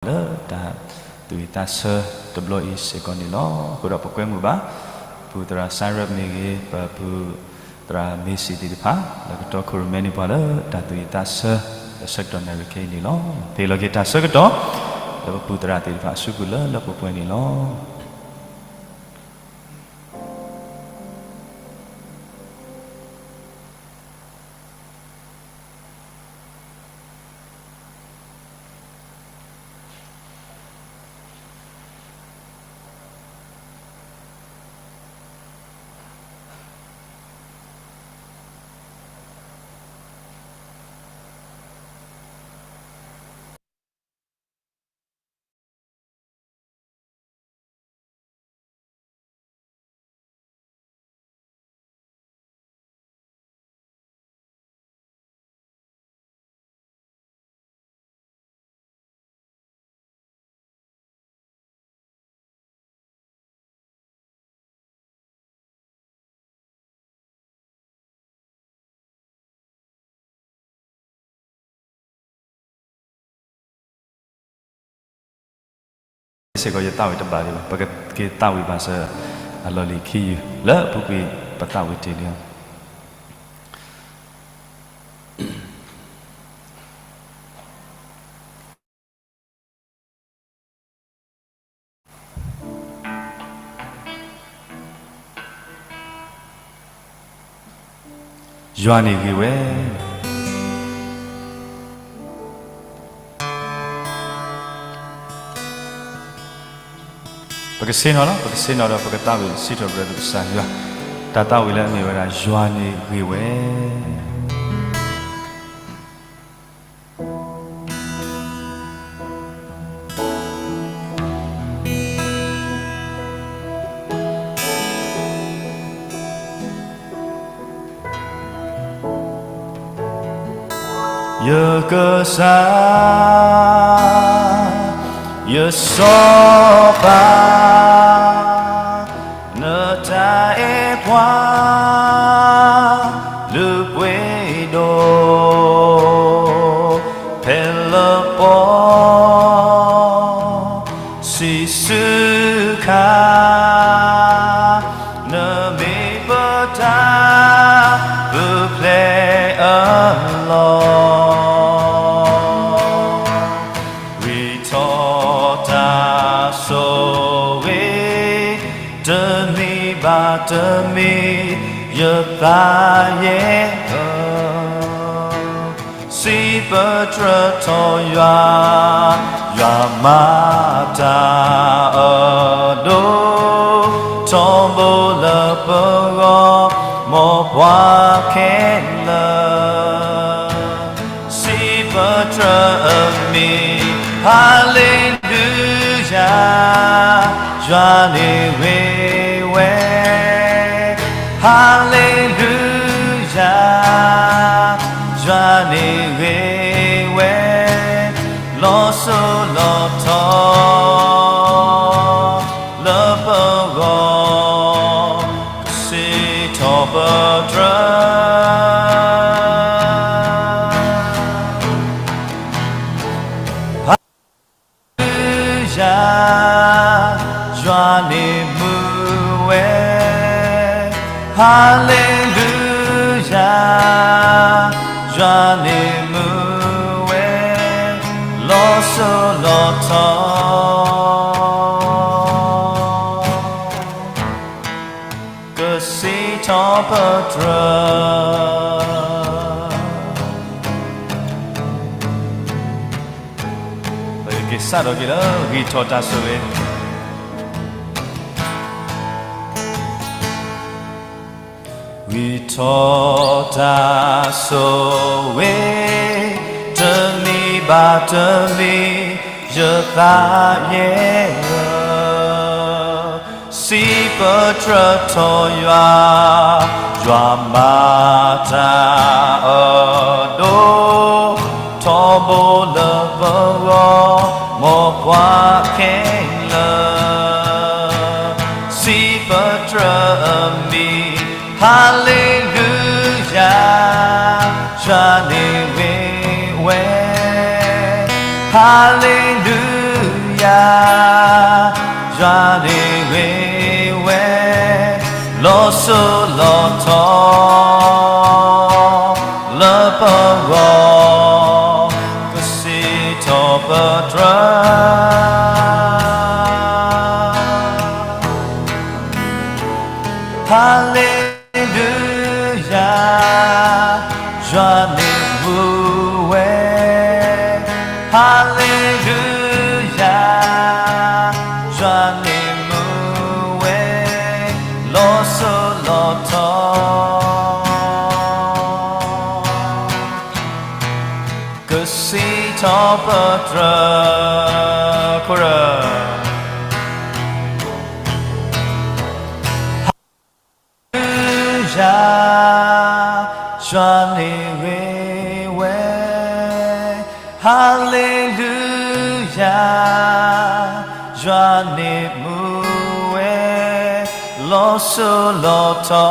လၢတၢ်သူၣ်ဝံၣ်သးဆၢတဘျီအံၤစ့ၢ်ကီးန့ၣ်လီၤ. အဃိဒီးပကွဲမုာ်ဘၣ် ပူၣ်သရၣ်စါရၢးမ့ၢ်ဂ့ၤ, ပပူၣ်သရၣ်မ့ၢ်စံၣ်သ့ၣ်တဖၣ် လၢကတီၢ်ခိၣ်ရိၣ်မဲန့ၢ်ပှၤလၢတၢ်သူၣ်ဝံၣ်သးဆၢ လၢဆၢကတီၢ်နၣ်ရံၣ်ခဲအံၤန့ၣ်လီၤ. ဟ့ၣ်လီၤက့ၤတၢ်ဆၢကတီၢ် လၢပပူၣ်သရၣ်သ့ၣ်တဖၣ်အစုပူၤလၢလၢပှဲၤပှဲၤန့ၣ်လီၤ. စ့ၢ်ကီးယသးဝံၣ်တဘၣ်ဒံးဘၣ်, ပကက့ၤသးဝံၣ်ဘၣ်စၢၤအလီၢ်လံၤခံယုၢ် လၢအပူၤကွံာ်ပသးဝံၣ်တ့ၢ်လံ. ယွၤန့ၣ်ဂ့ၤဝဲ. ပကဆ့ၣ်နီၤလီၤ, ပကဆ့ၣ်နီၤဒီး ပကသးဝံၣ်စံးထီၣ်ပတြၢၤကစၢ်ယွၤ, တၢ်သးဝံၣ်လၢအမ့ၢ်ဝဲဒၣ် ယွၤန့ၣ်ဂ့ၤဝဲ. ယကစၢ်, ယစီၤပၤ, နတၢ်အဲၣ်ပှၤ လုၢ်ပှ့ၤဒိၣ် ဖဲလၢပီ စံးဆူခါ, နမ့ၢ်ပတၢ်ပူၤဖျဲးအလီၢ်, ဂံၢ်ထီၣ်တၢ်ဆိၣ်ဂ့ၤ တမံၤဘၣ်တမံၤ ယသးယဲၢ်ဧၢ, စံးပတြၢၤထီၣ်ယွၤ, ယွၤမၤတၢ်အဒိၣ် ထီဘိလၢပဂီၢ် မ်ပှၤခဲလၢာ် စံးပတြၢၤအမံၤ, ဟၤလ့လူယၤ, ယွၤန့ၣ်ဂ့ၤဝဲ, ဟၤလ့လူယၤ, ယွၤန့ၣ်ဂ့ၤဝဲ, လီၤစိၤလီၤထီ လၢပဂီၢ် ကစံးထီၣ်ပတြၢၤ ဟၤလ့လူယၤ, ယွၤန့ၣ်မုာ်ဝဲ, ဟၤလ့လူယၤ, ယွၤန့ၣ်မုာ်ဝဲ, လီၤစိၤလီၤထီ ကစံးထီၣ်ပတြၢၤ. ပကက့ၤစးထီၣ်က့ၤလၢ ဂံၢ်ထီၣ်တၢ်ဆိၣ်ဂ့ၤ, ဂံၢ်ထီၣ်တၢ်ဆိၣ်ဂ့ၤ, တမံၤဘၣ်တမံၤ ယသးယဲၢ်ဧၢ, စံးပတြၢၤထီၣ်ယွၤ, ယွၤမၤတၢ်အဒိၣ်, ထီဘိလၢပဂီၢ်, မ်ပှၤခဲလၢာ် စံးပတြၢၤအမံၤ, ဟၤလ့လူယၤ, ယွၤန့ၣ်ဂ့ၤဝဲ, ဟၤလ့လူ လီၤစိၤလီၤထီ လၢပဂီၢ် ကစံးထီၣ်ပတြၢၤ Hallelujah, ယွၤန့ၣ်မူဝဲ, Hallelujah, ယွၤန့ၣ်မူဝဲ, လီၤစိၤလီၤထီ ကစံးထီၣ်ပတြၢၤ Hallelujah, ယွၤန့ၣ်ဂ့ၤဝဲ, Hallelujah, ယွၤန့ၣ်မူဝဲ, လီၤစိၤလီၤထီ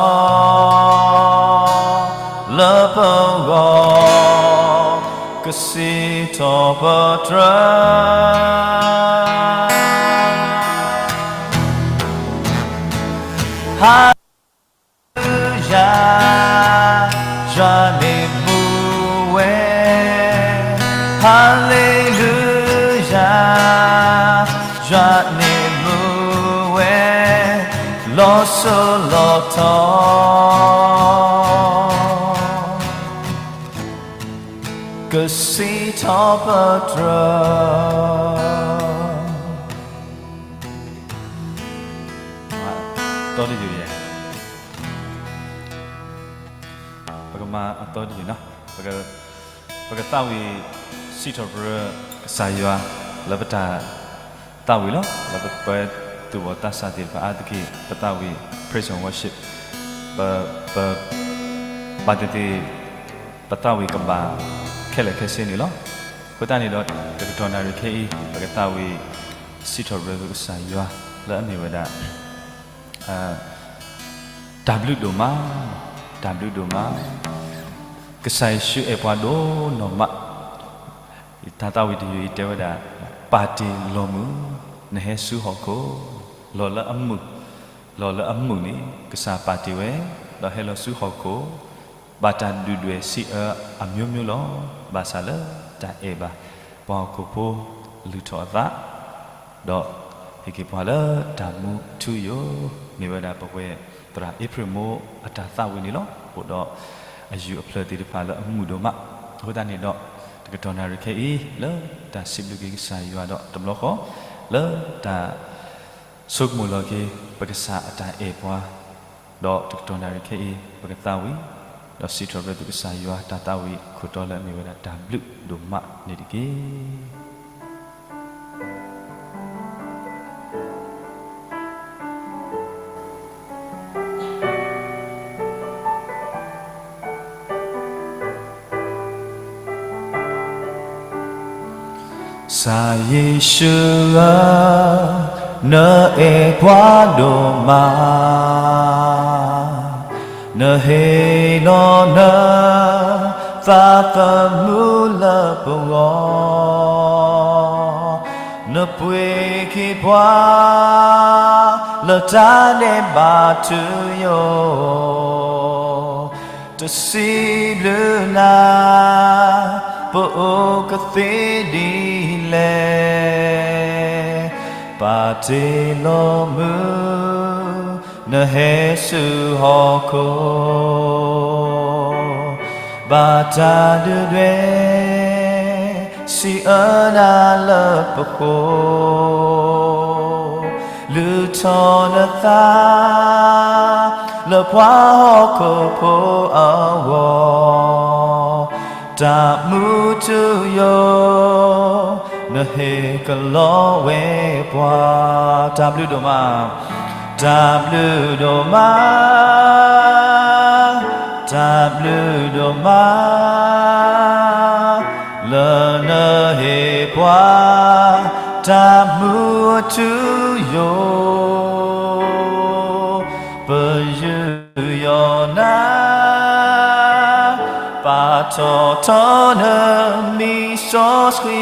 လၢပဂီၢ် ကစံးထီၣ်ပတြၢၤ Hallelujah, ယွၤန့ၣ်မူဝဲ, Hallelujah, ယွၤန့ၣ်မူဝဲ, လီၤစိၤလီၤထီ ကစံးထီၣ်ပတြၢၤ တီတယုာ်ယဲ, ပကမၤအတီတယုာ်နီၤ, ပက, ပကသးဝံၣ်စံးထီၣ်ပတြၢၤကစၢ်ယွၤ လၢပတၢ်သးဝံၣ်လီၤ, လၢပပှဲၤသူၣ်ဘီၣ်သးစၢ်သ့ၣ်တဖၣ်အါတက့ၢ် ပသးဝံၣ် praise and worship, ပ, ပ, ဘၣ်သ့ၣ်သ့ၣ် ပသးဝံၣ်ကဘၣ်ခဲလၢာ်ခဲဆ့န့ၣ်လီၤ. အဃိသတးန့ၣ်ဒီး တကတီၢ်နၣ်ရံၣ်ခဲအံၤ ပကသးဝံၣ်စံးထီၣ်ပတြၢၤကစၢ်ယွၤ လၢအမ့ၢ်ဝဲဒၣ် တၢ်ဘျုးဒိၣ်မး, တၢ်ဘျုးဒိၣ်မး, ကစၢ်ယ့ၣ်ၡူးအဲၣ်ပှၤဒိၣ်နီၢ်မး, တၢ်သးဝံၣ်တယုာ်အံၤတဲဝဲဒၣ်, ပာ်တ့ၢ်လီၤမုၢ် နဟဲဆူဟီၣ်ခိၣ်, လီၤလၢအမုာ်, လီၤလၢအမုာ်န့ၣ် ကစၢ်ပာ်တ့ၢ်ဝဲ, ဒီးဟဲလီၤဆူဟီၣ်ခိၣ်, ဘၣ်တၢ်ဒုၣ်ဒွဲၣ်စံးအၢအမျိုးမျိုးလီၤ. ဘၣ်ဆၣ်လၢတၢ်အဲၣ်ဘၣ်ပှၤဟီၣ်ခိၣ်ဖိလုၢ်ထီၣ်အသး ဒီးဟ့ၣ်က့ၤပှၤလၢတၢ်မူထူယိာ်, မ့ၢ်ဝဲဒၣ်ပဝဲသရၣ်အ့ဖြ့ၣ်မိအတၢ်သးဝံၣ်န့ၣ်လီၤ. အိၣ်ဒီးအယုၢ်အဖျၢၣ်သ့ၣ်တဖၣ်လၢအမုာ်ဒိၣ်မး, အဃိသတးန့ၣ်ဒီး တကတီၢ်နၣ်ရံၣ်ခဲအံၤ လၢတၢ်စံးဘျုးက့ၤကစၢ်ယွၤဒီးတဘျီဃီ, လၢတၢ်ဆိကမိၣ်လီၤက့ၤ ပကစၢ်အတၢ်အဲၣ်ပှၤ ဒီးတကတီၢ်နၣ်ရံၣ်ခဲအံၤ ပကသးဝံၣ်, ဒီးစံးထီၣ်ပတြၢၤသုကစၢ်ယွၤတၢ်သးဝံၣ်ခိၣ်တီလၢအမ့ၢ်ဝဲဒၣ်တၢ်ဘျုးဒိၣ်မးန့ၣ်တက့ၢ်. ကစၢ်ယ့ၣ်ၡူးဧၢ, နအဲၣ်ပှၤဒိၣ်မး, နဟ့ၣ်လီၤနသးသမူလၢပဂီၢ်, နပှ့ၤက့ၤပှၤ လၢတၢ်ဒဲးဘးထူယိာ် တစံးဘျုးနၤ ပအိၣ်ကသ့ဒ်လဲၣ်. ပာ်တ့ၢ်လီၤမုၢ် နဟဲဆူဟီၣ်ခိၣ်, ဘၣ်တၢ်ဒုၣ်ဒွဲၣ် စံးအၢနၤလၢပဃိ လုၢ်ထီၣ်နသး လၢပှၤဟီၣ်ခိၣ်ဖိအဂီၢ်, တၢ်မူထူယိာ် နဟ့ၣ်ကလီဝဲပှၤ, တၢ်ဘျုးဒိၣ်မး, တၢ်ဘျုးဒိၣ်မး, တၢ်ဘျုးဒိၣ်မး လၢနဟ့ၣ်ပှၤ တၢ်မူအထူယိာ်, ပယူးယီၣ်နၤ ပာ်ထီၣ်ထီနမံၤစီဆှံ,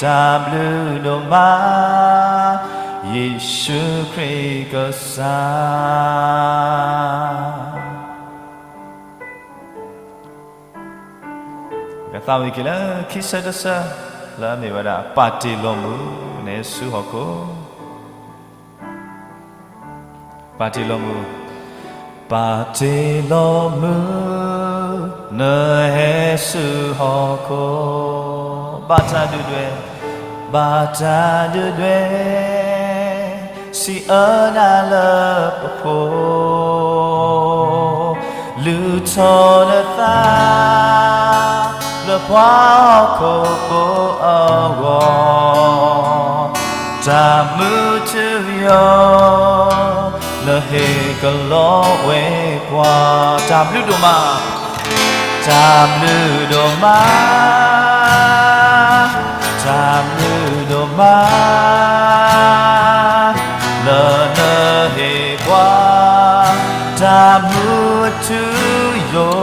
တၢ်ဘျုးဒိၣ်မး ယ့ၣ်ၡူးခရံာ်ကစၢ်. ကသးဝံၣ်က့ၤလၢခံဆၢတဆၢ လၢအမ့ၢ်ဝဲဒၣ် ပာ်တ့ၢ်လီၤမုၢ် နဟဲဆူဟီၣ်ခိၣ် ပာ်တ့ၢ်လီၤမုၢ်, ပာ်တ့ၢ်လီၤမုၢ် နဟဲဆူဟီၣ်ခိၣ်, ဘၣ်တၢ်ဒုၣ်ဒွဲၣ်, ဘၣ်တၢ်ဒုၣ်ဒွဲၣ် စံးအၢနၤလၢပဃိ, လုၢ်ထီၣ်နသး လၢပှၤဟီၣ်ခိၣ်ဖိအဂီၢ်, တၢ်မုာ်ထူယိာ် လၢဟ့ၣ်ကလီဝဲပှၤ, တၢ်ဘျုးဒိၣ်မး, တၢ်ဘျုးဒိၣ်မး, တၢ်ဘျုးဒိၣ်မး လၢနဟ့ၣ်ပှၤ တၢ်မုာ်ထူယိာ်,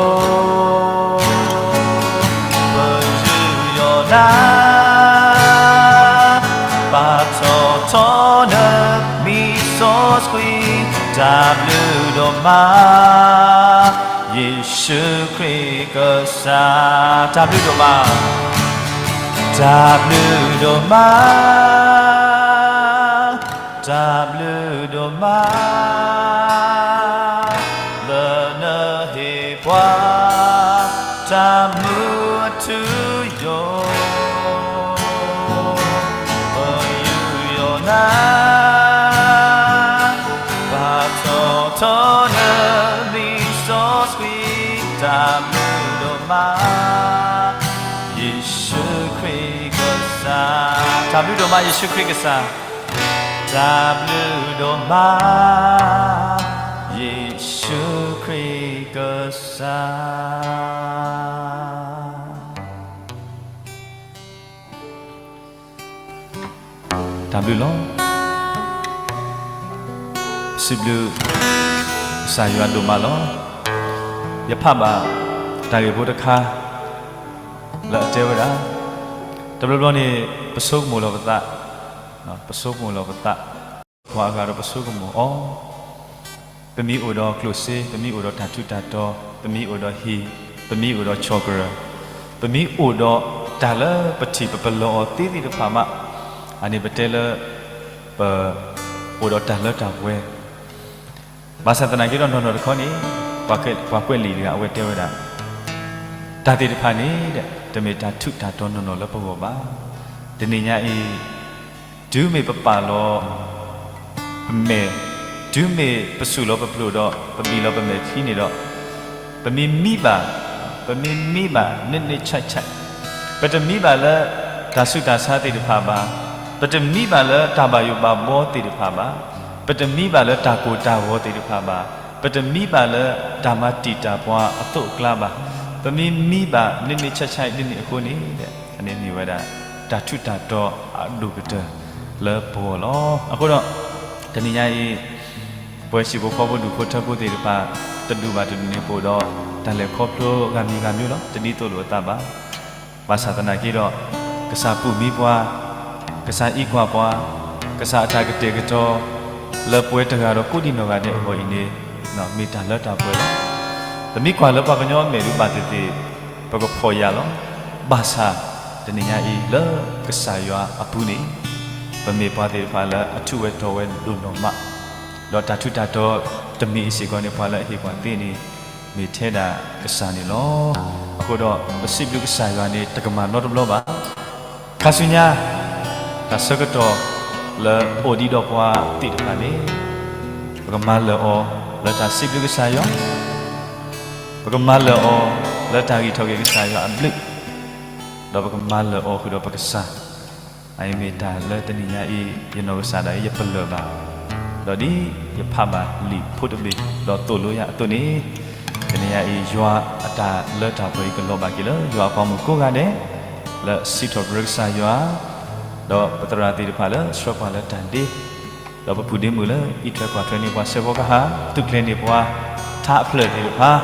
ပယူးယီၣ်နၤ ပာ်ထီၣ်ထီနမံၤစီဆှံ, တၢ်ဘျုးဒိၣ်မး ယ့ၣ်ၡူးခရံာ်ကစၢ်, တၢ်ဘျုးဒိၣ်မး, တၢ်ဘျုးဒိၣ်မး, တၢ်ဘျုးဒိၣ်မး လၢနဟ့ၣ်ပှၤ တၢ်မုာ်ထူယိာ်, ပယူးယီၣ်နၤ ပာ်ထီၣ်ထီနမံၤစီဆှံ, တၢ်ဘျုးဒိၣ်မး ယ့ၣ်ၡူးခရံာ်ကစၢ်, တၢ်ဘျုးဒိၣ်မး ယ့ၣ်ၡူးခရံာ်ကစၢ်, တၢ်ဘျုးဒိၣ်မး ယ့ၣ်ၡူးခရံာ်ကစၢ်. တၢ်ဘျုးလီၤ. ပစံးဘျုးကစၢ်ယွၤဒိၣ်မးလီၤ. ယဖးဘၣ်တၢ်ဂ့ၢ်ဖိတခါ လၢအတဲဝဲဒၣ်, တဘျီဘျီန့ၣ် ပဆိကမိၣ်လီၤပသး, ပဆိကမိၣ်လီၤပသး, ပှၤအဂၤဒီးပဆိကမိၣ်အီၤ, ပမ့ၢ်အိၣ်ဒီးကျိၣ်စ့, ပမ့ၢ်အိၣ်ဒီးတၢ်ထူးတၢ်တီၤ, ပမ့ၢ်အိၣ်ဒီးဟံၣ်, ပမ့ၢ်အိၣ်ဒီးဆီၣ်ကရၢၢ်, ပမ့ၢ်အိၣ်ဒီးတၢ်လၢပထံၣ်ပပလၢၢ်အီၤသ့သ့ၣ်တဖၣ်မး, အန့ၣ်ပတဲလၢ ပအိၣ်ဒီးတၢ်လၢတၢ်ပှဲၤ ဘၣ်ဆၣ်သနာ်က့ဒီးနီၢ်နီၢ်တခီန့ၣ် ပှၤကွဲးလံာ်တဂၤအဝဲတဲဝဲဒၣ်, တၢ်သ့ၣ်တဖၣ်န့ၣ် တမ့ၢ်တၢ်ထူးတၢ်တီၤနီၢ်နီၢ်လၢပဂီၢ်ဘၣ်. တနံၤညါအံၤ တုၤမ့ၢ်ပပာ်လီၤ ပမဲာ်, တုၤမ့ၢ်ပစူၢ်လီၤပဖျိးဒီး ပဘံၣ်လီၤပမဲာ်ချံန့ၣ်ဒီး, ပမ့ၢ်မံဘၣ်, ပမ့ၢ်မံဘၣ် နံၣ်နံၣ်ဆဲးဆဲး, ပတမံဘၣ်လၢ တၢ်ဆူးတၢ်ဆါသ့ၣ်တဖၣ်ဘၣ်, ပတမံဘၣ်လၢတၢ်ဘၣ်ယိၣ်ဘၣ်ဘှီသ့ၣ်တဖၣ်ဘၣ်, ပတမံဘၣ်လၢတၢ်ကိၢ်တၢ်ဂီၤသ့ၣ်တဖၣ်ဘၣ်, ပတမံဘၣ်လၢတၢ်မၤတံာ်တာ်ပှၤအသိးအကျါဘၣ်, ပမ့ၢ်မံဘၣ် နံၣ်နံၣ်ဆဲးဆဲး နံၣ်နံၣ်အဃိန့ၣ် အန့ၣ်မ့ၢ်ဝဲဒၣ် တၢ်ထူးတၢ်တီၤအဒိၣ်ကတၢၢ်လၢပဂီၢ်လီၤ. အဃိဒီး တနံၤညါအံၤ ပဝဲဟံၣ်ဖိဃီဖိဒူၣ်ဖိထၢဖိသ့ၣ်တဖၣ် တဒူၣ်ဘၣ်တဒူၣ်န့ၣ် ပအိၣ်ဒီးတၢ်လဲၤခီဖျိဂၤမံၤဂၤမံၤလီၤ. တဒ်သိးလိာ်အသးဘၣ်. ဘၣ်ဆၣ်သနာ်က့ဒီး ကစၢ်ပူၢ်မံပှၤ, ကစၢ်အံးကွၢ်ပှၤ, ကစၢ်အတၢ်ကတဲာ်ကတီၤ လၢပဝဲတဂၤဒီးကိးဒံနီၢ်ဂၤဒဲးအဂီၢ်အံၤန့ၣ် မ့ၢ်တၢ်လၢတၢ်ပှဲၤလီၤ. ပမ့ၢ်ကွၢ်လၢပှၤကညီအမဲာ်ဒုးဘၣ်သ့ၣ်သ့ၣ် ပကဖှီၣ်ယာ်လီၤ. ဘၣ်ဆၣ် တနံၤညါအံၤလၢကစၢ်ယွၤအပူၤန့ၣ် ပမ့ၢ်ပှၤသ့ၣ်တဖၣ်လၢအထူးဝဲတီၤဝဲဒိၣ်နီၢ်မး, ဒီးတၢ်ထူးတၢ်တီၤတမံၤအံၤစ့ၢ်ကီးန့ၣ် ပှၤလၢအဟ့ၣ်ပှၤသ့န့ၣ် မ့ၢ်ထဲဒၣ်ကစၢ်န့ၣ်လီၤ. အဃိဒီး ပစံးဘျုးကစၢ်ယွၤန့ၣ် တကမၣ်နီတဘျီဘၣ်. ခါဆူညါ တၢ်ဆၢကတီၢ်လၢအိၣ်ဒံးဒီးပှၤသ့ၣ်တဖၣ်န့ၣ် ပကမၤလၢာ်အီၤလၢတၢ်စံးဘျုးကစၢ်ယွၤ, ပကမၤလၢာ်အီၤလၢတၢ်ဂံၢ်ထီၣ်က့ၤကစၢ်ယွၤအဘျုး, ဒီးပကမၤလၢာ်အီၤဃုာ်ဒီးပကစၢ်. အအံၤမ့ၢ်တၢ်လၢတနံၤညါအံၤ ယနီၢ်ကစၢ်ဒၣ်အံၤ ယပလၢၢ်ဘၣ်, ဒီးဒ်ယဖးဘၣ်လံာ်ဖိတဘ့ၣ် ဒီးသိၣ်လိယၤအသိးန့ၣ်, တနံၤညါအံၤ ယွၤအတၢ်လၢတၢ်ပှဲၤအံၤ ကလီၤဘၣ်က့ၤလၢယွၤအပှၤမုၣ်ကိးဂၤဒဲး လၢစံးထီၣ်ပတြၢၤကစၢ်ယွၤ, ဒီးပသရၣ်သ့ၣ်တဖၣ်လၢဆှၢပှၤလၢတၢ်ဒ့, ဒီးပပုၢ်ဒ့မုၣ်လၢအံးထွဲကွၢ်ထွဲန့ၢ်ပှၤ ဆဲးဖီကဟၣ် သူၣ်ကျဲၤန့ၢ်ပှၤထါအဖျၢၣ်သ့ၣ်တဖၣ်,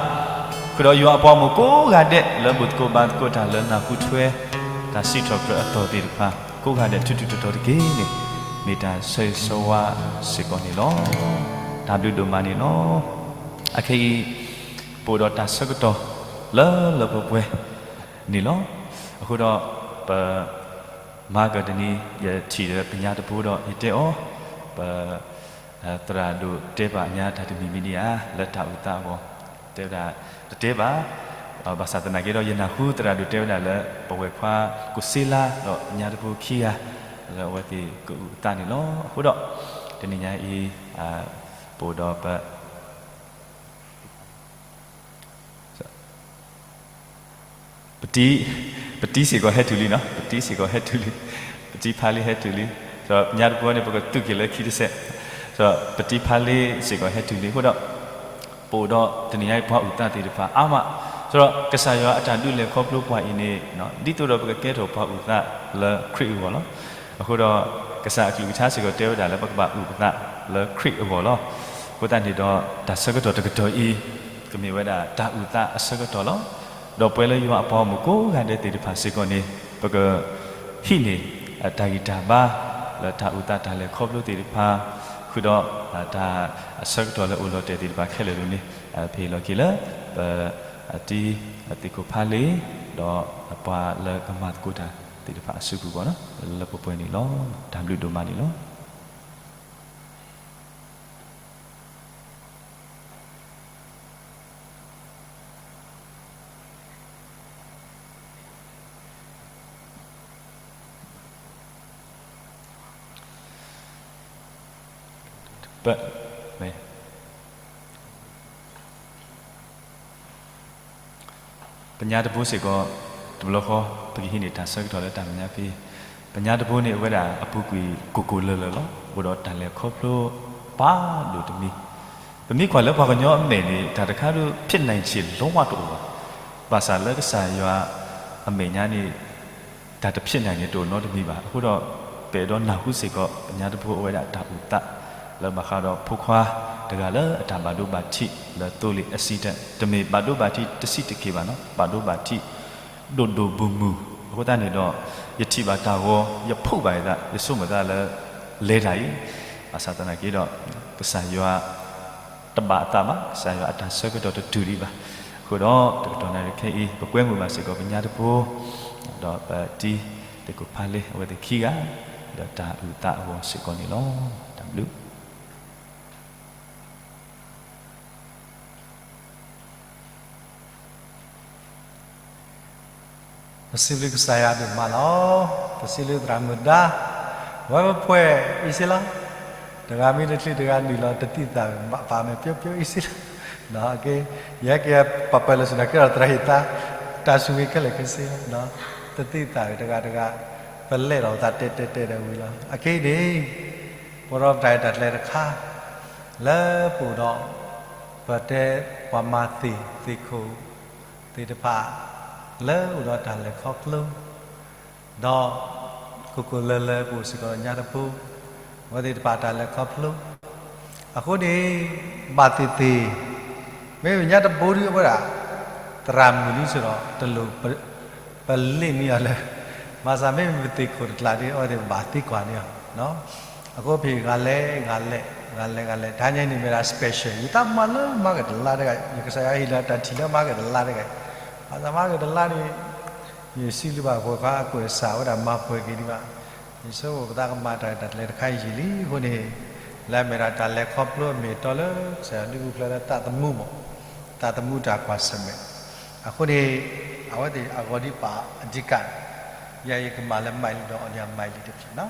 ဃုာ်ဒီးယွၤအပှၤမုၣ်ကိးဂၤဒဲး လၢဘူၣ်သကိးဘါသကိးတၢ်လၢနၢ်ဟူထွဲ တၢ်စံးထီၣ်ပတြၢၤအသီၣ်သ့ၣ်တဖၣ် ကိးဂၤဒဲးထူးထူးတီၤတီၤတက့ၢ်န့ၣ်, မ့ၢ်တၢ်ဆၢဂ့ၤဆၢဝါစ့ၢ်ကီးန့ၣ်လီၤ. တၢ်ဘျုးဒိၣ်မးန့ၣ်လီၤ. အခဲအံၤ ပအိၣ်ဒီးတၢ်ဆၢကတီၢ်လၢလၢပှဲၤပှဲၤန့ၣ်လီၤ. အဃိဒီး ပ မၤကတနံၤ ယထံၣ်ဒီးပညါတဖိဒီး ယတဲအီၤ, ပ သရၣ်ဒိၣ်တဲပာ်ညါတၢ်တမံၤမံၤဒံးဧါ လၢတၢ်အုၣ်သးအဂီၢ်, တဲဝဲဒၣ် တတဲဘၣ်. ဘၣ်ဆၣ်သနာ်က့ဒီး ယနၢ်ဟူသရၣ်ဒိၣ်တဲဝဲဒၣ်လၢ ပဝဲၢ်ခွါကိးစ့လါ ဒီးညါတဖိခံဂၤ လၢအဝဲသ့ၣ်ကအုၣ်အသးန့ၣ်လီၤ. အဃိဒီး တနံၤညါအံၤ ပအိၣ်ဒီးပ ပတံၤ, ပတံၤစ့ၢ်ကီးဟဲတုၤလံနီၤ, ပတံၤစ့ၢ်ကီးဟဲတုၤလံ, ပတံၤဖါလ့ဟဲတုၤလံ, ဒီးညါတဖိန့ၣ် ပကသူၣ်က့ၤလၢခံတစဲး, ဒီးပတံၤဖါလ့စ့ၢ်ကီးဟဲတုၤလံ. အဃိဒီး ပအိၣ်ဒီးတနံၤညါအံၤ ပှၤအုၣ်သးသ့ၣ်တဖၣ်အါမး, ဒီးကစၢ်ယွၤအတၢ်ဒုးလဲၤခီဖျိပှၤအံၤန့ၣ် ဒ်သိးဒီးပကကဲထီၣ်ပှၤအုၣ်သးလၢခရံာ်အဂီၢ်လီၤ. အဃိဒီး ကစၢ်အကလုၢ်ကထါစ့ၢ်ကီးတဲဝဲဒၣ်လၢ ပကဘၣ်အုၣ်ပသးလၢခရံာ်အဂီၢ်လီၤ. အဃိသတးန့ၣ်ဒီး တၢ်ဆၢကတီၢ်တကတီၢ်အံၤ ကမ့ၢ်ဝဲဒၣ်တၢ်အုၣ်သးအဆၢကတီၢ်လီၤ. ဒီးပှၤလၢယွၤအပှၤဂီၢ်မုၢ်ကိးဂၤဒဲးသ့ၣ်တဖၣ်စ့ၢ်ကီးန့ၣ် ပက ဟံးန့ၢ် တၢ်ဂံၢ်တၢ်ဘါ လၢတၢ်အုၣ်သးတၢ်လဲၤခီဖျိသ့ၣ်တဖၣ်, ဃုာ်ဒီး တၢ်အဆၢကတီၢ်လၢအိၣ်လီၤတဲာ်သ့ၣ်တဖၣ်ခဲလၢာ်န့ၣ် ပဟ့ၣ်လီၤက့ၤလၢ ပ တံၤသ့ၣ်ခိၣ်ဖါလ့ ဒီးပှၤလၢကမၤသကိးတၢ်သ့ၣ်တဖၣ်အစုပူၤအဂီၢ် လၢလၢပှဲၤပှဲၤန့ၣ်လီၤ. တၢ်ဘျုးဒိၣ်မးန့ၣ်လီၤ. ပညါတဖိစ့ၢ်ကီး တဘျီဃီ ပကဟံးန့ၢ်တၢ်ဆၢကတီၢ်လၢတၢ်မဲာ်ညါဖဲ ပညါတဖိန့ၣ် အဝဲဒၣ်အပူၤကွံာ်ကိၢ်ကိၢ်လၢၤလၢၤလီၤ. အိၣ်ဒီးတၢ်လဲၤခီဖျိပှၤဒိၣ်တမံၤ, ပမ့ၢ်ကွၢ်လၢပှၤကညီအမဲာ်န့ၣ် တၢ်တခါဒုး ဖြစ်နိုင်ခြေ လုံးဝတအိၣ်ဘၣ်. ဘၣ်ဆၣ်လၢကစၢ်ယွၤအမဲာ်ညါန့ၣ် တၢ်တဖြစ်နိုင်န့ၣ် တအိၣ်နီတမံၤဘၣ်. အဃိဒီး ပအဲၣ်ဒိးနၢ်ဟူစ့ၢ်ကီး ပညါတဖိအဝဲဒၣ်တၢ်အုၣ်သး လၢဘၣ်ဃးဒီးဖိခွါတဂၤလၢအတၢ်ဘၣ်ဒိဘၣ်ထံးလၢသိလ့ၣ် accident, တမ့ၢ်ဘၣ်ဒိဘၣ်ထံးတဆံးတက့ၢ်ဘၣ်နီၤ, ဘၣ်ဒိဘၣ်ထံး ဒိၣ်ဒိၣ်မုၢ်မုၢ်. အဃိသတးန့ၣ်ဒီး ယထံၣ်ဘၣ်တၢ်ဂီၤ ယဖှူဘၣ်ယသး ယဆိကမိၣ်သးလၢ လဲၤတၢ်အံၤ, ဘၣ်ဆၣ်သနာ်က့ဒီး ကစၢ်ယွၤ တဘၣ်အသးဘၣ်, ကစၢ်ယွၤအတၢ်ဆၢကတီၢ်တတုၤဒံးဘၣ်. အဃိဒီး တကတီၢ်နၣ်ရံၣ်ခဲအံၤ ပကွဲမုာ်ဘၣ်စ့ၢ်ကီးပညါတဖိ, ဒီးပတံၤသ့ၣ်ခိၣ်ဖါလ့ အဝဲသ့ၣ်ခံဂၤ, ဒီးတၢ်အုၣ်သးအဂီၢ်စ့ၢ်ကီးန့ၣ်လီၤ. တၢ်ဘျုး ပစံးဘျုးကစၢ်ယွၤဒိၣ်မးလီၤ. ပစံးဘျုးသရၣ်မုၣ်ဒါ, ဝဲပဖှဲးအံၤစ့လီၤ. တဂၤမ့ၢ်တချုးတဂၤနုာ်လီၤ တသံၣ်သၣ် ပာ်မဲာ်ပျီပျီအံၤစ့လီၤ. ယဟဲက့ၤပှၤပၢၤလၢဆူၣ်န့ၣ် ကဲထီၣ်သရၣ်ဟ့ၣ်သါ တၢ်ဆူၣ်ဂ့ၤခဲလၢာ်ခဲဆ့လီၤ. တသံၣ်သၣ်တဂၤတဂၤ ပလဲၢ်ထီၣ်သးတဲာ်တဲာ်တဲာ်ဒီးဝံၤလီၤ. အခဲအံၤန့ၣ် ပဝဲဒီးပတၢ်ရဲၣ်တၢ်ကျဲၤတခါ လၢပအိၣ်ဒီး ပတဲပှၤမၤသ့ၣ်သ့ၣ်ခိၣ်သ့ၣ်တဖၣ် လၢအိၣ်ဒီးတၢ်လဲၤခီဖျိ ဒီး ကိၢ်ကိၢ်လၢၤလၢၤပအိၣ်စ့ၢ်ကီးဒီးညါတဖိ အဝဲသ့ၣ်တဖၣ်တၢ်လဲၤခီဖျိ အဃိန့ၣ် ဘၣ်သ့ၣ်သ့ၣ် မ့မ့ၢ်ညါတဖိဒုအဝဲဒၣ် သရၣ်မုၣ်ဒ်သိးဒီး တလိၣ် ပလ့ၣ်မံအီၤလၢ ဘၣ်ဆၣ်မ့မ့ၢ်ပသ့ၣ်ခိၣ်တကျါဒီး အဝဲသ့ၣ်ဘၣ်သံကွၢ်န့ၢ်အီၤ အဃိဖဲဂၤလဲၤဂၤလဲၤ ဂၤလဲၤဂၤလဲၤ တဟါညါအံၤန့ၣ်မ့ၢ်ဒၣ် special ယသးမၤလၢမၤကတလါတဂၤ ယကစၢ်ယွၤဟ့ၣ်လီၤတၢ်ထံၣ်လၢမၤကတလါတဂၤ ဘၣ်ဆၣ်မၤကတလါန့ၣ် ယစံးလၢၤဘၣ်ပှၤခွါအကွဲးစၢ်ဝဲဒၣ်မၤပှဲၤက့ၤဒံးဘၣ် ယဆိကမိၣ်ပသးကမၤတၢ်ရဲၣ်တၢ်ကျဲၤတခါအံၤယံာ်လံအဃိန့ၣ် လၢအမ့ၢ်ဒၣ်တၢ်လဲၤခီဖျိအမ့ၢ်အတီလၢ ကစၢ်ယွၤဒုးအိၣ်ဖျဲၣ်လၢသးသမူမး သးသမူတၢ်ကွၢ်ဆၢၣ်မဲာ် အဃိန့ၣ် အဝဲသ့ၣ်အဂီၢ်ဒ်ပာ်အဓိက ယၤယကမၤလၢမၤလံဒီးအီၤန့ၣ်အမၤလံတဖျၢၣ်နီၤ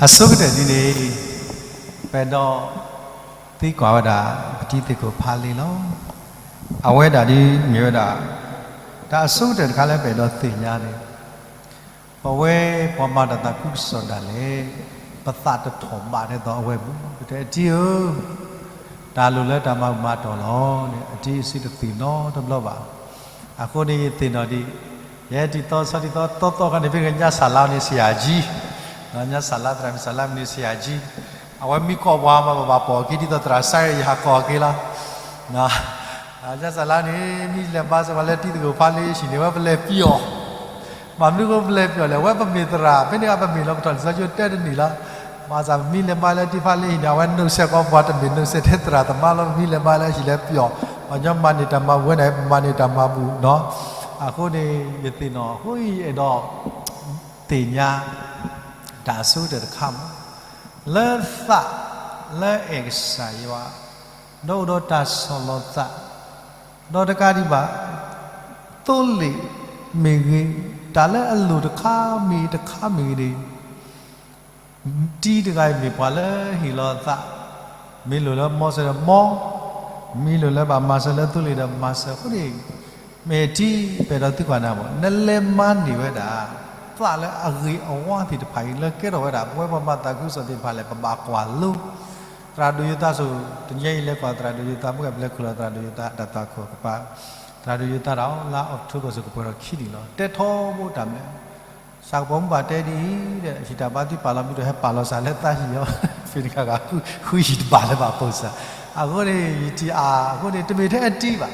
အဆိကတၢၢ်ဒ်န့ၣ် ပအဲၣ်ဒိးသံကွၢ်ဝဲဒၣ် ပတံၤသ့ၣ်ခိၣ်ဖးလံလီၤ. အဝဲဒၣ်ဒ်မ့ၢ်ဝဲဒၣ် တၢ်အဆိကတၢၢ်တခါလၢပအဲၣ်ဒိးသ့ၣ်ညါန့ၣ် ပဝဲပှၤမၤတၢ်သးခုကစီၣ်ဒၣ်လဲာ် ပသးတထီၣ်ဘးထဲသိးအဝဲပူၤ ပတဲအတံၤဧၢ တၢ်လိၣ်လၢတၢ်မၤဘူၣ်မၤတီၢ်လီၤန့ၣ် အတံၤအစုတသ့ၣ်နီတဘျီဘၣ်. အဃိန့ၣ်ယသ့ၣ်နီၣ်ဒံး ယဲတံၤသီဆီတံၤသီသီသီခါန့ၣ် ဖဲကညါစၢ်လါန့ၣ် ဆရာကြီး, ညါစၢ်လါသရၣ်မုၣ်စၢ်လါမုၣ်န့ၣ် ဆရာကြီး, အဝဲမ့ၢ်ကိးပှၤမး ပဘၣ်ပိာ်အခံ ဒ်သိးသရၣ်စဲအံၤ ယဟးကိးအက့ၤလီၤ. အစၢ်စၢ်လါန့ၣ် မ့ၢ်လဲၤဘါစၢၤပှၤလၢတံၤသကိးဖးလ့ဟံၣ်န့ၣ် ဝဲပလဲၤပျီၣ်, ဘၣ်မနုၤဃိပလဲၤပျီၣ်လဲၣ်, အဝဲပမ့ၢ်သရၣ် ဖဲန့ၣ်အပမ့ၢ်လီၤ ပထီၣ်လံာ်စီဆှံတဲတန့ၢ်လီၤ. ဘၣ်ဆၣ်ပမ့ၢ်လဲၤဘါလၢတံၤဖးလ့ဟံၣ်န့ၣ် အဝဲနိးစဲးကီးပှၤတမ့ၢ် နိးစဲးထဲသရၣ်သမါလီၤ. ပမ့ၢ်လဲၤဘါလၢဟံၣ်လဲၤပျီၣ်, ပှၤကညီမၤန့ၢ်တၢ်မၤဝဲန့ၣ် ပမၤန့ၢ်တၢ်မၤဘူၣ်နီၤ. အဃိန့ၣ် ယသ့ၣ်နီၣ်အဃိအံၤအဲၣ်ဒိး သ့ၣ်ညါ တၢ်အဆိကတၢၢ်တခါမး, လၢသးလၢအဲၣ်ကစၢ်ယွၤ, ဒီးအိၣ်ဒီးတၢ်ဆီၣ်လီၤသး, ဒီးတကးဒံးဘၣ် သိလ့ၣ်မ့ၢ်ဂ့ၤ, တၢ်လၢအလိၣ်တခါမ့ၢ်တခါမ့ၢ်ဂ့ၤန့ၣ် တံၤတဂၤအံၤမ့ၢ်ပှၤလၢဟ့ၣ်လီၤအသး, မ့ၢ်လိၣ်လၢမီစၢၤဒီးမီ, မ့ၢ်လိၣ်လၢဘၣ်မၤစၢၤလၢသိလ့ၣ်ဒီးမၤစၢၤအဃိန့ၣ်, မ့ၢ်တံၤ ပအဲၣ်ဒိးသံကွၢ်နၤမး နလဲၤမၤန့ၢ်ဝဲဒၣ် သးလၢအဂ့ၤအဝါသ့ၣ်တဖၣ်အံၤ လၢကဲထီၣ်ဝဲဒၣ် ပဝဲပှၤမၤသးခုကစီၣ်သ့ၣ်တဖၣ်လဲၣ် ပဘၣ်ကွၢ်လိ သရၣ်ဒိၣ်ယိၤသးဆိၣ် တနံၤအံၤလဲၤကွၢ်သရၣ်ဒိၣ်ယိၤသး မ့ၢ်ကပလဲၤခူၣ်လီၤသရၣ်ဒိၣ်ယိၤသး တၢ်သွၣ်ခိၣ်ကပၤ, သရၣ်ဒိၣ်ယိၤသးဒီးလါအီးကထိဘၢၣ်ဆိၣ်ကပှဲၤထီၣ်ခံနံၣ်လီၤ. တဲထီဘိတၢ်မနုၤလဲၣ်, စှၤကပီၤမုၢ်ဘၣ်တဲဒ်အံၤဒီး ဟံၣ်တၢ်ဘါသံပာ်လီၤမံၤဒီး ဟဲပာ်လီၤစၢ်လၢသးဟံၣ်အီၤ, ဖဲန့ၣ်ခါဂၤ ဃုဟံၣ်တဘၣ်လၢၤဘၣ် ပိၢ်စၢ်. အဃိန့ၣ် ယထံၣ်အါ အဃိန့ၣ် တမ့ၢ်ထဲအတံၤဘၣ်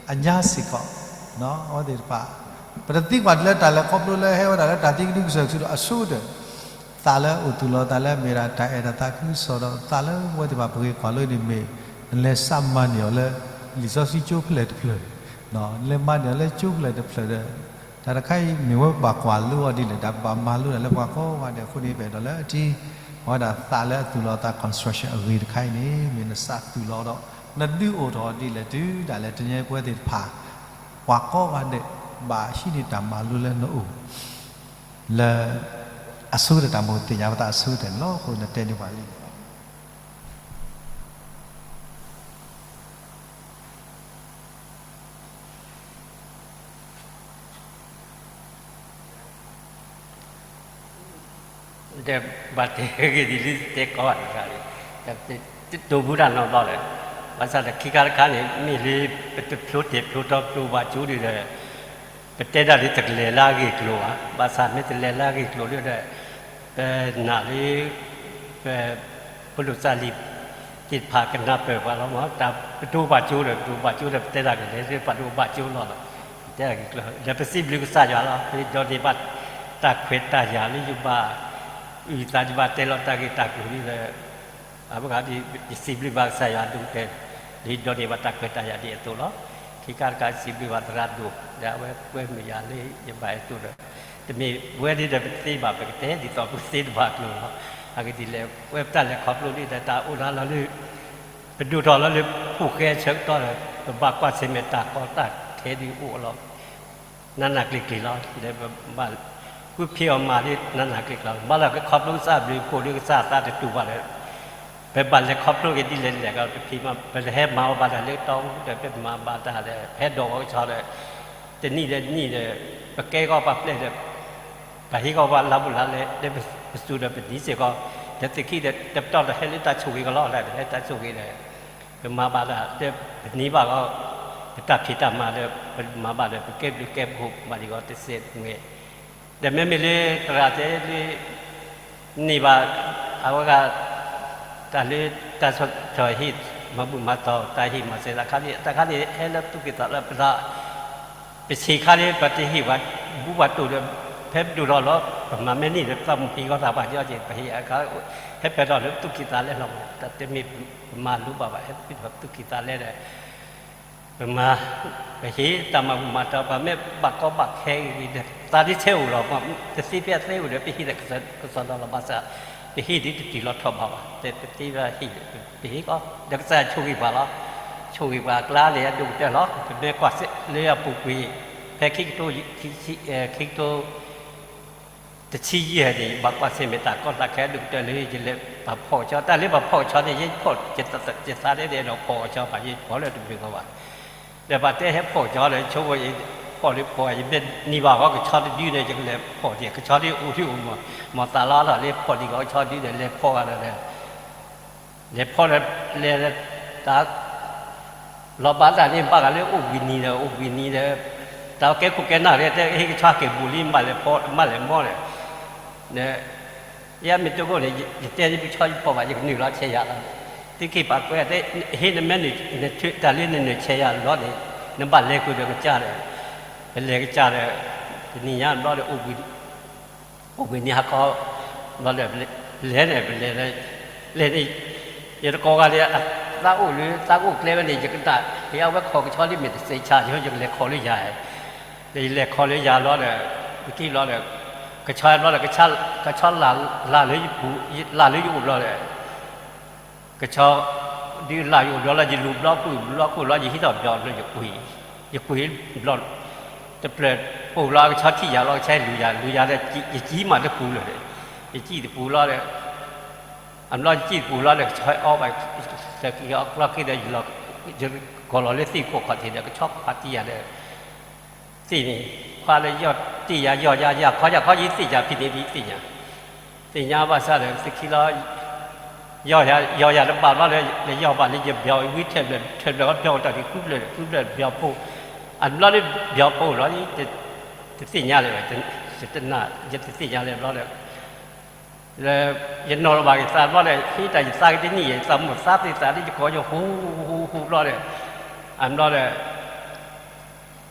အညါစ့ၢ်ကီး အဝဲသ့ၣ်တဖၣ် ပတသံကွၢ်လၢတၢ်လဲၤခီဖျိလၢဟဲဝဲဒၣ်လၢတၢ်သံကဒုကစၢၢ်ကဆူးဒီးအဆိကတၢၢ်, သးလၢအိၣ်သူၣ်လီၤသးလၢမ့ၢ်ဒၣ်တၢ်အဲၣ်တၢ်သးခုကစီၣ်ဒီး သးလၢပဝဲသ့ၣ်တဖၣ်ပဂ့ၤကွၢ်လိန့ၣ်မ့ၢ် နလဲၤစးမၤန့ၢ်အီၤလၢ လံာ်စီဆှံကၠိဖဲလဲၣ်တဖျၢၣ်, နလဲၤမၤန့ၢ်အီၤလၢကၠိဖဲလဲၣ်တဖျၢၣ်ဒီး တၢ်တခါအံၤမ့ၢ်ဝဲပဘၣ်ကွၢ်လိအီၤဒ်လဲၣ် တၢ်ပဘၣ်မၤလိဒၣ်လၢပှၤကိးဂၤဒဲးအဃိန့ၣ် ပအဲၣ်ဒိးလၢအတံၤ အဝဲဒၣ်သးလၢအသူၣ်လီၤသး construction အဂ့ၤတခါအံၤန့ၣ် မ့ၢ်နစးသူၣ်လီၤဒီး နဒုးအိၣ်ထီၣ်ဒ်လဲၣ်တုၤဒၣ်လဲာ် တနံၤအံၤပဝဲသ့ၣ်တဖၣ် ပှၤကိးဂၤဒဲး ဘၣ်ဟံးန့ၢ်တၢ်မၤလိလၢနအိၣ် လၢ အဆိကတၢၢ်တၢ်မိၣ်သ့ၣ်ညါပသးအဆိကတၢၢ်န့ၣ်လီၤ. အဃိနတဲန့ၢ်ပှၤလံန့ၣ်လီၤ. ဒီးဘၣ်တဲဂ့ၢ်ဒ်လံတဲကီးဘၣ်တဂၤလံ, တတိၢ်ဘူးတၢ်နီတဘျီလၢၤ, ဘၣ်ဆၣ်ဒီးခံခါတခါန့ၣ် မ့ၢ်လၢ ပတဖျိတဲာ်ဖျိတီပတအိၣ်ဘၣ်ကၠိဒ်ဒီး ပတဲဒၣ်လၢတကလဲၤလၢအဂ့ၢ်အကျိၤဘၣ်, ဘၣ်ဆၣ်မ့ၢ်တလဲၤလၢအဂ့ၢ်အကျိၤဒ်ဒီး ပနာ်လၢ ပ ပလိာ်စၢ်လံၤသ့ၣ်တဖၣ်ကနၢ်ပၢၢ်ပှၤလီၤမး, တၢ်ပတအိၣ်ဘၣ်ကၠိဒီး ပတအိၣ်ဘၣ်ကၠိဒီး ပတဲဒၣ်ကလဲၤလၢပှၤတအိၣ်ဘၣ်ကၠိလီၤလီၤ, ပတဲဒၣ်ဂ့ၢ်အကျိၤ ဒီးပစံးဘျုးကစၢ်ယွၤလီၤ, ပဒိးန့ၢ်ဘၣ်တၢ်ခွဲးတၢ်ယာ်လၢယဘၣ် အုၣ်သးယဘၣ်တဲလီၤတၢ်ဂ့ၢ်တၢ်ကျိၤဒ်ဒီး အဝဲဂၤဒ် ယစံးဘျုးဘၣ်ကစၢ်ယွၤဒိၣ်ကတၢၢ် လၢယဒိးန့ၢ်ဘၣ်တၢ်ခွဲးတၢ်ယာ်ဒ်အသိးလီၤ. ခံခါတခါစံးဘျုးဘၣ်သရၣ်ဒိၣ် ဒီးအဝဲကွဲမုာ်ယၤလၢယဘၣ်အဲၣ်တိၢ်ဒီး တမ့ၢ်ဝဲဒ်ဒီးပသ့ဘၣ် ပကတဲဒ်သိးပသ့တဘၣ်အကျိၤလီၤ. အဂ့ၢ်ဒ်လဲၣ် ဝဲပတၢ်လဲၤခီဖျိဒ်ဒီးတၢ်အိၣ်လၢလီၤလၢ ပဒိၣ်ထီၣ်လီၤလၢ ဖိၣ်ဃဲဆၢကတီၢ်ဒီး ပဘၣ်ကွၢ်ဆၢၣ်မဲာ်တၢ်ကီတၢ်ခဲဒ်အိၣ်လီၤ နးနးကျံၤကျံၤလီၤ. ဒီးပဘၣ်ဃုဖံးအီၣ်မၤဒ်နးနးကျံၤကျံၤလီၤ. ဘၣ်လၢကခီဖျိကစၢ်ဘျုးဖှိၣ်ဒ်ကစၢ်အသးတတူၢ်ဘၣ်ဒီး ပဘၣ်လဲၤခီဖျိက့ၤဒ်လဲၣ်လဲၣ်ကီး ပဖံးမၤ ပဟဲမၤအီၣ်ဘၣ်တၢ်လၢတီအူဒီး ပမၤဘၣ်တၢ်ဒီး ပဟဲဒိးဝဲကဆီဒီး တနံၣ်ဒီးတနံၣ်ဒီး ပကဲကီၢ်ပှၤပျဲၢ်ဒီး ပဟ့ၣ်ကီၢ်ပှၤလါဘူးလါလဲ ဒီးပစူၤဒီးပနံၤစ့ၢ်ကီး ဒီးသုးခံဒီး တပတီၢ်ဒီးဟဲလၢတၢ်ဆိၣ်ဂ့ၤကလီလၢ ဟဲတၢ်ဆိၣ်ဂ့ၤဒီး ပမၤဘၣ်တၢ် ဒီးပန့ၢ်ဘၣ်ကီး ပတၢ်ဖံးတၢ်မၤဒီး ပမၤဘၣ်ဒီး ပကဲဘျုးကဲဖှိၣ်ဘၣ်ဒ်ကီးတစဲးတမှဲၤ ဒီးမ့မ့ၢ်လၢသရၣ်တဲလၢ န့ၢ်ဘၣ် အဝဲဂၤ တၢ်လၢတၢ်ဆီၣ်ဟ့ၣ် မၤဘူၣ်မၤတီၤ တၢ်ဟ့ၣ်မၤစၢၤတၢ်ခါန့ၣ် တၢ်ခါန့ၣ် ဟဲလၢသူၣ်ကံၢ်သးလၢပသး ပဆံးခါန့ၣ် ပတဟ့ၣ်ပှၤ ဘူၣ်ပှၤတိၢ်ဒီး ဖဲပဒိၣ်ထီၣ်လီၤ ပမၤမ့ၢ်န့ၢ်ဒီး ပသးမုၢ်ဟ့ၣ်ဂီၢ်သးပှၤကညီက့ၤ ပဟ့ၣ်အခါ ဟဲဖဲထီၣ်လၢသူၣ်ကံၢ်သးလဲလီၤမး တၢ်တမ့ၢ်ပမၤလိဘၣ်ဘၣ် ဟဲဖဲထီၣ်သူၣ်ကံၢ်သးလဲဒီး ပမၤ ပဟ့ၣ်တၢ်မၤဘူၣ်မၤတီၤ ပှၤမ့ၢ်ဘၣ်ကီဘၣ်ခဲဂ့ၤဂ့ၤဒီး သးဒ်ဆဲးအိၣ်လီၤ တသ့ဖဲအသ့အိၣ်ဒီး ပဟ့ၣ်ဒီးကစီၣ်ဒီးလီၤဘၣ်ဆၣ် ပဟ့ၣ်ဒ်တတုၤလီၤထီၣ်ဘးဘၣ် တသ့ဖဲဟ့ၣ် ပဟ့ၣ်ကီး ဒီးကစၢ်ဆိၣ်ဂ့ၤပှၤလီၤ ဆိၣ်ဂ့ၤပှၤအကျါန့ၣ် အဒိၣ်ကတၢၢ်လီၤ ပမ့ၢ်ကွၢ်စ့ၢ်လၢအပူၤကွံာ် ဖဲခံကထိ ခံကထိ တဆံယဲၢ်န့ၣ် ဘၣ်ကွၢ်ဆၢၣ်မဲာ်တၢ်ကီတၢ်ခဲဒိၣ်ကတၢၢ်လၢ ယလဲၤပာ်ဖှီၣ်ကဆီ တၢ်လၢပာ်ဖှီၣ်ကဆီန့ၣ် ယဖှီၣ်ယသးဒ်ဒီးဖှီၣ်ကဆီဘၣ် ယဖှီၣ်လၢတမုာ်ဂီၢ်ဘၣ် ဒီးပှၤတဲဟဲဖှီၣ်ကဆီဒီး ဆိကမိၣ်ယဖှီၣ်လၢဖှီၣ် ယမ့ၢ်န့ၢ်ဘၣ်ဂီၢ်ကဆီတဒုန့ၣ် ယကလဲၤဖှီၣ်ကဆီဒ်အိၣ်ဒ်အိၣ်မး မ့ၢ်သးလီၤလီၤလၢဖှီၣ်ဒံးဂီၢ်ကဆီဒုဒီး လဲၤဖှီၣ်ဂၤဒီး လဲၤဖှီၣ်ဒီး လဲၤတၢ် လီၤဘၣ်တၢ်န့ၣ် ဘၣ်ဂၤလၢအိၣ်ဘှံးနံၤဒီး အိၣ်ဘှံးနံၤဒီး တၢ်ကဲခိၣ်ကဲနၢ်ဒီး တဲဟ့ၣ်ကဆီက့ၤဘူးလံ မၤလဲၤဖှီၣ် မၤလဲၤမီၢ်ဒီး ဒီး ယမ့ၢ်တအိၣ်န့ၣ် ယတဲဒ်ပဆီယဖီၣ်ဘၣ် ယကနုာ်လီၤဆဲးယၤလီၤ. သုက့ၤပာ်ကွဲ ဟ့ၣ်နမဲနုာ် နထၢတၢ်လၢနနုာ်ဆဲးယၤလီၤန့ၣ် နဘၣ်လဲၤကွံာ်ဒီးကစၢ်ဒီး ပလဲၤကစၢ်ဒီး တနံၤညါဘျီဒီး အိၣ်ဘှံးနံၤဟါခီ ဘျီဒီး လဲၤန့ၣ် ပလဲၤ လဲၤန့ၣ် ယတကိးဂၤန့ၣ် သးအိၣ်လၢ သးကအိၣ်ကျဲဝဲန့ၣ် ယကနၣ် ယအဝဲခိးကဆီလံမ့ၢ်တစဲးဆါ ယကလဲၤခိးလၢယၤ ဒီးယလဲၤခိးလၢယၤဘျီဒီး ပက့ၤဘျီဒီး ကဆီဘျီဒီး ကဆီလၢ်လၢယပူၤ လၢ်လၢယအိၣ်ဘျီဒီး ကဆီ ဒုးလၢ်ယအိၣ်ဘျီလီၤ ယလူၤဘျီကူၣ်ဘျီကူၣ်လီၤ ယဟံးထီၣ်ဘျီလၢယကွံာ် ယကွံာ်ဘျီ တဖျၢၣ်ပိၢ်လီၤ ကဆီထံၣ်ယၤလီၤ ကဆီလူၤယၤ လူၤယၤဒီး ယကံမးတပူၤလၢၤဒီး ယကံတပူၤလီၤဒီး အဘျီယကံတပူၤလီၤဒီး ကဆီအီဘၣ် တၢ်ကံအီကျီၢ်က့ၤဒီး ယလီၤ ယကီၢ်လီၤလၢသ့ၣ်ခိၣ်ခီၣ်ထံးဒီး ကဆီခွါတံၢ်ယၤဒီး သ့ၣ်န့ၣ် ခွါလၢယီၢ်တ့ၢ်ယၤ ယီၢ်ယၤ ယၤခီယၤခီ ယသ့ၣ်ညါဖဲန့ၣ်ဒ်သ့ၣ်ညါ သ့ၣ်ညါဘၣ်ဆၣ်ဒီး သုခံလီၤ ယီၢ်ယၤ ယီၢ်ယၤတဘၣ်ဘျီဒီး ယယီၢ်ဘၣ်လၢယဘျီဝံထဲဘျီ ထဲဘျီဘျီတၢ်ဒံးဃုဘျီ ဃုဘျီဘျီဖိ အဘျီလၢဘျီဖိလီၤ တသ့ၣ်ညါလၢၤ ယတနၢ် ယတသ့ၣ်ညါလၢၤဘျီဒီး လၢ ယနီၣ်လီၤဘၣ်က့ၤသးဘျီဒီး ဟ့ၣ်တၢ်ယသးကတနံၣ်ယဲ ယသးမိၣ်သးသ့သးလၢယကိးယီၢ် ဟူ ဟူ ဟူဘျီဒီး အဘျီဒီး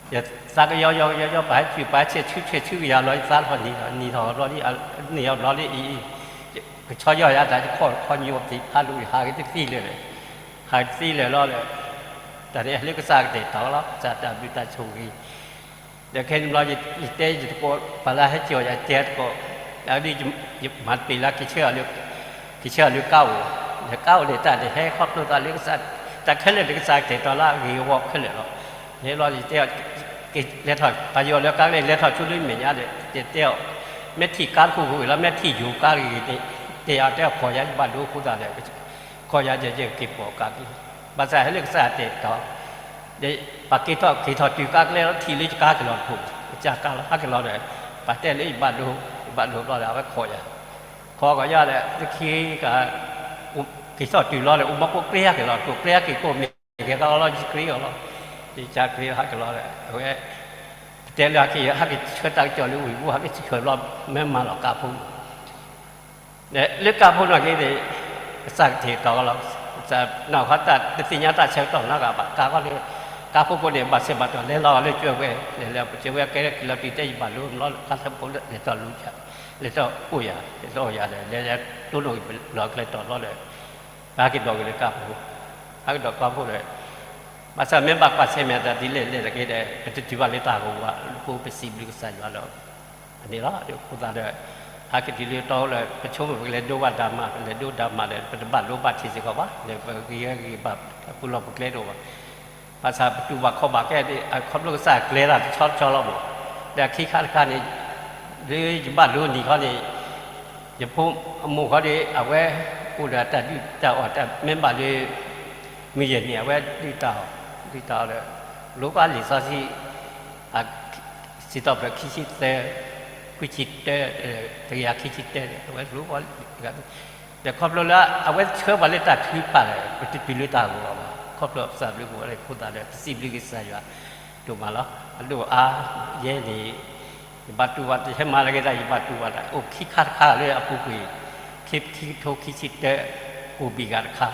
ယသးကယီယီယီယီ ပာ်ဟဲဆူၣ် ပာ်ဟဲဆဲးဆူၣ်ဆဲးဆူၣ်ကယၤလီၤ ယသးထီၣ်နံၤထီၣ် နံၤထီၣ်ဘျီလံ နံၤအီၤဘျီလံအံၤ ကဆီယီၢ်ယၤတၢ် ယခီၣ်ခီညီသ့ၣ်ဖးလူၤ ယဟးက့ၤတသ့လၢၤဒီး ဟးက့ၤတသ့လၢၤလီၤဒီး တၢ်န့ၣ်လၢကစၢ်ကတဲာ်ကတီၤလီၤ ကစၢ်တၢ်ဘျုးတၢ်ဆိၣ်ဂ့ၤ ဒီးခဲန့ၣ်ဘျီ ယတဲယတကိး ပှၤလၢဟဲကၠီၤယၤတဲတကိး ဒ်ယမၤတပ့ၤလၢ က့ၤဆၢအီၤလၢကါအိၣ် ဒီးကါအိၣ်န့ၣ် တၢ်န့ၣ်ဟဲခီဖျိသးလၢကစၢ် တၢ်ခဲလၢာ်န့ၣ် ကစၢ်ကတဲာ်ကတီၤလၢအဂ့ၤအဝီခဲလၢာ်လီၤ. ဟဲလီၤယတဲအီၤ လဲၤထီၣ် ပှၤယိၤလၢကါလဲၤထီၣ်ဆူလၢမဲာ်ညါဒီး ယတဲအီၤ မ့ၢ်ထံၣ်ကါတခိၣ်ဃိလီၤ မ့ၢ်ထံၣ်ယိၤကါဂ့ၤဂ့ၤန့ၣ် တဲအီၤတဲအီၤ ခိးယၤယဘၣ်ဒိအဃိသတးဒီး ခိးယၤယက့ၤပိာ်ကါက့ၤ ဘၣ်ဆၣ်ဟဲလၢကစၢ်တဲာ်ကတီၤ ဒီးပှၤက့ၤထီၣ်က့ၤထီၣ်တုၤကါကျဲလီၤ ထံၣ်လၢယကါက့ၤလီၤတခိၣ် ကစၢ်ကါလီၤဟဲက့ၤလီၤဒီး ပှၤတဲလၢယဘၣ်ဒိ ယဘၣ်ဒိဘျီဒီး အဝဲခိးယၤ ခိးကီးယၤဒီး သုခံက က့ၤထီၣ်တုၤလီၤဒီး အိၣ်မီၢ်ကိးကျဲဟဲက့ၤလီၤ ကိးကျဲဟဲက့ၤကိးမ့ၢ်က့ၤကီလီၤ ယက့ၤအီၤလီၤ ယက့ၤက့ၤဟဲက့ၤလီၤဒီး အဝဲ ပတဲလၢဟဲက့ၤ ဟဲက့ၤဆှၢတၢ်ကစီၣ်လၢဝံၤပူၤ ဟဲက့ၤဆှၢဘျီ မ့ၢ်မၤလီၤကါဖိ လၢကါဖိနီၢ်က့ၤန့ၣ် ကစၢ်ကတဲာ်ကတီၤလီၤ ကစၢ်နီၢ်ခီတၢ်တသ့ၣ်ညါတၢ်ဆၢကတီၢ်နီတဂၤဘၣ် ကါခီန့ၣ် ကါဖိဖိန့ၣ် ဘၣ်ဆဲးဘၣ်တီၢ်လဲၤလီၤလၢကၠွဲဝဲ လဲၤလၢကၠွဲဝဲကဲက့ၤလီၤတုၤတဲယဘၣ်လိၤလီၤ ကါဖိလဲၤထီၣ်လူၤယၤ လဲၤထီၣ်အိၣ်ယၤ လဲၤထီၣ်အိၣ်ယၤဒီး လဲၤလဲၤတိၢ်နီၣ်က့ၤလီၤကျဲတီၤလီၤဒီး ပဟဲက့ၤဒီးက့ၤလၢကါဖိ ဟဲက့ၤဒီးကါဖိဒီး ဘၣ်ဆၣ်မ့ၢ်ဘၣ်ကွၢ်ဆၢၣ်မဲာ်တၢ်ဒ်လဲၣ်လဲၣ်တက့ၢ်ဒီး ပတတုၤဘၣ်လၢတၢ်ဂီၤဝါ ပစံးဘျုးကစၢ်ယွၤလီၤ အန့ၣ်လီၤ အဃိသတးဒီး ဟဲက့ၤတုၤလၢတီလၢ ပဆိကမိၣ်ပကလဲၤဒိဘၣ်တၢ်မၤ ပလဲၤဒိတၢ်မၤဒီး ပတဘၣ်လိဘၣ်ထံးစ့ၢ်ကီးဘၣ် ဒီးပဂ့ၤဂ့ၤဘၣ် ပူၤလီၢ်ပူၤကျဲတအိၣ်ဘၣ် ဘၣ်ဆၣ်ပတူၢ်ဘၣ်ခီၣ်ဘၣ်ခဲ ခီဖျိကစၢ်ကျဲတၢ်တဆီတဆီလီၤမး ဒီးခံခါတခါန့ၣ် လၢယဘၣ်လိနံၤခီန့ၣ် ယဖိအမိၢ်ခီဒီး အဝဲအိၣ်ဒီးတၢ်ဒုၣ်တၢ်အီၣ်တၢ်မ့ၢ်ဘၣ်လၢ မုၢ်ယဲၢ်န့ၣ် အဝဲဒုၣ်တၢ်အီၣ် ဒုၣ်တၢ်အီၣ်ဒီး လိကွၢ်လံာ်စီဆှံ စံးထီၣ်ပတြၢၤခံဆံသၢ ခွံဆံတၢ တကယၤခံဆံတၢ အဝဲလိကွၢ် ဒီးခီဖျိလၢအဝဲဆှၢပှၤလၢတၢ်ထုကဖၣ်ဒီး ပတတုၤလၢတၢ်ဂီၤဘၣ် ခီဖျိပသးဘျုးကဝဲၤအဃိသတးဒီး ပစံးဘျုးကစၢ်ယွၤဒိၣ်မးလီၤ. အဒိၣ်အါ ယဲန့ၣ် ယဘၣ်တူၢ်ဘၣ်တၢ် ယဟဲမၤလၢက့ၤတၢ် ယဘၣ်တူၢ်ဘၣ်တၢ် အိၣ်ခံခါတခါလၢအပူၤကွံာ် ခံကထိခံဆံတၢ အိၣ်ဘှံးဂၤတခါ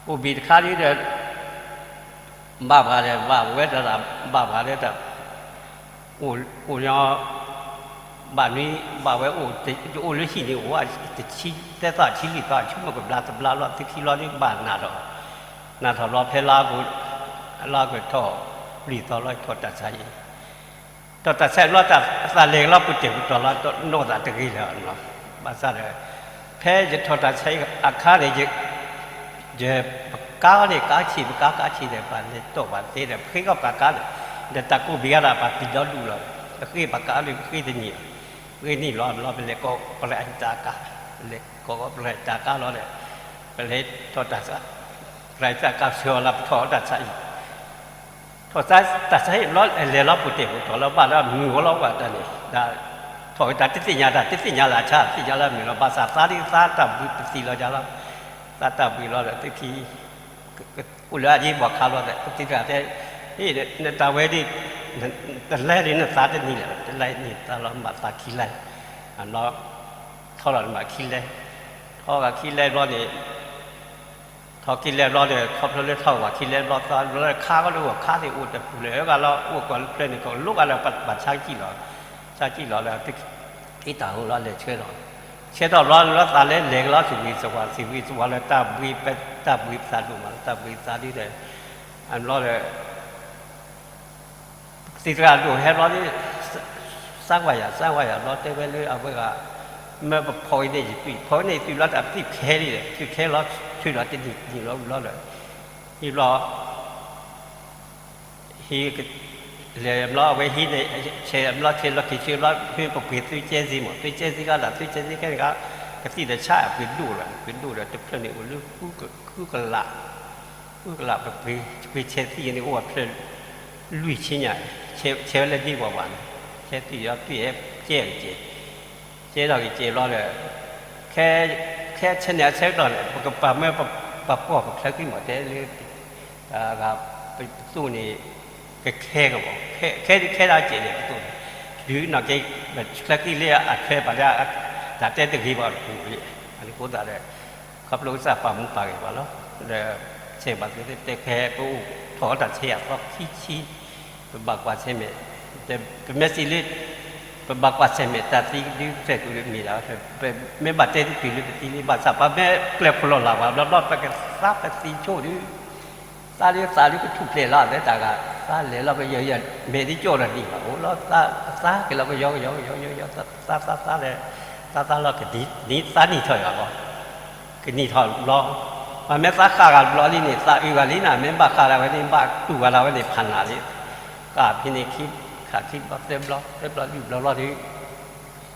အိၣ်ဘှံးတခါဒီး ဘၣ်ပှၤဒီး ဘၣ်ဝဲတၢ် ဘၣ်ပှၤဒီးတၢ် အိၣ်ညီ ဘၣ်နွံ ဘၣ်ဝဲအိၣ် ယအိၣ်လၢဟံၣ်န့ၣ် အိၣ်တဆံ သၢသီ ဆံလွံၢ်သီ ဆူမုၢ်ကဘျါတဘျါလီၤ သုခံလီၤဒီးဘၣ်နးထီၣ် နးထီၣ်ဘျီဖဲလါက လါကထီၣ် လွံၢ်သီလီၤ ထီၣ်တၢ်ဆါအံၤ ထီၣ်တၢ်ဆါအံၤဘျီ တၢ်သးလဲၤကလီၤပူၤတဲာ်ပူၤတီၤလီၤ နီၢ်သးတဂ့ၤလၢၤ ဘၣ်ဆၣ်ဒီး ဖဲယထီၣ်တၢ်ဆါအံၤအခါန့ၣ် ယ ပကါန့ၣ် ကါဆံး ပကါကါဆံးဒီး ပှၤလဲၤတီၢ်ပှၤသ့ဒီး ပဃ့ကီၢ်ပှၤကါန့ၣ် ဒီးတၢ်ကူးဘံၣ်ဂၤဒီး ပှၤပျံၤဒီဒူၣ်လီၤ ပဃ့ပှၤကါလၢပဃ့တနံၤ ပဃ့နံၣ်ဘျီဘျီ ပလဲၤကိးပရၢတၢ်ကါ လဲၤကိးပရၢတၢ်ကါလီၤဒီး ပလဲၤထီၣ်တၢ်ဆါ ပရၢတၢ်ကါဆှၢအီၤလၢပထီၣ်တၢ်ဆါအံၤ ထီၣ်တၢ်ဆါအံၤဘျီ လဲၤလီၤပူၤတဲာ်ပူၤတီၤလီၤ ဘၣ်လၢအမုာ်ဝဲလီၤပှၤတၢ်န့ၣ် ဒ်ထီၣ်က့ၤတၢ်တသ့ၣ်ညါတၢ် တသ့ၣ်ညါလၢအဆါ သ့ၣ်ညါလၢအမုာ်လီၤ ဘၣ်ဆၣ်သးဒ်သးတၢ်ဘှံးပသံးလီၤယၤလီၤ သးတၢ်ဘှံးလီၤဒီးသုခံ အိၣ်လၢအယ့ၢ်ဘီခါလီၤဒီး ပသံတၢ်တဲ နတၢ်ဝဲဒ် တလဲဒ်နသးတနံၤလဲၣ် တလဲနံၤသးလီၤ မၤသးခံလဲၣ် အနီၢ် ထီၣ်လီၤန့ၣ်မးခံလဲ, ထီၣ်ဂၤခံလဲဘျီန့ၣ်, ထီၣ်ခံလဲဘျီန့ၣ် ခီဖျိလၢထီၣ်ဝဲခံလဲဘျီ သးဘျီခါကီဒိၣ်ဝဲခါသ့ၣ်အိၣ်တပူၤလၢၤ အဂၤလီၤအိၣ်ကွၢ်လၢဖျၢၣ်န့ၣ် ကလိၣ်ဂၤလၢပှၤဆါကံၣ်လီၤ, ဆါကံၣ်လီၤလၢ တၢ်ဟူလီၤလဲၤဆှၢလီၤ, ဆှၢထီၣ်ဘျီလၢသးလဲၤလဲၤကလီၤ စံးဝံၤစဝၤ စံးဝံၤစဝၤလၢတၢ်ဘှံး တၢ်ဘှံးပသးဒိၣ်မးလၢတၢ်ဘှံးပသးဒ်ဒီး, အဘျီဒီး ပသံၣ်သရၣ်ဒိၣ်ဟဲဘျီဒီး စါဝါယၤ စါဝါယၤဘျီတဲဝဲလၢအဝဲဂၤ မၢပဖီၣ်အံၤန့ၣ်ယသွံၣ် ဖီၣ်အံၤန့ၣ်ယသွံၣ်ဘျီတၢ်ပသံၣ်ခဲလံဒီး သွံၣ်ခဲလီၤ ထုးလီၤတနံၣ်နံၣ်လီၤဘျီဒီး, ဟံးဘျီ ဟံး လဲၤဘျီအဝဲဟံးန့ၣ် ဆဲးဘျီဆဲးလီၤက့ၤဆဲးဘျီ မ့ၢ်ပပှ့ၤသုကဲစ့မး သုကဲစ့ကါဒီး သုကဲစ့ခဲန့ၣ်ကါ ကသံၣ်ဒီးဆါအပှ့ၤဒိၣ်လီၤ ပှ့ၤဒိၣ်ဒီး တဖျၢၣ်န့ၣ်အိၣ်လၢ ဃုကလး ဃုကလး ပပှ့ၤဆဲးသံၣ်န့ၣ် အိၣ်အဖျၢၣ် လွံၢ်ဆံညါ ဆဲးဝဲလၢဒ့ပှၤဘၣ်န့ၣ် ဆဲးသံၣ်ဒီးသွံၣ်အဲၣ်ကဲကဲ ကဲထီၣ်က့ၤကဲဘျီဒီး ခဲဆဲးန့ၣ်အဆၢကတီၢ်န့ၣ် ပကပာ်မၢပပှီၢ်ပချၢဃံမး တဲလၢ ပသူၣ်န့ၣ် ကခဲကဘီ ခဲခဲဒၣ်ကဲန့ၣ် ပသူၣ်န့ၣ် တုၤနီၢ်က့ ပချၢဃံလၢအထွဲပာ်လၢ တၢ်တဲတဂ့ၤဘၣ်တပူၤလံ အဃိသတးဒီး ခီဖျိကစၢ်ပာ်မူပာ်ဂဲၤပှၤလီၤ ဒီးဆဲးဘၣ်သုတဲခဲ ပအိၣ်ထီၣ်တၢ်ဆဲးအသီခံဆံ ပဘၣ်ကွၢ်ဆၢၣ်မဲာ် ပမ့ၢ်စံးလၢ ပဘၣ်ကွၢ်ဆၢၣ်မဲာ်တၢ်သံဒုးဖျဲၣ်ကူးမ့ၢ်ဒၣ် ပမ့ၢ်ဘၣ်တဲတတုၤလၢပသံလံ ဘၣ်ဆၣ်ပမ့ၢ်ကျဲခိၣ်လီၤလၢ်ပှၤဘျီဘျီ ပကသါပသံဆိၣ်ဒုး သါဒုးသးဒုးကထူၣ်ဖျဲးလီၤ အသဲတၢ်ဂၤ သါလဲၤလီၤပယီၤယီၤ မဲာ်ဒ်ကၠီၣ်ဒီးနံၣ်ဘၣ်အိၣ်လီၤ သါက့ၤလီၤပယီၤကယီၤကယီၤယီၤယီၤ သါသါသါလဲၤ သါသါလီၤကနံၤသါနံၤထီၣ်ယၤလီၤ ကနံၤထီၣ်ဘျီ ပှၤမ့ၢ်သါဃၣ်ဂၤဘျီလံန့ၣ် သးအုးဂၤလံနၤ မ့ၢ်ဘၣ်ဃးလၢဝဲန့ၣ် ဘၣ်တူၢ်ဂၤလၢဝဲန့ၣ် ဖးနၤလံ ဃၣ်ဖဲန့ၣ်ခံ ခးခံဘျီသၢဘျီ သၢဘျီလွံၢ်ဘျီလီၤဒုး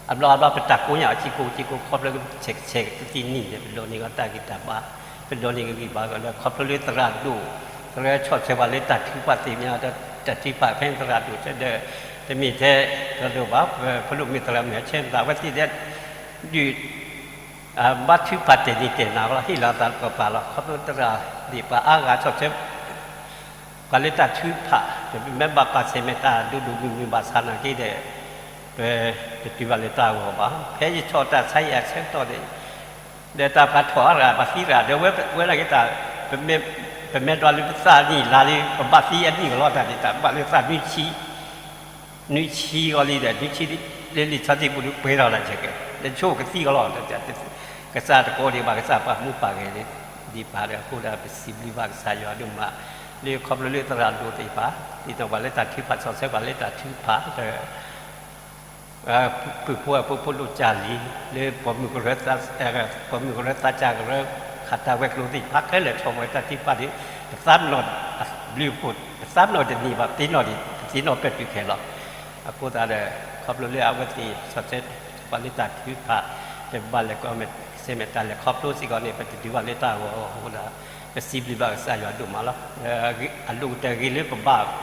အဘျီအဘျီပတၢ်ကိးညါ ကံကိကံကိ ခီဖျိဆဲးဆဲးကသံၣ်နံၤန့ၣ် ပဒိးန့ၢ်ကီတၢ်ဂံၢ်တၢ်ဘါ ပဒိးန့ၢ်ကဂံၢ်ဘါကလၢ ခီဖျိလၢသရၣ်ဒိၣ် သရၣ်ဆီၣ်ထွဲပှၤလၢတၢ်ထုကဖၣ်သ့ၣ်မ့ၢ် တၢ်ထုကဖၣ်ဖဲသရၣ်ဒိၣ်ဆၢဒီး တမ့ၢ်ထဲသရၣ်ဒိၣ်ဘၣ် ပဖိဒိၣ်မုၣ်သရၣ်မုၣ်ဆဲးသးဝဲသ့ၣ်ဒဲး ဒုး ဘၣ်ထုကဖၣ်တဲာ်နံၤတဲာ်နၤလီၤ ဟ့ၣ်လီၤသးပကပာ်လီၤ ခီဖျိသရၣ်ဒိၣ်ပှၤအါဂၤဆီၣ်ထွဲ ပှၤလၢတၢ်ထုကဖၣ် ပမ့ၢ်ဘၣ်ကွၢ်ဆၢၣ်မဲာ်တၢ်ဒိၣ်ဒိၣ်မုၢ်မုၢ်ဘၣ်ဆၣ်နာ်က့ဒီး ပတတုၤဘၣ်လၢတၢ်ဂီၤဘၣ် ဖဲယဆီၣ်တၢ်ဆါယံၤအဆၢကတီၢ်န့ၣ် ဒီးတၢ်ပှၤထီၣ်အါတဂၤ ပှၤသံတဂၤ ဒီးဝဲနာ်က့တၢ် ပမ့ၢ်ဒွးလၢပသးနံၣ်လါလံ ပဘၣ်သံအနံၣ်ကလီတၢ်န့ၣ် တၢ်ဘၣ်လၢသးနွံဆံ နွံဆံဂီၤလံဒီး နွံဆံလၢလံာ်စီဆှံပူၤဒုးပှဲၤထီၣ်လၢကဲ ဒီးဆိကသံကလီ ကစၢ်တကိးဒံးဘၣ် ကစၢ်ပာ်မူပာ်ဂဲၤဒံးဘၣ်ဒီး အဃိဒီး ပစံးဘျုးဘၣ်ကစၢ်ယွၤဒိၣ်မး လၢခီဖျိလၢသရၣ်ဒိၣ်သ့ၣ်တဖၣ် ဒ်သိးပှၤလၢတၢ်ထုကဖၣ် ဆီၣ်ထွဲပှၤလၢတၢ်ထုကဖၣ်ဒီး ပုၢ်ဖိဝဲၢ်ဖိဖိဒိၣ်ကၢ်လံၤ လၢပိာ်မုၣ်ကရၢ ပိာ်မုၣ်ကရၢသးစၢ်ကရၢ ခးတၢ်ဝဲၤကျိၤသ့ၣ်တဖၣ်ခဲလၢာ် ဆီၣ်ထွဲတၢ်ထုကဖၣ်ဒီး ပသးပ့ၤနီၣ်ဘျုးဖှိၣ် ပသးပ့ၤနီၣ်တန့ၢ်ဘၣ် ပသ့ၣ်နီၣ်ဒံး ပသ့ၣ်နီၣ်ပၢၢ်တုၤခဲလီၤ. အဃိသတးဒီး ခီဖျိလၢအဝဲသ့ၣ်ဆီၣ်ထွဲပှၤလၢတၢ်ထုကဖၣ် ဒီးပဘၣ်လဲၤကီမဲာ်ဆၢၣ်မဲာ်တၢ်လဲၤခီဖျိစ့ၢ်ကီးန့ၣ် ပတတုၤဘၣ်လၢတၢ်ဂီၤအဃိဒီး ပစံးဘျုးဘၣ်ကစၢ်ယွၤဒိၣ်မးလီၤ. အဒိၣ်ကတၢၢ်ဂ့ၤလၢပဘၣ်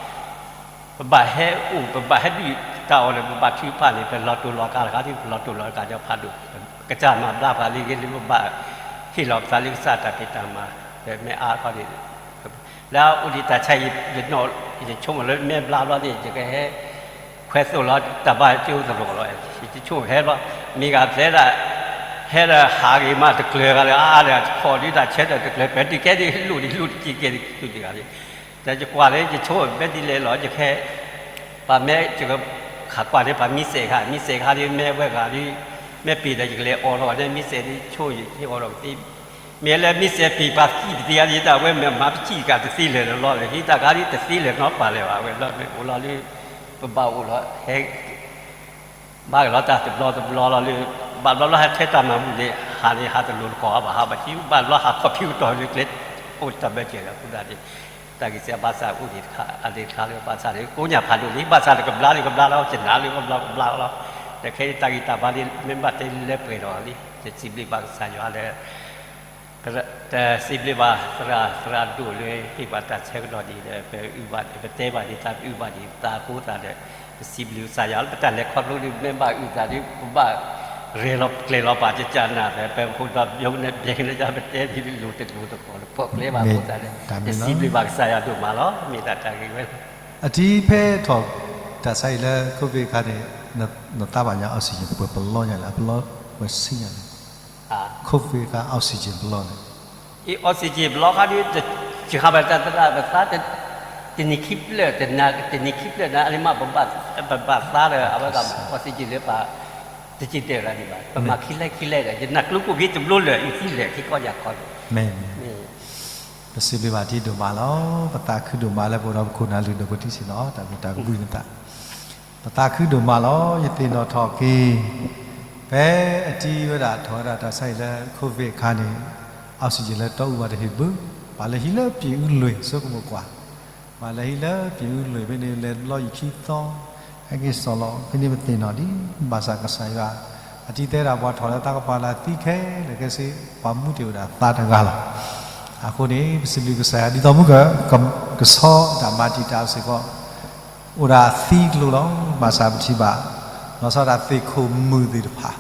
ပဘၣ်ဟဲအိၣ် ပဘၣ်ဟဲဒုးတၢ်အီၣ်ဒီး ပဘၣ်ထုကဖၣ်န့ၣ် ပလီၤတိၢ်လီၤကးတခါဒီး ပလီၤတိၢ်လီၤကးဒီးဖးဒိၣ် ကစၢ်မၤဘျါပှၤလံဂ့ၤလၢပဘၣ်ဟ့ၣ်လီၤပသးလၢကစၢ်တၢ်ဖံးတၢ်မၤ ဒီးမ့ၢ်အါခီန့ၣ် လၢအအိၣ်ဒံးတၢ်ဆါအံၤ ယဆိကမိၣ်လၢမ့ၢ်ဘျါဘျီန့ၣ် ယကဟဲ ခွဲးသိၣ်လီၤတၢ်ဘၣ်ကၠိသရိာ်လီၤ. ယဆိကမိၣ်ဟဲဘျီ မ့ၢ်ဂၤဖျဲဒၣ် ဟဲဒီးဟးဂ့ၤမးတကျၢၤဂၤလၢအါဒီး ခီၣ်ဒုးတၢ်ဆၢထၢၣ်တကျၢၤ ပတုၤကဲဒ်လိၣ်ဒ်လိၣ်တက့ၢ်ကဲဒ်လိၣ်တဂၤလံ. ဒီးယကွၢ်လၢယဆိကမိၣ်မ့ၢ်ဒ်လဲၣ်လီၤ ယခဲ ပှၤမ့ၢ်ယကခးကွၢ်လၢပှၤမံစဲးခါ မံစဲးခါဒ်မ့ၢ်ဝဲဂၤဒ် မ့ၢ်ပ့ၤဒီး ယကလဲၤအီၣ်ထီၣ်ဝဲဒၣ်မံစဲးဒ်ဆိကမိၣ်ယဟဲအီၣ်ထီၣ်ကသ့ မ့ၢ်လၢမံစဲးပ့ၤပှၤသံပသ့အါဒ်တၢ်ဝဲမ့ၢ်မၤပစံၣ်တကးတသ့လၢာ်လီၤလၢ ဟံးတၢ်ခါဒ်တသ့လၢာ်နီတပၤလၢၤဘၣ် ဝဲဘျီမ့ၢ်အိၣ်လီၤလၢ ပဘၣ်အိၣ်လီၤ ဟဲ ဘၣ်က့ၤလီၤတၢ်တဘျီတဘျီလီၤလၢ ဘၣ်ဘျီလီၤဟးထဲတၢ်မၤဘူၣ်န့ၣ် ဟးန့ၣ်ဟးတလိၤတကီၢ်ဘၣ် ဟးဘၣ်ထံ ဘၣ်ဘျီဟးခီၣ်ဖံးကတီၢ်လၢကျဲ အိၣ်တၢ်ဘၢကဲၤလီၤ အဃိသတးန့ၣ် တၢ်ဂ့ၢ်စဲးဘၣ်ဆၣ်အိၣ်ဒံးတခါ အဒံးတခါလၢဘၣ်ဆၣ်န့ၣ် ကိးညၣ်ဖးဒိၣ်လံ ဘၣ်ဆၣ်တကဘျါလံကဘျါလီၤ ကနၤလံကဘျါကဘျါလီၤ ဒီးခဲအံၤတၢ်ဂံၢ်တၢ်ဘါန့ၣ် မ့ၢ်ဘၣ်တဲလၢပှဲၤဒီးလံ ယစံးဘျုးဘၣ်ကစၢ်ယွၤလၢ တစံးဘျုးဘၣ်သရၣ် သရၣ်ဒိၣ်လၢဟ့ၣ်ပှၤတၢ်ဆၢကတီၢ်ဒ်ဒီး ပအုၣ်ဘၣ် ပတဲဘၣ်ဒ်သး ပအုၣ်ဘၣ်ဒ်သးအဃိသတးဒီး ပစံးဘျုးကစၢ်ယွၤလၢပတၢ်လဲၤခီဖျိဒ် ပမ့ၢ်ဘၣ်အုၣ်သးဒ် ပဘၣ်ရဲၣ်လီၤကျဲၤလီၤပာ်ကကနၣ်ဒီး ပဟိဒီးယိန့ၣ် ပျဲက့ၤလၢပတဲဒ်လိၤတလိၤတကီၢ် ပီၣ်ကျဲဘၣ်အဃိသတးဒီး ယစံးဘျုးဘၣ်ကစၢ်ယွၤဒိၣ်မးလီၤ မ့ၢ်ဒၣ်တၢ်ဂ့ၢ်ဝဲလီၤ. အထံဖဲထီၣ်တၢ်ဆါအံၤလၢ COVID အခါန့ၣ် နသးဘၣ်ညါ oxygen ပှဲၤပလီညါလဲၣ် အပလီ ပှဲၤဆံညါန့ၣ် COVID အခါ oxygen ဘျီန့ၣ် အ oxygen ဘျီခါဒ် တစှၤဘၣ်တၢ်သရၣ်ပသး တနံၤခံဖျၢၣ် တနံၤခံဖျၢၣ်န့ၣ် အန့ၣ်မး ပဘၣ်သးဒီး အဝဲဒၣ် oxygen လၢပှၤ တစံးတဲာ်ရၣ်ဒံးဘၣ် ပမၤခံလဲၢ်ခံလဲၢ်ဒီး ယနၢ်ကျိခိၣ်ဖံးတဘျီလၢာ် အံၤသံလၢာ်ခံကီၢ်ညါခီန့ၣ် ပစံးဘျုးဘၣ်တံၤဒိၣ်မးလီၤ. ပသးခုဒိၣ်မးလၢပအိၣ်ဒီးပခိၣ်နၢ်လုၢ်ဒိၣ်ပထံစ့ၢ်နီၤ တၢ်ဘျုးတၢ်ကဘုၣ်နသး ပသးခုဒိၣ်မးလီၤ. ယသ့ၣ်နီၣ်ထီၣ်က့ၤ ဖဲအတံၤဝဲဒၣ်ထီၣ်ဝဲဒၣ်တၢ်ဆါဟံၣ်လၢ COVID အခါန့ၣ် oxygen လၢတီအူဘၣ်တဟ့ၣ်ဘု ပှၤလဲၤဟံးလၢပၠ့ၤအူလွံၢ် ဆိကမိၣ်ကွၢ် ပှၤလဲၤဟံးလၢပၠ့ၤအူလွံၢ်ဖဲန့ၣ် လဲၤဘျီယခံသီ ဟဲက့ၤစိာ်လီၤ ဖဲန့ၣ်ပသ့ၣ်နီၣ်ဒံး ဘၣ်ဆၣ်ကစၢ်ယွၤ အတံၤသဲဒၣ်ပှၤထီၣ်လၢသးကပၤလၢသံခဲလၢာ်ခဲဆ့ ပှၤမူတ့ၢ်ဝဲဒၣ်သးတဂၤလီၤ. အဃိန့ၣ် ပစံးဘျုးကစၢ်ယွၤ ဒ်သိးမုၢ်က ကဆီတၢ်မၤတံာ်တာ်စ့ၢ်ကီး အိၣ်ဒၣ်သံကျိၤလီၤ. ဘၣ်ဆၣ်ပထံၣ်ဘၣ် လီၤဆီဒၣ်သ့ၣ်ခိၣ်မုၣ်သ့ၣ်တဖၣ်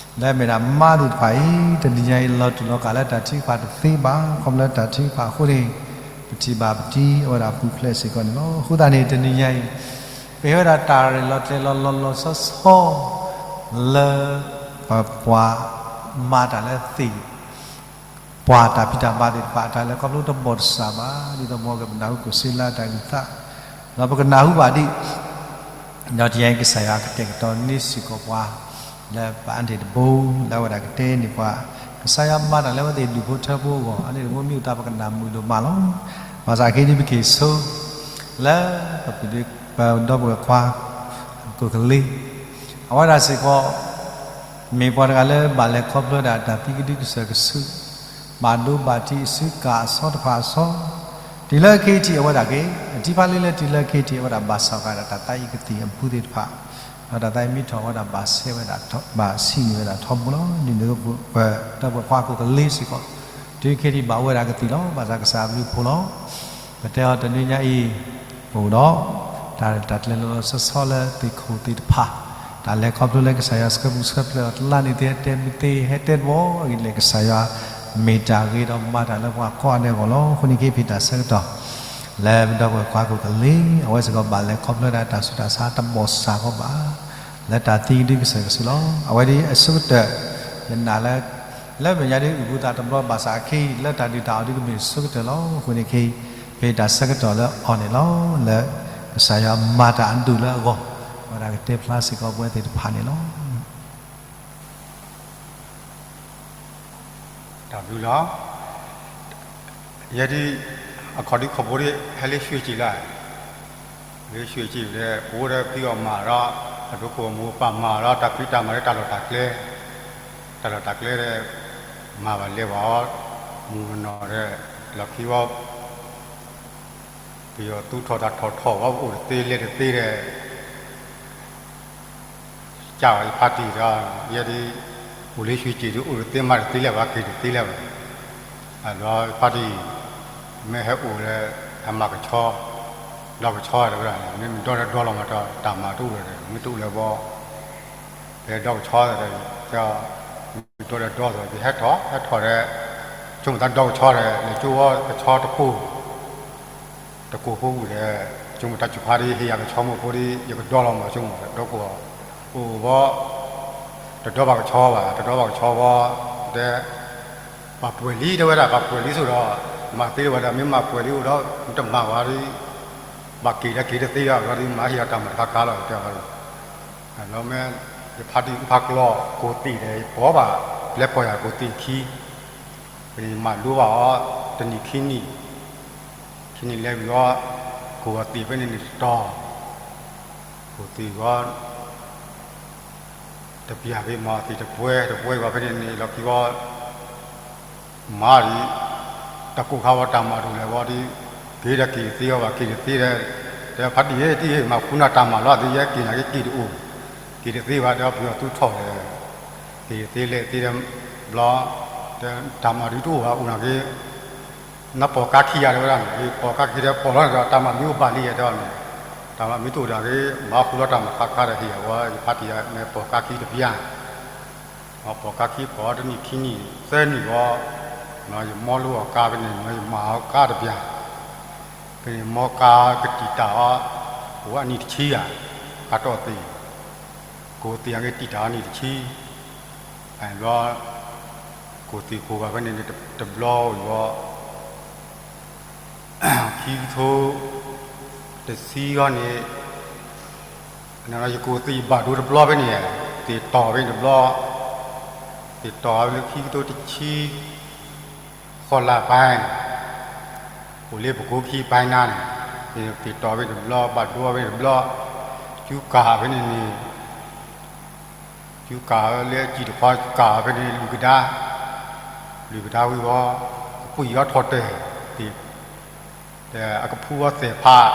လၢအမ့ၢ်ဒၣ်မါသ့ၣ်တဖၣ်အံၤ တနံၤညါအံၤ လီၤတူာ်လီၤကာ်လၢတၢ်ထုကဖၣ်တသ့ဘၣ် ခီဖျိလၢတၢ်ထုကဖၣ်အဃိန့ၣ် ပထံၣ်ဘၣ်ပတံၤအဝဲဒၣ်ပူၤဖျဲးစ့ၢ်ကီးန့ၣ်လီၤ. အဃိသတးန့ၣ် တနံၤညါအံၤ ပဟ့ၣ်ဝဲဒၣ်တၢ်ရဲၣ်လီၤကျဲၤလီၤလီၤလီၤဆီဆီ လၢ ပပှၤ မၤတၢ်လၢသ့ၣ် ပှၤတၢ်ဖံးတၢ်မၤသ့ၣ်တဖၣ် တၢ်လဲၤခီဖျိတဘီၣ်တစၢ်ဘၣ် ဒ်သိးမ်ကပနၢ်ဟူခိၣ်စ့လၢတၢ်ဂံၢ်သး ဒီးပကနၢ်ဟူဘၣ်ဒံး ဒီးတနံၤညါအံၤ ကစၢ်ယွၤကတဲာ်ကတီၤန့ၢ်စ့ၢ်ကီးပှၤ လၢပအန့ၣ်တဘိ လၢအဝဲဒၣ်ကတဲန့ၢ်ပှၤ ကစၢ်ယွၤမၤတၢ်လၢအဝဲသ့ၣ်ဒူၣ်ဖိထၢဖိအဂီၢ် အန့ၣ်တဘိမ့ၢ်အိၣ်သးပကနၣ်မုာ်ဒိၣ်မးလီၤ. ဘၣ်ဆၣ်ခဲအံၤဒ်ပက့ၤဆိ လၢ ပဒီပုၢ်ဝဲၢ်ခွါ ကိၣ်ကလ့ အဝဲဒၣ်စ့ၢ်ကီး မ့ၢ်ပှၤတဂၤလၢဘၣ်လဲၤခီဖျိဒၣ်တၢ်သံကဒုကစၢၢ်ကဆူး ဘၣ်ဒိဘၣ်ထံးအစုကၢ်အဆီတဖၣ်အဆီ တုၤလၢခဲအံၤထံးအဝဲဒၣ်က့ၤ အတံၤဖးလံလၢတုၤလၢခဲအံၤထံးအဝဲဒၣ်ဘၣ်ဆၣ်ဃာ်ဒၣ်တၢ်သးအံၤကသံၣ်အပူၤသ့ၣ်တဖၣ် ဒီးတၢ်သးအံၤမ့ၢ်ထီၣ်ဝဲဒၣ်ဘၣ်ဆဲးဝဲဒၣ် ဘၣ်ဆံးန့ၢ်ဝဲဒၣ်ထီဘိလီၤ. ဒ်န့ၣ်အသိးပဒီပုၢ်ဝဲၢ်ခွါကိၣ်ကလ့စ့ၢ်ကီး တုၤခဲအံၤထံးဘၣ်ဝဲဒၣ်ကသံၣ်လီၤ. ဘၣ်ဆၣ်ကစၢ်အဘျုးအဖှိၣ်လီၤ. ပတဲအီၤတနံၤညါအံၤ ပအိၣ်ဒီး တၢ် တၢ်ကျဲၤလီၤလီၤဆီဆီလၢသ့ၣ်ခိၣ်သ့ၣ်တဖၣ် တၢ်လဲၤခီဖျိလၢကစၢ်ယွၤဆှၢပူၤဆှၢဖျဲးအီၤတလါန့ၣ်သ့ၣ် ဟဲတဲမ့ၢ်သ့ ဟဲတဲတဘီအံၤလဲၣ် ကစၢ်ယွၤ မ့ၢ်တၢ်ဂ့ၤဒီးမၤတၢ်လၢပှၤကိးဂၤဒဲးအဂီၢ်လီၤ. အဃိန့ၣ်က့ၤဖံးတၢ်ဆၢကတီၢ် လၢပဒီပုၢ်ဝဲၢ်ခွါကိၣ်ကလ့ အဝဲစ့ၢ်ကီးဘၣ်လဲၤခီဖျိဒၣ်တၢ်ဆူးတၢ်ဆါတဘီၣ်စၢ်ကီးဘၣ် လၢတၢ်သံကဒုကစၢၢ်ကဆူးလီၤ. အဝဲဒ်အဆိကတၢၢ် ယနာ်လၢ လၢမဲာ်ညါဒ်အုၣ်ဘူသးတဘျီဘၣ်ဆၣ်အခဲအံၤ လၢတၢ်ဒုးတၢ်အီၣ်ဒ်ကမ့ၢ်ဆိကတၢၢ်လီၤ. အဃိန့ၣ်က့ၤ ဖဲတၢ်ဆၢကတီၢ်လၢအီၤန့ၣ်လီၤ. လၢကစၢ်ယွၤမၤတၢ်အဒိၣ်လၢအဂီၢ် အဝဲဒၣ်ကတဲဖျါစ့ၢ်ကီးပဝဲသ့ၣ်တဖၣ်န့ၣ်လီၤ. တၢ်ဘျုးလီၤ. ယဲဒ် အခီၣ်ဒံခီၣ်ဘိဒ် ဟဲလၢရွှ့ၣ်ကၠံၣ်လၢ လၢရွှ့ၣ်ကၠံၣ်ဒီး ပအိၣ်ဒီးဖံအီၣ်မၤဒီး အဒိခိၣ်အမိၢ်ပၢ်မၤဒီး တၢ်ဖံးတၢ်မၤလၢတၢ်လီၢ်တၢ်ကျဲ တၢ်လီၢ်တၢ်ကျဲဒီး မၤဘၣ်လဲၤဘၣ်အီၤ မုၢ်နီၢ်ဒီး လီၢ်ခံဝဲ ပယီၤသူထီၣ်တၢ်ထီၣ်ထီၣ်ဝဲပအိၣ်တသ့လဲၤတသ့ဒီး ကၢ်ဝဲယဖါတံၢ်ဒီး ယဲဒ် အိၣ်လၢရွှ့ၣ်ကၠံၣ်ဒီး အိၣ်တသ့မၤတသ့လၢၤဘၣ် က့ၤတသ့လၢၤဘၣ်. ဒီးယဖါတံၢ် မ့ၢ်ဟဲအိၣ်လၢ ဟဲမၤကဆီ ဒီကဆီတဲဝဲဒၣ်န့ၣ် မ့ၢ်မဒီဒီဒီလီၤမးဒီး တၢ်မၤတအိၣ်လၢၤဒီး မ့ၢ်တအိၣ်လၢၤဘီ ဖဲဒီကဆီဒီး မ့ၢ်ဒီဒီဒီဒီး ယဟဲထီၣ် ဟဲထီၣ်ဒီး ဆိကမိၣ်တၢ်ဒီကဆီဒီး လဲၤကၠိဝဲကဆီတကိၢ် တကိၢ်ဖိဝံၤဒီး ဆိကမိၣ်တၢ်စူၤဖါဒ် ဟ့ၣ်ယၤကဆီမိၢ်ဖိဒ် ယကဒီလီၤမး ဆိကမိၣ်ဒီး ဒီကီၢ် အိၣ်ဘီ တဒီဘၣ်ကဆီဘၣ် တဒီဘၣ်ကဆီဘီ တဲ ပှၤပှဲၤလံတဲဝဲဒၣ် ပှၤပှဲၤလံဆိဒီး မၤသ့လၢၤဘၣ်ဒီး မ့ၢ်မၤပှဲၤလံအိၣ်ဒီး မ့ၢ်တမၤဝဲဒ် ဘၣ်က့ၤဒီးက့ၤတသ့ဘၣ်ဒီး မၤဟ့ၣ်အီၤတၢ်မၤတခါခါလီၤ တဲဝဲဒၣ် ဒီးမ့ၢ် ယဖါတံၢ်အုၣ်ဖးကျီ ကိၢ်သ့ၣ်ဒီး ယပိာ်ဘၣ် လဲၤပိာ်ယၤကိၢ်သ့ၣ်ခံ ပမၤလိဘၣ်အီၤ တနံၣ်ခံနံၣ် ခံနံၣ်လဲၤဝံၤအီၤ ကိၢ်အသ့ၣ်ဖဲန့ၣ်န့ၣ်တတီၤ ကိၢ်သ့ၣ်ဝံၤအီၤ တပျၢ်ဖဲမၤသ့ၣ်တပှဲၤ တပှဲၤဝံၤဖဲန့ၣ်န့ၣ် လီၢ်ခံဝံၤ မၤဒ် တၢ်ကိၢ်ခါဝဲတၢ်မၤတအိၣ်လၢၤဝံၤဒီး က့ၤဒီးက့ၤတသ့အီၤဘၣ် က့ၤတသ့ဒီး တဲဖါတံၢ်ဧၢ တံၢ်ဧၢ မၤဃုနၤတၢ်မၤလီၤ သ့ၣ်ယဲက့ၤနၤက့ၤက့ၤတအိၣ် က့ၤတသ့ဘၣ် တဲပယီၤသူထီၣ်ဒီး က့ၤတသ့လဲၤတသ့ဒီး ဘျီ တဲတၢ်မၤဒုးတအိၣ်ဘၣ် အိၣ်နၤက့ၤ နပိာ်ကါခံဂၤတဲဝဲဒၣ်န့ၣ် ပိာ်ကါခံဒီးပိာ်လီၤန့ၣ်ဒီး တၢ်မၤမ့ၢ်အိၣ်ဘၣ်လံယဲတဲအီၤန့ၣ် တၢ်မၤမ့ၢ်တအိၣ်ဒၣ်က့ၤ မၤဃုလီၤတၢ်မၤခါခါဒီးဟ့ၣ်ယၤဝဲ ယဖါတံၢ်မ့ၢ်ပိာ်ကါခံတပျၢ် ပိာ်ကါခံပိာ်တနံၣ်ခံနံၣ်သၢနံၣ်ဝံၤ ယမီလိအီၤကါဖဲန့ၣ် ယမၤအီၤကါတပျၢ် ဖဲန့ၣ်မီကါကတံာ်တာ်အီၤ အိၣ်အနံၣ်တဆံယၤ ကါတီၢ်သ့ၣ် ကိၢ်သ့ၣ်အဂ့ၢ်တံာ်တာ်အနံၣ်တဆံ ဘျီ ကိၣ်သ့ၣ်ကိၣ်ဘၣ်ဖဲန့ၣ်န့ၣ် တဘျီဝံၤဘီ ခံကထိတဆံအဂီၢ်န့ၣ် ယကိၣ်သ့ၣ်ဘၣ်ဒိတဘျီဖဲန့ၣ် သ့ၣ်တီၢ်ဖဲန့ၣ်တဘျီ သ့ၣ်တီၢ်လၢခံကထိတဆံ ဃီလါပၢ်န့ၣ် အိၣ်လၢပကိခံပၢ်နါန့ၣ် သ့ၣ်တီၢ်ဖဲတဘျီ ဘၣ်ဒိဖဲတဘျီ ကၠူကၢ်ဖဲန့ၣ်န့ၣ် ကၠူကၢ်လၢအစံၣ်တခီ ကၢ်ဖဲန့ၣ် လုၢ်ကဒါ လုၢ်ကဒါဝံၤဘီ ကပှံၢ်အီၤထီၣ်တၢၢ် အကဖူအီၤသဲၣ်ဖး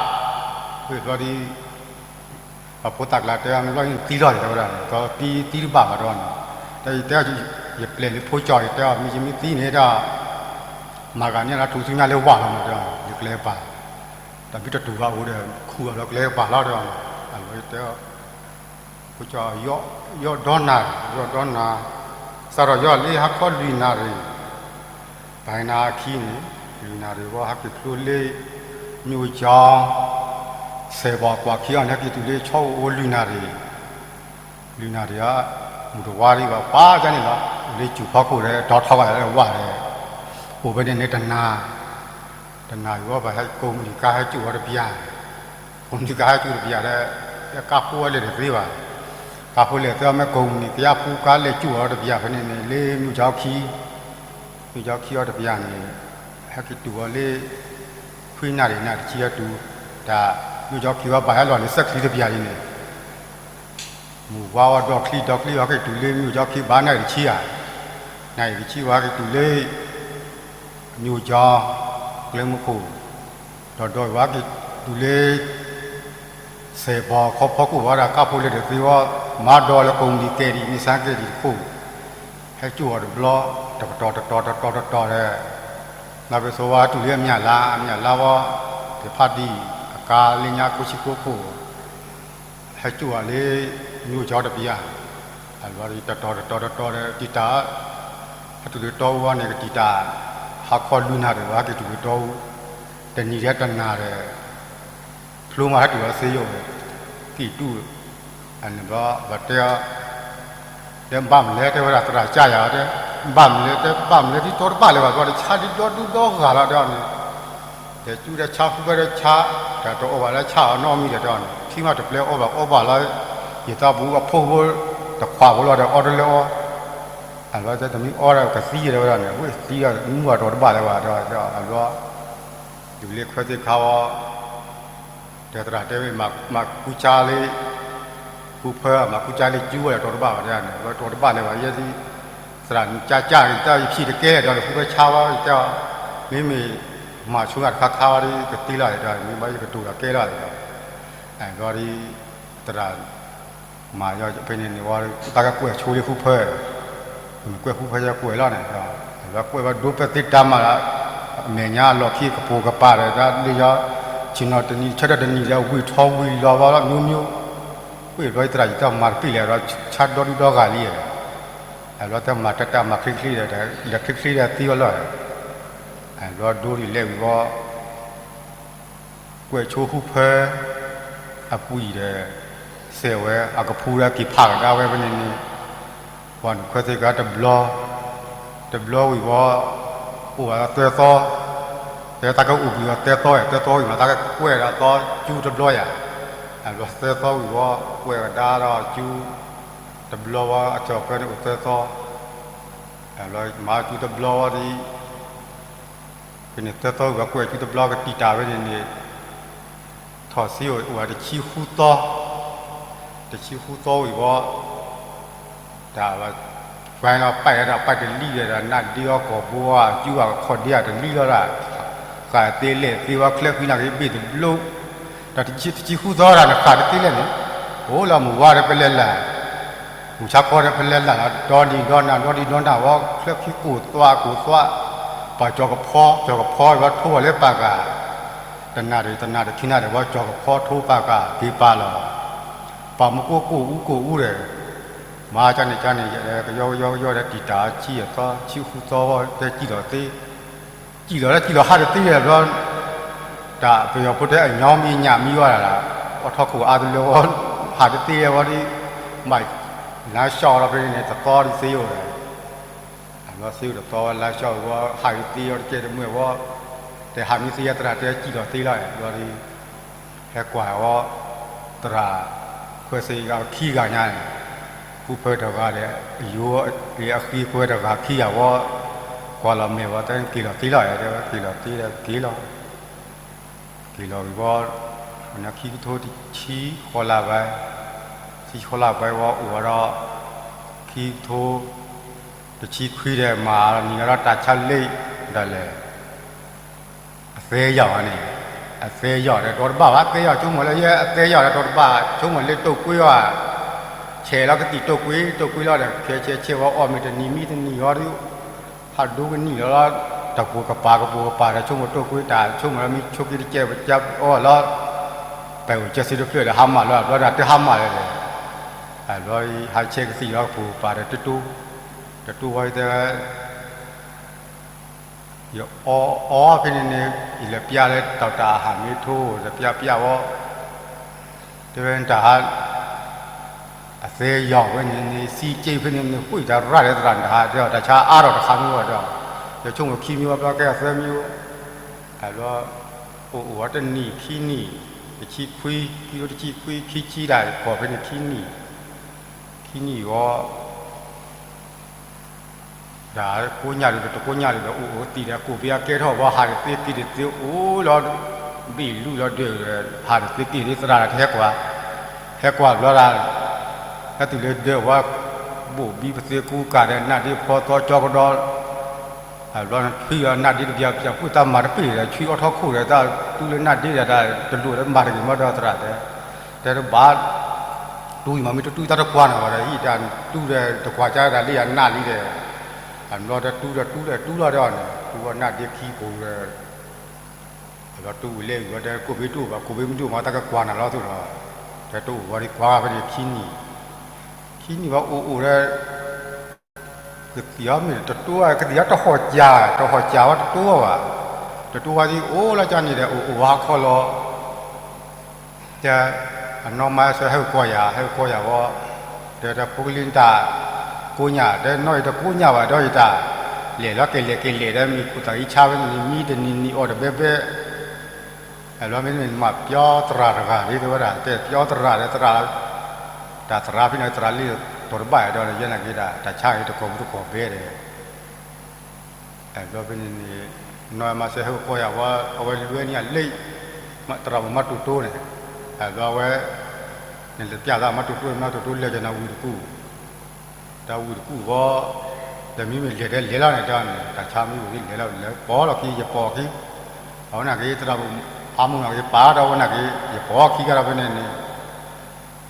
ဝံၤဘျီဒီး ပှၤဖိသၣ်ကျါတဲ မ့ၢ်ဘျီန့ၣ်သံလီၤ တဲဝဲဒၣ်န့ၣ် ကသံသံတဘၣ်ဘၣ်ဒီးန့ၣ် တဲယတဲ ယပျဲၢ်လၢဖိကၠီၣ် ယတဲအီၤ မ့ၢ်ယမ့ၢ်သံန့ၣ်ဒီး မၤဂၤန့ၢ်လၢထူၣ်စုညါလၢဝၢ်လီၤမး တဲအီၤ ယကျဲကပၤ တၢ်မ့ၢ်တတူၢ်ဘၣ်အိၣ်ဒီး ခူၣ်အီၤလၢကျဲကပၤလီၤ တဲအီၤ အလီၤယတဲအီၤ ဖိကၠီၣ် ယီၢ်ဒီနၤ ယီၢ်ဒီနၤ စးထီၣ်ယီၢ်လၢဟါခီလွံၢ်နၣ်ရံၣ် ပၢ်နါအခံန့ၣ် လွံၢ်နၣ်ရံၣ်ဝဲ ဟဲက့ၤဖျိလၢ မ့ၢ်အိၣ်ကၠီ ဆဲးဘီၣ်ကွၢ်ခံအီၤန့ၣ် ဟဲက့ၤတုၤလၢဆီအိၣ်လွံၢ်နၣ်ရံၣ် လွံၢ်နၣ်ရံၣ်ဧါ မုၢ်တဝါဒံးဘၣ် ပှၤကန့ၣ်လီၤ လၢကၠူၣ်ဖီခိၣ်ဒီး တီထီၣ်ဘၣ်လၢဝၢ်ဒီး အိၣ်ဖဲန့ၣ်န့ၣ်တနၤ တနၤဝံၤဘၣ် ဟဲကိးမုၢ်နံၤကါဟဲကၠူၣ်အီၤတပျၢ် ကိးမုၢ်နံၤကါဟဲကၠူၣ်တပျၢ်ဒီး ကါဖိလဲၤတသ့ဘၣ် ကါဖိလဲၤသ့အီၤ မ့ၢ်ကိးမုၢ်နံၤကါဖိကါလဲၤကၠူၣ်အီၤတပျၢ်ဖဲန့ၣ်န့ၣ် လၢမ့ၢ်အိၣ်ကၠီခံ မ့ၢ်အိၣ်ကၠီခံအီၤတပျၢ်န့ၣ် ဟဲက့ၤတုၤအီၤလၢ ခွံနၣ်ရံၣ်နၣ်တဆံဟဲတုၤ တၢ် မ့ၢ်အိၣ်ကၠီခံဝဲဘၣ်ဟဲလီၤန့ၣ် စဲးချံတပျၢ်ဒ်န့ၣ် မုၢ်ဝါဝဲဒီချံဒီချံ ဟဲက့ၤတုၤလၢမ့ၢ်အိၣ်ကၠီခံဘၣ်နၣ်ရံၣ်တဆံဧါ နၣ်ရံၣ်တဆံဝဲ ဟဲက့ၤတုၤလၢ မ့ၢ်အိၣ်ကၠီ ကျဲမုၢ်ခိၣ် ဒီးဒီးဝဲဟဲက့ၤတုၤလၢ ဆဲးဘီၣ်ခီဖီခိၣ်ဝဲဒၣ် ကါဖိလဲၤတသ့ဝဲ မၤဒီးလၢကိးမုၢ်နံၤကဲဒံး မ့ၢ်စါကဲဒံးတခိၣ် ဟဲကၠူၣ်အီၤတဘျီ တကတီၢ်တကတီၢ်တကတီၢ်တကတီၢ်ဒီး နီၢ်ပ့းသိဝဲတုၤလၢအမၠၣ်လါ အမၠၣ်လါဝဲ သ့ၣ်ဖးဒံၣ် အကါလၢညါခိၣ်ဆံခိၣ်ခိၣ် ဟဲကၠူၣ်အီၤလၢ မ့ၢ်အိၣ်ကၠီတပျၢ် အလီၤတတီၤတတီၤတတီၤဒီး တံာ်တာ် ဟဲတုၤလၢတီအူဝဲန့ၣ် ကတံာ်တာ် ဟါခီလွံၢ်နၣ်ရံၣ်ဝဲ ဟဲက့ၤတုၤလၢတီအူ တနံၤဒီးတနၤဒီး ဖျိမးဟဲတုၤဝဲသ့ယိာ် ကံၢ်တူၢ် အန့ၣ်ဘျီ ပတဲအီၤ တဲဘၣ်မလဲၣ် တဲဝဲဒၣ်သရၣ်ကၠၢ်ယၤတဲ ဘၣ်မလဲၣ် တဲဘၣ်မလဲၣ် ဒ်တီတဘၣ်လၢၤဘၣ် ဘျီဒီးဆါဒ်ဒီဒူၣ်ဒီဂၤလီၤတဲအီၤန့ၣ် ဒီးကၠူဒီးဆါဃုဖဲဒီးဆါ တၢ်တအီၣ်ဘၣ်လၢဆါအီၤနီတမံၤဒီးတဲအီၤန့ၣ် ထံမးတပျဲအီၣ်ဘၣ်အီဘၣ်လီၤ ယသးပူၤအဖိဖိ တခွးဖိလီၤဒီးအီတလၢအီ အလီၤတဲတမံၤအီဒီးကသံတဲဝဲဒၣ်န့ၣ် အဝဲသံဒီးမူအတီၤတဘၣ်လၢၤဘၣ် တဲအလီၤ တုၤလၢခွဲသ့ၣ်ခါအီၤ တဲသရၣ်တဲဝဲ မၤကူစါလၢ ဃုဖၢ မၤကူစါလၢကၠူဝဲဒီးတီတဘၣ်ဘၣ်တဲန့ၣ် ဝဲတီတဘၣ်လၢၤဘၣ် ယဲဒၣ် သရၣ်ကၠၢ်ကၠၢ် ယတၢ်ယဖံးတကဲလၢၤဒီး ဃုဖၢဆါဝဲ ယတဲအီၤ မ့မ့ၢ်မၤဆိဂၤတခါခါဝဲဒီး ကသ့လီၤဒီး မ့ၢ်ဘၣ်ယကတိၤဒီးကဲလီၤဒီး ဘျီဒီး သရၣ် မၤယီၤဖဲန့ၣ်န့ၣ်ဝဲ တၢ်ကကွဲးဆိလၢဃုဖၢ မ့ၢ်ကွဲးဃုဖၢယကွဲးလီၤန့ၣ် ကွဲးဝဲဒိဖဲသ့တၢ်မၤ အမဲာ်ညါအလီၢ်ခံကပိာ်ကပၤဒီး တၢ်လၢယီၤ ဆ့ၣ်နီၤတနံၤဆၢထၢၣ်တနံၤဒီး ဝံၤထီဝံၤလီၤဘၣ်လီၤ မျိုးမျိုး ကွဲးဘျီသရၣ်ယတၢ်မၤတပ့ၢ်လဲၣ်ဒီး ဆါဒီဒူၣ်ဒီဂၤလံ အဘျီတၢ်မၤတၢ်တၢ်မၤချ့ချ့ဒီး ဒီးချ့ချ့ဒီးသ့ဝဲလီၤ အဘျီဒိဒ်လဲၣ်ဝံၤဘီ ကွဲးဆိဃုဖၢ အပှံၤဒီး စဲးဝဲ အကဖူဒီးက့ၤဖးကဒါဝဲဖဲန့ၣ်န့ၣ် ပှၤနခွဲသ့ၣ်ကါတဘျီ တဘျီဝံၤဘီ အိၣ်ဝဲသၢသီ တဲတၢ်ကအိၣ်ဘှံးအီၤသၢသီ သၢသီဝံၤမး တၢ်ကကွဲးဒီးသီကၠူတဘျီယၤ အဘျီသၢသီဝံၤဘီ ကွဲးကဒါဒီးကၠူ တဘျီဝဲ အကၠီၤဖဲန့ၣ်အိၣ်သၢသီ အဘျီမၤကၠူတဘျီဝဲဒ် ဖဲန့ၣ်သၢသီဝံၤဘီ ကွဲးကၠူတဘျီကတံာ်တာ်ဝဲန့ၣ်န့ၣ် ထီၣ်စ့အိၣ်ဝဲတဆံဃုသီ တဆံဃုသီဝံၤဘီ တၢ်ဝဲ ပှဲၤလီၤပာ်ဝဲဒၣ်ပာ်တလံၣ်ဝဲဒၣ် နၢ်ဒ့အီၤကီၢ်ဘိဧါ ကၠူဧါခီၣ်ဒ့ဧါတလံၣ်လီၤဒၣ် ဃၣ်သ့လဲၣ်သ့ဝဲချၢဃံနၢ်က့ၤဘ့ၣ်တဘျိ တၢ်တဆံဃုသီဒၣ်နဃၣ်တသ့လဲၣ်န့ၣ် အိၣ်လီၤမုၢ်ဝါဒီးဖဲလဲၣ်လၢ် မုၢ်ဆါခီဒီးဖဲလဲၣ်လၢ်လီၤ ဒီနံၤဒီနၤ ဒီနံၤဒီနၤဝဲ ချၢခံကိၢ်သွးကိၢ်သွး ပှၤကၠီၤကဖီ ကၠီၤကဖီဝဲထိဝဲလၢပာ်ကၤ တနၤဒီးတနၤဒီးခံနၤဒီးဝဲ ကၠီၤကဖီထိပာ်ကၤက့ၤပာ်လီၤ ပှၤမူကိၣ်ကိၣ်အူကိၣ်အူဒီး မၤကၢန့ၣ်ကၢန့ၣ် ကယီကယီကယီဒီးတံာ်တာ်ဆံအသီ ဆံဃုသီဝဲ တဲကံၣ်လီၤသ့ ကံၣ်လီၤလၢကံၣ်လီၤဟးတသ့ဒီးဘျီ တၢ်ပယီၤဖိတဲအညီမံၤညၣ်မံၤဝဲဒၣ် အီထီခိၣ်အါတလၢဝဲ ဟးတသ့ဝဲဒီး မၤ လါၡီၣ်လီၤဖဲန့ၣ်န့ၣ် တသီဒုးသ့အိၣ်ဒီး, အဘျီသ့အိၣ်တသီဝဲ လါၡီၣ်ဝဲ ဟးဂ့ၤသ့အီၤတကဲတမှဲၢ်ဝဲ, တဲဟးမ့ၢ်သ့ယဲၢ်သရၣ်တဲစံၣ်လီၤသ့လီၤ ဘျီဒီး ဟဲကွၢ်ဝဲ သရၣ်ခွဲးသ့ၣ်ဂၤခံဂၤညါန့ၣ်, ဃူဖၢတဂၤဒီး ယိၤအဃံခွဲတဂၤခံဂၤဝဲ, ကွၢ်လီၤမဲာ်ဝဲ တဲက့ၤလီၤသ့လီၤ တဲဝဲက့ၤလီၤသ့ဒီးက့ၤလီၤ က့ၤလီၤဂ့ၤဝဲ, ခံကထိတဆံဃိးလါဘၣ်, ဆံဃိးလါဘၣ်ဝဲ အိၣ်ဝဲဒီး ခံကထိတဆံခွံဒီး မၤနံၤဝဲဒီးတၢ်ဆါလ့ၣ်ဒၣ်လဲာ်, အသဲယီၤန့ၣ်, အသဲယီၤဒီးတြီတဘၣ်ဘၣ် သဲယီၤဆိကမိၣ်လၢယဲ အသဲယီၤဒီးတြီတဘၣ် ဆိကမိၣ်လၢတိၢ်ကွ့အီၤ, ဆဲးလီၤကသံၣ်တိၢ်ကွ့ တိၢ်ကွ့လီၤဒီး ခဲဆဲးဆဲးဝဲအီၣ်မ့ၢ်တနံၤမံတနံၤအီၤဒီး ဟးဒိကနံၣ်လီၤလီၤ, တၢ်ပူၤကပၤကပူၤကပၤဒီး ဆိကမိၣ်တိၢ်ကွ့တၢ် ဆိကမိၣ်လၢမ့ၢ်ဆိက့တကဲပကၢအီၣ်လီၤ, ပအိၣ်ကဲစ့တဖျၢၣ်ဒီးဟါမၢ်လီၤ ဘျီဒီးတဟါမၢ်လၢၤဒီး, ဘျီဟးဆဲးကသံၣ်လီၤကပူၤကပၤဒီး တတိၢ်, တတိၢ်ဝဲတဲ ယအီအီဖဲန့ၣ်န့ၣ် ယလဲၤပျၢ်လၢတီၤတၢ်အဟးမ့ၢ်ထိ လဲၤပျၢ်ပျၢ်ဝဲ, တဲဝဲတၢ်ဟး အသဲယီၤဝဲန့ၣ်န့ၣ် စံက့ဖဲန့ၣ်န့ၣ် ဃုတၢ်ရၣ်လၢသရၣ်တၢ်ဟး တဲတၢ်ဆါအါထီၣ်တခါမ့ၢ်ဝဲဒီး, ယဆိကမိၣ်ခံမံၤဝဲဘျီကဲအသၢမံၤအိၣ်, ဘျီ အိၣ်အိၣ်ဝဲတနံၣ်ခံနံၣ်, တဆံခွံ, ခံကထိတဆံခွံ ခံဆံတၢ်ကီၢ်ဖဲန့ၣ်ခံနံၣ်, ခံနံၣ်ဝဲ ဒီးကိးညၣ်ဒုးဒီးတကိးညၣ်ဒုးဒီး အိၣ်အိၣ်သံဒီး ကိးဘ့အကဲထီၣ်ဝဲ ဟးတသ့က့ၤတသ့အိၣ်လီၤ, ဘ့ၣ်လူၢ်လီၤဒၢးဒီး ဟးတသ့က့ၤတသ့သရၣ်ဒီးတဟဲကွၢ်, ဟဲကွၢ်ဘျီဒီး ဟဲတုၤလၢဒၢးဝဲ ဘိၣ်ဘံပသ့ကူကၤဒီး နၢ်ဒ့ဖီသီကၠီကဒီး ဘျီထွံၣ်အီၤနၢ်ဒ့တဘျီ ပျၢ်ဖုၣ်တၢ်မၤတပ့ၢ်ဒီး ထွံၣ်အီၣ်ထီၣ်ခိၣ်ဒီး တၢ်တူၢ်လၢနၢ်ဒ့ဒီး တၢ်တလိၣ်လၢမၤတဂ့ၤမီၢ်ဒီးသရၣ်တဲ တဲတဘၣ် တူၢ်အံၤမ့ၢ်မ့ၢ်တတူၢ် တၢ်တကွၢ်န့ၣ်ဝဲဒီး ဟံၣ်တၢ်တူၢ်ဒီးတကွၢ်ကၢ်တၢ်လၢယနၢ်လံဒီး အဘျီတၢ်တူၢ်ဒီးတူၢ်ဒီးတူၢ်လီၤဒီးန့ၣ် တူၢ်အီၤနၢ်ဒ့ခံပူၤဒီး အဘျီတူၢ်ဝံၤလဲၣ်ဝံၤဝဲဒီး ကိးဘ့တအိၣ်ဘၣ် ကိးဘ့မ့ၢ်တအိၣ်မ့ၢ်တၢ်ကကွၢ်နၤလီၤသိးလီၤ တဲတအိၣ်ဝဲဒီးကွၢ်ဖဲန့ၣ်ခံနံၣ် ခံနံၣ်ဝဲအိၣ်အိၣ်ဒီး ကသံၣ်အီၤမ့ၢ်တတိၢ် ကသံၣ်အီၤတဟီၣ်ကၢ် တဟီၣ်ကၢ်ဝဲတတိၢ်ဘၣ်, တတိၢ်ဝဲဒ်အိၣ်လီၤကၢ်န့ၣ်ဒီး အိၣ်အိၣ်ဝဲဟါခီလီၤ, တဲ အနီၢ်မါဆၢဟဲကီၢ်ယၤ ဟဲကီၢ်ယၤဝဲ, တဲတၢ်ဖိကလံၤတၢ်ကိးညၣ် တဲနီၢ်အံၤတကိးညၣ်ဘၣ်ဒီးယတၢ် လဲၤလီၤကလဲၤကလဲၤဒီး မ့ၢ်ခိၣ်သၣ်အံၤဆါဝဲန့ၣ် မံတနံၤနံၤအီၣ်တဘဲဘဲ အဘျီမ့မ့ၢ်မၤပျီသရၣ်တဂၤလံ တဲဝဲဒၣ် တဲပျီသရၣ်ဒီးသရၣ်, တၢ်သရၣ်ဖဲန့ၣ် သရၣ်လံ တိၤတဘၣ်ဒီး ယဲနာ်က့ၤဒၣ် တၢ်ဆါအံၤတကိးမူတကိးဘဲဒီး အဘျီဖဲန့ၣ်န့ၣ် နီၢ်မါဆဲဟဲကီၢ်ယၤဝဲ အဝဲလွဲန့ၢ်အလံာ် သရၣ်မုၣ်မၤတူၢ်တိၢ်န့ၣ် အဘျီဝဲ နလဲၤပျၢ်သးမၤတူၢ်တိၢ် မၤတူၢ်တိၢ်လဲၤကနၤဝံၤတကူၣ် တၢ်ဝံၤတကူၣ်ဃီ ဒီးမ့မ့ၢ်လဲၤဒီးလဲၤလီၤန့ၣ် တၢ်န့ၣ် တၢ်ဆါမ့ၢ်ဝံၤလဲၤလီၤ လဲၤပိာ်လီၤခံ ယပိာ်ခံ အဝဲနာ်က့ၤ သရၣ်မုၣ်အါမူၢ်နာ်က့ၤ ပာ်ဒီးဝဲနာ်က့ၤ ယပိာ်ခံကဒီးဖဲန့ၣ်န့ၣ်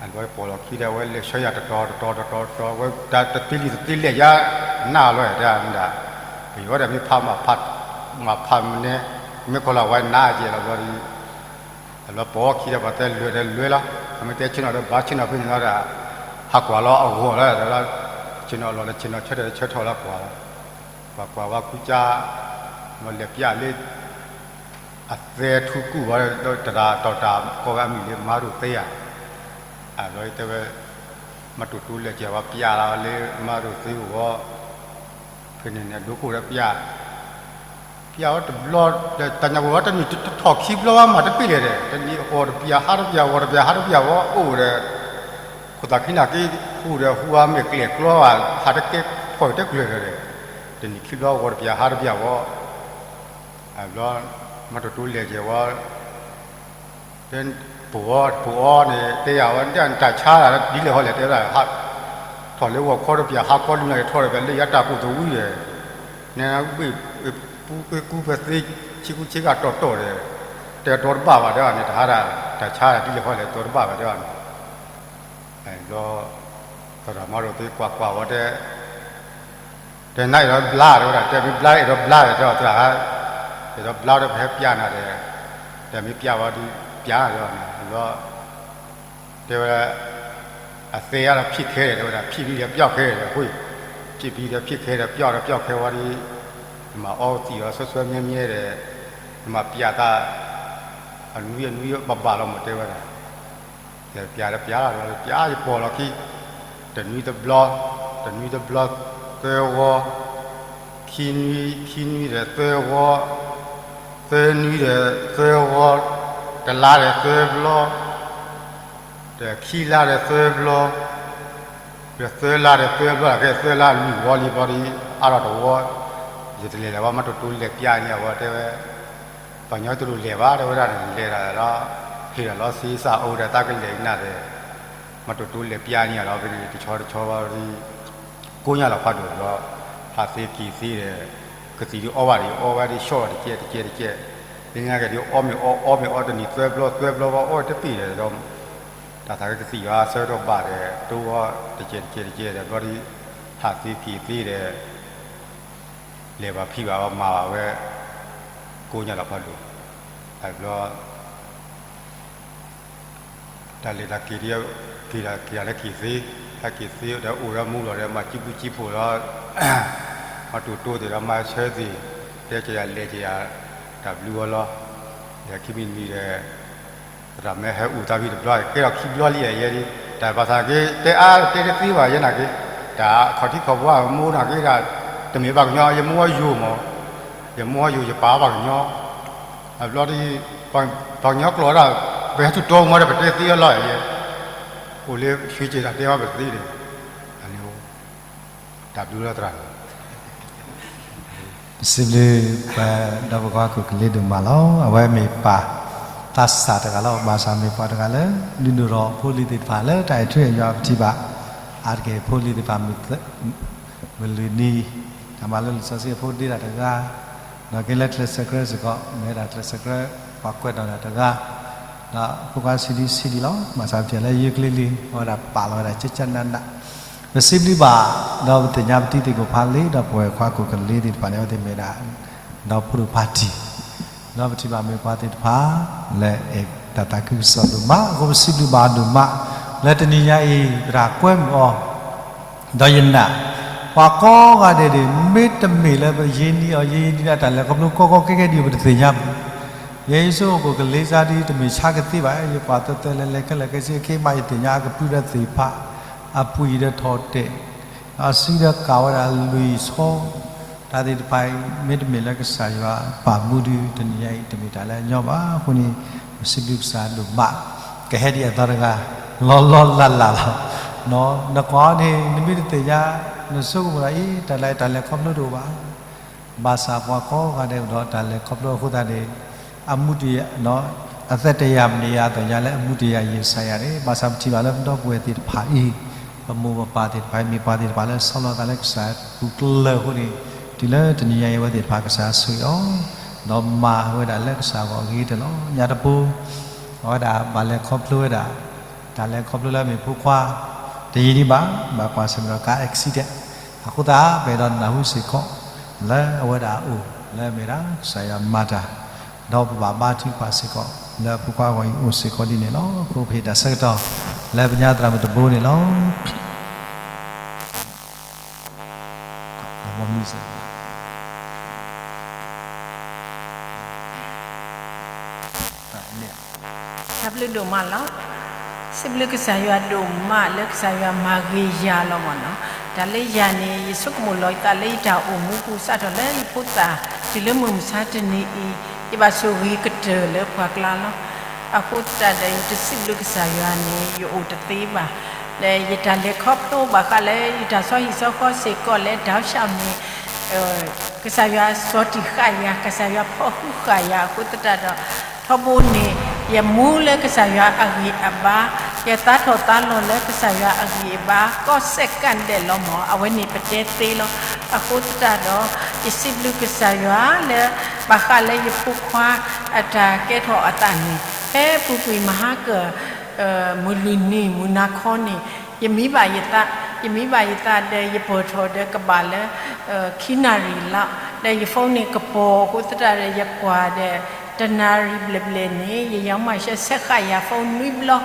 အဘျီပိာ်လီၤခံဒီး အဝဲလဲၤဆှၢယၤတတီၤတတီၤတတီၤတတီၤ ဝဲတၢ်တသ့လံာ်တသ့လဲၣ်ယါ နၢ်လီၤတဲဒၣ် ပယီၤဒီးမ့ၢ်ဖးမၤဖး မၤဖးမနဲ မ့ၢ်ကီၢ်လီၤဝဲနါကဲလီၤဘျီဒီး အဘျီပိာ်ခံဒီး ပှၤတဲလွဲၢ်ဒီးလွဲၢ်လီၤ အမ့ၢ်တဲဆ့ၣ်နီၤဒီးဘၣ်ဆ့ၣ်နီၤဖဲန့ၣ်လီၤဒီး ဟးကွၢ်လီၤအဂီၢ်လီၤဒီး ဆ့ၣ်နီၤလီၤဒီးဆ့ၣ်နီၤဆၢထၢၣ်ဆၢထီၣ်လီၤကွၢ်လီၤ ပှၤကွၢ်ဝဲကူကၠါ မ့ၢ်လဲၤပျၢ်လၢ အသဲထူကူၣ်ဝဲ တရၣ်တီၤတၢ်ကိးဝဲအမံၤလၢမၤရိၣ်သ့ဧါ, အဘျီတဲဝဲ မၤတူၢ်တူၢ်လဲၤကဲၤဝဲပျၢ်လီၤလၢမၤရိၣ်သ့အဂီၢ်, ဖဲန့ၣ်န့ၣ် ဒိခိၣ်ဒီးပျၢ်, ပျၢ်ဝဲတဘျီ, တၢ်ညါဝဲတနံၣ်တထီၣ်ခံဘျီဝဲမၤတပ့ၢ်လဲၣ်ဒီး တနံၣ်အီၣ်တပျၢ်ဟါတပျၢ်ဝီတပျၢ်ဟါတပျၢ်ဝီအိၣ်ဒီး, ခိၣ်သၣ်ခံနၢ်က့ ဟူးဒီးဟူးအါမ့ၢ်ကျဲၣ်ကျီဘၣ် ဟးတကဲဖီၣ်တကျၢၤဒီး, တနံၣ်ခံဘျီဝီတပျၢ်ဟါတပျၢ်ဝီ အဘျီ မၤတူၢ်တူၢ်လဲၤကဲၤဝဲ, တဲပှၤအီၤပှၤအီၤန့ၣ် တဲယၤဝဲ တၢ်ဆါဒ်လဲၣ်ဟီလဲၣ် တဲဝဲဒၣ်, ထီၣ်လၢဂီၤခီတပျၢ် ဟါခီလၢနၤ ထီၣ်ဒီးပျၢ်လၢယတၢ်ကူၣ်သဝံၤဒီး, နဘ့ၣ် ပူၤကွ့ကူပသ့ ဆ့ကူဆ့ဂၤတီၢ်တီၢ်ဒီး, တဲတီတဘၣ်ဘၣ်တဲအီၤန့ၣ် တဟါဒၣ် တၢ်ဆါဒ်လဲၣ်ဟီလဲၣ် တီတဘၣ်ဘၣ်တဲအီၤန့ၣ် ဘျီ သရၣ်မၤရိၣ်သ့ကွၢ်ကွၢ်ဝဲတဲ, တဲနၤအဲၣ်ဒိးဘျါတဲဝဲဒၣ် တဲမ့ၢ်ဘျါအဲၣ်ဒိးဘျါဒီးတဲအီၤသရၣ်, အဲၣ်ဒိးဘျါဒီးပဟဲပျၢ်နၤဒီး, တဲမ့ၢ်ပျၢ်ဝဲဒီးပျၢ်ဒီး, ဘျီ တဲဝဲ အသဲအါဒီးဖံးခဲဒီး တဲဝဲဒၣ် ဖံးပြီးဒီးပျောက်ခဲဒီး အဃိ ဖံးပြီးဒီးဖံးခဲဒီး ပျောက်ဒီးပျောက်ခဲဝဲဒီး နမၤအီသံးအီၤဆွဲဆွဲမြဲမြဲဒီး နမၤပျၢ်သး အနွံအနွံဘၣ်ဘၣ်လီၤမး တဲဝဲဒၣ် ယပျၢ်ဒီးပျၢ်လီၤ ပျၢ်ယပိာ်လီၤခံ တနွံတဘျီ, တနွံတဘျီသၢဝီ, ခံနွံ, ခံနွံဒီးသၢဝီ, သၢနွံဒီးသၢဝီ, တလါဒီးသၢဘျီ, ဒီးခံလါဒီးသၢဘျီ, ဒီးသၢလါဒီးသၢဘျီ, ကဲသၢလါလွံၢ်ဝီလံဘျီဒီး အါထီၣ်တဝီ, ယတလဲၤလၢၤဘၣ် မ့ၢ်တိၢ်တိၢ်လဲၤပျၢ်န့ၢ်အဝဲတဲဝဲ, ပှၤကညီတလိၣ်လဲၤဘၣ် တဲဝဲဒၣ်န့ၣ် လဲၤဒၣ်လီၤ, ဟ့ၣ်ဒၣ်လီၤစ့စၢ်အိၣ်ဒီးတၢ်ကလဲၤနၤဒီး မ့ၢ်တိၢ်တိၢ်လဲၤပျၢ်န့ၢ်အီၤလီၤ ဖဲန့ၣ် တဆီတဆီဘၣ်ဒီး ကိးညါလီၤဖးဒိၣ်လီၤ, ဟးသ့က့ၤသ့ဒီး ကသံၣ်ဒုးအီဘၣ်ဒီး အီဝဲဒၣ်ဆီၣ်လီၤတကဲတကဲတကဲ, သ့ၣ်ညါက့ၤဒုးအီမ့ၢ်အီ အီမ့ၢ်အီတနံၤသၢဘျီသၢဘျီဘၣ် အီတပ့ၢ်ဒီး တၢ်သးကသံၣ်ယွၤဆၢကတီၢ်ဘၣ်ဒီး တိၢ်အီတကဲတကဲတကဲဒီး ဘျီဒီး ဟးသ့က့ၤသ့ဒီး လဲၤဘၣ်ဖံးဘၣ်မၤဘၣ်ဝဲ ကိးညါလီၤဖးဒိၣ်, ဘျီ တၢ်လဲၤတၢ်က့ၤဒ် က့ၤတၢ်က့ၤတၢ်လၢက့ၤသ့, တၢ်က့ၤသ့ဒီးအိၣ်ဒီးမူလီၤဒီး မၤကံပူကံဖိးလီၤ, မၤတိၢ်တိၢ်သ့ၣ်ဒီးမၤဆၢသ့ၣ်, တဲကယၤလဲၤကယၤ တၢ်ဘျုးအီၤလီၤ, ဒီးခံမံၤတမံၤဒီး သရၣ်မ့ၢ်ဟဲအိၣ်တၢ်ဖံးတဘျီ ကဲထီၣ်ခံဘျီလံယဲဒ်, တၢ်ဘၣ်သးက့ တဲအါတဲတသ့ဘၣ်ယဲနာ်က့, တၢ်ခီၣ်ထံခီၣ်ဘိအမိၢ်နာ်က့ဒၣ်, တမ့ၢ်ဘၣ်ကညီ ယမိၢ်အယိာ်မး, ယမိၢ်အယိာ်ယပၢ်ဘၣ်ကညီ, အဘျီဒီး ပှၤကညီကျိာ်ဒၣ် ပဟဲထူၣ်တီမီၤဒီး ပတဲသ့အီၤလီၤယဲ, အိၣ်လၢဆှံက့ၤတၢ်တဲဘၣ်ပသ့န့ၣ်, တၢ်ဘျုးလီၤသရၣ်န့ၣ် ပစံးဘျုးပဒီပုၢ်ဝဲၢ်ခိၣ်ကလ့ဒိၣ်မးလီၤ. အဝဲမ့ၢ်ပၢ် သးစၢ်တဂၤလီၤ. ဘၣ်ဆၣ်မ့ၢ်ပှၤတဂၤလၢ လုၢ်ဒိၣ်ထီၣ်ဖိလံၤသ့ၣ်တဖၣ်လၢတၢ်အဲၣ်ထူအဲၣ်ယွၤပထံၣ်ဘၣ်, အါတက့ၢ်ဖိလံၤသ့ၣ်တဖၣ် မုၢ်လွံၢ်နံၤ တၢ်မၤလိလံာ်စီဆှံအဖိဒ့တၢ်တဂၤ, ဒီးက့ၤလၢကျဲးစၢးကြၢးစ့ၢ်ကီး မ့ၢ်ဝဲဒၣ်ကျဲးစၢးကြၢး ပှၤကွဲးနီၣ်တၢ်တဂၤ, ဒီးဖိခွါဆံးဒံဆံးဒံလီၤ. ဘၣ်ဆၣ်ပထံၣ်လၢယိၤကျ့လံ အဝဲဒၣ်ပာ်လီၤဝဲဒၣ်ကကနးနး ပစံးဘျုးဘၣ်, ဒီးပသ့ၣ်ညါပတံၤသကိးဖးလံ, ဒီးပဝဲၢ်ခွါခိၣ်ကလ့သ့ၣ်တဖၣ်န့ၣ် အဝဲသ့ၣ်မ့ၢ်ဒၣ် ဒီဖိဒိၣ်ဖးတံၢ်, ဒီးပထံၣ်ဘၣ်မ့ၢ်ပှၤသ့ၣ်တဖၣ် လၢအဲၣ်တၢ်သးခုကစီၣ်ဒိၣ်မး, အဃိပစံးဘျုးဘၣ်အီၤဒိၣ်မး, လၢတနံၤညါအံၤ ပတၢ်ကွဲမုာ်အီၤ ဒီးယနာ် ပှၤကိးဂၤဒဲးန့ၣ် မ့တမ့ၢ်လၢပယ့ၤနံၤအီၤ ယ့ၤနံၤဒၣ်တၢ်လဲၤခီဖျိကီကီခဲခဲဒံး ပတသ့ၣ်ညါဘၣ်. ယဲယဆိကမိၣ်ကလ့စါဒ်တမ့ၢ်ဆါကသ့ဘၣ်, ယကွၢ်သၢသၢလဲၤလဲၤခဲလၢာ်ခဲဆ့ ခဲမးယသ့ၣ်ညါအကပုၢ်ဒီးသ့ၣ်ဖး အပှ့ၤဒီးထီၣ်တဲာ် အစုဒီးကၢ်ဝဲဒၣ်လွံၢ်ဆီ တၢ်သ့ၣ်တဖၣ်အံၤ မ့တမ့ၢ်လၢကစၢ်ယွၤပာ်မူဒုး တနံၤညါအံၤတမ့ၢ်တၢ်လၢအညီဘၣ်. အဃိန့ၣ် ပစံးဘျုးကစၢ်ဒိၣ်မး, ကဟဲဒ်အသီတဂၤ လီၤလီၤလၢ်လၢ်လီၤ. နကွၢ်အီၤန့ၣ် နမ့ၢ်တသ့ၣ်ညါ နဆိကမိၣ်ဒ်အံၤ တၢ်လၢတၢ်လဲၤခီဖျိတအိၣ်ဘၣ်. ဘၣ်ဆၣ်ပှၤကိးဂၤဒဲးအိၣ်ဒီးတၢ်လဲၤခီဖျိအဃိသတးန့ၣ် အမူတယၤ အသက်တရာမ့ၢ်ယၤအသိးညါလၢအမူတယၤယံာ်စၢ်ယၤန့ၣ် ဘၣ်ဆၣ်ပထံၣ်ဘၣ်လၢပဒီပုၢ်ဝဲၢ်သ့ၣ်တဖၣ်အံၤ ပမိၢ်ပပၢ်သ့ၣ်တဖၣ်အံၤ မ့ၢ်ပှၤသ့ၣ်တဖၣ်လၢဆီလီၤသးလၢကစၢ်ပူၤကျၢၤအဃိန့ၣ် တုၤလၢတနံၤညါအံၤအဝဲသ့ၣ်တဖၣ်ကစၢ်ဆိၣ်ဂ့ၤအီၤ ဒီးမၤဝဲဒၣ်လၢကစၢ်ဂီၢ်အဂ့ၤကတၢၢ်လီၤ. ညါတပူၤ အဝဲဒၣ်ဘၣ်လဲၤခီဖျိဝဲဒၣ် တၢ်လဲၤခီဖျိလၢအမ့ၢ်ဖိခွါ တယံာ်ဒံးဘၣ် ဘၣ်ကွၢ်ဆၢၣ်မဲာ်ဒီးကါ accident အဃိသတး ပအဲၣ်ဒိးနၢ်ဟူစ့ၢ်ကီး လၢအဝဲဒၣ်အအိၣ် လၢအမ့ၢ်ဒၣ်ကစၢ်ယွၤမၤတၢ် ဒီးပဘၣ်ဘါထုကဖၣ်စ့ၢ်ကီး လၢအဖိခွါအဂီၢ်အံၤအိၣ်စ့ၢ်ကီးဒ်န့ၣ်လီၤ. အဃိပဟ့ၣ်တၢ်ဆၢကတီၢ် လၢပညါသရၣ်မုၣ်တဘိန့ၣ်လီၤ. တၢ်ဘျုးဒိၣ်မးလီၤ. စံးဘျုးကစၢ်ယွၤဒိၣ်မးလၢကစၢ်ယွၤမၤဂ့ၤယၤလီၤမ့ၢ်နီၤ. တၢ်လၢယၤန့ၣ် ယဆိကမိၣ်လီၤယသးလၢယတၢ်အိၣ်မူပူၤစးထီၣ်လၢယဖိသၣ် တုၤလၢမုၢ်မဆါတနံၤအံၤ ယဘၣ်ဆိၣ်ဂ့ၤကတၢၢ်လၢပှၤကျါလီၤ. အဃိသတးဒီး ယတစံးဘျုးကစၢ်ယွၤန့ၣ် ယအိၣ်တသ့ဘၣ်. ဒီးယတၢ်လဲၤခီဖျိဘၣ်ဃးလၢယတၢ်ဆီဟံၣ်ဆီဃီစ့ၢ်ကီးလၢ တောက်လျှောက်န့ၣ် ကစၢ်ယွၤစီတံၢ်ဃာ်ယၤ, ကစၢ်ယွၤဖီၣ်ဃုာ်ဃာ်ယၤအဃိသတးဒီး ထီဘိန့ၣ် ယမူလၢကစၢ်ယွၤအဂံၢ်အဘါ, ယသးထီၣ်သးလီၤလၢကစၢ်ယွၤအဂံၢ်အဘါ ကီၢ်စဲၣ်ကၣ်ဒဲးလီၤမ့ၢ် အဝဲန့ၣ်ပတဲသ့လီၤ. အဃိသတးဒီး ယစံးဘျုးကစၢ်ယွၤလၢ ဘၣ်ဃးလၢယဖိခွါအတၢ်ကဲထီၣ်အသးန့ၣ် ဖဲအပူၤကွံာ်မဟါကၢၢ် မုၢ်လွံၢ်နံၤ မုၢ်နၤခီန့ၣ် ယမံဘၣ်ယသး, ယမံဘၣ်ယသးဒီး ယပၢၢ်ထီၣ်ဒီးကဘၣ်လၢ ခံနၣ်ရံၣ်လီၤ. ဒီးယ phone န့ၣ်ကပီၤအဃိသတးဒီး ယကွၢ်ဒီး တနၣ်ရံၣ်ဘျဲၣ်ဘျဲၣ်န့ၣ် ယယီၤမးရှဲ ဆဲးဃာ်ယၤ phone နွံဘျီ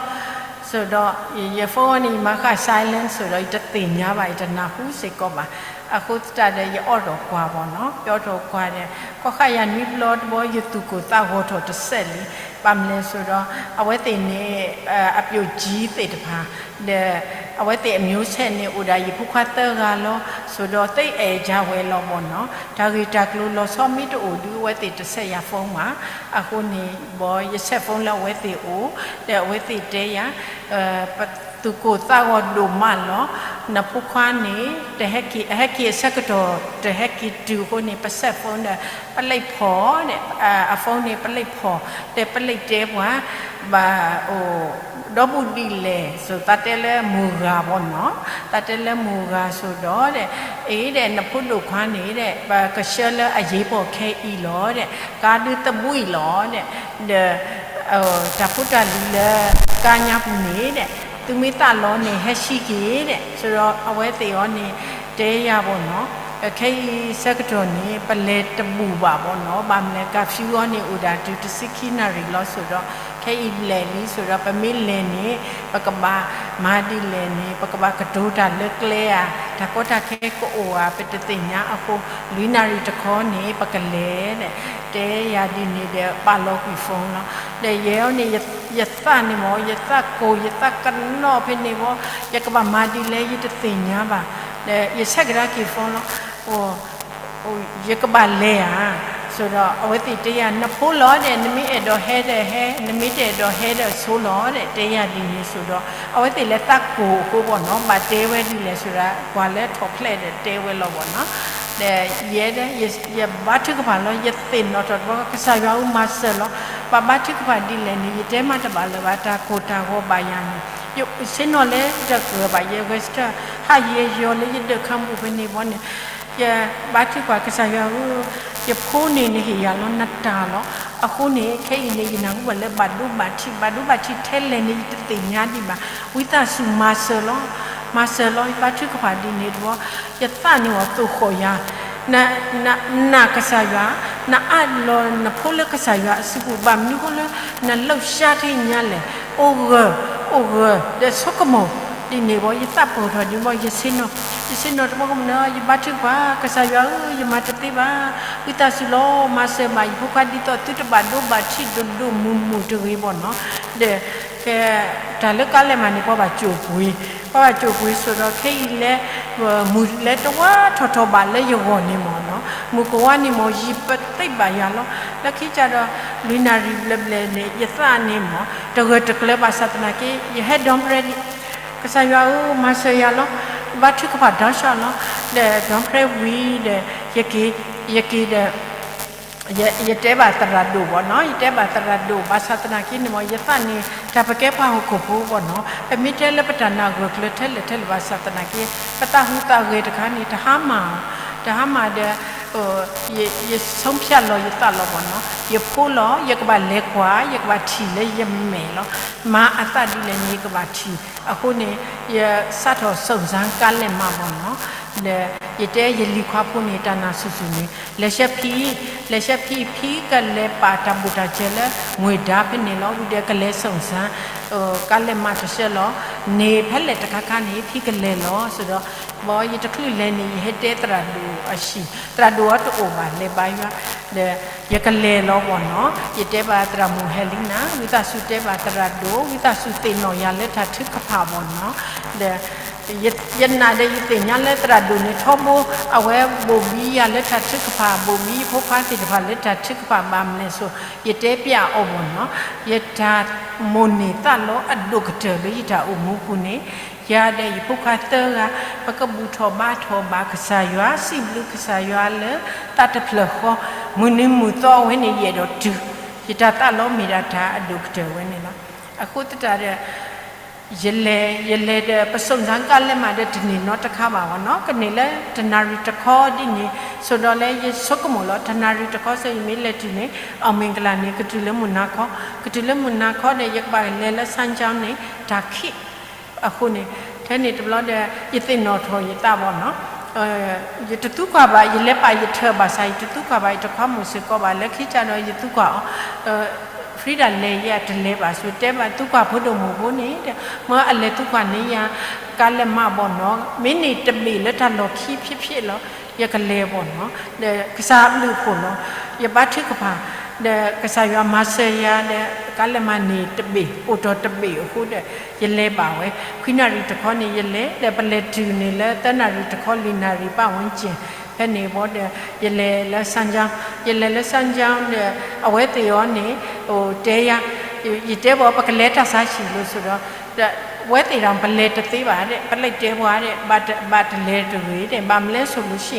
ဆိးဒီး ယ phone န့ၣ် ယမၤဃာ် silent ဆိးဒီး ယတသ့ၣ်ညါဘၣ် ယတနၢ်ဟူစ့ၢ်ကီးဘၣ်. အဃိသတးဒီး ယအိးထီၣ်ကွၢ်ဘၣ်နီၤ, ယအိးထီၣ်ကွၢ်ဒီး ကီၢ်ဃာ်ယၤနွံဘျီတဘျီ ယသူၣ်ကိၢ်သးဂီၤထီၣ်တစဲးလံ. ဘၣ်မနုၤလဲၣ်ဆိးဒီး အဝဲသ့ၣ်န့ၣ် အပျိၢ်ကၠံသ့ၣ်တဖၣ် ဒီး အဝဲသ့ၣ်အမျိုးဆက်န့ၣ် အိၣ်ဒၣ်ယဖိခွါသၢဂၤလီၤ, ဆိုတော့ သိပ်အဲၣ်ယၤဝဲလီၤဘၣ်နီၤ. တၢ်ဂ့ၢ်တၢ်ကျိၤလီၤဆီမ့ၢ်တအိၣ်ဒီး အဝဲသ့ၣ်တဆဲးယၤ phone ဘၣ်. အဃိန့ၣ် ဘီ ယဆဲး phone လၢအဝဲသ့ၣ်အိၣ်, ဒီးအဝဲသ့ၣ်တဲယၤ, ပသူၣ်ကိၢ်သးဂီၤဒိၣ်မးလီၤ. နဖိခွါန့ၣ် တဟဲက့ၤ, အဟဲက့ၤအဆၢကတီၢ် တဟဲက့ၤတုၤအဃိန့ၣ် ပဆဲး phone ဒီး ပလံၣ်ဖီၣ်ဒီး အ phone န့ၣ် ပလံၣ်ဖီၣ်, ဒီးပလံၣ်တဲပှၤ ဘၣ်အိၣ် ဒီဘူးဒ်လဲၣ်, ဆိုသးတဲလၢမိၢ်ဂၤဘၣ်နီၤ, သးတဲလၢမိၢ်ဂၤ ဆိုတော့ ဒီး အ့ဒီး နဖိဒိၣ်ခွါန့ၣ်ဒီး ပကဆှၢလၢအယ့ၢ်ပီၢ်ခဲအံၤလီၤဒီး ကါဒုးသဘှံးလီၤဒီး ဒီး တၢ်ဖိတၢ်လံၤလၢကါညါပူၤန့ၣ်ဒီး သုမ့ၢ်သးလီန့ၣ် ဟဲဆံးက့ၤဒီး ဆိုတော့ အဝဲသ့ၣ်အီၤန့ၣ် တဲယၤဘၣ်နီၤ, ခဲအံၤဆၢကတီၢ်န့ၣ် ပလဲၤတဘူးဘၣ်ဘၣ်နီၤ, ဘၣ်မနုၤလဲၣ် curfew အီၤန့ၣ် အိၣ်ဒၣ်တုၤတဆံခံနၣ်ရံၣ်လီၤ ဆိုတော့ ခဲအံၤလဲၤလံ ဆိုတော့ ပမ့ၢ်လဲၤန့ၣ် ပကဘၣ်မၤဒ်လဲၣ်န့ၣ် ပကဘၣ်ကတိၤတၢ်လၢကျဲဧါ, တၢ်ကီတၢ်ခဲကအိၣ်ဧါ ပတသ့ၣ်ညါအဃိ လွံၢ်နၣ်ရံၣ်တခီန့ၣ် ပကလဲၤဒီး တဲယၤဒ်န့ၣ်ဒီး ပာ်လီၤကွံာ် phone လီၤ. ဒီးယဲအီၤန့ၣ် ယသးန့ၣ်မ့ၢ် ယသးကိၢ် ယသးကနီၣ်ဖဲန့ၣ်ဘီ ယကဘၣ်မၤဒ်လဲၣ် ယတသ့ၣ်ညါဘၣ်. ဒီးယဆဲးကဒါက့ၤ phone လီၤ. ယကဘၣ်လဲၤဧါ, ဆိုတော့ အဝဲသ့ၣ်တဲယၤ နဖိလီၤဒီး နမ့ၢ်အဲၣ်ဒိးဟဲဒီးဟဲ, နမ့ၢ်တအဲၣ်ဒိးဟဲဒီးဆိလီၤဒီး တဲယၤဒ်န့ၣ် ဆိုတော့ အဝဲသ့ၣ်လဲၤသးကိၢ်အဃိဘၣ်နီၤ, ဘၣ်တဲဝဲဒ်လဲၣ် ဆိုတော့ ပှၤလၢထီၣ်ဖျဲးဒီးတဲဝဲလီၤဘၣ်နီၤ. ဒီးယဲဒီး ယဘါထုကဖၣ်လီၤ, ယသ့ၣ်နီၣ်ထီၣ်တဘျီ ကစၢ်ယွၤဧၢ မၤစၢၤလီၤ. ပဘါထုကဖၣ်ဒ်လဲၣ်န့ၣ် ယတဲမးတဘၣ်လၢၤဘၣ်, တၢ်ကိၢ်တၢ်ဂီၤဘၣ်ယၤန့ၣ် ယဆ့ၣ်နီၤလၢတကြၢးဘၣ်, ယဂဲၤဆၢထၢၣ် ဟးယဲယီၤလၢယဒၢးခါပူၤဖဲန့ၣ်ဘီန့ၣ် ယဘါထုကဖၣ် ကစၢ်ယွၤဧၢ, ယဖိန့ၣ်နဟ့ၣ်ယၤလီၤ နတၢ်လီၤ. အဃိန့ၣ် ခဲအံၤန့ၣ် ယနၢ်ဟူဘၣ်လၢဘၣ်ဒိဘၣ်ထံး, ဘၣ်ဒိဘၣ်ထံးထဲလဲၣ်န့ၣ် ယတသ့ၣ်ညါဒံးဘၣ်. ဝံသးစူၤမၤစၢၤလီၤ, မၤစၢၤလီၤ. ယဘါထုကဖၣ်ဒ်န့ၣ်တဘျီ ယသးန့ၣ်အီၤသိၣ်ဃီၣ်ယၤ, နနာ်ကစၢ်ယွၤ, နအးလီၤနဖိလၢကစၢ်ယွၤအစုပူၤ, ဘၣ်မနုၤအဃိလၢ နလှုပ်ရှားထ့ၣ်ညါလဲၣ်, အိၣ်ဂၢၢ်, အိၣ်ဂၢၢ်, ဒီးဆိကမိၣ်, ဒ်န့ၣ်ဘီ ယသးပၢၢ်ထီၣ်ဒ်ဘီ ယဆ့ၣ်နီၤ, ယဆ့ၣ်နီၤတဘီကမနုၤ ယဘါထုကဖၣ် ကစၢ်ယွၤဧၢ, ယမၤတသ့ဘၣ်, ဝံသးစူၤလီၤ မၤစၢၤဘၣ်ယဖိခွါ ဒ်သိးသုတဘၣ်ဒိဘၣ်ထံးဒိၣ်ဒိၣ်မုၢ်မုၢ်တဂ့ၤဘီနီၤ. ဒီး ကဲ တၢ်လၢကါလဲၢ်မးန့ၣ် ပှၤဘၣ်ကိၣ်ပှ့ၤ, ပှၤဘၣ်ကိၣ်ပှ့ၤ ဆိုတော့ ခဲအံၤလဲၤ မုၢ်လဲၤတဝါထီၣ်ထီၣ်ဘၣ်လၢယဂီၢ်န့ၣ်မ့ၢ်နီၤ, မုၢ်ကဝါန့ၣ်မ့ၢ် ယံာ်ပသ့ဘၣ်ယၤလီၤ. လၢခံကဒီး လွံၢ်နၣ်ရံၣ်ဘျဲၣ်ဘျဲၣ်န့ၣ် ယသးန့ၣ်မ့ၢ် တဂၢၢ်တကျၢၤဘၣ်ဆၣ်သနာ်က့ ယဟဲဒီဖျၢၣ်ဒံး, ကစၢ်ယွၤဧၢ မၤစၢၤယၤလီၤ, ဘါထုကဖၣ်ဒီးဆှၢလီၤ. ဒီးဒီဖျၢၣ်ဝံၤဒီး ယက့ၤ, ယက့ၤဒီး ယတဲဘၣ်သရၣ်ဒိၣ်ဘီနီၤ, ယတဲဘၣ်သရၣ်ဒိၣ် ဘၣ်ဆၣ်သနာ်က့န့ၣ်မ့ၢ် ယသးန့ၣ် တၢ်ပကဲပှၤဟီၣ်ခိၣ်ဖိဘီနီၤ, ပမ့ၢ်တဲလၢပတၢ်နာ်ဂၢၢ်ကျၢၤထဲလဲၣ်ထဲလဲၣ်ဘၣ်ဆၣ်သနာ်က့ ပသးဟူးသးဂဲၤတခါန့ၣ် တဟါမၢ်, တဟါမၢ်ဒီး ယဆုံးဖြတ်လီၤယသးလီၤဘီနီၤ, ယဖိလီၤ ယကဘၣ်လဲၤကွၢ် ယကဘၣ်ထံၣ်လၢယမဲာ်လီၤ, မၤအသးဒ်လဲၣ်န့ၣ် ယကဘၣ်ထံၣ်, အဃိန့ၣ် ယစးထီၣ်စုံစမ်းကါလဲၢ်မးဘီနီၤ, ဒီး ယတဲယလံၤခွါဖိန့ၣ် တၢ်နာ်ဆူၣ်ဆူၣ်န့ၣ် လဲၤဆှၢဖံ, လဲၤဆှၢဖံ ဖံကလဲၤပာ်တၢ်ဘူၣ်တၢ်စၢၤလၢ ငွေဒါ ဖဲန့ၣ်လီၤ. ဝံၤဒီးကလဲၤစုံစမ်း ကါလဲၢ်မးတဆှၢလီၤ, န့ၣ်ဖဲလဲၣ်တခါခါန့ၣ် ဖံကလဲၤလီၤ ဆိုတော့ ဘီယတချုးလဲၤန့ၣ် ယဟဲတဲသရၣ်ဒိၣ်အဟံၣ်, သရၣ်ဒိၣ်အီၤတအိၣ်ဘၣ် လဲၤဘါယွၤ, ဒီး ယကလဲၤလီၤဘီနီၤ, ယတဲဘၣ်သရၣ်မုၣ်ဟဲလံနၤ, ဝံသးစူၤတဲဘၣ်သရၣ်ဒိၣ်, ဝံသးစူၤသ့ၣ်နီၣ်ယၤလၢတၢ်ထုကဖၣ်ဘီနီၤ, ဒီး ယနာ်ဒီးယသ့ၣ်ညါလၢသရၣ်ဒိၣ်န့ၣ်ထီဘိ, အဝဲဘိၣ်ဘံယၤလၢတၢ်ထုကဖၣ်, ဘိၣ်ဘံယဖိခွါသ့ၣ်တဖၣ်လၢတၢ်ထုကဖၣ် ဘၣ်မနုၤအဃိ ယတဲပျးအီၤဘီနီၤ, ယတၢ်မိၣ်န့ၢ်သးလီအဒိၣ်ကတၢၢ်လၢယတၢ်အိၣ်မူပူၤန့ၣ်, ယၤဒီးယဖိခွါသၢဂၤ ပကဘူၣ်ထီၣ်ဘါထီၣ်ဘၣ်ကစၢ်ယွၤ, စံးဘျုးကစၢ်ယွၤလၢသးတဖျၢၣ်ဃီ, မုၢ်နံၤမုၢ်သီဝဲန့ၣ် ယအဲၣ်ဒိးတုၤ, ယတၢ်သးလီမ့ၢ်ဒၣ်တၢ်အဒိၣ်ကတၢၢ်ဝဲန့ၣ်လီၤ. အဃိသတးဒီး ယလဲၤ, ယလဲၤဒီး ပစုံစမ်းကါလဲၢ်မးဒီး တန့ၢ်နီတခါဘၣ်ဘီနီၤ, ကန့ၢ်လၢတနၣ်ရံၣ်တခီဒ်န့ၣ်, ဆိုတော့လၢယဆိကမိၣ်လီၤ တနၣ်ရံၣ်တခီစ့ၢ် ယမ့ၢ်လဲၤတုၤန့ၣ် အမင်္ဂလာန့ၣ် ကတုၤလၢမုၢ်နၤခီ, ကတုၤလၢမုၢ်နၤခီဒီး ယကဘၣ်လဲၤလၢ စမ်းချောင်း န့ၣ် တၢ်ခံး, အဃိန့ၣ် ထဲန့ၣ်တဘျီဒီး ယသ့ၣ်နီၣ်ထီၣ်ယသးဘီနီၤ, ယတသူကွၢ်ဘၣ်, ယလဲၤပာ်ယထၢၣ်ဘၣ်ဆၣ် ယတသူကွၢ်ဘၣ် ယတခွါမိၢ်စ့ၢ်ကီးဘၣ်, လၢခံကဒီးယသူကွၢ်အီၤ ဖရံဒၣ်လဲၤယၤတလဲၤဘၣ် ဆိတဲဘၣ် သူကွၢ်ဖိဒိၣ်မုၣ်ဖိန့ၣ်, မ့ၢ်အလဲၤသူကွၢ်န့ၢ်ယၤ ကါလဲၢ်မးဘီနီၤ, မ့ၢ်န့ၣ်တဘ့ၣ်လၢတၢ်လီၢ်ခံ ဖြစ်ဖြစ် လီၤ, ယကလဲၤဘီနီၤ, ဒီးကစၢ်အဘျုးအဖှိၣ်လီၤ, ယဘါထုကဖၣ် ဒီးကစၢ်ယွၤမၤစၢၤယၤဒီး ကါလဲၤမၤန့ၢ်တဘ့ၣ် အိၣ်တီၢ်တဘ့ၣ်အဃိဒီး ယလဲၤဘၣ်ဝဲ ခွံနၣ်ရံၣ်တခီန့ၣ် ယလဲၤ ဒီးပလဲၤတုၤန့ၣ်လၢ သၢနၣ်ရံၣ်တခီလွံၢ်နၣ်ရံၣ် ပတ်ဝန်းကျင် ဖဲန့ၣ်ဘီဒီး ယလဲၤလၢ စၢကၠီ ယလဲၤလၢ စၢကၠီ ဒီး အဝဲသ့ၣ်အီၤန့ၣ် တဲယၤ ယတဲဘၣ် ပကလဲၤတၢ်ဆါဆံးလိၤဆိဒီး အဝဲသ့ၣ်ဒီး ပလဲၤတသ့ဘၣ်ဒီး ပလဲၤတဲပှၤဒီး ဘၣ်တလဲၤတဂ့ၤဒီး ဘၣ်မနုၤလဲၣ်ဆိလၢ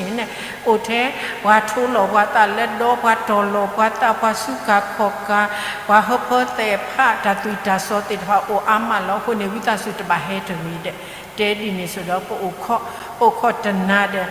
အိၣ်ထဲ ပှၤထိလီၤပှၤသးလၢဒီ ပှၤတီၢ်လီၤပှၤသး ပှၤစူးကၤခီၣ်ကၤ ပှၤဟၢဖၢသဲးဖး တၢ်သွံၣ်တၢ်စီၤသ့ၣ်တဖၣ်အိၣ်အါမးလီၤ. အဃိန့ၣ် ဝံသးစူၤတဘၣ်ဟဲတဂ့ၤဒီး တဲဒ်န့ၣ်ဆိဒီး ပအိၣ်ခီၣ် ပအိၣ်ခီၣ်တနၤဒီး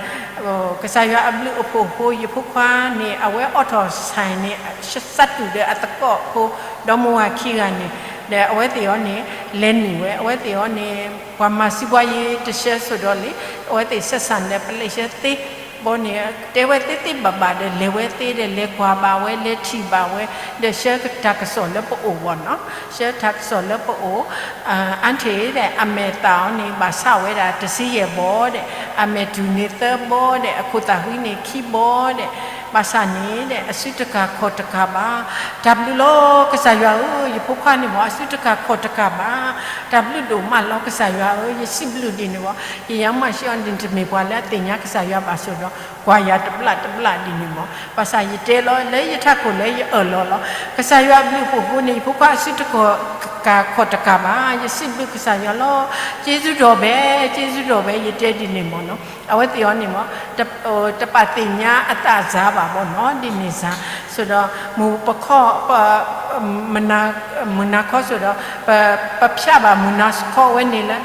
ကစၢ်ယွၤအဘျုးအဖှိၣ်အဃိ ယဖိခွါန့ၣ် အဝဲအိးထီၣ်ဆၣ်န့ၣ် စးတူၢ်ဒီးအသကိးဖိ ဒီမါဝၤခံဂၤန့ၣ် ဒီးအဝဲသ့ၣ်အီၤန့ၣ် လဲၤနုာ်ဝဲ အဝဲသ့ၣ်အီၤန့ၣ် ပှၤမၤစံးပှၤယံၤတဆၢဆိဒီးလံ အဝဲသ့ၣ်ဆၢဆၣ်န့ၣ် ပလဲၤဆှၢသ့ ဘီန့ၣ် တဲဝဲသ့သ့ဘၣ်ဘၣ်ဒီး လဲၤဝဲသ့ဒီး လဲၤကွၢ်ဘၣ်ဝဲ လဲၤထံၣ်ဘၣ်ဝဲ ဒီးဆှၢတၢ်ကစီၣ်လၢပအိၣ်ဘီနီၤ ဆှၢတၢ်ကစီၣ်လၢပအိၣ် အါထံၣ်ဒီး အမဲာ်သၣ်အီၤန့ၣ် ဘၣ်ဆၣ်ဝဲဒၣ်တဆံယဲၢ်ဘီဒီး အမဲာ်တူၢ်န့ၣ်သၢဘီဒီး အခိၣ်သၣ်ဃံန့ၣ်ခံဘီဒီး ဘၣ်ဆၣ်န့ၣ်ဒီး အစုတကၤခီၣ်တကၤဘၣ်. တၢ်ဘျုးလီၤကစၢ်ယွၤဧၢ, ယဖိခွါန့ၣ်မ့ၢ် အစုတကၤခီၣ်တကၤဘၣ်. တၢ်ဘျုးဒိၣ်မးလီၤကစၢ်ယွၤဧၢ, ယစံးဘျုးဒ်န့ၣ်မ့ၢ် ယယၤမးရှံအီၤန့ၣ် တမ့ၢ်ပှၤလၢအသ့ၣ်ညါကစၢ်ယွၤဘၣ်ဆိဒီး ကွၢ်ယၤတဘျၣ်တဘျၣ်ဒ်န့ၣ်မ့ၢ် ဘၣ်ဆၣ်ယတဲလီၤလၢယထးခိၣ်လၢယအၢၣ်လီၤလီၤ. ကစၢ်ယွၤအဘျုးအဖှိၣ်အဃိန့ၣ် ယဖိခွါအစုတကၤခီၣ်တကၤဘၣ်. ယစံးဘျုးကစၢ်ယွၤလီၤ. ကျေးဇူးတော်ပဲ, ကျေးဇူးတော်ပဲ ယတဲဒ်န့ၣ်မ့ၢ်နီၤ. အဝဲသ့ၣ်အီၤန့ၣ်မ့ၢ် တပာ်သ့ၣ်ညါအသးစၢ်ဘၣ်ဘီနီၤ ဒ်န့ၣ်စၢ် ဆိဒီး မုၢ်ပခီၣ် မုၢ်နၤခီဆိဒီး ပဖျါဘၣ်မုၢ်နၤခီဝဲန့ၣ်လၢ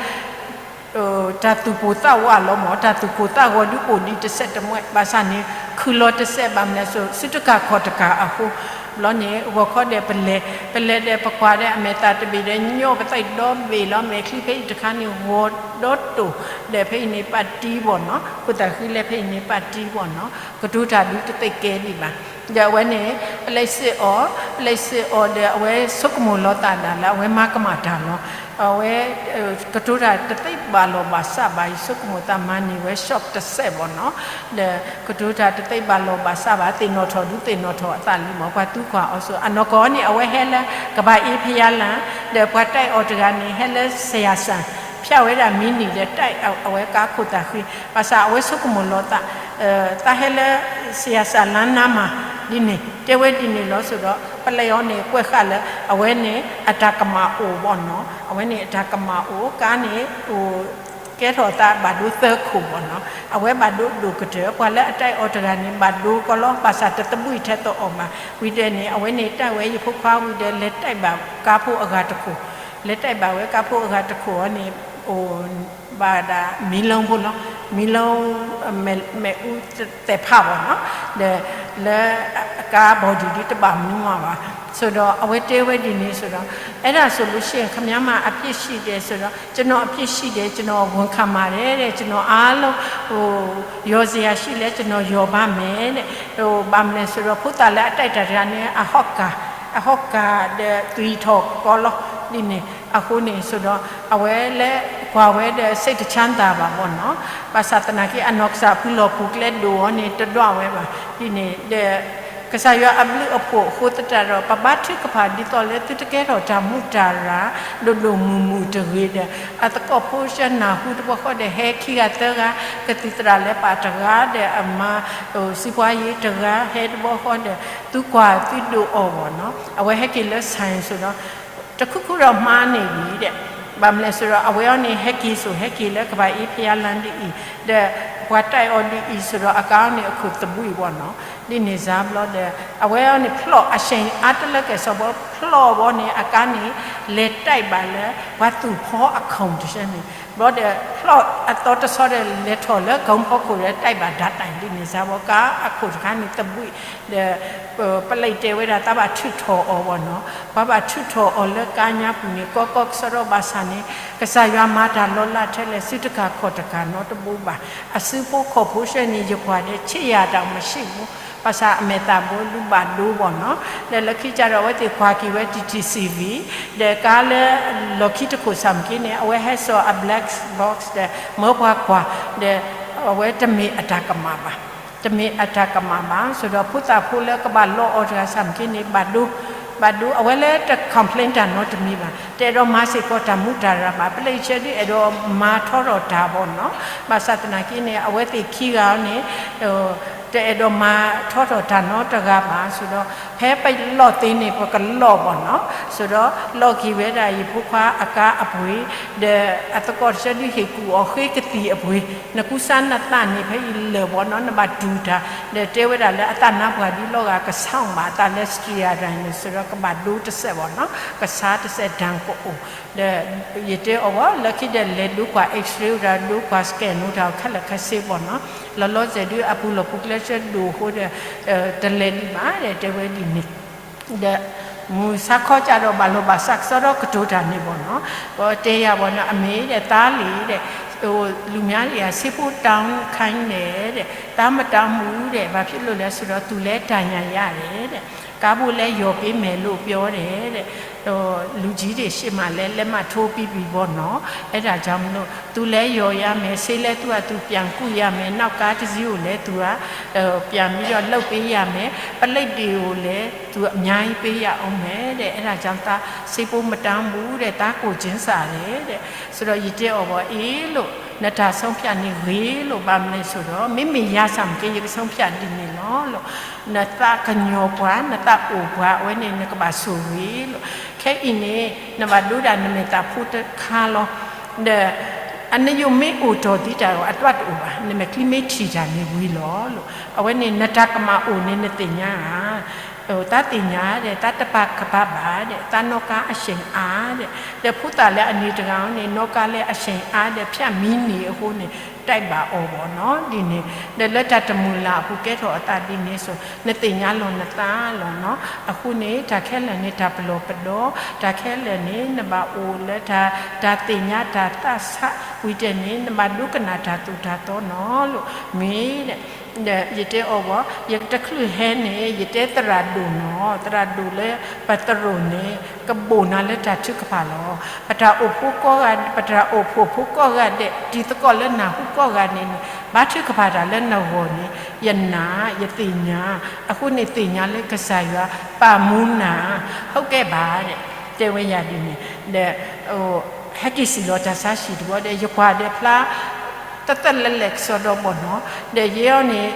တၢ်သူၣ်ပိၢ်သးဝးလီၤမ့ၢ် တၢ်သူၣ်ကိၢ်သးဂီၤဒုးအိၣ်ဒံးတစဲးတမှဲး ဘၣ်ဆၣ်န့ၣ် ခုၣ်လီၤတစဲးဘၣ်မနုၤလဲၣ်ဆိ စုတကၤခီၣ်တကၤအဃိ ဘျီန့ၣ် ဂီၤခီဒီးပလဲၤ ပလဲၤဒီးပကွၢ်ဒီးအမဲာ်သၣ်တဘ့ၣ်ဒီး ညီပသးဒီဘ့ၣ်လီၤ မဲာ်ချံဖဲအံၤတခါန့ၣ် ဂီၤဒီတိၢ် ဒီးဖဲအံၤန့ၣ်ပာ်တံဘီၣ်နီၤ ခိၣ်သၣ်ဃံလဲၤဖဲအံၤန့ၣ်ပာ်တံဘီၣ်နီၤ ကတိၤတၢ်ဒုးတသ့ကဲဒံးဘၣ် ဒီးအဝဲန့ၣ် ပလဲစ့ၢ်အီၤ ပလဲစ့ၢ်အီၤဒီးအဝဲဆိကမိၣ်လီၤသးဒၣ်လၢအဝဲမၤကမၣ်တၢ်လီၤ. အဝဲ ကတိၤတၢ်တသ့ဘၣ်လီၢ်ဘၣ်စးဘၣ် ယဆိကမိၣ်သးမၤန့ၢ်ဝဲ shop တစဲးဘီၣ်နီၤ ဒီးကတိၤတၢ်တသ့ဘၣ်လီၢ်ဘၣ်စးဘၣ် သ့ၣ်နီၣ်ထီၣ်ဒုးသ့ၣ်နီၣ်ထီၣ်အသးလံမ့ၢ် ပှၤသံကွၢ်အီၤဆိ အနီၢ်ကီၢ်န့ၣ် အဝဲဟဲလၢ ကဘၣ်အ့ဖယါလၢ် ဒီးပှၤတဲအီၤတဂၤန့ၣ် ဟဲလၢစယၤစၣ် ဖၠၣ်ဝဲဒၣ်မံနံၤဒီးတဲအဝဲကါခိၣ်သၣ်ဃံ ဘၣ်ဆၣ်အဝဲဆိကမိၣ်လီၤသး သးဟဲလၢ စယၤစၣ်လါနါမး ဒ်န့ၣ် တဲဝဲဒ်န့ၣ်လီၤဆိဒီး ပလဲအီၤန့ၣ် ကွဲးဃာ်လၢ အဝဲန့ၣ်အတၢ်ကမၣ်အိၣ်ဘီၣ်နီၤ အဝဲန့ၣ်အတၢ်ကမၣ်အိၣ် ကါန့ၣ် အိၣ်ကဲထီၣ်သးဘၣ်ဒိသၢခိၣ်ဘီၣ်နီၤ အဝဲဘၣ်ဒိဒိၣ်ကတၢၢ် ပှၤလၢအတဲအီၤတဂၤန့ၣ် ဘၣ်ဒိကီလီၤ ဘၣ်ဆၣ်တသဘှံးထဲသိးအီၤဘၣ် ဝံၤဒီးန့ၣ် အဝဲန့ၣ်တဲဝဲယဖိခွါဝံၤဒီး လဲၤတဲဘၣ်ကါဖိအဂၤတခိၣ် လဲၤတဲဘၣ်ဝဲကါဖိအဂၤတခိၣ်အီၤန့ၣ် အိၣ် ဘၣ်ဒၣ်မံလီဖိလီၤ မံလီ မ့ၣ်အူသဲးဖးဘီၣ်နီၤ ဒီးလၢ ကါဘီၣ်ဒံးဒ်တဘၣ်မနုၤမးဘၣ် ဆိဒီးအဝဲတဲဝဲဒ်န့ၣ်ဆိဒီး အဲဒါဆိုလို့ရှိရင် ခင်ဗျားမှာ အပြစ်ရှိတယ်ဆိုတော့ ကျွန်တော်အပြစ်ရှိတယ် ကျွန်တော်ဝန်ခံပါတယ်တဲ့ ကျွန်တော်အားလုံး ဟို လျော်စရာရှိလဲ ကျွန်တော်လျော်ပါမယ်တဲ့ ဟို ဘာမလဲဆိုတော့ ဖိသၣ်လၢအတိုက်တာတဂၤန့ၣ် အဟီၣ်ကၢ် အဟီၣ်ကၢ်ဒီးသွံၣ်ထီၣ်ကီလီၤ ဒ်န့ၣ် အဃိန့ၣ်ဆိဒီး အဝဲလၢကွၢ်ဝဲဒီး စိတ်တချမ်းသာပါပေါ့နော် ဘၣ်ဆၣ်သနာ်က့ အနီၢ်ကစၢ်ဖုလီၢ်ပူၤကျဲဒိၣ်အီၤန့ၣ် တဒွးဝဲဘၣ် ဒ်န့ၣ်ဒီး ကစၢ်ယွၤအဘျုးအဖှိၣ်အဃိသတးဒီး ပဘါထုကဖၣ်ဒ်သိးလၢသုတကဲထီၣ်တၢ်မူးတၢ်ရၢ် ဒိၣ်ဒိၣ်မုၢ်မုၢ်တဂ့ၤဒီး အသကိးဖိဆှၢနၢ်ဟူတဘျီဃီဒီး ဟဲခံဂၤသၢဂၤ ကသံၣ်သရၣ်လၢပာ်တဂၤဒီး အမါ စံးပှၤယံၤတဂၤ ဟဲတဘျီဃီဒီး သုကွၢ်သုဒိၣ်အီၤဘီၣ်နီၤ အဝဲဟဲက့ၤလၢ ဆိုင် ဆိဒီး တခုခုတော့မှားနေပြီတဲ့ ဘၣ်မလဲၤဆိဒီး အဝဲအီၤန့ၣ် ဟဲက့ၤဆိ ဟဲက့ၤလၢကဘၣ်အ့ဖယါလၢ်ဒ်အံၤ ဒီးပှၤတဲအီၤဒ်အံၤဆိဒီး အကါအီၤန့ၣ် အခိၣ်သဘှံးဘီၣ်နီၤ ဒ်န့ၣ်စၢ်ဘျီဒီး အဝဲအီၤန့ၣ်ဖျီၣ် အဆ့ၣ်အါတလၢကဲၣ်စီၤဘီ ဖျီၣ်ဘီန့ၣ် အကါန့ၣ် လဲၤတဲဘၣ်လၢ ပှၤသူၣ်ဖီအခိၣ်တဆၢန့ၣ် ဘျီဒီး ဖျီၣ်အသီတဆီဒီး လဲၤထီၣ်လၢကီဖီခိၣ်ဒီး တဲဘၣ်ဒၣ်တၢ်ဒ်န့ၣ်စၢ်ဘီ ကါအခိၣ်တခါန့ၣ်သဘှံး ဒီး ပလံးတဲဝဲဒၣ် သးဘၣ်ထုးထီၣ်အီၤဘီၣ်နီၤ ပှၤဘၣ်ထုးထီၣ်အီၤလၢကါညါပူၤန့ၣ် ကီကီကစီဒီဘၣ်ဆၣ်န့ၣ် ကစၢ်ယွၤမၤတၢ်လီၤလးထဲလဲၣ် စုတကၤခီၣ်တကၤနီတဘိဘၣ် အစုဖိခီၣ်ဖိဆှၢန့ၣ် ယကွၢ်ဒီး ချစ်ရတာမရှိဘူး ဘၣ်ဆၣ်အမဲာ်သၣ်ဘိလူၤဘၣ်ဒိဘီၣ်နီၤ ဒီးလၢခံကဒီး အဝဲသ့ၣ်ကွၢ်က့ၤဝဲ တီၣ်ထံၣ်စံၣ်ဝံၤ ဒီးကါလၢလီၢ်ခံတခိၣ်ဆၣ်မ့ၢ်က့န့ၣ် အဝဲဟဲစိာ်အ black box ဒီး မၢပှၤကွၢ် ဒီး အဝဲတမ့ၢ်အတၢ်ကမၣ်ဘၣ် တမ့ၢ်အတၢ်ကမၣ်ဘၣ်. ဆိဒီးဖိသၣ်ဖိလၢကဘၣ်လီအီၤတဂၤဆၣ်မ့ၢ်က့န့ၣ် ဘၣ်ဒိ, ဘၣ်ဒိ အဝဲလၢတ complain တၢ်နီတမံၤဘၣ်, တအဲၣ်ဒိးမၤစ့ၢ်ကီးတၢ်မူးတၢ်ရၤဘၣ်. ပလံးဆၢဒုးအဲၣ်ဒိးမၤထီထီၣ်တၢ်ဘၣ်နီၤ. ဘၣ်ဆၣ်သနာ်က့န့ၣ် အဝဲသ့ၣ်ခံဂၤန့ၣ် တအဲၣ်ဒိးမၤထီထီၣ်တၢ်နီတဂၤဘၣ်. ဆိဒီး ဖဲပလီၢ်သ့န့ၣ် ပကလီၢ်ဘၣ်နီၤ. ဆိဒီး လီၢ်က့ၤဝဲဒၣ်ယဖိခွါအကါအပှ့ၤ, ဒီးအသကိးတဆၢဒုးဟ့ၣ်ကူၣ်အီၤဃ့ကသံၣ်အပှ့ၤ, နကူစါနသးန့ၣ် ဖဲအံၤလၢာ်ဘၣ်နီၤ, နဘၣ်တူၢ်တၢ်, ဒီးတဲဝဲဒၣ်လၢအသးနါပှၢ်ဒ်လီၤဂာ်ကဆါအီၤမး အသးလၢ စတြံယၤဒၣ်န့ၣ် ဆိဒီးကဘၣ်ဒိတစဲးဘၣ်နီၤ, ကဆါတစဲး တၢ်ကအိၣ်, ဒီးယတဲအီၤဘၣ် လၢခံဒီးလဲၤဒိကွၢ် X-ray အိၣ်တၢ် ဒိကွၢ် scan အိၣ်တၢ် ခဲလၢာ်ခဲဆ့ဘၣ်နီၤ. လီၤလီၤဆဲးဒုး အပူၤလီၢ်ပူၤကျဲဆၢဒိၣ်အဃိဒီး တလဲၤဒံးဘၣ်ဒီး တဲဝဲဒ်န့ၣ် ဒီး မုၢ်ဆါခီကၢ်ဒီးဘၣ်လီၤဘၣ်စးကစီဒီကတိၤတၢ်န့ၣ်ဘၣ်နီၤ, ပတဲယၤဘၣ်နီၤ အမ့ၢ်ဒီး သားလေး ဒီး လူများတွေက ဆေးဖို့တောင်းခိုင်းတယ်တဲ့, သားမတောင်းဘူးတဲ့, ဘာဖြစ်လို့လဲဆိုတော့ သူလည်း ဒဏ်ရာရတယ်တဲ့, ကားဖို့လည်း လျော်ပေးမယ်လို့ ပြောတယ်တဲ့, လူကြီးတွေရှေ့မှာလည်း လက်မှတ်ထိုးပြီးပြီပေါ့နော်, အဲဒါကြောင့်မလို့ သူလည်း လျော်ရမယ်, ဆေးလည်း သူ့ဟာသူ ပြန်ကုရမယ်, နောက်ကားတစ်စီးကိုလည်း သူက ပြန်ပြီးတော့ လုပ်ပေးရမယ်, ပလိပ်တွေကိုလည်း သူအများကြီးပေးရအောင်မယ်တဲ့, အဲဒါကြောင့် သား ဆေးဖို့မတောင်းဘူးတဲ့, သားကိုယ်ချင်းစာတယ်တဲ့. ဆိုတော့ ယတဲအီၤဘၣ် အေးလို့ နတၢ်ဆုံးဖြတ်န့ၣ် ဂ့ၤလို့ ဘာမလဲဆိုတော့ မ့မ့ၢ်ယၤဆၣ် မ့ၢ်က့ ယကဆုံးဖြတ်ဒ်န့ၣ်လီၤလို့, နသးကညီၤပှၤ နသးအိၣ်ပှၤ အဝဲန့ၣ် နကဘၣ်ဆိၣ်ဂ့ၤလို့, ခဲအံၤန့ၣ် နဘၣ်ဒိဒၣ်နမဲာ်သးဖိတခါလီၤ. ဒီး အနယိာ်မ့ၢ်အိၣ်ထီၣ်သံတၢ်ဒီး အတွၢ်တအိၣ်ဘၣ်, နမဲာ်ချံမ့ၢ်ထံၣ်တၢ်န့ၣ်ဝံၤလီၤလို့, အဝဲန့ၣ် နတၢ်ကမၣ်အိၣ်န့ၣ် နသ့ၣ်ညါဧါ သးသ့ၣ်ညါဒီး သးတပာ်ကပာ်ဘၣ်ဒီး သးနီၣ်ကါအရှိန်အားဒီး ဒီးဖိသၣ်လၢအန့ၣ်တဂၤန့ၣ် နီၣ်ကါလၢအရှိန်အားဒီး ဖြတ်မီးနေအဃိန့ၣ် တိုက်ပါအီၤဘၣ်နီၤ ဒ်န့ၣ်, ဒီးလၢတၢ်တမုာ်လၤအပူၤကဲထီၣ်အသးဒ်န့ၣ်ဆိ နသ့ၣ်ညါလီၤနသးလီၤနီၤ. အဃိန့ၣ် တၢ်ခဲလၢာ်န့ၣ် တၢ်ပလီၢ်ပဒီ, တၢ်ခဲလၢာ်န့ၣ် နဘၣ်အိၣ်လၢတၢ်, တၢ်သ့ၣ်ညါတၢ်သးဆးဝံၤတဲန့ၣ် နဘၣ်ဒိကနၣ်တၢ်သိၣ်တၢ်သီနီၤလိၤ မ့ၢ်ဒီး ဒီးယတဲအီၤဘၣ် ယတချုးဟဲန့ၣ် ယတဲသရၣ်ဒိၣ်နီၤ, သရၣ်ဒိၣ်လၢပသရိာ်န့ၣ် ကဘိၣ်နၤလၢတၢ်ထုကဖၣ်လီၤ. ပတၢ်အိၣ်ဖှိၣ်ကိးဂၤ, ပတၢ်အိၣ်ဖှိၣ်ဖိကိးဂၤဒဲး တံၤသကိးလၢနၢ်ဟူကိးဂၤန့ၣ်န့ၣ် ဘါထုကဖၣ်တၢ်လၢနဂီၢ်န့ၣ် ယနာ် ယသ့ၣ်ညါ, အဃိန့ၣ်သ့ၣ်ညါလၢကစၢ်ယွၤပာ်မူနၤ, ဟုတ်ကဲ့ပါ တဲဝဲယၤဒ်န့ၣ်, ဒီး ဟဲက့ၤစံၣ်လီၤတၢ်ဆါဟံၣ်တဘျီဒီး ယကွၢ်ဒီးဖျါ သၢသၢလဲၣ်လဲၣ်ကစီဒီဘၣ်နီၤ, ဒီးယဲအံၤန့ၣ်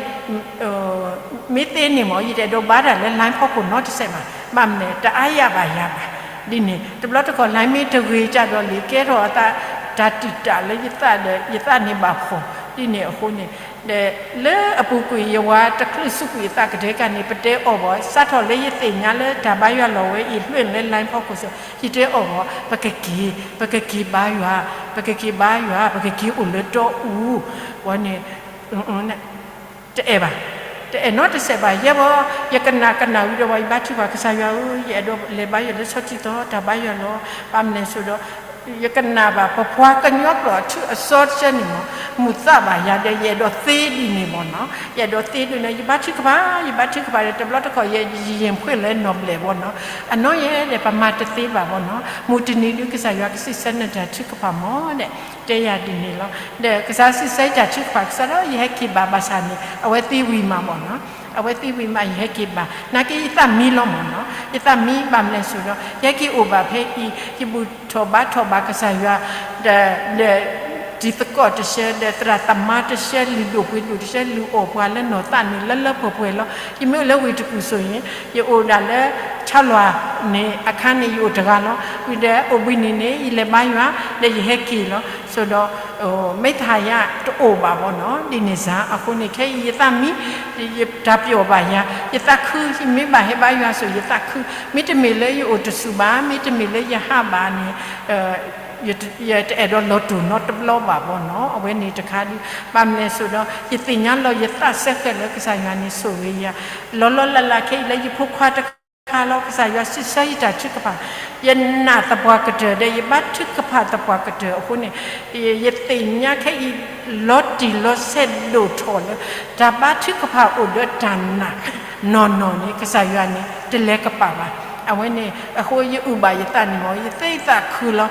မ့ၢ်သ့န့ၣ်မ့ၢ် ယတအဲၣ်ဒိးဘါတၢ်လၢ line ဖီခိၣ်နီတစဲးဘၣ်, ဘၣ်မနုၤလဲၣ် တအါယၤဘၣ်ယၤဘၣ်, ဒ်န့ၣ် တဘျီတခီၣ် line မ့ၢ်တဂ့ၤကဒီးလံ ကဲထီၣ်အသး တၢ်တံာ်တာ်လၢယသးဒီး ယသးန့ၣ်ဘၣ်ဖှီၣ် ဒ်န့ၣ်အဃိန့ၣ်, ဒီးလၢအပူၤကွံာ် ယဝၤတချုးစူးကွံာ်အသးကဒဲကန့ၣ် ပတဲအီၤဘၣ် စးထီၣ်လၢယသ့ၣ်ညါလၢတၢ်ဘါယွၤလီၤဝဲအံၤ လွံၢ်လၢ line ဖီခိၣ်စ့ၢ် ယတဲအီၤဘၣ် ပကက့ၤ, ပကက့ၤဘါယွၤ, ပကက့ၤဘါယွၤ, ပကက့ၤအိၣ်လၢတီအူ, ဝဲန့ၣ် တအဲၣ်ဘၣ်, တအဲၣ်နီတစဲးဘၣ်, ယဲဘၣ် ယကနၣ်ကနၣ်ဝံၤဒီး ယဘါထုကဖၣ် ကစၢ်ယွၤဧၢ, ယအဲၣ်ဒိးလဲၤဘါယွၤလၢဆီထံသီ တၢ်ဘါယွၤလီၤ, ဘၣ်မနုၤလဲၣ်ဆိဒီး ယကနၣ်ဘၣ် ပပှၤကညီကျိာ်အထုးအစီတဆၢန့ၣ်မ့ၢ် မုာ်သးဘၣ်ယၤဒီး ယအဲၣ်ဒိးသ့ဒ်န့ၣ်မ့ၢ်နီၤ, ယအဲၣ်ဒိးသ့ဒ်န့ၣ် ယဘါထုကဖၣ်, ယဘါထုကဖၣ်ဒီး တဘျီတခီၣ် ယယံၤယံၤဖှဲၣ်လၢနီၢ်ဘျဲၣ်ဘၣ်နီၤ, အနီၢ်ယဲဒီး ပမၤတသ့ဘၣ်ဘၣ်နီၤ, မုၢ်တနံၤဒုး ကစၢ်ယွၤကစံးဆၢနတၢ်ထုကဖၣ်မ့ၢ်န့ၣ် တဲယၤဒ်န့ၣ်လီၤ. ဒီးကစၢ်စံးဆၢယတၢ်ထုကဖၣ် ကစၢ်ဒီး ယဟဲက့ၤဘၣ်ဘၣ်ဆၣ်န့ၣ် အဝဲသံဝံၤမးဘၣ်နီၤ, အဝဲသံဝံၤမး ယဟဲက့ၤဘၣ်, နာ်က့ယသးမံလီၤမ့ၢ်နီၤ, ယသးမံဘၣ်မနုၤလဲၣ်ဆိဒီး ယဟဲက့ၤအိၣ်ဘၣ်ဖဲအံၤ ယဘူၣ်ထီၣ်ဘါထီၣ်ဘၣ်ကစၢ်ယွၤ ဒီး ဒီးတံၤသကိးတဆၢ ဒီးသရၣ်သမါတဆၢ လုၢ်ဒိၣ်ပှ့ၤဒိၣ်တဆၢ လုၢ်အီၣ်ပှၤလၢနီၢ်သးန့ၣ် လၢလၢပှဲၤပှဲၤလီၤ. ယမ့ၢ်အိၣ်လၢဝ့ၢ်တကူၣ်ဆိၣ်အံၤ ယအိၣ်ဒၣ်လၢ ဆါလွၤန့ၣ် အခါန့ၣ် ယအိၣ်တဂၤလီၤ. ဝံၤဒီးအိၣ်ဘှံးနံၤန့ၣ် ယလဲၤဘါယွၤ ဒီးယဟဲက့ၤလီၤ. ဆိဒီး မ့ၢ်တဟါယၤတအိၣ်ဘၣ်ဘၣ်နီၤ ဒ်န့ၣ်စ့ၢ် အဃိန့ၣ် ခဲအံၤယသးမံ တၢ်ပျီၢ်ဘၣ်ယၤ ယသးခု ယမ့ၢ်ဘၣ်ဟဲဘါယွၤဆိၣ် ယသးခု မ့တမ့ၢ်လၢယအိၣ်တဆူၣ်ဘၣ် မ့တမ့ၢ်လၢယဟးဘၣ်န့ၣ် ယတအဲၣ်ဒိးလီၤတိၢ်နီတဘျီဘၣ်ဘၣ်နီၤ အဝဲန့ၣ်တခါဒုး ဘၣ်မနုၤလဲၣ်ဆိဒီး ယသ့ၣ်ညါလီၤယသးစဲဃဲၤလၢကစၢ်ယွၤန့ၣ်ဆိၣ်ဂ့ၤယၤ လီၤလီၤလးလးခဲအံၤလၢယဖိခွါတခါလီၤ ကစၢ်ယွၤစံးဆၢယတၢ်ထုကဖၣ် ယနာ်သပှၢ်ကတၢၢ်ဒီး ယဘါထုကဖၣ်သပှၢ်ကတၢၢ်အဃိန့ၣ် ယသ့ၣ်ညါခဲအံၤ လီၤတံၢ်လီၤဆဲးဒိၣ်ထီၣ်လၢ တၢ်ဘါထုကဖၣ်အိၣ်ဒီးတၢ်နာ်နီၢ်နီၢ်န့ၣ် ကစၢ်ယွၤန့ၣ် တလဲၤကပာ်ဘၣ်. အဝဲန့ၣ်အဃိ ယအုၣ်ဘၣ်ယသးန့ၣ်မ့ၢ် ယသ့ယသးခုလီၤ.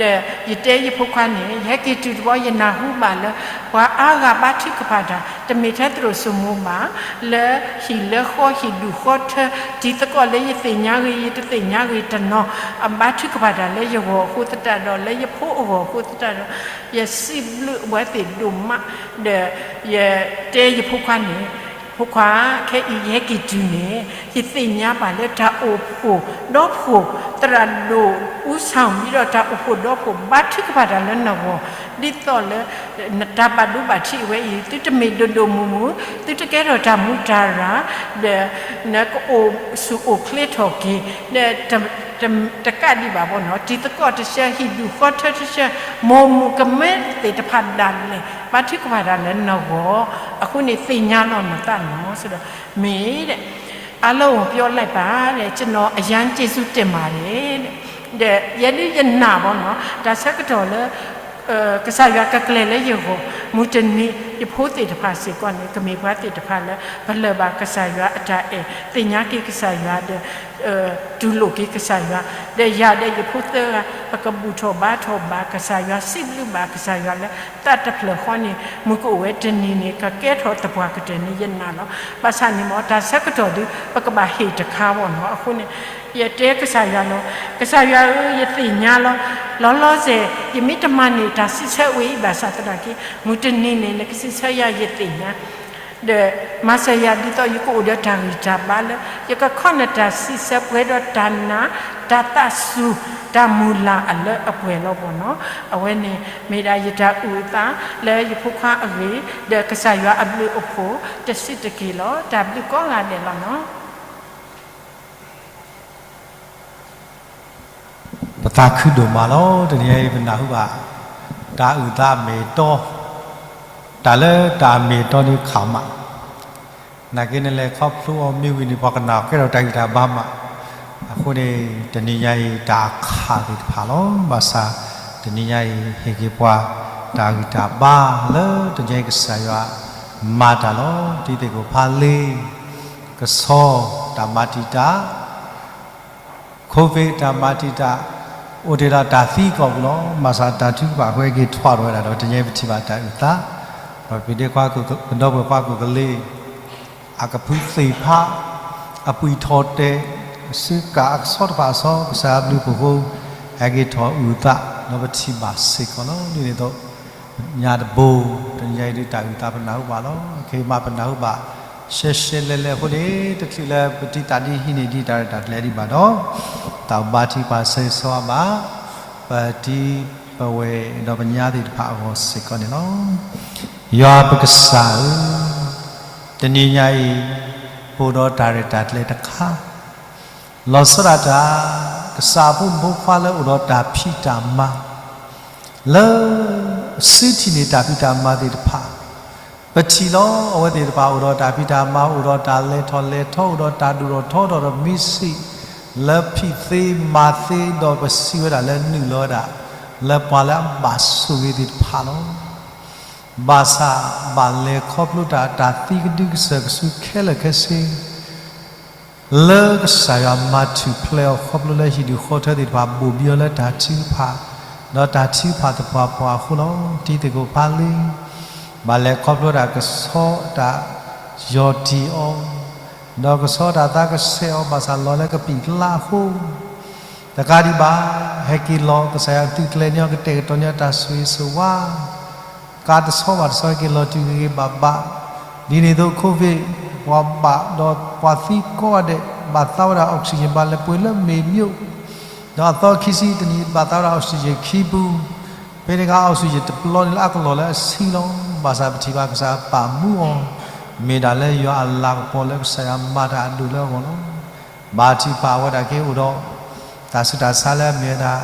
ဒီးယတဲယဖိခွါန့ၣ် ယဟဲက့ၤတုၤတဘျီ ယနၢ်ဟူဘၣ်လၢ ပှၤအါဂၤဘါထုကဖၣ်တၢ် တမ့ၢ်ထဲသရိာ်စိမိၤဘၣ်, လၢဟံၣ်လၢဃီဟံၣ်ဒူၣ်ဃီထၢ, တံၤသကိးလၢယသ့ၣ်ညါဂ့ၤ ယတသ့ၣ်ညါဂ့ၤတနီၤ အဘါထုကဖၣ်တၢ်လၢယဂီၢ်အဃိသတးဒီး လၢယဖိအဂီၢ်အဃိသတးဒီး ယစံးဘျုးအဝဲသ့ၣ်ဒိၣ်မး, ဒီးယတဲယဖိခွါန့ၣ် ဖိခွါ, ခဲအံၤယဟဲက့ၤတုၤန့ၣ် ယသ့ၣ်ညါဘၣ်လၢတၢ်အိၣ်ဖှိၣ်ဒီဖှိၣ် သရၣ်ဒိၣ်အူဆၣ် ဒီးတၢ်အိၣ်ဖှိၣ်ဒီဖှိၣ် ဘါထုကဖၣ်တၢ်လၢနဂီၢ် ဒ်သိးလၢ နတၢ်ဘၣ်ဒိဘၣ်ထံးအဝဲအံၤ သုတမ့ၢ်ဒိၣ်ဒိၣ်မုၢ်မုၢ်, သုတကဲထီၣ်တၢ်မူတၢ်ရၢ်, ဒီးနကအိၣ်ဆူၣ်အိၣ်ချ့ထီၣ်က့ၤ, ဒီး တကးဒံးဘၣ်ဘီနီၤ တံၤသကိးတဆၢ ဟံၣ်ဒူၣ်ဃီထၢတဆၢ မိၢ်မုၣ်ကမဲသ့ၣ်တဖၣ်ဒၣ်လဲာ် ဘါထုကဖၣ်တၢ်လၢနဂီၢ်, အဃိန့ၣ်သ့ၣ်ညါလီၤနသးနီၤ ဆိုတော့ မ့ၢ် အလီၢ်အိၣ်ပျီလိုက်ပါ ကျွန်တော်အရမ်းကျေးဇူးတင်ပါတယ် ဒီးယဲဒၣ်ယနာ်ဘီနီၤ တၢ်ဆၢကတီၢ်လၢ ကစၢ်ယွၤကကျဲၤလၢယဂီၢ် မုၢ်တနံၤ ယဖိသ့ၣ်တဖၣ်စ့ၢ်ကီးန့ၣ် ကမ့ၢ်ပှၤသ့ၣ်တဖၣ်လၢ ပလၢၢ်ဘၣ်ကစၢ်ယွၤအတၢ်အဲၣ် သ့ၣ်ညါက့ၤကစၢ်ယွၤဒီး တူၢ်လိာ်က့ၤကစၢ်ယွၤ, ဒီးယၤဒီးယဖိသၢဂၤ ပကဘူၣ်ထီၣ်ဘါထီၣ်ဘၣ်ကစၢ်ယွၤ စံးဘျုးဘၣ်ကစၢ်ယွၤလၢ သးတဖျၢၣ်ဃီန့ၣ် မုၢ်ကအိၣ်ဝဲတနံၤန့ၣ် ကကဲထီၣ်သပှၢ်ကတၢၢ်န့ၣ် ယနာ်လီၤ. ဘၣ်ဆၣ်န့ၣ်မ့ၢ် တၢ်ဆၢကတီၢ်ဒုး ပကဘၣ်ဟ့ၣ်တခါဘီနီၤ. အဃိန့ၣ် ယတဲကစၢ်ယွၤလီၤ. ကစၢ်ယွၤဧၢ, ယသ့ၣ်ညါလီၤ. လီၤလီၤဆဲး ယမ့ၢ်တမၤန့ၢ်တၢ်စံးဆၢဝဲအံၤဘၣ်ဆၣ်သနာ်က့ မုၢ်တနံၤန့ၣ် နကစံးဆၢယၤယသ့ၣ်ညါ ဒီးမၤစၢၤယၤဒ်သိးယကအိၣ်ဒီးတၢ်ဂံၢ်တၢ်ဘါလၢ ယကခီနတၢ်စံးဆၢပှဲၤဒီးတၢ်နာ်, တၢ်သးစူၤ, တၢ်မုၢ်လၢ်အလၢအပှဲၤလီၤဘီနီၤ. အဝဲန့ၣ်မ့ၢ်ဒၣ်ယတၢ်အုၣ်အသးလၢယဖိခွါအဂ့ၢ် ဒီးကစၢ်ယွၤအဘျုးအဖှိၣ်တစံးတက့ၢ်လီၤ. တၢ်ဘျုးကိးဂၤဒဲးလီၤနီၤ. ပသးခုဒိၣ်မးလီၤ. တနံၤအံၤပနၢ်ဟူဘၣ် တၢ်အုၣ်သးအမ့ၢ်အတီ, တၢ်လၢတၢ်အမ့ၢ်အတီန့ၣ်ခးမး, နာ်က့နလဲၤခီဖျိအီၤမ့ၢ်ဝံၤန့ၣ် ပှၤကနၣ်ကဲထီၣ်တၢ်ဂံၢ်တၢ်ဘါမး. အဃိန့ၣ် တနံၤညါအံၤတၢ်အခးသ့ၣ်တဖၣ်လီၤ. ဘၣ်ဆၣ် တနံၤညါအံၤ ဟ့ၣ်က့ၤပှၤ တၢ်ဂံၢ်တၢ်ဘါလၢတနံၤညါအံၤ ကစၢ်ယွၤမၤတၢ်လီၤ. တံၤသကိးဖးလ့ ကဆီ တၢ်မၤတံာ်တာ် COVID တၢ်မၤတံာ်တာ် အိၣ်တ့ၢ်ဒီးတၢ်သံကီၢ်ပူၤလီၤ. ဘၣ်ဆၣ်တၢ်ထုကဖၣ်အဃိက့ၤထွဲဒီးဝဲဒၣ်ဒီး တနံၤညါအံၤပထံၣ်ဘၣ်တၢ်အုၣ်သး, ပဒီပုၢ်ဝဲၢ်ခွါကီၢ်ကလ့, အကဖုသ့ၣ်ဖး, အပှံၢ်ထီၣ်တဲာ်, အစုကၣ်အကဆီတဖၣ်အဆီ ကစၢ်ယွၤအဘျုးအဖှိၣ်အဃိ ဟဲက့ၤထီၣ်အုၣ်အသး ဒီးပထံၣ်ဘၣ်စ့ၢ်ကီးလီၤ. ဒ်န့ၣ်အသိး ညါတဘိ တနံၤညါအံၤဒုး တၢ်အုၣ်သးပနၢ်ဟူဘၣ်လီၤ. ခဲအံၤမးပနၢ်ဟူဘၣ် ရှဲရှဲလဲၣ်လဲၣ်အဃိန့ၣ် တချုးလၢပတံၤသကိးဒ်ဟံးန့ၢ်ဒံးတၢ်ရဲၣ်တၢ်ကျဲၤဒံးဘၣ်ဒီး တၢ်ဘါထုကဖၣ်ဆၢဂ့ၤဆၢဝါဘၣ် ပတံၤပဝဲၢ်ဒီးပညါသ့ၣ်တဖၣ်အဂီၢ်စ့ၢ်ကီးန့ၣ်လီၤ. ယွၤပကစၢ်ဧၢ, တနံၤညါအံၤ ပအိၣ်ဒီးတၢ်ရဲၣ်တၢ်ကျဲၤတခါ လီၤဆီဒၣ်တၢ် ကစၢ်အဖိမုၣ်ဖိခွါလၢအိၣ်ဒီးတၢ်ဖံးတၢ်မၤ လၢ စုထံၣ်န့ၢ်တၢ်ဖံးတၢ်မၤသ့ၣ်တဖၣ် ပထံၣ်လီၤ အဝဲသ့ၣ်တဖၣ်အိၣ်ဒီးတၢ်ဖံးတၢ်မၤ အိၣ်ဒီးတၢ်လဲၤထီၣ်လဲၤထီ အိၣ်ဒီးတၢ်ဒိၣ်ထီၣ်ထီထီၣ်ဒီးမ့ၢ်စ့ၢ် လၢဖံးသ့မၤသ့ ဒီးပစံးဝဲဒၣ်လၢနုာ်လီၤဝဲဒၣ် လၢပှၤလၢအဘၣ်ဆိၣ်ဂ့ၤသ့ၣ်တဖၣ်လီၤ. ဘၣ်ဆၣ်ဘၣ်လဲၤခီဖျိတၢ် တၢ်သံကဒုကစၢၢ်ကဆူးခဲလၢာ်ခဲဆ့ လၢကစၢ်ယွၤမၤထူၣ်ဖျဲးအီၤခီဖျိလၢဟံၣ်ဒူၣ်ဃီထၢသ့ၣ်တဖၣ် ဘိၣ်ဘံအီၤလၢတၢ်ထုကဖၣ် ဒီးတၢ်ထုကဖၣ်သပှၢ်ပှၢ်အဃိလီၤ. တံၤသကိးဖးလ့ ဘၣ်လဲၤခီဖျိတၢ်ကဆီတၢ်ယီၢ်တံၢ်အီၤ ဒီးကဆီတၢ်သးကဆဲးအီၤ ဘၣ်ဆၣ်လီၤလၢကပံာ်ကျါအဃိ တကးဒံးဘၣ် ဟဲက့ၤလီၤ ကစၢ်ယွၤသုးကျဲၤန့ၢ်အီၤ ကတဲာ်ကတီၤန့ၢ်အီၤတၢ်ဆိၣ်ဂ့ၤဆိၣ်ဝါ ကါတဆီဘၣ်တဆီ ဟဲက့ၤလီၤတုၤဂ့ၤဂ့ၤဘၣ်ဘၣ်. ဒ်န့ၣ်အသိး COVID ပှၤဘၣ်ဒီးပှၤသံကိးဂၤဒဲး ဘၣ်သးဝဲဒၣ် oxygen ဘၣ်လဲၤပှ့ၤလၢမ့ၢ်မျိး ဒီးအသီခံဆံတနံၣ် ဘၣ်သးဝဲဒၣ် oxygen ခံပူၤ ဖဲန့ၣ်အခါ oxygen တပျီန့ၣ်လၢအကလီၢ်လၢအဆံလီၤ. ဘၣ်ဆၣ်ပထံၣ်ဘၣ်ကစၢ်ပာ်မူအီၤ မ့ၢ်ဒၣ်လၢယွၤအလၤကပီၤလၢကစၢ်ယွၤမၤတၢ်အဒိၣ်လၢအဂီၢ်လီၤ. ဘၣ်ထံၣ်ပာ်ဝဲဒၣ်က့ၤအိၣ်ဒီး တၢ်ဆူးတၢ်ဆါလၢအမ့ၢ်ဝဲဒၣ်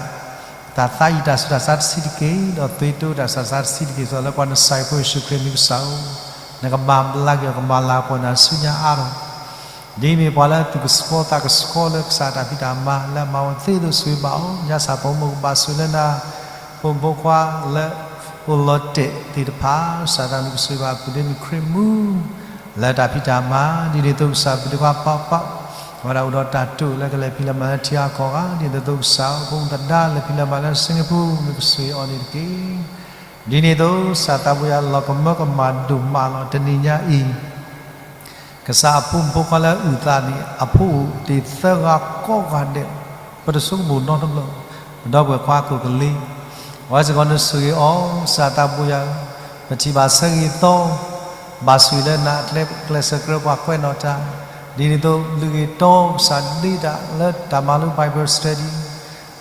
တၢ်သးအံၤတၢ်ဆူးတၢ်ဆါတဆံးတက့ၢ် ဒီးသွံၣ်တိတၢ်ဆူးတၢ်ဆါတဆံးတက့ၢ် သိးလၢပှၤနစၢ်ဖိယ့ၣ်ၡူးခရံာ်မ့ၢ်ကစၢ်ဧၢ, နကမၤဘျါက့ၤအီၤ ကမၤလၤကပီၤနၤဆူညါအါထီၣ် ဒ်မ့ၢ်ပှၤလၢသူၣ်ကဆှီသးကဆှီလၢကစၢ်တၢ်ဖံးတၢ်မၤလၢအမၤဝဲသ့ၣ်အသိး ဆိၣ်ဂ့ၤဘၣ်အီၤ, ညါစၢ်ဖိမုၣ်ကဘၣ်ဆိၣ်လၢနၤ, ဖိမုၣ်ဖိခွါလၢအိၣ်လီၤတဲာ်သ့ၣ်တဖၣ် စၢ်သးမုၣ်ကဆိၣ်ဂ့ၤဘၣ်ပုၢ်ဒ့မုၣ်ခရံာ်မူ လၢတၢ်ဖံးတၢ်မၤ ဒ်န့ၣ်အသိးကစၢ်ပုၢ်ဒ့ခွါပၢ်ပၢ် ဝဲဒၣ်အိၣ်ဒီးတၢ်တိာ်လၢကလဲၤဖံးလဲၤမၤလၢထံဂၤကီၢ်ဂၤ ဒ်သိးကစၢ်အဖိမုၣ်သဒါလဲၤဖံးလဲၤမၤလၢ Singapore မ့ၢ်ကဆိၣ်ဂ့ၤအီၤန့ၣ်တက့ၢ်. ဒ်န့ၣ်အသိး ကစၢ်သးပူၤယွၤလီၤကမၢကမၣ်ဒိၣ်မးလီၤ. တနံၤညါအံၤ ကစၢ်အဖိမုၣ်ဖိခွါလၢအုၣ်သးန့ၣ် အဖိအိၣ်တ့ၢ်သၢဂၤကိးဂၤဒဲးလီၤ. ပတဆိကမိၣ်နီတဘျီ, ပဒီပုၢ်ဝဲၢ်ခွါကိးကလံၤ, အဝဲစ့ၢ်ကီးနဆိၣ်ဂ့ၤအီၤ ကစၢ်သးပူၤယွၤဧၢ, ပထံၣ်ဘၣ်ဆၢဂ့ၤသီ, ဘၣ်ဆိၣ်ဂ့ၤလၢနကျဲးစၢးကြၢးပှၤကွဲးနီၣ်တၢ်, ဒ်န့ၣ်အသိး လုၢ်ဂ့ၤတီကစၢ်ဒ့တၢ်လၢတၢ်မၤလိ Bible study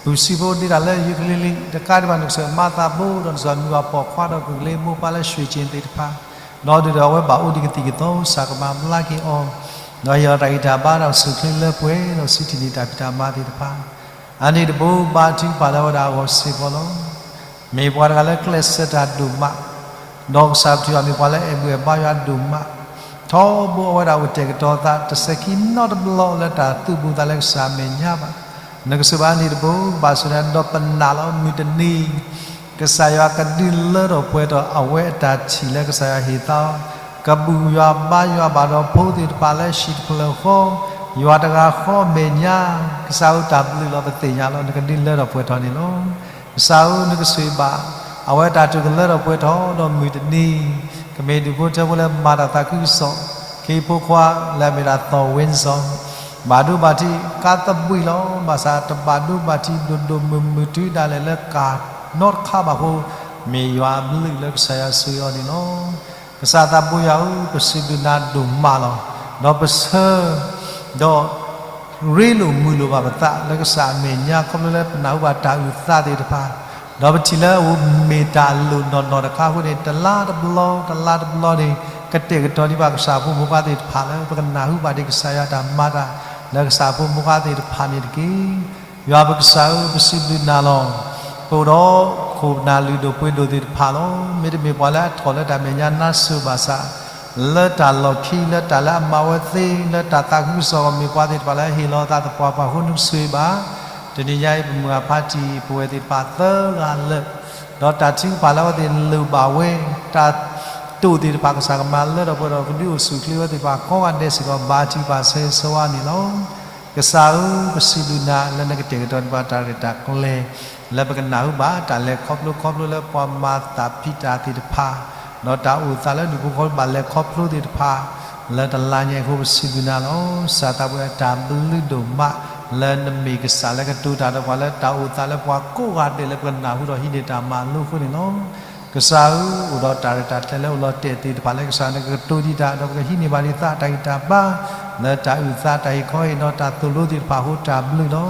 ပုၢ်စံးဖိဒ့တၢ်လၢယုကလံၤလံၤ တကးဒံးဘၣ် နကစၢ်မၤသးဘိဒီးနကစၢ်မုၢ်ဂၢ်ပိာ်ခွါဒီး ကလုာ်လ့မိၢ်ပှၢ်လၢရွှ့ၣ်ကၠ့ၣ်သ့ၣ်တဖၣ်, ဒီးဒုးဒီးအဝဲဘၣ်အိၣ်ဒံးကသံၣ်ကသီ ကစၢ်ကမၤဘျါက့ၤအီၤ, ဒီးဟ့ၣ်အီၤတၢ်ဂံၢ်တၢ်ဘါဒီး စူၢ်ချ့လၢပှဲၤဒီး စံးထံၣ်န့ၢ်တၢ်ဖံးတၢ်မၤသ့ၣ်တဖၣ်, အန့ၣ်တဘိဘါထုကဖၣ်လၢဝဲဒၣ်အဂီၢ်စ့ၢ်ကီးလီၤ. မ့ၢ်ပှၤတဂၤလၢကျဲးစၢးတၢ်ဒိၣ်မး, ဒီးကစၢ်ပထံၣ်ဘၣ်မ့ၢ်ပှၤလၢအဲၣ်ဘၣ်အဲၣ်ဘၣ်ယွၤဒိၣ်မး, ထီဘိအဝဲဒၣ်အိၣ်ကတဲာ်ကတီၤသး တစဲးခံနီတဘျီလၢတၢ်သူၣ်ဘူးသးလၢကစၢ်အမဲာ်ညါဘၣ်. နကစၢ်ဘၣ်န့ၣ်တဘိ ဘၣ်ဆိၣ်ဂ့ၤဒီးပနာ်လီၤ မုၢ်တနံၤ ကစၢ်ယွၤကဒုးလၢထီၣ်ပှဲၤထီၣ်အဝဲအတၢ်ထံၣ်လၢကစၢ်ယွၤဟ့ၣ်သး, ကဘူၣ်ယွၤဘါယွၤဘၣ်ဒီးဖိသ့ၣ်တဖၣ်လၢဟံၣ်တဖျၢၣ်ဃီ, ယွၤတဂၤဃီအမဲာ်ညါ, ကစၢ်ဧၢတၢ်ဘျုးလီၤ ပသ့ၣ်ညါလီၤ နကဒုးလၢထီၣ်ပှဲၤထီၣ်န့ၣ်လီၤ. ကစၢ်ဧၢ နကဆိၣ်ဂ့ၤဘၣ် အဝဲတၢ်တိာ်ကလၢထီၣ်ပှဲၤထီၣ်ဒီးမုၢ်တနံၤ, ကမ့ၢ်ဒူၣ်ဖိထၢဖိလၢမၤတၢ်သးခုကစီၣ်, ခ့ဖိခွါလၢအမ့ၢ်ဒၣ်သီၣ်ဝ့စီၣ်, ဘၣ်ဒိဘၣ်ထံးကါသဘှံးလီၤ. ဘၣ်ဆၣ်တဘၣ်ဒိဘၣ်ထံးဒိၣ်ဒိၣ်မုၢ်မုၢ်တုၤဒၣ်လဲာ်လၢကၤနီတခါဘၣ်အဃိ, မ့ၢ်ယွၤအဘျုးလၢကစၢ်ယွၤဆိၣ်ဂ့ၤအီၤန့ၣ်လီၤ. ကစၢ်သးပူၤယွၤဧၢ, ပစံးဘျုးနၤဒိၣ်မးလီၤ. ဒီးပဆၢ, ဒီး ရ့လိာ်မုာ်လိာ်ဘၣ်ပသးလၢကစၢ်အမဲာ်ညါ ခီဖျိလၢပနၢ်ဟူဘၣ်တၢ်အုၣ်သးသ့ၣ်တဖၣ်, ဒီးပထံၣ်လၢအမ့ၢ်တၢ်အလိၣ်နီၢ်နီၢ်တခါအဃိန့ၣ် တလါတဘျီ တလါတဘျီန့ၣ် ကတဲာ်ကတီၤဒံးဘၣ်ကစၢ်ဖိမုၣ်ဖိခွါသ့ၣ်တဖၣ်လၢ ပကနၢ်ဟူဘၣ်ဒံးကစၢ်ယွၤတၢ်မၤတၢ်လၢကစၢ်ဖိမုၣ်ဖိခွါသ့ၣ်တဖၣ်န့ၣ်တက့ၢ်. ယွၤပကစၢ်ဧၢ, ပစံးဘျုးနၤလီၤ. ပအိၣ်ဒီးခိၣ်နၢ်လုၢ်ဒိၣ်ပှ့ၤဒိၣ်သ့ၣ်တဖၣ်လီၤ. မ့တမ့ၢ်ပှၤလၢအထီၣ်လၢတၢ်မဲာ်ညါနါစိၤဘၣ်ဆၣ်, လၢတၢ်လီၢ်ခံ လၢတၢ်လၢအမၤဝဲသ့ လၢတၢ်သးခုကစီၣ်အဂီၢ် မ့ၢ်ပှၤသ့ၣ်တဖၣ်လၢဟ့ၣ်လီၤအသးသပှၢ်ပှၢ်အဃိ နကဆိၣ်ဂ့ၤဘၣ်. တနံၤညါအံၤ ပမုၢ်အဖါတံၢ် ပဝဲသ့ၣ်တဖၣ်သၢဂၤလၢာ်, ဒီးတၢ်ထုကဖၣ်လၢအဝဲသ့ၣ်လိၣ်ဘၣ်ဝဲ, တၢ်တိာ်သ့ၣ်တဖၣ်ကစၢ်ကမၤလၢထီၣ်ပှဲၤထီၣ် ကဒုးအိၣ်ဆူၣ်အိၣ်ချ့ဝဲသ့ၣ်တဖၣ်ကိးဂၤဒဲးစ့ၢ်ကီး ဘါထုကဖၣ်ဆၢဂ့ၤဆၢဝါန့ၣ်လီၤ. ကစၢ်ဧၢ, ပစံးဘျုးနၤလၢနကတဲာ်ကတီၤဒံးဘၣ်တၢ်ရဲၣ်တၢ်ကျဲၤ လၢပကနၢ်ဟူဘၣ်တၢ်လဲၤခီဖျိခီဖျိလၢပှၤမၤသးဖံးတၢ်သ့ၣ်တဖၣ်, ဒီးတၢ်အိၣ်သးလၢဒူၣ်ဖိထၢဖိဘၣ်လဲၤခီဖျိသ့ၣ်တဖၣ် လၢတလါညါအံၤအဃိ ပစံးဘျုးနၤလီၤ. ကစၢ်သးပူၤ တၢ်ဘျုးဒိၣ်မး လၢနမ့ၢ်ကစၢ်လၢကတိၤတၢ်ဒီးပှၤလၢတၢ်အိၣ်သးလၢပှၤကိးဂၤဒဲးလၢပကနၢ်ဟူဒီးဟံးန့ၢ်တၢ်မၤလိအဃိန့ၣ်လီၤ. ကစၢ်ဧၢ, အိၣ်ဒီးတၢ်ရဲၣ်တၢ်ကျဲၤလၢအိၣ်လီၤတဲာ်သ့ၣ်တဖၣ်လၢကစၢ်နကကတိၤဒံးတၢ် ဒီးပကဟံးန့ၢ်ဘၣ်ဒံးသးတၢ်ဂံၢ်တၢ်ဘါ လၢတၢ်အုၣ်သးတၢ်ဟ့ၣ်ခီဟ့ၣ်နီၤတၢ်သိၣ်လိသ့ၣ်တဖၣ်အဃိ တၢ်ဘျုးလီၤ.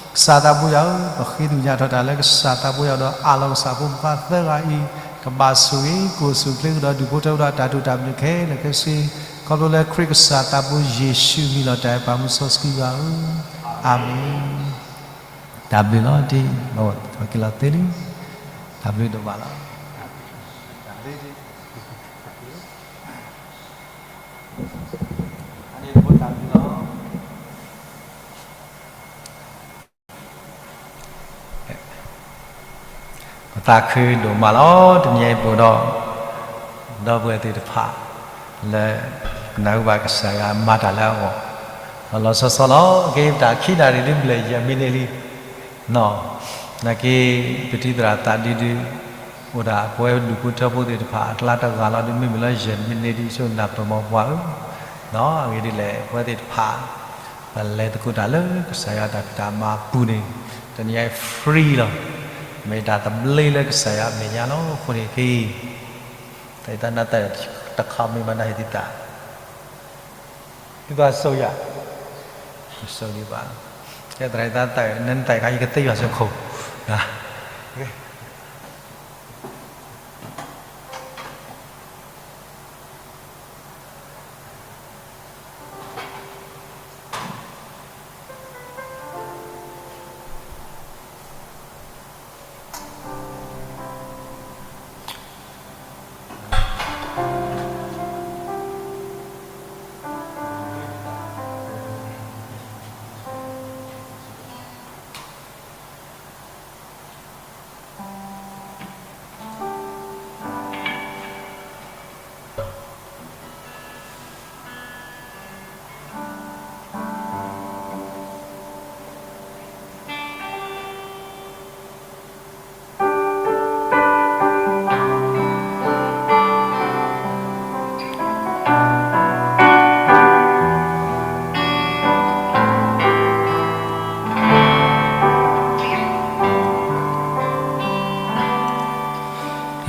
ကစၢ်သးပူၤယွၤဧၢ, ပဃ့သ့ၣ်ညါထီၣ်တၢ်လၢကစၢ်သးပူၤယွၤဒီးအးလီၤကစၢ်ဖိမုၣ်ဖိခွါသၢဂၤအံၤ ကဘၣ်ဆိၣ်ဂ့ၤ ကအိၣ်ဆူၣ်အိၣ်ချ့ကဒီးဒူၣ်ဖိထၢဖိဒီးတၢ်တိာ်တၢ်ပညိၣ်ခဲလၢာ်ခဲဆ့ ခီဖျိလၢခရံာ်ကစၢ်သးပူၤယ့ၣ်ၡူးအမံၤလီၤ. တၢ်အဲၣ်ပၢ်မူစီဆှံယွၤဧၢ, အၤမ့ၣ်. တၢ်ဘျုးလီၤတံၢ်, က့ၤလီၤသ့လံ, တၢ်ဘျုးဒိၣ်မးလီၤ. ပသးခုဒိၣ်မးလီၤ. တနံၤအံၤပအိၣ်ဒီး ဒီပုၢ်ဝဲၢ်သ့ၣ်တဖၣ် လၢကနၢ်ဟူဘၣ်ကစၢ်ယွၤမၤတၢ်လၢအဂီၢ် လီၤလီၤဆီဆီလီၤ. က့ၤပတၢ်ခံနၣ်ရံၣ်ဒုးဘျဲၣ်ယဲၢ်မံးနံးလံ နာ်က့ ပတံၤသရၣ်သးဒံးဒုး အိၣ်ဒၣ်ပဝဲဒူၣ်ဖိထၢဖိသ့ၣ်တဖၣ် အကျါတဂၤလီၤဒုး မ့မ့ၢ်လၢယဲၢ်မံးနံးဒ်ဆိ နၢ်ပၢၢ်မီၤပှၢ်ဧၢ, အဂ့ၢ်ဒ်လဲၣ် ပဝဲသ့ၣ်တဖၣ် ပလဲၤသကိးတၢ်လၢကစၢ်ယွၤတၢ်ဖံးတၢ်မၤအပူၤန့ၣ် တနံၤအံၤ free လီၤ. မ့ၢ်တၢ်သဘျ့လၢကစၢ်ယွၤအမဲာ်ညါလီၤ. အဃိန့ၣ်က့ၤ တၢ်အံၤတၢ်နါတၢ်တခါမ့ၢ်မၤနၢ်ဟ့ၣ်သံတၢ် သုဘၣ်ဆိၣ်ယၤ, ဆိၣ်ဒံးဘၣ်, ကဲသရၣ်အံၤတၢ်သးအံၤ နတၢ်အံၤခါယကသ့ယွၤဆိခိၣ်,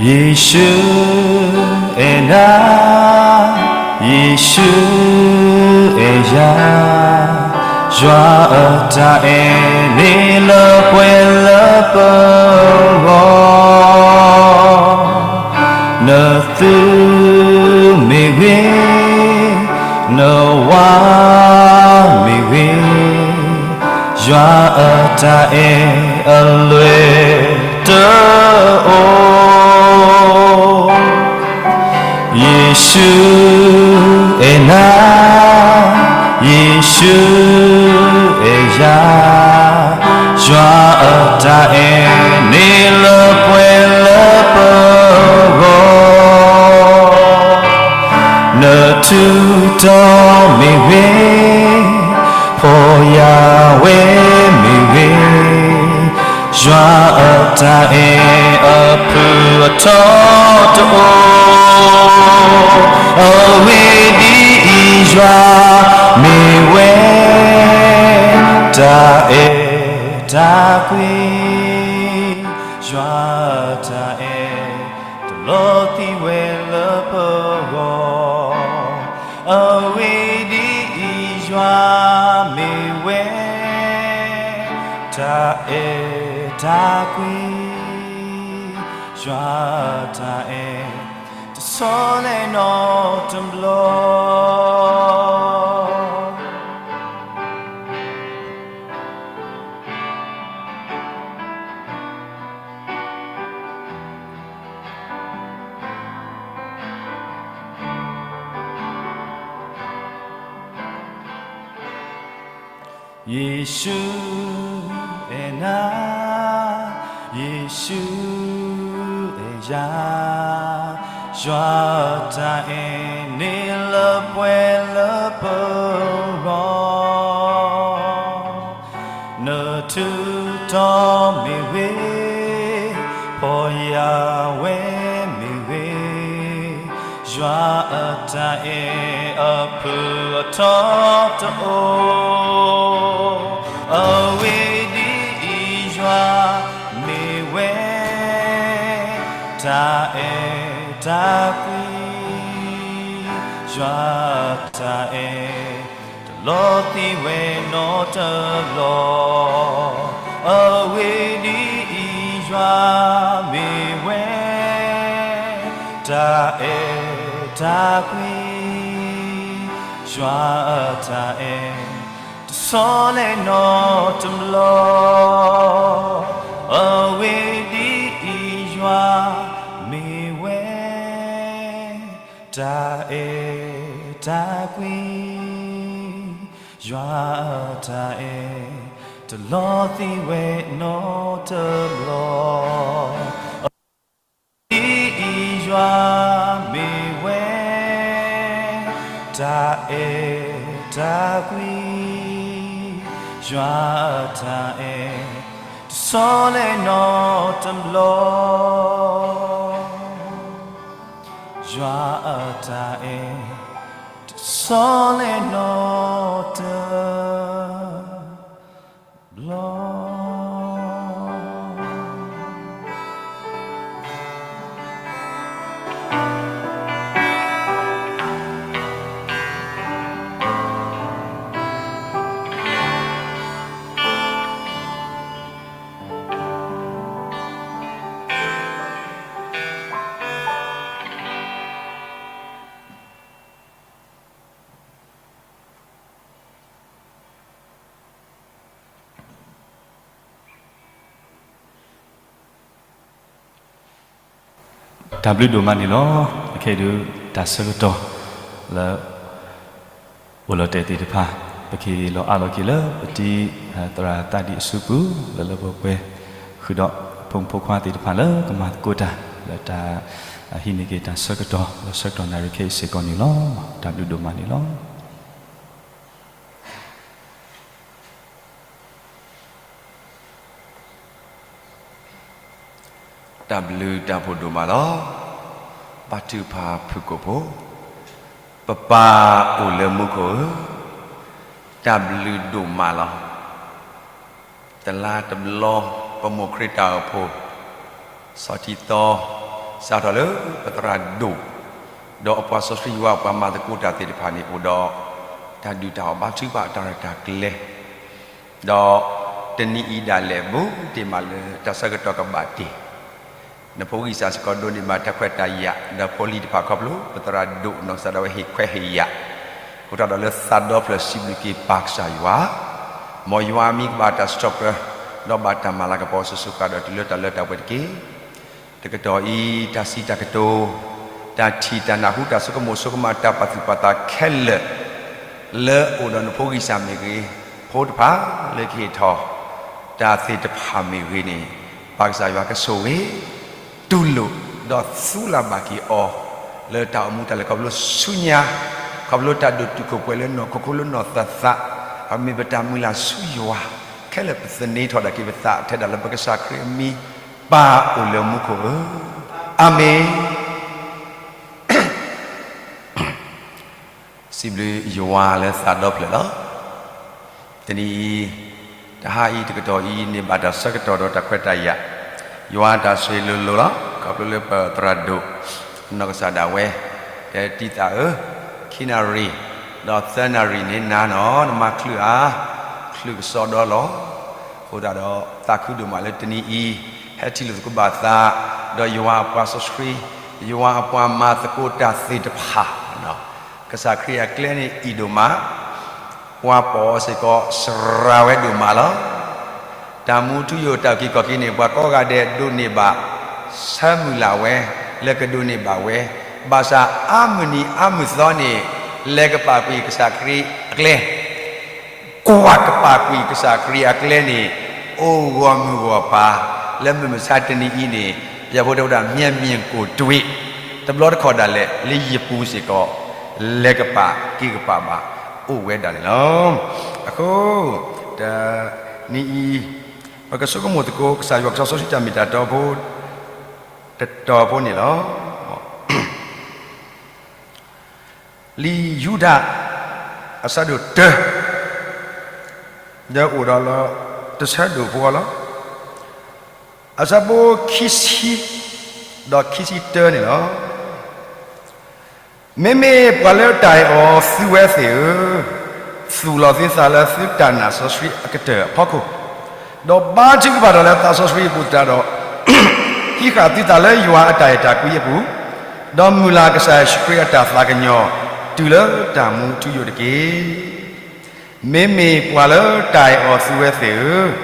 ယ့ၣ်ၡူးအဲၣ်နၤ, ယ့ၣ်ၡူးအဲၣ်ယၤ, ယွၤအတၢ်အဲၣ်န့ၣ်လၢပှဲၤလၢပဂီၢ်, နသုမ့ၢ်ဂ့ၤ, နဝၤမ့ၢ်ဂ့ၤ, ယွၤအတၢ်အဲၣ်အလွဲၢ်တအိၣ်. ယ့ၣ်ၡူးအဲၣ်နၤ, ယ့ၣ်ၡူးအဲၣ်ယၤ, ယွၤအတၢ်အဲၣ်န့ၣ်လၢပှဲၤလၢပဂီၢ်, နထူးတီၤမ့ၢ်ဂ့ၤ, ဖှီၣ်ယာ်ဝဲမ့ၢ်ဂ့ၤ, ယွၤအတၢ်အဲၣ်အဖုအထီတအိၣ်, အဂ့ၢ်ဒ်အံၤ, ယွၤမ့ၢ်ဝဲ တၢ်အဲၣ်တၢ်ကွံ, ယွၤအတၢ်အဲၣ်တလီၤသံဝဲလၢပဂီၢ်, အဂ့ၢ်ဒ်အံၤ, ယွၤမ့ၢ်ဝဲ တၢ်အဲၣ်တၢ်ကွံ, ယွၤအတၢ်အဲၣ်တဆီလဲၣ်နီတဘျီ. ယ့ၣ်ၡူးအဲၣ်နၤ, ယ့ၣ်ၡူးအဲၣ်ယၤ, ယွၤအတၢ်အဲၣ်န့ၣ်လၢပှဲၤလၢပဂီၢ်, နထူးတီၤမ့ၢ်ဂ့ၤ, ဖှီၣ်ယာ်ဝဲမ့ၢ်ဂ့ၤ, ယွၤအတၢ်အဲၣ်အဖုအထီတအိၣ်, အဂ့ၢ်ဒ်အံၤ, ယွၤမ့ၢ်ဝဲ တၢ်အဲၣ်တၢ်ကွံ, ယွၤအတၢ်အဲၣ်တလီၤသံဝဲနီတဘျီ. အဂ့ၢ်ဒ်အံၤ, ယွၤမ့ၢ်ဝဲ တၢ်အဲၣ်တၢ်ကွံ, ယွၤအတၢ်အဲၣ်တဆီလဲၣ်နီတဘျီ. အဂ့ၢ်ဒ်အံၤ, ယွၤမ့ၢ်ဝဲ တၢ်အဲၣ်တၢ်ကွံ, ယွၤအတၢ်အဲၣ်တလီၤသံဝဲနီတဘျီ. အဂ့ၢ်ဒ်အံၤ, ယွၤမ့ၢ်ဝဲ တၢ်အဲၣ်တၢ်ကွံ, ယွၤအတၢ်အဲၣ်တဆီလဲၣ်နီတဘျီ. ယွၤအတၢ်အဲၣ်တဆီလဲၣ်နီတဘျီ. တၢ်ဘျုးဒိၣ်မးန့ၣ်လီၤ. အခဲအံၤဒုး တၢ်ဆၢကတီၢ်လၢ အိၣ်လီၤတဲာ်သ့ၣ်တဖၣ် ပက့ၤလီၤအးလီၤက့ၤလၢပတံၤ သရၣ်သးဒံးအစုပူၤ လၢလၢပှဲၤပှဲၤ ဃုာ်ဒီးဖိမုၣ်ဖိခွါသ့ၣ်တဖၣ်လၢကမၤသကိးတၢ် လၢတၢ်ဟံးန့ၢ်က့ၤတၢ်ဆၢကတီၢ် လၢဆၢကတီၢ်နၣ်ရံၣ်ခဲအံၤစ့ၢ်ကီးန့ၣ်လီၤ. တၢ်ဘျုးဒိၣ်မးန့ၣ်လီၤ. တၢ်ဘျုးတၢ်ဖှိၣ်ဒိၣ်မးလီၤ. ပၢ်ထုကဖၣ်ဖုၣ်ကိာ်ဖိ, ပပၢ်အိၣ်လၢမူခိၣ်ဧၢ, တၢ်ဘျုးဒိၣ်မးလီၤ. တလါတဘျီ ပမိၢ်ခရံာ်တၢ်အိၣ်ဖှိၣ် စီၤထံသီ စးထီၣ်လၢပသရၣ်ဒိၣ်, ဒီးအပှၤစီဆှံယွၤအပှၤမၤသကိးတၢ်သ့ၣ်တဖၣ်န့ၣ်အိၣ်ဒီး တၢ်ဒုၣ်တၢ်အီၣ်ဘါထုကဖၣ်အတၢ်ရဲၣ်တၢ်ကျဲၤ, ဒီးတနံၤအံၤဒၣ်လဲာ်ဘူးတ့ၢ်မးလၢတၢ်ဆၢကတီၢ်ကဘၣ်တ့ၢ် နဖိဂံၢ်စၢ်စ့ၢ်ကီးဒိးန့ၢ်ဘၣ်တၢ်ခွဲးတၢ်ယာ် ဒီးဖိလံၤတဖၣ်ခီဖျိ ပသရၣ်ဒိၣ်နီၢ်ကစၢ်ဒၣ်ဝဲဟ့ၣ်ခွဲးဟ့ၣ်ယာ်, အဃိသတးဒီးလၢသးဒီဖျၢၣ်စံးဘျုးက့ၤပၢ်ကစၢ်ယွၤ, မ်ယွၤအမံၤကဘၣ်တၢ်စံးထီၣ်ပတြၢၤ, ဒီးဘၣ်တၢ်မၤလၤကပီၤစိၤစိၤဃၣ်ဃၣ်ဒီးတုၤလၢတၢ်လၢတၢ်ပှဲၤတက့ၢ်. တကတီၢ်အံၤ တၢ်စံးတၢ်ကတိၤ, တၢ်ထံၣ်တၢ်နၢ်ဟူ တၢ်ဆိကမိၣ်ဆိကမး တၢ်ပာ်သူၣ်ပာ်သးခဲလၢာ် လၢအိၣ်ဒီးနဖိဂံၢ်စၢ်မ့ၢ်ဂ့ၤ, ဖိတဖၣ်လၢကဟ့ၣ်ထီၣ် တၢ်သ့ၣ်တဖၣ်မ့ၢ်ဂ့ၤန့ၣ်, ပၢ်ကစၢ်ယွၤကဆိၣ်ဂ့ၤ, တူၢ်လိာ်, ဒီးသူလၢ်ဘၣ်က့ၤအီၤ, လၢတၢ်အိၣ်မူတၢ်လဲၤခီဖျိဆူညါ, ခီဖျိတၢ်ဒိၣ်တုာ်ခိၣ်ပှဲၤလၢနီၢ်ခိခိၣ်လၢနီၢ်သးသး, အမ့ၢ်ပတၢ်မုၢ်လၢ်ဆူယွၤ, ခဲလၢာ်ပသန့ၤထီၣ်ဒၣ်က့ၤပသးထဲဒၣ်လၢပကစၢ်ခရံာ်အမံၤ, ပၢ်အိၣ်လၢမူခိၣ်ဧၢ, အၤမ့ၣ်. စံးဘျုးယွၤလၢသးဒီဖျၢၣ်လီၤ. တနံၤအံၤ, တဟါအံၤ တကတီၢ်အံၤ န့ၢ်ဘၣ်တၢ်ဆၢကတီၢ်ဒီးတၢ်ခွဲးတၢ်ယာ်, ယွၤအတၢ်ဆိၣ်ဂ့ၤလိၤလိၤလီၤ. ခီဖျိလၢပသရၣ်ဒိၣ် နီၢ်ကစၢ်ဒၣ်ဝဲ တဲတံသးဧၢ, ခံနၣ်ရံၣ်, ဒီးသၢနၣ်ရံၣ်န့ၣ်နၤနီၤ နမၤချုးဧါ, ချုးကစီဒီလီၤ. အဃိသတးဒီး သးခုဒိၣ်မးလၢတနံၤအံၤ ဟဲထံၣ်လိာ်သကိးဘၣ်သး ဒီးယွၤအပှၤစီဆှံ, ယွၤအပှၤမၤသကိးတၢ်သ့ၣ်တဖၣ်, ကစၢ်ခရံာ်အကျဲန့ၣ်အံၤဒိၣ်မး, ပှၤပိာ်အီၤစ့ၢ်ကီးစှၤဝဲဒိၣ်မးလီၤ. တၢ်မူထူယိာ်တၢ်အုၣ်က့ၤခီၣ်က့ၤန့ၣ် ပှၤကိးဂၤဒဲးဒိးန့ၢ်ဘၣ်, ဆၢမုၢ်လၢ်ဝဲ, လဲၤကဒိးန့ၢ်ဘၣ်ဝဲ, ဘၣ်ဆၣ်အါမုၢ်နံၤအါမုၢ်သီန့ၣ် လဲၤကပာ်ကွံာ်ကစၢ်ခရံာ်အကျဲ ကွၢ်ကပာ်ကွံာ်ကစၢ်ခရံာ်အကျဲန့ၣ် အိၣ်ဂီၢ်မုၢ်ဂီၢ်ပၤ, လၢမုၢ်မဆါတနံၤအံၤန့ၣ် ပယီၤဖိတဲဝဲဒၣ် မျက်မြင်ကိုယ်တွေ့, တဘျီတခီၣ်ဒၣ်လဲာ် လၢယပူၤစ့ၢ်ကီး လဲၤကပာ်က့ၤကပာ်ဘၣ် အိၣ်ဝဲဒၣ်န့ၣ်လီၤ. အဃိ တနံၤအံၤ ပကဆိကမိၣ်သကိး ကစၢ်ယွၤကစီစီဆှံတၢ်မ့ၢ်တၢ်တီဖိ တတီၤဖိန့ၣ်လီၤ. လံာ်ယူဒၤ အဆၢဒိၣ်တၢ, ဒီးအိၣ်ဒီးလၢ တဆၢဒိၣ်ဖိလီၤ. အဆၢဖိခံဆံ ဒီးခံဆံတၢန့ၣ်လီၤ. မ့မ့ၢ်ပှၤလၢတၢ်အဲၣ်အီၤသုဝဲသ့ၣ်ဧၢ, သူၣ်လီၤသုသးလၢသုတၢ်နာ်စီဆှံအကတၢၢ်အဖီခိၣ်, ဒီးဘါထုကဖၣ်တၢ်လၢသးစီဆှံအပူၤသတးဒီး, ဟံးဃာ်သုသးလၢယွၤအတၢ်အဲၣ်တၢ်ကွံအပူၤ, ဒီးမုၢ်လၢ်ကစၢ်ယ့ၣ်ၡူးခရံာ်အတၢ်သးကညီၤ, တုၤလၢတၢ်မူထူယိာ်တက့ၢ်. မ့မ့ၢ်ပှၤလၢတၢ်အဲၣ်အီၤသုဝဲသ့ၣ်ဧၢ,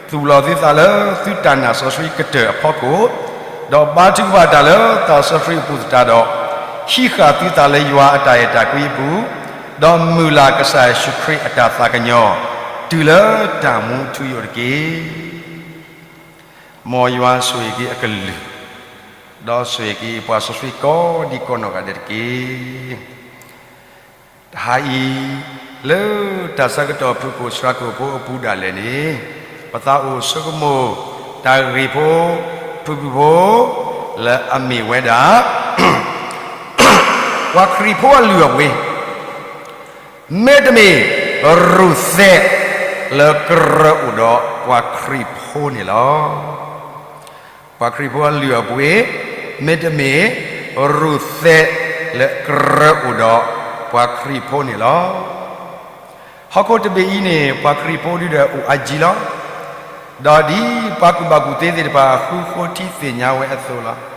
သူၣ်လီၤသုသးလၢသုတၢ်နာ်စီဆှံကတၢၢ်အဖီခိၣ်, ဒီးဘါထုကဖၣ်တၢ်လၢသးစီဆှံအပူၤသတးဒီး, ဟံးဃာ်သုသးလၢယွၤအတၢ်အဲၣ်တၢ်ကွံအပူၤ, ဒီးမုၢ်လၢ်ကစၢ်ယ့ၣ်ၡူးခရံာ်အတၢ်သးကညီၤ, တုၤလၢတၢ်မူထူယိာ်တက့ၢ်. မ်ယွၤဆိၣ်ဂ့ၤက့ၤအကလုၢ်, ဒီးဆိၣ်ဂ့ၤက့ၤပှၤစီဆှံကိးဒံကိးနီၢ်ဂၤဒဲးတက့ၢ်. တဟါအံၤ, လၢတၢ်ဆၢကတီၢ်ဖုၣ်ကိာ်ဆှါကိာ်ဖိအပူၤဒၣ်လဲာ်န့ၣ်, ပသးအိၣ်ဆိကမိၣ် တၢ်ဂ့ၢ်ဖိ ဖုၣ်ဖုၣ်ဖိ လၢအမ့ၢ်ဝဲဒၣ် ပှၤခရံာ်ဖိအလုၢ်အပှ့ၤ မ့တမ့ၢ် ရူၤသဲး လၢကရၢအိၣ်ဒီးပှၤခရံာ်ဖိန့ၣ်လီၤ. ပှၤခရံာ်ဖိအလုၢ်အပှ့ၤ မ့တမ့ၢ် ရူၤသဲး လၢကရၢအိၣ်ဒီးပှၤခရံာ်ဖိန့ၣ်လီၤ. ဟီၣ်ခိၣ်တဘ့ၣ်အံၤန့ၣ် ပှၤခရံာ်ဖိဒုဒီးအိၣ်အါကံလီၤ. ဒီးဒ်ပှၤကူၣ်ဘၣ်ကူၣ်သ့သ့ၣ်တဖၣ် ဃုဃိထံသ့ၣ်ညါဝဲအသိးလီၤ.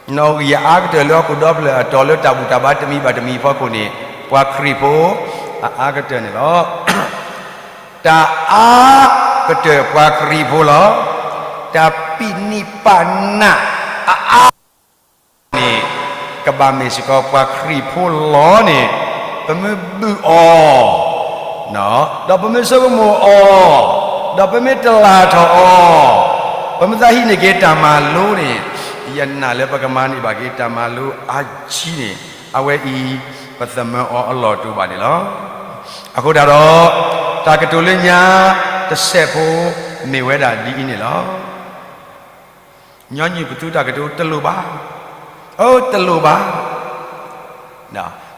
နီၣ်ဂံၢ်အအါကတၢၢ်လၢဟီၣ်ခိၣ်ဒီဖျၢၣ်အတီၤလၢတၢ်ဘူၣ်တၢ်ဘါတမံၤဘၣ်တမံၤအဖီခိၣ်န့ၣ် ပှၤခရံာ်ဖိအအါကတၢၢ်န့ၣ်လီၤ. တၢ်အါကတၢၢ်ပှၤခရံာ်ဖိလီၤ. တၢ်ပံးနံးပာ်နးအအါန့ၣ် ကဘၣ်မ့ၢ်စ့ၢ်ကီးပှၤခရံာ်ဖိလီၤန့ၣ် ပမ့ၢ်ဘုၣ်အီၤ ဒီးပမ့ၢ်ဆိကမိၣ်အီၤ, ဒီးပမ့ၢ်တလၢ်ထီၣ်အီၤ, ပမ့ၢ်သးဟံးန့ၢ်က့ၤတၢ်မၤလိန့ၣ်, ယနာ်လၢပကမၤန့ၢ်ဘၣ်က့ၤတၢ်မၤလိအါကံန့ၣ်, အဝဲအံၤ ပသမၢအီၤအလီၢ်တအိၣ်ဘၣ်န့ၣ်လီၤ. အဃိသတးဒီး တၢ်ကတိၤလၢညါတစဲးဖိ မ့ၢ်ဝဲဒၣ်ဒ်အံၤန့ၣ်လီၤ. ညီနုၢ်ပသူတၢ်ကတိၤတလိၣ်ဘၣ်, အိ တလိၣ်ဘၣ်.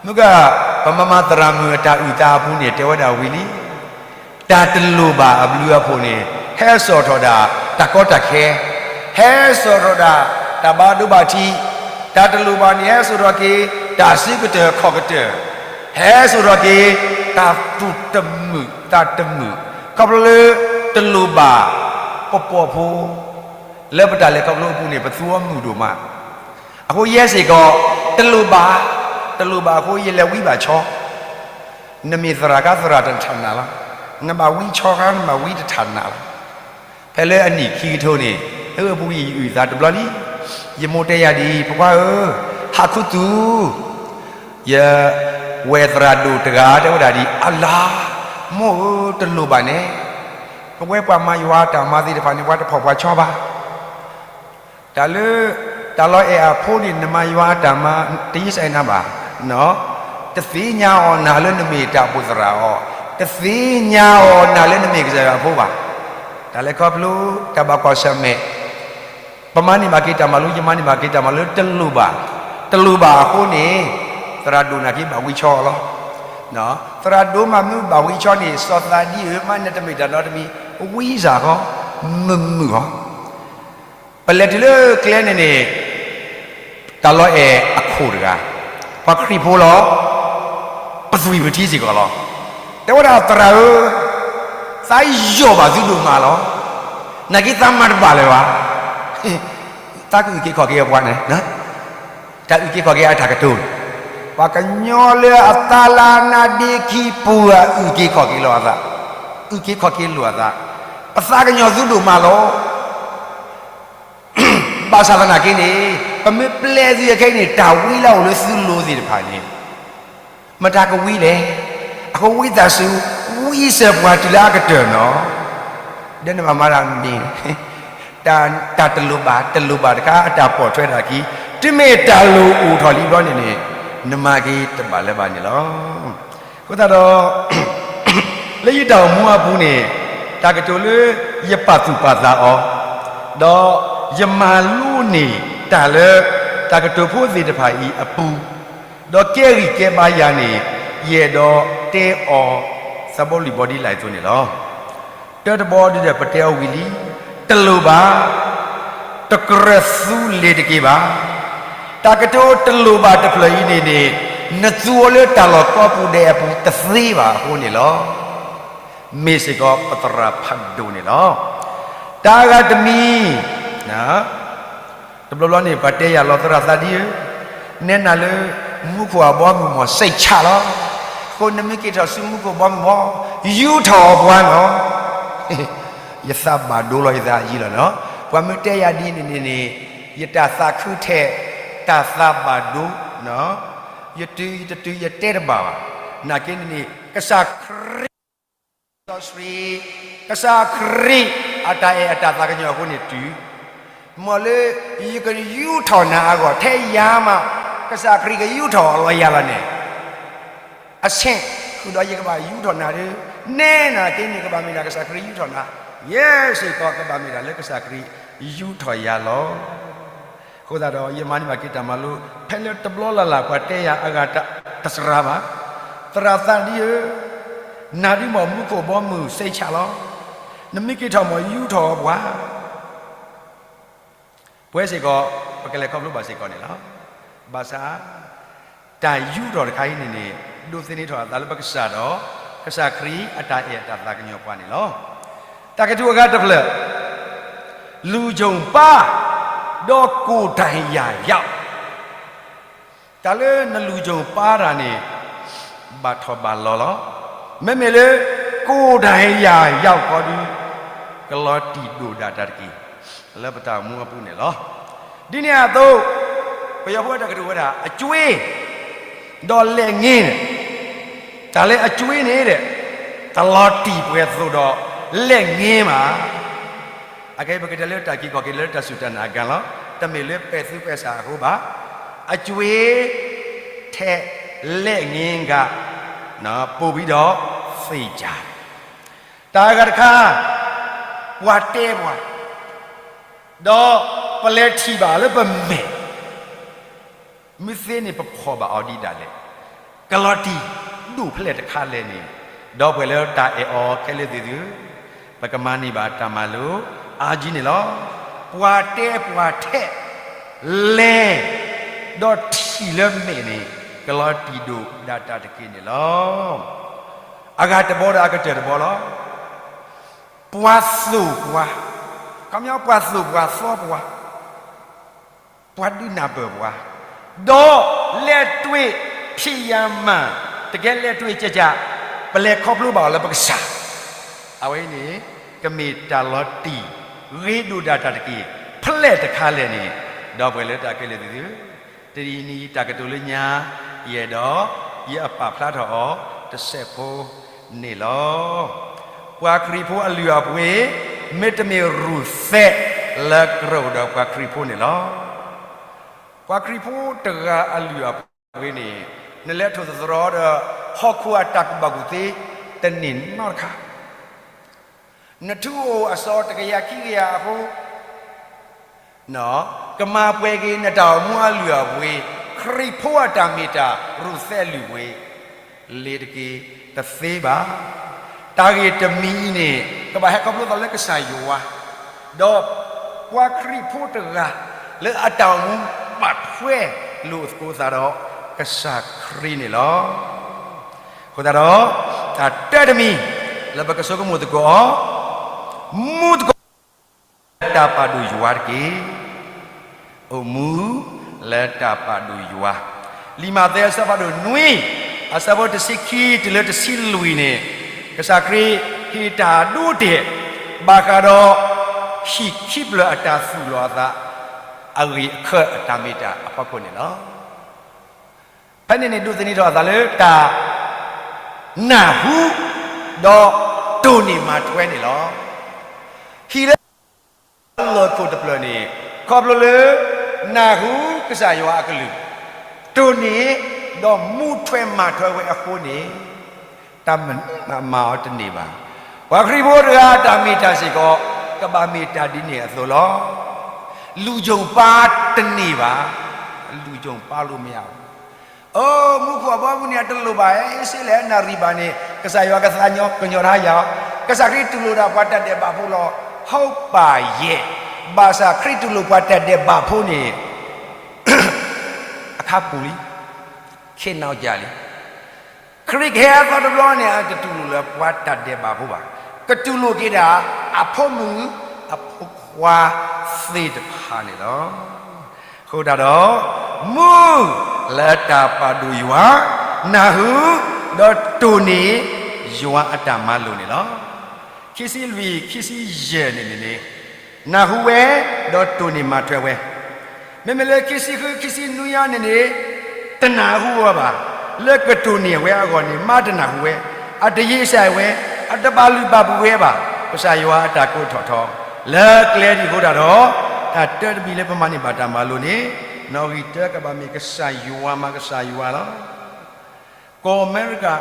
မုၢ်ဂၤ ပမၤမၤသရၣ်မုၣ်အတၢ်အုၣ်သးအပူၤန့ၣ် တဲဝဲဒၣ်ဝံၤလံ, တၢ်တလိၣ်ဘၣ်အဘျုးအဖှိၣ်န့ၣ် ဟဲစိာ်ထီၣ်ဒၣ်တၢ်ကီတၢ်ခဲ, ဟဲစိာ်ထီၣ်ဒၣ်တၢ်ဘၣ်ဒိဘၣ်ထံး, တၢ်တလိၣ်ဘၣ်န့ၣ် ဟဲစိာ်ထီၣ်က့ၤ တၢ်စုကတၢၢ်ခီၣ်ကတၢၢ်, ဟဲစိာ်ထီၣ်က့ၤ တၢ်သူၣ်တမုာ်သးတမုာ်, ခီဖျိလၢ တလိၣ်ဘၣ် ပပိာ်ဖိ လၢပတၢ်လဲၤခီဖျိအပူၤန့ၣ် ပသူအီၤမုာ်ဒိၣ်မး, အဃိယဲစ့ၢ်ကီး တလိၣ်ဘၣ်, တလိၣ်ဘၣ်အဃိ ယလဲၤဝံဘၣ်ဆီ, နမ့ၢ်သရၣ်ခါသရၣ်တထးနးလီၤ, နဘၣ်ဝံဆီခါ နဘၣ်ဝံတထးနးလီၤ. ဖဲလၢအနံၣ်ခံကထိန့ၣ် အၢ ပူၤကွံာ်ယအုၣ်သးတဘျီလံ, ယမိၢ်တဲယၤဒ်အံၤ ဖိခွါဧၢ, ဟးခူသူၣ်, ယဝဲၢ်သရၣ်ဒိၣ်တဂၤ တဲဝဲဒၣ်ဒ်အံၤ, အလၤ, မိၢ်ဧၢ တလိၣ်ဘၣ်န့ၣ်, ပဝဲပှၤမၤယွၤအတၢ်မၤသ့ၣ်တဖၣ်န့ၣ် ပှၤတဖီၣ်ပှၤဆီဘၣ် တၢ်လၢ တၢ်လီၤအဲၣ်အဖိန့ၣ် နမၤယွၤအတၢ်မၤ တယံာ်စဲနၤဘၣ်, တသ့ၣ်ညါအီၤနၤလၢနမ့ၢ်တၢ်အိၣ်သရၣ်အီၤ, တသ့ၣ်ညါအီၤနၤလၢနမ့ၢ်ကစၢ်ယွၤအဖိဘၣ်. တၢ်လဲၤခီဖျိ တၢ်ဘၣ်ကွၢ်ဆၢၣ်မဲာ်, ပမၤန့ၢ်ဘၣ်က့ၤတၢ်မၤလိ ယမၤန့ၢ်ဘၣ်က့ၤတၢ်မၤလိတလိၣ်ဘၣ်, တလိၣ်ဘၣ်အဃိန့ၣ် သရၣ်ဒိၣ်နာ်က့ဘၣ်ဝံဆီအီၤလီၤ. သရၣ်ဒိၣ်မးမ့ၢ်ဘၣ်ဝံဆီန့ၣ် စီၤသးဒံဧၢ မ့ၢ်နတမ့ၢ်တၢ်နီတမံၤ ဝံစ့ၢ်ကီး မုာ်မုာ်အီၤ ပလဲၤတုၤလၢကျဲန့ၣ်န့ၣ် တၢ်လီၤအဲၣ်အခိၣ်တဂၤ, ပှၤခရံာ်ဖိလီၤ, ပသွံၣ်ပထံစ့ၢ်ကီးလီၤ. တဲဝဲဒၣ်သရၣ်ဧၢ, သးယိၣ်ဘၣ်သုဒိၣ်မးလီၤ. နာ်က့သးမၤတဘၣ်လၢၤဘၣ်. သးကအုၣ်က့ၤခီၣ်က့ၤအပှၤန့ၣ်, တၢ်အုၣ်က့ၤခီၣ်က့ၤအတၢ်ကတိၤ, ပှၤကညီလၢအသးလၢနါဒ့ခံပူၤ အုၣ်က့ၤခီၣ်က့ၤလိာ်အသး, အုၣ်က့ၤခီၣ်က့ၤလိာ်အသး, ပသးကညီၤသုဒိၣ်မးလီၤ. ဘၣ်ဆၣ်သနာ်က့န့ၣ် ပမ့ၢ်ပျဲသုအခဲအံၤန့ၣ် တၢ်ဝံလၢအအိၣ်လၢသုလိၤသ့ၣ်တဖၣ်န့ၣ် မတၤကဝံလဲၣ်. အဃိဝံသးစူၤ ဝံစၢၤပှၤတုၤလၢအကတၢၢ်နီၤ. ဒီးနဘၣ်မၤတၢ်မ့ၢ် တၢ်တလိၣ်ဘၣ် တလိၣ်ဘၣ်တခါ အတၢ်ပိာ်ထွဲတၢ်ခံ တုၤမ့ၢ်တၢ်လိၣ်အိၣ်ထီၣ်လံဘျီန့ၣ်န့ၣ် နမၤက့ၤတဘၣ်လၢၤဘၣ်န့ၣ်လီၤ. အဃိသတးဒီး လၢယတၢ်အိၣ်မူအပူၤန့ၣ် တၢ်ကတိၤလၢ ယပာ်သူၣ်ပာ်သးအီၤ, ဒီးယမၤလိန့ၢ်တၢ်လၢ တၢ်ကတိၤဖိသ့ၣ်တဖၣ်အံၤအပူၤ, ဒီးကဲဂံၢ်ကဲဘါယၤန့ၣ် ယအဲၣ်ဒိးတဲအီၤ သးဘီလုၢ်ဘီဒ်လဲၣ်အသိးန့ၣ်လီၤ. တၢတဘီဒုဒီး ပတဲအီၤဝံၤလံ, တလိၣ်ဘၣ်, တကြၢးသူလ့ၤတက့ၤဘၣ်. တၢ်ကတိၤတလိၣ်ဘၣ်တဖျၢၣ်အံၤန့ၣ်န့ၣ် နသူအီၤလၢတၢ်လီၢ်ကိးပူၤဒဲးအပူၤတသ့ဘၣ်အဃိန့ၣ်လီၤ. မ့ၢ်စ့ၢ်ကီးပသရၣ်ဖးဒိၣ်န့ၣ်လီၤ. တၢ်အဂၤတမံၤ တဘျီဘျီန့ၣ် ပှၤတဲယၤလီၤ သရၣ်သးဒံဧၢ, နဲနၤလၢ မူခိၣ်အဘီအမုၢ်မီၢ် စိတ်ချလီၤ. အဃိနမ့ၢ်က့ၤထီၣ်ဆူမူခိၣ်ဘီမုၢ်မီၢ် ယူထီၣ်အီၤပှၤနီၤ. ယသးဘၣ်ဒိလီၤ ယသးယံၤလီၤနီၤ. ပှၤမ့ၢ်တဲယၤဒ်န့ၣ်န့ၣ်န့ၣ် ယတၢ်သးခုထဲ တၢ်သးဘၣ်ဒိ, ယတုၤယတတုၤယတဲတဘၣ်ဘၣ်. နာ်က့န့ၣ်န့ၣ် ကစၢ်ခရံာ် စီဆှံ ကစၢ်ခရံာ်အတၢ်အဲၣ်အတၢ်သးကညီၤအဃိန့ၣ်တုၤ, မ်လၢယကယူထီၣ်နၤအဂီၢ် ထဲယၤမး ကစၢ်ခရံာ်ကယူထီၣ်အီၤလီၤယၤလီၤန့ၣ်, အဆ့ၣ် ဃုာ်ဒီးယကဘၣ်ယူထီၣ်နၤဒီး, နဲနာ်က့န့ၣ် ကဘၣ်မ့ၢ်ဒၣ်ကစၢ်ခရံာ်ယူထီၣ်နၤ, ယဲစ့ၢ်ကီးကဘၣ်မ့ၢ်ဒၣ်လၢကစၢ်ခရံာ်ယူထီၣ်ယၤလီၤ. အဃိသတးဒီး ယမၤန့ၢ်ဘၣ်က့ၤတၢ်မၤလိ, ဖဲလၢတဘျီလၢ်လၢ် ပှၤတဲယၤအဂၤတစှၤဘၣ်, သရၣ်သးဒံဧၢ, နၤဒုးမီၢ်မူခိၣ်ဘီမုၢ် စိတ်ချလီၤ. နမ့ၢ်က့ၤထီၣ်မီၢ်ယူထီၣ်ပှၤ ပဝဲစ့ၢ်ကီး ပကလဲၤခီဖျိဘၣ်စ့ၢ်ကီးန့ၣ်လီၤ. ဘၣ်ဆၣ် တၢ်ယူထီၣ်တခါအံၤန့ၣ်န့ၣ် ဒိးသန့ၤထီၣ်အသးလၢပကစၢ်ဒီး ကစၢ်ခရံာ်အတၢ်အဲၣ်အတၢ်သးကညီၤပှၤန့ၣ်လီၤ. တၢ်ကတိၤအဂၤတဖျၢၣ်, လူၤချိုံပါ ဒီးကိုယ်တိုင်ရာရောက်, တၢ်လၢနလူၤချိုံပါတၢ်န့ၣ် ဘၣ်ထီၣ်ဘၣ်လီၤလီၤ. မ့မ့ၢ်လၢ ကိုယ်တိုင်ရာရောက် ဃီဒုး ကလီၤတံၢ်ဒိၣ်ဒၣ်တၢ်တက့ၢ် လၢပတၢ်အိၣ်မူအပူၤန့ၣ်လီၤ. ဒ်န့ၣ်အသိး ပယီၤဖိအတၢ်ကတိၤဝဲဒၣ် အကြွေး ဒီးလက်ငင်းန့ၣ်, တၢ်လၢအကြွေးန့ၣ်ဒီး ကလီၤတံၢ်ပှဲၤသိးဒီး လက်ငင်းမး အခဲအံၤ ပကတဲလၢတၢ်က့ၤခီၣ်က့ၤလၢတၢ်စူၢ်တၢ်နာ်အဂၤလီၤ. တမ့ၢ်လၢပဲာ်သူပဲာ်စၢ်အဃိဘၣ်. အကြွေးထဲလက်ငင်းက ပိုပြီးတော့သေချာ တၢ်အဂၤတခါ ပှၤတဲပှၤ ဒီးပလဲၤထံၣ်ဘၣ်လၢပမဲာ် မ့ၢ်သ့န့ၣ် ပဖီၣ်ဘၣ်အီၤဒ်ဒၣ်လဲာ်, ကလီၤတံၢ်ဒိၣ်ဖဲလဲၣ်တခါလဲၣ်န့ၣ်, ဒီပုၢ်ဝဲၢ်လၢတၢ်အဲၣ်အီၤခဲလၢာ်သ့ၣ်သုဧၢ, ပကမၤန့ၢ်ဘၣ်တၢ်မၤလိအါကံန့ၣ်လီၤ. ပှၤတဲပှၤထဲလဲၣ် ဒီးထံၣ်လၢမဲာ်န့ၣ် ကလီၤတံၢ်ဒိၣ်ဒၣ်တၢ်တက့ၢ်န့ၣ်လီၤ. အဂၤတဘီဒီးအကတၢၢ်တဘီလီၤ. ပှၤသိၣ်ပှၤ, ခီပညီပှၤသိၣ်ပှၤသီပှၤ, ပှၤဒုးနၢ်ပၢၢ်ပှၤ, ဒီးလက်တွေ့ဖြစ်ရမှန်, တကယ်လက်တွေ့ကျကျ, ပလဲၤခီဖျိဘၣ်အီၤလၢပကစၢ် အဝဲအံၤန့ၣ် ကမ့ၢ်တၢ်လီၤတံၢ်ဂ့ၤဒိၣ်ဒၣ်တၢ်တက့ၢ်. ဖဲလဲၣ်တခါလဲၣ်န့ၣ်, ဒီပုၢ်ဝဲၢ်လၢတၢ်ခဲလၢာ်သ့ၣ်ဧၢ, တနံၤအံၤတၢ်ကတိၤလၢညါ, ယအဲၣ်ဒိး ယအပာ်ဖျါထီၣ်အီၤတစဲးဖိန့ၣ်လီၤ. ပှၤခရံာ်ဖိအလုၢ်အပှ့ၤ မ့တမ့ၢ်ရူၢ်သဲးလၢကရၢၢ်ဒီးပှၤခရံာ်ဖိန့ၣ်လီၤ. ပှၤခရံာ်ဖိတဂၤအလုၢ်အပှ့ၤန့ၣ် နလဲၤထိၣ်သတြီၤဒီး ဟီၣ်ခိၣ်အတၢ်ကူၣ်ဘၣ်ကူၣ်သ့တန့ၢ်နီတခါ နထူအိၣ်အစီၤတကယၤခံကယၤအဃိ, ကမၤပှဲၤက့ၤနတၢ်အိၣ်မူအလုၢ်အပှ့ၤ, ခရံာ်ဖိအတၢ်မ့ၢ်တၢ်ရူၢ်သဲးအလုၢ်အပှ့ၤ, လ့ၤတက့ၢ်, တသ့ဘၣ်. တၢ်ဂ့ၢ်တမံၤအံၤန့ၣ် ကဘၣ်ဟဲခီဖျိသးလၢကစၢ်ယွၤ, ဒီးပှၤခရံာ်ဖိတဂၤ လၢအတၢ်အိၣ်မူဘၣ်ထွဲလိာ်သကိးသးဒီးကစၢ်ခရံာ်န့ၣ်လီၤ. အဃိသတးဒီး တၢ်တၢတမံၤ လၢပကဆိကမိၣ်သကိးအီၤ, မူသကိး လၢတၢ်ပာ်ဒိၣ်ယွၤတက့ၢ်. အိၣ်မူလၢတၢ်ပာ်ဒိၣ်ယွၤ. လံာ်မးသဲအဆၢဖးဒိၣ်နွံ, အဆၢဖိတဆံခံတုၤလၢတဆံလွံၢ်န့ၣ်, ကစၢ်ခရံာ်ဟ့ၣ်တၢ်ဒိတဲာ် ဘၣ်ဃးဒီး ဟံၣ်ခံဖျၢၣ်အတၢ်သူၣ်လီၤအသး အဂ့ၢ်အခၢၣ်အတၢ်မ့ၢ်တၢ်အဖီခိၣ်န့ၣ်လီၤ. ဖဲန့ၣ်န့ၣ် ဒိးသန့ၤထီၣ်အသးလၢတၢ် နၢ်ဟူ ဒီးတိၢ်န့ၢ်မၤထွဲန့ၣ်လီၤ. ဟံၣ်လၢ လီၢ်ခိၣ်တဖျၢၣ်န့ၣ် ခီဖျိလၢ နၢ်ဟူကစၢ်ယွၤအကလုၢ်, တိၢ်န့ၢ် ဒီးမူထွဲမၤထွဲဝဲအဃိန့ၣ် တၢ်မနုၤမၤအီၤတန့ၢ်ဘၣ်. ပှၤခရံာ်ဖိတဂၤအတၢ်မ့ၢ်တၢ်စ့ၢ်ကီး ကဘၣ်မ့ၢ်တၢ်ဒ်န့ၣ်အသိးလီၤ. လူၤယုံပါတန့ၢ်ဘၣ်. လူၤယုံပါလို့မရဘူး. အိ မူခိၣ်အဘီအမုၢ်န့ၣ် အတလိၣ်ဘၣ်, အ့စ့လဲၣ်နၣ်ရံၣ်ဘၣ်န့ၣ် ကစၢ်ယွၤကသးကညီၤထါယၤ, ကစၢ်ခရံာ်တူၢ်လိာ်ဒၣ်ပှၤတၢ်ဒဲးဘးဖိလီၤ. ဟုတ်ပါရဲ့, ဘၣ်ဆၣ်ခရံာ်တူၢ်လိာ်ပှၤတၢ်ဒဲးဘးဖိန့ၣ် အခါပူၤလံ, ခ့နီၣ်ယၢ်လံ. ခရံာ်ကဟဲအသီတဘျီန့ၣ် အတတူၢ်လိာ်လၢပှၤတၢ်ဒဲးဘးဖိဘၣ်. ကတူၢ်လိာ်က့ၤဒၣ် အဖိမုၣ် အဖိခွါသ့ၣ်တဖၣ်န့ၣ်လီၤ. အဃိသတးဒီး မူလၢတၢ်ပာ်ဒိၣ်ယွၤ, နၢ်ဟူ ဒီးတိၢ်န့ၢ်ယွၤအတၢ်မၤလိာ်န့ၣ်လီၤ. ခံဆံလွံၢ် ခံဆံယဲၢ်န့ၣ်န့ၣ်န့ၣ် နၢ်ဟူဝဲ ဒီးတိၢ်န့ၢ်မၤထွဲဝဲ, မ့မ့ၢ်လၢခံဆံဃု ခံဆံနွံအံၤန့ၣ်န့ၣ် တနၢ်ဟူဝဲဘၣ်. လၢကတိၢ်န့ၢ်ဝဲအဂီၢ်န့ၣ် မ့ၢ်တနၢ်ဟူဝဲ, အတယံာ်စဲဝဲ, အတဘၣ်လုၢ်ဘၣ်ပှ့ၤဝဲဘၣ်. ကစၢ်ယွၤအတၢ်ကိးထီၣ်ထီ လၢကျဲဒံးအဃိသတးဒီး တၢ်တၢတမံၤလၢပမၤန့ၢ်ဘၣ်တၢ်မၤလိာ်န့ၣ် နီၣ်ဂံၢ်တၢကဘၣ်မ့ၢ်ကစၢ်ယွၤမၤကစၢ်ယွၤလီၤ. ကီၢ်အမဲရကၤ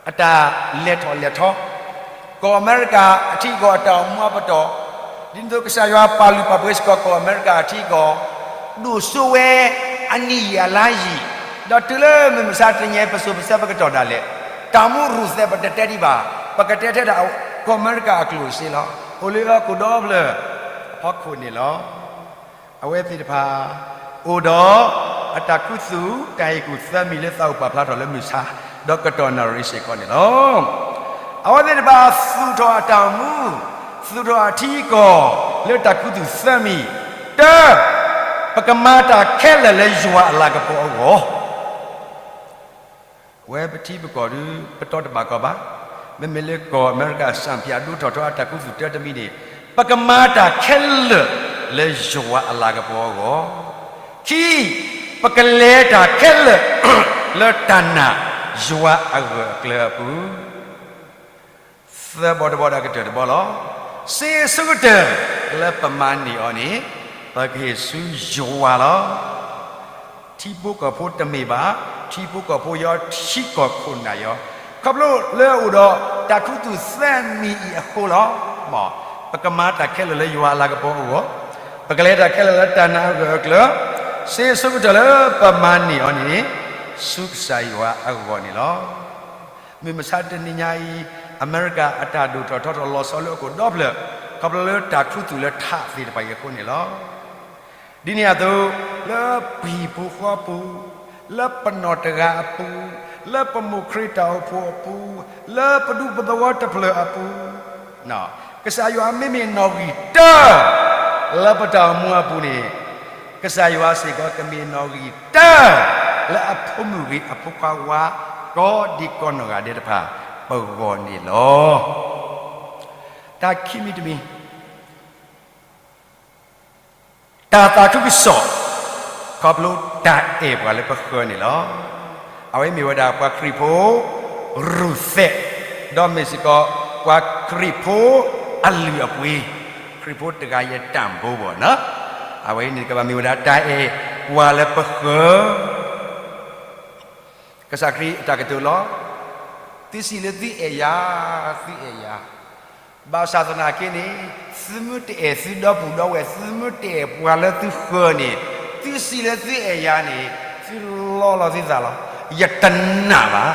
အတၢ်လဲၤထီၣ်လဲၤထီ, ကီၢ်အမဲရကၤအထံအကီၢ်အတၢ်အိၣ်မူအပတီၢ်, ဒ်န့ၣ်အသိးကစၢ်ယွၤပာ်လုၢ်ပာ်ပှ့ၤစ့ၢ်ကီးကီၢ်အမဲရကၤအထံအကီၢ်, ဒိၣ်စိဝဲအနံၣ်ယံာ်အလါယံာ်, ဒီးတုၤလၢမုၢ်မဆါတနံၤညါ ပစိၤပဆၢပကတီၢ်ဒၣ်လဲာ်, တၢ်အိၣ်မူရူၢ်သဲးပတတဲဒံးဘၣ်, ပကတဲထဲဒၣ်ကီၢ်အမဲရကၤအကျိာ်စ့လီၤ. အိၣ်လၢဟီၣ်ခိၣ်ဒီဖျၢၣ်အဖီခိၣ်န့ၣ်လီၤ. အဝဲသ့ၣ်တဖၣ် အိၣ်ဒီးအတၢ်ခူသူၣ်တၢ်ဟ့ၣ်ကူၣ်သၢမံၤလၢသးအိၣ်ပာ်ဖျါထီၣ်လၢမုၢ်ဆါ ဒီးကတီၢ်နၣ်ရံၣ်စ့ၢ်ကီးန့ၣ်လီၤ. အဝဲသ့ၣ်တဖၣ်သူၣ်ထီၣ်အတၢ်အိၣ်မူ, သူၣ်ထီၣ်အထံအကီၢ်လၢတၢ်ခူသူၣ်သၢမံၤ, တၢ, ပကမၤတၢ်ခဲလၢာ်လၢယွၤအလၤကပီၤအဂီၢ် ဝဲပထံပကီၢ်ဒုး ပတီၢ်တဘၣ်ကီဘၣ်. မ့မ့ၢ်လၢကီၢ်အမဲရကၤ စၣ်ဖၠၣ်ဒိၣ်ထီၣ်ထီအတၢ်ခူသူၣ်တၢတမံၤန့ၣ်, ပကမၤတၢ်ခဲလၢာ်လၢယွၤအလၤကပီၤအဂီၢ်, ခံ, ပကလဲၤတၢ်ခဲလၢာ် လၢတၢ်နာ်ယွၤအဂၢၢ်အကျၢၤအပူၤ သၢဘီတဘီဒီးကတၢၢ်တဘီလီၤ. စ့အဆိကတၢၢ်လၢပမၤန့ၢ်အီၤန့ၣ် ပကဟ့ၣ်ဆူယွၤလီၤ. ထံဖိကီၢ်ဖိတမ့ၢ်ဘၣ်, ထံဖိကီၢ်ဖိယီ ထံကီၢ်ခိၣ်နၢ်ယီ, ခီဖျိလၢအအိၣ်ဒီးတၢ်ခူသူၣ်သၢမံၤအံၤအဃိလီၤ. ပကမၤတၢ်ခဲလၢာ်လၢယွၤအလၤကပီၤအဂီၢ်, ပကလဲၤတၢ်ခဲလၢာ်လၢတၢ်နာ်အဂၢၢ်အကျၢၤ, စ့အဆိကတၢၢ်လၢပမၤန့ၢ်အီၤန့ၣ် ဆူကစၢ်ယွၤအဂီၢ်န့ၣ်လီၤ. မုၢ်မဆါတနံၤညါအံၤ အမဲရကၤအတၢ်ဒိၣ်ထီၣ်ထီထီၣ်လီၤဆီလၢဟီၣ်ခိၣ်ဒီဖျၢၣ် ခီဖျိလၢတၢ်ခူသူၣ်လၢထးသ့ၣ်တဖၣ်အံၤအဃိန့ၣ်လီၤ. ဒ်န့ၣ်အသိး, လၢပဟံၣ်ပူၤဃီပူၤ, လၢပနီၢ်တဂၤအပူၤ, လၢပမိၢ်ခရံာ်တၢ်အိၣ်ဖှိၣ်အပူၤ, လၢပဒူပသဝီတဖျၢၣ်အပူၤ, ကစၢ်ယွၤမ့မ့ၢ်နီၣ်ဂံၢ်တၢ, လၢပတၢ်အိၣ်မူအပူၤန့ၣ်, ကစၢ်ယွၤစ့ၢ်ကီးကမ့ၢ်နီၣ်ဂံၢ်တၢ, လၢအဖိမုၣ်ဂ့ၤအဖိခွါဝါ, ကိးဒံကိးနီၢ်ဂၤဒဲးတဖၣ်, ပဂီၢ်န့ၣ်လီၤ. တၢ်ခံမံၤတမံၤ တၢ်သးခုကစီၣ် ခီဖျိတၢ်အဲၣ်ပှၤလၢပဃၢၤန့ၣ်လီၤ. အဝဲမ့ၢ်ဝဲဒၣ်ပှၤခရံာ်ဖိ ရူၤသဲး, ဒီးမ့ၢ်စ့ၢ်ကီး ပှၤခရံာ်ဖိအလုၢ်အပှ့ၤ, ခရံာ်ဖိတဂၤအတၢ်ဘိဘၣ်နီၤ. အဝဲအံၤန့ၣ်ကဘၣ်မ့ၢ်ဝဲဒၣ်တၢ်အဲၣ်ပှၤလၢပဃၢၤ ကစၢ်ခရံာ်အတၢ်ကတိၤလီၤ. သုစံးလၢသုအဲၣ်ယၤ, သုအဲၣ်ယၤ, ဘၣ်ဆၣ်သနာ်က့န့ၣ်, သုမ့ၢ်တအဲၣ်သုဒီပုၢ်ဒီဝဲၢ်, သုမ့ၢ်တအဲၣ်ပှၤလၢသုဃၢၤန့ၣ်, သုစံးလၢသုအဲၣ်ယၤန့ၣ်, သုလီလီၤသုသးလီၤ. ယတနာ်ဘၣ်.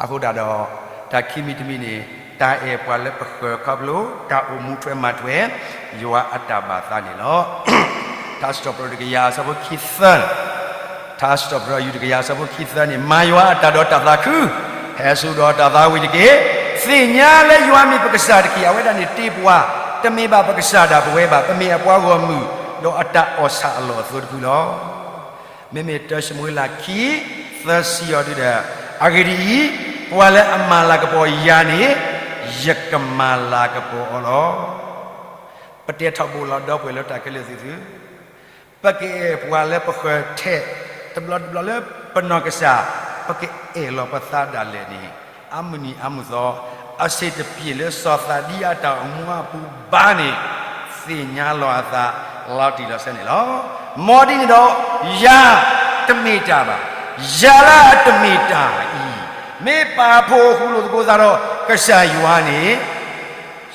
အဃိဒၣ်ဒီး, တၢ်ခံမံၤတမံၤန့ၣ်, တၢ်အဲၣ်ပှၤလၢပဃၢၤခီဖျိ တၢ်အိၣ်မူထွဲမၤထွဲ ယွၤအတၢ်ဘၣ်သးန့ၣ်လီၤ. ထါစံးထီၣ်ပတြၢၤတကယၤအဆၢဖိခံသၢ, ထါစံးထီၣ်ပတြၢၤယူၢ်တကယၤအဆၢဖိခံသၢန့ၣ်, မၤယွၤအတၢ်ဒီးတၢ်သးခု, ဟဲစိာ်ဒီးတၢ်သးဝံၣ်တက့ၢ်. သ့ၣ်ညါလၢယွၤမ့ၢ်ပကစၢ်တက့ၢ်. အဝဲဒၣ်န့ၣ်တ့ပှၤ, တမ့ၢ်ဘၣ်ပကစၢ်ဒၣ်ပဝဲဘၣ်, ပမ့ၢ်အပှၤဂီၢ်မုၢ်, ဒီးအတၢ်အီၣ်ဆၣ်အလီၢ်အသိတဖုလီၤ. မ့မ့ၢ်တၢၡမူၤအ့လးခံ သၢဆံအီၤဒုဒီး, အဂ့ၢ်ဒ်အံၤ, ပှၤလၢအမၤလၤကပီၤယၤန့ၣ်, ယကမၤလၤကပီၤအီၤလီၤ. ပတဲထီဘိလီၤဒီပုၢ်ဝဲၢ်လၢတၢ်ခဲလၢာ်သ့ၣ်သုဧၢ, ပကအဲၣ်ပှၤလၢပဃၢၤထဲ, တဘျီတဘျီလၢပနီၢ်ကစၢ်, ပကအဲၣ်လီၤပသးဒၣ်လဲာ်န့ၣ်, အါမုၢ်နံၤအါမုၢ်သီ, အဆ့ၣ်တပျ့ၤလၢစီၤသးဒံအတၢ်အိၣ်မူအပူၤဘၣ်န့ၣ်, သ့ၣ်ညါလီၤအသးလီၤတံၢ်လီၤဆဲးန့ၣ်လီၤ. မ်ဒ်န့ၣ်ဒီး, ယၤတမ့ၢ်တၢ်ဘၣ်. ယၤလၢအတမ့ၢ်တၢ်အံၤ, မ့ၢ်ပာ်ဖှိၣ်ဃူလိာ်သကိးသးဒီးကစၢ်ယွၤန့ၣ်,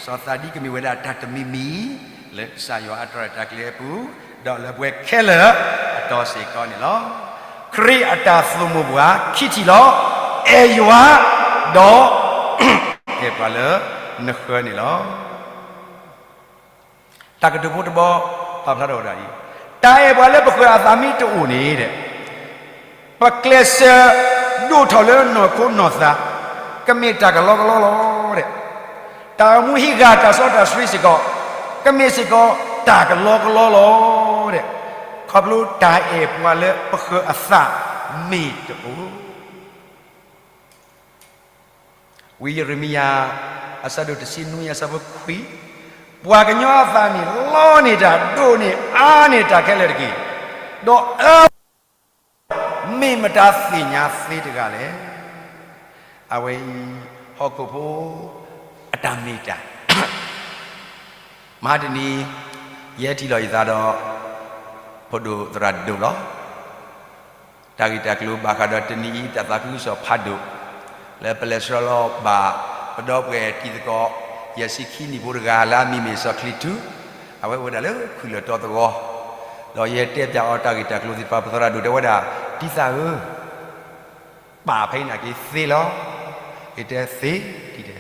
စီၤသးဒံကမ့ၢ်ဝဲဒၣ်တၢ်တမံၤမံၤ, လၢကစၢ်ယွၤအတၢ်ရဲၣ်တၢ်ကျဲၤအပူၤ, ဒီးလၢပှၤခဲလၢာ်အတီၤစ့ၢ်ကီးန့ၣ်လီၤ. ခရံာ်အတၢ်သိၣ်မိၣ်ပှၤခံထံၣ်လီၤ. အဲၣ်ယွၤ, ဒီးအဲၣ်ပှၤလၢနဃၢၤန့ၣ်လီၤ. တၢ်ကတိၤဖိတဘီ, ပာ်ဖျါထီၣ်ဝဲဒၣ်အံၤ, တၢ်အဲၣ်ပှၤလၢပဃၢၤအသးမ့ၢ်တအိၣ်န့ၣ်, ပကျဲးစၢးဒိၣ်ထီၣ်လၢနီၢ်ခိနီၢ်သး, ကမ့ၢ်တၢ်ကလီကလီလီၤ. တၢ်အိၣ်မူဟံးဂၤတၢ်စီတၢ်ဆှံစ့ၢ်ကီး, ကမ့ၢ်စ့ၢ်ကီးတၢ်ကလီကလီလီၤ. ခီဖျိတၢ်အဲၣ်ပှၤလၢပဃၢၤအသးမ့ၢ်တအိၣ် ဝံယံးရမံယၤ အဆၢဒိၣ်တဆံနွံအဆၢဖိခွံ, ပှၤကညီအသးန့ၣ်လီန့ၢ်တၢ်ဒိၣ်န့ၢ်အါန့ၢ်တၢ်ခဲလၢာ်တက့ၢ်. ဒီးအၢ မ့ၢ်မတၤသ့ၣ်ညါသ့တဂၤလဲၣ်. အဝဲအံၤ ဟီၣ်ခိၣ်ဖိအတၢ်မ့ၢ်တၢ် မဟါတနံၤ ယဟဲထံၣ်လီၤယသးဒီး ဖိဒိၣ်သရၣ်ဒိၣ်လီၤ. တၢ်ဂ့ၢ်တၢ်ကျိၤဘၣ်ဃးဒီးတနံၤအံၤ တၢ်သးခုကစီၣ်ဖးဒိၣ် လၢပလဲၤဆှၢလီၤဘၣ် ပဒီပုၢ်ဝဲၢ်တံၤသကိး ယဲၢ်ဆံခံနံၣ်ဖိတဂၤ လၢအမံၤမ့ၢ်စီၤချံထူ, အဝဲအိၣ်ဝဲဒၣ်လၢခုၣ်လၢၢ်တီသဝီ, ဒီးယတဲပၠးအီၤတၢ်ဂ့ၢ်တၢ်ကျိၤသ့ၣ်တဖၣ် ပသရၣ်ဒိၣ်တဲဝဲဒၣ် တံၤသၣ်ဧၢ ပာ်ဖဲအံၤနာ်က့သ့လီၤ. ယတဲသ့, တံၤတဲ,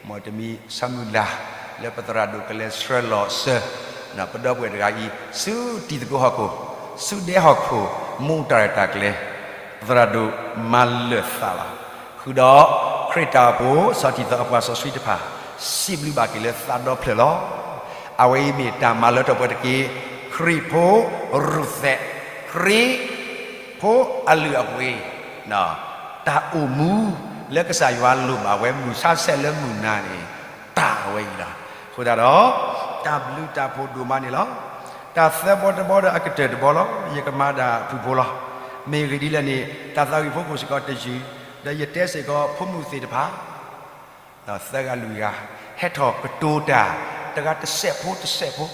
မ်တမံၤဆၢမုၢ်လၢ် လၢပသရၣ်ဒိၣ်ကလဲၤဆှၢလီၤစၢၤ ပဒီပုၢ်ဝဲၢ်တဂၤအံၤ ဆူတံၤသကိးဟီၣ်ခိၣ်, ဆူဒဲဟီၣ်ခိၣ်, မူးတၢ်ရဲၣ်တၢ်ကျဲၤ, ပသရၣ်ဒိၣ်မၤလၢာ်သးလီၤ. ဃုာ်ဒီး ခရံာ်တၢ်အိၣ်ဖှိၣ် ဆီၣ်တံၢ်သီအပှၤစီဆှံတဖၣ် စံးဘျုးဘၣ်က့ၤလၢသးဒီဖျၢၣ်လီၤ. အဝဲအံၤမ့ၢ်တၢ်မၤလၢထီၣ်ပှဲၤတက့ၢ် ခရံာ်ဖိရူၤသဲး, ခရံာ်ဖိအလုၢ်အပှ့ၤ, တၢ်အိၣ်မူ လၢကစၢ်ယွၤလိၣ်ဘၣ်ဝဲမုၢ်ဆါဆဲးလၢမုၢ်နၤန့ၣ် တၢ်ဝဲအံၤလီၤ. အဃိသတးဒီး တၢ်ဘျုးတၢ်ဖှိၣ်ဒိၣ်မးန့ၣ်လီၤ. တၢ်သၢဘီတဘီဒီးအကတၢၢ်တဘီလီၤ. ယကမၤဒၣ်ဖုၣ်ဖိလီၤ. မ့ၢ်ဂ့ၢ်ဒ်လဲၣ်န့ၣ် တၢ်သးဝံၣ်ဖိကိၣ်စ့ၢ်ကီးတယုၢ်, ဒီးယတဲစ့ၢ်ကီးဖိမုၣ်သ့ၣ်တဖၣ် သၢဂၤလွံၢ်ဂၤ ဟဲထီၣ်ကတိၤတၢ် တဂၤတစဲးဖိတစဲးဖိ,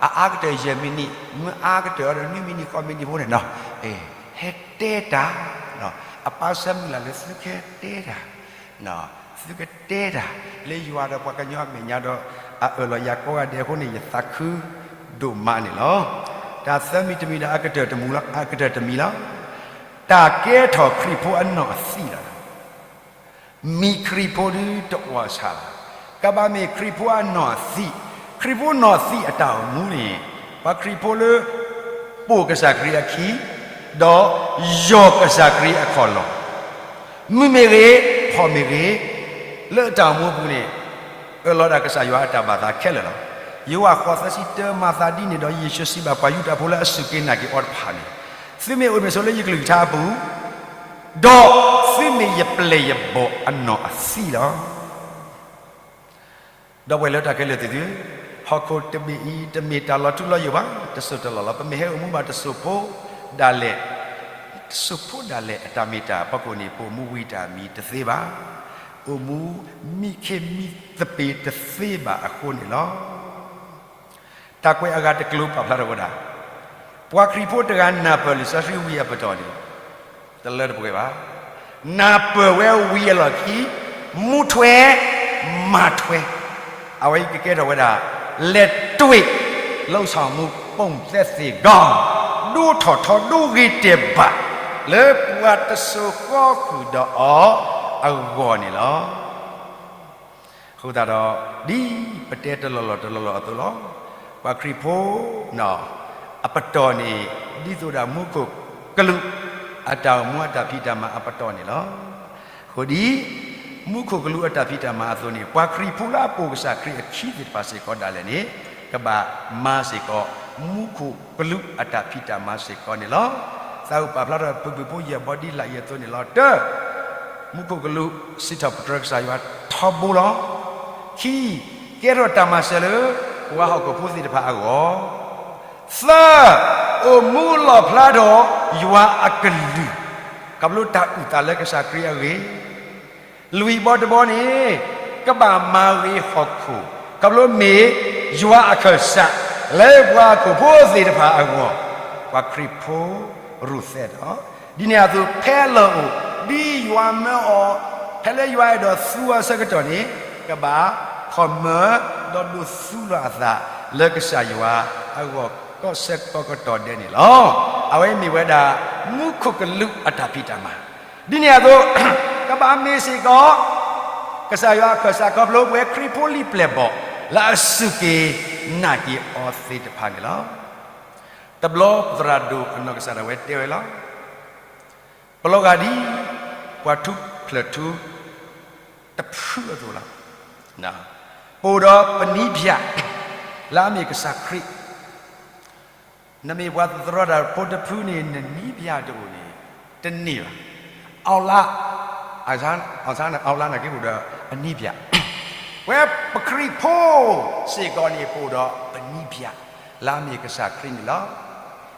အအါကတၢၢ်ယဲၢ်မံးနံး, မ့ၢ်အါကတၢၢ်ဒီးနွံမံးနံးဃိးမံးနံးဖိန့ၣ်နီၤ, ဟဲတဲတၢ်, အပၢ်ဆၢမုၢ်လၢ်လၢသုကဟဲတဲတၢ်, သုကတဲတၢ် လၢယွၤဒီးပှၤကညီအမဲာ်ညါဒီး အအၢၣ်လီၤယၤကိးဂၤဒဲးအဃိန့ၣ် ယသးခုဒိၣ်မးန့ၣ်လီၤ. တၢ်သၢမံၤတမံၤဒီးအကတၢၢ်တမံၤလီၤ. တၢ်ကဲထီၣ်ခရံာ်ဖိအနီၢ်အသံၣ်လီၤ. မံၤခရံာ်ဖိဒုတအီၣ်ဆၣ်လီၤ. ကဘၣ်မ့ၢ်ခရံာ်ဖိအနီၢ်အသံၣ်, ခရံာ်ဖိနီၢ်သံအတၢ်အိၣ်မူန့ၣ် ပှၤခရံာ်ဖိလၢ ပိာ်ကစၢ်ခရံာ်အခံ, ဒီးယီၢ်ကစၢ်ခရံာ်အခီၣ်လီၢ်, မုာ်မ့ၢ်ဂ့ၤ, ဖှီၣ်မ့ၢ်ဂ့ၤ, လၢအတၢ်အိၣ်မူအပူၤန့ၣ် အၢၣ်လီၤဒၣ်ကစၢ်ယွၤအတၢ်ဘၣ်သးခဲလၢာ်လီၤ. ယိၤဟၣ်ဃိးသၢဆံတၢ မၤသးဒ်န့ၣ်ဒီး ယ့ၣ်ၡူးစံးဘၣ်ပှၤယူဒၤဖိလၢအစူၢ်က့ၤနာ်က့ၤအီၤတဖၣ်န့ၣ်, သုမ့ၢ်အိၣ်မ့ၢ်ဆိးလၢယကလုၢ်ကထါအပူၤ, ဒီးသုမ့ၢ်ယပျဲၢ်ယဘီၣ်အနီၢ်အသံလီၤ. ဒီပုၢ်ဝဲၢ်လၢတၢ်ခဲလၢာ်သ့ၣ်သုဧၢ, ဟီၣ်ခိၣ်တဘ့ၣ်အံၤ တမ့ၢ်တၢ်လီၤထူလီၤယိာ်ဘၣ်, တစိၢ်တလီၢ်လီၤ. ပမ့ၢ်ဟဲအိၣ်မူဘၣ်တစိၢ်ဖိဒၣ်လဲာ်, တစိၢ်ဖိဒၣ်လဲာ်အတၢ်မ့ၢ်တၢ်အဖီခိၣ်န့ၣ် ပအိၣ်မူဝံၤတၢ်မံၤတသ့ဘၣ်, အိၣ်မူမံခ့မံသပ့ၤတသ့ဘၣ်အဃိန့ၣ်လီၤ. တၢ်ကွဲးအဂၤတကျိၤပာ်ဖျါထီၣ်ဝဲဒၣ်, ပှၤခရံာ်ဖိတဂၤနၢ်ပၢၢ်လံာ်စီဆှံဝံၤအပတီၢ်န့ၣ်, တလၢတပှဲၤဘၣ်. နၢ်ပၢၢ်ဝဲဝံၤအလီၢ်ခံ, မူထွဲ, မၤထွဲ, အဝဲအံၤကကဲထီၣ်ဝဲဒၣ် လက်တွေ့လုပ်ဆောင်မှု ပုံသက်သေကောင်း, ဒိၣ်ထီၣ်ထီဒိၣ်ဂ့ၤတဲာ်ဘၣ် လၢပှၤတစိၤဃီဃုာ်ဒီးအီၤအဂီၢ်န့ၣ်လီၤ. အဃိသတးဒီး ဒ်ပတဲတလီၢ်လီၢ်တလီၢ်လီၢ်အသိးလီၤ. ပှၤခရံာ်ဖိ အပတီၢ်န့ၣ် ဒ်သိးဒၣ်မူခိၣ်ကလူး အတၢ်အိၣ်မူအတၢ်ဖံးတၢ်မၤအပတီၢ်န့ၣ်လီၤ. အဃိဒ် မူခိၣ်ကလူးအတၢ်ဖံးတၢ်မၤအသိးန့ၣ် ပှၤခရံာ်ဖိလၢအပိာ်ကစၢ်ခရံာ်အခံသ့ၣ်တဖၣ်စ့ၢ်ကီးဒၣ်လဲာ်န့ၣ် ကဘၣ်မၤစ့ၢ်ကီး မူခိၣ်ကလူးအတၢ်ဖံးတၢ်မၤစ့ၢ်ကီးန့ၣ်လီၤ. သးဝံၣ်ပာ်ဖျါထီၣ်ဖုၣ်ဖုၣ်ဖိယဲၢ်ဘီဒ်လာ်အံၤအသိးန့ၣ်လီၤ. တၢ, မူခိၣ်ကလူး စံးထီၣ်ပတြၢၤကစၢ်ယွၤထီဘိလီၤ. ခံ, ကဲထီၣ်တၢ်မၤစၢၤလၢ ပှၤဟီၣ်ခိၣ်ဖိသ့ၣ်တဖၣ်အဂီၢ်. သၢ, အိၣ်မူလီၣ်ဖျါဒီးယွၤအကလုၢ်, ခီဖျိတၢ်အုၣ်သးလၢကစၢ်ခရံာ်အဂ့ၢ်. လွံၢ်ဘီတဘီန့ၣ် ကဘၣ်မၤဂ့ၤဟီၣ်ခိၣ်, ခီဖျိမ့ၢ်ယွၤအခၢၣ်စး လၢပှၤဟီၣ်ခိၣ်ဖိသ့ၣ်တဖၣ်အဂီၢ်, ပှၤခရံာ်ဖိရူၢ်သဲးဒီး ဒ်န့ၣ်အသိး ဖဲလီၢ်အိၣ် ဒ်ယွၤမၢအီၤ, ဖဲလၢယွၤအဲၣ်ဒိးသူအီၤအဆၢကတီၢ်န့ၣ် ကဘၣ်ခီၣ်မၢ ဒီးဒိးသူလီၤအသးလၢကစၢ်ယွၤအဂီၢ် ကိးဆၢကိးကတီၢ်ဒဲးန့ၣ်လီၤ. အဝဲမ့ၢ်ဝဲဒၣ် မူခိၣ်ကလူးအတၢ်ဖံးတၢ်မၤ, ဒ်န့ၣ်အသိး ကဘၣ်မ့ၢ်စ့ၢ်ကီး ကစၢ်ယွၤအခၢၣ်စးခီဖျိပဝဲခရံာ်ဖိလံာ်ပျဲၢ်ဘီၣ် လၢအစူၢ်က့ၤနာ်က့ၤအီၤသ့ၣ်တဖၣ်န့ၣ်လီၤ. တဘျီပသရၣ်ဒိၣ်အနီၢ်ကစၢ်ဒၣ်ဝဲတဲဝဲလီၤ. ပလီၤဂာ်ဒ် ပှၤထူဖျၢၣ်ထူ တဖုအသိးလီၤ. ပအိၣ်ဒီးပနံၤဖၠး လၢအမ့ၢ်ကစၢ်ခရံာ်, နမ့ၢ်ပှၤသတြီတၢ်ဖိတဖုန့ၣ် နနံၤဖၠးတအိၣ်န့ၣ် တန့ၢ်ဘၣ်. အီလါ, အီလါနာ်က့အိၣ်ဒီးအနံၤဖၠး, ပဝဲပခရံာ်ဖိစ့ၢ်ကီးန့ၣ် ပအိၣ်ဒီးပနံၤဖၠး လၢအမ့ၢ်ကစၢ်ခရံာ်န့ၣ်လီၤ.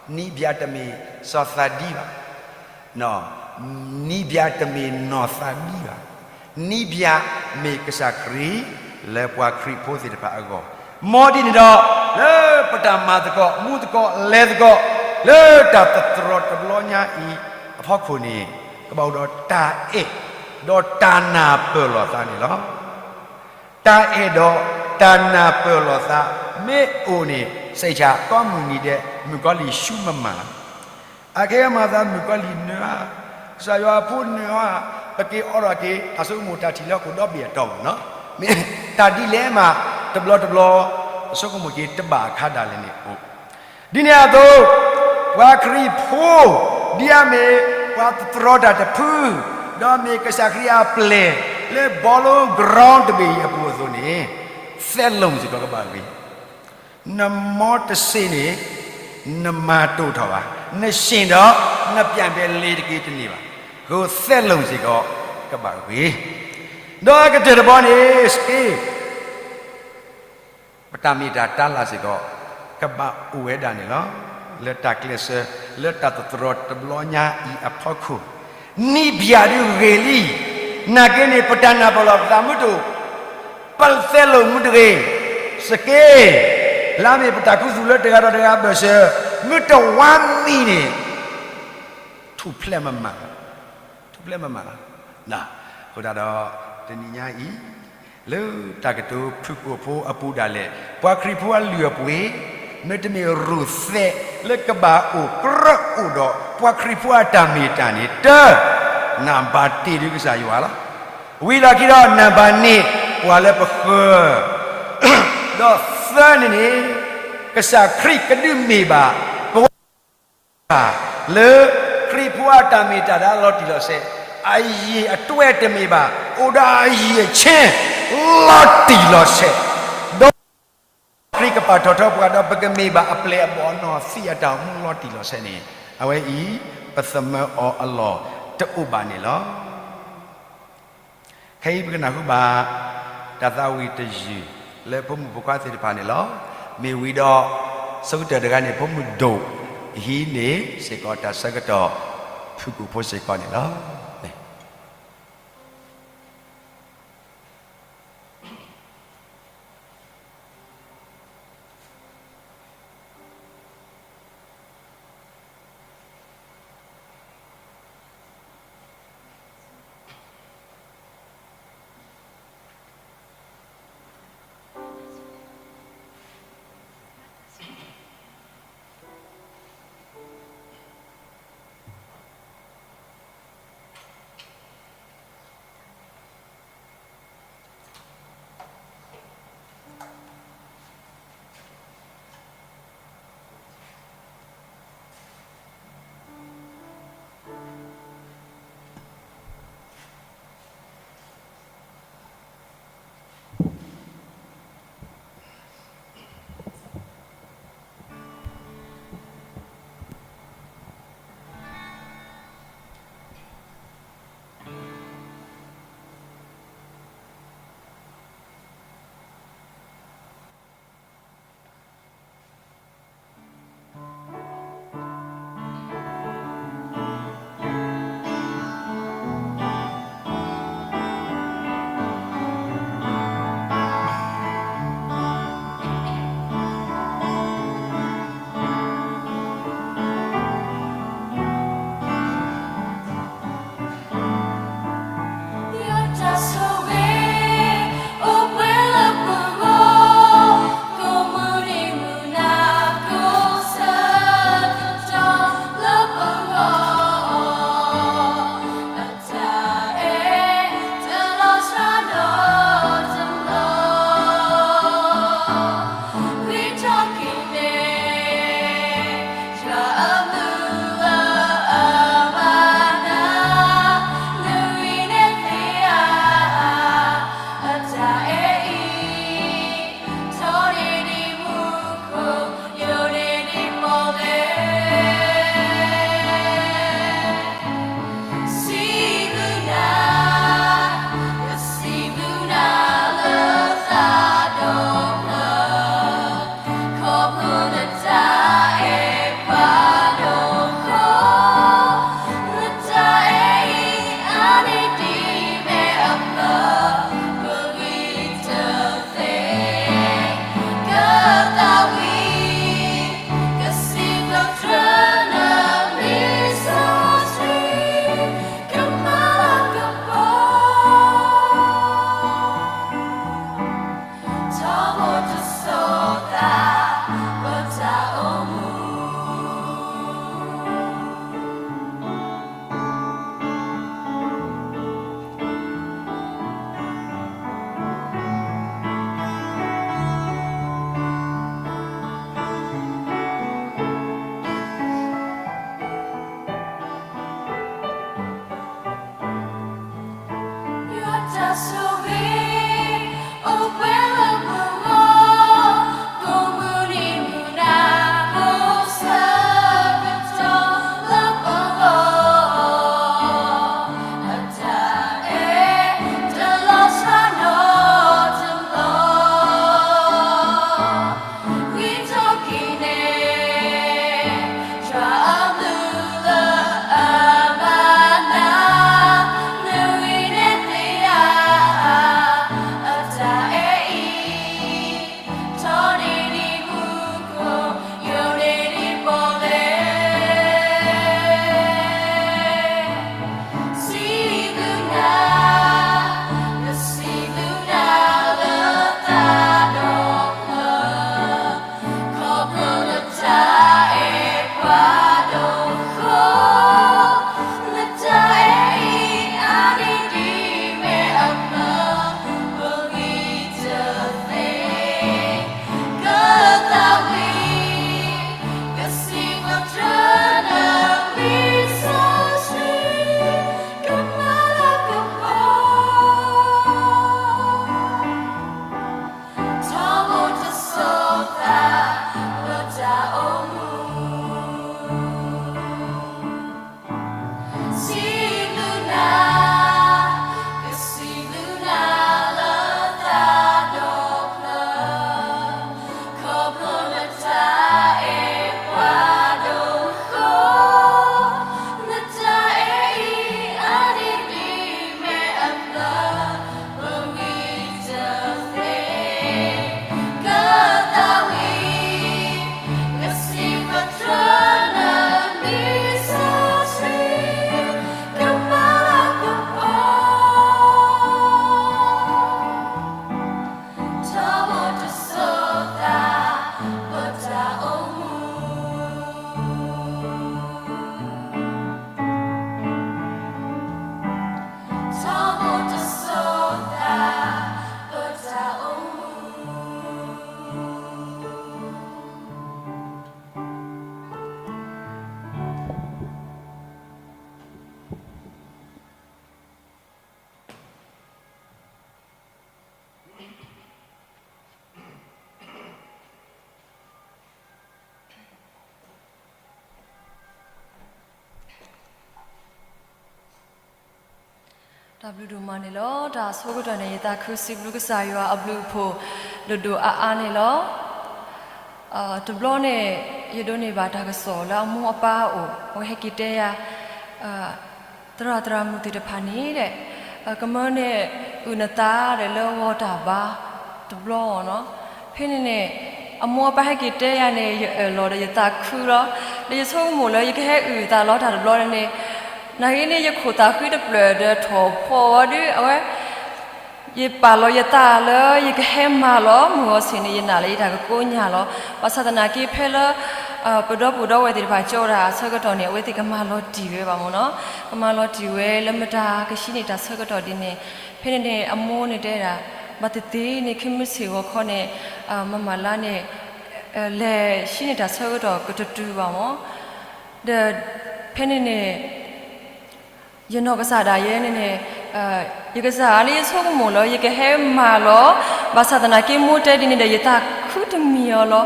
နံၤဖၠးတမ့ၢ်စီၤသးဒံဘၣ် နံၤဖၠးတမ့ၢ်နီၢ်သးဒံဘၣ်. နံၤဖၠးမ့ၢ်ကစၢ်ခရံာ် လၢပှၤခရံာ်ဖိသ့ၣ်တဖၣ်အဂီၢ်. မ်ဒ်န့ၣ်ဒီး လၢပတၢ်မၤသကိး မူသကိး လဲၤသကိး လၢတၢ်သတြီတဘျီညါအံၤအဖီခိၣ်န့ၣ် ကဘၣ်အိၣ်ဒီးတၢ်အဲၣ် ဒီးတၢ်နၢ်ပၢၢ်လိာ်သးန့ၣ်လီၤ. တၢ်အဲၣ်ဒီးတၢ်နၢ်ပၢၢ်လိာ်သး မ့ၢ်အိၣ်န့ၣ် စဲးဆၣ်ကိးမုၢ်နံၤဒဲး မုၣ်ကီၤလံၢ်ဆူမမၤလီၤ. အခဲအံၤမၤသးမုၣ်ကီၤလံၢ်နၢၤဧါ, ကစၢ်ယွၤအဖိနၢၤဧါ, ပက့ၤအိးထီၣ်က့ၤ တၢ်ဆိကမိၣ်တၢ်ထံၣ်လၢဟီၣ်ခိၣ်ဒီဘ့ၣ်အတီၢ်မးနီၤ. မ့ၢ်တၢ်ဒ်လဲၣ်မး တဘျီတဘျီ ပဆိကမိၣ်က့ၤတဘၣ်အခါဒၣ်လဲာ်န့ၣ်အိၣ်. ဒ်န့ၣ်အသိး ပှၤခရံာ်ဖိ ဒ်အမ့ၢ်ပှၤသတြီတၢ်တဖု ဒီးမ့ၢ်ကစၢ်ခရံာ်အပျဲၢ် လၢ bowling ground တဘ့ၣ်အံၤအပူၤအသိးန့ၣ် သဲလိာ်စ့ၢ်ကီးကဘၣ်ဂ့ၤ နမီတစ့န့ၣ် နမၤတိာ်ထီၣ်ဘၣ်, နစ့ၣ်ဒီး နပြၣ်ပဲာ်လ့ၤတက့ၤတန့ၢ်ဘၣ်. ဃိသဲလိာ်စ့ၢ်ကီးကဘၣ်ဂ့ၤ, ဒီးအကတၢၢ်တဘီန့ၣ် စ့ ပတၢ်မ့ၢ်တၢ်တၢ်လၢ်စ့ၢ်ကီး ကဘၣ်အိၣ်ဝဲဒၣ်န့ၣ်လီၤ. လၢတၢ်ကျဲးစၢး လၢတၢ်သတြီတဘျီညါအံၤအဖီခိၣ်, နံၣ်ဘျၣ်ဒုးဂ့ၤလံ. နာ်က့န့ၣ် ပတၢ်နၢ်ပၢၢ်လိာ်ပသးမုၢ်တအိၣ်, ပသဲလိာ်မုၢ်တဂ့ၤ, စက့ လၢအမ့ၢ်ပတၢ်ခူသူၣ်လၢတဂၤဒီးတဂၤအဘၢၣ်စၢၤ မုၢ်တဝါမံၤန့ၣ် ထူၣ်ဖျဲးမမၤ ထူၣ်ဖျဲးမမၤလီၤ. အဃိသတးဒီး တနံၤညါအံၤ လၢတၢ်ကတိၤဖုၣ်ကိာ်ဖိအပူၤဒၣ်လဲာ် ပှၤခရံာ်ဖိအလုၢ်အပှ့ၤ မ့တမ့ၢ်ရူၢ်သဲးလၢကဘၣ်အိၣ်ကြၢးအိၣ်ဒီးပှၤခရံာ်ဖိအတၢ်မ့ၢ်တၢ်န့ၣ် တၢ နၢ်ဘၣ်တ့ၢ်ဒုကစၢ်ယွၤလီၤ. ဝံၤလီၢ်ခံဒီး နၢ်ဘၣ်န့ၢ် ပှၤလၢပဃၢၤ ဒီး သၢန့ၣ်န့ၣ် ကစၢ်ခရံာ်ကဒုးမ့ၢ်ဘၣ် ပဝဲ လၢ ခရံာ်ဖိအတၢ်မ့ၢ်တၢ်တီလီၤတံၢ်လီၤဆဲး, အယံာ်အတွဲတမ့ၢ်ဘၣ်, အိၣ်ဒီးအယံာ်အဆဲ လီၤတံၢ်လီၤဆဲး, ဒီး ခရံာ်ကပာ်ထီၣ်ထီပှၤဒီး ပကမ့ၢ်ဘၣ်အပျဲၢ်အဘီၣ်အနီၢ်သံးအတၢ်အိၣ်မူလီၤတံၢ်လီၤဆဲးန့ၣ်, အဝဲအံၤ ပသမၢအီၤအလီၢ်တအိၣ်ဘၣ်န့ၣ်လီၤ. ခဲအံၤပကနၢ်ဟူဘၣ် တၢ်သးဝံၣ်တယုၢ် လၢဖိမုၣ်ဖိခွါသ့ၣ်တဖၣ်န့ၣ်လီၤ. မ့ၢ်ဝံၤဒီး ဆၢကတီၢ်တဂၤန့ၣ် ဖိမုၣ်ဒိၣ် ဟံးန့ၢ်စ့ၢ်ကီးတၢ်ဆၢကတီၢ် ဖုၣ်ကိာ်ဖိစ့ၢ်ကီးန့ၣ်လီၤ. တၢ်ဘျုးဒိၣ်မးန့ၣ်လီၤ. တၢ်ဆၢကတီၢ်န့ၣ် ယသးခုစံးဘျုးကစၢ်ယွၤအဘျုးအဖှိၣ် ဒိၣ်ဒိၣ်အါအါန့ၣ်လီၤ. တဘျီန့ၣ် ယဒိးန့ၢ်ဘၣ်တၢ်ကစီၣ်လၢအမိၢ်အပၢ်အအိၣ် အဝဲဟဲက့ၤတဲယၤ သရၣ်သရၣ်မုၣ်သ့ၣ်တဖၣ်န့ၣ် ကမၢန့ၣ် အုၣ်နသးဒီးလၢဂီၤတၢ်ဘါ တဘျီနီၤ. ဖဲန့ၣ်န့ၣ် အမိၢ်အပၢ်ဟဲက့ၤတဲယၤန့ၣ် ယအၢၣ်လီၤဒီးယသးခုလီၤ. ဒီးယဆိကမိၣ်လၢယကဟဲအုၣ်သးလီတၢ်တဘျီန့ၣ် နာ်က့န့ၣ် ယခိၣ်သးဃံတဖျၢၣ်ဒီးထီၣ်ဖီဝဲဒုး အဝဲ ယပာ်လီၤယသးလၢယကဟဲမၤလီၤမုၢ်ဂီၤဆ့ၣ်န့ၣ် ယနာ်လၢယတၢ်ကကိညၢ်လီၤ. ဘၣ်ဆၣ်သနာ်က့ဖဲလၢ ပဒီပုၢ်ဒီဝဲၢ်သ့ၣ်တဖၣ်ကၠီတၢ်အဆၢကတီၢ်န့ၣ် အဝဲသ့ၣ်ကမၤလီၤတံၢ်ဝဲဘၣ်မ့ၢ်နီၤ. ကမၤလီၤတံၢ်ဝဲလၢမတၤကဟံးန့ၢ်တၢ်ဆၢကတီၢ်ဒ်န့ၣ်. ဖဲန့ၣ်န့ၣ် အမိၢ်န့ၣ်တဲဒၣ် ဘၣ်သ့ၣ်သ့ၣ်န့ၣ် ခ့မုၢ်ဆ့ၣ်ဂီၤခီန့ၣ် မမၤလါန့ၣ် လဲၤဟံးန့ၢ်တၢ်ဆၢကတီၢ်ကတတုၤဘၣ်မ့ၢ် ဒီးဖဲန့ၣ်န့ၣ် ယနီၢ်ကစၢ်ဒၣ်ယဲန့ၣ်န့ၣ် ယကစၢ်န့ၣ် ယဆိကမိၣ်လၢယကဟဲမၤလီၤ. ဘၣ်ဆၣ်သနာ်က့မိၢ်တဲဒ်န့ၣ်ဒီး ယသးခုတမံၤ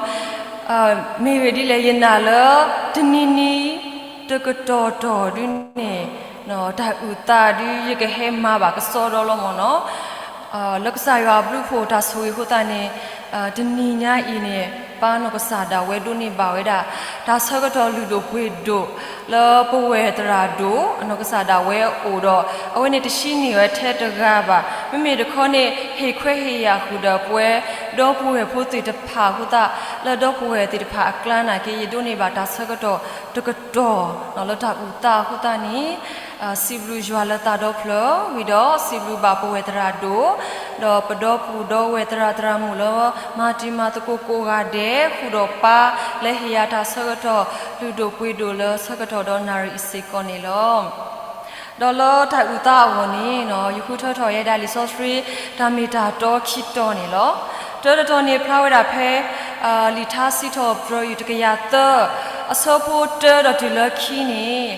အီၤလီၤ. မ့ၢ်ဂ့ၢ်ဒ်လဲၣ် ယနာ်လၢ တနံၤနံၤ တကတီၢ်တီၢ်ဒုးန့ၣ် တၢ်အုၣ်သးဒုး ယကဟဲမၤဘၣ်ကစီဒီလီၤမ့ၢ်နီၤ. လၢကစၢ်ယွၤအဘျုးအဖှိၣ်တၢ်ဆိၣ်ဂ့ၤအဃိသတးန့ၣ် တနံၤညါအံၤန့ၣ် ပၢ်နီၢ်ကစၢ်ဒၣ်ဝဲဒိးန့ၢ်ဘၣ်ဝဲဒၣ် တၢ်ဆၢကတီၢ်လုၢ်ဒိၣ်ပှ့ၤဒိၣ် လၢပဝဲၢ်သရၣ်ဒိၣ် အနီၢ်ကစၢ်ဒၣ်ဝဲအအိၣ်ဒီး အဝဲန့ၣ်တဆံးန့ၢ်ဝဲထဲတဂၤဘၣ်. မ့မ့ၢ်တခီန့ၣ် ဟ့ၣ်ခွဲးဟ့ၣ်ယာ်ဃုာ်ဒီးပဝဲ ဒီပုၢ်ဝဲၢ်ဖိသ့ၣ်တဖၣ်အဃိသတး လၢဒီပုၢ်ဝဲၢ်သ့ၣ်တဖၣ်အကျါနာ်က့ ယဒိးန့ၢ်ဘၣ်တၢ်ဆၢကတီၢ်တကတီၢ် လၢတၢ်အုၣ်သးအဃိသတးန့ၣ် စံးဘျုးယွၤလၢသးဒီဖျၢၣ်ဝံၤဒီး စံးဘျုးဘၣ်ပဝဲၢ်သရၣ်ဒိၣ် ဒီးပဒီပုၢ်ဒီဝဲၢ်သရၣ်သရၣ်မုၣ်လၢ မၤတံၤမၤသကိးကိးဂၤဒဲး ဃုာ်ဒီးပၢ်လၢဟ့ၣ်ယၤတၢ်ဆၢကတီၢ် လုၢ်ဒိၣ်ပှ့ၤဒိၣ်လၢဆၢကတီၢ်ဒီးနၣ်ရံၣ်အံၤစ့ၢ်ကီးန့ၣ်လီၤ. ဒီးလၢတၢ်အုၣ်သးအဂီၢ်န့ၣ် ယဃုထၢထီၣ်ဝဲဒၣ်လံာ်စီဆှံ တၢ်မ့ၢ်တၢ်တီခံတီၤန့ၣ်လီၤ. တၢတတီၤန့ၣ်ဖျါဝဲဒၣ်ဖဲ လံာ်ထါစံးထီၣ်ပတြၢၤယွၤတကယၤသၢ အဆၢဖိတၢဒီးတုၤလၢခံန့ၣ်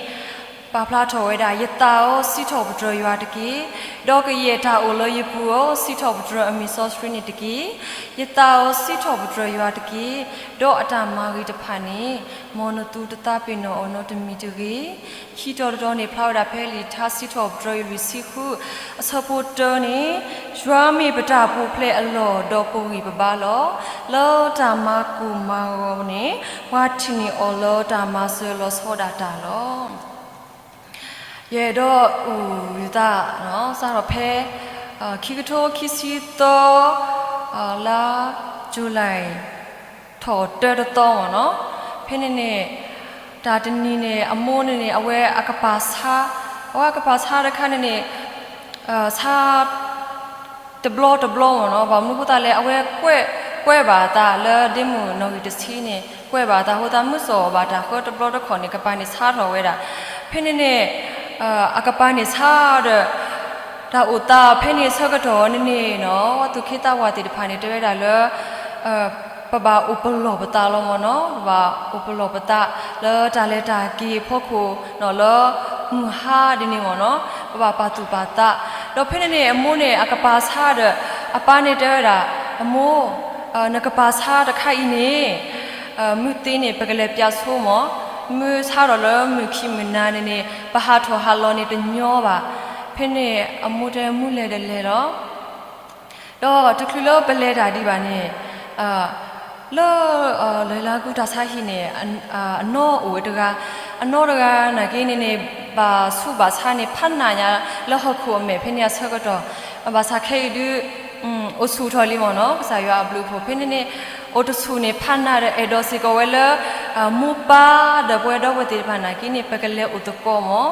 ပာ်ဖျါထီၣ်ဝဲဒၣ် ယသးဧၢ စံးထီၣ်ပတြၢၤယွၤတက့ၢ်. ဒီးကယဲၢ်တၢ်အိၣ်လၢယပူၤဧၢ စံးထီၣ်ပတြၢၤအမံၤစီဆှံန့ၣ်တက့ၢ်. ယသးဧၢ စံးထီၣ်ပတြၢၤယွၤတက့ၢ်. ဒီးအတၢ်မၤဂ့ၤတဖၣ်န့ၣ် မ်နသူတသးပ့ၤနီၣ်အီၤနီတမံၤတဂ့ၤ. ခံတီၤတတီၤန့ၣ် ဖျါဝဲဒၣ်ဖဲလံာ်ထါစံးထီၣ်ပတြၢၤယွၤလွံၢ်ဆံဃု အဆၢဖိတၢန့ၣ် ယွၤမ့ၢ်ပတၢ်ပူၤဖျဲးအလီၢ် ဒီးပဂံၢ်ပဘါလီၤ. လၢတၢ်မၤကိၢ်မၤဂီၤန့ၣ် ပှၤထံၣ်န့ၢ်အီၤလၢတၢ်မၤစၢၤလီၤဆီဒၣ်တၢ်လီၤ. ယအဲၣ်ဒိးအုၣ်ယသး စးထီၣ်ဖဲ ခံကထိခံဆံသၢ လါ July ထီၣ်တၢတသီမ့ၢ်နီၤ. ဖဲန့ၣ်န့ၣ် တၢ်တနံၤန့ၣ် အမိၢ်န့ၣ်န့ၣ် အဝဲအကပၤဆါ, အဝဲအကပၤဆါတခါန့ၣ်န့ၣ် ဆါ တဘျီတဘျီမ့ၢ်နီၤ. ဘၣ်မနုၤအဃိသတးလဲၣ် အဝဲကွဲး, ကွဲးဘၣ်အသးလၢဒ့မုၣ်နီၣ်ဂံၢ်တဆံန့ၣ် ကွဲးဘၣ်အသးအဃိသတး မုၢ်စီၤအီၤဘၣ်တၢ်ဃၢတဘျီတခီၣ်န့ၣ် ကပၤန့ၣ်ဆါထီၣ်ဝဲဒၣ်. ဖဲန့ၣ်န့ၣ် အကပၤန့ၣ်ဆါဒီး တၢ်အိၣ်သးဖဲန့ၣ်ဆၢကတီၢ်န့ၣ်န့ၣ်နီၤ ဝဲသူၣ်က့သးပှၢ်သ့ၣ်တဖၣ်န့ၣ် တဲဝဲဒၣ်လၢ ပဘၣ်အိၣ်ပလီၢ်ပသးလီၤမ့ၢ်နီၤ. ပဘၣ်အိၣ်ပလီၢ်ပသးလၢတၢ်လဲၤတၢ်က့ၤအဖီခိၣ်နီၤ လၢမုၢ်ဟါဒ်န့ၣ်မ့ၢ်နီၤ ပဘၣ်ပာ်သူၣ်ပာ်သး. ဒီးဖဲန့ၣ်န့ၣ် အမိၢ်န့ၣ် အကပၤဆါဒီး အပၢ်န့ၣ်တဲဝဲဒၣ် အမိၢ် နကပၤဆါတခါအံၤန့ၣ် မုၢ်သ့န့ၣ် ပကလဲၤပၠးဆိမ့ၢ်, မုၢ်ဆါထီၣ်လၢမုၢ်ခံမုၢ်နၤန့ၣ်န့ၣ် ပဟးထီၣ်ဟးလီၤန့ၣ်တညီဘၣ်. ဖဲန့ၣ် အမိၢ်တဲမုၢ်လဲၤဒီးလဲၤလီၤ. ဒီးတချုးလၢပလဲၤတၢ်ဒံးဘၣ်န့ၣ် လၢ လၢလါကူတၢ်ဆါဟံၣ်န့ၣ် အနီၢ်အိၣ်ဝဲတဂၤ, အနီၢ်တဂၤနာ်က့န့ၣ်န့ၣ် ဘၣ်ဆူးဘၣ်ဆါန့ၣ် ဖးနးညါလၢဟီၣ်ခိၣ်အမဲာ်ဖဲန့ၣ်အဆၢကတီၢ်, ဘၣ်ဆၣ်ခဲအံၤဒုး အိၣ်ဆူၣ်ထီၣ်လံမ့ၢ်နီၤ ကစၢ်ယွၤအဘျုးအဖှိၣ်. ဖဲန့ၣ်န့ၣ် အိၣ်တဆူၣ်န့ၣ် ဖးနးဒီးအဲၣ်ဒိးစ့ၢ်ကီးဝဲလၢ မိၢ်ပၢ်ဒီးပဝဲဒီပုၢ်ဝဲၢ်သ့ၣ်တဖၣ်နာ်က့န့ၣ် ပကလဲၤအိၣ်သကိးမ့ၢ်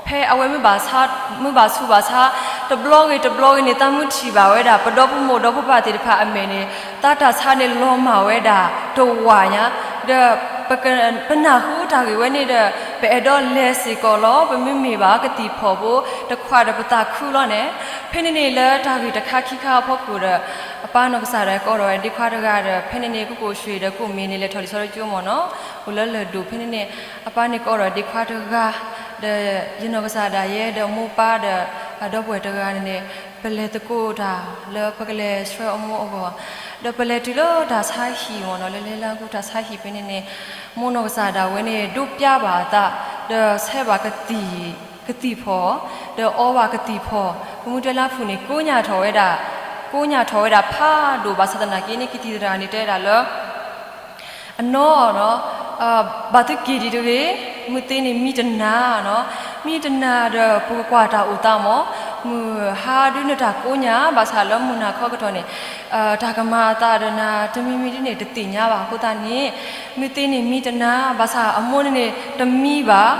ဖဲအဝဲမုၢ်ဘၣ်ဆူးဘၣ်ဆါ တဘျီဂ့ၤတဘျီဂ့ၤန့ၣ် သးမုၢ်ထံၣ်ဘၣ်ဝဲဒၣ် ပဒီဖိမိၢ်ဒီဖိပၢ်သ့ၣ်တဖၣ်အမဲာ်န့ၣ် သးတၢ်ဆါန့ၣ်လီၤမၢ်ဝဲဒၣ်တဝာ်ညါ, ဒီး ပနၢ်ဟူတၢ်ဂ့ၢ်ဝဲန့ၣ်ဒီး ပအဲၣ်ဒိးလဲၤစ့ၢ်ကီးလီၤ. ပမ့မ့ၢ်ဘၣ်ကသံၣ်ဖီၣ်ဖိ တခွးဒီးပသးခုလီၤန့ၣ်, ဖဲန့ၣ်န့ၣ်လၢတၢ်ဂ့ၢ်တခါခံခါအဖီခိၣ်ဒီး အပၢ်နီၢ်ကစၢ်ဒၣ်ကိးထီၣ်ဝဲဒ့ခွါတဂၤဒီး ဖဲန့ၣ်န့ၣ် ကိးကိးရွှ့ၣ်ဒီးကိးမံၤန့ၣ် လဲၤထီၣ်လံာ်စီဆှံကၠိမ့ၢ်နီၤ, အိၣ်လၢလၢၢ်ဒိၣ်. ဖဲန့ၣ်န့ၣ် အပၢ်န့ၣ်ကိးထီၣ်ဒ့ခွါတဂၤ ဒီးယနီၢ်ကစၢ်ဒၣ်ယဲဒီးမိၢ်ပၢ်ဒီး ဒီပုၢ်ဝဲၢ်တဂၤန့ၣ်န့ၣ် ပလဲၤသကိးတၢ်လၢပကလဲၤဆှၢအမိၢ်အဂီၢ်, ဒီးပလဲၤတုၤလၢတၢ်ဆါဟံၣ်မ့ၢ်နီၤ, လၢလဲၤလၢအကူတၢ်ဆါဟံၣ်ဖဲန့ၣ်န့ၣ် မိၢ်နီၢ်ကစၢ်ဒၣ်ဝဲန့ၣ် ဒိးပျၢ်ဘၣ်အသး ဒီးဆဲးဘၣ်ကသံၣ် ကသံၣ်ဖီၣ်, ဒီးအီဘၣ်ကသံၣ်ဖီၣ်, ပမူတဲလါဖုၣ်န့ၣ် ကိညၢ်ထီၣ်ဝဲဒၣ်, ကိညၢ်ထီၣ်ဝဲဒၣ်ဖးဒိၣ် ဘၣ်ဆၣ်သနာ်က့န့ၣ် ကသံၣ်သရၣ်န့ၣ်တဲဒၣ်လၢ အနီၢ်နီၢ်, ဘၣ်သုက့ၤဒံးတဂ့ၤ, မုၢ်သ့န့ၣ်မံတနၤနီၢ်, မံတနၤဒီးပကကွၢ်တၢ်အိၣ်သးမး, မုၢ်ဟါဒုးနတၢ်ကိညၢ် ဘၣ်ဆၣ်လၢမုၢ်နၤခီကတီၢ်န့ၣ် တၢ်ကမၤအသးဒီးနၤတမံၤမံၤဒ်န့ၣ်တသ့ၣ်ညါဘၣ်အဃိသတးန့ၣ်, မုၢ်သ့န့ၣ်မံတနၤ ဘၣ်ဆၣ်အမိၢ်န့ၣ်န့ၣ်တမံဘၣ်,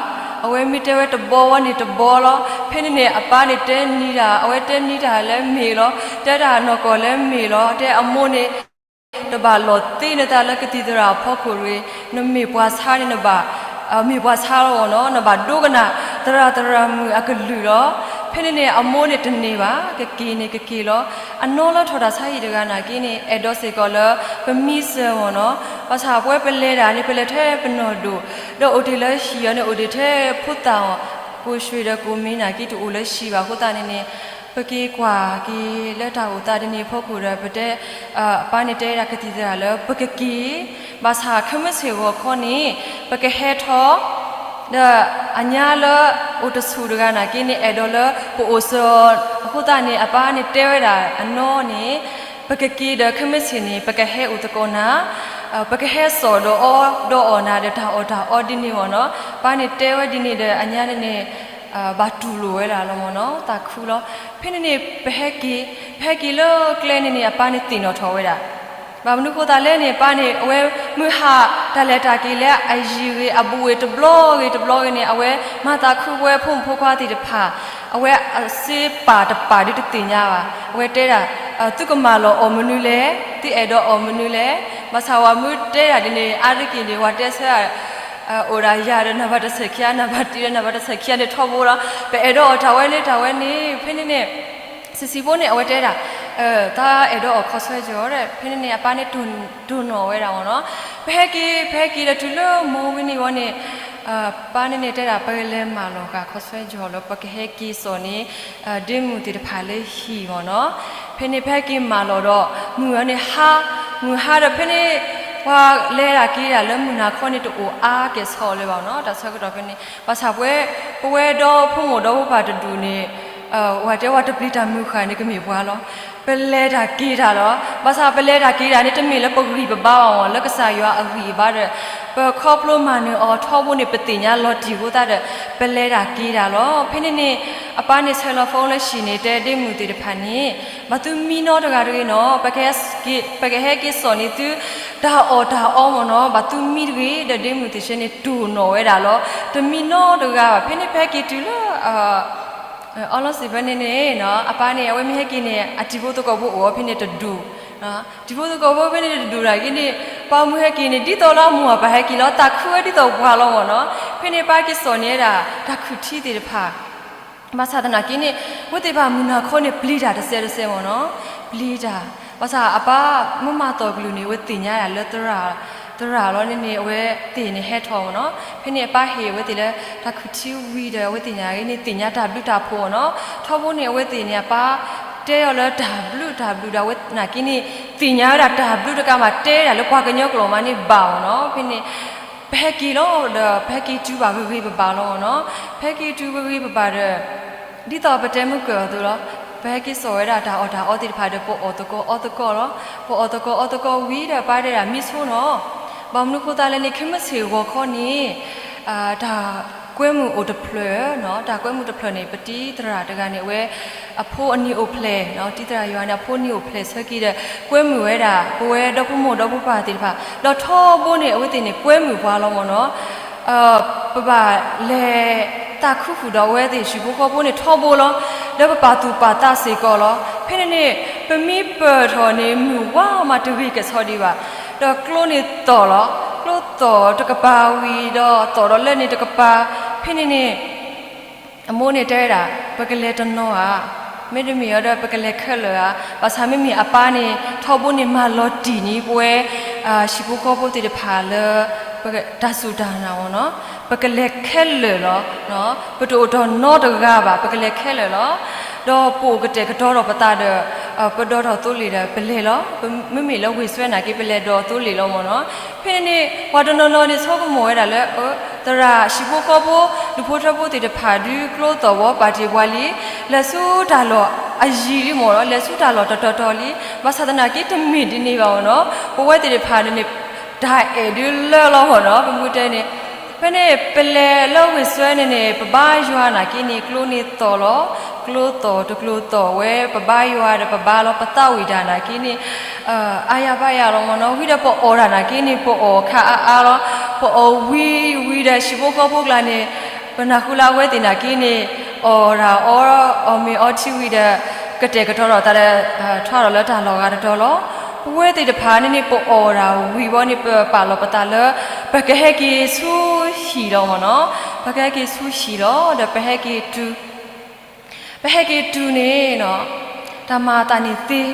အဝဲမ့ၢ်တဲဝဲတဘီဝဲန့ၣ်တဘီလီၤ, ဖဲန့ၣ်န့ၣ် အပၢ်န့ၣ်တဲနံၤတၢ် အဝဲတဲနံၤတၢ်လၢမ့ၢ်လီၤ, တဲတၢ်နီၢ်ကီၢ်လၢမ့ၢ်လီၤ, တဲအမိၢ်န့ၣ် တဘၣ်လီၢ်သ့နသးလၢကသံၣ်သရၣ်အဖီခိၣ်တဂ့ၤ, နမ့ၢ်ပှၤဆါန့ၣ်နဘၣ်, မ့ၢ်ပှၤဆါလီၤနီၢ်, နဘၣ်ဒိကနၣ် သရၣ်သရၣ်မုၣ်အကလုၢ်လီၤ, ဖဲန့ၣ်န့ၣ် အမိၢ်န့ၣ်တန့ၢ်ဘၣ်, ကက့ၤန့ၣ်ကက့ၤလီၤ, အနီၢ်လၢထီၣ်တၢ်ဆါဟံၣ်တဂၤနာ်က့န့ၣ် အဲၣ်ဒိးစ့ၢ်ကီးလၢ ပမံစၢၤမ့ၢ်နီၢ်, ဘၣ်ဆၣ်ပဝဲပလဲၤတၢ်န့ၣ် ပလဲၤထဲပနီၢ်ဒိၣ်, ဒီးအိၣ်တ့ၢ်လၢဟံၣ်အီၤန့ၣ် အိၣ်တ့ၢ်ထဲဖိသၣ်အီၤ, ကိၣ်ရွှ့ၣ်ဒီးကိၣ်မံၤနာ်က့တအိၣ်လၢဟံၣ်ဘၣ်အဃိသတးန့ၣ်န့ၣ်, ပက့ၤကွၢ်က့ၤလၢတၢ်အိၣ်သးဒ်န့ၣ်အဖီခိၣ်ဒီး ပတဲ, အပၢ်န့ၣ်တဲဒၣ်ကသံၣ်သရၣ်လၢပကက့ၤ, ဘၣ်ဆၣ်ခဲမုၢ်ဆ့ၣ်ဂီၤခီန့ၣ် ပကဟဲထီၣ် ဒီးအညါလၢအိၣ်တဆူၣ်တဂၤနာ်က့န့ၣ် အဲၣ်ဒိးလၢပအိၣ်စၢၤအီၤအဃိသတးန့ၣ် အပၢ်န့ၣ်တဲဝဲဒၣ်အနီၢ်န့ၣ်, ပကက့ၤဒီးခဲမုၢ်ဆ့ၣ်န့ၣ် ပကဟဲအိၣ်သကိးနၤ, ပကဟဲစိာ်ဒီးအီၣ်ဒီးအီၣ်နၤဒီးတၢ်အီၣ်တၢ်အီဒ်န့ၣ်မ့ၢ်နီၢ်, ပၢ်န့ၣ်တဲဝဲဒ်န့ၣ်ဒီးအညါန့ၣ်န့ၣ် ဘၣ်တူၢ်လိာ်ဝဲဒၣ်လီၤမ့ၢ်နီၢ်, သးခုလီၤ, ဖဲန့ၣ်န့ၣ် ပဟဲက့ၤ, ပဟဲက့ၤလၢကျဲန့ၣ်န့ၣ် အပၢ်န့ၣ်သ့ၣ်နီၣ်ထီၣ်ဝဲဒၣ် ဘၣ်မနုၤဃိသးလဲၣ်န့ၣ် ပၢ်န့ၣ် အဝဲမုၢ်ဟါတၢ်လဲၤတၢ်က့ၤလၢအယံၤဂ့ၤ အဘူးဂ့ၤတဘျီဂ့ၤတဘျီဂ့ၤန့ၣ် အဝဲမၤသးခုဝဲဖိမုၣ်ဖိခွါသ့ၣ်တဖၣ်, အဝဲအစ့ပာ်တပာ်ဒုးတသ့ၣ်ညါဘၣ်, အဝဲတဲဒၣ် သုကမၢလီၤအီၣ်မနုၤလဲၣ်, သုအဲၣ်ဒိးအီၣ်မနုၤလဲၣ်, ဘၣ်ဆၣ်ဝဲမုၢ်တဲဒၣ်ဒ်န့ၣ် အါတက့ၢ်န့ၣ် ဝဲတဲဆၢ အိၣ်ဒၣ်ယၤဒီးနၢ်ဘၣ်တဆဲးခံ နၢ်ဘၣ်တံၢ်ဒီးနၢ်ဘၣ်တဆဲးခံန့ၣ် ထီဘိလီၤ, ပအဲၣ်ဒိးအီၣ်တၢ်ဝဲန့ၣ် တၢ်ဝဲန့ၣ် ဖဲန့ၣ်န့ၣ် ဆံးဆံးဖိန့ၣ် အဝဲတဲဒၣ် တၢ်အဲၣ်ဒိးအီၣ်ခီဆၢကၠီၤဒီး ဖဲန့ၣ်န့ၣ် အပၢ်န့ၣ်တိၢ်နီၣ်ဝဲဒၣ်မ့ၢ်နီၢ်, ပဟဲက့ၤ ပဟဲက့ၤဒီးတုၤလၢမုၢ်ဝံၤန့ၣ်ဝဲန့ၣ် ပၢ်န့ၣ်န့ၣ်တဲဒၣ် ပကလဲၤမၢလီၤဃာ်ခီဆၢကၠီၤလၢ ပကဟဲက့ၤစိာ်န့ၣ် ဒ့မုၢ်သ့ၣ်တဖၣ်လၢဟံၣ်မ့ၢ်နီၢ်, ဖဲန့ၣ် ပဟဲက့ၤမၢလီၤဒီး မုၢ်အီၤန့ၣ်ဟါ, မုၢ်ဟါဒီးဖဲန့ၣ် ပှၤလဲၤဒၣ်က့ၤဒၣ်လၢမုၢ်နၤခီန့ၣ် တအိၣ်အါကဲၣ်ဆိးလၢၤဘၣ်နီၢ်, တၢ်ဆၢကတီၢ်ဖဲန့ၣ် ဘၣ်ဆၣ်ပဝဲ ပဝဲဒီဖိမိၢ်ဒီဖိပၢ်တဒူၣ်န့ၣ် ဝဲတဲဝဲတပျံၤတၢ်မုၢ်ဃာ်န့ၣ် ကမ့ၢ်ပှၤလီၤ, ပလဲၤတၢ်က့ၤတၢ်လီၤ, ဘၣ်ဆၣ်ပလဲၤတၢ်က့ၤတၢ်န့ၣ် တမ့ၢ်လၢပဂံၢ်ပဘါဘၣ်မ့ၢ် လၢကစၢ်ယွၤအဂံၢ်အဘါဒီး ပခီဖျိမၤနၢၤအီၤထီဘိန့ၣ် ပသ့ၣ်ညါလီၤတံၢ်အဃိသတးဒီး ပလဲၤတၢ်က့ၤတၢ်လီၤ, ဖဲန့ၣ်န့ၣ် အပၢ်န့ၣ်ဆဲးလီၤ phone လၢဟံၣ်န့ၣ် တဲဒ့မုၢ်သ့ၣ်တဖၣ်န့ၣ် ဘၣ်သုမံနီတဂၤတဂ့ၤနီၢ်, ပကဟဲက့ၤစိာ်န့ၢ်သု တၢ်အီၣ်တၢ်အီမ့ၢ်နီၢ်, ဘၣ်သုမံတဂ့ၤ, ဒီးဒ့မုၢ်သ့ၣ်ဆၢန့ၣ် တိၢ်နီၣ်ဝဲဒၣ်လီၤ, တမံနီတဂၤဘၣ်, ဖဲန့ၣ်ပဟဲက့ၤတုၤလၢ အီလီၤစံးဖဲန့ၣ်န့ၣ် အပၢ်န့ၣ် အဝဲမ့ၢ်ဟဲက့ၤန့ၣ် အတံၤဖိသကိးဖိအိၣ်ဖဲန့ၣ်တဒူၣ်, တံၤဖိသကိးဖိဖဲန့ၣ်တဒူၣ်ဒၣ်က့ၤန့ၣ် ပှၤမုၢ်ဟဲက့ၤန့ၣ် ဒ်သိးလၢအမိၢ်အပၢ်ဟဲက့ၤလီၤ, တၢ်ခုဝဲဒ်သိးပှၤလီၤမ့ၢ်နီၢ်, ဖဲန့ၣ်ပၢ်က့ၤစိာ်န့ၢ်ဝဲဒၣ် တၢ်ခုၣ်ထံသ့ၣ်တဖၣ် ဘၣ်ဆၣ်သနာ်က့န့ၣ် အဝဲသ့ၣ်တဖၣ်မုၢ်နၤခီန့ၣ် ပျံၤတၢ်တစဲးတစဲးမ့ၢ်နီၢ်, ပျံၤတၢ်, ဘၣ်ဆၣ်အပၢ်မ့ၢ်မၤသီၣ်ကလုၢ်န့ၣ် အဝဲသ့ၣ်ညါဒၣ်လၢသရၣ်, သရၣ်လီၤန့ၣ်န့ၣ် အဝဲသ့ၣ်န့ၣ်ဟဲထီၣ်မ့ၢ်နီၢ်, ဖဲန့ၣ်အပၢ်ဟ့ၣ်အဝဲသ့ၣ်လၢ တၢ်ခုၣ်ထံဝံၤဒီး အဝဲသ့ၣ်ညါအံၤန့ၣ် သ့ၣ်ညါတၢ်ဘျုးတၢ်ဖှိၣ်မ့ၢ်နီၢ်, ထီဘိန့ၣ် အဝဲသ့ၣ်န့ၣ် အပၢ်တဲအီၤလၢတၢ်ဘျုးတၢ်ဘျုးဒီး အဝဲသနာ်က့န့ၣ် သ့ၣ်ညါဝဲဒၣ်တၢ်ဘျုးတကးမး တဲဒၣ်လၢပှၤကညီကျိာ်မးန့ၣ်ဘၣ်မ့ၢ်နီၢ်, ဖဲန့ၣ် ပဟဲက့ၤလီၤဒီး ပဟဲက့ၤတုၤဘၣ်ဂ့ၤဂ့ၤဘၣ်ဘၣ်လီၤမ့ၢ်နီၢ်, ပဟဲက့ၤတုၤဂ့ၤဂ့ၤဘၣ်ဘၣ်ဒီး ဒ်သိးပတဲမုၢ်ကၢၢ်အသိးလီၤ, ပဟဲက့ၤစိာ်ဝဲဒၣ်တၢ်အီၣ်တၢ်အီသ့ၣ်တဖၣ်ဒီး ပအီၣ်သကိးအီသကိးလီၤ, ပအီၣ်သကိးအီသကိးဝံၤဒီး ပၢ်တဲဒၣ်မံဆိနီၢ်, ဘၣ်မနုၤဃိသတးလဲၣ်န့ၣ် ခဲမုၢ်ဆ့ၣ်ဂီၤခီန့ၣ် တၢ်ကွဲမုာ်အိၣ်တဖျၢၣ်, တၢ်ကွဲမုာ်တဖျၢၣ်န့ၣ် ပတံၤသရၣ်တဂၤန့ၣ် အဝဲ အဖိအနံၤအိၣ်ဖျဲၣ်, တံၤသရၣ်ယွၤန့ၣ် အဖိအနံၤအိၣ်ဖျဲၣ်ဆၢက့ၤဒီး ကွဲမုာ်ဝဲဒၣ် ပဝဲဒီဖိမိၢ်ဒီဖိပၢ်သ့ၣ်တဖၣ်, ဒီးထီဘိန့ၣ် အဝဲသ့ၣ်န့ၣ် ကွဲမုာ်ပှၤလီၤမ့ၢ်နီၢ်, ပဘၣ်လဲၤသးခုဃုာ်ဒီးအဝဲသ့ၣ်ဟံၣ်ဖိဃီဖိန့ၣ်ထီဘိလီၤ, ဒီးပပာ်သူၣ်ပာ်သးစ့ၢ်ကီးလီၤ, ဖဲန့ၣ်န့ၣ် ပမ့ၢ်ပၢၢ်ထီၣ်န့ၣ် မုၢ်ဝါမးတဂ့ၤကဲၣ်ဆိးဒံးဘၣ်, ဒီးကျိန့ၣ်သီၣ်လီၤ, ကျိသီၣ်တကပၤဝံၤဒီး သီၣ်ဒီးလၢန့ၣ်တကပၤ, ဖဲန့ၣ်န့ၣ် အမိၢ်န့ၣ်တဲဝဲဒၣ် ပကလဲၤတနီၤဧါ, မ့တမ့ၢ်အီၤဒီး ပကလဲၤခဲလၢာ်ဧါ, ဘၣ်ဆၣ်မ့မ့ၢ်အပၢ်န့ၣ် ထီဘိန့ၣ်မၤလီၤတံၢ်န့ၢ်ပဝဲ ဟံၣ်ဖိဃီဖိသ့ၣ်တဖၣ်လၢ တၢ်စူၢ်တၢ်နာ်မ့ၢ်နီၢ်, ပကလဲၤခဲလၢာ်လီၤ, ပတအိၣ်တနီတဂၤဘၣ်, ပကလဲၤခဲလၢာ်လီၤ, ဒီးပအိၣ်ကတဲာ်ကတီၤထီၣ်ပသးဒီး ပဒီထီၣ်သိလ့ၣ်ဒီးပလဲၤလီၤ, မ့မ့ၢ်လၢဝ့ၢ်စွဲနာ်က့ ပလဲၤဒီးသိလ့ၣ်လီၤမ့ၢ်နီၢ်, ဖဲန့ၣ်န့ၣ် ပှၤတနီၤနီၤန့ၣ် ဆိကမိၣ်ဝဲဒၣ်လၢ အ သရၣ်ဟံၣ်ဖိဃီဖိ ဒူၣ်ဖိထၢဖိသ့ၣ်တဖၣ်ဒုးကျိသီၣ်ဝီပာ်တ့ၢ်ပှၤလံ, လဲၤဆူတၢ်လီၢ်အယံၤလံမ့ၢ်ဒီး လဲၤဆူတၢ်လီၢ်တတီၤတီၤလံ, ဘၣ်ဆၣ်သနာ်က့တမ့ၢ်ဒ်န့ၣ်ဘၣ်မ့ၢ်နီၤ, ပဝဲသ့ၣ်တဖၣ်န့ၣ်န့ၣ် တၢ်အဲၣ်ဒုးလၢလီၤမ့ၢ်နီၤ, ပမ့ၢ်တဲန့ၣ် ဖဲန့ၣ် ပလဲၤလၢဝ့ၢ်စွဲန့ၣ်န့ၣ် ပဘါယွၤနာ်က့န့ၣ် ကျိန့ၣ်သီၣ်လီၤ, ကျိသီၣ်တကျိသီၣ်ဝဲ ပဘါယွၤဒီးပဘါလီၤ ပသးဝံၣ်တၢ်နာ်က့န့ၣ် အါယၤဘၣ်ယၤလီၤမ့ၢ်နီၤ, ဝံၤဒီးပအီၣ်တၢ်နာ်က့န့ၣ် ပအီၣ်ခါအါအါလီၤ, ပအီၣ်ဝံၤဝံၤဒီးဟံၣ်ဖိဃီဖိကျါန့ၣ် ပနၢ်ဟူလၢအဝဲသ့ၣ်နာ်က့န့ၣ် အီၣ်တၢ်အီ အီၣ်မ့ၤအီထံဝံၤဒီး ကတဲာ်ကတီၤထီၣ်သးဒီး ထွါထီၣ်လၢတၢ်လီၢ်ဂၤတတီၤလီၤ. ပဝဲသ့ၣ်တဖၣ်န့ၣ်န့ၣ် ပအီၣ်တၢ်ဝံၤဘီန့ၣ် ပပာ်လီၤပသးလၢ ပကဟဲက့ၤဆူဟံၣ်လီၤမ့ၢ်နီၤ, ပကဟဲက့ၤဆူဟံၣ်လီၤ ဒီးပဟဲက့ၤတုၤ ပဟဲက့ၤတုၤန့ၣ်နီၤ, တၢ်မၤအသးန့ၣ်သ့,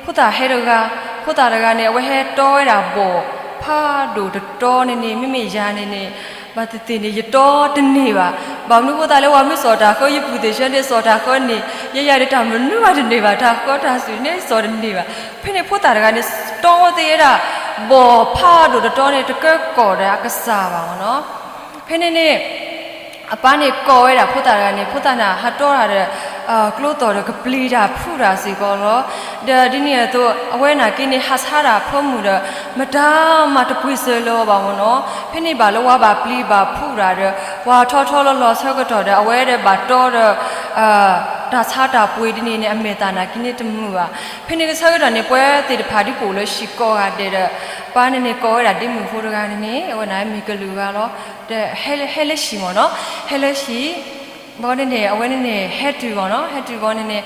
ဖိသၣ်ဟဲတဂၤ, ဖိသၣ်တဂၤန့ၣ် အဝဲဟဲတီဝဲဒၣ်ဘီၣ်ဖးဒိၣ်တတီၤန့ၣ်န့ၣ် မ့မ့ၢ်ယၤန့ၣ်န့ၣ် ဘၣ်သ့ၣ်သ့ၣ်န့ၣ် ယတီတန့ၢ်ဘၣ်. ဘၣ်မနုၤဖိသၣ်လၢပှၤမ့ၢ်စိာ်တၢ်ဃၢ ယပုၢ်သ့ၣ်ဆၢန့ၣ် စိာ်တၢ်ဃၢန့ၣ် ယဲယၤဒီးတၢ်မနုၤဘၣ်တန့ၢ်ဘၣ်, တၢ်ဃၢတၢ်စူၣ်န့ၣ်စိာ်တန့ၢ်ဘၣ်. ဖဲန့ၣ်ဖိသၣ်တဂၤန့ၣ် တီသ့ဝဲဒၣ် ဘီၣ်ဖးဒိၣ်တတီၤန့ၣ် တကၢကီၢ်ဒီးအကစၢ်ဘၣ်မ့ၢ်နီၤ. ဖဲန့ၣ်န့ၣ် အပၢ်န့ၣ်ကိးဝဲဒၣ်ဖိသၣ်တဂၤန့ၣ် ဖိသၣ်န့ၣ်ဟးတီတၢ်ဒီး ကျိသီၣ်ဒီးကပျံၤတၢ်ဖုးတၢ်စ့ၢ်ကီးလီၤ. ဒီးဒ်န့ၣ်အသိး အဝဲနာ်က့န့ၣ် ဟးဆါတၢ်အဖၢမုၢ်ဒီး မတၤမၤတပှ့ၤစၢၤလၢၤအီၤဘၣ်မ့ၢ်နီၤ. ဖဲန့ၣ်ဘၣ်လၢပှၤဘၣ်ပျံၤဘၣ်ဖုးတၢ်ဒီး ပှၤထီထီလီၤလီၤဆၢကတီၢ်ဒီး အဝဲဒီးဘၣ်တီဒီး တၢ်ဆါတၢ်ပှ့ၤဒ်န့ၣ်န့ၣ် အမဲာ်သၣ်နာ်က့န့ၣ်တမုာ်ဘၣ်. ဖဲန့ၣ်ကဆၢကတီၢ်န့ၣ် ပဝဲသ့ၣ်တဖၣ်ဒ်ပအိၣ်လၢဟံၣ်ကိးဂၤဒဲးဒီး ပၢ်န့ၣ်န့ၣ်ကိးဝဲဒၣ်ဒ့မုၣ်ဖိတဂၤန့ၣ်န့ၣ် အဝဲန့ၣ်မ့ၢ်ကလုာ်ဂၤလီၤ. ဒီးဟဲလၢဟံၣ်မ့ၢ်နီၤ, ဟဲလၢဟံၣ် ဘီန့ၣ်န့ၣ် အဝဲန့ၣ်န့ၣ် ဟဲတုၤမ့ၢ်နီၤ, ဟဲတုၤဘီန့ၣ်န့ၣ်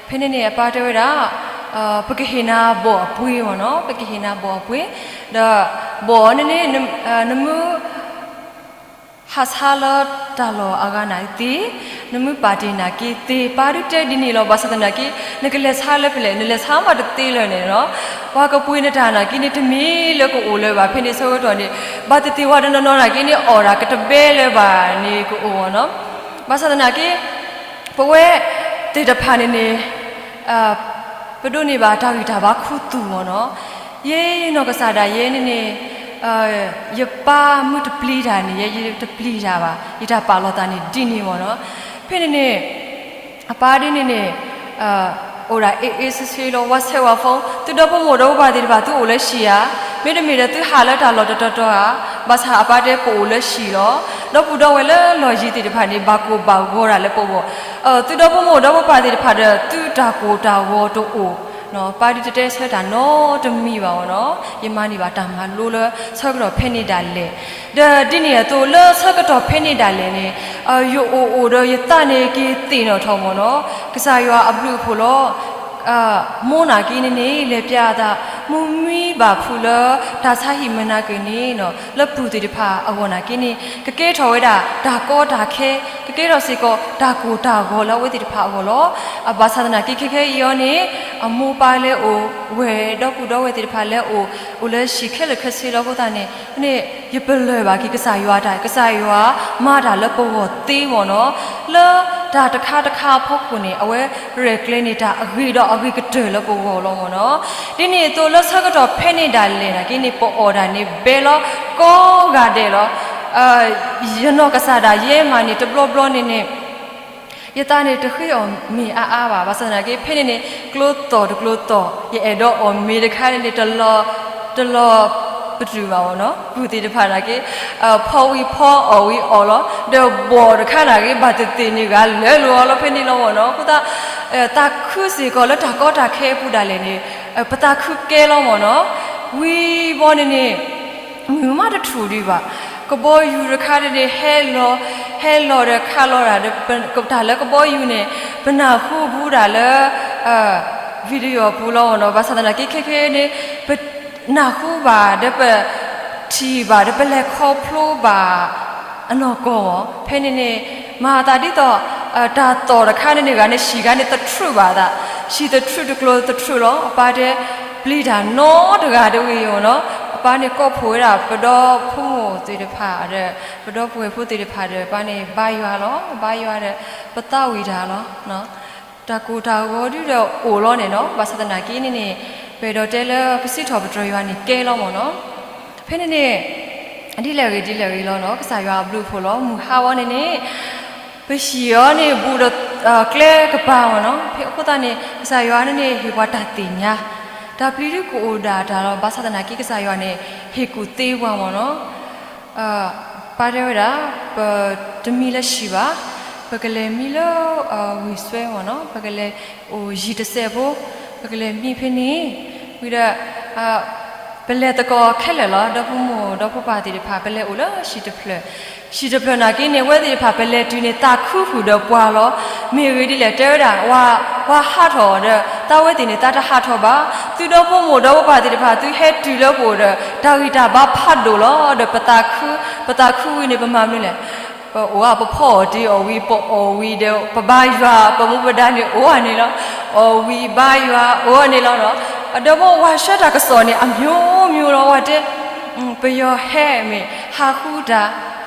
ဖဲန့ၣ်န့ၣ် အပၢ်တဲဝဲဒၣ် ပကဟ့ၣ်နၤဘီၣ်အပှ့ၤမ့ၢ်နီၤ, ပကဟ့ၣ်နၤဘီၣ်အပှ့ၤ, ဒီးဘီၣ်န့ၣ်န့ၣ် နမ့ၢ် ဟးဆါလၢတၢ်လီၢ်အဂၤနာ်က့သ့, နမ့ၢ်ပာ်တ့ၢ်နာ်က့သ့, ပၢ်ဒုးတဲဒ်န့ၣ်လီၤ. ဘၣ်ဆၣ်သနာ်က့ နကလဲၤဆါလၢဖဲလဲၣ်, နလဲၤဆါမးတသ့လၢၤန့ၣ်လီၤ. ပှၤကပှ့ၤနတၢ်နာ်က့န့ၣ် တမ့ၢ်လၢကအိၣ်လၢၤဘၣ်. ဖဲန့ၣ်ဆၢကတီၢ်န့ၣ် ဘၣ်သ့ၣ်သ့ၣ်ဝဲတနီၤနီၤနာ်က့န့ၣ် အီၣ်တၢ်ကတဘဲလၢၤဘၣ်န့ၣ်ကအိၣ်မ့ၢ်နီၤ. ဘၣ်ဆၣ်သနာ်က့ ပဝဲသ့ၣ်တဖၣ်န့ၣ်န့ၣ် ပဒိးန့ၢ်ဘၣ်တၢ်ဂံၢ်တၢ်ဘါခူသူၣ်မ့ၢ်နီၤ. ယဲယနီၢ်ကစၢ်ဒၣ်ယဲန့ၣ်န့�် ယပၢ်မ့ၢ်တပျံၤတၢ်န့ၣ် ယဲယတပျံၤတၢ်ဘၣ်. ယတၢ်ပာ်လီၤသးန့ၣ်ဒ်န့ၣ်မ့ၢ်နီၤ. ဖဲန့ၣ်န့ၣ် အပၢ်ဒ်န့ၣ်န့ၣ် အိၣ်ဒၣ်အ့ၣ်အ့ၣ်ဆ့ဆ့လီၤ. ဝါဆဲးဝါဖီ သုဒီဖိမိၢ်ဒီဖိပၢ်သ့ၣ်တဖၣ် သုအိၣ်လၢဟံၣ်ဧါ, မ့တမ့ၢ်ဒီးသုဟးလၢတၢ်လီၢ်တတီၤတီၤဧါ. ဘၣ်ဆၣ်အပၢ်တဲပအိၣ်လၢဟံၣ်လီၤ. ဒီပုၢ်ဒီဝဲၢ်လၢလီၢ်ယံၤသ့ၣ်တဖၣ်န့ၣ် ဘၣ်ကိၢ်ဘၣ်ဂီၤတၢ်လၢပဂီၢ်. သုဒီဖိမိၢ်ဒီဖိပၢ်သ့ၣ်တဖၣ်ဒီး သုတၢ်ကိၢ်တၢ်ဂီၤတအိၣ် ပၢ်ဒုးတတဲဆၢတၢ်နီတမံၤဘၣ်မ့ၢ်နီၤ. ယမၤန့ၢ်ဘၣ်တၢ်မၤလိလၢဆၢကတီၢ်ဖဲန့ၣ်ဒၣ်လဲာ်. ဒီးဒ်န့ၣ်အသိးလၢဆၢကတီၢ်ဖဲန့ၣ်ဒၣ်လဲာ်န့ၣ် ယအိၣ်အိၣ်ဒီးယသးန့ၣ်က့ၤသ့ၣ်နီၣ်ထီၣ်မ့ၢ်နီၤ ကစၢ်ယွၤအဘျုးအဖှိၣ်လီၤ. မိၢ်နာ်က့န့ၣ်န့ၣ် လဲၤပျါအသး မုၢ်မံဘၣ်ဖုးလၢတၢ်ဆါဟံၣ်မုၢ်နၤက့ၤန့ၣ်နီၤ လၢပုၢ်သ့ၣ်တဖၣ်အဂီၢ်နာ်က့န့ၣ် ကကဲထီၣ်ဝဲဒၣ်တၢ်ကီတၢ်ခဲ ကကဲထီၣ်စ့ၢ်ကီးတၢ်ကိၢ်တၢ်ဂီၤလၢအဝဲသ့ၣ်တဖၣ်အဂီၢ်လီၤ. ဘၣ်ဆၣ်သနာ်က့ခဲခဲအံၤအီၤန့ၣ် အမိၢ်ပၢ်လဲၤအိၣ်ဝဲ ဒီပုၢ်ဒီဝဲၢ်သ့ၣ်တဖၣ်လဲၤအိၣ် အိၣ်လၢဟံၣ်ခဲလၢာ်ခဲဆ့လီၤအဃိသတးန့ၣ် န့ၣ် ယပလၢၢ်ဘၣ်က့ၤကစၢ်ယွၤတၢ် ကစၢ်ယွၤမၤတၢ်လၢပဂီၢ်သ့မ့ၢ်နီၤ. လၢတၢ်တခါတခါအဖီခိၣ်န့ၣ် အဝဲရဲၣ်ကျဲၤန့ၢ်တၢ်အဂ့ၤဒီးအဂ့ၤကတၢၢ်လၢပဂီၢ်လီၤမ့ၢ်နီၤ. ဒ်န့ၣ်အသိးလၢဆၢကတီၢ်ဖဲန့ၣ်ဒၣ်လဲာ်နာ်က့န့ၣ် ပအီၣ်ဒၣ်န့ၣ်ဘဲလီၤကိးဂၤဒဲးလီၤ. ယနီၢ်ကစၢ်ဒၣ်ယဲမးန့ၣ် တဘျီဘျီန့ၣ်န့ၣ် ယသးန့ၣ်တဃ့အီၣ်မ့ၤအါအါဘၣ် ဘၣ်ဆၣ်သနာ်က့ ဖဲန့ၣ်န့ၣ် ကျိသီၣ်တကျိသီၣ် ယအဲၣ်ဒိးအီၣ်မ့ၤတခါန့ၣ်န့ၣ် တလီၤ တလီၤပတုာ်ဘၣ်မ့ၢ်နီၤ ပုၢ်သ့ၣ်တဖၣ်နာ်က့ ဖီဝံၤဖီအီၣ်ဝံၤအီၣ်လီၤ ဒီးဘီၣ်တခါနာ်က့ ဘၣ်သ့ၣ်သ့ၣ်န့ၣ်ဂၤလၢာ်လီၤလီၤဖဲန့ၣ်လီၤမ့ၢ်နီၤ အဃိသတး သးခုစ့ၢ်ကီးလၢတၢ်ကီတၢ်ခဲအပူၤဒၣ်လဲာ်န့ၣ် ပသးခုကဲလီၤမ့ၢ်နီၤ ဝံၤဘီန့ၣ်န့ၣ် မုၢ်မးတထူၣ်ဒံးဘၣ် ကဘီယူၤတခါန့ၣ်န့ၣ် ဟဲလီၤ ဟဲလီၤဒီးခးလီၤတၢ်ဒီး တၢ်လၢကဘီယူၤန့ၣ် ပနၢ်ဟူဘူးတၢ်လၢ video ပူၤလီၤမ့ၢ်နီၤ ဘၣ်ဆၣ်သနာ်က့ခဲခဲန့ၣ် ပနၢ်ဟူဘၣ်ဒီးပထံၣ်ဘၣ်ဒီးပလဲၤခီဖျိဘၣ် အနီၢ်ကီၢ်မ့ၢ် ဖဲန့ၣ်န့ၣ် မၤသးဒ်သိး တၢ်သီၣ်တခါန့ၣ်န့ၣ် ဂၤန့ၣ် ဟံၣ်ဂၤန့ၣ်သထြုးဘၣ်သး ဟံၣ်သထြုးတကျိၤသထြုးလီၤ အပၢ်တဲ ပျံၤတၢ်နီတဂၤတဂ့ၤမ့ၢ်နီၤ အပၢ်န့ၣ်ကိးဖှိၣ်ဝဲဒၣ် ပဒီဖိမိၢ်သ့ၣ်တဖၣ်ဒီး ပဒီပုၢ်ဝဲၢ်ဖိသ့ၣ်တဖၣ်ဒီး ပၢ်န့ၣ်ဘါယွၤလီၤ ဘါယွၤဒီး ပသးဝံၣ်တၢ်လီၤ တၢ်ကိၢ်တၢ်ဂီၤဒုဒီးအိၣ်လီၤန့ၣ်နီၤ ဘၣ်ဆၣ်သနာ်က့န့ၣ်န့ၣ် ပအဲၣ်ဒိးတဲလၢပစံးထီၣ်ပတြၢၤယွၤန့ၣ်ကဲလီၤမ့ၢ်နီၤ ဖဲန့ၣ်န့ၣ် ဒ်လဲၣ်ဂ့ၤဒ်လဲၣ်ဂ့ၤလီၤနီၤ, ကစၢ်ယွၤအဘျုးအဖှိၣ်လီၤ. မုၢ်ဟါဝဲန့ၣ်န့ၣ် ပဟံၣ်အီၤန့ၣ် ဘူးဒီးကျဲကပၤမ့ၢ်နီၤ. ဖဲအဃိသတးန့ၣ် ကစၢ်ယွၤန့ၣ်န့ၣ် ဟ့ၣ်ပှၤတၢ်သ့ၣ်ညါ, တၢ်ပျံၤဒုးကအိၣ်ဒၣ်တၢ်လီၤ. ဘၣ်ဆၣ်သနာ်က့ ကစၢ်ယွၤန့ၣ် ဟ့ၣ်ကူၣ်သ့ပှၤမ့ၢ်နီၤ. ပၢ်တဲဝဲဒၣ် ပတမံလၢဟံၣ်ဘၣ်, ပကလဲၤမံလၢဝ့ၢ်စွဲမ့ၢ်နီၤ, ပကလဲၤအိၣ်ယံၤတစဲးဖိ, ပကလဲၤမံဖဲန့ၣ်, ဝံၤဒီး ပလဲၤသကိးခဲလၢာ်လီၤ. ဒီဖိမိၢ်ဒီဖိပၢ်သ့ၣ်တဖၣ် ပလဲၤအိၣ်လၢဟံၣ်တဖျၢၣ်, ဟံၣ်တဖျၢၣ်နာ်က့န့ၣ် အဝဲသ့ၣ်တဖၣ် ပလဲၤတုၤန့ၣ် သးခုဃုာ်ဒီးပှၤလီၤ. မ့ၢ်ဂ့ၤဒ်လဲၣ် တဲဝဲဒၣ် ပှၤဟးထီၣ်ဒီး သးဝဲသ့ၣ်န့ၣ် သးတဟးထီၣ်ဘၣ်. သုဒီဖိမိၢ်ဒီဖိပၢ်သ့ၣ်တဖၣ် သုဟဲတုၤလၢပအိၣ်ဒီး တၢ်ဂံၢ်တၢ်ဘါဖးဒိၣ်လီၤ. ဒီးပသးခု, ပသးခုဝံၤန့ၣ် ပမၤမနုၤလဲၣ်. ပအိၣ်ဧါ ပဖီအီၣ်တ့ၢ်အီၣ်ဝံၤ ပအီၣ်ဝံၤဒီး ပဘါယွၤ ပမူပဒါန့ၣ် အိၣ်အါန့ၣ်လီၤ. အီၣ်ဝံၤဘါယွၤ အိၣ်အါန့ၣ်လီၤ. ဒီးပဝၤဆှၢတၢ်ကစီၣ်န့ၣ် အမျိုးမျိုးလီၤ. ဝဲတဲ ပယီၤဟဲမ့ၢ်ဟးဃုတၢ်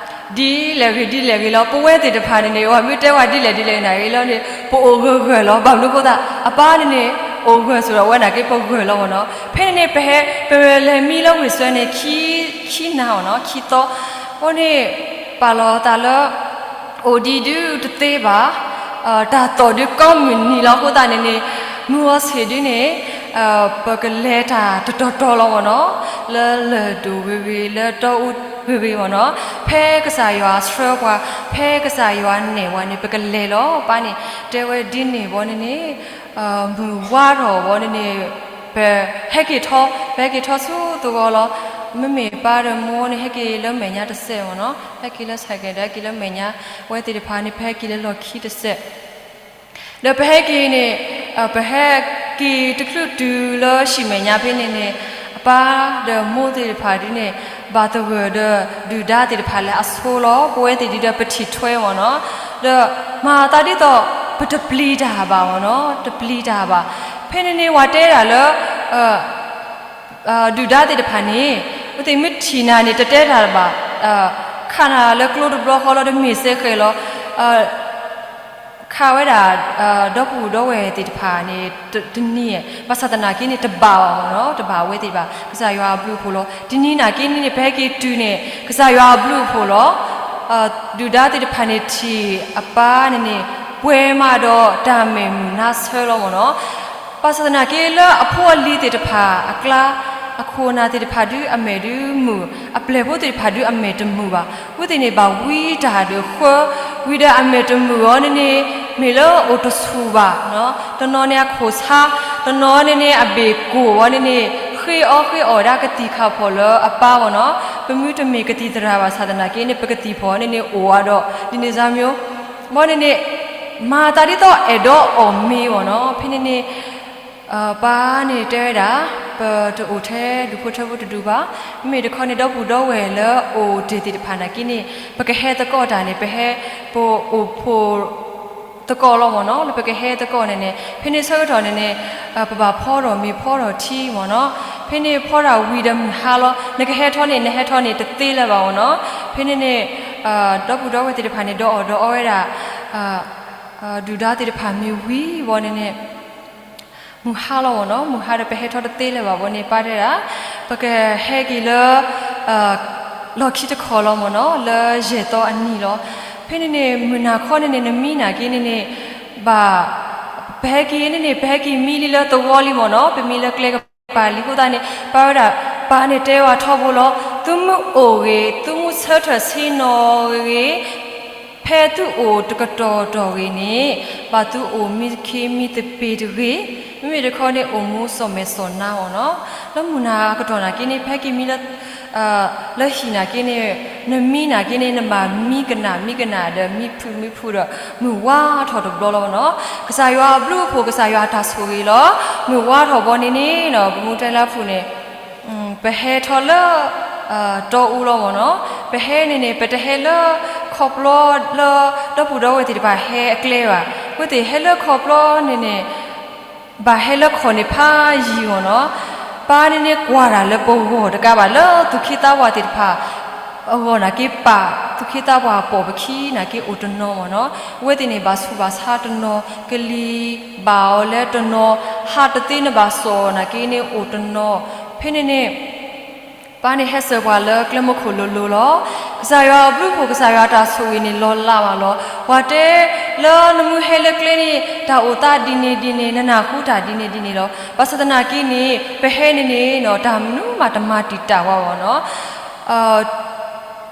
ဒ်လဲၣ်ဂ့ၤဒ်လဲၣ်ဂ့ၤလီၤ. ပဝဲသ့ၣ်တဖၣ်န့ၣ်န့ၣ် ပှၤမ့ၢ်တဲဝဲဒ်လဲၣ်ဒ်လဲၣ်ဂ့ၤနာ်ဂ့ၤလီၤန့ၣ် ပအိၣ်ဂၢၢ်ဂၢၢ်လီၤ. ဘၣ်မနုၤအဃိသတး အပၢ်န့ၣ်န့ၣ် အိၣ်ဂၢၢ်ဆိးဒီးဝဲနာ်က့ ပဂၢၢ်လီၤမ့ၢ်နီၤ. ဖဲန့ၣ်န့ၣ် ပဟဲ ပလဲၤမံလၢဝ့ၢ်စွဲန့ၣ် ခံနၤမ့ၢ်နီၤ, ခံသီ, အဃိန့ၣ် ပာ်လီၤသးလၢ အိၣ်ဒံးဒုးတသ့ဘၣ်, တၢ်သီၣ်ဒုးကီမုၢ်နံၤလီၤ. အဃိသတးန့ၣ်န့ၣ် မုၢ်အီၤဆ့ၣ်ဒုးန့ၣ် ပကလဲၤတၢ်တတီၤတီၤလီၤမ့ၢ်နီၤ, လၢလၢၢ်ဒိၣ်ဂ့ၤဂ့ၤ လၢတီအူဂ့ၤဂ့ၤမ့ၢ်နီၤ, ဖဲကစၢ်ယွၤဆှၢပှၤ, ဖဲကစၢ်ယွၤနဲၣ်ပှၤန့ၣ် ပကလဲၤလီၤ. ပၢ်န့ၣ် တဲဝဲဒ်န့ၣ်ဘီန့ၣ်န့ၣ် မုၢ်ဝါထီၣ်ဘီန့ၣ်န့ၣ် ပဟဲက့ၤထီ, ပဟဲက့ၤထီဆူသဝီလီၤ. မ့မ့ၢ်ပၢ်ဒီးမိၢ်န့ၣ် ဟဲက့ၤလၢမဲာ်ညါတစဲးမ့ၢ်နီၤ, ဟဲက့ၤလၢဆဲးကဲးဒီး ဟဲက့ၤလၢမဲာ်ညါ, အဝဲသ့ၣ်တဖၣ်န့ၣ် ပဟဲက့ၤလၢလီၢ်ခံတစဲး ဒီးပဟဲက့ၤန့ၣ် ပဟဲက့ၤတချုးတုၤလၢဟံၣ်မဲာ်ညါဖဲန့ၣ်န့ၣ် အပၢ်ဒီးမိၢ်သ့ၣ်တဖၣ်ဒ်န့ၣ် ဘၣ်သဂၢၢ်ဒီးဒုၣ်ဒါသ့ၣ်တဖၣ်လၢအဆိလီၤ. ပဝဲသ့ၣ်ဒ်ဒီးပထံၣ်ထွဲမ့ၢ်နီၤ, ဒီးမၤသးဒ်သိး ပတပျံၤတၢ်ဘၣ်မ့ၢ်နီၤ, တပျံၤတၢ်ဘၣ်. ဖဲန့ၣ်န့ၣ် ပှၤတဲဒၣ်လၢ ဒုၣ်ဒါသ့ၣ်တဖၣ်န့ၣ် အဝဲသ့ၣ်မ့ၢ်ထံၣ်နၤန့ၣ် တတဲတၢ်ဘၣ်, ခးနၤလၢကျိတဘျီဃီလီၤ, တမ့ၢ်စဲဃဲၤလီၤ. ခးဝဲဒၣ် ဒီပုၢ်ဒီဝဲၢ်သ့ၣ်တဖၣ်န့ၣ် တနံၤ, ဘၣ်ဆၣ်သနာ်က့န့ၣ် တဘၣ်ဘၣ်မ့ၢ်နီၤ, တဘၣ်အဝဲသ့ၣ်ဘၣ်, ကစၢ်ယွၤအဘျုးအဖှိၣ်လီၤ. တနံၤနာ်က့န့ၣ်န့ၣ် ပဟဲက့ၤတုၤန့ၣ် ကစၢ်ယွၤအဘျုးအဖှိၣ်လီၤ. ဒုၣ်ဒါသ့ၣ်တဖၣ်န့ၣ်ထံၣ်အပၢ်န့ၣ်န့ၣ် ပှဲၤမးဒီးတၢ်မဲာ်မုာ်နါဆၢလီၤမ့ၢ်နီၤ. ဘၣ်ဆၣ်သနာ်က့လၢအဖိအလံၤသ့ၣ်တဖၣ်အကျါ, အခိၣ်အနၢ်သ့ၣ်တဖၣ်ဒုးအမဲာ်ဒုးမုာ်, အပျဲၢ်ဖိသ့ၣ်တဖၣ်ဒုးအမဲာ်တမုာ်ဘၣ်. အဝဲသ့ၣ်န့ၣ်ဘၣ်ဝံတၢ်ဒီးဃၢ, ဝံဒီးအမဲာ်တမုာ်အီၤန့ၣ်န့ၣ် မ့ၢ်လၢအိၣ်တဆူၣ်ဘၣ်, တနီၤန့ၣ်အခိၣ်ဆါ, တနီၤန့ၣ်န့ၣ် အဘ့ၣ်ကိၢ်ဝဲန့ၣ်န့ၣ် ဃ့အီၣ်ဃ့အီၣ်ဒၣ်ကသံၣ်ခၣ်ဖီၣ်လၢအပၢ်မ့ၢ်နီၤ, ပမ့ၢ်တမ့ၢ်ကသံၣ်သရၣ်ဘၣ်ဆၣ်သနာ်က့န့ၣ် ပကသံၣ်ဖီၣ်န့ၣ်န့ၣ် အိၣ်ဝဲဒီး ဒ်န့ၣ်စၢ်မ့ၢ်, ဘီန့ၣ်န့ၣ် မၤသးဒ်သိးအဲၣ်ဒိးအီၣ်မ့ၤမ့ၢ်နီၤ. ဖဲန့ၣ်န့ၣ် ပၢ်န့ၣ်တဲဝဲဒၣ် ပတအိၣ်ထဲဒူၣ်ဖိထၢဖိတဒူၣ်ဘၣ်. မ့မ့ၢ်တခီန့ၣ် ဒီပုၢ်ဒီဝဲၢ်လၢအိၣ်တ့ၢ်သ့ၣ်တဖၣ်နာ်က့န့ၣ် ပကဟဲသကိးတၢ်န့ၣ် ပဟဲ ပအိၣ်ဖှိၣ် သကိးလီၤမ့ၢ်နီၤ, လၢပကဟဲသကိးန့ၣ်န့ၣ် ဖဲန့ၣ်ဆၢကတီၢ်န့ၣ်န့ၣ် ပဘၣ်ဖီထီၣ်မ့ၤဖီထီၣ်ထံမ့ၢ်နီၤ. ဖဲန့ၣ်ဖီထီၣ်ဝံၤဒီးမုၢ်ဟါလီၤ. နကဟဲထီၣ်န့ၣ် နဟဲထီၣ်န့ၣ် တသ့လၢၤဘၣ်မ့ၢ်နီၤ. ဖဲန့ၣ်န့ၣ် ဒီပုၢ်ဒီဝဲၢ်သ့ၣ်တဖၣ်န့ၣ် ဒီးအီၣ်ဒီးအီဝဲဒၣ် ဒုၣ်ဒါသ့ၣ်တဖၣ်မ့ၢ်ဝံၤဘီန့ၣ်န့ၣ် မုၢ်ဟါလီၤမ့ၢ်နီၤ. မုၢ်ဟါဒီးပဟဲထီၣ်တသ့လၢၤဘၣ်ဘီန့ၣ် ပၢ်တဲဒၣ် ပကဟဲက့ၤလၢ လီၢ်ခံတခီလီၤမ့ၢ်နီၤ, လၢယဲၢ်သီအနံၤလီၤ. ဖဲန့ၣ်န့ၣ် မုၢ်နၤခီန့ၣ်န့ၣ် နမံနာ်က့န့ၣ်န့ၣ် ဘၣ် ပဟဲက့ၤန့ၣ်န့ၣ် ပဟဲက့ၤမံလံလၢသဝီလံမ့ၢ်နီၤ, ပမံလၢကျဲကပၤလံအဃိသတးန့ၣ် ပၢ်ဝဲဒၣ် ပၢ်န့ၣ်တဲဝဲထီဘိလီၤ. သုမ့ၢ်အိၣ်ဂ့ၤ သုမ့ၢ်ဆၢထၢၣ်ဆ့ၣ်နီၤဂ့ၤဂ့ၤ ဖဲသုအိၣ်တကတီၢ်တီၢ်ဂ့ၤန့ၣ် ဘၣ်သုအိၣ်မံခ့မံသပ့ၤတဂ့ၤ, မ့မ့ၢ်တခီန့ၣ် အိၣ်မူစီၣ်မဲာ်စီၣ်နါမ့ၢ်နီၤ. လၢမုၢ်နၤအကတီၢ်နာ်က့န့ၣ် ဖဲက့ၤမံလၢ လၢဟံၣ်နာ်က့န့ၣ် နမံနာ်က့န့ၣ် နဘၣ်မံကနၣ်မံကနၣ်ဒီး မံဖုမံဖုဒီး မုၢ်ဝါထီၣ်တဘျီလီၤမ့ၢ်နီၤ. ကစၢ်ယွၤအဘျုးအဖှိၣ် ကစၢ်ယွၤအတၢ်ဆိၣ်ဂ့ၤလီၤ. မုၢ်ဝါထီၣ်ဘီန့ၣ်န့ၣ်နီၤ ပမူတဲလၢဖုၣ်န့ၣ် ပဟဲထီၣ်လၢ တီအူလီၤမ့ၢ်နီၤ. ပဟဲန့ၣ်န့ၣ် ပတဟဲလၢခီဖျိလၢ ဒီပုၢ်ဒီဝဲၢ်သ့ၣ်တဖၣ်ဟဲအကျဲဘၣ်. အဝဲသ့ၣ်ဟဲလၢခီဖျိန့ၣ်န့ၣ် ဘၣ်ဟဲလၢခီၣ်န့ၣ်ဖးယံာ်မ့ၢ်နီၤ. ပၢ်န့ၣ်န့ၣ်ကွၢ်တၢ်လၢပဂီၢ်တကးဘၣ် လၢသူၣ်က့သးပှၢ်သ့ၣ်တဖၣ် အဂီၢ်နာ်က့ ပာ်သူၣ်က့သးပှၢ်ပိာ်ပခံနာ်က့အိၣ်တနီၤမ့ၢ်နီၤ. အဝဲသ့ၣ်န့ၣ်ဘၣ်ဆူးဘၣ်ဆါတနီၤ ကလံၤဘၣ်အီၤလၢတနီၤ ဟးတသ့နဘၣ်စီၣ်နာ်က့န့ၣ်အိၣ်တနီၤ. ဖဲန့ၣ်န့ၣ် ပၢ်န့ၣ်ဟဲစၢၤပှၤလၢကျဲမုၢ်ခိၣ်လိၤလိၤလီၤ. ကစၢ်ယွၤအဘျုးအဖှိၣ် ကစၢ်ယွၤအတၢ်ဆိၣ်ဂ့ၤန့ၣ်လီၤလးဘၣ်လီၤ. ပှၤတဲလၢနမုၢ်ဟဲလၢကျဲန့ၣ် တၢ်အိၣ်သးဒ်န့ၣ်ဒ်န့ၣ် နနၢ်ဟူတၢ်ဒ်န့ၣ်ဒ်န့ၣ်လီၤ. ဘၣ်ဆၣ်သနာ်က့န့ၣ် ပဟဲန့ၣ်န့ၣ် တၢ်မနုၤမးတမၤတံာ်တာ်ဝဲဘၣ်နီၤ.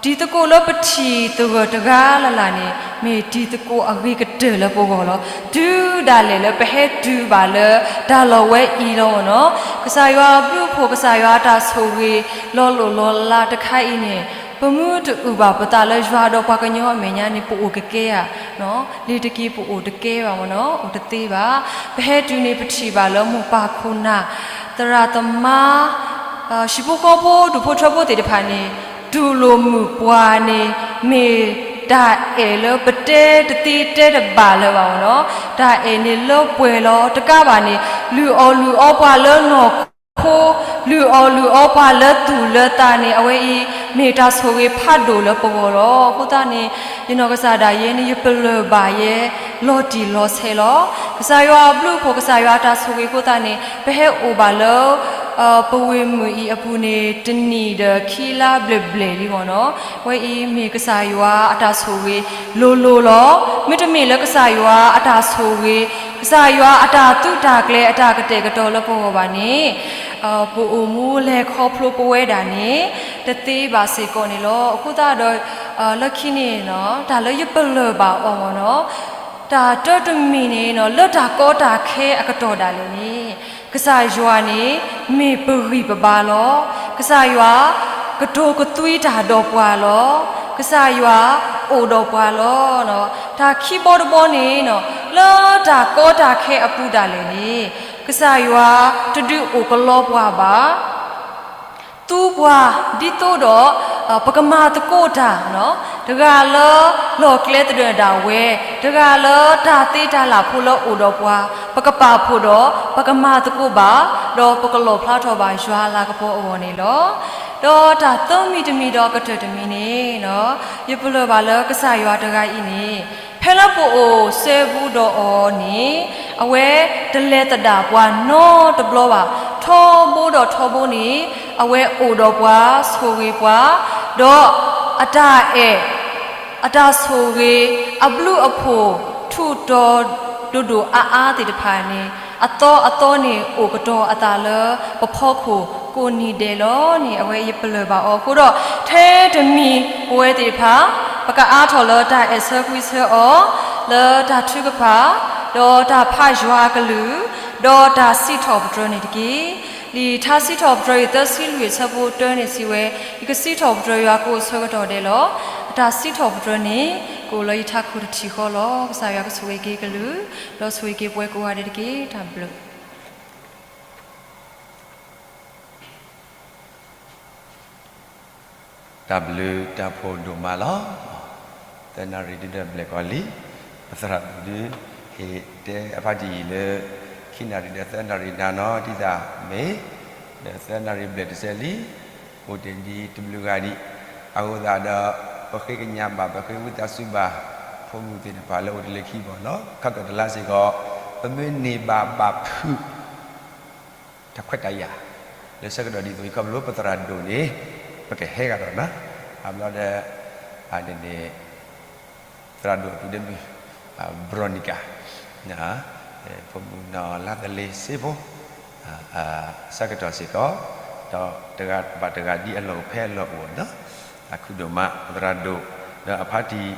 တံၤသကိးလၢပထံၣ်သဂၢၢ်တဂၤလၢ်လၢ်န့ၣ် မ့ၢ်တံၤသကိးအဂ့ၤကတၢၢ်လၢပဂီၢ်လီၤ. တုၤဒၣ်လဲာ်လၢပဟဲတုၤဘၣ်လၢတၢ်လီၢ်ဝဲအံၤလီၤနီၤ, ကစၢ်ယွၤအဘျုးအဖှိၣ် ကစၢ်ယွၤအတၢ်ဆိၣ်ဂ့ၤလီၤလိၢ်လီၤလးတခါအံၤန့ၣ် ပမ့ၢ်တအုၣ်ဘၣ်ပသးလၢယွၤဒီးပှၤကညီအမဲာ်ညါန့ၣ် ပအိၣ်ကကဲဧါ. လံၤတက့ၢ် ပအိၣ်တကဲဘၣ်မ့ၢ်နီၤ, အိၣ်တသ့ဘၣ်. ပဟဲတုၤန့ၣ် ပထံၣ်ဘၣ်လၢမိၢ်ပၢ်ခိၣ်နၢ် သရၣ်သမါ ဟံၣ်ဖိဃီဖိ ဒူၣ်ဖိထၢဖိသ့ၣ်တဖၣ်န့ၣ် တူၢ်လိာ်မုာ်ပှၤန့ၣ် မ့ၢ်တၢ်အဲၣ်လၢပတဲတသ့တဲတဘၣ်လၢၤဘၣ်မ့ၢ်နီၤ. တၢ်အဲၣ်န့ၣ်လၢပှဲၤလီၤ. တကးဘၣ်န့ၣ် လုၢ်အီၣ်လုၢ်အီပှၤလၢနီၢ်ခိ, လုၢ်အီၣ်လုၢ်အီပှၤလၢသူၣ်လၢသးန့ၣ် အဝဲအံၤ မ့ၢ်တၢ်ဆိၣ်ဂ့ၤဖးဒိၣ်လၢပဂီၢ်လီၤ. အဃိသတးန့ၣ် ယနီၢ်ကစၢ်ဒၣ်ယဲန့ၣ် ယပလၢၢ်ဘၣ်ယဲ လီၤတံၢ်လီၤဆဲးလီၤ. ကစၢ်ယွၤအဘျုးအဖှိၣ် ကစၢ်ယွၤအတၢ်ဆိၣ်ဂ့ၤအဃိသတးန့ၣ် ပဟဲအိၣ်ဘၣ်လၢ ပဝ့ၢ်မုၢ်အံၤအပူၤန့ၣ် တနံၣ်ဒီးခံလါဘျဲၣ်ဘျဲၣ်လံမ့ၢ်နီၤ. အဝဲအံၤမ့ၢ်ကစၢ်ယွၤအတၢ်ဆိၣ်ဂ့ၤလိၤလိၤလီၤ. မ့တမ့ၢ်လၢကစၢ်ယွၤအတၢ်ဆိၣ်ဂ့ၤ, ကစၢ်ယွၤအတၢ်သုးတၢ်ကျဲၤ အတၢ်ကတဲာ်ကတီၤလၢပဂီၢ်ဘၣ်န့ၣ် ပအိၣ်မူလဲၤခီဖျိပဝဲဒၣ်န့ၣ် တသ့ဘၣ်စ့ၢ်ကီးန့ၣ်လီၤ. အဃိသတးဒီး လၢခံန့ၣ် တၢ်လၢယပလၢၢ်ဘၣ်အီၤမ့ၢ်နီၤ, တၢ်တၢတမံၤန့ၣ် လၢတၢ်ကီတၢ်ခဲအကတီၢ်ဒၣ်လဲာ်န့ၣ် ကစၢ်ယွၤန့ၣ် မ့ၢ်ပဂံၢ်ပဘါလီၤ. ကစၢ်ယွၤ ကတိၤကသွံတၢ်ဒီးပှၤလီၤ. ကစၢ်ယွၤအိၣ်ဒီးပှၤလီၤ. တၢ်ခံဘီတဘီန့ၣ် လၢတၢ်ကီတၢ်ခဲအပူၤဒၣ်လဲာ်န့ၣ် ကစၢ်ယွၤတဒုးအိၣ်ကလီပှၤဘၣ်. သူပှၤဒ်သိးဒီး ပကမၤသကိးတၢ်, တဂၤလၢလီၢ်ကျဲသဒၢၣ်ဒၣ်ဝဲ, တဂၤလၢတၢ်သ့တၢ်လၢ်ဖိလၢအိၣ်ဒီးပှၤ, ပကပာ်ဖှိၣ်ဒီး ပကမၤသကိးဘၣ်, ဒီးပကလီၣ်ဖျါထီၣ်ဘၣ်ယွၤအလၤကပီၤအဂီၢ်န့ၣ်လီၤ. ဒီးတၢ်သၢမံၤတမံၤဒီးအကတၢၢ်တမံၤန့ၣ် ယပလၢၢ်ဘၣ်လၢကစၢ်ယွၤတဂၤအံၤန့ၣ် ဖဲလၢပအိၣ်စဲဘူးဒီးအီၤန့ၣ် အဝဲတလဲၤသဒၣ်ပှၤနီတဘျီဘၣ်. ထီဘိဒီးထီဘိန့ၣ် အဝဲအိၣ်ဒီးပှၤဆိၣ်ဂ့ၤပှၤ, ဒီးအတၢ်အဲၣ် အတၢ်ဆိၣ်ဂ့ၤ အဘျုးအဖှိၣ် ထူးတီၤဒိၣ်ဒိၣ်အါအါသ့ၣ်တဖၣ်န့ၣ် အသီအသီန့ၣ် အိၣ်ကတီၤအသးလၢပဖီခိၣ်ကိးနံၤဒဲးလီၤန့ၣ် အဝဲယပလၢၢ်ဘၣ်အီၤအဃိဒီး ထဲတမံၤပဝဲသ့ၣ်တဖၣ် ပကအါထီၣ်လၢတၢ်အဲၣ်ဆၢကွံဆၢအီၤ လၢတၢ်ထုကဖၣ်, ဒီးတၢ်ဖးယွၤအကလုၢ်, ဒီးတၢ်စံးထီၣ်ပတြၢၤန့ၣ်တက့ၢ်. လံာ်ထါစံးထီၣ်ပတြၢၤအံၤ သၢဆံလွံၢ်အဆၢဖိတၢန့ၣ်စံးဝဲ, ယကစံးထီၣ်ပတြၢၤယွၤကိးဆၢကတီၢ်ဒဲးလီၤ. အတၢ်စံးထီၣ်ပတြၢၤန့ၣ် ကအိၣ်လၢယထးခိၣ်တထံၣ်ဃီလီၤ. ကစၢ်ယွၤကဆိၣ်ဂ့ၤက့ၤကလုၢ်, ဒီးဆိၣ်ဂ့ၤက့ၤပဝဲကိးဂၤဒဲးတက့ၢ်. တၢ်ဘျုး တၢ်ဘျုးတၢ်ဖှိၣ်ဒိၣ်မးလီၤ. သၢနၣ်ရံၣ်ဒုဒီးဘျဲၣ်ကီးလံ, ပသရၣ်ဒိၣ်ဒု ဟ့ၣ်တဲအဖါတံၢ်အံၤလၢ ခံနၣ်ရံၣ်ဒီးသၢနၣ်ရံၣ်နၤနီၤ ဒ်သိးမ့ၢ် ဒီးသၢနၣ်ရံၣ်ဘျဲၣ်တစဲးလံ, အိၣ်တ့ၢ်ဒံးတဘျုးဂၤဒံး, အဃိသတးဒီး ပဃ့ကညးဘၣ် ပဃ့ဝံသးစူၤဘၣ် ဖိမုၣ်သ့ၣ်တဖၣ်လၢအိၣ်တ့ၢ်လၢခံဘီၢ်နီၤ ခီကၢၣ်တလါစ့ၢ်ကီး ပမ့ၢ်န့ၢ်ဘၣ်ဘၣ်ဖုး တၢ်ခွဲးတၢ်ယာ် လၢဆၢကတီၢ်ဒ်သိးအံၤ ခီဖျိပသရၣ်ဒိၣ်န့ၣ် ပကဟဲဂၤဒီးနီၤ, အဘျီဒီး အန့ၣ်န့ၣ် သရၣ်ဒိၣ်အပုၢ်ဒီးမုၣ် ဘြီၣ်နံၣ်ကၤ ဖိမုၣ်နီၢ်လါသလ့ၤစ့ဖိ ဆၢကတီၢ်စ့ၢ်ကီး ဒီးတဂၤဘၣ်တဂၤဒ်အလီၢ်အိၣ်ဖဲအလီၢ်အိၣ်နီၤ, အခုဒိၣ်မး သရၣ်ဒိၣ် ဒီးအဖါတံၢ် ဒ်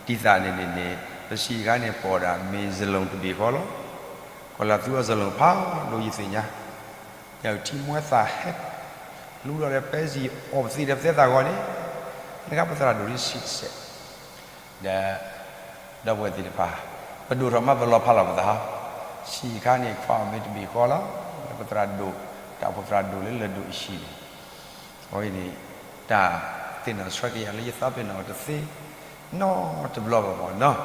သိးန့ၣ်န့ၣ်န့ၣ် ပဆံးအခါန့ၣ် ပအိၣ်ဒၣ်မ့ၢ်စလူၣ်တဘ့ၣ်ဃီလီၤ. ကီၢ်လၢ်သူအီၤစလူၣ်ဖးဒိၣ်ယသ့ၣ်ညါ, ယထံၣ်မွဲသးဟဲ လူလီၤဒီးပဲစံၣ်အီၣ်ပသံးဒီးပသဲသးဂီၤန့ၣ်, နကပသရၣ်ဒိၣ်လံဆံးတစဲး, ဒီး ဒီပုၢ်ဝဲၢ်သ့ၣ်တဖၣ် ပဒိၣ်ထီၣ်မးပလီၤဖးလီၤပသး, ဆံးအခါန့ၣ် ခွါအီၤမ့ၢ်တဘ့ၣ်ဃီလီၤ, ပသရၣ်ဒိၣ် တၢ်အိၣ်ဖှိၣ်သရၣ်ဒိၣ်လၢလၢၢ်ဒိၣ်အဟံၣ်န့ၣ် အဝဲန့ၣ် တၢ်သ့ၣ်နီၣ်ဆှၢက့ၤယၤလၢယသးပ့ၤနီၣ်တသ့ နီတဘျီဘၣ်မ့ၢ်နီၤ,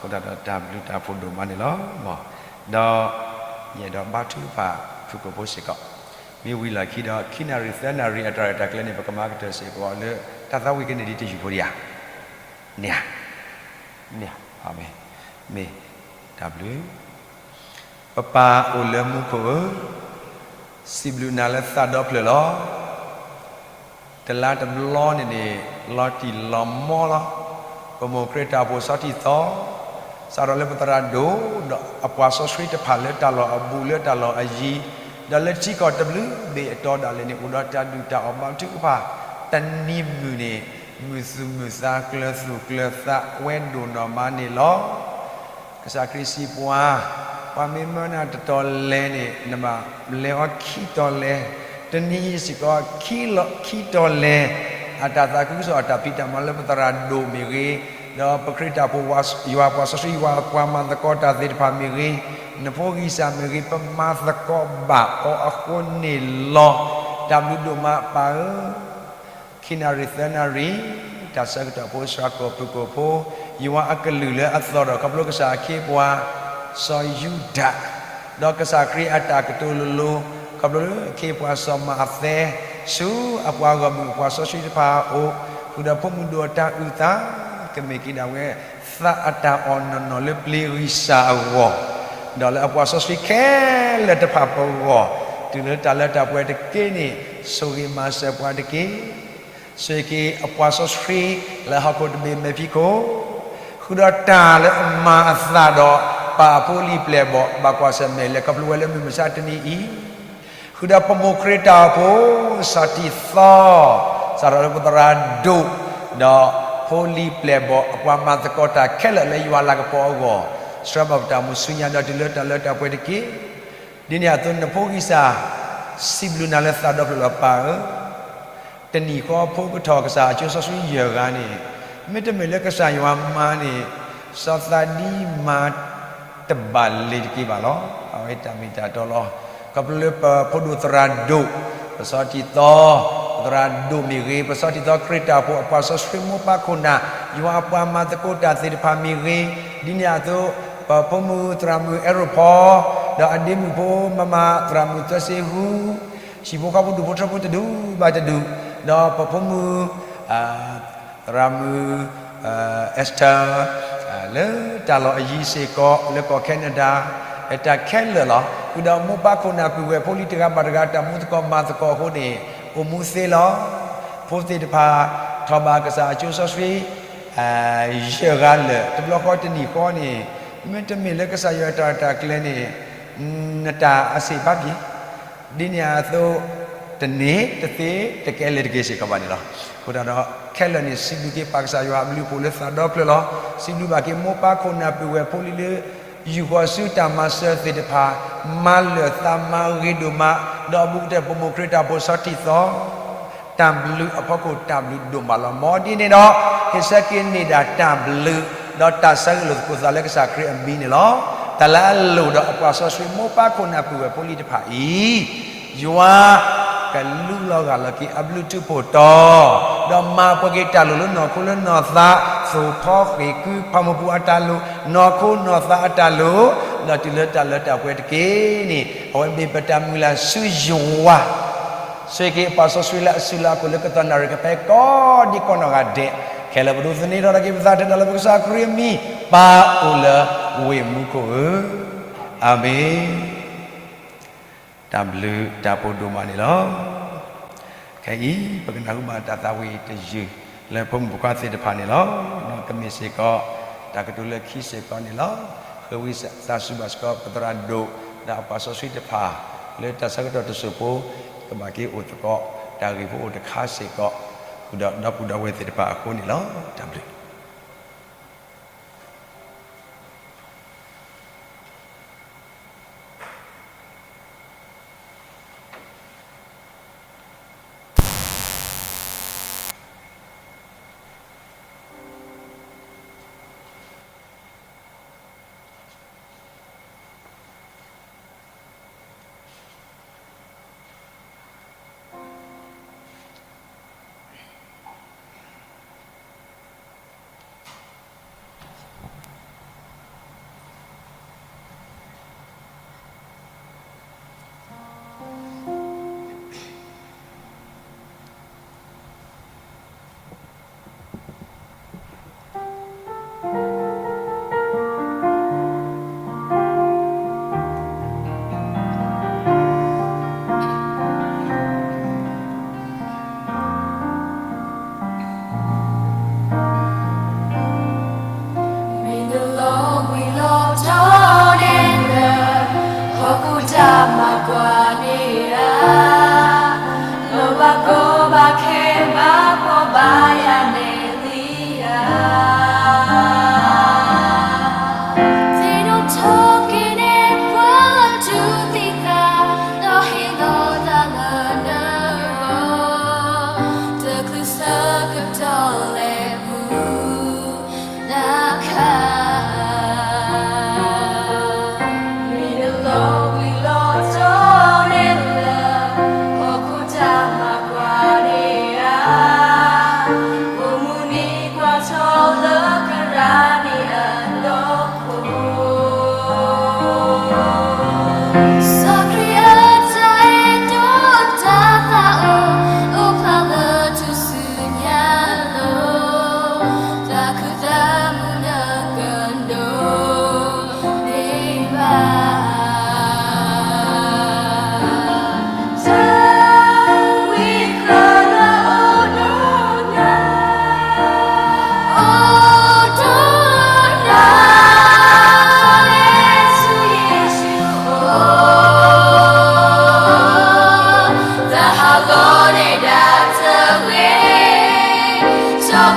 အဃိသတးဒီးတၢ်ဘျုးတၢ်ဖှိၣ်ဒိၣ်မးန့ၣ်လီၤ. ဒီး ယအဲၣ်ဒိးဘါထုကဖၣ်ဖုၣ်ကိာ်ဖိစ့ၢ်ကီး, မ့ၢ်ဝံၤလီၢ်ခံဒီး ခံနၣ်ရံၣ်သၢနၣ်ရံၣ်အတၢ်ရဲၣ်တၢ်ကျဲၤန့ၣ် ပကမၤကတၢၢ်စ့ၢ်ကီးလၢ တၢ်သးဝံၣ်ကန့ၢ်ဒံးတယုၢ်ဖိဒံးဧါ, န့ၣ်ဧါ, န့ၣ်ဧါ, မ့ၢ်, တၢ်ဘျုး ပပၢ်အိၣ်လၢမူခိၣ်ဧၢ, စံးဘျုးနၤလၢသးဒီဖျၢၣ်လီၤ. တလါတဘျီန့ၣ်န့ၣ် လီၤတံၢ်လီၤမီလီၤ. ပမိၢ်ခရံာ်တၢ်အိၣ်ဖှိၣ်ဆီထံသီ စးထီၣ်လၢပသရၣ်ဒိၣ် ဒီးအပှၤစီဆှံတဖၣ်လၢတၢ်လီၢ်အဘူးလၢတၢ်လီၢ်အယံၤ, ဒီးလၢထံကီၢ်တဘျုးဘ့ၣ်အတီဒၣ်လဲာ်န့ၣ် အိၣ်ဒီးတၢ်ဒုၣ်တၢ်အီၣ်ဘၣ်ထုကဖၣ်, တနံၤမုၢ်န့ၣ် မုာ်သူၣ်မုာ်သး ကျၢၤသူၣ်ကျၢၤသး ဝဲဒိၣ်နီၢ်မးန့ၣ်လီၤ. ကစၢ်ခရံာ်စံးပှၤ, ပှၤမ့ၢ်မၢနၤတတီၤလဲၣ်န့ၣ် နဘၣ်လဲၤအီၤခံတီၤလဲၣ်, တနံၤအံၤစ့ၢ်ကီး ခံတီၤလဲၣ်. အတၢ်သးခုကစီၣ် အတၢ်ဖံးတၢ်မၤလၢပသရၣ်ဒိၣ်မ့ၢ်ဂ့ၤ, ဒီးပခရံာ်တၢ်အိၣ်ဖှိၣ် ယွၤပှၤစီဆှံ ယွၤပှၤမၤသကိးတၢ်သ့ၣ်တဖၣ်မ့ၢ်ဂ့ၤ, နဖိဂံၢ်စၢ်မ့ၢ်ဂ့ၤ, ပမၤသကိးဘၣ်အီၤအဃိန့ၣ်လီၤ. တၢ်ဘျုးဒိၣ်မးပၢ်ဧၢ ခံနၣ်ရံၣ်သၢနၣ်ရံၣ်, တၢ်ဆၢကတီၢ်ဖိ စှၤကိာ်ဖုၣ်ကိာ်ဖိ, ယွၤအကလုၢ်လၢအသီၣ်ထီၣ် ခီဖျိကစၢ်အခ့အပှၤ စီၤယူဒၤ, ဒီးကစၢ်ခရံာ်အတၢ်ကတိၤလိၤလိၤ ခီဖျိလၢအခ့အပှၤစီၤမၤအသဲ, ဆူအပှၤဂီၢ်မုၢ်အပှၤစီဆှံတဖၣ်အအိၣ်, ဃုာ်ဒီးဖိမုၣ်ဒိၣ်အတၢ်အုၣ်သး, ကမ့ၢ်က့ၤဒၣ်ဝဲ သးအတၢ်အီၣ်နီၢ်နီၢ်လၢပျ့ၤဂံၢ်စၢ်အဂီၢ်, ဒီးလၢအပှၤစီဆှံခဲလၢာ်တဖၣ်ပဂီၢ်, တုၤလၢတၢ်လၢတၢ်ပှဲၤတက့ၢ်န့ၣ် ဆိၣ်ဂ့ၤမၤစၢၤပှၤတက့ၢ်. ဆိၣ်ဂ့ၤက့ၤအပှၤစီဆှံလၢဟီၣ်ခိၣ်တဘ့ၣ်မဲာ်ဖံးခိၣ်, ဃုာ်ဒီးတၢ်လၢအမၤအသးဒီး ပၢ်အဖိလံၤပျဲၢ်ဘီၣ် ဘၣ်ကွၢ်ဆၢၣ်မဲာ်လဲၤခီဖျိဝဲလၢမုၢ်မဆါတနံၤအံၤ, ဃုာ်ဒီးပမိၢ်ခရံာ်တၢ်အိၣ်ဖှိၣ် ဆီၣ်တံၢ်သီ, စးထီၣ်လၢပသရၣ်ဒိၣ်, ဒီးဖိလံၤပျဲၢ်ဘီၣ် အပှၤမၤသကိးတၢ်ခဲလၢာ်လၢယွၤလၤကပီၤအဂီၢ်, ဆှၢဘၣ်ပတၢ်အိၣ်မူဆူညါဒီးတုၤလၢတၢ်လၢတၢ်ပှဲၤတက့ၢ်. ဒ်န့ၣ်အသိးနဖိဂံၢ်စၢ် စံးဘျုးနၤလၢသးဒီဖျၢၣ်လီၤပၢ်ဧၢ တနံၤဃီဖိကထီၣ်ကစၢ်အကၠိစီဆှံယဲၢ်ဂၤန့ၣ်, မ့တမ့ၢ်လၢကစၢ်ယွၤမၤန့ၣ်, စီၤသးဒံမၤတဘၣ်လ့ၤတက့ၢ်ဘၣ်လီၤ. အဝဲတၢ်မ့ၢ်တၢ်တီလီၤ. ခီဖျိလၢပဖိဒိၣ်သရၣ်ဒိၣ်, ပဆီၣ်တံၢ်သီ, ပသရၣ်ဒိၣ်မ့ၢ်ဂ့ၤ, ပဆီၣ်တံၢ်သီခရံာ်တၢ်အိၣ်ဖှိၣ်အပှၤစီဆှံမိၢ်ပၢ်ခိၣ်နၢ်, ယွၤအပှၤမၤသကိးတၢ်သ့ၣ်တဖၣ်မ့ၢ်ဂ့ၤ, ဒ်န့ၣ်အသိး ပဖိမုၣ်သရၣ်မုၣ်အဲရိၣ်ဖီ, ဒီးအဒ့မုၣ်ဖိမၤမၤသရၣ်မုၣ်သၢဆ့ဟူ ဟံၣ်ဖိဃီဖိဒူၣ်ဖိထၢဖိတဒူၣ်ဘၣ်တဒူၣ်, ဒီးပဖိမုၣ် သရၣ်မုၣ် Esther လၢတၢ်လီၢ်အယံၤစ့ၢ်ကီး လၢကီၢ် Canada လၢတၢ်ခဲလၢာ်လီၤ. ဃုာ်ဒီးမိၢ်ပၢ်ခိၣ်နၢ်ပုၢ်ဝဲၢ်ဖိလံၤတဂၤဘၣ်တဂၤ တၢ်မူသကိးမၤသကိးအဃိန့ၣ် အိၣ်မူသ့လီၤ. ဖိသ့ၣ်တဖၣ် ထီၣ်ဘၣ်ကစၢ်အကၠိစီဆှံ ယဲၢ်ဂၤလၢာ် တဘျီဃီတနံၤဃီန့ၣ်, မ့တမ့ၢ်လၢကစၢ်ယွၤတၢ်ရဲၣ်တၢ်ကျဲၤန့ၣ် နတၢ်အစ့ၣ်ဘၣ်ပှ့ၤ ဒ်န့ၣ်အသိး တန့ၢ်တသ့တကဲလၢာ်တက့ၢ်စ့ၢ်ကီးဘၣ်န့ၣ်လီၤ. အဃိသတးဒီး ခဲလၢာ်န့ၣ် စံးဘျုးက့ၤပၢ်ကစၢ်ယွၤအဘျုးအဖှိၣ်လၢသးဒီဖျၢၣ်လီၤ. စံးဘျုးဘၣ်က့ၤမိၢ်ပၢ်ခိၣ်နၢ်ပုၢ်ဝဲၢ်ဖိလံၤလၢ ယူာ်ဃီၤဆူတၢ်မၤစၢၤသ့ၣ်တဖၣ်, မၤလၢာ်သးမၤဂ့ၤဒိၣ်မး, ဒီးအဘူးကတၢၢ်ပမိၢ်ခရံာ်တၢ်အိၣ်ဖှိၣ်ဆီၣ်တံၢ်သီ တၢ်ဘျုးအဖီခိၣ်တၢ်ဘျုးဒိၣ်မးလီၤ. မ်ဒ်န့ၣ်ဒီး ဟ့ၣ်ဆၢက့ၤန့ၢ်ဒၣ်တၢ်ဘျုး ဒီးတၢ်ဆၢဂ့ၤလိာ်သကိးသးလၢကစၢ်ခရံာ်အမံၤန့ၣ်လီၤ. တၢ်လၢအလိၣ်ဒီးအပှၤစီဆှံမိၢ်ပၢ်ခိၣ်နၢ်ပုၢ်ဝဲၢ်ဖိလံၤတဖၣ်အံၤ, ယွၤ ကလူလီၤဂၢ်လီၤက့ၤအဘျုးထူးဖှိၣ်တီၤ, ဒီးမၤပှဲၤက့ၤတၢ်လိၣ်လၢနီၢ်ခိလၢနီၢ်သး, သိၣ်ဖီဃ့ၢ်ကု ဖးမီၢ်ပူၤအတၢ်လိၣ်, နီၢ်ခိနီၢ်သးအတၢ်လိၣ်, ဒီးတုၤလၢတၢ်လၢတၢ်ပှဲၤတက့ၢ်န့ၣ် အဝဲမ့ၢ်ပတၢ်မုၢ်လၢ်ဆူယွၤ ဆိၣ်ဂ့ၤက့ၤအပှၤစီဆှံလၢအစုလၢအခိၣ်လၢကသီၣ်နၣ်ရံၣ်ကဖဲကိးဒံကိးနီၢ်ဂၤဒဲး, ခဲလၢာ်ပဒိးသန့ၤထီၣ်က့ၤပသးထဲဒၣ်လၢပကစၢ်ခရံာ်အမံၤ, ပၢ်အိၣ်လၢဝ့ၢ်မူခိၣ်ဧၢ, အၤမ့ၣ်. တၢ်ဘျုးတၢ်ဖှိၣ်ဒိၣ်မးန့ၣ်လီၤ. ခဲအံၤ ပကနၢ်ဟူဘၣ်တၢ်သးဝံၣ်တယုၢ် လၢဖိမုၣ်ဖိခွါသ့ၣ်တဖၣ်န့ၣ်လီၤ. ဒီးကမ့ၢ်စ့ၢ်ကီး တၢ်ကတိၤလၢခံစ့ၢ်ကီးန့ၣ်လီၤ. ဃ့ဝံသးစူၤဘၣ်စ့ၢ်ကီး ပသရၣ်ဒိၣ် ဒီးအပှၤစီဆှံတဖၣ် လၢတၢ်ဆၢကတီၢ်တစိၢ်ဖိ ကဘၣ်က့ၤအိၣ်သကိး တၢ်ဂ့ၢ်ဖိအိၣ်တခါစ့ၢ်ကီး ဃုာ်ဒီးဒီပုၢ်ဒီဝဲၢ်သ့ၣ်တဖၣ်အဃိန့ၣ်လီၤ. တၢ်ဘျုး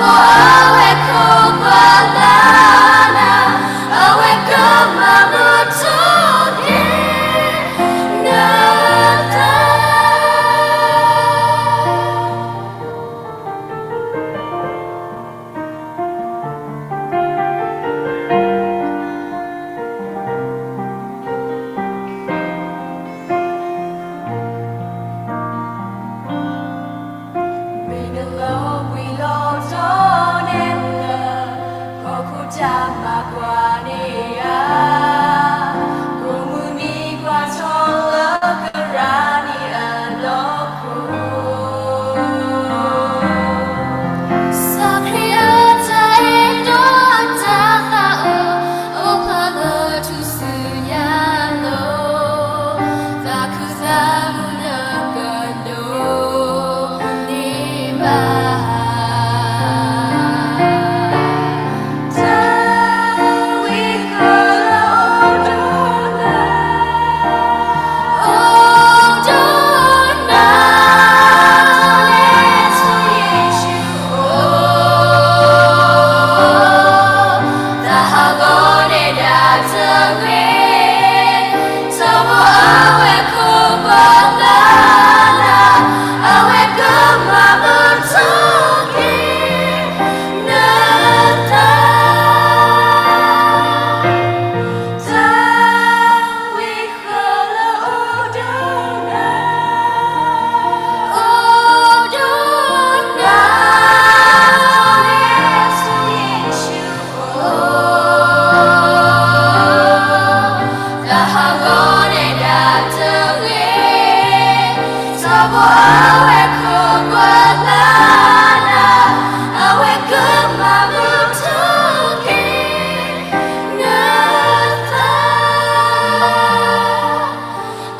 အဝဲကိးပှၤလၢနၤ, အဝဲကမၤမုာ်ထီၣ်က့ၤနသး. မ့ၢ်နလီၤဝံၤလီၤတီၤနဲၣ်လၢ ဟီၣ်ခိၣ်တၢ်မၤကွၢ်န့ၣ်ဧါ, ကိးမုၢ်နံၤကွၢ်ထီၣ်လၢကရၢန့ၣ်အလီၢ်ခိၣ် စီၤခရံာ်အတၢ်အဲၣ်ဒီးတၢ်သးအိၣ် အိၣ်ဖျါလၢထူၣ်စုညါလိၤ, သးခုသးမုာ်လၢကဒိးန့ၢ်ဘၣ် တၢ်ဝံဃီလၢအိၣ်ဒီးနၤ, အိၣ်ဒီးနၤ, လၢထူၣ်ယ့ၣ်ၡူး အိၣ်, တၢ်ဟးဂီၤန့ၢ်ဒၣ်တဂ့ၤ, ထီဘိအဝဲကိးပှၤလၢနၤ, အဝဲကမၤမုာ်ထီၣ်က့ၤနသး. တၢ်ဝံဃီလၢအိၣ်ဒီးနၤ, အိၣ်ဒီးနၤ, လၢထူၣ်ယ့ၣ်ၡူး အိၣ်, တၢ်ဟးဂီၤန့ၢ်ဒၣ်တဂ့ၤ, ထီဘိအဝဲကိးပှၤလၢနၤ, အဝဲကမၤမုာ်ထီၣ်က့ၤနသး,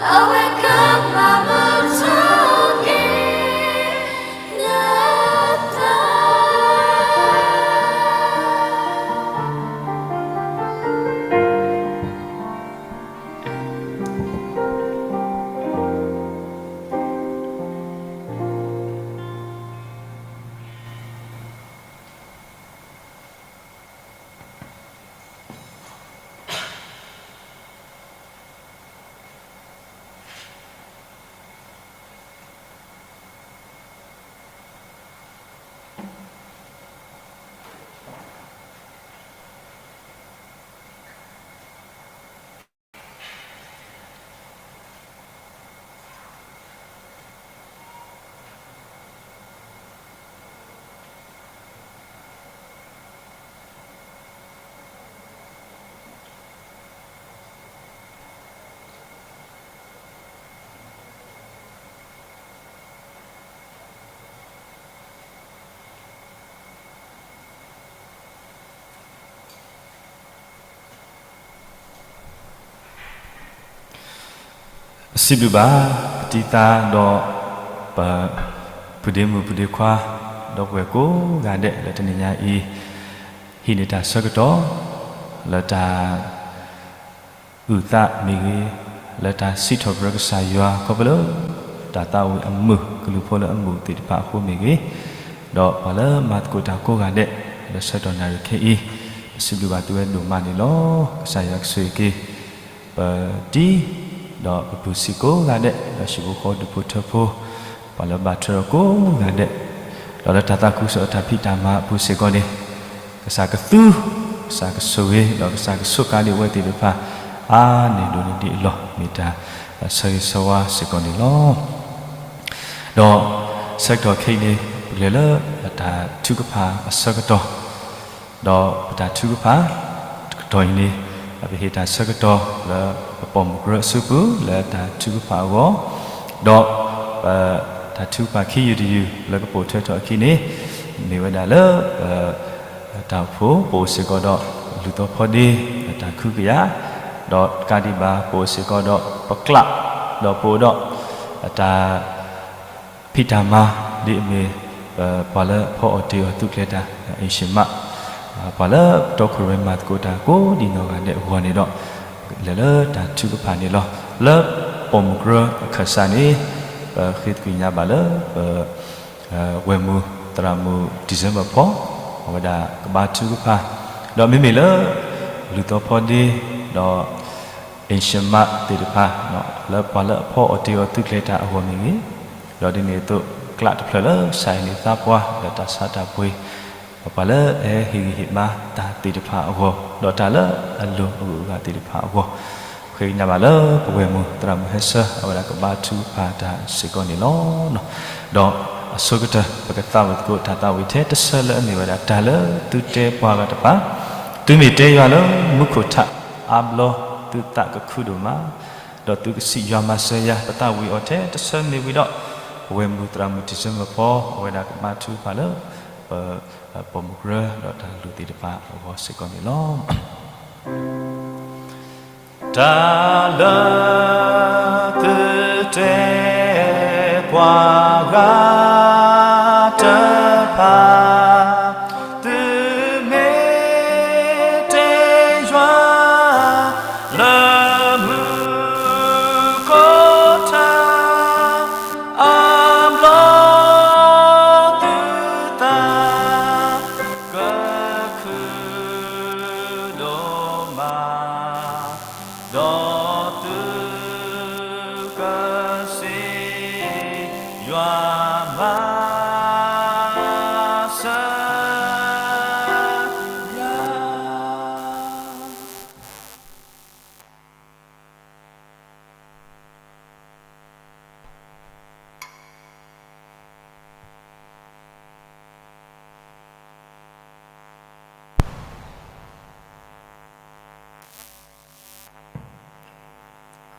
အဝဲကမၤမုာ်ထီၣ်က့ၤနသး. စံးဘျုးဘၣ် ပတံၤသါဒီး ပ ပုၢ်ဒ့မုၣ်ပုၢ်ဒ့ခွါ ဒီပုၢ်ဝဲၢ်ကိးဂၤဒဲးလၢတနံၤညါအံၤ ဟံးန့ၢ်တၢ်ဆၢကတီၢ် လၢတၢ် အုၣ်သးမ့ၢ်ဂ့ၤ, လၢတၢ်စံးထီၣ်ပတြၢၤကစၢ်ယွၤခီဖျိလၢ တၢ်သးဝံၣ်အမုာ် ကလုၢ်ဖိလၢအမုာ်သ့ၣ်တဖၣ်အဃိမ့ၢ်ဂ့ၤ, ဒီးပှၤလၢမၤသကိးတၢ်ကိးဂၤဒဲး လၢဆၢကတီၢ်နၣ်ရံၣ်ခဲအံၤ ပစံးဘျုးဘၣ်သုဝဲဒိၣ်မးန့ၣ်လီၤ. ကစၢ်ယွၤကဆိၣ်ဂ့ၤက့ၤ ပတံၤ ဒီးပပုၢ်စံးကိးဂၤဒဲး ဒီးဟံၣ်ဖိဃီဖိဒူၣ်ဖိထၢဖိ ပှၤလၢဘၣ်ထွဲဒီးကိးဂၤဒဲး ဒီးလၢတၢ်သးခုကစီၣ်တၢ်ဖံးတၢ်မၤအပူၤစ့ၢ်ကီးန့ၣ် ကစၢ်ကသူ ကစၢ်ကဆိၣ်ဂ့ၤ ဒီးကစၢ်ကဆိၣ်ဃာ်ဒံးအဝဲသ့ၣ်တဖၣ် အါန့ၢ်ဒိၣ်န့ၢ်ဒံးအလီၢ် မ့ၢ်တၢ်ဆၢဂ့ၤဆၢဝါစ့ၢ်ကီးန့ၣ်လီၤ. ဒီးဆၢကတီၢ်ခဲအံၤန့ၣ် ပကလဲၤလၢတၢ်ထုကဖၣ်အဆၢကတီၢ် ဒီးပတၢ်ထုကဖၣ်တကတီၢ်အံၤန့ၣ် ပဟ့ၣ်တၢ်ဆၢကတီၢ်လၢပပိာ်မုၣ်ကရၢအစုပူၤ လၢတၢ်ထုကဖၣ်အဂီၢ်, ဒီးပတၢ်ထုကဖၣ်ခံယုၢ်တယုၢ်လၢကပိာ်ထွဲထီၣ်အခံန့ၣ် မ့ၢ်ဝဲဒၣ်လၢ တၢ်အိၣ်ဖှိၣ် ပအိၣ်စ့ၢ်ကီးဒီးလူၢ်သီဖီဒ့ တၢ်ခုကယၤ, ဒီးတကးဒံးဘၣ် ပအိၣ်စ့ၢ်ကီးဒီးပကျး, ဒီးပအိၣ်ဒီး တၢ် ဖံးတၢ်မၤ ဒ်အမ့ၢ် ပှၤလၢဖီအီၣ်တ့ၢ်အီၣ်သူၣ်ကျဲၤတၢ် အ့ၡ့မး, ပှၤလၢတီခိၣ်ရိၣ်မဲမၤသကိးတၢ်ကိးဒံးနီၢ်ဂၤဒဲးအဂီၢ်န့ၣ်ဒီး လဲၤလၢတၢ်ထုကဖၣ်န့ၣ်လီၤ. လၢပိာ်မုၣ်ကရၢအခၢၣ်စးန့ၣ် ပဃ့သကွံာ်ညါဘၣ်လၢ ပ ဝဲၢ်မုၢ်သရၣ်မုၣ် December ဖီ အဝဲဒၣ်ကဘါထုကဖၣ်, ဒီးမ့မ့ၢ်လၢ လူၢ်သီဖီဒ့, ဒီး အ့ၡမးသ့ၣ်တဖၣ်, လၢပှၤလၢအဖီအီၣ်တ့ၢ်အီၤသုးကျဲၤတၢ်အဂီၢ်မ့ၢ်ဂ့ၤ, ဒီးဒ်န့ၣ်အသိး ကျးတဖျၢၣ်လၢစးအ့ၣ်န့ၣ်သးပှၢ် ဒီးတၢ်ဆါတၢ်ပှ့ၤ, ဒီးပှၤလၢအဟ့ၣ်ဂံၢ်ဟ့ၣ်ဘါတၢ်သ့ၣ်တဖၣ်အဂီၢ်, ဒီးတၢ်လၢအလိၣ်အဂုၤအဂၤသ့ၣ်တဖၣ်အဂီၢ်, ဃ့ကညးဘၣ်လၢပဝဲၢ်မုၢ်သရၣ်မုၢ်ဟဲဆၢ အဝဲဒၣ်ကဘါထုကဖၣ်တၢ်စ့ၢ်ကီးန့ၣ်လီၤ. ဒီးအဆိကတၢၢ် ပကသးဝံၣ်သကိးတၢ်သးဝံၣ်ထဲတဆၢလၢအမ့ၢ်ဝဲဒၣ် တၢ်လၢသုတဲပှၤဂၤတဖၣ်, သုမ့ၢ်တဲယွၤလၢမူခိၣ်ထးအါဘျီ, သုသးကခုဒိၣ်မး, ဒီးသုကစံးယွၤမၤစၢၤယၤ, ပသးဝံၣ်အီၤထဲတဆၢမ့ၢ်ဝံၤဒီး, ပဝဲၢ်မုၢ်သရၣ်မုၢ်တံၤစၢမၢဖီ အဝဲဒၣ်ကဘါထုကဖၣ်လၢ ပပိာ်မုၣ်ကရၢ ဒီးတၢ်လူၢ်သ့ၣ်တဖၣ်အဂီၢ်စ့ၢ်ကီးန့ၣ်လီၤ. တၢ်လၢသုတဲပှၤဂၤတဖၣ်, သုမ့ၢ်တဲယွၤလၢမူခိၣ်ထး အါဘျီ သုသးကခုဒိၣ်မး, ဒီးသုကစံးယွၤမၤစၢၤ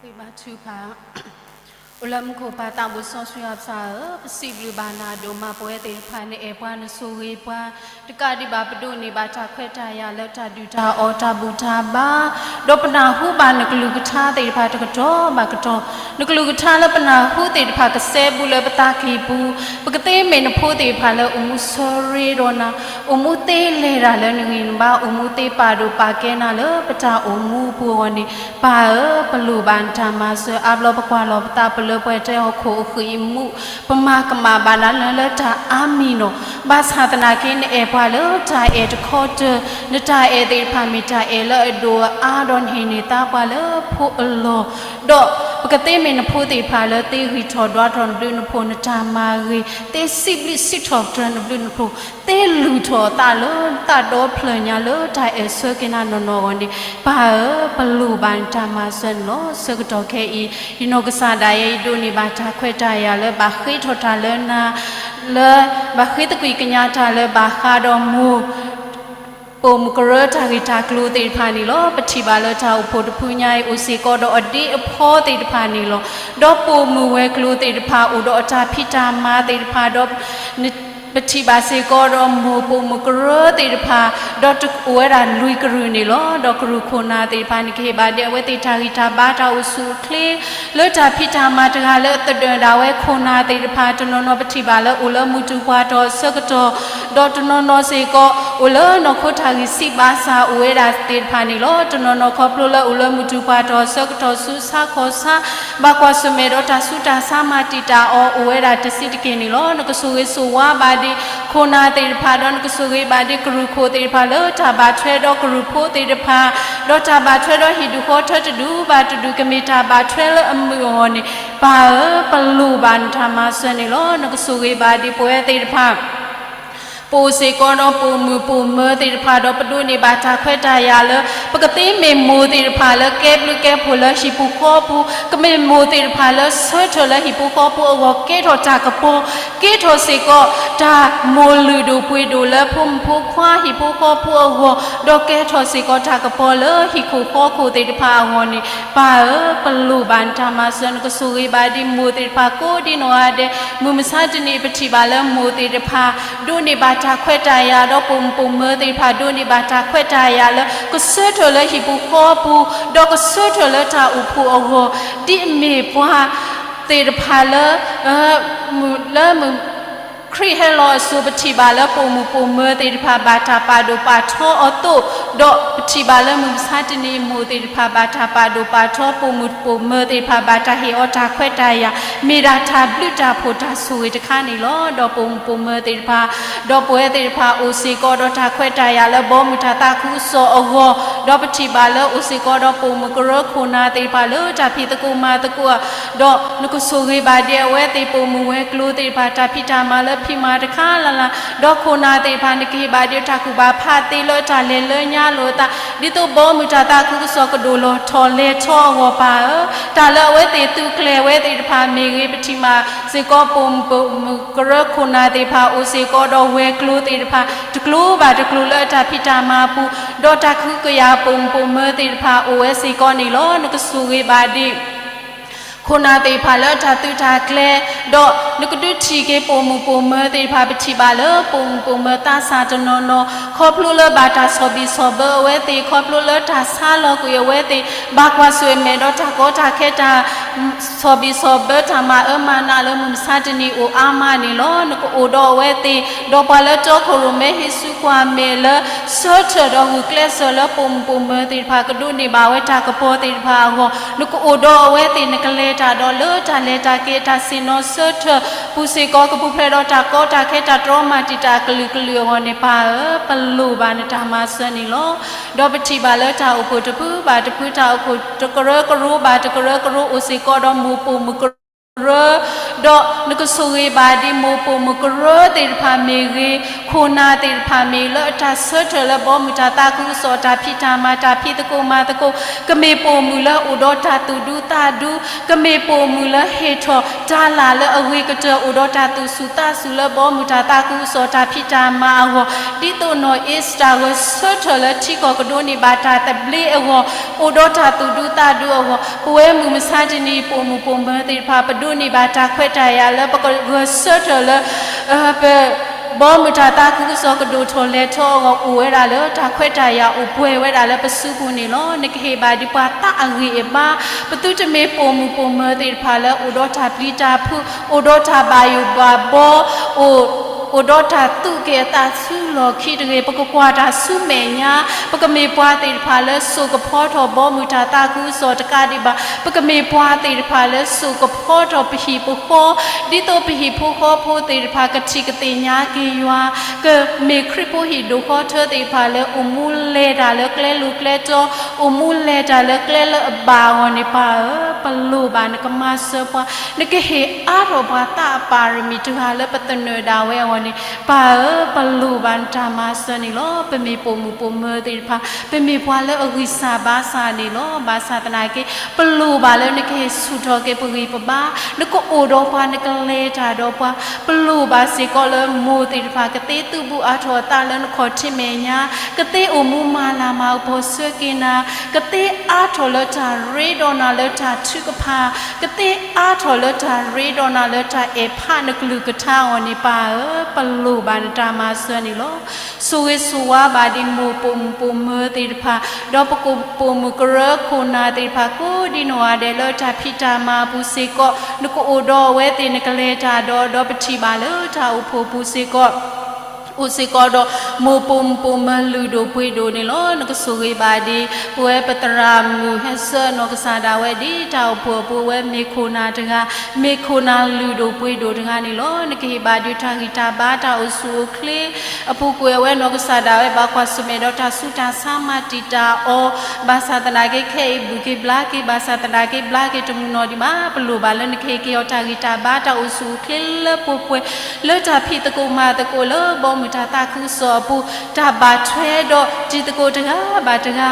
ဃ့ဘါထုကဖၣ်, အိၣ်လၢမူခိၣ်ပၢ်သးဘိၣ်စီဆှံယွၤပၢ်ဧၢ, ပစံးဘျုးဘၣ်နၤဒိၣ်မး ပဝဲသ့ၣ်တဖၣ်နအဲၣ်ပှၤနဆိၣ်ဂ့ၤပှၤ, တကးဒံးဘၣ်ပဒိးန့ၢ်ဘၣ်တၢ်ခွဲးတၢ်ယာ်လၢတၢ်ဒုၣ်တၢ်အီၣ်တၢ်ဘူၣ်တၢ်ဘါ, ဒီးပနၢ်ဟူဘၣ်နကလုၢ်ကထါသ့ၣ်တဖၣ်တကတီၢ်ဘၣ်ကတီၢ်, နကလုၢ်ကထါလၢပနၢ်ဟူသ့ၣ်တဖၣ်ကစဲဘူးလၢပသးကံၢ်ပူၤ, ပကသ့မ့ၢ်နဖိသ့ၣ်တဖၣ်လၢအိၣ်မူဆၢရ့ဒီးနၤ, အိၣ်မူသ့လဲၤတၢ်လၢနဂံၢ်နဘါ, အိၣ်မူသ့ပာ်ဒိၣ်ပာ်ကဲနၤလၢပတၢ်အိၣ်မူအပူၤအဂီၢ်န့ၣ်, ပၢ်ဧၢ, ပလိၣ်ဘၣ်နတၢ်မၤစၢၤအါဘျီ ပကွၢ်လီၤပသးပလၢပှဲၤထဲဟီၣ်ခိၣ်အဃံအမူး, ပမၤကမၣ်ဘၣ်နၤလၢလၢတၢ်အါမံၤနီၣ်, ဘၣ်ဆၣ်သနာ်က့နအဲၣ်ပှၤလၢတၢ်အဲၣ်တခီတၢၢ်, နတၢ်အဲၣ်သ့ၣ်တဖၣ်မ့ၢ်တၢ်အဲၣ်လၢအဒိၣ်အအါဒီးနဟ့ၣ်န့ၢ်သါပှၤလၢဖိအလီၢ်, ဒီးပကသ့မ့ၢ်နဖိသ့ၣ်တဖၣ်လၢသ့ဂံၢ်ထီၣ်ဒွးထီၣ်နဘျုးနဖှိၣ်နတၢ်မၤဂ့ၤ, သ့စံးဘျုးစံးထီၣ်ပတြၢၤနဘျုးနဖှိၣ်, သ့လုၢ်ထီၣ်အသးလၢသးဒီဖျၢၣ်ညါလၢတၢ်အဲၣ်ဆၢက့ၤနၤနီၢ်နီၢ်အဂီၢ်န့ၣ်, ပၢ်ဧၢ, ပလိၣ်ဘၣ်နတၢ်မၤစၢၤန့ၣ်လီၤ. ဆၢကတီၢ်ခဲအံၤ, ယနီၢ်ကစၢ်ဒၣ်ယဲအံၤဒိးန့ၢ်ဘၣ်တၢ်ခွဲးတၢ်ယာ်လၢဘၣ်ဃ့ထီၣ်တၢ်လၢနၤ, လၢဘၣ်ဃ့သကွံာ်ကညးတၢ်လၢဘၣ်ဃးဒီးမိၢ် ပိာ်မုၣ်ကရၢတၢ်ဂ့ၢ်တၢ်ကျိၤသ့ၣ်တဖၣ်န့ၣ်လီၤ. ပထံၣ်ဘၣ်လၢတၢ်အိၣ်ဖှိၣ်တဖုညါအံၤ အိၣ်စ့ၢ်ကီးဒီးအဒ့အဖီသ့ၣ်တဖၣ်န့ၣ်လီၤ. ဒီးပိာ်မုၣ်ဝဲၤကျိၤသ့ၣ်တဖၣ်အိၣ်ဒီးအတၢ်ဖံးတၢ်မၤသ့ၣ်တဖၣ်ဒီး ပထံၣ်ဘၣ်စ့ၢ်ကီးဒီးမိၢ်ပိာ်မုၣ်ကရၢသ့ၣ်တဖၣ်, ဒီးအိၣ်ဝဲဒၣ်လွံၢ်ကရုၢ်န့ၣ်လီၤ. ဒီးကရူၢ်ခိၣ်နၢ်သ့ၣ်တဖၣ်န့ၣ် ကဟ့ၣ်ဘၣ်ဒဲးအဝဲသ့ၣ်တၢ်ဂံၢ်တၢ်ဘါတၢ်အိၣ်ဆူၣ်အိၣ်ချ့ လၢတၢ်ဖံးတၢ်မၤတဂၤလၢအသဒၢၣ်ဒၣ်ဝဲခိၣ်နၢ်သ့ၣ်တဖၣ်, တနီၤနီၤပထံၣ်ဘၣ်လၢအိၣ်လၢမုၢ်တူၢ်ပှၤတီၤအဆၢကတီၢ်, ဒီးတနီၤနီၤစ့ၢ်ကီး အိၣ်လၢနီၢ်ခိတၢ်ဂံၢ်ဆံးဘၣ်ဆၣ်အိၣ်ဝဲဒၣ်သ့ၣ်တဖၣ်န့ၣ်လီၤ. တနီၤနီၤခီဖျိလၢအိၣ်လၢမုၢ်တူၢ်ပှၤတီၤအဆၢကတီၢ်ဆူးဆါခီၣ်ဆါ, ဘၣ်ကွၢ်ဆၢၣ်မဲာ်ဒီးတၢ်ဆူးတၢ်ဆါမၤတံာ်တာ်အီၤအိၣ်ဝဲဒၣ်တဆံးတက့ၢ်န့ၣ်လီၤ. နကဆိၣ်ဂ့ၤဆိၣ်ဝါဘၣ်ဒံးခိၣ်နၢ်သ့ၣ်တဖၣ်, ဒီးနကဆိၣ်ဂ့ၤဘၣ်ဒံးကရူၢ်ခိၣ်သ့ၣ်တဖၣ်လၢတၢ်ဘၣ်ထွဲဒီးကရူၢ်ဖိသ့ၣ်တဖၣ်, ဒီးတၢ်ဘၣ်ထွဲဒီးဟံၣ်ဒူၣ်ဃီထၢတဒူၣ်ဘၣ်တဒူၣ် ကမ့ၢ်တၢ်ဘၣ်ထွဲလၢအမုာ်အဂီၢ်န့ၣ်, ပၢ်ဧၢ, ပလိၣ်ဘၣ်နတၢ်မၤစၢၤန့ၣ်လီၤ. နကဆိၣ်ဂ့ၤဘၣ်ဒံးပဝဲသ့ၣ်တဖၣ် ပအိၣ်စ့ၢ်ကီးဒီးပိာ်မုၣ်ပိာ်မၢၤသ့ၣ်တဖၣ်ဒီး ပဒိးန့ၢ်ဘၣ်တၢ်ခွဲးတၢ်ယာ်လၢ ပကသ့မ့ၢ်မိၢ်သ့ၣ်တဖၣ်လၢကဲဘျုးကဲဖှိၣ်လၢဟံၣ်ပူၤဃီပူၤ, ကမ့ၢ်မိၢ်သ့ၣ်တဖၣ်လၢဆၢထၢၣ်လၢဟံၣ်ဖိဃီဖိအဂီၢ် ကဲထီၣ်တၢ်ကပီၤ, ကဲထီၣ်စ့ၢ်ကီးတၢ်မိၢ်လုၢ်ဒိၣ်ပှ့ၤဒိၣ်လၢဖိမုၣ်ဖိခွါဟံၣ်ဖိဃီဖိအဂီၢ်, ဒီးကဲထီၣ်စ့ၢ်ကီးတၢ်ကပီၤလၢဟံၣ်ခိၣ်ဃီခိၣ်သ့ၣ်တဖၣ်အဂီၢ်န့ၣ်, ပၢ်ဧၢ, ပလိၣ်ဘၣ်နတၢ်မၤစၢၤ. နကဆိၣ်ဂ့ၤဘၣ်ဒံးမိၢ်သ့ၣ်တဖၣ်ကိးဒ်နီၢ်ဂၤဒဲး, မုၢ်မဆါတနံၤပထံၣ်ဘၣ်လၢမိၢ်သ့ၣ်တဖၣ် ဒိးန့ၢ်ဘၣ်တၢ်ခွဲးတၢ်ယာ်ဒီးပိာ်မုၣ်ပိာ်မၢၤသ့ၣ်တဖၣ် ဒိးန့ၢ်ဘၣ်တၢ်ခွဲးတၢ်ယာ်လၢ ကဆၢထၢၣ်လၢဟံၣ်ပူၤဃီပူၤ, ဒီးကဆၢထၢၣ်လၢတၢ်အိၣ်ဖှိၣ်အဂီၢ်, ဒ်အမ့ၢ်ပှၤသ့ၣ်တဖၣ်လၢ လၢမုၢ် ခရံာ်ဟဲလီၤအစိၤ ပထံၣ်ဘၣ်လၢပိာ်မုၣ်ပိာ်မၢၤသ့ၣ်တဖၣ် ဘၣ်တၢ်ပာ်ဒိၣ်ပာ်ထီအီၤအသိး, ဒီးပထံၣ်ဘၣ်လၢမုၢ်မဆါတနံၤအံၤ မိၢ်သ့ၣ်တဖၣ် ဘၣ်တၢ်ပာ်ဒိၣ်ပာ်ထီ ပိာ်မုၣ်ပိာ်မၢၤသ့ၣ်တဖၣ် ဘၣ်တၢ်ဟ့ၣ်အီၤတၢ်ခွဲးတၢ်ယာ်, မ့ၢ်ဒၣ်တၢ်ဘျုးတၢ်ဖှိၣ်တၢ်ဆိၣ်ဂ့ၤတခါန့ၣ်လီၤ. ဒီးပိာ်မုၣ်ပိာ်မၢၤသ့ၣ်တဖၣ် ဒီးပဝဲသ့ၣ်တဖၣ် အိၣ်စ့ၢ်ကီးဒီးတၢ်ခွဲးတၢ်ယာ်လၢ ဘီမုၢ်တၢ်သးခုကစီၣ်အဂီၢ်, ဒီးပထံၣ်ဘၣ်လၢအိၣ်စ့ၢ်ကီးဒီးပိာ်မုၣ်ကရၢခိၣ်နၢ်သ့ၣ်တဖၣ်လၢတၢ်ဖံးသကိးမၤသကိး, ဒီးနကဆိၣ်ဂ့ၤဘၣ်ဒံးအဝဲသ့ၣ် ပိာ်မုၣ်ဝဲၤကျိၤသ့ၣ်တဖၣ် တၢ်ဖံးတၢ်မၤလၢဖံးမၤတခါလၢ်လၢ်, ဒီးခိၣ်နၢ်သ့ၣ်တဖၣ် နကဟ့ၣ်ဘၣ်ဒံးတၢ်ကူၣ်ဘၣ်ဖးသ့လၢတၢ်လဲၤလၢညါလိာ်အသး, ဒ်သိးဘီမုၢ်တၢ်သးခုကစီၣ်ကဒိၣ်လီၤထီၣ်လဲၤထီအဂီၢ်ပၢ်ဧၢ, တၢ်လၢအဝဲသ့ၣ်သုးကျဲၤဝဲသ့ၣ်တဖၣ်မ့ၢ်ဂ့ၤ, ပထံၣ်မးစ့ၢ်ကီးပိာ်မုၣ်ပိာ်မုၣ်ကရၢခိၣ်နၢ်သ့ၣ်တဖၣ် အိၣ်စ့ၢ်ကီးဒီးဝဲၤကျိၤသ့ၣ်တဖၣ် တကျိၤဘၣ်တကျိၤလၢအတၢ်ဖံးတၢ်မၤအပူၤ, ဒီးတၢ်ကဟုကယာ်ပိာ်မုၣ်ပိာ်မၢၤသ့ၣ်တဖၣ် အိၣ်ဝဲစ့ၢ်ကီးန့ၣ်လီၤ. နကဆိၣ်ဂ့ၤဘၣ်ဒံး ခိၣ်နၢ်သ့ၣ်တဖၣ်လၢတၢ်သုးတၢ်ကျဲၤ, ဒီးနကဒုးထံၣ်က့ၤပိာ်မုၣ်ပိာ်မၢၤသ့ၣ်တဖၣ် ပထံၣ်ဘၣ်လၢပိာ်မုၣ်ပိာ်မၢၤသးစၢ်တနီၤနီၤ ခီဖျိလၢဘၣ်တၢ်ဆီၣ်ဘံၣ်ဆီၣ်ဘၢအဝဲသ့ၣ်, ခီဖျိလၢတၢ်ဆါလီၤကွံာ်အဝဲသ့ၣ်, ဘၣ်ကွၢ်ဆၢၣ်မဲာ်ဒီးတၢ်ကီတၢ်ခဲတၢ် ဆီၣ်ဘံၣ်ဆီၣ်ဘၢတၢ်မၤအၢမၤနးလၢမုၢ်မဆါတနံၤအိၣ်အါမးန့ၣ်လီၤ. နကအိၣ်ဒီးအဝဲသ့ၣ်, ဒီးပှၤလၢတီခိၣ်ရိၣ်မဲဟ့ၣ်ဆူကွၢ်မဲာ်လၢ ဆၢထၢၣ်ဒီးဂုာ်ကျဲးစၢးလၢပိာ်မုၣ်ပိာ်မၢၤသ့ၣ်တဖၣ် ကဒိးန့ၢ်ဘၣ်ဝဲတၢ်ကပီၤသ့ၣ်တဖၣ်အဂီၢ်, နကအိၣ်ဒီးအဝဲသ့ၣ် နကလဲၤတၢ်ဒီးလၢတၢ်လဲၤတၢ်က့ၤ တၢ်ဆ့ၣ်နီၤဆၢထၢၣ်ပူၤစ့ၢ်ကီး ကပူၤဖျဲးဒီးတၢ်ကီတၢ်ခဲတၢ်တြီမၤတံာ်တာ်အကလုာ်ကလုာ်အဂီၢ်န့ၣ်ပၢ်ဧၢ, ပလိၣ်ဘၣ်နတၢ်မၤစၢၤန့ၣ်လီၤ. ဒီးပထံၣ်ဘၣ်လၢတၢ်အိၣ်ဖှိၣ်တဖုဘၣ်တဖု တၢ်အိၣ်ဖှိၣ်တကရၢကရိဘၣ်တကရၢကရိ အိၣ်စ့ၢ်ကီးဒီးမိၢ်ပိာ်မုၣ်ကရၢ ဒီးနကဆိၣ်ဂ့ၤဘၣ်ဒံးမိၢ်ပိာ်မုၣ်ကရၢသ့ၣ်တဖၣ်မ့ၢ်ဂ့ၤ, ခိၣ်နၢ်သ့ၣ်တဖၣ်မ့ၢ်ဂ့ၤ လၢအတၢ်ဆၢထၢၣ်လၢဘီမုၢ်တၢ်သးခုကစီၣ် တၢ်ဖံးတၢ်မၤ တၢ်ဖံးသကိးမၤသကိး, ကမ့ၢ်ပိာ်မုၣ်လၢအိၣ်ဒီးတၢ်သူၣ်ဒူသးဒူ, ကမ့ၢ်ပိာ်မုၣ်လၢဟ့ၣ်ထီၣ်တၢ်လၢ်လၢအဂ့ၤကတၢၢ် အိၣ်ဒီးတၢ်သူၣ်ဆူၣ်သးဆူၣ်လၢဘီမုၢ်တၢ်သးခုကစီၣ် တၢ်ဖံးတၢ်မၤအဂီၢ်, ဒ်သိးနီၢ်အ့စတၢၤဂဲၤဆၢထၢၣ်လၢထံကီၢ်ကဒိးန့ၢ်ဘၣ်တၢ်သဘျ့အဂီၢ်, အိၣ်ဒီးတၢ်သူၣ်ဒူသးဒူအဂီၢ်, ပဝဲမုၢ်မဆါတနံၤ ပိာ်မုၣ်ပိာ်မၢၤသ့ၣ်တဖၣ် ပဒိးန့ၢ်ဘၣ်တၢ်ခွဲးတၢ်ယာ်လၢပကဂဲၤဆၢထၢၣ်လၢ ပ ဘီမုၢ်တၢ်သးခုကစီၣ်ကဒိၣ်ထီၣ်လဲၤထီအဂီၢ် အိၣ်ဝဲဒၣ်လၢတၢ်ခွဲးတၢ်ယာ်အိၣ်ပှဲၤဝဲဒၣ်လၢပစုပူၤန့ၣ်လီၤ. နကဟ့ၣ်ဘၣ်ဒံးပှၤသးအဂံၢ်အဘါ, ပသုတမ့ၢ်ပိာ်မုၣ်ပိာ်မၢၤသ့ၣ်တဖၣ်လၢအိၣ်ဒီးတၢ်ပျံၤတၢ်ဖုး, အိၣ်ဒီးတၢ်ဘၣ်ယိၣ်ဘၣ်ဘီ, အိၣ် အိၣ်ဒီးတၢ်သူၣ်က့ၣ်အသးဆူလီၢ်ခံတဂ့ၤ, ပကကွၢ်တၢ်ဆူမဲာ်ညါ, ပကမ့ၢ်ပှၤသ့ၣ်တဖၣ်လၢစိာ်ကဖီထီၣ်ဘီမုၢ်တၢ်သးခုကစီၣ်တကးဒံးဘၣ်, ပကမ့ၢ်ပှၤသ့ၣ်တဖၣ်လၢစိာ်ကဖီထီၣ်ပဟံၣ်ပဃီ, ဒ်သိးပဟံၣ်ဖိဃီဖိသ့ၣ်တဖၣ် ကထံၣ်ကသ့ၣ်ညါက့ၤယွၤ, ကမ့ၢ်ခရံာ်ဖိဟံၣ်ဒိၣ်ဃီထၢသ့ၣ်တဖၣ်လၢအိၣ်မူလဲၤတၢ်လၢကျဲလိၤကျဲတီ, အိၣ်မူလဲၤတၢ်လၢကျဲလၢအဘၣ်အဂီၢ်န့ၣ် ပၢ်ဧၢ, ပလိၣ်ဘၣ်နကမၤစၢၤပှၤ, နကဟ့ၣ်အါထီၣ်ပှၤသးအပၢ်ရမံၤတဂၤလၢပသနၢၣ်ဒၣ်ဝဲအဂီၢ်န့ၣ် ပၢ်ဧၢ, ပလိၣ်ဘၣ်နတၢ်မၤစၢၤန့ၣ်လီၤ. ပမ့ၢ်ပိာ်မုၣ်ပိာ်မၢၤသ့ၣ်တဖၣ် ပမ့ၢ်ပှၤလၢအဂံၢ်စၢ်ဘါစၢ်န့ၣ်လီၤ. ဘၣ်ဆၣ်သနာ်က့ ပလိၣ်ဘၣ်လၢနကဟ့ၣ်ဆူၣ်ထီၣ်က့ၤပဂံၢ်ပဘါ, နကအိၣ်ဒီးပှၤ နကလဲၤတၢ်ဒီးပှၤ, ပလိၣ်ဘၣ်စ့ၢ်ကီးလၢမိၢ်သ့ၣ်တဖၣ် ကသ့သုးဘူးအါထီၣ်အသးလၢနခီၣ်ထံးမဲာ်ညါ, ကသ့အိၣ်မူမၤလၤမၤကပီၤဆၢက့ၤနၤ, ကသ့အါထီၣ်လၢတၢ်ရ့ဒီးနၤလၢတၢ်ထုကဖၣ်, ကသ့အါထီၣ်လၢတၢ်ရ့ဒီးနၤလၢတၢ်အဲၣ်ဖးနကလုၢ်ကထါအဂီၢ်န့ၣ် ပၢ်ဧၢ, ပလိၣ်ဘၣ်နတၢ်မၤစၢၤန့ၣ်လီၤ. ဆိၣ်ဂ့ၤဆိၣ်ဝါဘၣ်ဒံးမိၢ်ပိာ်မုၣ်ပိာ်မၢၤသ့ၣ်တဖၣ်, ဒီးပကပိာ်မုၣ်ကရၢခိၣ်နၢ်သ့ၣ်တဖၣ် ကိးဒံနီၢ်ဂၤဒဲးလၢတၢ်ဖံးတၢ်မၤအပူၤစ့ၢ်ကီး, နကအိၣ်ဒီးအဝဲသ့ၣ် နကလဲၤတၢ်ဒီး, ဒီးပထံၣ်ဘၣ်လၢတၢ်အိၣ်ဖှိၣ်ပူၤစ့ၢ်ကီး အိၣ်စ့ၢ်ကီးဒီး မိၢ်ပိာ်မုၣ်ပိာ်မၢၤလုၢ်ဒိၣ်ပှ့ၤဒိၣ်န့ၣ်လီၤ. နကဆိၣ်ဂ့ၤဘၣ်ဒံး ပဝဲပသရၣ်မုၣ်ဟဲဆှၢနီၢ်ကစၢ်ဒၣ်ဝဲဒ်တၢ်အိၣ်ဖှိၣ်အပူၤ အဝဲမ့ၢ်ခိၣ်နၢ်တဂၤ, မ့ၢ်ခိၣ်နၢ်လုၢ်ဒိၣ်ပှ့ၤဒိၣ်တဂၤန့ၣ်လီၤ. နကဟ့ၣ်ဘၣ်ဒံးတၢ်ဂံၢ်တၢ်ဘါတၢ်အိၣ်ဆူၣ်အိၣ်ချ့ အပူၤကွံာ်အဝဲနီၢ်ကစၢ်ဒၣ်ဝဲ ဘၣ်ကွၢ်ဆၢၣ်မဲာ်ဒီးတၢ်ဆူးတၢ်ဆါမၤတံာ်တာ်အီၤ, ဘၣ်ဆၣ်သနာ်က့ခဲအံၤဘူၣ်က့ၤဘျါက့ၤ, ဘၣ်ဆၣ်သနာ်က့ဘျါက့ၤတမုာ်နီၢ်ဒံးဘၣ်, ပလိၣ်ဘၣ်လၢနကဟ့ၣ်က့ၤအီၤတၢ်ဂံၢ်တၢ်ဘါတၢ်အိၣ်ဆူၣ်အိၣ်ချ့လၢပှဲၤပှဲၤ လၢတၢ်ဖံးသကိးမၤသကိးလၢဘီမုၢ်တၢ်သးခုကစီၣ်အပူၤ, တၢ်ဘၣ်ထွဲဒီးတံၤသကိးတဂၤဘၣ်တဂၤ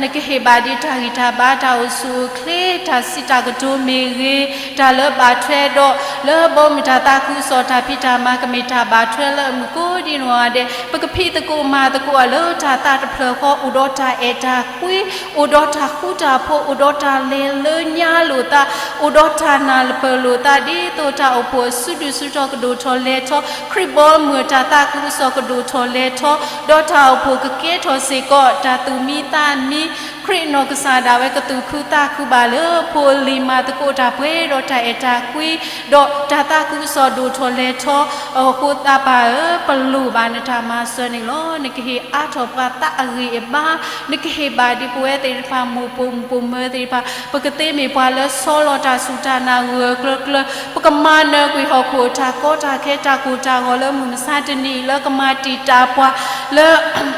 နကဟ့ၣ်ဘၣ်ဒံးတၢ်ဂံၢ်တၢ်ဘါတၢ်အိၣ်ဆူၣ်အိၣ်ချ့ တၢ်စံးတၢ်ကတိၤမ့ၢ်ဂ့ၤ, တၢ်လၢဘၣ်ထွဲဒီး လၢဘီမုၢ်တၢ်သးခုကစီၣ်တၢ်ဖံးတၢ်မၤ ကမ့ၢ်တၢ်ဘၣ်ထွဲလၢအမုာ်ကိးဒံနီၢ်ဂၤဒဲး, ပကဖံးသကိးမၤသကိးအီၤလၢတၢ်သးတဖျၢၣ်ဃီ အိၣ်ဒီးတၢ်အဲၣ်တၢ်ကွံ, အိၣ်ဒီးတၢ်ဃူတၢ်ဖိး, အိၣ်ဒီးတၢ်နၢ်လိာ်လိာ်သး, အိၣ်ဒီးတၢ်နၢ်ပၢၢ်လိာ်သး ဒ်သိးတၢ်အိၣ်ဖှိၣ်အစုဒုၣ်စုတီၤကဒိၣ်ထီၣ်လဲၤထီၣ်, ခရံာ်ဘီမုၢ်တၢ်သးခုကစီၣ်ကဒိၣ်ထီၣ်လဲၤထီၣ်, ဒီးတၢ်အိၣ်ဖှိၣ်ကကဲထီၣ်စ့ၢ်ကီး တၢ်သူၣ်မံသးမံ ခရံာ်နီၢ်ကစၢ်ဒၣ်ဝဲကသူၣ်ခုသးခုဘၣ်လၢ ဖိအလံၤမၤသကိးတၢ်ပှဲၤဒီးတၢ်အဲၣ်တၢ်ကွံ ဒီးတၢ်သးခုကစီၣ်ဒိၣ်ထီၣ်လဲၤထီၣ်အဃိသတးပၢ်ဧၢ, ပလိၣ်ဘၣ်နတၢ်မၤစၢၤန့ၣ်လီၤ. နကဟ့ၣ်အါထီၣ်ပှၤသးအဂံၢ်အဘါ, နကဟ့ၣ်ဘၣ်ဒံးပဝဲသ့ၣ်တဖၣ် မိၢ်ပိာ်မုၣ်ပိာ်မၢၤသ့ၣ်တဖၣ် ပကသ့မ့ၢ်ပှၤလၢဆီလီၤတၢ်စူၢ်တၢ်နာ်ဂၢၢ်ကျၢၤကျၢၤ, ပကမၤနၢၤကွံာ်ဟီၣ်ခိၣ်အတၢ်ကီတၢ်ခဲတၢ်ကိၢ်တၢ်ဂီၤလၢမုၢ်မဆါတနံၤအံၤ လၢကမၤတံာ်တာ်ပှၤလၢ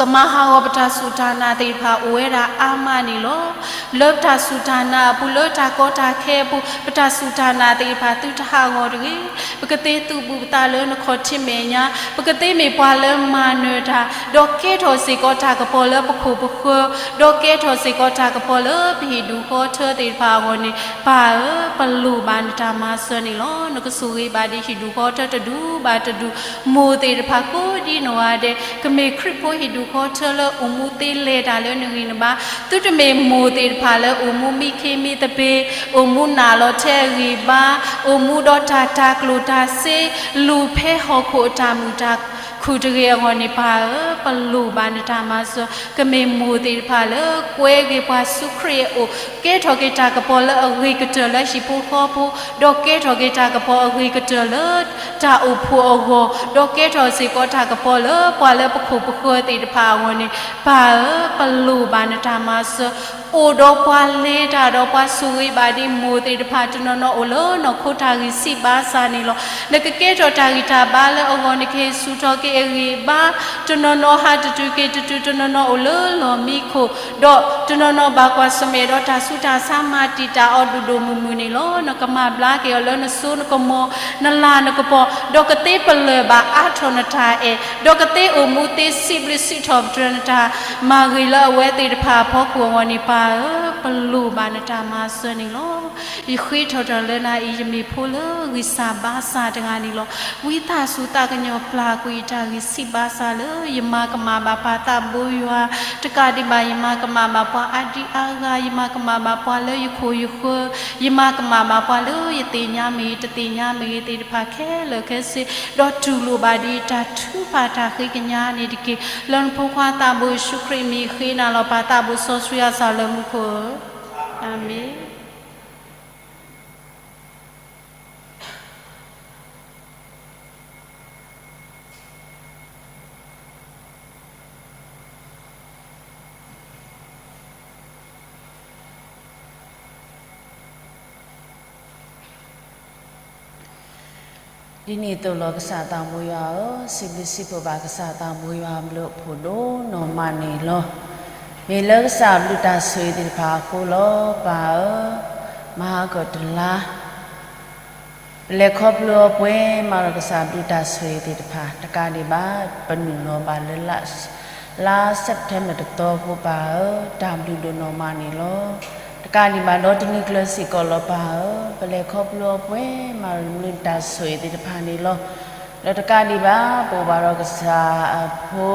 ကမၤဟးဂီၤပတၢ်စူၢ်တၢ်နာ်သ့ၣ်တဖၣ်အိၣ်ဝဲဒၣ်အါမးန့ၣ်လီၤ. လၢပတၢ်စူၢ်တၢ်နာ်အပူၤ လၢတၢ်ကီတၢ်ခဲအပူၤ ပတၢ်စူၢ်တၢ်နာ်သ့ၣ်တဖၣ်သုတဟးဂီၤတဂ့ၤ. ပကသ့သုးဘူးပသးလၢနခီၣ်ထံးမဲာ်ညါ, ပကသ့မ့ၢ်ပှၤလၢမၤနၢၤတၢ်, ဒီးကဲထီၣ်စ့ၢ်ကီးတၢ်ကပီၤလၢပခိၣ်ပဃၢၤ, ဒီးကဲထီၣ်စ့ၢ်ကီးတၢ်ကပီၤလၢပဟံၣ်ဒူၣ်ဃီထၢသ့ၣ်တဖၣ်အဂီၢ်န့ၣ် ပၢ်ဧၢ, ပလိၣ်ဘၣ်နတၢ်မၤစၢၤန့ၣ်လီၤ. နကဆိၣ်ဂ့ၤဘၣ်ဒံးဟံၣ်ဒူၣ်ဃီထၢတဒူၣ်ဘၣ်တဒူၣ် မိၢ်သ့ၣ်တဖၣ်ကိးဒ်နီၢ်ဂၤဒဲး ကမ့ၢ်ခရံာ်ဖိဟံၣ်ဒူၣ်ဃီထၢလၢအိၣ်မူသ့လဲၤတၢ်လၢနဂံၢ်နဘါ, သုတမ့ၢ်မိၢ်သ့ၣ်တဖၣ်လၢအိၣ်မူမံခ့မံသပ့ၤ, အိၣ်မူနာ်လီၤထဲအဂံၢ်ဘါ, အိၣ်မူဒီးတၢ်တၤကျိၣ်တၤစ့, လူၤဖဲဟီၣ်ခိၣ်အတၢ်မုာ်တၢ်ခုၣ်တဂ့ၤအဂီၢ်န့ၣ် ပၢ်ဧၢ, ပလိၣ်ဘၣ်နတၢ်မၤစၢၤ, ကမ့ၢ်မိၢ်သ့ၣ်တဖၣ်လၢကွဲဂ့ၤပှၤဆူခရံာ်အအိၣ်, ကဲထီၣ်က့ၤတၢ်ကပီၤလၢအဂ့ၤကတၢၢ်လၢဟံၣ်ဖိဃီဖိ, ဒီးကဲထီၣ်က့ၤတၢ်ကပီၤအဂ့ၤကတၢၢ်လၢတၢ်အိၣ်ဖှိၣ်အဂီၢ်, ဒီးကဲထီၣ်စ့ၢ်ကီးတၢ်ကပီၤလၢပှၤလၢပခိၣ်ပဃၢၤသ့ၣ်တဖၣ်အဂီၢ်န့ၣ် ပၢ်ဧၢ, ပလိၣ်ဘၣ်နတၢ်မၤစၢၤ, အိၣ်ဒီးပှၤလဲၤတၢ်ဒီးပှၤဆိၣ်ဂ့ၤဘၣ်ဒံးမိၢ်သ့ၣ်တဖၣ် တနီၤနီၤအိၣ်လၢနီၢ်ခိတၢ်ဂံၢ်ဆံးဘါစၢ်န့ၣ်လီၤ. နကကဲထီၣ်တၢ်ဂံၢ်တၢ်ဘါလၢအဂီၢ် နကဟ့ၣ်ဆူၣ်ထီၣ်က့ၤအဂံၢ်အဘါ, တနီၤနီၤဟးတတုၤက့ၤတတုၤ, တနီၤနီၤအိၣ်လၢလီၢ်မံခိၣ်, ဒီးတနီၤနီၤဘၣ်ကွၢ်ဆၢၣ်မဲာ်ဒီးတၢ်ဆူးတၢ်ဆါ မၤတံာ်တာ်အီၤဒိၣ်ဒိၣ်မုၢ်မုၢ်န့ၣ်လီၤ. နကမၤဘျါက့ၤအီၤလၢနစိနကမီၤ, နလၤနကပီၤ, ဒီးကသ့ပလၢၢ်ဘၣ်အါထီၣ်နတၢ်အဲၣ်, ဒီးကသ့အိၣ်မူသ့စံးဘျုးစံးထီၣ်ပတြၢၤနတၢ်မၤဂ့ၤလၢအဝဲသ့ၣ်တဖၣ်အဖီခိၣ်အဂီၢ်န့ၣ် ပၢ်ဧၢ, ပလိၣ်ဘၣ်နတၢ်မၤစၢၤန့ၣ်လီၤ. ယဃ့ထီၣ်ထီၣ်လၢနၤအံၤ ယမ့ၢ်ဖိလၢဂံၢ်စၢ်ဘါစၢ်တဂၤန့ၣ်လီၤ. ဝံသးစူၤသးကညီၤပျၢ်ကွံာ်ယတၢ်ဂံၢ်ဆံးဘါစၢ်လၢ ယမၤကမၣ်ဘၣ်ပၢ်သးဘိယွၤ, တကးဒံးဘၣ် ယမၤကမၣ်ဘၣ်ပှၤအါဒံအါဂၤ, ယမၤကမၣ်ဘၣ်ပှၤလၢယခိၣ်ယဃၢၤ, ယမၤကမၣ်ဘၣ်ပှၤလၢယသ့ၣ်ညါမ့ၢ်ဂ့ၤ တသ့ၣ်ညါမ့ၢ်ဂ့ၤသ့ၣ်တဖၣ်ခဲလၢာ်ခဲဆ့, ဒီးတူၢ်လိာ်ဘၣ်ဒံးတၢ်ထုကဖၣ်တၢ်ဃ့ကညးန့ၣ်တက့ၢ်. လၢနဖိခွါသးဘိယ့ၣ်ၡူးခရံာ်အမံၤ ဃ့နၤလီၤ ပၢ်သးဘိစီဆှံအစၢ်လၢမူခိၣ်ဧၢ, အၤမ့ၣ်. ဒ်န့ၣ်အသိးလီၤ ကစၢ်သးဘိယွၤဧၢ, စံးဘျုးစံးဖှိၣ်ဘၣ်ကစၢ်သးဘိယွၤအဘျုးအဖှိၣ်ဒိၣ်နီၢ်မးန့ၣ်လီၤ. မ့ၢ်လၢကစၢ်အဘျုးတၢ်ဆိၣ်ဂ့ၤသ့ၣ်တဖၣ်အဃိလီၤ ပၢ်ဧၢ, မၤဟါကတလါ ပလဲၤခီဖျိအီၤပှဲၤမးဒီးကစၢ်အဘျုးတၢ်ဆိၣ်ဂ့ၤသ့ၣ်တဖၣ်, တကးဒံးဘၣ် ပနုာ်လီၤဘၣ်လၢ လါ September တသီဖိ ပၢ်ဧၢ, တၢ်ဘျုးဒိၣ်နီၢ်မးန့ၣ်လီၤ. တကးဒံးဘၣ်ဒီးတနံၤကျၢၤစ့ၢ်ကီးလီၤ ပၢ်ဧၢ, ပလဲၤခီဖျိအီၤပှဲၤမးဒီး နဘျုးနတၢ်ဆိၣ်ဂ့ၤသ့ၣ်တဖၣ်န့ၣ်လီၤ. ဒီးတကးဒံးဘၣ် ပအိၣ်ဘၣ်ဒီးကစၢ်အဖိ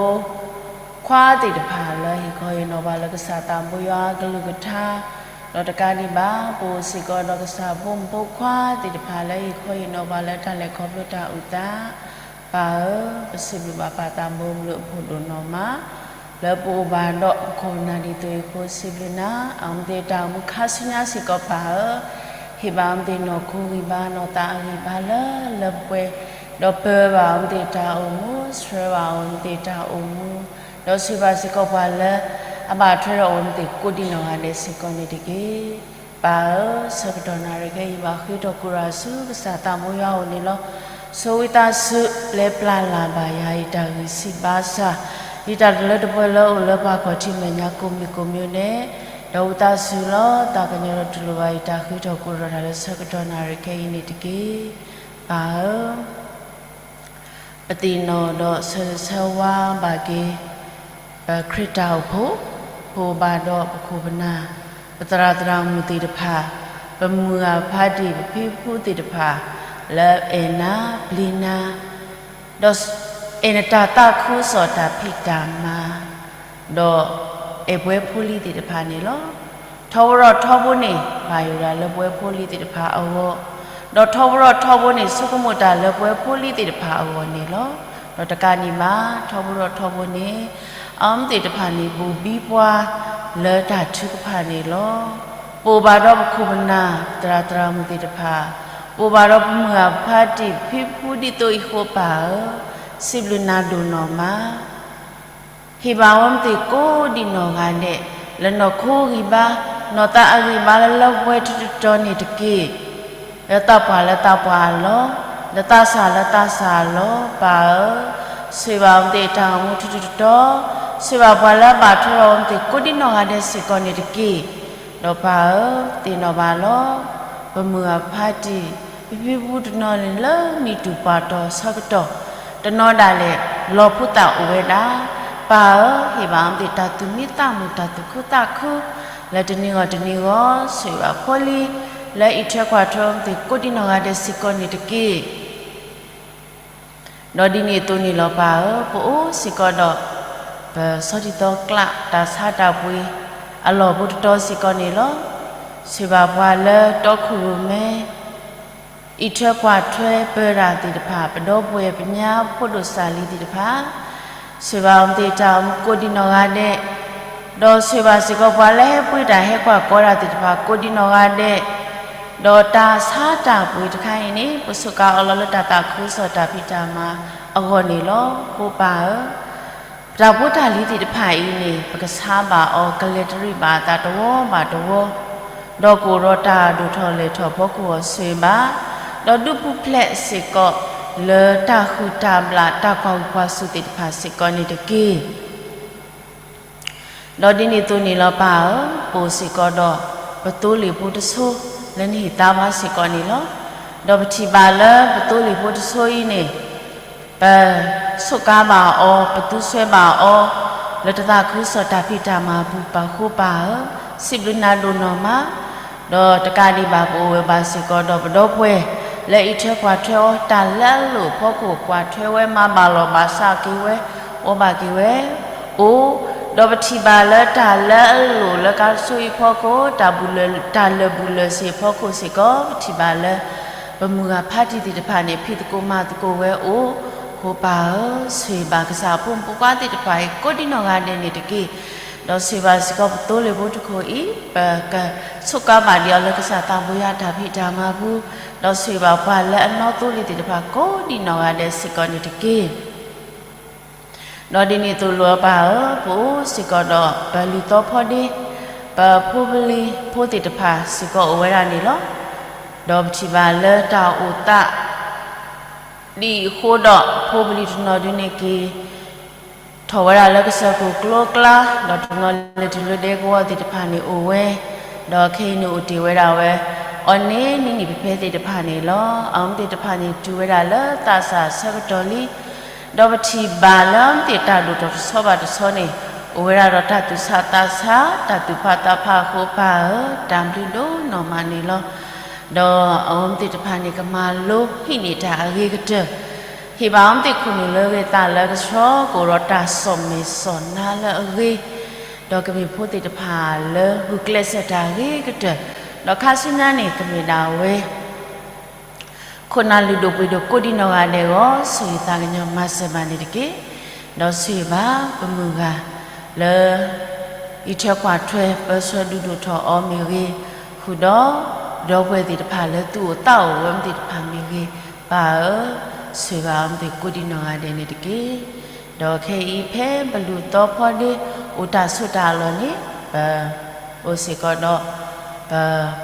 ခွါသ့ၣ်တဖၣ်လၢဟ့ၣ်ခီဟ့ၣ်နီၤပှၤလၢကစၢ်သးဘိယွၤအကလုၢ်ကထါ, ဒီးတကးဒံးဘၣ် ပအိၣ်စ့ၢ်ကီးဒီးကစၢ်ဖိမုၣ်ဖိခွါသ့ၣ်တဖၣ်လၢဟ့ၣ်ခီဟ့ၣ်နီၤပှၤလၢတၢ်လဲၤခီဖျိတၢ်အုၣ်သး, ပၢ်ဧၢ, ပစံးဘျုးဘၣ်ပၢ်သးဘိအဘျုးအဖှိၣ်ဒိၣ်နီၢ်မး, လၢပအိၣ်ဘၣ်ဒီးပခိၣ်ပနၢ်ဒ်သိးအံၤအဃိ စံးဘျုးနၤ, အဝဲသ့ၣ်တၢ်အိၣ်မူခါဆူညါစ့ၢ်ကီး ပၢ်ဧၢ, ဟ့ၣ်ဘၣ်အဝဲသ့ၣ်နီၢ်ခိဂံၢ်ဘါ နီၢ်သးအဂံၢ်ဘါလၢလၢပှဲၤပှဲၤ, ဒီးပၢဘၣ်အဝဲသ့ၣ်တၢ်အိၣ်မူ, ဆှၢဘၣ်အဝဲသ့ၣ်တၢ်အိၣ်မူ, ဒီးဆိၣ်ဂ့ၤဘၣ်စ့ၢ်ကီးပှၤလၢ အဘၣ်ထွဲဒီးအဝဲသ့ၣ်ကိးဒံးနီၢ်ဂၤဒဲးစ့ၢ်ကီးန့ၣ်တက့ၢ်. ပၢ်ဧၢ, ဆၢကတီၢ်နၣ်ရံၣ်ခဲအံၤ ယဘၣ်ဃ့ထီၣ်ကိးဒီးဆူကစၢ်သးဘိယွၤအအိၣ်န့ၣ်လီၤ. ဆိၣ်ဂ့ၤသးစူၤပျဲပျၢ်လၢ်ဘၣ်ယၤ ယတၢ်ဂံၢ်ဆံးဘါစၢ်, ယတၢ်တလၢတပှဲၤလၢအိၣ်လၢပှၤခီၣ်ထံးမဲာ်ညါကိးမံၤကိးမံၤန့ၣ်, ဒီးဝံသးစူၤလီၤ သးကညီၤဒီးတူၢ်လိာ်ဘၣ်ယတၢ်ဃ့ထီၣ်ကိးဒီးတၢ်လၢဆၢကတီၢ်နၣ်ရံၣ်ခဲအံၤန့ၣ်တက့ၢ်. ပၢ်ဧၢ, ပသ့ၣ်နီၣ်ဒီးဆၢဂ့ၤဆၢဝါဘၣ်က့ၤ ပခရံာ်တၢ်အိၣ်ဖှိၣ်, ပအိၣ်ဘၣ်ဒီးပခိၣ်ပနၢ်, ပသရၣ်သရၣ်မုၣ်သ့ၣ်တဖၣ်, ပမုၢ်ဂၤဖးတံၢ် ပဖံပဖုသ့ၣ်တဖၣ်, လၢအဲၣ်နၤပျံၤနၤ, ဒီးအဲၣ်နတၢ်သးခုကစီၣ်တၢ်ဖံးတၢ်မၤ, ဒီးအဲၣ်ပဝဲဖိလံၤသ့ၣ်တဖၣ်န့ၣ်လီၤ. ထီဘိထီဘိန့ၣ် ဘၣ်ယိၣ်ဒၣ်လၢပဝဲဖိလံၤသ့ၣ်တဖၣ်အဂီၢ်, ဒီးထီဘိထီဘိန့ၣ် ဆိကမိၣ်တၢ်လၢပဝဲဖိလံၤသ့ၣ်တဖၣ်အဂီၢ်န့ၣ်လီၤ. ဒီးတကးဒံးဘၣ် ထီဘိထီဘိန့ၣ် အဝဲသ့ၣ်တဖၣ်န့ၣ် ဘူးဘံပှၤ, လၢတၢ်ထုကဖၣ်န့ၣ်လီၤ. ပအိၣ်ဘၣ်ဒီးပခိၣ်ပနၢ် သရၣ်သရၣ်မုၣ်သ့ၣ်တဖၣ်, ပအိၣ်ဘၣ်ဒီးပမုၢ်ဂၢ်ဖါတံၢ် ပဖံပဖု ဒ်သိးအံၤအဃိ ပၢ်ဧၢ, စံးဘျုးနၤဒိၣ်နီၢ်မး. ဟ့ၣ်ဘၣ်ဝဲမ့ၢ်သ့ၣ်ကိးဒံးနီၢ်ဂၤဒဲး, လၢနီၢ်ခိဂံၢ်ဘါ, နီၢ်သးအဂံၢ်ဘါလၢလၢပှဲၤပှဲၤတတီၤန့ၣ်တက့ၢ်. လၢသးပှၢ်လၢသးပှၢ်အလီၢ်, လၢသးစၢ်လၢသးစၢ်အလီၢ် ပၢ်ဧၢ, ဆိၣ်ဂ့ၤဘၣ်ဝဲမ့ၢ်သ့ၣ်တၢ်အိၣ်မူထူထူတီတီ, ဆိၣ်ဂ့ၤဘၣ်ပှၤလၢအဘၣ်ထွဲဘၣ်ဝဲမ့ၢ်သ့ၣ်ကိးဒံးနီၢ်ဂၤဒဲးစ့ၢ်ကီးန့ၣ်တက့ၢ်. ဒီးပၢ်ဧၢ, သ့ၣ်နီၣ်ဘၣ်လီၤ. ပမုၢ်ဂၢ်ဖါတံၢ် ပဖံပဖုတနီၤန့ၣ်လၢမံၤတူၢ်ပှၢ်တီၤဆၢကတီၢ်, တနီၤဒၣ်လဲာ် လီၢ်ဖိသၣ်အိၣ်ဝဲဒၣ်, ပၢ်ဧၢ, ဟ့ၣ်ဘၣ်ဝဲမ့ၢ်သ့ၣ်တၢ်သူၣ်မံသးမုာ် တၢ်သူၣ်ခုသးခု လၢတနံၤဂီၢ်တနံၤဂီၢ်, ဆိၣ်ဂ့ၤဘၣ်ဖိလံၤ လၢအံးထွဲကွၢ်ထွဲဝဲမ့ၢ်သ့ၣ်ကိးဒံးနီၢ်ဂၤဒဲးစ့ၢ်ကီးန့ၣ်တက့ၢ်. ဒီးဒ်န့ၣ်အသိးန့ၣ်လီၤ ပၢ်ဧၢ, ပအိၣ်စ့ၢ်ကီးဒီး ပဆီထံသီကျါ တၢ်ဆါတၢ်ပှ့ၤ အလီၢ်ဖိတတီၤစ့ၢ်ကီးန့ၣ်လီၤ. ဆိၣ်ဂ့ၤဘၣ်ပှၤလၢတီခိၣ်ရိၣ်မဲ အံးထွဲကွၢ်ထွဲပၢတၢ်သ့ၣ်တဖၣ်, ပဒီပုၢ်ဝဲၢ် ပညါဖိဒိၣ်စၢ်လံၤသ့ၣ်တဖၣ်, ဆိၣ်ဂ့ၤဘၣ်မ့ၢ်သ့ၣ်တၢ်အိၣ်မူကိးဒံးနီၢ်ဂၤဒဲး, ဒီးဆိၣ်ဂ့ၤဘၣ်စ့ၢ်ကီးပှၤလၢဟဲပှ့ၤတၢ်ဟဲကွၢ်ကီတၢ်သ့ၣ်တဖၣ်ကိးဒံးနီၢ်ဂၤဒဲး, ဒီးတၢ်ဆါတၢ်ပှ့ၤတခါအံၤန့ၣ် ပစူးကါအီၤလီၤလၢတၢ်သးခုကစီၣ်တၢ်ဖံးတၢ်မၤအဂီၢ်န့ၣ်လီၤ. ဖိပၢ်ဧၢ, ပတၢ်ဖိတၢ်လံၤသ့ၣ်တဖၣ်အံၤန့ၣ် ပကဆါဘၣ်အီၤ ကလဲၤတရံးဘၣ်အသးတဝီဘၣ်တဝီ, ဒီးကအိၣ်ဒီးတၢ်ဒိၣ်ထီၣ်လဲၢ်ထီၣ်ဖီခိၣ်အဂီၢ် ဆိၣ်ဂ့ၤဘၣ်, ဒီးဒုးပူၤဖျဲးစ့ၢ်ကီး လၢတၢ်ဟုၣ်တၢ်ဘျၣ် တၢ်ကွၢ်ဟူးကွၢ်စူၣ်သ့ၣ်တဖၣ်စ့ၢ်ကီးန့ၣ်တက့ၢ်. ဒီးဒ်န့ၣ်အသိးန့ၣ်လီၤ ပၢ်ဧၢ, ပအိၣ်စ့ၢ်ကီးဒီး ပသိလ့ၣ်ဖိတဆိ လၢနဟ့ၣ်သါဘၣ်စ့ၢ်ကီးန့ၣ်လီၤ. ဒီးပထံၣ်ဘၣ်လၢပသိလ့ၣ်ဖိတဆိအံၤန့ၣ် ပစူးကါဘၣ်အီၤ, ပသူစွဲဘၣ်အီၤ လၢတၢ်သးခုကစီၣ်တၢ်ဖံးတၢ်မၤအပူၤ ပၢ်ဃိပၢ်ဧၢ, စံးဘျုးနၤဒိၣ်နီၢ်မး. ဒီးတကးဒံးဘၣ် ပအိၣ်ဝဲဘၣ်စ့ၢ်ကီးဒီးပဒီပုၢ်ဝဲၢ် လၢအံးထွဲကွၢ်ထွဲအီၤ တၢ်လၢအလိၣ်အဖီခိၣ် ကွၢ်ထွဲဝဲ မၤဘၣ်လီၤဘၣ်စးက့ၤဝဲ, အီဘၣ်က့ၤဝဲ, အိၣ်, ဒီးပထံၣ်ဘၣ်လၢတၢ်လၢအလိၣ်လၢကါတစိအံၤအဖီခိၣ်, တၢ်လၢာ်ဘူၣ်လၢာ်စ့ၤအဖီခိၣ်စ့ၢ်ကီး ပထံၣ်ဘၣ်လၢ ပမုၢ်ဂၤဖါတံၢ်သ့ၣ်တဖၣ်န့ၣ် ဖံးသကိးမၤသကိးဝဲအိၣ်, ဃိပၢ်ဧၢ, ဆိၣ်ဂ့ၤဘၣ်ကစၢ်အဖိမုၣ်ဖိခွါသ့ၣ်တဖၣ်အံၤ ကိးဒံးနီၢ်ဂၤဒဲးန့ၣ်တက့ၢ်. ဒီးဆိၣ်ဂ့ၤဘၣ်စ့ၢ်ကီးပသိလ့ၣ်ဖိတခိၣ်အံၤ, ပကစူးကါဘၣ်ဒံးအီၤလၢကစၢ်သးဘိယွၤတၢ်ဖံးတၢ်မၤပူၤ, ဒီးဆိၣ်ဂ့ၤဘၣ်ပှၤလၢအနီသိလ့ၣ်သ့ၣ်တဖၣ် ကိးဒံးနီၢ်ဂၤဒဲးစ့ၢ်ကီးန့ၣ်တက့ၢ်. ဒီးဒ်န့ၣ်အသိးလီၤ ပၢ်ဧၢ, ပအိၣ်စ့ၢ်ကီးဒီး ပလုၢ်သီဖီဒ့, ပဖိပလံၤဖိသ့ၣ်တဖၣ်စ့ၢ်ကီးအိၣ်ဝဲဒၣ်န့ၣ်လီၤ. ဒီးပထံၣ်ဘၣ်လၢတၢ်အိၣ်သး ဒ်အံၤအဃိဒီး ဖိပလံၤတနီၤဒုန့ၣ်က့ၤ ထီၣ်ဝဲဒၣ်လၢကစၢၢ်ခိၣ်ကျိကျါ, ဒီးတနီၤလဲၤတုၤလၢဒဲကဝီၤသ့ၣ်တဖၣ်န့ၣ်အိၣ်ဝဲ, ဒီးခဲအံၤန့ၣ်အိၣ်တ့ၢ်ဝဲဒၣ်ဝဲ အီၤန့ၣ် နံၣ်နံၣ်ဖဲဖဲသ့ၣ်တဖၣ်န့ၣ်လီၤ. အဝဲသ့ၣ်တဖၣ်န့ၣ် တုၤဝဲဒၣ်လၢသးစၢ်ဆၢကတီၢ်လံ. ဒီးပထံၣ်ဘၣ်လၢအဝဲသ့ၣ်တၢ်ဒိၣ်ထီၣ်တဆီဘၣ်တဆီန့ၣ် အိၣ်ဝဲဒၣ်ဒီးတၢ်သူၣ်ဆးသးဆး တၢ်သူၣ်ဖးသးဖးအဃိ ပၢ်ဧၢ, တၢ်ဘျုးဒိၣ်နီၢ်မးန့ၣ်လီၤ. ဒီးအဝဲသ့ၣ်တဖၣ်န့ၣ် ကမၤလိဟံးန့ၢ်တၢ်အဂ့ၤကတၢၢ်, ဟ့ၣ်ဘၣ်အဝဲသ့ၣ်ခိၣ်နူာ်လၢအဂ့ၤ သးလၢကဆှီ, ကအိၣ်ဒီးတၢ်စီၣ်မဲာ်စီၣ်နါလၢအဂ့ၤ, ဒီးကမ့ၢ်ဖိသ့ၣ်တဖၣ်လၢဂုာ်ကျဲးစၢးတၢ်အဂ့ၤကတၢၢ်, ဒီးခါဆူညါန့ၣ် ကမ့ၢ်ဒၣ်ဝဲ ခိၣ်နၢ်လုၢ်ဒိၣ်ပှ့ၤဒိၣ်ကိးဒံးနီၢ်ဂၤဒဲးအဂီၢ် ဆိၣ်ဂ့ၤသးကညီၤမၤစၢၤဘၣ်န့ၣ်တက့ၢ်. ဒီးဆိၣ်ဂ့ၤဘၣ်ပမုၢ်ဂၤလၢ အံးထွဲကွၢ်ထွဲ ပၢဆှၢဒုးဒိၣ်ထီၣ်အီၤမ့ၢ်ဂ့ၤ, ဃုာ်ဒီး ဒီပုၢ်ဝဲၢ်သ့ၣ်တဖၣ်လၢသူၣ်အိၣ်သးအိၣ်ဝဲမ့ၢ်သ့ၣ်တဖၣ်မ့ၢ်ဂ့ၤ, ပၢ်ဧၢ, ဆိၣ်ဂ့ၤဘၣ်အဝဲမ့ၢ်သ့ၣ်ကိးဒံးနီၢ်ဂၤဒဲးန့ၣ်တက့ၢ်. ဒီးခဲအံၤဖဲပလုၢ်သီဖီဒ့ အိၣ်တၢ်ဆိးတၢ်အလီၢ်န့ၣ် ပ အိၣ်စ့ၢ်ကီးဒီး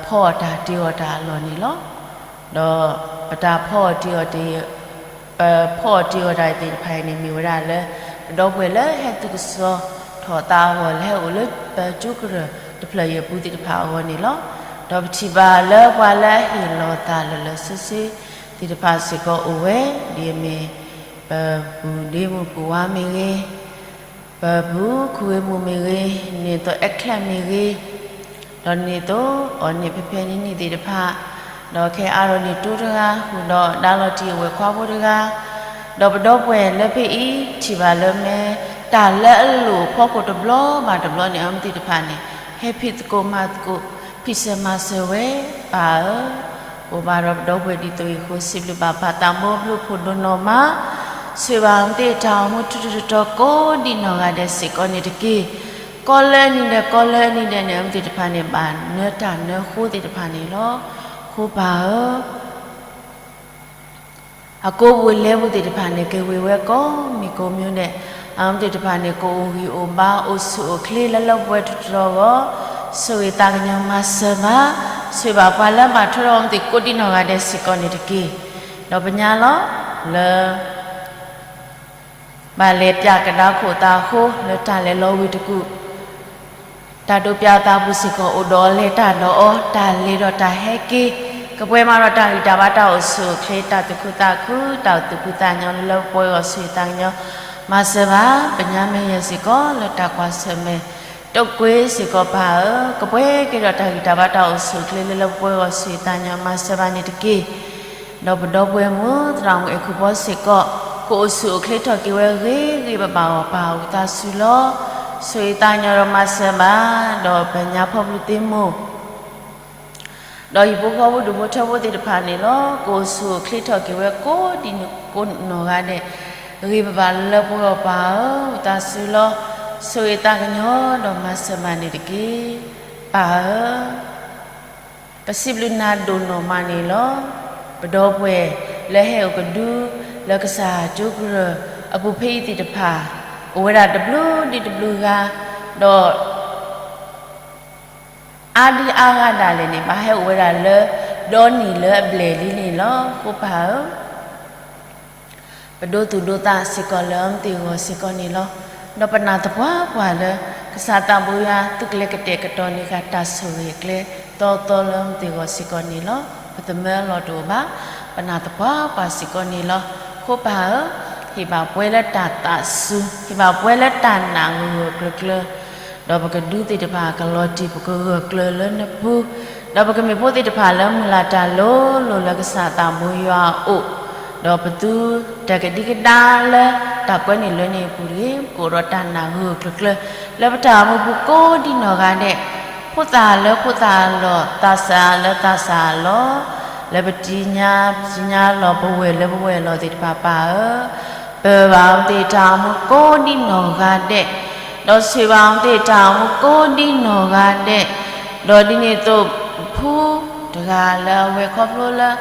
ပဖီအီၣ်တၢ်တ့အီၣ်တၢ်အလီၢ်န့ၣ်လီၤ. ဒီးပတၢ်ဖီအီၣ်တ့အီၣ်တ့ ပဖီအီၣ်တ့အီၣ်တၢ်သ့ၣ်တဖၣ်အံၤန့ၣ် မ့ၢ်ဝဲဒၣ်လၢ ပဒီပုၢ်ဝဲၢ်လၢဟဲသူၣ်ကစီၣ်ထီၣ်သးအဂီၢ် လၢဟဲအိၣ်လၢပကၠိကရၢၢ်တဖျၢၣ်အံၤအပူၤသ့ၣ်တဖၣ်အဂီၢ်န့ၣ်လီၤ. ဒီးပထံၣ်ဘၣ်လၢပှၤလၢအဟ့ၣ်လီၤသးလၢာ်လၢာ်ဆ့ဆ့သ့ၣ်တဖၣ်စ့ၢ်ကီးအိၣ်ဝဲ, ဒ်အမ့ၢ် ပပုၢ်ဒ့မုၣ်ပုၢ်ဝါမ့ၢ်ဂ့ၤ, ပပုၢ်ခူဝ့မုၣ်မ့ၢ်ဂ့ၤ, န့ၣ်သိးအဲၣ်ချဲၣ်မ့ၢ်ဂ့ၤ, ဒီးန့ၣ်သိးအီၤန့ၣ်ဖဲဖဲန့ၣ်န့ၣ်သ့ၣ်တဖၣ်, ဒီးခဲအါထီၣ်န့ၣ်တိတဂၤ, ဃုာ်ဒီးဒါလီၤတံၢ်အဝဲၢ်ခွါဖိတဂၤ, ဒီးပဒီပုၢ်ဝဲၢ်လၢဖဲအံၤ ထံၣ်ဘၣ်လၢမ့ၢ်တၢ်လၢအလိၣ်အဖီခိၣ်တဘျီဘၣ်တဘျီန့ၣ် အဝဲသ့ၣ်တဖၣ်န့ၣ် ဟဲဖံးသကိးမၤသကိး ဖံးစၢၤမၤစၢၤဝဲ, ပၢ်ဧၢ, အိၣ်ဘၣ်ဒီးပဒီပုၢ်ဝဲၢ်ဒ်သိးအံၤအဃိ စံးဘျုးဘၣ်ပၢ်သးဘိဘျုးဖှိၣ်ဒိၣ်နီၢ်မး, ဆိၣ်ဂ့ၤဘၣ်အဝဲသ့ၣ်တၢ်အိၣ်မူထူထူတီတီကိးဒံးနီၢ်ဂၤဒဲးစ့ၢ်ကီးန့ၣ်တက့ၢ်. ကီၢ်လၢနံၤဒဲး ကီၢ်လၢနံၤဒဲးန့ၣ် အမ့ၢ်သ့ၣ်တဖၣ်န့ၣ် ဘၣ်နၢတၢ်နၢဃိသ့ၣ်တဖၣ်န့ၣ်လီၤ. ဃိပၢ်ဧၢ, အကိးပူၤလဲပူၤသ့ၣ်တဖၣ်န့ၣ် က့ၤဝ့ၤဝဲကိးမံၤကိးမံၤဒဲး, အမ့ၢ်သ့ၣ်တဖၣ်န့ၣ် ကအိၣ်ဂံၢ်အိၣ်ဘါ အိၣ်ဆူၣ်အိၣ်ချ့လၢလၢပှဲၤပှဲၤထီထီအဂီၢ်, ဆိၣ်ဂ့ၤသးကညီၤမၤစၢၤဘၣ်, ဆိၣ်ဂ့ၤဘၣ်ပှၤလၢဘၣ်ထွဲဒီးအမ့ၢ်သ့ၣ်ကိးဒံနီၢ်ဂၤဒဲးစ့ၢ်ကီးန့ၣ်တက့ၢ်. ဒီးပညါလီၤလၢ ဘၣ်လဲၤပၠးကဒါခိၣ်သးအဃိလၢတၢ်လဲၤလီၤဝ့ၤတကူၣ်, တၢ်ဒိးပၠးအသးပူၤစ့ၢ်ကီး အိၣ်ဒီးအလဲၤတၢ်ဒီးအီၤ, တၢ်လဲၤဒီးတၢ်ဟဲက့ၤ, ကပှဲၤမးဒီးတၢ်ဂံၢ်တၢ်ဘါ တၢ်အိၣ်ဆူၣ်အိၣ်ချ့ တၢ်သူၣ်ခုသးခု တၢ်သူၣ်ဖှံသးညီလၢလၢပှဲၤပှဲၤအဂီၢ် ဆိၣ်ဂ့ၤသးကညီၤမၤစၢၤဘၣ်, ပညါမဲာ်ယဲၢ်စ့ၢ်ကီးလၢတၢ်ကွၢ်ဆၢၣ်မဲာ် တကွ့စ့ၢ်ကီးပၢ်ဧၢ, ကပှဲၤက့ၤဒီးတၢ်ဂံၢ်တၢ်ဘါ တၢ်အိၣ်ဆူၣ်အိၣ်ချ့ လၢလၢပှဲၤပှဲၤအဂီၢ် ဆိၣ်ဂ့ၤသးကညီၤမၤစၢၤဘၣ်န့ၣ်တက့ၢ်. ဒီးပဒီပုၢ်ဝဲၢ်မုၣ် သရၣ်မုၣ်အဲၣ်ခိၣ်ဖီစ့ၢ်ကီး ကအိၣ်ဆူၣ်အိၣ်ချ့ထီၣ်က့ၤဝဲဂ့ၤဂ့ၤဘၣ်ဘၣ်အဂီၢ် ပၢ်ဧၢ ဝံသးစူၤလီၤ. ဆိၣ်ဂ့ၤသးကညီၤဒီးမၤစၢၤဘၣ်, ဒီးပညါဖီပူၤသ့ၣ်မိၢ် ဒီးဟံၣ်ဖိဃီဖိဒူၣ်ဖိထၢဖိသ့ၣ်တဖၣ်န့ၣ်လီၤ. ကိးဆူၣ်အိၣ်ချ့ထီၣ်က့ၤဝဲကိးဒံကိးနီၢ်ဂၤဒဲး ဂ့ၤဘၣ်ဘၣ်လၢပှဲၤအဂီၢ် ပၢ်ဧၢ ဝံသးစူၤလီၤ. ဆိၣ်ဂ့ၤသးကညီၤဒီးမၤစၢၤဘၣ်န့ၣ်တက့ၢ်. ပၢ်ဧၢ ပစံးဘျုးနၤဒိၣ်နီၢ်မးန့ၣ်လီၤ. ပဒီပုၢ်ဝဲၢ်လၢဟဲအိၣ်ကဒု လၢကစၢ်ကၠိကရၢၢ်အပူၤဖဲအံၤသ့ၣ်တဖၣ် အိၣ်ဝဲဒၣ်တဘျုးဒံးတဘျုးဂၤ, ဒီး အါဒံအါဂၤဒၣ်လဲာ်န့ၣ် ဘၣ်ဟဲအိၣ်ဝဲဒၣ်လၢ ဒီနံၣ်လၢအဘျဲၣ်လံန့ၣ်လီၤ. ဃိပၢ်ဧၢ ပဒိသူၣ်ဒိသးစ့ၢ်ကီးလၢအမ့ၢ်သ့ၣ်အဂီၢ်စ့ၢ်ကီးန့ၣ်လီၤ. ဒီးပနာ်သပှၢ်ပှၢ်လၢ ကစၢ်သးဘိယွၤ သုးကျဲၤကတဲာ်ကတီၤန့ၢ်ဃာ်တၢ်ဆိၣ်ဂ့ၤအကျဲ သီသီလၢအမ့ၢ်သ့ၣ်အဂီၢ်စ့ၢ်ကီးန့ၣ်လီၤ. ပသမၢလီၤတအိၣ်ဘၣ်, ပနာ်သပှၢ်ပှၢ်စ့ၢ်ကီးန့ၣ်လီၤ. ဃိပၢ်ဧၢ, ဟ့ၣ်ဘၣ်ပှဲၤလၢတၢ်သးစူၤ, ဟ့ၣ်ဘၣ်ပှဲၤလၢတၢ်နာ်ဂၢၢ်ဂၢၢ်ကျၢၤကျၢၤ ဒီးပကဒုးသ့ၣ်တဖၣ်ကလီၤတံၢ် ပကဂၢၢ်ကျၢၤလၢနပူၤ, ဒီးပကမ့ၢ်ဖိသ့ၣ်တဖၣ်လၢမုၢ်လၢ်တၢ်လိၤလိၤလၢကစၢ်သးဘိယွၤအအိၣ်, ဒီးပသုတကဒံကဒါလၢတၢ်ကွဲန့ၢ်လွဲန့ၢ်အပူၤတဂ့ၤ, ပကအိၣ်ဒီးတၢ်နာ်ဂၢၢ်ဂၢၢ်ကျၢၤကျၢၤ လၢပတၢ်အိၣ်မူပူၤကိးဒံနီၢ်ဂၤဒဲး, ဖိသၣ်လၢဖိသၣ်အလီၢ်, သးစၢ်လၢသးစၢ်အလီၢ်, လၢပတံၤညါပတံၤညါအလီၢ်, ပဝဲၢ်လၢပဝဲၢ်အလီၢ်သ့ၣ်တဖၣ်ပၢ်ဧၢ, ပၢၤဘၣ်အဝဲသ့ၣ်တၢ်အိၣ်မူကိးဒံနီၢ်ဂၤဒဲး, ဒီးဆိၣ်ဂ့ၤဘၣ်အဝဲသ့ၣ်တၢ်အိၣ်မူကိးဒံနီၢ်ဂၤဒဲး, ဒီးဒ်န့ၣ်အသိး ဖုတဂၤလၢအဝဲခီဖျိလၢ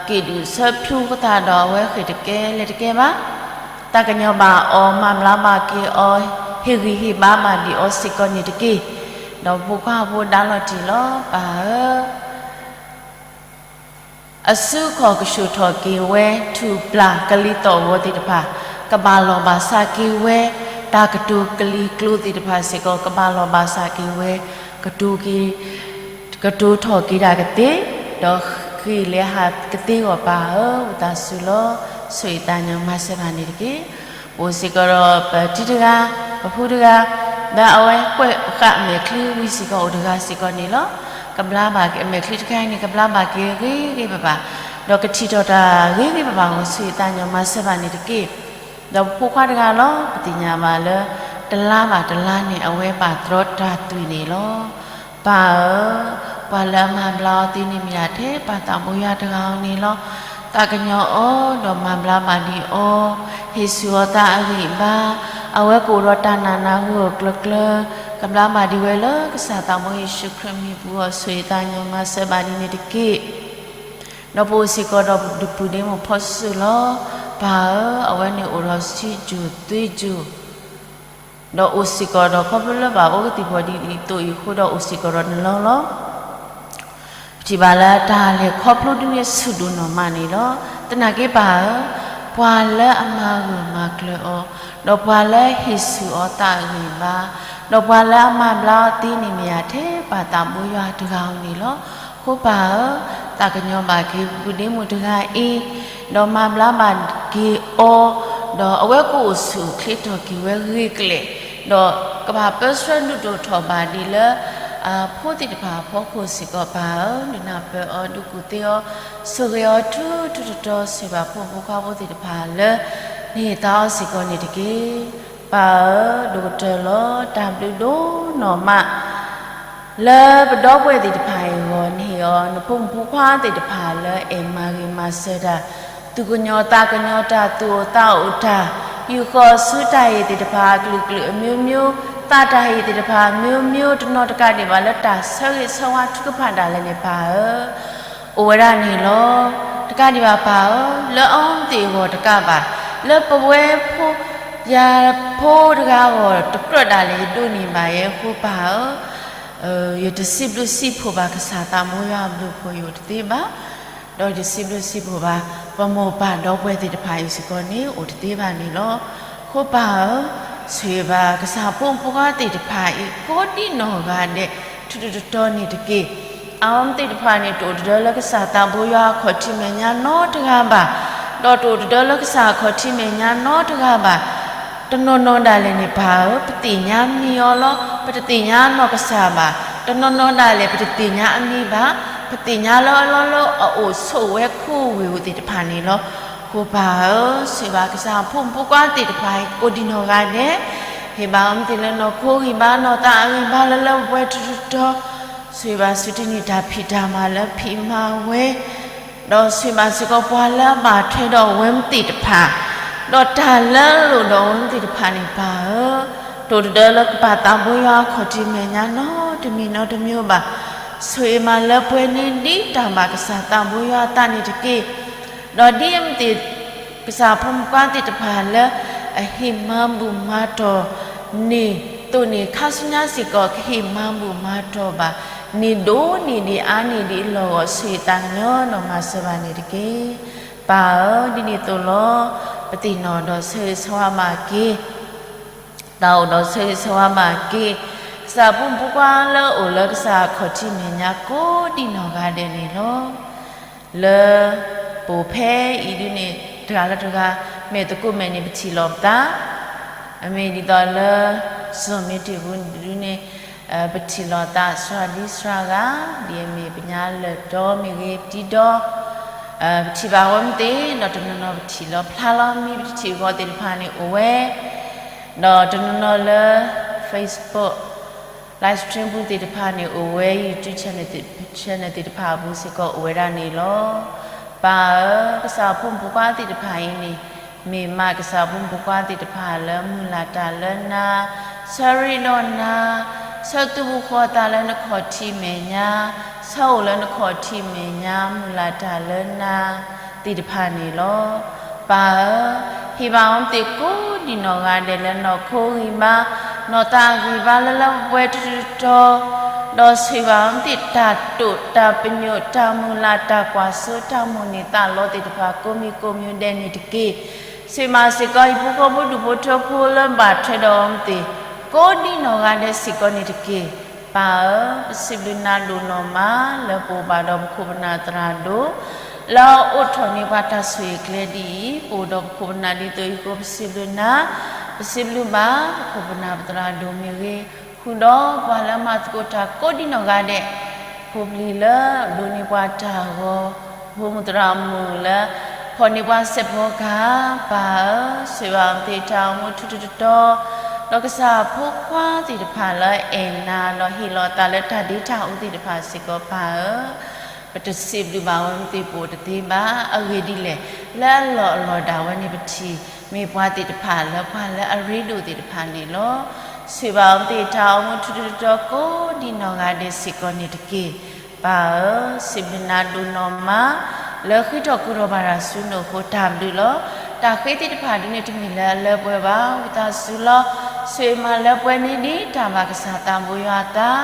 က့ၣ်ဒုးဆၢဖၠူဖိသၣ်ဒီးအဝဲဃ့ၢ်တကဲလဲၤတကဲဘၣ်, သးကညီၤဘၣ်အီၤ, မၤဘျါဘၣ်က့ၤအီၤ, ဟ့ၣ်ဂံၢ်ဟ့ၣ်ဘါဘၣ်ဒံးအီၤစ့ၢ်ကီးန့ၣ်တက့ၢ်. ဒီးဖိခွါဖိဒါလီၤတံၢ်လီၤ ပၢ်ဧၢ အစုအခီၣ်ကဆူၣ်ထီၣ်က့ၤဝဲ ထူၣ်ပျၢ်ကလံၤသီၣ်ဂီၤသ့ၣ်တဖၣ်, ကဘၣ်လီၢ်ဘၣ်စးက့ၤဝဲ, တၢ်ကတိၤကလံၤကျိၤသ့ၣ်တဖၣ်စ့ၢ်ကီး ကဘၣ်လီၢ်ဘၣ်စးက့ၤဝဲ, ကတိၤက့ၤ ကတိၤထီၣ်က့ၤတၢ်ကသ့, ဒီးဃ့ၢ်လၢဟးကသ့အဂီၢ်ပၢ်ဧၢ, ဝံသးစူၤလီၤ. ဆိၣ်ဂ့ၤသးကညီၤမၤစၢၤဘၣ်န့ၣ်တက့ၢ်. ပအိၣ်စ့ၢ်ကီးဒီးပတံၤတဂၤ, ပဖုတဂၤ, လၢအဝဲကွဲးဃာ်အမဲာ်ချံဝံၤစ့ၢ်ကီးအိၣ်တဂၤစ့ၢ်ကီးန့ၣ်လီၤ. ကဘျါဘၣ်အမဲာ်ချံတခါအံၤန့ၣ် ကဘျါဘၣ်က့ၤဂ့ၤဂ့ၤဘၣ်ဘၣ်, ဒီးကထံၣ်ထီၣ်တၢ်ဂ့ၤဂ့ၤဘၣ်ဘၣ်အဂီၢ် ဆိၣ်ဂ့ၤသးကညီၤမၤစၢၤဘၣ်န့ၣ်တက့ၢ်. ဒီးပဖိခွါတဂၤလီၤ. ပသ့ၣ်ညါဘၣ်လၢ တလါဘၣ်တလါန့ၣ် အဝဲဘၣ်တြီတၢ်သွံၣ်န့ၣ်လီၤ. ပၢ်ဧၢ, ပှၤလၢအမၤဘျါအီၤသ့န့ၣ်မ့ၢ်ဒၣ်ထဲပၢ်သးဘိယွၤတဂၤဧိၤန့ၣ်လီၤ. သးကညီၤအီၤဒီးမၤဘျါဘၣ်ဒံးအီၤ, ဟ့ၣ်ဆူၣ်အီၤသးအဂံၢ်အဘါ, အဝဲကအိၣ်ဒီးတၢ်နာ်နၤဂၢၢ်ဂၢၢ်ကျၢၤကျၢၤ, ကဘျါဘၣ်ဒံးဝဲလၢကစၢ်သးဘိယ့ၣ်ၡူးခရံာ်မံၤပူၤအဂီၢ် ဆိၣ်ဂ့ၤသးကညီၤမၤစၢၤဘၣ်ဒ်န့ၣ်တက့ၢ်. ဒီးပအိၣ်စ့ၢ်ကီးဒီးပဒုးပုၢ်ဒ့မုၣ်ဖီစူၣ်လီၤ. ပၢ်ဧၢ, အဝဲန့ၣ်အိၣ်ဒီးဆံးစူၤသွံစူၤ ဒီးအိၣ်စ့ၢ်ကီးဒီးခီဖျိလၢဘၣ်အိၣ်ကသံၣ်ဖီဒံးဒ်သိးအံၤအဃိဒီးအိၣ်စ့ၢ်ကီးဒီးနလီၢ်လီၤ. ပထံၣ်ဘၣ်လၢတၢ်လဲၤခီဖျိဒ်န့ၣ်ဆူၣ်ဒိၣ်နီၢ်မးန့ၣ်လီၤ. သနာ်က့ပၢ်ဧၢ, ပှၤလၢအမၤဂၢၢ်မၤကျၢၤအီၤ, ဒီးပှၤလၢဟ့ၣ်ဆူၣ်အီၤသးအဂံၢ်အဘါ, ဒီးပှၤလၢအမၤဘျါအီၤသ့န့ၣ်မ့ၢ်ဒၣ်ထဲပၢ်သးဘိယွၤတဂၤဧိၤန့ၣ်လီၤ. အဃိပၢ်ဧၢ, သးကညီၤဘၣ်က့ၤပုၢ်ဒ့မုၣ်တဂၤအံၤ, ဒီးမၤဘျါဘၣ်က့ၤအီၤ, ဒီးအဝဲကအိၣ်ဆူၣ်အိၣ်ချ့ထီၣ်က့ၤဝဲဂ့ၤကျဲၤ, ဒီးကဘၣ်ပၢဆှၢဒုးဒိၣ်ထီၣ်ဘၣ်ဒံးလၢ အဖိသ့ၣ်တဖၣ်အဖီခိၣ်စ့ၢ်ကီးပၢ်ဧၢ, ဒုးနၢ်ပၢၢ်အီၤ ဒုးကူၣ်သ့အီၤ, ဆိၣ်ဂ့ၤအီၤထူထူတီတီ ဆိၣ်ဂ့ၤဘၣ်ဖိမုၣ်ဖိခွါဖိသ့ၣ်တဖၣ်လၢ နဟ့ၣ်သါအီၤစ့ၢ်ကီးန့ၣ်တက့ၢ်. ပၢ်ဧၢ, ဒိၣ်ကတၢၢ်လီၤ. တၢ်ဘျုးဒိၣ်နီၢ်မး လၢပဒီပုၢ်ဝဲၢ်သ့ၣ်တဖၣ်အံၤအဂီၢ် နဟ့ၣ်အီၤ နဖိမုၣ်ဖိခွါသ့ၣ်တဖၣ်လၢအဲၣ်မၤဂ့ၤမၤစၢၤတၢ်, သူၣ်ကညီၤသးကညီၤတၢ်, သူၣ်အိၣ်သးအိၣ်တၢ်, ယူာ်ဃီၤဆူတၢ်အံၤသ့ၣ်တဖၣ် အကလုာ်ကလုာ်အမျိုးမျိုး, သးတၢ်ဟ့ၣ်သ့ၣ်တဖၣ် မျိုးမျိုး တနီၤတကးဒံးဘၣ်လၢတၢ်ဆၢဂ့ၤဆၢဝါထုကဖၣ်ဒၣ်လဲာ်န့ၣ် ပၢ်ဧၢ, အိၣ်ဝဲဒၣ်န့ၣ်လီၤ. တကးဒံးဘၣ်ပၢ်ဧၢ, လၢအဝဲသ့ၣ်အဂီၢ်တကးဘၣ်, လၢပဝဲဖိ ယၤဖိတဂၤအဂီၢ်တကြၢးဒၣ်လဲာ် ယဒိးန့ၢ်ဘၣ်ယဲအဃိ ပၢ်ဧၢ, ယတစံးဘျုးစံးဖှိၣ်ဘၣ်ကစၢ်သးဘိယွၤအဘျုးအဖှိၣ်အံၤအိၣ်တသ့ဘၣ်, ဒီးယတစံးဘျုးစံးဖှိၣ်ဘၣ် ပမိၢ်ပၢ်ဒီပုၢ်ဝဲၢ်သ့ၣ်တဖၣ်အံၤစ့ၢ်ကီးန့ၣ် အိၣ်တသ့ဘၣ်န့ၣ်လီၤ. အဃိပၢ်ဧၢ, ဆိၣ်ဂ့ၤဘၣ်ကစၢ်ဖိမုၣ်ဖိခွါသ့ၣ်တဖၣ်အံၤ ကိးဒံနီၢ်ဂၤဒဲး ထူးထူးတီၤတီၤန့ၣ်တက့ၢ်. အဝဲသ့ၣ်တဖၣ်န့ၣ် တအိၣ်တဒၢလၢကစၢ်သးဘိယွၤအခီၣ်ထံးမဲာ်ညါနီတဂၤဘၣ်, ဒီးတအိၣ်တဒၢလၢကစၢ်အခီၣ်ထံးမဲာ်ညါနီတဂၤဘၣ်. တနီၤနီၤဒၣ်လဲာ်န့ၣ် ပၢ်ဧၢ, ပသ့ၣ်ညါမံၤအီၤလီၤ. ပတသ့ၣ်ညါနီၢ်ကစၢ်ဘၣ်. တနီၤနီၤဒၣ်လဲာ် ပတသ့ၣ်ညါအမံၤဘၣ်. ပသ့ၣ်ညါလၢအလီၢ်လၢအအိၣ်ဆိးဝဲခူဝ့ၢ်အိၣ်သ့ၣ်တဖၣ်န့ၣ်လီၤ. အဃိပၢ်ဧၢ, ဆိၣ်ဂ့ၤဘၣ်ကစၢ်ဖိမုၣ်ဖိခွါသ့ၣ်တဖၣ်အံၤ ကိးဒံနီၢ်ဂၤဒဲး, ဟ့ၣ်ဘၣ်အဝဲသ့ၣ်လၢနီၢ်ခိဂံၢ်ဘါ နီၢ်သးအဂံၢ်ဘါလၢလၢပှဲၤပှဲၤထူးထူးတီၤတီၤ, ဆိၣ်ဂ့ၤဘၣ်ဆူတနံၤတၢ်ဖံးတၢ်မၤလၢဖံးမၤဝဲ ဒီးဆိၣ်ဂ့ၤဘၣ်စ့ၢ်ကီးပှၤလၢအဘၣ်ထွဲဒီးအဝဲသ့ၣ်တဖၣ်, ဒီးတၢ်လၢအလိၣ်ဒီးအဝဲသ့ၣ်တဖၣ်န့ၣ် ပၢ်ဧၢ, တအိၣ်တဒၢလၢကစၢ်သးဘိယွၤအခီၣ်ထံးမဲာ်ညါနီတမံၤနီတမံၤဘၣ်. ဆိၣ်ဂ့ၤမၤလၢပှဲၤန့ၢ်ဒ်တၢ်ဘၣ်ကစၢ်သးဘိယွၤအသးန့ၣ်တက့ၢ်. ဒီးဒ်အမ့ၢ်သ့ၣ် ကစၢ်ဖိမုၣ်ဖိခွါသ့ၣ်တဖၣ်လၢ အဟ့ၣ်မၤဘူၣ်မၤတီၢ်န့ၢ်သိးန့ၢ်ခါဆူညါစ့ၢ်ကီး ကဟ့ၣ်မၤဘူၣ်မၤတီၢ်ဘၣ်န့ၢ်ဒိၣ်န့ၢ်ဒံးအါန့ၢ်ဒံးအလီၢ်အဂီၢ် ဆိၣ်ဂ့ၤသးကညီၤနီၢ်မၤစၢၤဘၣ်န့ၣ်တက့ၢ်. ပၢ်ဧၢ, ဒ်န့ၣ်အသိးလီၤ. ပသ့ၣ်နီၣ်ဒီးဆၢဂ့ၤဆၢဝါဘၣ်က့ၤ တၢ်အိၣ်ဒီးဆၢဂ့ၤဆၢဝါဘၣ်က့ၤ ကစၢ်ဖိမုၣ်ဖိခွါလၢအိၣ်လၢကစၢ်အခီၣ်ထံးမဲာ်ညါကိးဒံနီၢ်ဂၤဒဲးန့ၣ်လီၤ. လၢပအိၣ်ဖဲအံၤဒုန့ၣ် တဂၤလၢတဂၤ မ့ၢ်သကိးမဲာ်န့ၣ် ပထံၣ်လိာ်ပသး, အမ့ၢ်ဒ်သိးလၢ Zoom meeting ပူၤဒုန့ၣ် ပထံၣ်လိာ်သးစှၤဒံစှၤဂၤ, ဒ်အမ့ၢ်ပညါလၢာ်ဒီမ့ၢ်ဂ့ၤ ပတံၤဒီ ပထံၣ်ဘၣ်ဝဲမ့ၢ်သ့ၣ် ဒီးတနီၤနီၤပထံၣ်လီၤဖျါလီၤမံၤ ပတထံၣ်ဂီၤသ့ၣ်တဖၣ်န့ၣ်အိၣ်ဝဲ, ဒီးတနီၤနီၤလၢ Facebook live stream ပူၤသ့ၣ်တဖၣ်န့ၣ် အိၣ်ဝဲ YouTube channel သ့ၣ် channel သ့ၣ်တဖၣ်အပူၤစ့ၢ်ကီးအိၣ်ဝဲဒၣ်န့ၣ်လီၤ. ပၢ်ဧၢ, ကစၢ်ဖိမုၣ်ဖိခွါသ့ၣ်တဖၣ်အံၤန့ၣ် မ့ၢ်မးကစၢ်ဖိမုၣ်ဖိခွါသ့ၣ်တဖၣ်လၢမုၢ်လၢ်တၢ်လၢနၤ, ဆၢရ့ဒီးနၤ, ဆၢသူၣ်ဖှံသးညီလၢနခီၣ်ထံးမဲာ်ညါ, ဆၢအိၣ်လၢနခီၣ်ထံးမဲာ်ညါ မုၢ်လၢ်တၢ်လၢနၤသ့ၣ်တဖၣ်န့ၣ်လီၤ. ပၢ်ဧၢ, ဟ့ၣ်ဘၣ်အဝဲသ့ၣ်ကိးဒံနီၢ်ဂၤဒဲးလၢနီၢ်ခိဂံၢ်ဘါ, နီၢ်သးဂံၢ်ဘါလၢလၢပှဲၤပှဲၤထီထီ, ဒီးဆိၣ်ဂ့ၤဘၣ်အဝဲသ့ၣ်တၢ်တိာ်တၢ်ပညိၣ် တၢ်မုၢ်လၢ် တၢ်ကွၢ်စိ တၢ်မိၣ်န့ၢ်သးလီသ့ၣ်တဖၣ် ကိးမံၤကိးမံၤဒဲးန့ၣ်တက့ၢ်. ဆိၣ်ဂ့ၤမးစ့ၢ်ကီး ဟံၣ်ဖိဃီဖိဒူၣ်ဖိထၢဖိလၢဘၣ်ထွဲဒီးအဝဲသ့ၣ် ကိးဒံနီၢ်ဂၤဒဲးစ့ၢ်ကီးန့ၣ်တက့ၢ်. ပၢ်ဧၢ, ပစံးဘျုးနၤဒိၣ်နီၢ်မး လၢပအိၣ်ဘၣ်ဒီးပခိၣ်ပနၢ်သရၣ်ဒိၣ် လၢအအိးထီၣ်န့ၢ်ပှၤတၢ်ဆိၣ်ဂ့ၤကျဲဒ်အံၤ, ပအိၣ်ဒီးပခိၣ်ပနၢ်ဒ်သိးအံၤအဃိ ပစံးဘျုးနၤ, ပစံးဘျုးဘၣ် ပခိၣ်ပနၢ်ပသရၣ်ဒိၣ်မ့ၢ်ဂ့ၤ, ဃုာ်ဒီးပှၤလၢအမၤသကိးတၢ်ကိးဒံနီၢ်ဂၤဒဲး, ဖိပျံၤလၢဒိးန့ၢ်ပှၤတၢ်ဂီၤ, ဖိမုၣ်သရၣ်မုၣ်လၢ ဖီၣ်န့ၢ်ပှၤစဲးဖီကဟၣ်, ပၢ်ဧၢ, ဆိၣ်ဂ့ၤဘၣ်အဝဲသ့ၣ်တၢ်အိၣ်မူထူထူတီတီ, ဒီးကစၢ်ဖိခွါသ့ၣ်တဖၣ်လၢအဲၣ်နၤ ဒီးဟ့ၣ်လီၤအသးလၢတၢ်ဒ့တၢ်အူသ့ၣ်တဖၣ်စ့ၢ်ကီး ပၢ်ဧၢ, ပတစံးဘျုးဘၣ်ဝဲမ့ၢ်သ့ၣ်ပအိၣ်တသ့ဘၣ်. အဂ့ၢ်ဒ်လဲၣ်, လၢအလီၢ်အလီၢ်ဒၣ်ဝဲန့ၣ် ပထံၣ်မ့ၢ်ပှၤသ့ၣ်တဖၣ်လၢပှၤလၢအရ့ဒိၣ်သ့ၣ်တဖၣ်န့ၣ်လီၤ. ဆိၣ်ဂ့ၤဘၣ်အဝဲသ့ၣ်တၢ်အိၣ်မူထူထူတီတီကိးဒံနီၢ်ဂၤဒဲးစ့ၢ်ကီးန့ၣ်တက့ၢ်. ပၢ်ဧၢ, စံးဘျုးနၤဒိၣ်နီၢ်မး လၢဃ့ထီၣ်ကိးထီၣ်ဘၣ်တၢ်ဆူနအိၣ်အဃိ တၢ်ဘျုးလီၤ. တၢ်ဃ့သ့ၣ်တဖၣ်ဒ်န့ၣ်တမ့ၢ်လၢအလၢပှဲၤဘၣ်, ဝံသးစူၤလီၤ. ဆိၣ်ဂ့ၤမးလၢပှဲၤန့ၢ်ဒံးတၢ်ဘၣ်ကစၢ်သးဘိယွၤအသး,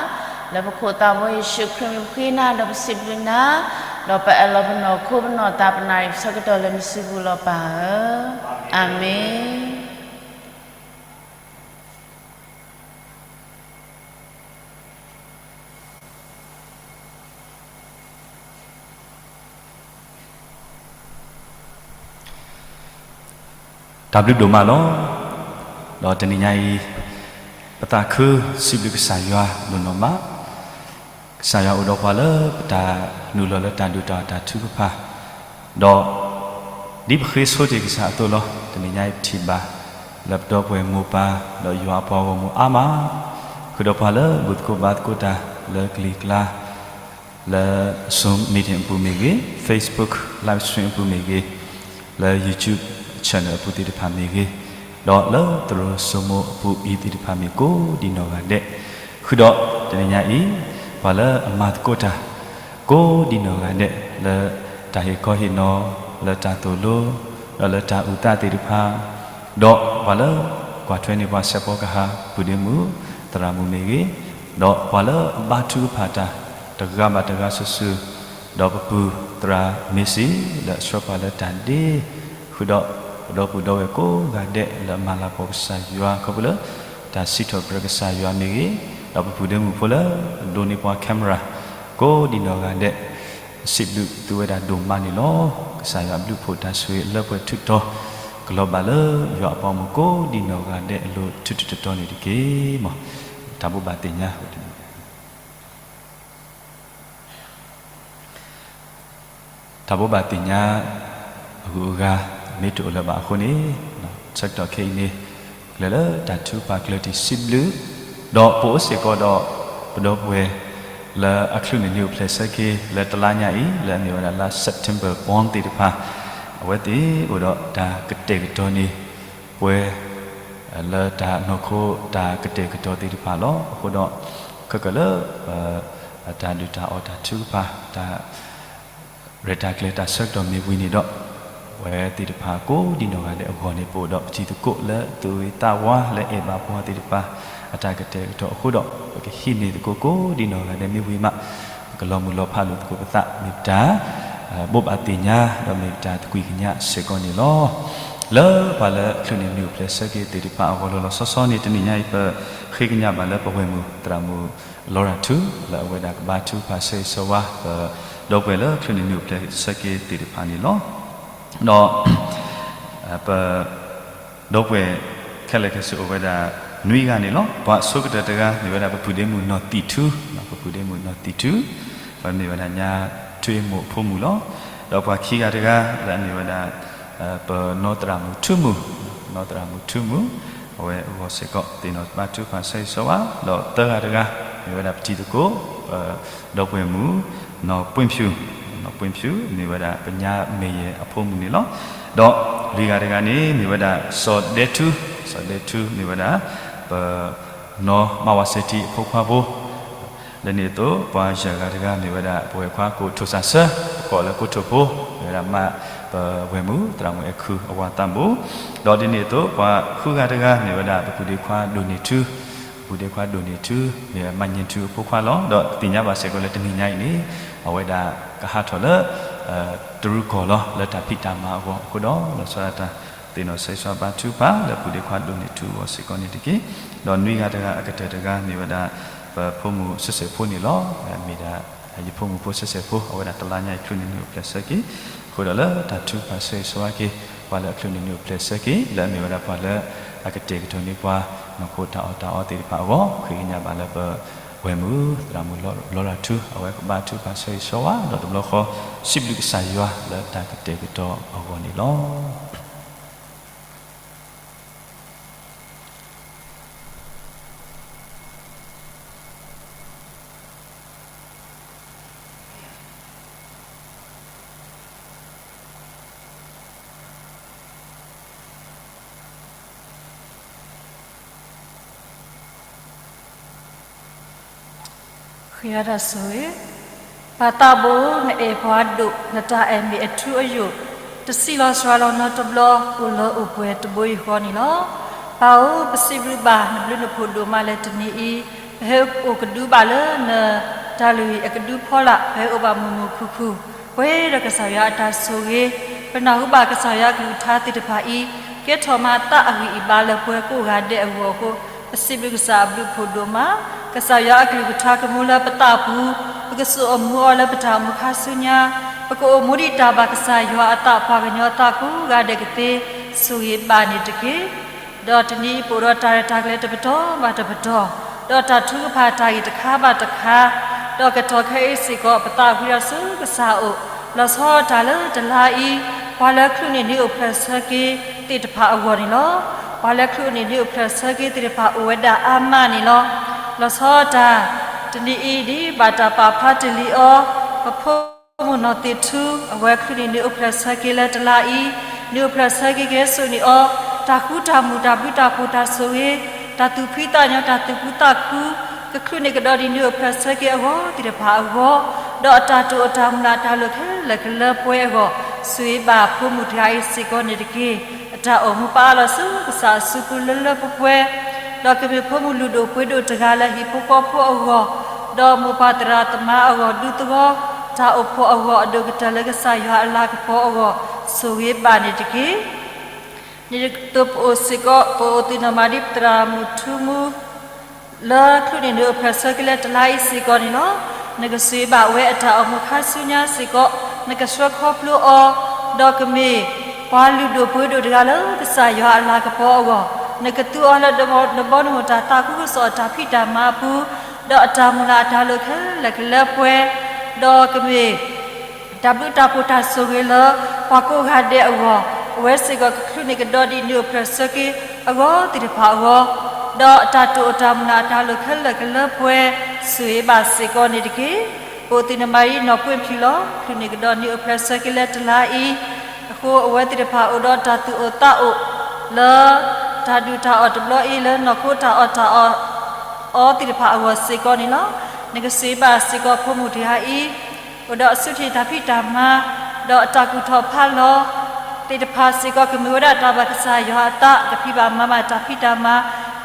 လၢပခိၣ်သးဘိယ့ၣ်ၡူးခရံာ်မံၤပဃ့နၤ ဒီးပစံးဘျုးနၤ, ဒီးပအၢၣ်လီၤပနီၢ်ခိပနီၢ်သးပနၢ်အံၤ ပဆၢကတီၢ်လၢနစုပူၤလီၤပၢ်ဧၢ. အၤမ့ၣ်. တၢ်ဘျုးဒိၣ်မးလီၤ. ဒီးတနံၤညါအံၤ ပသးခုစံးဘျုးကစၢ်ယွၤဒိၣ်နီၢ်မး, ကစၢ်ယွၤအိၣ်ဒီးပှၤလၢပတၢ်နုာ်လီၤလၢတၢ်ဒိၣ်တၢ်အီၣ်တၢ်ထုကဖၣ်, ဒီး ဒ်ပဃ့ဆိတ့ၢ်ကစၢ်အသိးလီၤ. တနံၤညါအံၤပထံၣ်ဘၣ် လၢပဒီပုၢ်ဝဲၢ်မိၢ်ပၢ် ဒီးယွၤအပှၤဂီၢ်မုၢ်အါမး, ဃုာ်ဒီးပှၤလၢဘူၣ်သကိးဘါသကိးတၢ်လၢကလံၤကျါ လၢ Zoom meeting အပူၤမ့ၢ်ဂ့ၤ, Facebook live stream အပူၤမ့ၢ်ဂ့ၤ, လၢ YouTube channel အပူၤသ့ၣ်တဖၣ်မ့ၢ်ဂ့ၤ, ဒီးလၢသရိာ်စိမိၤအပူၤအံၤသ့ၣ်တဖၣ်မ့ၢ်ကိးဒံနီၢ်ဂၤဒဲး, ဃုာ်ဒီးတနံၤညါအံၤ ပှၤလၢအမၤသကိးတၢ် ကိးဒံနီၢ်ဂၤဒဲး လၢတၢ်ဟ့ၣ်ခီဟ့ၣ်နီၤ လၢတၢ်သိၣ်လိ ဒီးလၢတၢ်အုၣ်သးသ့ၣ်တဖၣ်, ဒီးပှၤလၢကွၢ်ထွဲန့ၢ်ပှၤဆဲးဖီကဟၣ် ပုၢ်ဒ့မုၣ် သရၣ်မုၣ်မ့ၢ်ဂ့ၤ, ဒီးပှၤလၢအဘါထုကဖၣ်တၢ် တဂၤဘၣ်တဂၤစုာ်စုာ်, ဒီးပပုၢ်သရၣ်မ့ၢ်စံ လၢအဆှၢပှၤလၢတၢ်ဒ့, ဃုာ်ဒီး ပဒီပုၢ်ဒီဝဲၢ်ကိးဂၤဒဲးလၢအမၤလၤကပီၤကစၢ်ယွၤခီဖျိလၢ တၢ်စံးထီၣ်ပတြၢၤကစၢ်ယွၤမ့ၢ်ဂ့ၤ, ဒီးပပုၢ်ဒ့မုၣ်ဖိလၢအဒိးန့ၢ်ပှၤ camera ကိးဒံနီၢ်ဂၤဒဲး, စံးဘျုးသုဝဲဒၣ်ဒိၣ်မးန့ၣ်လီၤ. ကစၢ်ယွၤအဘျုးအဖှိၣ်တၢ်ဆိၣ်ဂ့ၤလၢပှဲၤထုးထီၣ် ကလီၤဘၣ်လၢယွၤအပှၤဂီၢ်မုၢ်ကိးဒံနီၢ်ဂၤဒဲးအလိၤထုးထီၣ်တတီၤန့ၣ်တက့ၢ်. မ်တၢ်ဘိးဘၣ်သ့ၣ်ညါ တၢ်ဘိးဘၣ်သ့ၣ်ညါ အဂုၤအဂၤ မ့ၢ်တအိၣ်လၢၤဘၣ်အဃိန့ၣ်, ဆၢကတီၢ်ခဲအံၤန့ၣ် ကျဲၤလၢတၢ်ထုကဖၣ်ကျၢၢ်တံၢ်စံးဘျုး, ဒီးပအိၣ်စ့ၢ်ကီးဒီး ပဒီပုၢ်ဝဲၢ် လၢအချုးန့ၢ်နံၣ်အိၣ်ဖျဲၣ်ဆၢက့ၤ လၢတလါညါအံၤ လၢအမ့ၢ်ဝဲဒၣ်လါ September born သ့ၣ်တဖၣ်, အဝဲသ့ၣ်အိၣ်ဒီးတၢ်ကတဲာ်ကတီၤန့ၢ်ပှၤ လၢတၢ်နီၢ်ခိတၢ်ကတဲာ်ကတီၤသ့ၣ်တဖၣ်လီၤ. အဃိဒီး ခဲကၢၢ်လၢ တၢ်ဒုၣ်တၢ်အီၣ်တၢ်ထုကဖၣ် တၢ်ရဲၣ်တၢ်ကျဲၤတၢ်ဆၢကတီၢ်မ့ၢ်ဝံၤန့ၣ်ဒီး ပဝဲသ့ၣ်တဖၣ်ကိးဒံနီၢ်ဂၤဒဲးအဂီၢ်န့ၣ် ပအိၣ်ဒီးပတံၤသကိးလၢသူၣ်ဂ့ၤသးဝါလၢအဲၣ်ဘၣ်ပှၤသ့ၣ်တဖၣ် အတၢ်ကတဲာ်ကတီၤအဃိဒီး ပကဟံးန့ၢ်သကိးကိးဒံနီၢ်ဂၤဒဲးမ့ၢ်ဝံၤမး ပကလီၤမုၢ်လီၤဖးလိာ်သကိးပသး မ့ၢ်ပတၢ် ဘိးဘၣ်သ့ၣ်ညါ ဒီးမ့ၢ်ပတၢ်သကွံၢ်ကညးစ့ၢ်ကီးန့ၣ်လီၤ. လၢပှၤလၢချုးန့ၢ်နံၣ်အိၣ်ဖျဲၣ်ဆၢက့ၤသ့ၣ်တဖၣ်အဂီၢ်လီၤလီၤဆီဆီန့ၣ် တနံၤညါအံၤ ပဃ့ကညးဘၣ်လၢပဝဲၢ်မုၣ်သရၣ်မုၣ် လီရၤထူ လၢအဝဲဒၣ်ကဘါထုကဖၣ်ဆၢဂ့ၤဆၢဝါ ပဒီပုၢ်ဝဲၢ်လၢချုးန့ၢ်နံၣ်အိၣ်ဖျဲၣ်ဆၢက့ၤသ့ၣ်တဖၣ်န့ၣ်လီၤ. ဒီး ပ ဒီပုၢ်ဝဲၢ်ခဲလၢာ်ခဲဆ့အိၣ်ဝဲဒၣ်နွံဂၤန့ၣ်လီၤ. ပှၤအဆိကတၢၢ်တဂၤမ့ၢ်ဝဲဒၣ်ပပုၢ်ဒ့မုၣ်နီၢ်သံၣ်ထူ, ပပုၢ်ဒ့မုၣ်နီၢ်သံၣ်ထူ, ပမ့ၢ်ဝဲဒၣ်ညါထွ့မိၢ်အဖိမုၣ်လီၤ. ဒီးပှၤခံဂၤတဂၤလၢအမ့ၢ်ဝဲဒၣ် ပနီၢ်သရၣ်မုၣ်ထူမုၣ်, နီၢ်သရၣ်မုၣ်ထူမုၣ်, အဝဲအဂီၢ်စ့ၢ်ကီး သ့ၣ်နီၣ်ဘါထုကဖၣ်ဆၢဂ့ၤဆၢဝါ, ဒီးသၢဂၤတဂၤ မ့ၢ်ဝဲဒၣ်ပတံၤသကိး ဒီပုၢ်ဝဲၢ်မုၣ် နီၢ်ပှ့ၤဖၠူၣ်, နီၢ်ပှ့ၤဖၠူၣ် မ့ၢ်ဝဲဒၣ်ပညါမဲာ်ယဲၢ်အဖိမုၣ်န့ၣ်လီၤ. ဒီးလွံၢ်ဂၤတဂၤန့ၣ် မ့ၢ်ဝဲဒၣ်စီၤဒဲထူ, စီၤဒဲထူ မ့ၢ်ဝဲဒၣ် ပနီၢ်မၤဝၤစဲးထံအဖိခွါဖိ, လၢန့ၣ်အသိး ပှၤယဲၢ်ဂၤတဂၤ မ့ၢ်ဝဲဒၣ်ပဝဲၢ်ခွါကိးထိၣ်စၢ်ဆၢ, ပကိးလၢကိးထိၣ်ဖိ, မ့ၢ်ဝဲဒၣ်မါ ပဝဲၢ်မုၣ် သရၣ်မုၣ်အဲၣ်ခူအဝၤသးဘိ, ဒီးဒ်န့ၣ်အသိး ပှၤဃုဂၤတဂၤ မ့ၢ်ဝဲဒၣ်ပပုၢ်ဒ့ခွါဒိၣ်န့ၢ်ထူ, ပပုၢ်ဒ့ခွါဒိၣ်န့ၢ်ထူ မ့ၢ်မၤညံၣ်ထူအဖိခွါလီၤ. ဒီးသ့ၣ်ညါဘၣ်စ့ၢ်ကီးလၢတနံၤညါအံၤန့ၣ် အဝဲဒၣ်ကဟးထီၣ်လၢ တရူးကီၢ်လီၤ လၢတၢ်ဖံးတၢ်မၤအဂီၢ်အဃိဒီး လီၤဆီဒၣ်တၢ်သ့ၣ်နီၣ်ဆၢဂ့ၤဆၢဝါဘါထုကဖၣ် လၢပပုၢ်ဒ့ခွါဒိၣ်န့ၢ်ထူအဂီၢ်စ့ၢ်ကီးန့ၣ်တက့ၢ်. ဒီးနွံဂၤတဂၤအကတၢၢ်တဂၤ မ့ၢ်ဝဲဒၣ် ပဖိမုၣ်ဆဲးဆဲးဖိန့ၣ်လီၤ. မ့ၢ်ဒၣ် ယဖိမုၣ်ဖိဆဲးဆဲးဖိ အဝဲဒၣ်တလါညါအံၤချုးန့ၢ်နံၣ်အိၣ်ဖျဲၣ်ဆၢက့ၤ, အဃိဒီးလၢတၢ်ထုကဖၣ်ဆၢဂ့ၤဆၢဝါက့ၤ ပှၤလၢအချုးန့ၢ်နံၣ်အိၣ်ဖျဲၣ်ဆၢက့ၤ လၢအမ့ၢ်ဝဲဒၣ်ပှၤလၢအကတဲာ်ကတီၤန့ၢ်ပှၤ နီၢ်ခိတၢ်အီၣ်တၢ်အီသ့ၣ်တဖၣ်အဂီၢ် ဃ့ကညးဘၣ်လၢပဝဲၢ်မုၣ် သရၣ်မုၣ်လီရၤထူ အဝဲကဘါထုကဖၣ်ဆၢဂ့ၤဆၢဝါ ဒီးတဘျီဃီ စံးဘျုးကစၢ်ယွၤလၢတၢ်ကတဲာ်ကတီၤအဂီၢ်န့ၣ်လီၤ. ဃ့တၢ်ဆိၣ်ဂ့ၤ, ပၢ်သးဘိ, နအဲၣ်ပှၤဒိၣ်, နတၢ်အဲၣ်မ့ၢ်အထူအယိာ်, တဆံးလီၤစှၤလီၤနီတဘျီ, အိၣ်လၢအိၣ်ပှဲၤတဘိယူၢ်ဃီန့ၣ်လီၤ. ပၢ်ဧၢ, ပစံးဘျုးဘၣ်နဘျုးနဖှိၣ်ဒိၣ်မးလၢတနံၤအံၤ, ပဟဲအိၣ်ကဒုဘၣ်လၢနတၢ်လုၢ်ဟံၣ်အကဒုဖီလာ်, ပဟဲအိၣ်ဘၣ်မုာ်မုာ်ခုၣ်ခုၣ်, ပှဲၤဒီးကစၢ်ယွၤအတၢ်ဆိၣ်ဂ့ၤ, ပနၢ်ဟူဘၣ်ကစၢ်ယွၤအကလုၢ်ကထါသ့ၣ်တဖၣ်အံၤ, ကဲထီၣ်မၤသးအဂံၢ်အဘါလၢပှၤကိးဂၤဒဲးအဂီၢ်အဃိ, ပစံးဘျုးကစၢ်အဘျုးဖှိၣ်ဒိၣ်မး, ကစၢ်ယွၤအကလုၢ်ကထါကမူလၢပသးပူၤ, ပကစိာ်အီၤမူအီၤလၢပတၢ်အိၣ်မူခါဆူညါ, ပကအိၣ်မူဒံးတၢ်ဘၣ်ကစၢ်ယွၤအသးပှၤကညီအသးကိးဂၤဒဲးကသ့, ဆိၣ်ဂ့ၤဘၣ်န့ၣ်တက့ၢ်. ဒီးတနံၤအံၤပအိၣ်ဒီးတၢ်ရဲၣ်တၢ်ကျဲၤတပတီၢ်ဘၣ်တပတီၢ်, ဒီးတၢ်ထုကဖၣ်တၢ်ဂ့ၢ်တခါဘၣ်တခါ, ဒီးကတီၢ်ခဲအံၤစ့ၢ်ကီး ပသးဝံၤဒီးဆူကစၢ်အအိၣ်, လီၤဆီဒၣ်တၢ်လၢတလါအံၤ, ပှၤလၢချုးန့ၢ်နံၣ်အိၣ်ဖျဲၣ်ဆၢက့ၤသ့ၣ်တဖၣ်အဂီၢ်န့ၣ်လီၤ. ပှၤလၢချုးန့ၢ်နံၣ်အိၣ်ဖျဲၣ်ဆၢက့ၤသ့ၣ်တဖၣ်အိၣ်ဝဲဒၣ်အါမးန့ၣ်လီၤ. လီၤဆီဒၣ်တၢ် တနံၤအံၤဒ်ဘၣ်တၢ်ပာ်ဖျါတ့ၢ်လံအီၤ, ပဖိမုၣ်နီၢ်သံၣ်ထူ အဝဲချုးန့ၢ်နံၣ်အိၣ်ဖျဲၣ်ဆၢက့ၤလၢတလါအံၤ, နံၣ်အိၣ်ဖျဲၣ်ဆၢက့ၤကဲစိာ်န့ၢ်အီၤ, တၢ်ဃူတၢ်မုာ် တၢ်ဘျုးတၢ်ဖှိၣ်တၢ်ဆိၣ်ဂ့ၤ, တၢ်သူၣ်ဖှံသးညီ တၢ်သူၣ်ဖှံသးခု, ကချုးန့ၢ်ကဒီးဒ်နံၣ်အိၣ်ဖျဲၣ်ဆၢက့ၤအဂီၢ်သ့ၣ်တဖၣ်အဂီၢ်, ဒီးအတၢ်တိာ်အတၢ်မုၢ်လၢ်အတၢ်လိာ်ခဲလၢာ်ကလၢပှဲၤအဂီၢ်, ဆိၣ်ဂ့ၤဘၣ်ဖိမုၣ်တဂၤအံၤစ့ၢ်ကီးန့ၣ်တက့ၢ်. အတၢ်အိၣ်မူပအါလီၤဆူကစၢ်အစုပူၤလၢလၢပှဲၤပှဲၤ, ဒီးကမ့ၢ်ဖိမုၣ်လုၢ်ဒိၣ်ပှ့ၤဒိၣ်တဂၤလၢဟံၣ်ဖိဃီဖိအဂီၢ်, ဒီးမိၢ်ပၢ်သရၣ်သမါအဂီၢ် ဒူသဝီ တၢ်အိၣ်ဖှိၣ်အဂီၢ် အဒိၣ်ကတၢၢ်လၢကစၢ်ယွၤအလၤကပီၤအဂီၢ်, ဆိၣ်ဂ့ၤဘၣ်န့ၣ်တက့ၢ်. ဒ်သိးပအိၣ်စ့ၢ်ကီး ပအိၣ်သ့ၣ်နီၣ်မးဒ်ပသရၣ်မုၣ်ထူမူ လၢချုးန့ၢ်နံၣ်အိၣ်ဖျဲၣ်ဆၢက့ၤလၢတလါအံၤစ့ၢ်ကီးန့ၣ်လီၤ. နကဆိၣ်ဂ့ၤဘၣ်ဝဲအတၢ်အိၣ်မူခါဆူညါစ့ၢ်ကီး, နကဆှၢခီဖျိအီၤ, ဒီးကမ့ၢ်ပှၤလုၢ်ဒိၣ်ပှ့ၤဒိၣ်တဂၤလၢကစၢ်ယွၤအလၤကပီၤအဂီၢ်, နကသူအီၤလၢနဘီနမိၢ်တၢ်သးခုကစီၣ်အတၢ်ဖံးတၢ်မၤအပူၤ, ဒီးအတၢ်မုၢ်လၢ်အတၢ်လိာ်ခဲလၢာ်ကလၢပှဲၤ, ဒီးကမ့ၢ် တၢ်ဘျုးတၢ်ဖှိၣ်တၢ်ဆိၣ်ဂ့ၤလၢ ပှၤကိးဂၤဒဲးအဂီၢ်, အဝဲစ့ၢ်ကီးကချုးန့ၢ်ကဒီးဒ်နံၣ်အိၣ်ဖျဲၣ်ဆၢက့ၤအဂီၢ်သ့ၣ်တဖၣ်အဂီၢ်, ဒီးအတၢ်တိာ်အတၢ်မုၢ်လၢ်အတၢ်လိာ်ခဲလၢာ်ကလၢပှဲၤ, ဆိၣ်ဂ့ၤဘၣ်စ့ၢ်ကီးန့ၣ်တက့ၢ်. ပအိၣ်သ့ၣ်နီၣ်မးဒ်နီၢ်ကွ့ၢ်ဖံးလီၤ. ချုးန့ၢ်ကဒီးနံၣ်အိၣ်ဖျဲၣ်ဆၢက့ၤလၢတလါအံၤ, အဃိအဝဲသ့ၣ်တဖၣ်အိၣ်ဒီးတၢ်သူၣ်အိၣ်သးအိၣ်လၢ တၢ်ဒုၣ်တၢ်အီၣ်တဘျီအံၤ လၢနီၢ်ခိတၢ်အီၣ်တၢ်အီ အီသ့ၣ်တဖၣ်အဂီၢ်စ့ၢ်ကီးန့ၣ်လီၤ. နကဆိၣ်ဂ့ၤဘၣ်စ့ၢ်ကီးဖိမုၣ်တဂၤအံၤ, အိၣ်ဒီးအစုထံၣ်တၢ်ဖံးတၢ်မၤ, ဒီးအတၢ်ကူၣ်ထီၣ်ဖးလီၤသ့ၣ်တဖၣ်စ့ၢ်ကီး ကမ့ၢ်ဝဲဒၣ်တၢ်ဘၣ်ကစၢ်ယွၤအသး ကဖံးဘၣ်မၤဘၣ်တၢ်ဖံးတၢ်မၤ,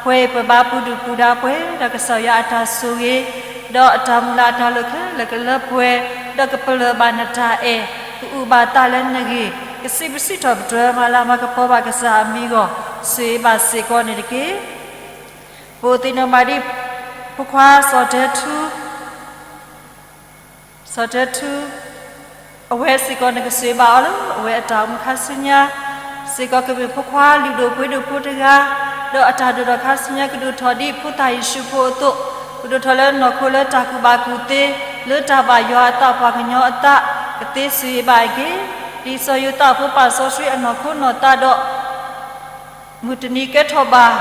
ပှဲၤအံၤပှဲၤဘါပူၤဒုၣ်ပူၤဒါပှဲၤဒီးကစၢ်ယွၤအတၢ်ဆိၣ်ဂ့ၤ, ဒီးအတၢ်မုၢ်လၢ်အတၢ်လိာ်ခဲလၢာ်ကလၢပှဲၤ, ဒီးကပလၢၢ်ဘၣ်နတၢ်အဲၣ်, ကအုၣ်ဘၣ်သးလၢနဂ့ၢ်, ကစံးဘျုးစံးထီၣ်ပတြၢၤမၤလၤမၤကပီၤဘၣ်ကစၢ်အမံၤအဂီၢ်, ဆိၣ်ဂ့ၤဘၣ်စ့ၢ်ကီးန့ၣ်တက့ၢ်. ပအိၣ်သ့ၣ်နီၣ်မးဒ် ဖိခွါစီၤတဲထူ စီၤတဲထူ, အဝဲစ့ၢ်ကီးနကဆိၣ်ဂ့ၤဘၣ်အီၤလၢ အဝဲအတၢ်အိၣ်မူခါဆူညါစ့ၢ်ကီး ကမ့ၢ်ဖိခွါလုၢ်ဒိၣ်ပှ့ၤဒိၣ်ဖိတဂၤ, ဒီးအတၢ်ဒိၣ်ထီၣ်ခါဆူညါကဒိၣ်ထီၣ်ဒ်ဖိသၣ်ယ့ၣ်ၡူးဖိအသိး, ကဒိၣ်ထီၣ်လၢနီၢ်ခိလၢတၢ်ကူၣ်ဘၣ်ကူၣ်သ့, လၢတၢ်ဘၣ်ယွၤအသး ပှၤကညီအသး, ကသ့ဆိၣ်ဂ့ၤဘၣ်အဂ့ၢ်, ဒ်စီၤယိၤသးဖိပာ်စီဆှံအနီၢ်ခိနီၢ်သးဒီး မုၢ်တနံၤကဲထီၣ်ဘၣ်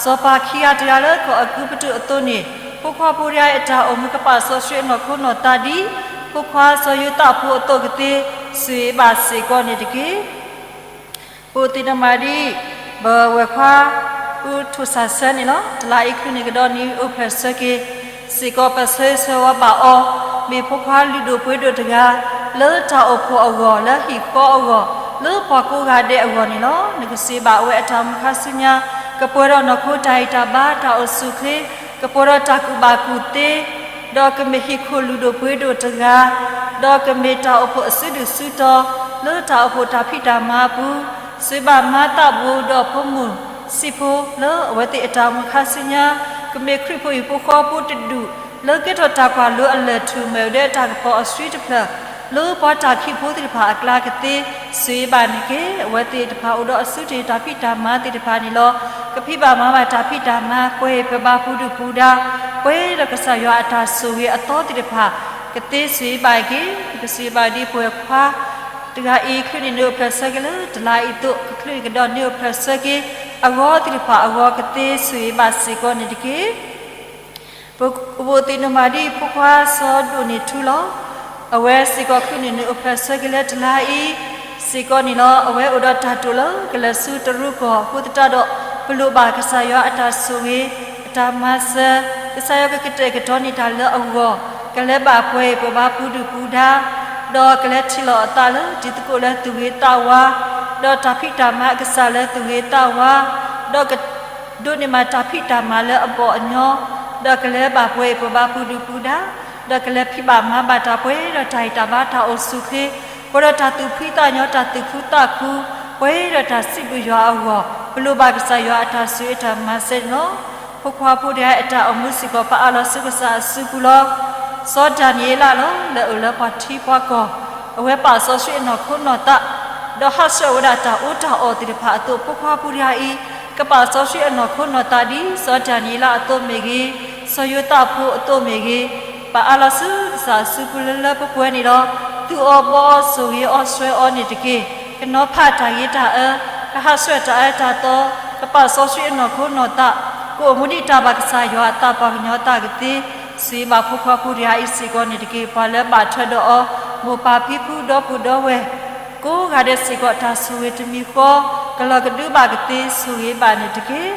စီၤပၤခံဂၤတဂၤလၢကီၢ်အဲၤကူပတူးအသိးန့ၣ်, ဖိခွါဖိတဂၤအံၤအတၢ်အိၣ်မူကပာ်စီဆှံအနီၢ်ခိနီၢ်သးဒ် ဖိခွါစီၤယိၤသးဖိအသိးကသ့, ဆိၣ်ဂ့ၤဘၣ်စ့ၢ်ကီးန့ၣ်တက့ၢ်. ပအိၣ်သ့ၣ်နီၣ်မးဒ် ပဝဲၢ်ခွါ အူထိၣ်စၢ်ဆၢန့ၣ်လီၤ. တလါအံၤချုးန့ၢ်ကဒီးနံၣ်အိၣ်ဖျဲၣ်ဆၢက့ၤစ့ၢ်ကီး ပဆၢဂ့ၤဆၢဝါဘၣ်အီၤ, မ့ၢ်ဖိခွါလုၢ်ဒိၣ်ပှ့ၤဒိၣ်တဂၤ လၢတၢ်အိၣ်ဖှိၣ်အဂီၢ်, လၢဟံၣ်ဃီအဂီၢ်, လၢပှၤကိးဂၤဒဲးအဂီၢ်န့ၣ်လီၤ. နကစံးဘၣ်ဝဲအတၢ်အိၣ်မူခါဆူညါ, ကပှဲၤဒီးနီၢ်ခိတၢ်ဂံၢ်တၢ်ဘါ တၢ်အိၣ်ဆူၣ်အိၣ်ချ့, ကပှဲၤဒီးတၢ်ကူၣ်ဘၣ်ကူၣ်သ့, ဒီးကမ့ၢ်ဟံၣ်ခိၣ်လုၢ်ဒိၣ်ပှ့ၤဒိၣ်တဂၤ, ဒီးကမ့ၢ်တၢ်အိၣ်ဖှိၣ်အစုဒုၣ်စုတီၤ လၢတၢ်အိၣ်ဖှိၣ်တၢ်ဖံးတၢ်မၤအပူၤ, စံးဘၣ်မၤသးဘိဒီးဖိမုၣ်ဆံးဖိ လၢအဝဲသ့ၣ်အတၢ်အိၣ်မူခါဆူညါ, ကမ့ၢ်ခရံာ်ဖိဟံၣ်ဖိဃီဖိတဒူၣ် လၢကဲထီၣ်တၢ်ကွၢ်လိအလၢၢ်ထူၣ် မ့ၢ်ဝဲဒၣ်တၢ်ကပီၤအဆှံတဖျၢၣ် လၢပှၤတၢ်ခံးဖိသ့ၣ်တဖၣ်အကျါကသ့, ဆိၣ်ဂ့ၤဘၣ်န့ၣ်တက့ၢ်. အဝဲသ့ၣ်တဖၣ်အိၣ်ဒီးအစုထံၣ်တၢ်ဖံးတၢ်မၤသ့ၣ်တဖၣ်န့ၣ်လီၤ. ကဖံးဘၣ်မၤဘၣ်တၢ်ဖံးတၢ်မၤ ပှဲၤအံၤပှဲၤဘါပူၤဒုၣ်ပူၤဒါ ပှဲၤဒီးကစၢ်ယွၤအတၢ်ဆိၣ်ဂ့ၤအသီသ့ၣ်တဖၣ် ကသ့ဆိၣ်ဂ့ၤဘၣ်အဂ့ၢ်, ကစံးဘၣ်ဒ်ပဝဲၢ်ခွါတဂၤအံၤ ချုးန့ၢ်နံၣ်အိၣ်ဖျဲၣ်ဆၢက့ၤလၢတလါအံၤအသိး ကချုးန့ၢ်ကဒီးနံၣ်အိၣ်ဖျဲၣ်ဆၢက့ၤ အဂီၢ်သ့ၣ်တဖၣ်အဂီၢ် ကသ့ဆိၣ်ဂ့ၤဘၣ်စ့ၢ်ကီးန့ၣ်တက့ၢ်. ပအိၣ်သ့ၣ်နီၣ်မးဒ်ဖိခွါစီၤဒိၣ်န့ၢ်ထူလီၤ. အဝဲစ့ၢ်ကီးချုးန့ၢ်နံၣ်အိၣ်ဖျဲၣ်ဆၢက့ၤလၢတလါအံၤစ့ၢ်ကီးန့ၣ်လီၤ. အဝဲအိၣ်ဒီးတၢ်တိာ်လၢကလဲၤဆူတရူးကီၢ်အဃိသတးဒီး ပလိၣ်ဘၣ်ကစၢ်ယွၤအတၢ်ဆိၣ်ဂ့ၤ အတၢ်မၤစၢၤ, ကစၢ်ယွၤကကတဲာ်ကတီၤန့ၢ်တၢ်လၢအဂီၢ်, ကလဲၤဘၣ်ပှဲၤအံၤပှဲၤဘါပူၤဒုၣ်ပူၤဒါ, ဒီးကလဲၤထံၣ်လိာ်အသးလၢတံၤသကိးလၢသူၣ်ဂ့ၤသးဝါ, ဒီးတၢ်ဖံးတၢ်မၤအကစၢ်လၢသူၣ်ဂ့ၤသးဝါ, ဒီးက ဒိးန့ၢ်မးတၢ်ဖံးတၢ်မၤလၢအဘီၣ်အညီ, ဒီးကလဲၤဘၣ်ပှဲၤအံၤပှဲၤဘါပူၤဒုၣ်ပူၤဒါ, ဒီးကလဲၤဖံးဘၣ်မၤဘၣ်တၢ်ပှဲၤဒီးတၢ်ဂံၢ်တၢ်ဘါတၢ်အိၣ်ဆူၣ်အိၣ်ချ့, ပှဲၤဒီးတၢ်သူၣ်ဖှံသးညီတၢ်သူၣ်ဖှံသးခု, ပှဲၤဒီးတၢ်စံးဘျုးယွၤအဂီၢ်, ပလိၣ်ဘၣ်ကစၢ်ယွၤအတၢ်ဆိၣ်ဂ့ၤတၢ်မၤစၢၤန့ၣ်လီၤ. ဖိခွါဖိတဂၤအံၤအတၢ်အိၣ်မူစ့ၢ်ကီးပအါလီၤဆူကစၢ်အစုပူၤလီၤ. စီၤဒၤနံးယ့လးလီၤ လၢအအိၣ်လၢပှၤထံပှၤကီၢ်, အဝဲပာ်စီဆှံအနီၢ်ခိနီၢ်သး ဒီးဟးဆှဲးဝဲဒၣ်တၢ်အူတၢ်အီၣ်သ့ၣ်တဖၣ်အသိး ဖိခွါဖိတဂၤအံၤ ကပာ်စီဆှံအနီၢ်ခိနီၢ်သးဒ် စီၤဒၤနံးယ့လးအသိးမ့ၢ်ဂ့ၤ, စီၤယိၤသးဖိအသိးမ့ၢ်ဂ့ၤ, ပအါလီၤဆူကစၢ်အစုပူၤလၢလၢပှဲၤပှဲၤန့ၣ်လီၤ. သူၣ်အီၣ်ဘီအီၣ်ဆိၣ်ဂ့ၤအီၣ်ဆှဲးအီၤန့ၣ်တက့ၢ်. ကနီၤဖးတၢ်ဂ့ၤတၢ်အၢ, ကဟးဆှဲးတၢ်အၢတၢ်သီ, ကပာ်စီဆှံအနီၢ်ခိနီၢ်သး, ကအိၣ်မူဒ်တၢ်ဘၣ်ကစၢ်ယွၤအသးပှၤကညီသးကသ့, စံးဘၣ်ဖိခွါဖိတဂၤအံၤစ့ၢ်ကီးန့ၣ်တက့ၢ်. ပှၤလၢဘၣ်ထွဲဒီးအီၤ, မိၢ်ပၢ်ဖံဖုဒီပုၢ်ဒီဝဲၢ် ပှၤကိးဂၤဒဲးစ့ၢ်ကီး တၢ်ဆိၣ်ဂ့ၤတမံၤဃီ ကလီၤကဒုဘၣ်ကသ့ ဆိၣ်ဂ့ၤဘၣ်န့ၣ်တက့ၢ်.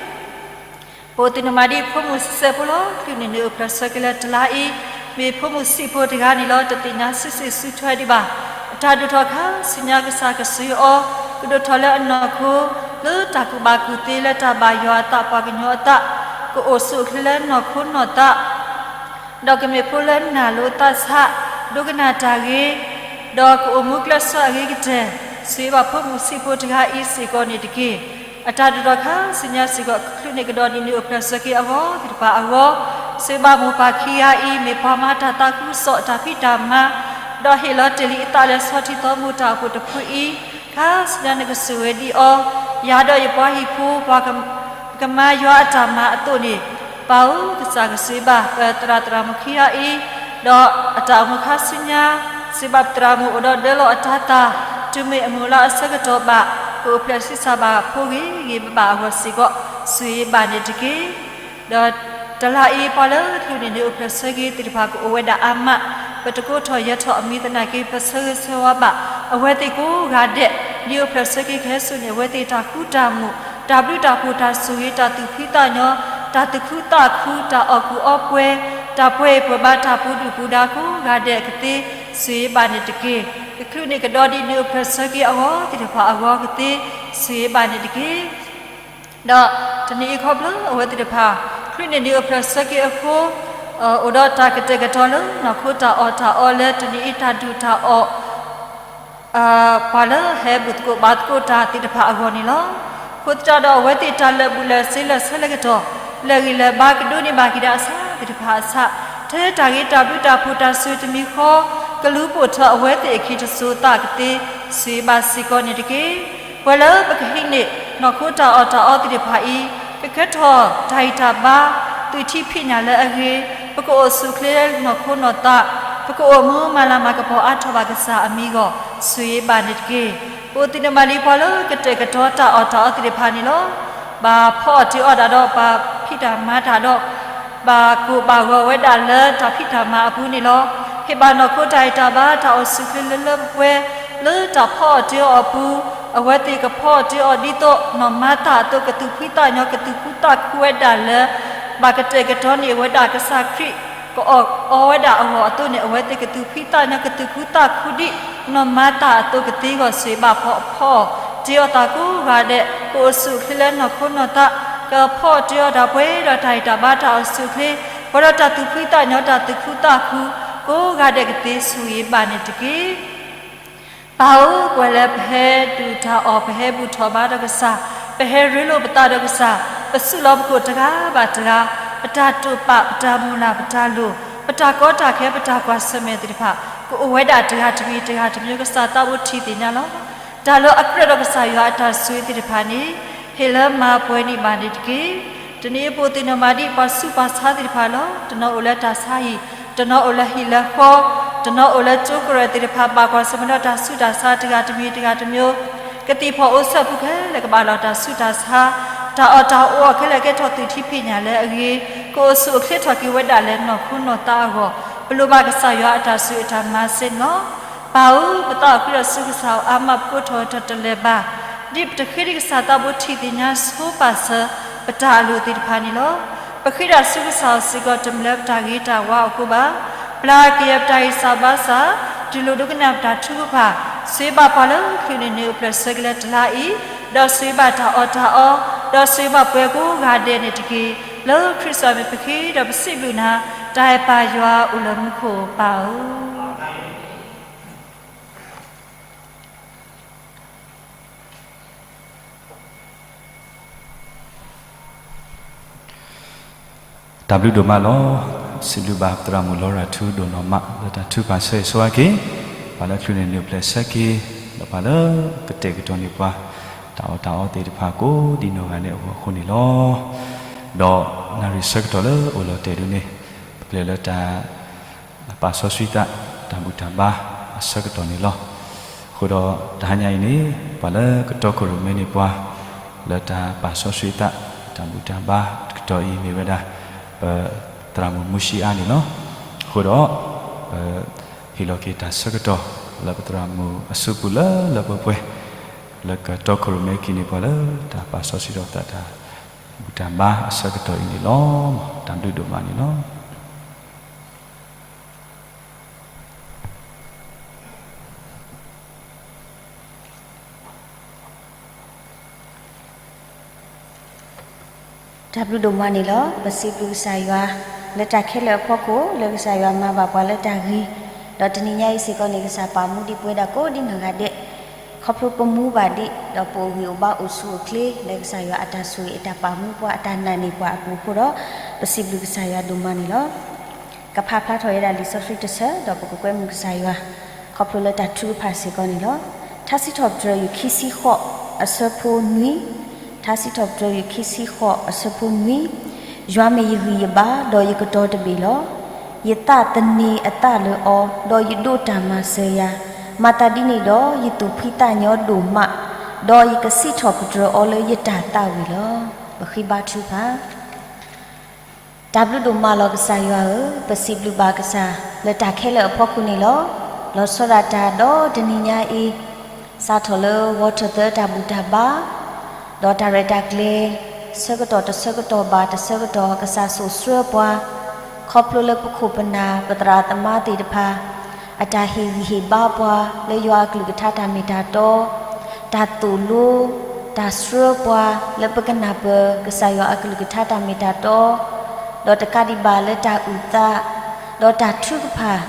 ပအိၣ်သ့ၣ်နီၣ်မးဒ်ဖိမုၣ်ဆံးစဲးဖိလီၤ. ချုးန့ၣ်န့ၣ်အိၣ်ဖျဲၣ်ဆၢက့ၤလၢတလါအံၤ မ့ၢ်ဖိမုၣ်ဆံးဖိတဂၤန့ၣ်လီၤ. တသ့ၣ်ညါစုစ့ၣ်စုထွဲဒံးဘၣ်. အတၢ်ဒိၣ်ထီၣ်ခါဆူညါ ကစၢ်ကဆိၣ်ဂ့ၤအီၤ ကဒိၣ်ထီၣ်လၢအနီၢ်ခိ လၢတၢ်ကူၣ်ဘၣ်ကူၣ်သ့လၢတၢ်ဘၣ်ယွၤအသး ပှၤကညီအသး ကအိၣ်ဆူၣ်အိၣ်ချ့လၢနီၢ်ခိနီၢ်သး ဒီးကမ့ၢ်ဖိလၢနာ်လိာ်သးဆး ဒိကနၣ်တၢ်ဂ့ၤ ဒီးကအိၣ်မူကျဲးစၢးအဂ့ၤကတၢၢ် ဆိၣ်ဂ့ၤဘၣ်ဖိမုၣ်ဆံးဖိတဂၤအံၤစ့ၢ်ကီးန့ၣ်တက့ၢ်. အတၢ်ဒိၣ်ထီၣ်ခါဆူညါစ့ၢ်ကီး ကချုးန့ၢ်ကဒီးဒ်န့ၣ်အိၣ်ဖျဲၣ်ဆၢက့ၤအဂီၢ်သ့ၣ်တဖၣ်အဂီၢ် ဆိၣ်ဂ့ၤဘၣ်မိၢ်ပၢ်ခံဂၤအံၤ မ့ၢ်ပှၤမၤတၢ်သးခုကစီၣ်အတၢ်ဖံးတၢ်မၤ ဒီးဟ့ၣ်လီၤတ့ၢ်လံအသးလၢဆီထံသီမိၢ်တၢ်အိၣ်ဖှိၣ်တဖုအံၤ ခါဆူညါနကဆိၣ်ဂ့ၤဒံးအီၤ ယၤဒီးယပှၤဟံၣ်ဖိ ပကမၤယွၤအတၢ်မၤအသိးန့ၣ် ပၢ်ဧၢ ကစၢ်ကဆိၣ်ဂ့ၤဘၣ် ပသရၣ်သရၣ်မုၣ်ခံဂၤအံၤ ဒီးအတၢ်အိၣ်မူခါဆူညါ စံးဘၣ်ပသရၣ်မုၣ်အိၣ်ဒီးဒၢလီၤအတၤသၣ် တုၤမ့ၢ်အမုၢ်လါအဆၢကတီၢ်ဘၣ် ကအိၣ်ဖျဲၣ်ဆံးစၢ်ဘၣ်ဖိဂ့ၤဂ့ၤဘၣ်ဘၣ်အဂီၢ်စ့ၢ်ကီး ဆိၣ်ဂ့ၤဘၣ်န့ၣ်တက့ၢ်. ဒီးတလါအံၤ ပှၤလၢချုးန့ၢ်န့ၣ်အိၣ်ဖျဲၣ်ဆၢက့ၤသ့ၣ်တဖၣ်ကအိၣ်ဝဲဒၣ်အါမး ပတကိးထီၣ်ယဲၤထီၣ်အမံၤသနာ်က့ ပဆၢဂ့ၤဆၢဝါဘၣ် အဝဲသ့ၣ်ကိးဂၤဒဲး ဒ်အိၣ်ဖျဲၣ်ဆၢက့ၤကဟဲစိာ်န့ၢ် အဝဲသ့ၣ်တၢ်ဃူတၢ်မုာ် တၢ်ဘျုးတၢ်ဖှိၣ်တၢ်ဆိၣ်ဂ့ၤ တၢ်သူၣ်ဖှံသးညီ တၢ်သူၣ်ခုသးခု တၢ်အီၣ်ကူၣ်အီပှဲၤ တၢ်ပှဲၤအံၤပှဲၤဘါ တၢ်ပူၤဒုၣ်ပူၤဒါကိးဂၤဒဲးကသ့ ဆိၣ်ဂ့ၤဘၣ်န့ၣ်တက့ၢ်. ကချုးန့ၢ်ကဒီးဒ်န့ၣ်အိၣ်ဖျဲၣ်ဆၢက့ၤအဂီၢ်သ့ၣ်တဖၣ်အဂီၢ်ကသ့ ဆိၣ်ဂ့ၤဘၣ်န့ၣ်တက့ၢ်. ဒီးတနံၤအံၤခီဖျိအဝဲသ့ၣ်တဖၣ် ချုးန့ၢ်န့ၣ်အိၣ်ဖျဲၣ်ဆၢက့ၤအဃိ အိၣ်ဒီးတၢ်ကတဲာ်ကတီၤလၢနီၢ်ခိတၢ်အီၣ်တၢ်အီလၢတနံၤအံၤတၢ်ဒုၣ်တၢ်အီၣ် ပှၤလၢဟဲဘူၣ်သကိးဘါသကိးတၢ်သ့ၣ်တဖၣ်အဂီၢ်န့ၣ်လီၤ. အဃိသတးဒီးအဝဲသ့ၣ်တၢ်လၢာ်ဘူၣ်လၢာ်စ့လၢာ်ဆၢလၢာ်ကတီၢ် လၢာ်ဂံၢ်လၢာ်ဘါကဒိးန့ၢ်ဘၣ်က့ၤဒၣ်အဆၣ်သ့ၣ်တဖၣ်အဆၣ် ထဲတၢ်ဂ့ၤတၢ်ဘျုးတၢ်ဖှိၣ်တၢ်ဆိၣ်ဂ့ၤတမံၤဃီ ကလူၤပိာ်ထွဲအဝဲသ့ၣ်အခံတစိၤသးကသ့ ဆိၣ်ဂ့ၤဘၣ်စ့ၢ်ကီးန့ၣ်တက့ၢ်. ပှၤလၢပကဟံးန့ၢ် နီၢ်ခိတၢ်အီၣ်တၢ်အီသ့ၣ်တဖၣ်အံၤ ကကဲထီၣ်တၢ်ဂံၢ်တၢ်ဘါ သုးထံဖံးညၣ်လၢအဂ့ၤ ပကအိၣ်ဆူၣ်အိၣ်ချ့လၢနီၢ်ခိနီၢ်သး ပကအိၣ်မူမၤလၤမၤကပီၤအါထီၣ်ဘၣ်ကစၢ်အမံၤအဂီၢ် ဆိၣ်ဂ့ၤဘၣ်န့ၣ်တက့ၢ်. ပအိၣ်သ့ၣ်နီၣ်မးဒ်ပှၤလၢကတဲာ်ကတီၤတၢ်အီၣ်တၢ်အီသ့ၣ်တဖၣ်န့ၣ်လီၤ. ဘၣ်ဖီအီၣ်တ့ၤအီၣ်တၢ်ဒီး ဘၣ်ဖံးတၢ်မၤတၢ်ဒီး ဘၣ်ကိၢ်ဘၣ်ဂီၤဝဲဒၣ်လၢတၢ်ဖံးတၢ်မၤအပူၤန့ၣ်လီၤ. ဟ့ၣ်ဘၣ်နီၢ်ခိတၢ်ဂံၢ်တၢ်ဘါ တၢ်အိၣ်ဆူၣ်အိၣ်ချ့လၢလၢပှဲၤပှဲၤ လၢတၢ်ဖီအီၣ်တ့ၤအီၣ်အပူၤ အဝဲသ့ၣ်ကဖီအီၣ်တ့ၤအီၣ်ဒ်သိး နီၢ်မၤတၢ်အသိး ကသူၣ်ဖှံသးညီ ကသူၣ်ခုသးခုဝဲဒၣ်လၢ ဘၣ်ကတဲာ်ကတီၤန့ၢ်ဝဲဒၣ်ကစၢ်ခရံာ် ကအီၣ်အီဝဲဒၣ်အဂီၢ်အသိးန့ၣ် အဝဲသ့ၣ်ကသူၣ်ဖှံသးညီ ကသူၣ်ခုသးခုဒ် နီၢ်မၤတၢ်အသိးကသ့အဂီၢ် ဆိၣ်ဂ့ၤဘၣ်ဖီအီၣ်တ့ၤအီၣ်သးကိးဂၤဒဲး ကအိၣ်ဆူၣ်အိၣ်ချ့လၢနီၢ်ခိနီၢ်သး ကဖီအီၣ်တ့ၤအီၣ်တၢ်ပှဲၤဒီးတၢ်ဂံၢ်တၢ်ဘါ တၢ်အိၣ်ဆူၣ်အိၣ်ချ့ ပှဲၤဒီးတၢ်သူၣ်ဖှံသးညီ တၢ်သူၣ်ခုသးခု ကိးဂၤဒဲးကသ့ ဆိၣ်ဂ့ၤဘၣ်န့ၣ်တက့ၢ်. ပၢ်ဧၢ ပှၤလၢပဟဲဒုၣ်တၢ်အီၣ် ပဟဲဘူၣ်ထီၣ်ဘါဒီးကစၢ် ပဟဲရ့လိာ်ပသးဒီးကစၢ် ပစုလီၤပကိာ်တဂၤဘၣ်တဂၤ ပတၢ်တိာ်ပာ် ပတၢ်မုၢ်လၢ် ပတၢ်လိၣ် ပတၢ်ကီတၢ်ခဲ ပတၢ်ကွၢ်ဆၢၣ်မဲာ်သ့ၣ်တဖၣ် ကအိၣ်ဝဲဒၣ်တဂၤတမံၤတဂၤတမံၤ ကစၢ်သးဖိထံၣ်သ့ၣ်ညါလီၤ. တၢ်လၢအကြၢးဒီးကစၢ်ယွၤအတၢ်ဆိၣ်ဂ့ၤသ့ၣ်တဖၣ်န့ၣ် ဟ့ၣ်လၢမၤပှဲၤန့ၢ်ဘၣ်န့ၣ်တက့ၢ်. တနံၤအံၤပအိၣ်သ့ၣ်နီၣ်မးဒ်ပှၤဆူးပှၤဆါသ့ၣ်တဖၣ်လီၤ. တနီၤအိၣ်လၢတၢ်ဆါဟံၣ်, တနီၤအိၣ်လၢဟံၣ်လၢဃီ, တနီၤအိၣ်လၢကၠိကရၢၢ်သ့ၣ်တဖၣ် ဘၣ်ကွၢ်ဆၢၣ်မဲာ်ဒီးတၢ်ဆူးတၢ်ဆါတဂၤတမံၤတဂၤတမံၤ, ကသံၣ်ဖီအိၣ်ဆၢဖုခဲလၢာ် ကဘၣ်လီၤတၢ်ဆူးတၢ်ဆါ, တၢ်အီၣ်တၢ်အီခဲလၢာ် ကဲထီၣ်သုးထံဖံးညၣ်လၢအဂ့ၤ, ကအိၣ်ဆူၣ်အိၣ်ချ့ထီၣ်က့ၤဝဲဒၣ်လၢနီၢ်ခိနီၢ်သးအဂီၢ်, ပလိၣ်ဘၣ်ကစၢ်ယွၤအတၢ်ဆိၣ်ဂ့ၤအတၢ်မၤစ့ၢ်န့ၣ်လီၤ. ပၢ်ဧၢ, ပသးအိၣ်ဃုာ်ဒီးဆူကစၢ်အအိၣ်အါမး ပကိးထီၣ်ထီၣ်တလဲၤဘၣ်, ဒ်ပတဃ့ဒံးကစၢ်သးဖိထံၣ်သ့ၣ်ညါဆိပာ်စၢၤ ပတၢ်အလိၣ်သ့ၣ်တဖၣ်န့ၣ်လီၤ. ပဃ့ဒၣ်ဆူကစၢ်အအိၣ်စ့ၢ်ကီး တမ့ၢ်လၢပတၢ်ဂ့ၤတၢ်ဝါအဃိဘၣ်. ပျၢ်က့ၤယဲၢ်ပတၢ်ဂံၢ်စၢ်ဘါစၢ်, တူၢ်လိာ်ဒိကနၣ်ပတၢ်ထုကဖၣ်, ဆိၣ်ဂ့ၤဘၣ်ပှၤလၢချုးန့ၢ်န့ၣ် အိၣ်ဖျဲၣ်ဆၢက့ၤလၢတလါအံၤ, ဒီးဆိၣ်ဂ့ၤဘၣ်တၢ်အီၣ်တၢ်အီ, ဒီးဆိၣ်ဂ့ၤဘၣ်ပှၤကိးဂၤဒဲးန့ၣ်တက့ၢ်. လၢခရံာ်စၢ်မံၤပဃ့ဒီးပစံးဘျုးနၤ, တၢ်အဲၣ်ပၢ်ယွၤအိၣ်လၢမူခိၣ်ပၢ်ဧၢ. တၢ်ဘျုးဒိၣ်မးလီၤ. စံးဘျုးဘၣ်သရၣ်မုၣ်လီရၤထူဒိၣ်နီၢ်မး လၢတၢ်ထုကဖၣ်ဆိၣ်ဂ့ၤဆိၣ်ဝါက့ၤ ပှၤလၢချုးန့ၢ်န့ၣ် အိၣ်ဖျဲၣ်ဆၢက့ၤ ဒီးပှၤလၢကတဲာ်ကတီၤန့ၢ်ပှၤ တၢ်အီၣ်တၢ်အီသ့ၣ်တဖၣ်ကိးဒ်နီၢ်ဂၤဒဲးအဂီၢ်အဃိန့ၣ်လီၤ. ဒီးနၣ်ရံၣ်ဆၢကတီၢ်လၢအိၣ်လီၤတဲာ်ဒ်န့ၣ် ပကလဲၤလၢတၢ် ပာ်စီဆှံသး တၢ်ဘူၣ်တၢ်ဘါအဆၢကတီၢ်န့ၣ်လီၤ. အဃိဒီးတဟါညါအံၤန့ၣ် ပှၤလၢကတီခိၣ်ရိၣ်မဲန့ၢ်ပှၤ လၢတၢ်ပာ်စီဆှံသး တၢ်ဘူၣ်တၢ်ဘါတကတီၢ်အံၤမ့ၢ်ဝဲဒၣ် ပသရၣ်မုၣ်မူၡံအါန့ၣ်လီၤ. အဃိဒီး ပဟ့ၣ်လီၤက့ၤတၢ်ဆၢကတီၢ် လၢပသရၣ်မုၣ်အစုပူၤလၢလၢပှဲၤပှဲၤ လၢကတီခိၣ်ရိၣ်မဲက့ၤန့ၢ်ပှၤလၢတၢ်ပာ်စီဆှံထီၣ်ပသးတၢ်ဘူၣ်တၢ်ဘါအဆၢကတီၢ်အံၤန့ၣ်လီၤ. တၢ်ဘျုးဒိၣ်မးန့ၣ်လီၤ. တၢ်ဘျုးဒိၣ်မးန့ၣ်လီၤ. ပစံးဘျုးကစၢ်ယွၤ လၢတၢ်ခဲလၢာ်အဖီခိၣ် လၢကစၢ်ယွၤမၤဘၣ်ပှၤလၢတၢ်ဂ့ၤ, ဒီးတနံၤညါအံၤစ့ၢ်ကီးန့ၣ် ကစၢ်ပာ်မူဒံးပဝဲဒၣ်ကိးဒ်နီၢ်ဂၤဒဲး, ခီဖျိပမူဘၣ်ဒံး ဒီးပအိၣ်ဂံၢ်အိၣ်ဘါအိၣ်ဆူၣ်အိၣ်ချ့ လၢကစၢ်ယွၤအတၢ်ဆိၣ်ဂ့ၤအတၢ်ပာ်မူပှၤအတၢ်နာ်န့ၢ်ပှၤအပူၤအဃိဒီး ပစံးဘျုးကစၢ်ယွၤဒိၣ်မးန့ၣ်လီၤ. ကဖးဖျါထီၣ်ဝဲဒၣ်လံာ်စီဆှံတဆၢ ဒီးပကကွဲမုာ်ကစၢ်ယွၤ ခီဖျိလၢတၢ်ထုကဖၣ်စ့ၢ်ကီးန့ၣ်လီၤ. ထါစံးထီၣ်ပတြၢၤ ယူၢ်ခံဆံဃိး အဆၢဖိနွံ, ထါစံးထီၣ်ပတြၢၤ ယူၢ်ခံဆံဃိး အဆၢဖိနွံ, ယွၤမ့ၢ်ယဂံၢ်ယဘါ ဒီးယကတီၤတဘ့ၣ်လီၤ. ယသးသန့ၤအသးလၢအီၤ ဒီးယဒိးတၢ်မၤစၢၤယၤ, မၤသးဒ်န့ၣ်ဒီး ယသူၣ်ဖှံသးညီဒိၣ်မး, ဒီးယကစံးထီၣ်ပတြၢၤအီၤလၢယတၢ်သးဝံၣ်လီၤ. ပဃ့ဘါထုကဖၣ် တၢ်ဘျုးဒိၣ်မးလီၤကစၢ်ယွၤဧၢ, ပစံးဘျုးဘၣ်ကစၢ် လၢတၢ်ခဲလၢာ်အဖီခိၣ်န့ၣ်လီၤ. လီၤဆီဒၣ်တၢ်ဒီးတနံၤညါအံၤ, စးထီၣ်လၢဂီၤထီၣ်သၢတၢ်ဘူၣ်တၢ်ဘါ, ဒီးတၢ်ရဲၣ်တၢ်ကျဲၤ ဆၢကတီၢ်တဆၢကတီၢ်ဘၣ်တဆၢကတီၢ် ကစၢ်စိာ်ဆှၢပှၤ, ခီဖျိလၢပခိၣ်ပနၢ်ပသရၣ်သမါသ့ၣ်တဖၣ် အတၢ်ဟ့ၣ်ဂံၢ်ဟ့ၣ်ဘါပှၤ လၢယွၤအကလုၢ်ကထါတၢ်မ့ၢ်တၢ်တီ, တၢ်သိၣ်လိ, တၢ်ဆှၢပှၤ လၢပကနၢ်ပၢၢ် ကစၢ်ယွၤအကလုၢ်ကထါတၢ်မ့ၢ်တၢ်တီ, ဒီးတကးဒံးဘၣ်လၢတၢ်အုၣ်သး, ဒီးတၢ်ထုကဖၣ်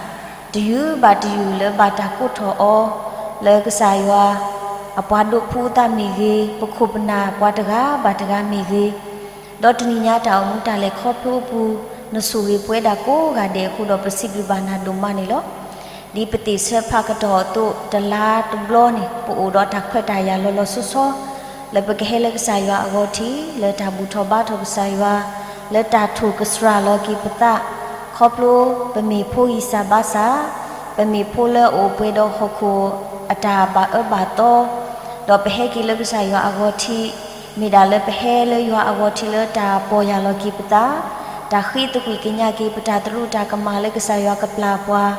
တယုၢ်ဘၣ်တယုၢ်လၢဘၣ်တၢ်ကိးထီၣ်အီၤ, လၢကစၢ်ယွၤ အပှၤဒိးဖှူသးမ့ၢ်ဂ့ၤ, ပခိၣ်ပနၢ်ပှၤတဂၤဘၣ်တဂၤမ့ၢ်ဂ့ၤ, ဒီးတနံၤညါတၢ်အိၣ်မူတၢ်လဲၤခီဖျိအပူၤ, နဆိၣ်ဂ့ၤပဝဲဒၣ်ကိးဂၤဒဲးအဃိဒီး ပစံးဘျုးဘၣ်နၤဒိၣ်မးန့ၣ်လီၤ. ဒ်ပသ့ၣ်ဆၢဖးကတီၢ်အသိး တလါတဘျီန့ၣ် ပအိၣ်ဒီးတၢ်ခွဲးတၢ်ယာ်လီၤလီၤဆီဆီ လၢပကဟဲလၢကစၢ်ယွၤအဂီၢ်ထံး လၢတၢ်ဘူၣ်ထီၣ်ဘါထီၣ်ကစၢ်ယွၤ, လၢတၢ်ထိၣ်ကစှၤလီၤက့ၤပသး, ခီဖျိပမ့ၢ်ဖိဂံၢ်စၢ်ဘါစၢ်, ပမ့ၢ်ဖိလၢအအိၣ်ပှဲၤဒီးဟီၣ်ခိၣ်အတၢ်ဘၣ်အၢဘၣ်သီ, ဒီးပဟဲက့ၤလၢကစၢ်ယွၤအဂီၢ်ထံး, မ့ၢ်ဒၣ်လၢပဟဲလၢယွၤအဂီၢ်ထံးလၢတၢ်ပီၢ်ယၢ်လီၤက့ၤပသး, တၢ်ဃ့သကွံၢ်ကညးက့ၤပတၢ်သရူးတၢ်ကမၣ်လၢကစၢ်ယွၤကပျၢ်ပှၤ,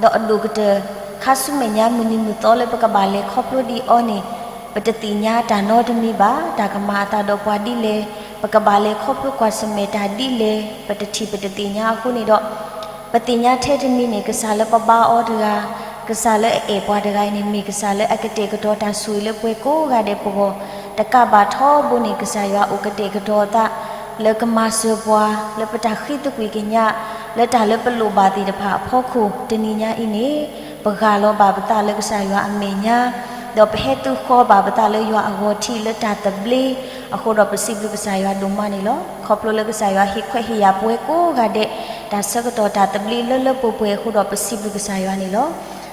ဒီးအဒိၣ်ကတၢၢ် ခါဆူမဲာ်ညါမုၢ်နံၤမုၢ်သီလၢပကဘၣ်လဲၤခီဖျိဒ်အီၤန့ၣ်, ပတသ့ၣ်ညါတၢ်နီတမံၤဘၣ်, တၢ်ကမၤအသးဒီးပှၤဒ်လဲၣ်, ပကဘၣ်လဲၤခီဖျိကွၢ်ဆၢၣ်မဲာ်တၢ်ဒ်လဲၣ်, ပတထံၣ်ပတသ့ၣ်ညါအဃိန့ၣ်ဒီး ပသ့ၣ်ညါထဲတမံၤန့ၣ် ကစၢ်လၢပဘါအီၤတဂၤ, ကစၢ်လၢအအဲၣ်ပှၤတဂၤအံၤန့ၣ် မ့ၢ်ကစၢ်လၢအကတဲာ်ကတီၤတၢ်ဆိၣ်ဂ့ၤလၢပှၤကိးဂၤဒဲးပဂီၢ်, တကးဘၣ်ထီဘိန့ၣ် ကစၢ်ယွၤအိၣ်ကတဲာ်ကတီၤအသး လၢကမၤစၢၤပှၤ လၢပတၢ်ဃ့သကွံၢ်ကညး လၢတၢ်လၢပလိၣ်ဘၣ်သ့ၣ်တဖၣ်အဖီခိၣ် တနံၤညါအံၤန့ၣ် ပဂၢ်လီၤဘၣ်ပသးလၢကစၢ်ယွၤအမဲာ်ညါ, ဒီးပဟဲသုဃီဘၣ်ပသးလၢယွၤအဂီၢ်ထံးလၢတၢ်သဘျ့အဃိဒီး ပစံးဘျုးကစၢ်ယွၤဒိၣ်မးန့ၣ်လီၤ. ခီဖျိလၢကစၢ်ယွၤဟ့ၣ်ခွဲးဟ့ၣ်ယာ်ပဝဲကိးဂၤဒဲး တၢ်ဆၢကတီၢ်တၢ်သဘျ့လၢလၢပှဲၤပှဲၤအဃိဒီး ပစံးဘျုးကစၢ်ယွၤန့ၣ်လီၤ.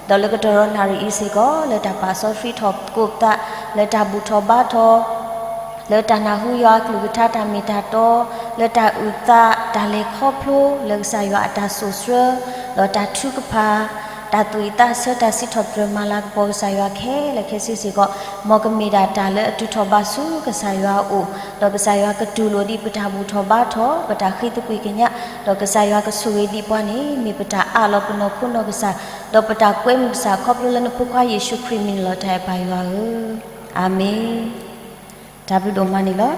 ဒီးလၢကတီၢ်ဒီးနၣ်ရံၣ်အံၤစ့ၢ်ကီး လၢတၢ်ပာ်စီဆှံထီၣ်ကိးပသး လၢတၢ်ဘူၣ်ထီၣ်ဘါထီၣ် လၢတၢ်နၢ်ဟူယွၤအကလုၢ်ကထါတၢ်မ့ၢ်တၢ်တီ, လၢတၢ်အုၣ်သး တၢ်လဲၤခီဖျိ လၢကစၢ်ယွၤအတၢ်စိာ်ဆှၢ, ဒီးတၢ်ထုကဖၣ်, တၢ်သူၣ်အံသးဆၢတၢ်စံးထီၣ်ပတြၢၤမၤလၤကပီၤကစၢ်ယွၤခဲလၢာ်ခဲဆ့စ့ၢ်ကီး, မ်ကမ့ၢ်ဒၣ်တၢ်လၢအတုၤထီၣ်ဘၣ်ဆူကစၢ်ယွၤအအိၣ်, ဒီးကစၢ်ယွၤကတူၢ်လိာ်ဒံးပတၢ်ဘူၣ်ထီၣ်ဘါထီၣ်, ပတၢ်ဃ့သကွံၢ်ကညး, ဒီးကစၢ်ယွၤကဆိၣ်ဂ့ၤဒံးပှၤန့ၣ် မ့ၢ်ပတၢ်အးလီၤပနီၢ်ခိနီၢ်ကစၢ်, ဒီးပတၢ်ကွဲမုာ်ကစၢ် ခီဖျိလၢနဖိခွါယ့ၣ်ၡူးခရံာ်မံၤန့ၣ်လီၤ တၢ်အဲၣ်ပၢ်ယွၤဧၢ, အၤမ့ၣ်. တၢ်ဘျုးဒိၣ်မးန့ၣ်လီၤ.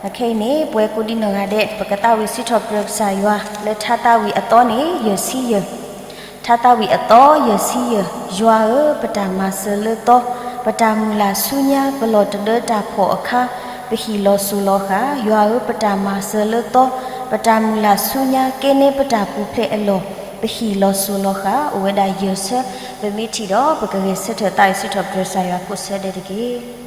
အခဲအံၤန့ၣ် ပဝဲကိးဒံနီၢ်ဂၤဒဲး ပကသးဝံၣ်စံးထီၣ်ပတြၢၤကစၢ်ယွၤ လၢထါသးဝံၣ်အသီန့ၣ် ယဲၢ်ဆံယဲၢ်, ထါသးဝံၣ်အသီ ယဲၢ်ဆံယဲၢ်, ယွၤဧၢ, ပတၢ်မၤစၢၤလၢသီ, ပတၢ်မုၢ်လၢ်ဆူညါ, ပလီၢ်တဒၢတၢ်ဖှီၣ်အခါ, ပဟံၣ်လီၤစိၤလီၤဃာ်, ယွၤဧၢ, ပတၢ်မၤစၢၤလၢသီ, ပတၢ်မုၢ်လၢ်ဆူညါ, ကဲန့ၢ်ပတၢ်ပူၤဖျဲးအလီၢ်, ပဟံၣ်လီၤစိၤလီၤဃာ်, အိၣ်ဝဲဒၣ်ယဲၢ်ဆၢ, ပမ့ၢ်ထံၣ်ဒီး ပကဂဲၤဆၢထၢၣ်သးဝံၣ်စံးထီၣ်ပတြၢၤကစၢ်ယွၤကိးဆၢဒဲးတက့ၢ်.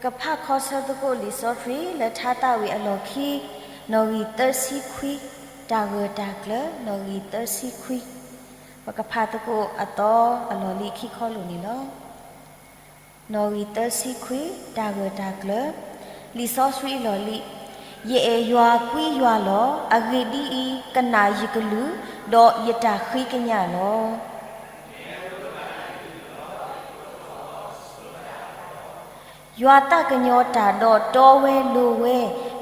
ကဖးခီဆၢသကိးလံာ်စီဆှံလၢထါသးဝံၣ်အလီၢ်ခံ, နီၣ်ဂံၢ်သၢဆံခွံ, တၢ်ဂၢၢ်တၢ်ကျၢၤ, နီၣ်ဂံၢ်သၢဆံခွံ, ပကဖးသကိးအသီအလီၢ်လံၤခံခီလိာ်န့ၣ်လီၤ. နီၣ်ဂံၢ်သၢဆံခွံ, တၢ်ဂၢၢ်တၢ်ကျၢၤ, လံာ်စီဆှံအလီၢ်လံၤ, ယအဲၣ်ယွၤကွံယွၤလီၤ. အဂ့ၢ်ဒ်အံၤ, ကနၣ်ယကလုၢ်, ဒီးယတၢ်ဃ့ကညးလီၤ. ယွၤသးကညီၤတၢ်ဒီးတီဝဲလိၤဝဲ,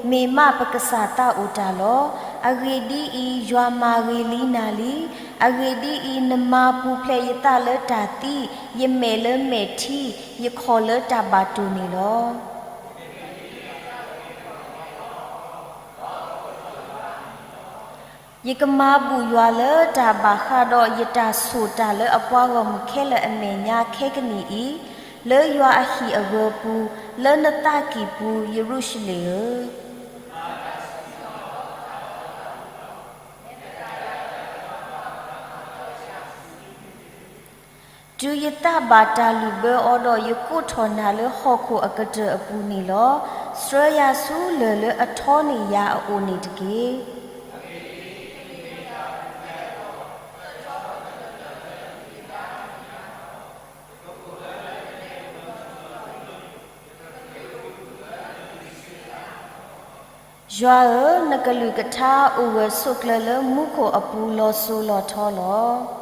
မ့ၢ်မးပကစၢ်သးအိၣ်တၢ်လီၤ. အဂ့ၢ်ဒ်အံၤ, ယွၤမၤဂ့ၤလံနၤလံ. အဂ့ၢ်ဒ်အံၤ, နမၤပူၤဖျဲးယသးလၢတၢ်သံ, ယမဲာ်လၢမဲာ်ထံ, ယခီၣ်လၢတၢ်ဘၣ်တိၢ်န့ၣ်လီၤ. ယကမၤဘူၣ်ယွၤလၢတၢ်ဘၣ်ဃးဒီးယတၢ်ဆိၣ်တၢ်လၢအပှၤဂီၢ်မုၢ်ခဲလၢာ်အမဲာ်ညါခဲကနံၣ်အံၤ, လၢယွၤအဟံၣ်အဂၢၤပူၤ, လၢနသးကံၢ်ပူၤ, ယရူၤၡလ့ၣ်ဧၢ. တုၤယသးဘၣ်တၢ်လုၢ်ဘၢအီၤဒီး, ယကိးထီၣ်နၤလၢဟီၣ်ခိၣ်အကတၢၢ်အပူၤန့ၣ်လီၤ. ဆှၢယၤဆူလၢၢ်လၢအထီန့ၢ်ယၤအအိၣ်န့ၣ်တက့ၢ်. ယွၤဧၢ, နကလုၢ်ကထါအိၣ်ဂၢၢ်ဆိးကျၢၤလၢမူခိၣ်အပူၤလီၤစိၤလီၤထီလီၤ.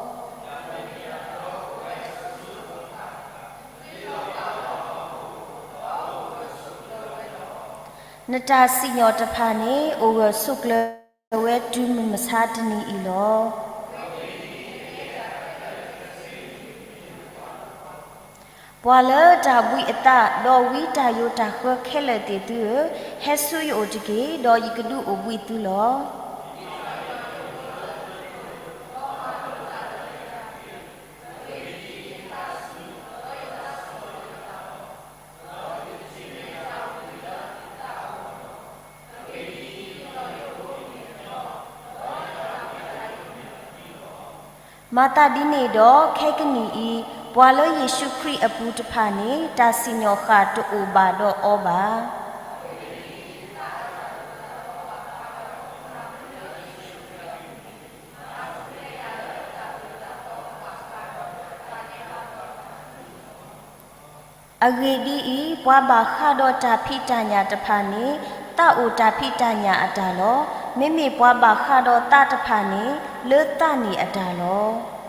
နတၢ်စံၣ်ညီၣ်တဖၣ်န့ၣ် အိၣ်ဂၢၢ်ဆိးကျၢၤဝဲတုၤမုၢ်မဆါတနံၤအံၤလီၤ. ပှၤလၢတၢ်ဘှံးအသး, ဒီးဝံတၢ်ယိးတၢ်ဃၢခဲလၢာ်သ့ၣ်သုဧၢ, ဟဲဆူယအိၣ်တက့ၢ်, ဒီးယကဒုးအိၣ်ဘှံးသုလီၤ. မၤသးဒ်န့ၣ်ဒီး, ခဲကနံၣ်အံၤ, ပှၤလၢယ့ၣ်ၡူးခရံာ်အပူၤတဖၣ်န့ၣ် တၢ်စံၣ်ညီၣ်ဃၣ်တအိၣ်ဘၣ်ဒီးအီၤဘၣ်. အဂ့ၢ်ဒ်အံၤ, ပှၤဘၣ်ဃးဒီးတၢ်ဖံးတၢ်ညၣ်တဖၣ်န့ၣ်, သးအိၣ်တၢ်ဖံးတၢ်ညၣ်အတၢ်လီၤ. မ့မ့ၢ်ပှၤဘၣ်ဃးဒီးသးတဖၣ်န့ၣ်, လၢသးန့ၣ်အတၢ်လီၤ.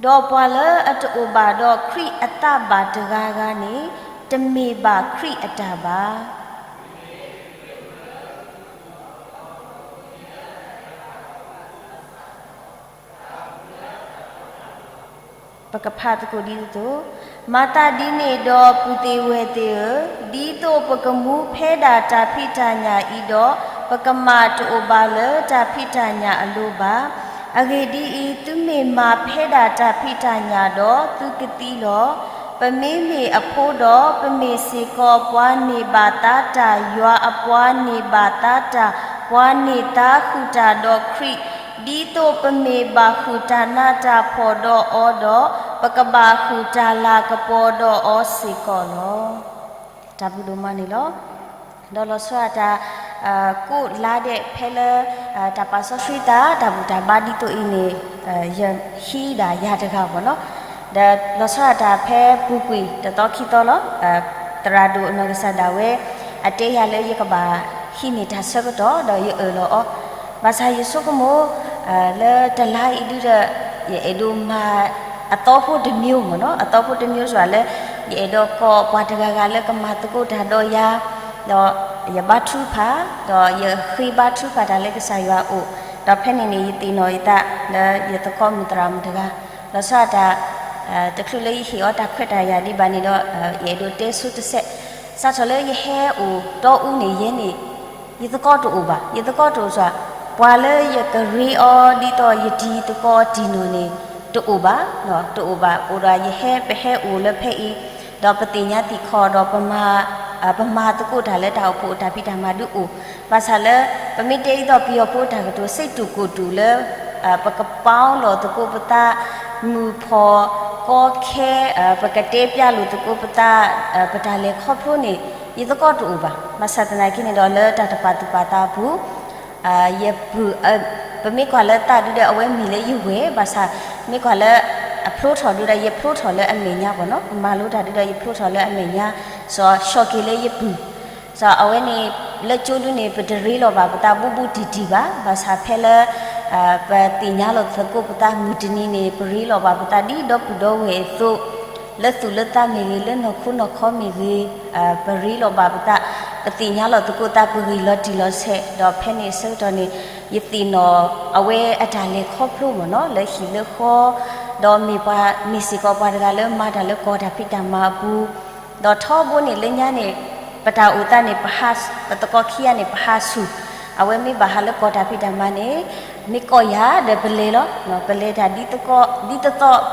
ဒီးပှၤလၢအတအိၣ်ဘၣ်ဒီးခရံာ်အသးဘၣ်တဂၤဂၤန့ၣ်, တမ့ၢ်ဘၣ်ခရံာ်အတၢ်ဘၣ်. ပကဖးသကိးဒ်သိး, မၤသးဒ်န့ၣ်ဒီး ပုၢ်သ့ၣ်ဝဲၢ်သ့ၣ်ဧၢ, ဒ်သိးပကမူဖဲဒၣ်တၢ်ဖံးတၢ်ညၣ်အံၤဒီး, ပကမၢ်တအိၣ်ဘၣ်လၢတၢ်ဖံးတၢ်ညၣ်အလိၤဘၣ်. အဂ့ၢ်ဒ်အံၤ, သုမ့ၢ်မၤဖဲဒၣ်တၢ်ဖံးတၢ်ညၣ်ဒီး, သုကသံလီၤ. ပမ့မ့ၢ်အဖိဒီး, ပမ့ၢ်စ့ၢ်ကီးပှၤန့ၢ်ဘၣ်သါတၢ်, ယွၤအပှၤန့ၢ်ဘၣ်သါတၢ်, ပှၤန့ၢ်သါဃုာ်တၢ်ဒီးခရံာ်, ဒ်သိးပမ့ၢ်ဘၣ်ဃုာ်တၢ်နးတၢ်ဖှီၣ်ဒီးအီၤဒီး, ပကဘၣ်ဃုာ်တၢ်လၤကပီၤဒီးအီၤစ့ၢ်ကီးလီၤ. တၢ်ဘျုးဒိၣ်မးန့ၣ်လီၤ. ဒီးလီၤဆီဒၣ်တၢ် ကိးလါဒဲးဖဲလၢ တၢ်ပာ်စီဆှံသး တၢ်ဘူၣ်တၢ်ဘါဒ်သိးအံၤန့ၣ် ယဟံးဒၣ်ယၤတဂၤဘၣ်နီၤ. ဒီးလီၤဆီဒၣ်တၢ်ဖဲပူၤကွံာ်တသီခံသီလီၤ. သရၣ်ဒိၣ်နီၢ်ကစၢ်ဒၣ်ဝဲ အတဲယၤလၢယကဘၣ်ဟံးန့ၢ်တၢ်ဆၢကတီၢ် ဒီးယအၢၣ်လီၤအီၤ. ဘၣ်ဆၣ်ယဆိကမိၣ် လၢတလါအံၤဒုဒီး ယအဲၣ်ဒိးမၤအသီဖိတမျိုးမ့ၢ်နီၤ, အသီဖိတမျိုးစ့ၢ်လၢ ယအဲၣ်ဒိးကိးပှၤတဂၤဂၤလၢကမၤသကိးတၢ်ဒီးယၤ, ဒီးယဘါထုကဖၣ်, ဒီးယဃ့ဘါထုကဖၣ်တၢ်လၢကစၢ်ယွၤအအိၣ်, ဒီးဖဲန့ၣ်န့ၣ် ယသ့ၣ်နီၣ်ယသးလၢယသကိးမုၣ်သရၣ်မုၣ်တဂၤ, လီၤဆီဒၣ်တၢ် တချုးလၢယဟ့ၣ်အီၤတၢ်ခွဲးတၢ်ယာ်ဒံးဘၣ်န့ၣ်ဒီး ယအဲၣ်ဒိးတဲဆိတစဲး, စးထီၣ်လၢယဟဲအိၣ်တီအူန့ၣ် ယဲန့ၣ် ယသကိးတအိၣ်ဘၣ်, ယသကိးတအိၣ်စ့ၢ်, ပှၤလၢယကရ့အီၤဒ်သိးယတံၤသကိးတံၤနီၢ်န့ၣ် တအိၣ်ဘၣ်, တအိၣ်ဘၣ်, အိၣ်ဒီးယဟဲ ပဟဲအိၣ်လၢဖဲအံၤ, ဒီးပသ့ၣ်ညါသ့ၣ်ခီၣ်ဒီးပမၤ ပမၤသကိးတၢ်လၢတၢ်အိၣ်ဖှိၣ်အတၢ်ဖံးတၢ်မၤဒုးအိၣ်, ဘၣ်ဆၣ်လၢ ပမ့ၢ်တဲဒ်သိးပယီၤဖိတၢ်ကတိၤ စ့တူၢ်ကိၢ်တူၢ်လၢ ပကပီလီၤသကိးပသး မုၢ်ဖီၣ်ကီခဲ, ပကတဲပျၢ်လိာ်သကိးပသး ပတၢ်လဲၤခီဖျိန့ၣ် ယသကိးတအိၣ်ဘၣ်. ဘၣ်ဆၣ်သနာ်က့န့ၣ်ဒီး လၢတၢ်တပာ်သူၣ်ပာ်သးအပူၤ ယပုၢ်, ပမ့ၢ်ကွၢ်လၢသးဒုဒီး အဝဲမ့ၢ်လၢယဝဲၢ်, ဘၣ်ဆၣ် မ့ၢ်ကွၢ်လၢ အဖျိထီၣ်ဒုဒီး ယဖျိထီၣ်လၢအမဲာ်ညါဘၣ်နီၤ, ပမၤလိတၢ်ဒုဒီး ယဖျိထီၣ်လၢအမဲာ်ညါ, စီၤဆှီၣ်က့ၤလၢယပုၢ်, စီၤအဝဲန့ၣ် လၢကၠိဒုန့ၣ် ပတရ့လိာ်ဘၣ်ပသးဘူးဘူးတံၢ်တံၢ်ဘၣ်, ဘၣ်ဆၣ်ဖဲလၢ ပသ့ၣ်ညါလိာ်သကိးပသးမုၢ်တနံၤန့ၣ် ပရ့လိာ်ဘၣ်ပသးဒ်ဒီပုၢ်ဒီဝဲၢ်အသိး, လၢသူၣ်လၢသးမ့ၢ်ဂ့ၤ, လၢနီၢ်ခိနီၢ်ခီမ့ၢ်ဂ့ၤ, ပရ့လိာ်ဘၣ်ပသး, ပသ့ၣ်ညါလိာ်သကိးသး ပဂ့ၢ်လီၤတံၢ်လီၤဆဲး, ဒီးဖဲန့ၣ်အဆၢကတီၢ်န့ၣ် ယသ့ၣ်နီၣ်အဝဲအတၢ်လဲၤခီဖျိမ့ၢ်နီၤ လၢဟံၣ်လၢဃီ, ဒီးမ့ၢ်ပှၤ မ့ၢ်စ့ၢ်ကီးပှၤတဂၤလၢမၤတၢ်လၢကီၢ်တၢ်ဖံးတၢ်မၤအပူၤ, ဒီးထီဘိန့ၣ် လၢညါန့ၣ် ပတၢ်အိၣ်သးန့ၣ် ပသကိးခံဂၤန့ၣ် ပဟးဆူၣ်, အဝဲမ့ၢ်ဘၣ်ဟးလၢကီၢ်တၢ်ဖံးတၢ်မၤန့ၣ် မ့ၢ်ကိးယၤဒီးပလဲၤလီၤ, ပလဲၤတၢ်ဒ်သိး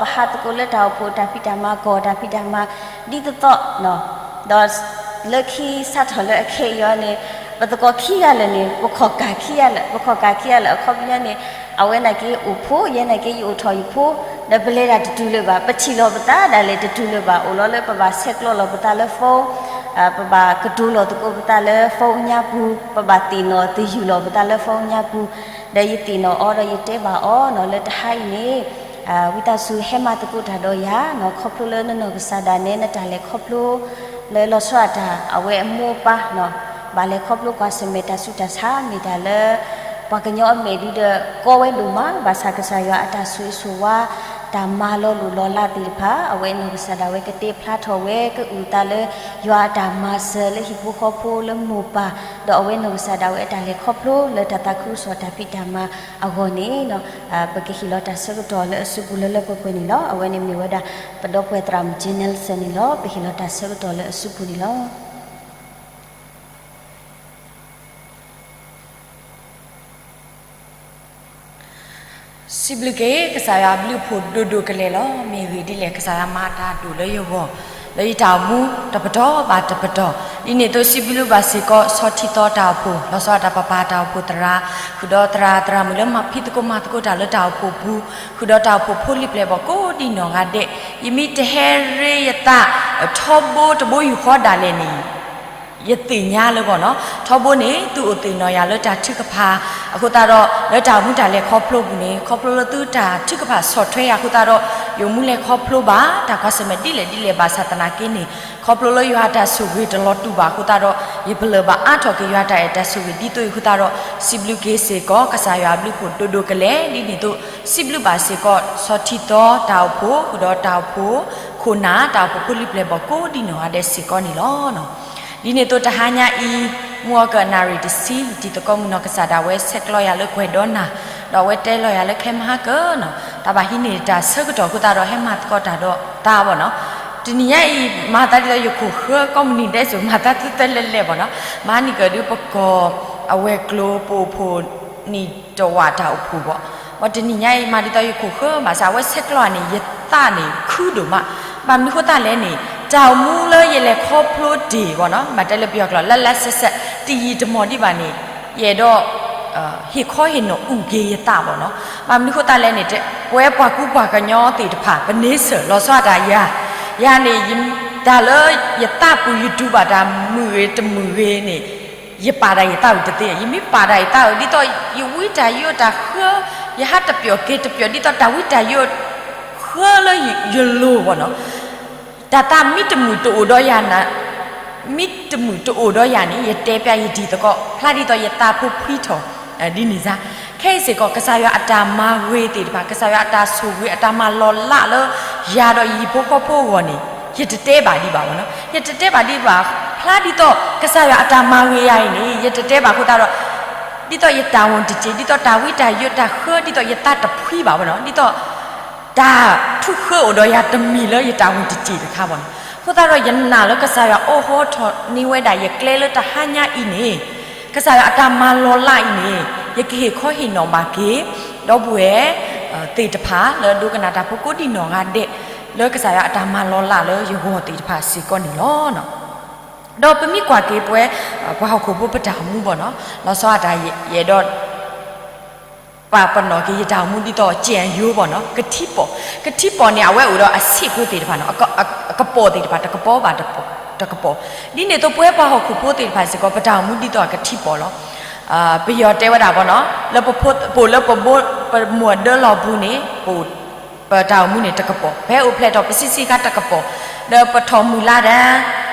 ပဟးသကိးလၢတၢ်အိၣ်ဖှိၣ်တၢ်ဖံးတၢ်မၤ ကီၢ်တၢ်ဖံးတၢ်မၤ ဒ်သိး ဒီးလၢခံစးထီၣ်လၢအခဲအံၤအံၤန့ၣ် ပသကိးခံဂၤလၢာ်န့ၣ် ပခီၣ်ကၢ်ခံဂၤလၢာ်, ပခီၣ်ကၢ်ခံဂၤလၢာ် အခီပညီန့ၣ် အဝဲနာ်က့အိၣ်ဖိ, ယဲနာ်က့ယအိၣ်ထီၣ်ယဖိ, ဒီးပလဲၤတၢ်တတုၤလၢၤဘၣ်, ပထံၣ်လိာ်ပသးဒၣ်လဲာ်တတုၤလၢၤဘၣ်, အိၣ်လီၤလၢပဘၣ်ဆဲးကျိးလိာ်ပသးလၢ phone, ပဘၣ်ကတိၤလိာ်သကိးပသးလၢ phone ညါပူၤ, ပဘၣ်သ့ၣ်နီၣ်သယုၢ်လိာ်ပသးလၢ phone ညါပူၤ, ဒီးယသ့ၣ်နီၣ်အီၤဒီးယတဲဘၣ်အီၤနီၤ လၢတဟါအံၤန့ၣ် ဝံသးစူၤဟဲမၤသကိးတၢ်ဒီးယၤနီၤ, ခီဖျိလၢနနီၢ်ကစၢ်ဒၣ်နဲ နတၢ်လဲၤခီဖျိ လၢလီၤဆီဒၣ်တၢ် အဝဲအမိၢ်အပၢ်နီၤ, ဘၣ်လဲၤခီဖျိကွၢ်ဆၢၣ်မဲာ်တၢ်ဆူးတၢ်ဆါ မ့ၢ်တၢ်လၢ ပှၤကညီအမဲာ်ဒုဒီး ကီဝဲဒိၣ်မး, ဘၣ်ဆၣ်ကစၢ်ယွၤအတၢ်ဆိၣ်ဂ့ၤဆိၣ်ဝါ တၢ်မၤလီၤလိၢ်လီၤလးသ့ၣ်တဖၣ် အဝဲနီၢ်ကစၢ်ဒၣ်ဝဲကတဲဖျါထီၣ်ဝဲ ကအုၣ်သးလၢ ယွၤအတၢ်မၤစၢၤလၢဟံၣ်ဖိဃီဖိလၢမိၢ်ပၢ်, ဒီးအဝဲနီၢ်ကစၢ်ဒၣ်ဝဲအတၢ်လဲၤခီဖျိလၢတၢ်သးခုကစီၣ်တၢ်ဖံးတၢ်မၤအဂီၢ်န့ၣ် ပကဟ့ၣ်လီၤတၢ်ဆၢကတီၢ်လၢအစုပူၤလၢလၢပှဲၤပှဲၤန့ၣ်လီၤ. အဝဲန့ၣ်မ့ၢ်ဝဲဒၣ် ပဒီပုၢ်ဝဲၢ်သရၣ်မုၣ် Jenelson န့ၣ်လီၤ. ပဟ့ၣ်လီၤတၢ်ဆၢကတီၢ်လၢအစုပူၤန့ၣ်လီၤ. စံးဘျုးက့ၤ ကစၢ်ယွၤအဘျုးအဖှိၣ်ဒိၣ်ဒိၣ်ကလဲာ်လီၤ. မ့ၢ်ဂ့ၢ်ဒ်လဲၣ် ကစၢ်ယွၤမၤတၢ်ဒိၣ်လၢယဂီၢ်, လၢယတၢ်အိၣ်မူတပတီၢ်ဘၣ်တပတီၢ်, ဒ်န့ၣ်အသိးစံးဘျုးဘၣ်စ့ၢ်ကီး ဆီထံသီတၢ်အိၣ်ဖှိၣ် လီၤဆီဒၣ်တၢ်ပပၢ်တၢ်အိၣ်ဖှိၣ်သရၣ်, ဃုာ်ဒီးသရၣ်သရၣ်မုၣ်လၢမၤဖံးသကိးမၤသကိးတၢ်လၢတၢ်အိၣ်ဖှိၣ်ပူၤ, ဃုာ်ဒီးတၢ်အိၣ်ဖှိၣ်ဖိလံၤပျဲၢ်ဘီၣ်ကိးဒံနီၢ်ဂၤဒဲး, ယမ့ၢ်တဟဲရ့ယသး ထီဘိတဘိယူၢ်ဃီဒၣ်လဲာ်န့ၣ် ယသ့ၣ်ညါလၢဂီၢ်နီၤ, ထီဘိန့ၣ် သုအိၣ်သ့ၣ်နီၣ်ယၤလၢတၢ်ထုကဖၣ်, အဃိသတးဒီး လၢတၢ်အိၣ်မူတၢ်လဲၤခီဖျိပူၤန့ၣ် ခီဖျိလၢသုတၢ်ထုကဖၣ်ဆီၣ်ထွဲယၤအဃိသတးဒီး ယအိၣ်မူလဲၤခီဖျိဘၣ် တၢ်ကွၢ်ဆၢၣ်မဲာ်ဒ်လဲၣ်ဒ်လဲၣ်ဘၣ်ဆၣ်သနာ်က့န့ၣ် ခီဖျိလၢယွၤအတၢ်ဆိၣ်ဂ့ၤတလီၤတူာ်ဘၣ်အဃိသတးဒီး ယပလၢၢ်ဘၣ်အါထီၣ်က့ၤယွၤတၢ်အဲၣ်တၢ်ဆိၣ်ဂ့ၤဒ်သိးအံၤအဃိသတးဒီး စံးဘျုးက့ၤစ့ၢ်ကီး ကစၢ်ယွၤအဘျုးအဖှိၣ်ဒိၣ်ဒိၣ်ကလဲာ် ဒ်န့ၣ်အသိး စံးဘျုးဘၣ်စ့ၢ်ကီး ဆီထံသီတၢ်အိၣ်ဖှိၣ် ဃုာ်ဒီးတၢ်အိၣ်ဖှိၣ်ခိၣ်နၢ် တၢ်အိၣ်ဖှိၣ်ဖိလံၤပျဲၢ်ဘီၣ်ကိးဒံနီၢ်ဂၤဒဲးစ့ၢ်ကီးန့ၣ်လီၤ. ဒ်န့ၣ်အသိးတဟါညါအံၤ မုၢ်အီကနၣ်ရံၣ်တဆံ တံၤသကိးမုၣ်နီၢ်ကစၢ်ဒၣ်ဝဲဆဲးကျိးယၤလၢကွဲးဒီးနၤ, ဒီးအဝဲတဲလီၤယၤလၢခဲမဟါကၢနီၤ တၢ်ဘၣ်ဟံးန့ၢ်တၢ်ဆၢကတီၢ်အဃိသတးဒီးဟဲမၤသကိးတၢ်ဒီးတၢ်ဘီၣ်နီၤ, တနံၤညါအံၤ မၤသးဒ်သိးယခိၣ်ဃၢ ကိးမုၢ်နံၤဒဲးစိၤ မၤသးသုသဲလဲၣ်လဲၣ်ဘီၣ်နီၤ, မၤန့ၢ်ကဒီးပကီၢ်အဝဲၤကျိၤပအိၣ်ဖှိၣ်နံၣ်တဝာ်တၢ်အိၣ်ဖှိၣ်ဘီၣ်, ဘီၣ်တနံၤညါအံၤ မၤဒ်သိးယခိၣ်ဃၢဘၣ်ဆၣ် အဝဲဆဲးကျိးန့ၣ် ယသးန့ၣ်ခုဒိၣ်မး, ဘၣ်မနုၤအဃိသတးလဲၣ်န့ၣ် တၢ်အိၣ်မူလၢယလဲၤခီဖျိတ့ၢ်ဘီၣ်နီၤ မၤတဲလၢပယီၤကျိာ် လၢလၢဆဲးဆဲး တယံာ်တမီၢ်ဒံးဘၣ်န့ၣ် ယအဲၣ်ဒိး ဟ့ၣ်ခီဟ့ၣ်နီၤအုၣ်က့ၤယသးဘီၣ်နီၤ, ဘၣ်မနုၤအဃိသတးလဲၣ်န့ၣ် ပဝဲပှၤကူပှၤကညီသ့ၣ်တဖၣ် ပန့ဆၢၣ်လီၤဆီဒၣ်တၢ်ယၤ, ယၤန့ၣ် တၢ်လၢယသးပူၤယတူၢ်ဘၣ်တၢ်မုာ်ဂ့ၤတမုာ်ဂ့ၤန့ၣ် ယပာ်ဒၣ်ယသးအုးတသ့, ယမ့ၢ်ပာ်ဒၣ်ယသးအုး ဒ်သိးယဝံတၢ်ယိးတၢ်ဃၢ ယဟးတပျီၣ်က့ၤတပျီၣ် ဒ်သိးတၢ်ဝံတၢ်ယိးဃၢလၢယလိၤဘီၣ်နီၤ တၢ်သးမ့ၢ်တမုာ်တအိၣ်ဒီးယၤန့ၣ်, မ့ၢ်တမုာ်တအိၣ်ဒီးယၤန့ၣ် ယတဲပျးယတံၤသကိး ဖျါဒ်သိးယသးဖိဖှံထီၣ် ဒ်န့ၣ်စါ, ခဲအံၤစ့ၢ်ကီး ကစၢ်ယွၤအတၢ်မၤဂ့ၤသ့ၣ်တဖၣ် ကစၢ်ယွၤအတၢ်ဆိၣ်ဂ့ၤအတၢ်မၤလီၤလးလၢ ယၤဒီးယဟံၣ်ဖိဃီဖိအဂီၢ်န့ၣ် ယတတဲဘၣ်ဒံးဘၣ်ဘီၣ်နီၤ, ယတတဲဘၣ်ဒံးဘၣ်, ဖျါဒ်သိး ကစၢ်ယွၤအတၢ်မၤဂ့ၤယၤအံၤန့ၣ် ယတတဲဘၣ်အဃိသတးဒီး ဒ်သိးယတၢ်ဝံတစ့ၢ် ဒ်သိးတၢ်ဝံတၢ်ယိးတၢ်ဃၢ ဒ်သိးယသးတဖှံဘၣ်ဘီၣ်နီၤ, ဒ်သိး တၢ်ထူၣ်ဃၢအိၣ်ဒီးယၤတမံၤလၢယတၢ်ဝံတစ့ၢ်တခါဘီၣ်နီၤ, အဃိသတးဒီးယနာ်လၢကစၢ်ယွၤအိးဟီထီၣ်န့ၢ်ဝဲဒၣ်ယကျဲလၢတဟါညါအံၤန့ၣ်, ကစၢ်ယွၤအတၢ်မၤလီၤလးအံၤန့ၣ် ယကဟ့ၣ်ခီဟ့ၣ်နီၤဘၣ်က့ၤ ဒီပုၢ်ဝဲၢ်သ့ၣ်တဖၣ်လၢဒိကနၣ်တၢ်ဖိကိးဒံနီၢ်ဂၤဒဲး လၢကစၢ်ယွၤအတၢ်မၤလီၤလးလၢယဂီၢ်သ့ၣ်တဖၣ်စ့ၢ်ကီးန့ၣ်လီၤ. ဒီးပမ့ၢ်ကွၢ်က့ၤပဝဲ ပှၤဟီၣ်ခိၣ်ဖိပတၢ်အိၣ်မူဘၣ်နီၤ, လီၤဆီဒၣ်တၢ်ယအဲၣ်ဒိး ပာ်ပနီၣ်က့ၤယတၢ်အိၣ်မူဒ်သိး ကၠဲၣ်ယိဘၣ်နီၤ, ကထံပီၣ်, ကထံပီၣ်န့ၣ် အဝဲအိၣ်ဒီးအဆံးဖိသ့ၣ်တဖၣ်နီၤ, အကပီၤသ့ၣ်တဖၣ် တကပီၤဘၣ်တကပီၤ, ဒ်န့ၣ်အသိးပဝဲပှၤဟီၣ်ခိၣ်ဖိသ့ၣ်တဖၣ်စ့ၢ်ကီး ပတၢ်အိၣ်မူဒ်သိးအကထံပီၣ်လီၤ. ပယီၤတဲဝဲဒၣ်ဘၣ်နီၤ, လၢပအိၣ်လၢပမိၢ်အဒၢလီၢ်ပူၤန့ၣ် ပ ပတၢ်အိၣ်မူန့ၣ်တကပီၤ, ပဟဲအိၣ်ဖျဲၣ်ထီၣ်ပဆံးဆံးခါတကပီၤ, ဒီးပထီၣ်မုၢ်လါဒၣ်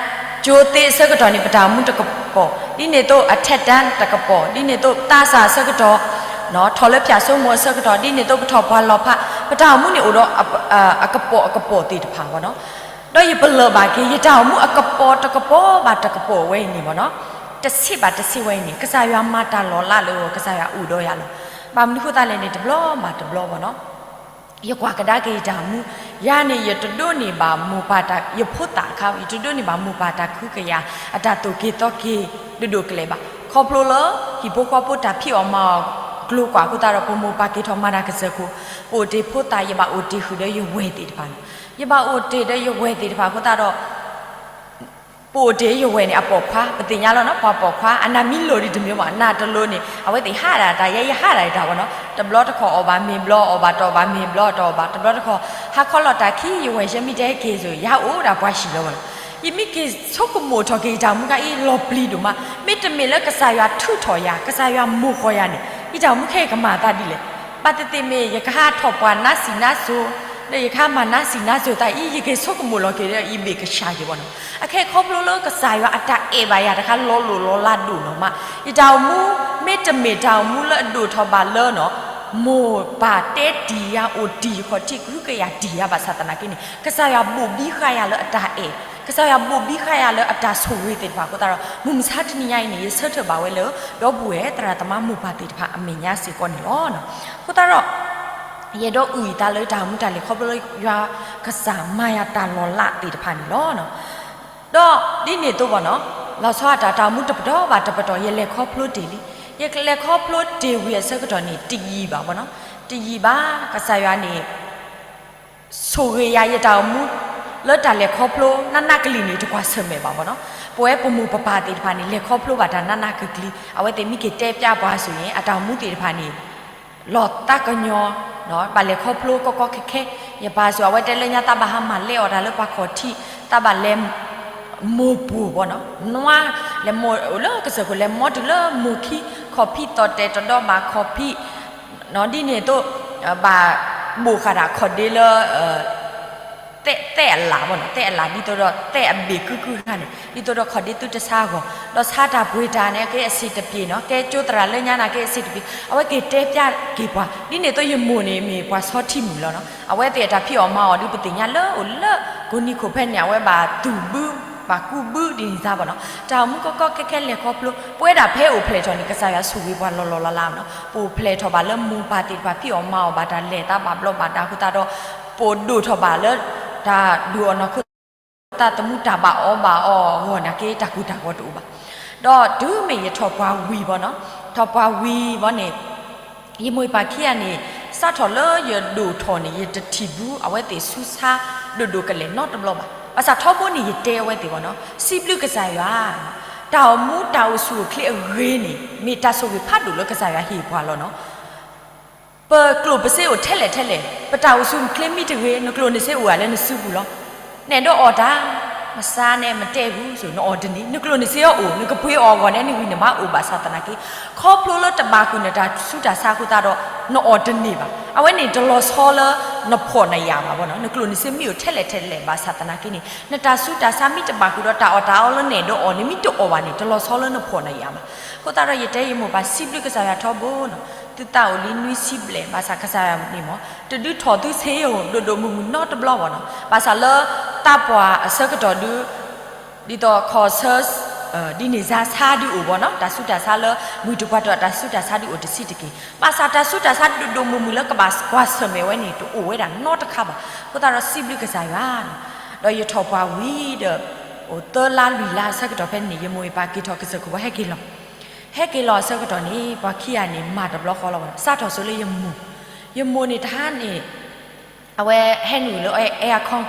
ကၠိသ့အဆၢကတီၢ်န့ၣ် ပတၢ်အိၣ်မူတကပီၤ, ဒ်န့ၣ်အသိးအထက်တန်းတကပီၤ, ဒ်န့ၣ်အသိးသးစၢ်အဆၢကတီၢ် ထီၣ်လၢဖၠၣ်စိမိၤအဆၢကတီၢ်, ဒ်န့ၣ်အသိးပထီၣ်ပှၤလီၤဖး, ပတၢ်အိၣ်မူန့ၣ်အိၣ်ဒီး အကပီၤအကပီၤသ့ၣ်တဖၣ်ဘၣ်နီၤ. ဒီးယပလၢၢ်ဘၣ်က့ၤ ယတၢ်အိၣ်မူအကပီၤတကပီၤဘၣ်တကပီၤဝဲအံၤန့ၣ်ဘၣ်နီၤ, တဆံးဘၣ်တဆံးဝဲအံၤန့ၣ် ကစၢ်ယွၤမၤတၢ်လီၤလးလၢ ကစၢ်ယွၤအိၣ်ဒီးယၤလီၤ. ဘၣ်မနုၤဃိသတးလဲၣ်န့ၣ် တဘျီဘၣ်တဘျီဘၣ်နီၤ ယကွၢ်ကဒါက့ၤယတၢ်အိၣ်မူ, ယၤန့ၣ် ယတဒိးန့ၢ်ဘၣ်မိၢ်ပၢ်တၢ်, ယဖိသၣ်အခါ ယတဒိးန့ၢ်ဘၣ်မိၢ်ပၢ်တၢ်ကဟုကယာ် အတၢ်သိၣ်က့ၤသီက့ၤဒိၣ်ဒိၣ်ကလဲာ်ဘၣ်. ခီဖျိလၢ ဟံၣ်ဖိဃီဖိတၢ်ဖံးအီၣ်မၤအီၣ်ကျိၤကွာ်အဃိသတးဒီး ပမိၢ်ပၢ်က့ၤထီၣ်မၤတၢ်ကစၢၢ်ခိၣ်, ပအိၣ်တ့ၢ်ဖိသၣ် ယဘၣ်အိၣ်တ့ၢ်ဃုာ်ဒီးယဝဲၢ်သ့ၣ်တဖၣ်န့ၣ်, ယဘၣ်အိၣ်တ့ၢ်ဒီးယဝဲၢ်သ့ၣ်တဖၣ်အဃိသတးဒီး ပအိၣ်တ့ၢ်ယဝဲၢ်န့ၣ် အပိာ်ခွါ ပသ့ၣ်ညါလီၤနီၤ, ပှၤပိာ်ခွါ အနၢ်မံလိာ်ဒ်တမံၤဘၣ်, နၢ်တလိၤန့ၣ် အဝဲသ့ၣ်ဟးဒၣ်တၢ် ယဲယဟးဒၣ်ယတၢ်ဘၣ်နီၤ, တဘျီတခီၣ်အီၣ်ဘၣ်မ့ၤဘျီ အီၣ်ဘၣ်တီၣ်ဘၣ်မ့ၤဘျီ တီၣ်ဘၣ် တဘျီတခီၣ် ဟါခီလီၤတၢ်ခံ ယဝဲၢ်ယဲမ့ၢ်တဟဲက့ၤစ့ၢ် ယဟးအိၣ်ဒၣ်ပှၤဟံၣ်လီၤဘၣ်နီၤ. ယမ့ၢ်က့ၤဆိကမိၣ်ထီၣ်က့ၤယတၢ်အိၣ်မူခါအံၤ လီၤပျံၤဒိၣ်မး, မ့တမ့ၢ်လၢကစၢ်ယွၤထုးထီၣ်ယၤ ကစၢ်ယွၤမိၢ်ဃီၤယၤန့ၣ် ယတၢ်အိၣ်မူခဲအံၤကမၤအသးဒ်လဲၣ်. ဘၣ်သ့ၣ်သ့ၣ်မ့ၢ် ယကဟးထီၣ်ပှၤနါစံၣ်နါစိၤ ဒီးယကဟးမၤနါစံၣ်နါစိၤသးအံၤ ယက့ၤဆိကမိၣ်လီၤက့ၤဒီး ယဘ့ၣ်ကဆှီက့ၤဘၣ်နီၤ. အခဲအံၤခီဖျိလၢကစၢ်ယွၤအတၢ်အဲၣ်ဘၣ်ယၤတခါ လီၤလိၢ်လီၤလးဒိၣ်နီၤမး, ယတၢ်အိၣ်မူ မ့တမ့ၢ်တၢ်အိၣ်မူလၢအဒိၣ်ထီၣ်ဘၣ်လၢနီၤ မိၢ်ပၢ်တဲတ့ၢ်ယၤ အိၣ်တ့ၢ်ယခီၣ်ထံး ကဟုကယာ်တ့ၢ်ယၤဘၣ်ဆၣ်သနာ်က့န့ၣ် ကစၢ်ယွၤဘိၣ်ဘံဃာ်ယၤလၢအတၢ်အဲၣ်, ကစၢ်ယွၤဘိၣ်ဘံဃာ်ယၤလၢအတၢ်ဆိၣ်ဂ့ၤသ့ၣ်တဖၣ်အဃိသတးဒီး မုၢ်မဆါတနံၤညါအံၤန့ၣ် ယဆၢထၢၣ်ဘၣ်ဝဲလၢ ဒီပုၢ်ဝဲၢ်သရၣ်သမါမိၢ်ပၢ်သ့ၣ်တဖၣ်အမဲာ်ညါစ့ၢ်ကီးန့ၣ်လီၤ. အဃိသတးဒီး ယအဲၣ်ဒိးအုၣ်ယသးလၢတၢ်မူတၢ်လဲၤခီဖျိလၢယွၤကစၢ်မၤယၤတၢ်လီၤလးသ့ၣ်တဖၣ်န့ၣ်လီၤ. ဒီးဒ်န့ၣ်အသိးဘၣ်နီၤ, လီၤဆီဒၣ်တၢ် တၢ်အိၣ်မူတပတီၢ်ဘၣ်တပတီၢ် ယလဲၤခီဖျိတ့ၢ်လံ. ယလဲၤခီဖျိတ့ၢ်ဝံၤအဆၢကတီၢ်န့ၣ် တယံာ်ဘၣ်ဘၣ်နီၤ, တယံာ်ဘၣ် ကစၢ်ယွၤန့ၣ် ဆိၣ်ဂ့ၤယၤယတၢ်အိၣ်မူ လၢတၢ်လဲၤခီဖျိ နးနးကလံၤန့ၣ် တကွၢ်ဆၢၣ်မဲာ်ဘၣ်ဘၣ်နီၤ. ပဝဲပမိၢ်ပပၢ်သ့ၣ်တဖၣ်န့ၣ် လဲၤခီဖျိဘၣ်တၢ်နးနးကကလံၤ, အဝဲသ့ၣ်မ့ၢ်က့ၤတဲပျးပှၤစ့ၢ်န့ၣ် အတၢ်အိၣ်မူသ့ၣ်တဖၣ်န့ၣ် လီၤသးကညီၤ, ဘၣ်လဲၤခီဖျိကီကီခဲခဲ, ယပၢ်စ့ၢ် အဝဲတဲလၢညါ သးဘၣ်ဟးမၤလဲအီၣ်တၢ်လၢပှၤခီၣ်ထံး, သးဘၣ်လဲၤ မိၢ်ပှိၢ်ဘၣ်နီၤ, နွါ, လဲၤမိၢ်အိၣ်လၢကစၢၢ်ခိၣ် လဲၤမိၢ်တုၤလၢမိၢ်ခံ, ခီၣ်ဖံးသီၣ်တဲာ်တဒီဘၣ်ခီၣ်ဖံး, ဒ်န့ၣ်အသိး ဘၣ်ဘိၣ်ဃာ်ဒၣ်ခီၣ်ဒ့လၢ သဲးအလၣ်ဘၣ်နီၤ, သဲးအလၣ်ဒ်သိးဒီးသဲးအဘ့ၣ်ကုၢ်ကုၢ်ခါန့ၣ် ဒ်သိးဒီးခီၣ်ဒ့သုတဆါအဂီၢ်, ဒီးဆါတၢ်ပှ့ၤတၢ်န့ၣ် ကဲအဆံးတပျ့ၤနီၤ, ကဲကၠိသရၣ်လၢညါန့ၣ် ကဲအဆံးတပျ့ၤ, အဝဲက့ၤတဲပျးက့ၤပှၤ, ဒ်န့ၣ်အသိးယမိၢ်န့ၣ် မ့ၢ်ပှၤဆီထံမုၣ်လီၤနီၤ, အဝဲသ့ၣ်အတၢ်ဖံးအီၣ်မၤအီၣ်ဒုးပသ့ၣ်ညါလၢအိၣ်လၢကိးနံၤခိၣ်ဖဲန့ၣ် အဝဲဘၣ်သူၣ်ဘု ဘၣ်ကူဘုဒ်န့ၣ်သးဘၣ်နီၤ, တၢ်အိၣ်မူကီကီခဲခဲလဲၤခီဖျိ, ပဝဲဒၣ်ဖဲအိၣ်ဖျဲၣ်ထီၣ်န့ၣ် ကစၢ်ယွၤဆိၣ်ဂ့ၤပှၤလီၤလီၤလးလးနီၤ, ပအိၣ်ဖျဲၣ်ထီၣ်ဘၣ်လၢမိၢ်ပၢ်သ့ၣ်တဖၣ်ဖံးအီၣ်မၤအီၣ်ဘၣ်တၢ်လဲၤသးဘၣ်ဘျီးဘၣ်ဒါအဃိသတးဒီး ပအိၣ်ဒိၣ်ထီၣ်ဘၣ်လၢ တၢ်ဒုးအီၣ်နီၢ်ခိ သးသမူတၢ်ဘၣ်အီၣ်ဘၣ်အီအဂီၢ်န့ၣ်က့ တၢ်ကူတၢ်ဂီၤတအိၣ်ဘၣ်. ဒီးတုၤမ့ၢ်ယထီၣ်ပှၤဝံၤဘၣ်နီၤ, ထီၣ်ပှၤဝံၤဘၣ်န့ၣ် ယမိၢ်ယပၢ်ခံဂၤန့ၣ် စးထီၣ်လၢယဒိၣ်ထီၣ်န့ၣ် ယတထံၣ်ဘၣ် အဝဲသ့ၣ်ဆူးဆါဒိၣ်ဒိၣ်ကလဲာ်နီတဘျီဘၣ်. ဘၣ်ဆၣ်ထီဘိန့ၣ် ယတဲအဝဲသ့ၣ်ဘၣ်နီၤ, စံးဘျုးကစၢ်ယွၤ, တၢ်အိၣ်မူတၢ်အိၣ်ဆူၣ်အိၣ်ချ့အဂ့ၤန့ၣ် မ့ၢ်တၢ်ဆိၣ်ဂ့ၤဖးဒိၣ်လၢကစၢ်ယွၤဟ့ၣ်ပှၤလီၤနီၤ. ပကျိၣ်ပစ့အိၣ်ထဲလဲၣ်ထဲလဲၣ်, ပတၢ်အိၣ်ဆူၣ်အိၣ်ချ့မ့ၢ်တဂ့ၤ နကျိၣ်နစ့အိၣ်ဂ့ၤလၢနစုပူၤလီၤ. နအဲၣ်ဒိးအီၣ်တၢ်, မဆါန့ၣ် မတဲဘူးစိၤ နအီၣ်တန့ၢ်, နကျိၣ်နစ့အီၣ်အိၣ်, နကပှ့ၤအီၣ်အဂီၢ်န့ၣ် နဂံၢ်နဘါအိၣ်ဘၣ်ဆၣ်သနာ်က့, ခီဖျိလၢတဘၣ်ဃုာ်နတၢ်ဆူးတၢ်ဆါအဃိသတးဒီး နအီၣ်တန့ၢ်ဘၣ်. အဝဲန့ၣ်တလီၤဆီလၢနဖှီၣ်နယာ်ဘၣ်ဘၣ်နီၤ, နကျိၣ်နစ့မ့ၢ်အိၣ်ထဲလဲၣ်ထဲလဲၣ်ဘၣ်ဆၣ်သနာ်က့န့ၣ် နတၢ်ဆူးတၢ်ဆါမ့ၢ်တဘၣ်ဃုာ်ဒီးတၢ်အီၣ်တၢ်အီလၢနအဲၣ်ဒိးအီၣ်န့ၣ် မ့ၢ်တအီၣ်ဘၣ်န့ၣ် တလီၤဆီလၢနဖှီၣ်နယာ်ဘၣ်. အဃိသတးဒီး ယတဲယမိၢ်ပၢ်စံးဘျုးကစၢ်ယွၤထီဘိနီၤ, သုသးအိၣ်လံနွံဆံဘျဲၣ် ဘၣ်ဆၣ်ကစၢ်ယွၤန့ၣ်မ့ၢ် တဒုးထီၣ်သုဆ့ၣ်ဧိၤ ဒိၣ်ဒိၣ်မုၢ်မုၢ်နီတဘျီဘၣ်နီၤ, ဘၣ်ဆၣ်လၢသးပှၢ်အဆၢကတီၢ်ဒုး ဒ်သိးခီၣ်ဆၢ ဒ်န့ၣ်စါဆါဒုးအိၣ်ဘၣ်နီၤ, တၢ်ဆူးတၢ်ဆါလၢ မုၢ်တပှၤတၢၢ်တၢ်ဆူးတၢ်ဆါဒုးအိၣ်တဆံးတက့ၢ်. ဘၣ်ဆၣ်တၢ်ဆူးတၢ်ဆါဒိၣ်ဒိၣ်မုၢ်မုၢ်လၢကဘၣ်ကွၢ်ဆၢၣ်မဲာ်ဝဲန့ၣ် တအိၣ်ဝဲဒၣ်နီတခါဘၣ်. အဃိသတးဒီးစံးဘျုးကစၢ်ယွၤနီၤ, ဒီးယထီၣ်ပှၢ်ဝံၤဒီး အိၣ်သၢလါလွံၢ်လါအဆၢကတီၢ်ဖဲန့ၣ် ယမိၢ်ယပၢ်က့ၤထီၣ်ကစၢၢ်ခိၣ်ဝဲဟဲက့ၤလီၤ. ဟဲက့ၤလီၤအဆၢကတီၢ်န့ၣ် ပှၤခံဂၤန့ၣ် မၤတဘျီဃီလီၤဘၣ်နီၤ, စးထီၣ်ဆိလၢယမိၢ်, ယမိၢ်န့ၣ်တဟါန့ၣ် အဝဲဟဲနုာ်လၢအဲအခန်း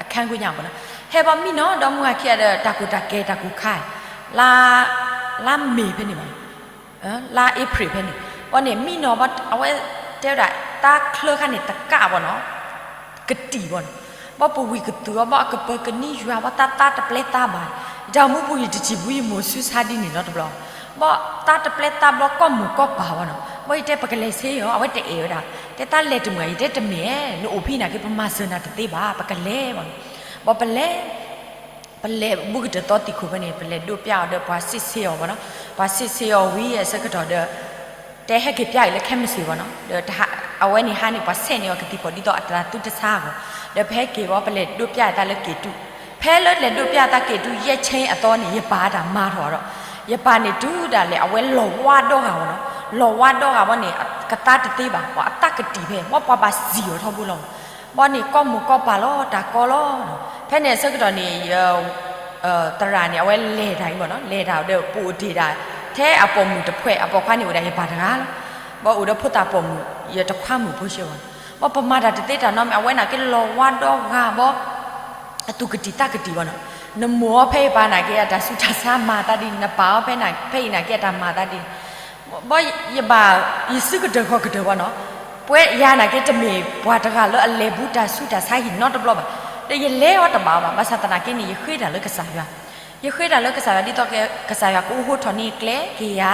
အခန်းခွင်ညါဘၣ်နီၤ, ဟဲဘီမံနီၤ ဒီမုၢ်ဟါခံဂၤဒီး တၢ်ကိၢ်တၢ်ကဲတၢ်ကိၢ်ခါ, လါ, လါမ့ၤဖဲန့ၣ်ဘၣ်, လါအ့ဖြ့ၣ်ဖဲန့ၣ်, ဘီန့ၣ်မံနီၤဘီ အဝဲတဲဝဲဒၣ် တၢ်ချၢခါန့ၣ်တကးဘီနီၤ, ကတံၢ်ဘီနီၤ, ဘီပဝံၤကသူၣ်အီၤ ဘီအကပၢၤကနံယွၤ ဘီတၢ်သါတပျဲသါဘၣ်, ယတၢ်အိၣ်မူပူၤယတထံၣ်ဘူးယမိၢ်ဆူဆါဒ်န့ၣ်နီတဘျီ, ဘီသါတပျဲသါဘျီ ကီၢ်မိၢ်ကီၢ်ပၢ်ဘီနီၤ, ဘီယတဲပကလဲၤဆ့အီၤ အဝဲတအဲၣ်ဝဲဒၣ်, တဲတၢ်လဲၤတမုာ်ဧါ ယတဲတမ့ၢ်, နအိၣ်ဖဲအံၤနာ်က့ ပမၤစၢၤနၤတသ့ဘၣ် ပကလဲၤဘီနီၤ, ဘီပလဲၤ ပလဲၤဘူးကတၢၢ်သီသံၣ်ခိၣ်ဖဲန့ၣ် ပလဲၤဒိးပျၢ်အီၤဒီးပှၤစံးဆ့အီၤဘီနီၤ, ပှၤစံးဆ့အီၤဝံၤအဆၢကတီၢ်ဒီး တဲဟဲက့ၤပျၢ်အံၤလၢခဲမုၢ်ဆ့ၣ်ဘီနီၤ, ဒီးအဝဲန့ၣ်ဟါန့ၣ် ပှၤဆဲးန့ၢ်အီၤကသံၣ်ဖီၣ်ဒ်သိးအတၢ်သူတဆါအဂီၢ်, ဒီးဖဲဟဲက့ၤဘီ ပလဲၤဒိးပျၢ်အသးလၢက့ၣ်တူ, ဖဲလၢလဲၤဒိးပျၢ်အသးက့ၣ်တူ ယဲၢ်ဆ့အသီန့ၣ် ယပၢ်တၢ်မၤထီၣ်ဒီး, ယပၢ်န့ၣ်တုၤဒၣ်လဲာ် အဝဲလီၤဝါဒီဂၤဘီနီၤ, လီၤဝါဒီဂၤဘီန့ၣ် ကသါတသ့ဘၣ် ပှၤအသးကတံၢ်ဖဲ ဘီပှၤဘၣ်စံၣ်အီၤထီဘိလီၤ ဘီန့ၣ်ကီၢ်မိၢ်ကီၢ်ပၢ်လီၤ တၢ်ကီလီၤ, ဖဲန့ၣ်အဆၢကတီၢ်န့ၣ် သရၣ်န့ၣ် အဝဲလဲၤတၢ်အံၤဘီနီၤ, လဲၤတၢ်ဒီးပအိၣ်တ့ၢ်ဒၣ် ထဲအပိာ်မုၣ်တဖှဲး အပိာ်ခွါန့ၣ်အိၣ်ဒၣ်ယပၢ်တဂၤလီၤ, ဘီအိၣ်ဒီးဖိသၣ်ပိာ်မုၣ် ယတခွါမုၣ်ဖိဆှၢဘီနီၤ, ဘီပမၤတၢ်တသ့တၢ်နီတမံၤ အဝဲနာ်က့လီၤဝါဒီဂၤဘီ အသူၣ်ကတံၢ်သးကတံၢ်ဘီနီၤ, နမိၢ်အီၤဖဲအံၤပၢ်နာ်က့ အတၢ်ဆူးတၢ်ဆါမၤသးဒ်န့ၣ် နပၢ်အီၤဖဲ ဖဲအံၤနာ်က့ အတၢ်မၤသးဒ်န့ၣ် ဘီယဘၣ် ယစုကတၢၢ်ခီၣ်ကတၢၢ်ဘီနီၤ, ပဝဲယၤနာ်က့ တမ့ၢ်ပှၤတဂၤလၢအလဲၤဘူးတၢ်ဆူးတၢ်ဆါဟံၣ်နီတဘျီဘၣ်, ဒီးယလဲၤအီၤတဘၣ်ဘၣ်, ဘၣ်ဆၣ်သနာ်က့န့ၣ် ယဃ့တၢ်လၢကစၢ်ယွၤ, ယဃ့တၢ်လၢကစၢ်ယွၤ ဒ်သိးကစၢ်ယွၤကအိးဟိထီၣ်န့ၢ်ကျဲက့ၤယၤ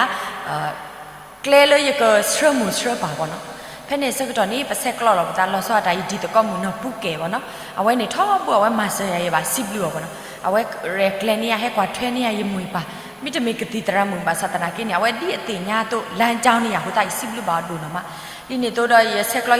ကျဲလၢယကဆှၢမိၢ်ဆှၢပၢ်ဘီနီၤ, ဖဲန့ၣ်အဆၢကတီၢ်န့ၣ် ပဆဲးကျိးလီၤပသးလီၤဆီဒၣ်တၢ် ယတံၤသကိးမုၣ်နီၢ်ပူၤကဲၣ်ဘီနီၤ, အဝဲန့ၣ်ထီဘိအဝဲမၤစၢၤယၤ ယဘၣ်စံးဘျုးအီၤဘီနီၤ, အဝဲရဲၣ်ကျဲၤန့ၢ်ယၤ ဟဲကွၢ်ထွဲန့ၢ်ယၤ ယမိၢ်ယပၢ်, မ့တမ့ၢ်ကသံၣ်သရၣ်မုၣ် ဘၣ်ဆၣ်သနာ်က့န့ၣ် အဝဲဒ်အသ့ၣ်ညါအသိး လမ်းကြောင်းန့ၢ်ယၤအဃိသတး ယစံးဘျုးဘၣ်အီၤဒိၣ်နီၤမး, ဒ်န့ၣ်အသိးဒီး ယဆဲးကျိး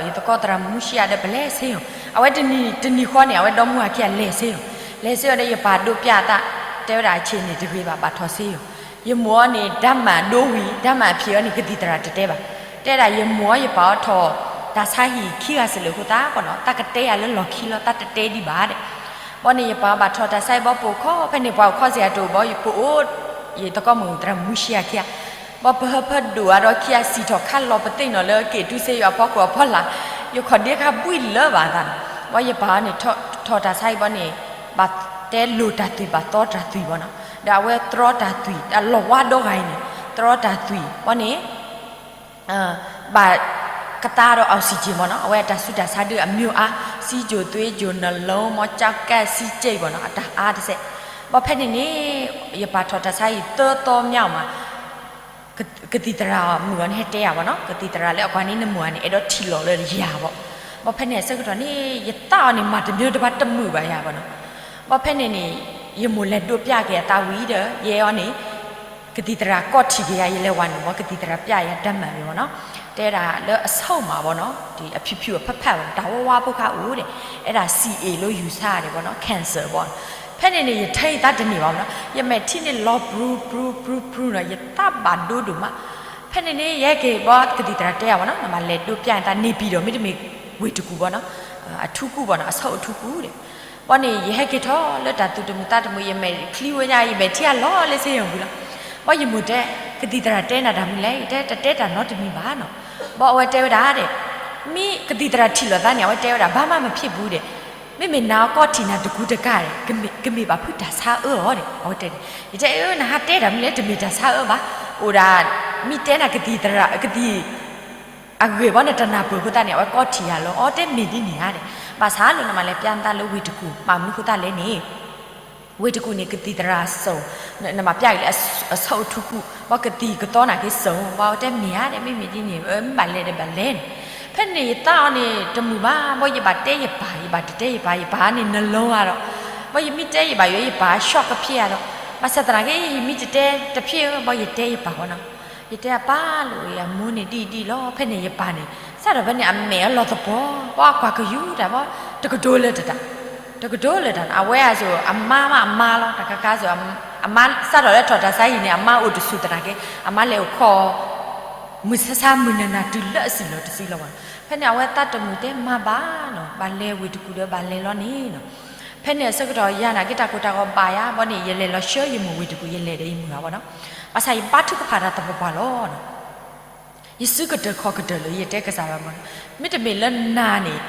ယသကိးသရၣ်မုၣ်မူရှံယၤဒီး ပလဲၤဆ့ယီၤ, အဝဲတနံၤတနံၤဃီန့ၣ် အဝဲဒီမုၢ်ဟါခံဂၤလဲၤဆ့ယီၤ, လဲၤဆ့ယီၤဒီး ယပၢ်ဒိးပျၢ်အသး တဲဝဲဒၣ် အဆ့ၣ်န့ၣ်တဂ့ၤဘၣ် ဘၣ်ထီၣ်ဆ့ယီၤ, ယမိၢ်အီၤန့ၣ် ဓာတ်မှန် ဒိဝံၤ ဓာတ်မှန် အဖံးအီၤန့ၣ် ကသံၣ်သရၣ်တတဲဘၣ်, တဲဒၣ်ယမိၢ်အီၤယပၢ်အီၤထီၣ်တၢ်ဆါဟံၣ်ခံဂၤစလဲာ်အဃိသတးဘီနီၤ, တၢ်ကတဲယၤလၢလီၢ်ခံလီၤ တၢ်တတဲဒံးဘၣ်ဒဲး, ဘီန့ၣ် ယပၢ်ဘၣ်ထီၣ်တၢ်ဆါဟံၣ်ဘီ ပအိၣ်ခီ ဖဲန့ၣ်ပှၤအိၣ်ခီစ့ၢ်ကီးတအိၣ်ဘီ ယပအိၣ် ယသကိးမုၣ်သရၣ်မုၣ်မူရှံယၤခံဂၤ, ဘီပဟၢဖၢဒိၣ်အါဒီးခံဂၤ စံၣ်ထီၣ်ခါလီၤပသ့ၣ်နီၣ်လၢက့ၣ်တူစ့ယွၤအဖီခိၣ်အဖီလာ်, ယခီၣ်ဒ့ခါဘှံးလၢၤဘၣ်သးနီၤ, ဘီယပၢ်အီၤန့ၣ် ထီၣ်တၢ်ဆါဟံၣ်ဘီန့ၣ် ဘၣ်တဲလိာ်တၢ်သွံၣ် ဘၣ်သီတၢ်သွံၣ်ဘီနီၤ, ဒီးအဝဲတြီတၢ်သွံၣ် အလီၤဝါဒီဂၤအံၤန့ၣ် တြီတၢ်သွံၣ် ဘီန့ၣ် ဘၣ်ကသါဒီး oxygen ဘီနီၤ, အဝဲအတၢ်ဆူးတၢ်ဆါဒုးအမျိုးအါ, ဆီးချို သွေးချို နှလုံး မီၢ်ကၠီကဲ ဆီးချို ဘီနီၤ, အတၢ်အါတစဲး, ဘီဖဲန့ၣ်န့ၣ် ယပၢ်ထီၣ်တၢ်ဆါဟံၣ်သၢသီမျးမး ကသံၣ်သရၣ်မုၣ်အီၤန့ၣ် ဟဲတဲယၤဘီနီၤ, ကသံၣ်သရၣ်လၢအကွၢ်န့ၣ် နမိၢ်အီၤန့ၣ် အဲၣ်ဒိးထံၣ်လီၤလၢယၤဘီ, ဘီဖဲန့ၣ်အဆၢကတီၢ်န့ၣ် ယသးအီၤန့ၣ် မၤတမၢတဘၣ်တမုာ်ဘၣ်ယၤဘီနီၤ, ဘီဖဲန့ၣ်န့ၣ် ယမိၢ်လဲၤဒိးပျၢ်က့ၤအသးဝံၤဒီး ယဲအီၤန့ၣ် ကသံၣ်သရၣ်ကိးထံၣ်က့ၤယၤ ယလဲၤဝဲန့ၣ်ဘီ ကသံၣ်သရၣ်ပျၢ်ယၤ ဓာတ်မှန် မ့ၢ်ဘီနီၤ, တဲဒၣ်လၢအဆိၣ်မးဘီနီၤ, ဒ်အဖၠူးဖၠူးအဖၢဖၢဘီနီၤ, တၢ်ဝါဝါဖိခါအိၣ်ဒီး အဲၣ်ဒိး စံၣ်အ့ၣ် လိယူၤဆါဒဲးဘီနီၤ, cancer ဘီ, ဖဲန့ၣ်န့ၣ် ယထၢအသးတန့ၢ်ဘၣ်ဘီနီၤ, ယမဲာ်ထံန့ၣ်လီၤပြူပြူပြူပြူနီၤ, ယသးဘၣ်ဒိဒိၣ်မး, ဖဲန့ၣ်န့ၣ် ယဟဲက့ၤဘီ ကသံၣ်သရၣ်တဲယၤဘီနီၤ, နဘၣ်လဲၤဒိးပျၢ်အသးန့ၣ် ပံၤဒီး မ့တမ့ၢ်ဝ့ၢ်တကူၣ်ဘီနီၤ, အထူးကုဘီနီၤ, အဆိၣ်အထူးကုဒီး ဘီန့ၣ် ယဟဲက့ၤထီၣ်လၢတၢ်သူၣ်တမုာ်သးတမုာ် ယမဲာ်ချံဝဲညါ ယမဲာ်ထံအလီၤလၢစ့ယီၤပူၤလီၤ, ဘီယမိၢ်တဲ ကသံၣ်သရၣ်တဲနၤတၢ်မနုၤလဲၣ်, ယတဲတတဲတၢ်နီတမံၤဘၣ်နီၤ, ဘီအဝဲတဲဝဲဒၣ်ဒီး မ့ၢ်ကသံၣ်သရၣ်ထံၣ်လိာ်သးန့ၣ် အဝဲတဲဝဲဒၣ် ဘာမှမဖြစ်ဘူးဒီး မ့မ့ၢ်နၤအကိးထံၣ်နၤတကူတကၤဒီး ကမ့ၢ်ဘၣ်ဖုးတၢ်ဆါအၢအီၤဒီး အဝဲတဲန့ၣ်, ယတဲအၢ နဟးတဲတၢ်မနုၤလဲၣ် တမ့ၢ်တၢ်ဆါအၢဘၣ်, အိၣ်ဒၣ် မ့ၢ်တဲနၤကသံၣ်သရၣ် ကသံၣ် အဂ့ၢ်ဘီန့ၣ် တနၢ်ပၢၢ်အဃိသတးန့ၣ် အဝဲကိးထံၣ်ယၤလီၤ, အီတဲမ့ၢ်ဒ်န့ၣ်ဧါဒီး, ဘၣ်ဆၣ်လၢနမၤလဲၤပျၢ်နသးလၢဝ့ၢ်တကူၣ် ဘၣ်မနုၤအဃိသတးလဲၣ်န့ၣ် ဝ့ၢ်တကူၣ်န့ၣ် ကသံၣ်သရၣ်စိၤ, နဘၣ်ပျၢ်က့ၤလၢအဆိၣ်အထူးကု, ဘီကသံၣ်ကသီနာ်က့စိၤ, ဘီအဝဲတဲမ့ၢ်ဧါဒီး မ့မ့ၢ်ဒ်န့ၣ် မ့ၢ်ဘၣ်လဲၤဒီးဘၣ်လဲၤန့ၣ်, ဖဲန့ၣ်ယသးအီၤန့ၣ် တမုာ်ဘၣ်, ဘီယဘၣ်တဲယပၢ် ယဘၣ်တတဲယပၢ် ယပၢ်န့ၣ်နလီၤဧါဒီး, ဘီယမ့ၢ်တဲယဘၣ်ယိၤ ယပၢ်ဆီၣ်ကဖျ့ဧါဒီး, ဘၣ်ဆၣ်သနာ်က့ ယမ့ၢ်တတဲတဖျ့ဧါ ဘီယတဲယပၢ်ဘီနီၤ, ယတဲအပၢ်လိၤအံၤ အမိၢ်န့ၣ်ဒ်အံၤဒ်အံၤလီၤ, ဖဲန့ၣ်ယပၢ်န့ၣ် စးထီၣ်ဖဲန့ၣ် အမဲာ်အလီၤသပှီၤ, ဘီအကွၢ်ကယူၤတၢ်ဘီ, တကတိၤလၢၤတၢ် တကတိၤလၢၤတၢ်န့ၣ် အဝဲအစိၤ အမါမးအမါလီၤ, တခါခါစိၤ အမါစးထီၣ်လၢထီၣ်တၢ်ဆါဟံၣ်န့ၣ် အမါအိၣ်တဆူၣ်သနာ်က့ အမါလဲၤအိၣ်ခိး မုၢ်ဆါဆါမုၢ်နၤနၤ တုၤလၢအစံၣ်လီၤတစုလီၤဘၣ်နီၤ, ဖဲန့ၣ် အဝဲသးတမုာ်တဲမၤဘၣ်နီၤ, ဘၣ်လဲၤဝ့ၢ်တကူၣ်ဒီးဘၣ်လဲၤလီၤန့ၣ်နီၤ, ဖဲန့ၣ်အဆၢကတီၢ်ယၤနာ်က့ တၢ်ကိၢ်တၢ်ဂီၤဘၣ်ယၤ ဘီန့ၣ် ယလဲၤလီၤဆှၢယမိၢ်ဝ့ၢ်တကူၣ် ယလဲၤဒီးယမုၢ်ဧါဘီနီၤ, ဘၣ်ဆၣ်ယဘါထုကဖၣ်တၢ်သပှၢ်ပှၢ်လီၤနီၤ, ယစုကတၢၢ်ခီၣ်ကတၢၢ်လၢယတဲကစၢ်ယွၤဘီနီၤ, မ့တမ့ၢ်လၢနၤန့ၣ်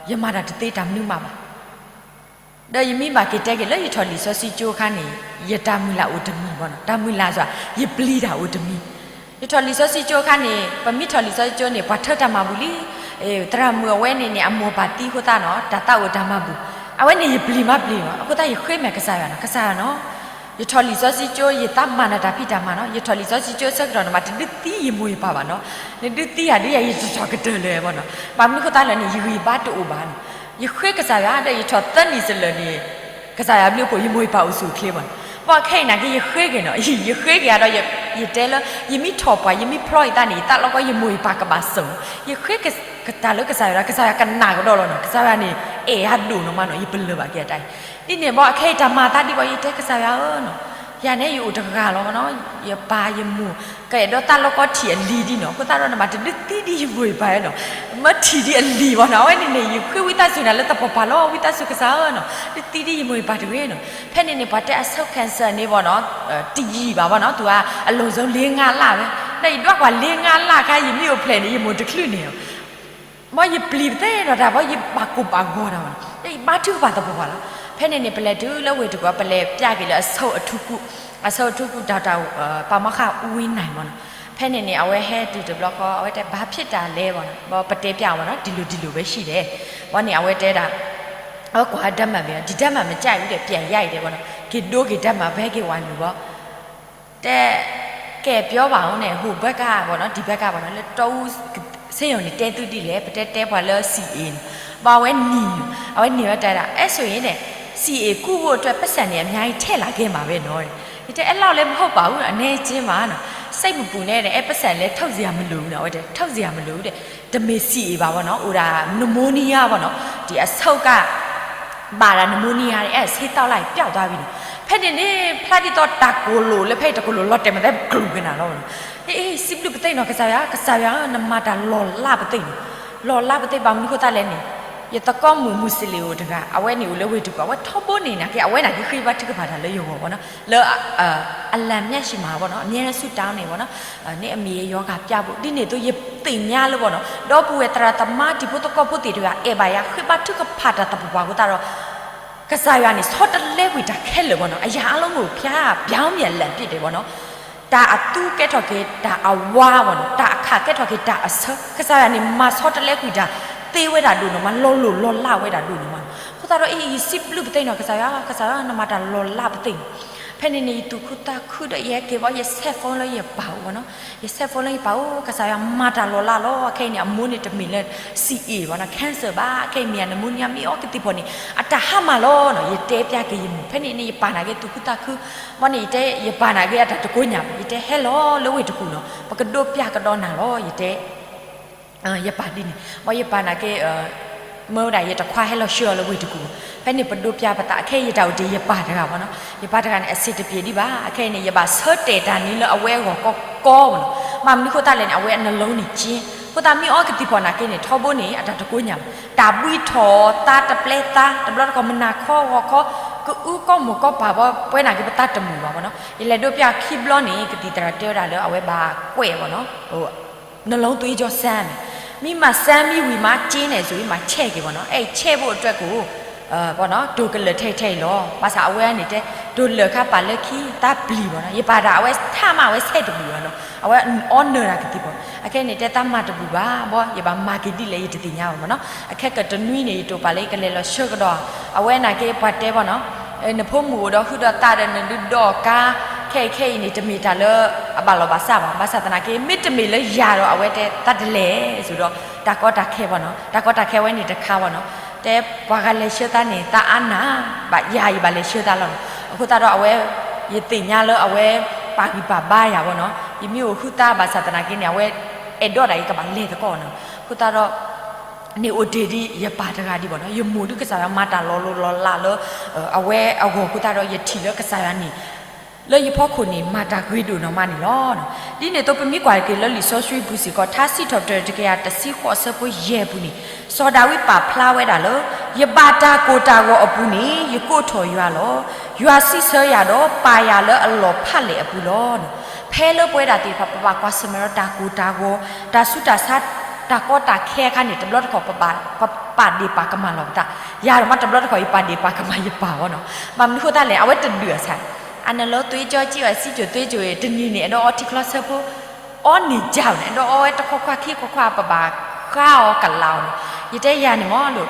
ယမၤတၢ်တသ့တၢ်မနုၤမးဘၣ် ဒီးယမ့ၢ်ဘၣ်က့ၤတဲက့ၤလၢယထီၣ်လံာ်စီဆှံကၠိအခါန့ၣ်, ယတၢ်မုၢ်လၢ်အိၣ်တမံၤဘၣ်နီၤ, တၢ်မုၢ်လၢ်စ့ၢ် ယပျံၤတၢ်အိၣ်တမံၤ. ယထီၣ်လံာ်စီဆှံကၠိအခါန့ၣ်, ပမ့ၢ်ထီၣ်လံာ်စီဆှံကၠိန့ၣ် ပှၤထၢတၢ်မၤဘူၣ်လံ, သရၣ်မုၣ်အဝဲန့ၣ်န့ၣ် အမိၢ်ပၢ်သံအဃိသတးနီၤ, တၢ်သးအိၣ်တၢ်မၤဘူၣ်, အဝဲန့ၣ်ယပျံၤမးပျံၤလီၤ. အဃိသတးယဃ့မ့ၢ်ကစၢ်ယွၤနီၤ, ကစၢ်ယွၤနီၤ, ယထီၣ်လံာ်စီဆှံကၠိ ယသးမၤနတၢ်ဖံးတၢ်မၤနီၤ, ယထီၣ်လံာ်စီဆှံကၠိဆၢကတီၢ်န့ၣ် မ့ၢ်တဒုးသံယမိၢ်ယပၢ်ဘၣ်နီၤ, နဒုးသံယၤဒုးယၤ ယတထီၣ်ကတၢၢ်လၢၤဘၣ်နီၤ. ဘၣ်မနုၤအဃိသတးလဲၣ်န့ၣ် ယဂံၢ်ဘါတအိၣ်ဘၣ်နီၤ. ယဃ့ကစၢ်ယွၤဒီးယထီၣ်သၢနံၣ်စလၢာ်န့ၣ်, ကစၢ်ယွၤဘျုးဖှိၣ် ယမိၢ်ယပၢ်အိၣ်ဆူၣ်အိၣ်ချ့ဘၣ်နီၤ. ဘၣ်ခဲအံၤနာ်က့ ယဃ့က့ၤနီၤ, ယဃ့က့ၤဒီး ယတဲလၢ ယမ့ၢ်ထီၣ်ပှၢ် ယမ့ၢ်ဖျီယသးန့ၣ် ယသးလီကီ ယမိၢ်ယပၢ်ကဘၣ်ဆိၣ်, ယဃ့ကတၢၢ်လၢကစၢ်ယွၤဒီး ကစၢ်ယွၤကနၣ်ကဒီးလီၤနီၤ. ကစၢ်ယွၤန့ၣ် အဲၣ်ယၤဒိၣ်နီၤမးနီၤ, ယပလၢၢ်ဘၣ်က့ၤအတၢ်အံၤ. ဒ်န့ၣ်ဘၣ် ခဲအံၤတၢ်မၤသးဒ်ဘၣ် ယတဲကစၢ်ယွၤဧၢနီၤ, ယၤန့ၣ်ယအိၣ်တဂၤလီၤနီၤ, ယပၢ်ယမိၢ် ကအဲၣ်ဒိးသးလီကီထံၣ်အလံၤဒ်နီၤ, အဃိသတးဒီးနဘၣ်တဒုးသံဒ်ယမိၢ်ယပၢ်နီၤ, မၢထံၣ်ဒ်အလံၤဘၣ်နီၤ. အဝဲန့ၣ်န့ၣ် ယဃ့ဝံသးစူၤနၤလၢသပှၢ်ပှၢ်လီၤ, ဝံသးစူၤကစၢ်ဧၢနီၤ, ဒုးသံဒ်ယမိၢ်ယပၢ်တဂ့ၤနီၤ. ဖဲန့ၣ်န့ၣ် ပှၤတဲအဆိ cancer န့ၣ်ဘၣ်နီၤ, တယံာ်ဘၣ်ဘၣ်နီၤ, သူအ အလွန်ဆုံးလေးငါးလပဲ, ဒီးယဒွးကွၢ် လေးငါးလခါ ယမ့ၢ်အိၣ်ဖျဲၣ်န့ၣ် ယမိၢ်တချုးန့ၣ်လီၤ. ဘၣ်ယပျံၤပသ့ဒီးတၢ်ဘၣ် ယဘၣ်ကိၢ်ဘၣ်ဂီၤတၢ်ဘၣ်နီၤ, ယဘါထုကဖၣ်သပှၢ်ပှၢ်လီၤ. ဖဲန့ၣ်န့ၣ် ပလဲၤတုၤလၢဝ့ၢ်တကူၣ် ပလဲၤပျၢ်က့ၤလၢအဆိအထူကူၣ်, အဆိအထူကူၣ် doctor ပှၤမီၢ်ဃၣ်အူဝံနၢ်ဘၣ်နီၤ. ဖဲန့ၣ်န့ၣ် အဝဲဟဲတုၤတဘျီဃီ အဝဲတဲ ဘာဖြစ်တာလဲ ဘၣ်နီၤ, ဘၣ်ပတဲပျၢ်အီၤဘၣ်နီၤ, ဒီးလိၤဒီးလိၤဝဲ ရှိတယ်, ဘၣ်န့ၣ် အဝဲတဲဒၣ် အဝဲကွၢ် ဓာတ်မှန် ဘၣ်နီၤ, ဒီ ဓာတ်မှန် မကြိုက်ဘူးတဲ့ ပြန်ရိုက်တယ် ဘၣ်နီၤ, က့ၤဒိက့ၤ ဓာတ်မှန် ဖဲက့ၤဝၤနုာ်ဘၣ် တဲ ကဲပြောပါဦးန့ၣ် ဟိုဘက်ကပေါ့နော် ဒီဘက်ကပေါ့နော် လၢတီအူ ဆေးရုံန့ၣ် တဲသုဒ်လဲၣ် ပတဲတဲပှၤလၢ စီၣ်အ့ၣ်န့ၣ်, ဘၣ်အဝဲနံၤ, အဝဲနံၤဝဲတဲဒၣ် အဲၣ်ဆိၣ်အ့ၣ်န့ၣ် စီၣ်အ့ၣ်ကူၣ်ဘိၣ်အတၢ် ပိုက်ဆံန့ၣ် အများကြီးထည့်လာခဲ့မှာပဲနော်, ယတဲ အဲလောက်လည်းမဟုတ်ပါဘူး အနည်းအကျဉ်းပါနော်, စိတ်မပူနဲ့တဲ့ အဲ ပိုက်ဆံလည်း ထုတ်စရာမလိုဘူးနော်, အဝဲတဲ ထုတ်စရာမလိုဘူးတဲ့, တမ့ၢ် စီၣ်အ့ၣ် ဘၣ်ပေါ့နော် အိၣ်ဒၣ် pneumonia ပေါ့နော်, ဒီအဆိပ်က ဘၣ်ဒၣ် pneumonia န့ၣ် အဲ ဆေးသောက်လိုက် ပျောက်သွားပြီနီၤ. ဖဲန့ၣ်န့ၣ် ဖျါဒ်သိးတၢ်ကိၢ်လိာ်လၢဖဲအံၤတကိၢ်လိာ်လီၤတဲာ်မးသဲ ပကျူၣ်က့ၤနၤလီၤနီၤ. အ့ စံးဘျုးပသ့ၣ်နီၤ ကစၢ်ယွၤ, ကစၢ်ယွၤဧၢ နမၤတၢ်လီၤလးပသ့ၣ်နီၤ, လီၤလးပသ့ၣ် ဘၣ်မနုၤဃိသတးလဲၣ်န့ၣ်, ယသကိးမုၣ် မူးစလ့ၣ်အိၣ်တဂၤ အဝဲန့ၣ်အိၣ်လၢဝ့ၢ်တကူၣ် အဝဲထီဘိန့ၣ် နာ်က့ အဝဲနာ်က့ဃ့ဘါထုကဖၣ်တၢ်လၢယဂီၢ်ပေါ့နော်, လၢ အလံမျက်စိမှာပေါ့နော် အမြဲတမ်းဆုတောင်းနေပေါ့နော်, န့ၣ်အမ့ၢ်ယဂီၤကၢ်ပျၢ်ဘိ ဒ်န့ၣ်အသိးယသ့ၣ်ညါလၢပေါ့နော် ဒီပုၢ်ဝဲၢ်သရၣ်သမါတံၤဖိသကိးဖိသ့ၣ်တဂၤ အဲၣ်ဘၣ်ယၤ ဃ့ဘါထုကဖၣ်တၢ်သပှၢ်ပှၢ်အဃိသတးဒီး ကစၢ်ယွၤန့ၣ် ဆီတလဲကွံာ်တၢ်ခဲလၢာ်ပေါ့နော်, အရာအလုံးကို ဘုရားပြောင်းပြန်လှန်ပစ်တယ်ပေါ့နော်, တၢ်အသူကဲထီၣ်က့ၤတၢ်အဝါပေါ့နော်, တၢ်အခၣ်ကဲထီၣ်က့ၤတၢ်အဆၢ, ကစၢ်ယွၤန့ၣ် မၤဆီတလဲကွံာ်တၢ်သ့ဝဲဒၣ်ဒိၣ်နီၤမး လီၤလိၢ်လီၤလးဝဲဒၣ်ဒိၣ်နီၤမး, အဃိသတးဒီးအံၤ ယစံးဘျုးပသ့ၣ်နီၤ ကစၢ်ယွၤ, ကစၢ်ယွၤ နမၤတၢ်လီၤလးပသ့ၣ်နီၤ. ဖဲန့ၣ်န့ၣ် ယသူၣ်ခုသးခုဒီး ယဟဲက့ၤဘၣ် ယဆဲး phone လၢယပၢ်အိၣ်ပေါ့နော်, ယဆဲး phone လၢယပၢ်အိၣ် ကစၢ်ယွၤမၤတၢ်လီၤလးလီၤ, ခဲအံၤန့ၣ် အမိၢ်န့ၣ်တမ့ၢ်လၢ စီၣ်အ့ၣ် ဘၣ်နီၤ cancer ဘၣ်, ခဲအံၤမ့ၢ်အ pneumonia မ့ၢ်အီကသံၣ်ဖီၣ်န့ၣ် အတၢ်ဟါမၢ်လီၤနီၤ, ယတဲပျၢ်က့ၤယမိၢ်, ဖဲန့ၣ်န့ၣ် ယပၢ်နာ်က့သူၣ်ခုသးခု, ဘၣ်န့ၣ် ယတဲ ယပၢ်နာ်က့အတၢ်တကိညၢ်ဘၣ်, ယတဲဟဲလီၤလၢဝ့ၢ်တကူၣ်နီၤ ပကဒိးပျၢ်ကဒီးနၤလီၤ ယတဲ ယပၢ်ဒ်န့ၣ်, ဘၣ်ယပၢ်နာ်က့ မၢဝဲဒၣ်ယတခွါဟဲလီၤဆှၢအီၤလၢဝ့ၢ်တကူၣ်, ဖဲန့ၣ်ပဒိးပျၢ်ပသး အခဲအံၤယတၢ်အိၣ်တ့ၢ်ယပၢ်တဂၤဘၣ်နီၤ, ယပၢ်တဂၤန့ၣ် အဆင်တပြေဒံးဘၣ်, အခဲအံၤန့ၣ် ယဘၣ်ဆၢတဲာ်တၢ်န့ၣ်လၢအဝဲအဂီၢ်ကီကီဘၣ်နီၤ, ဘၣ်မနုၤဃိသတးလဲၣ်န့ၣ် အဝဲအနလုံးန့ၣ်က့, အဃိသတးမ့ၢ်အီကသံၣ်ဖီၣ်နာ်က့န့ၣ် ထီဘိန့ၣ် အတၢ်တကိညၢ်ဘၣ်, တၢ်ဘှံးထီၣ်သါတပျဲသါ တဘျီတခီၣ်မနၤခီဂီၤခီ ကအုကီၢ်မိၢ်ကီၢ်ပၢ်ဘၣ် ပဝဲနာ်က့ပသးတမုာ်ဘၣ်ဘၣ်နီၤ, ယလဲၤဒိးပျၢ်ခံဘျီန့ၣ် ကသံၣ်သရၣ်တဲဝဲဒၣ်လၢအဝဲဘၣ်ကွဲးဘၣ်နီၤ နှလုံးသွေးကြောစမ်းမယ်, မ့ၢ်မၤစမ်းမံဝံၤမး က့န့ၣ် စူၤမၤဆဲးက့ၤဘၣ်နီၤ, အဲၣ်ဆဲးဘိအတြဲၤကိၣ် ဘၣ်နီၤ တိၢ်ကလၢာ်ထဲထဲအံၤလီၤ, ဘၣ်ဆၣ်အဝဲန့ၣ်တဲ တိၢ်လၢာ်ခါပာ်လၢခံ သးပျံၤဘၣ်နီၤ, ယပာ်တၢ်အဝဲထါမး အဝဲဆဲးတဘျုးဘၣ်နီၤ, အဝဲအီနၢၤတၢ်ကသံၣ်ဘၣ်, အခဲန့ၣ်တဲသးမၤတဘျုးဘၣ်, ဘၣ်ယဘၣ်မၤက့ၤဒ်လဲၣ်ယတသ့ၣ်ညါဘၣ်မးနီၤ, အခဲကတနွံန့ၣ် ယတိၢ်ပာ်လၢယကလဲၤလီၤဆှၢကဒီး, အဝဲနာ်က့ပှၤတဲဘၣ်နီၤ နဖိမုၣ်အိၣ်ဒီးဟုဒီးသးဒီးနဒုးဒီးကါ, ခဲအံၤခဲအံၤန့ၣ် တမ့ၢ်တၢ်လၢအဘၣ်လီၤဘၣ်စးဘၣ်, ဘၣ်ဆၣ်သနာ်က့ မ့တမ့ၢ်လၢယၤဒီး အဝဲတဲသးတလဲၤစူၤဒီး တၢ်ကီတၢ်ခဲဘၣ်နီၤ, တၢ်ကီတၢ်ခဲဝဲန့ၣ်တခါဘၣ်နီၤ, တဲပှၤဂၤလဲၤဆှၢသးန့ၣ် သးအါနၢ်ဘၣ်ယၤ ယဘၣ်လဲၤဆှၢသးလီၤနီၤ, အဃိသတးဒီးအဝဲ ယသ့ၣ်ညါလၢအဝဲ ပာ်ဂံၢ်ပာ်ဘါယၤဘၣ်နီၤ, ယမ့ၢ်အိၣ်ဟုသးဘၣ်ဆၣ်သနာ်က့န့ၣ် အဝဲအဲၣ်ဒိးဒၣ်ယကဘၣ်လဲၤသကိးနီၤ, အဃိသတးဒီး န့ၣ်အိၣ်တ့ၢ်ဒ်ယပၢ်တဂၤဒံးဘၣ်နီၤ, ယမိၢ်ဒုးကစၢ်ယွၤမၤတၢ်လီၤလိၤလီၤလးလၢ အဝဲအဂီၢ်အဃိသတးဒီး ယထံၣ်လၢကစၢ်ယွၤန့ၣ် လၢယဖီခိၣ်န့ၣ် မၤတၢ်ဂ့ၤဒိၣ်နီၢ်မးန့ၣ်လီၤ. ဒ်န့ၣ်အသိး ပမ့ၢ်ကွၢ်က့ၤလၢလံာ်စီဆှံပူၤစ့ၢ်ကီး ထါစံးထီၣ်ပတြၢၤ တကယၤတဆံဃိး အဆၢဖိယဲၢ်ပူၤန့ၣ် စီၤဒၤဝံးပာ်ဖျါဝဲဒၣ်လၢ ယဘၣ်တၢ်ကိၢ်တၢ်ဂီၤအပူၤန့ၣ် ယကိးထီၣ်ယွၤလီၤ. ယွၤစံးဆၢယၤဒီး ပာ်ယၤလၢအလီၢ်ဖးလဲၢ်အပူၤလီၤ. ဖဲလၢပဝဲဒၣ်သ့ၣ်တဖၣ် ပဘၣ်ကွၢ်ဆၢၣ်မဲာ်ဒီးတၢ်ကိၢ်တၢ်ဂီၤ, တၢ်ဆူးတၢ်ဆါ, တၢ်ကီတၢ်ခဲအခါန့ၣ် တဘျီတခီၣ် ပဘၣ်, ပ ပာ်ဒ့ၣ်ပာ်ကမၣ်လီၤပသး. ယၤဒီးမ့ၢ်တဘျီတခီၣ် ယပာ်ဒ့ၣ်ပာ်ကမၣ်ယပၢ်အီၤနီၤ. ဘၣ်မနုၤဃိသတးလဲၣ်, အဝဲတဒုးအဆၣ်, အနလီၤသွ့ကၠီကၠံအီၤ စံကၠိၣ်သွ့ကၠိၣ်အံၤ တနံၤန့ၣ် အဲၣ်ဒိးအီထံချီဆၢဖိ အီန့ၣ်ကၢ်န့ၣ် အဲၣ်ဒိးအီဝဲတခွါခွါခံခွါခွါ ပဘၣ်ဃါအီၤကလာ်အီၤနီၤ. ယတဲယၤန့ၣ်မ့ၢ်လီၤ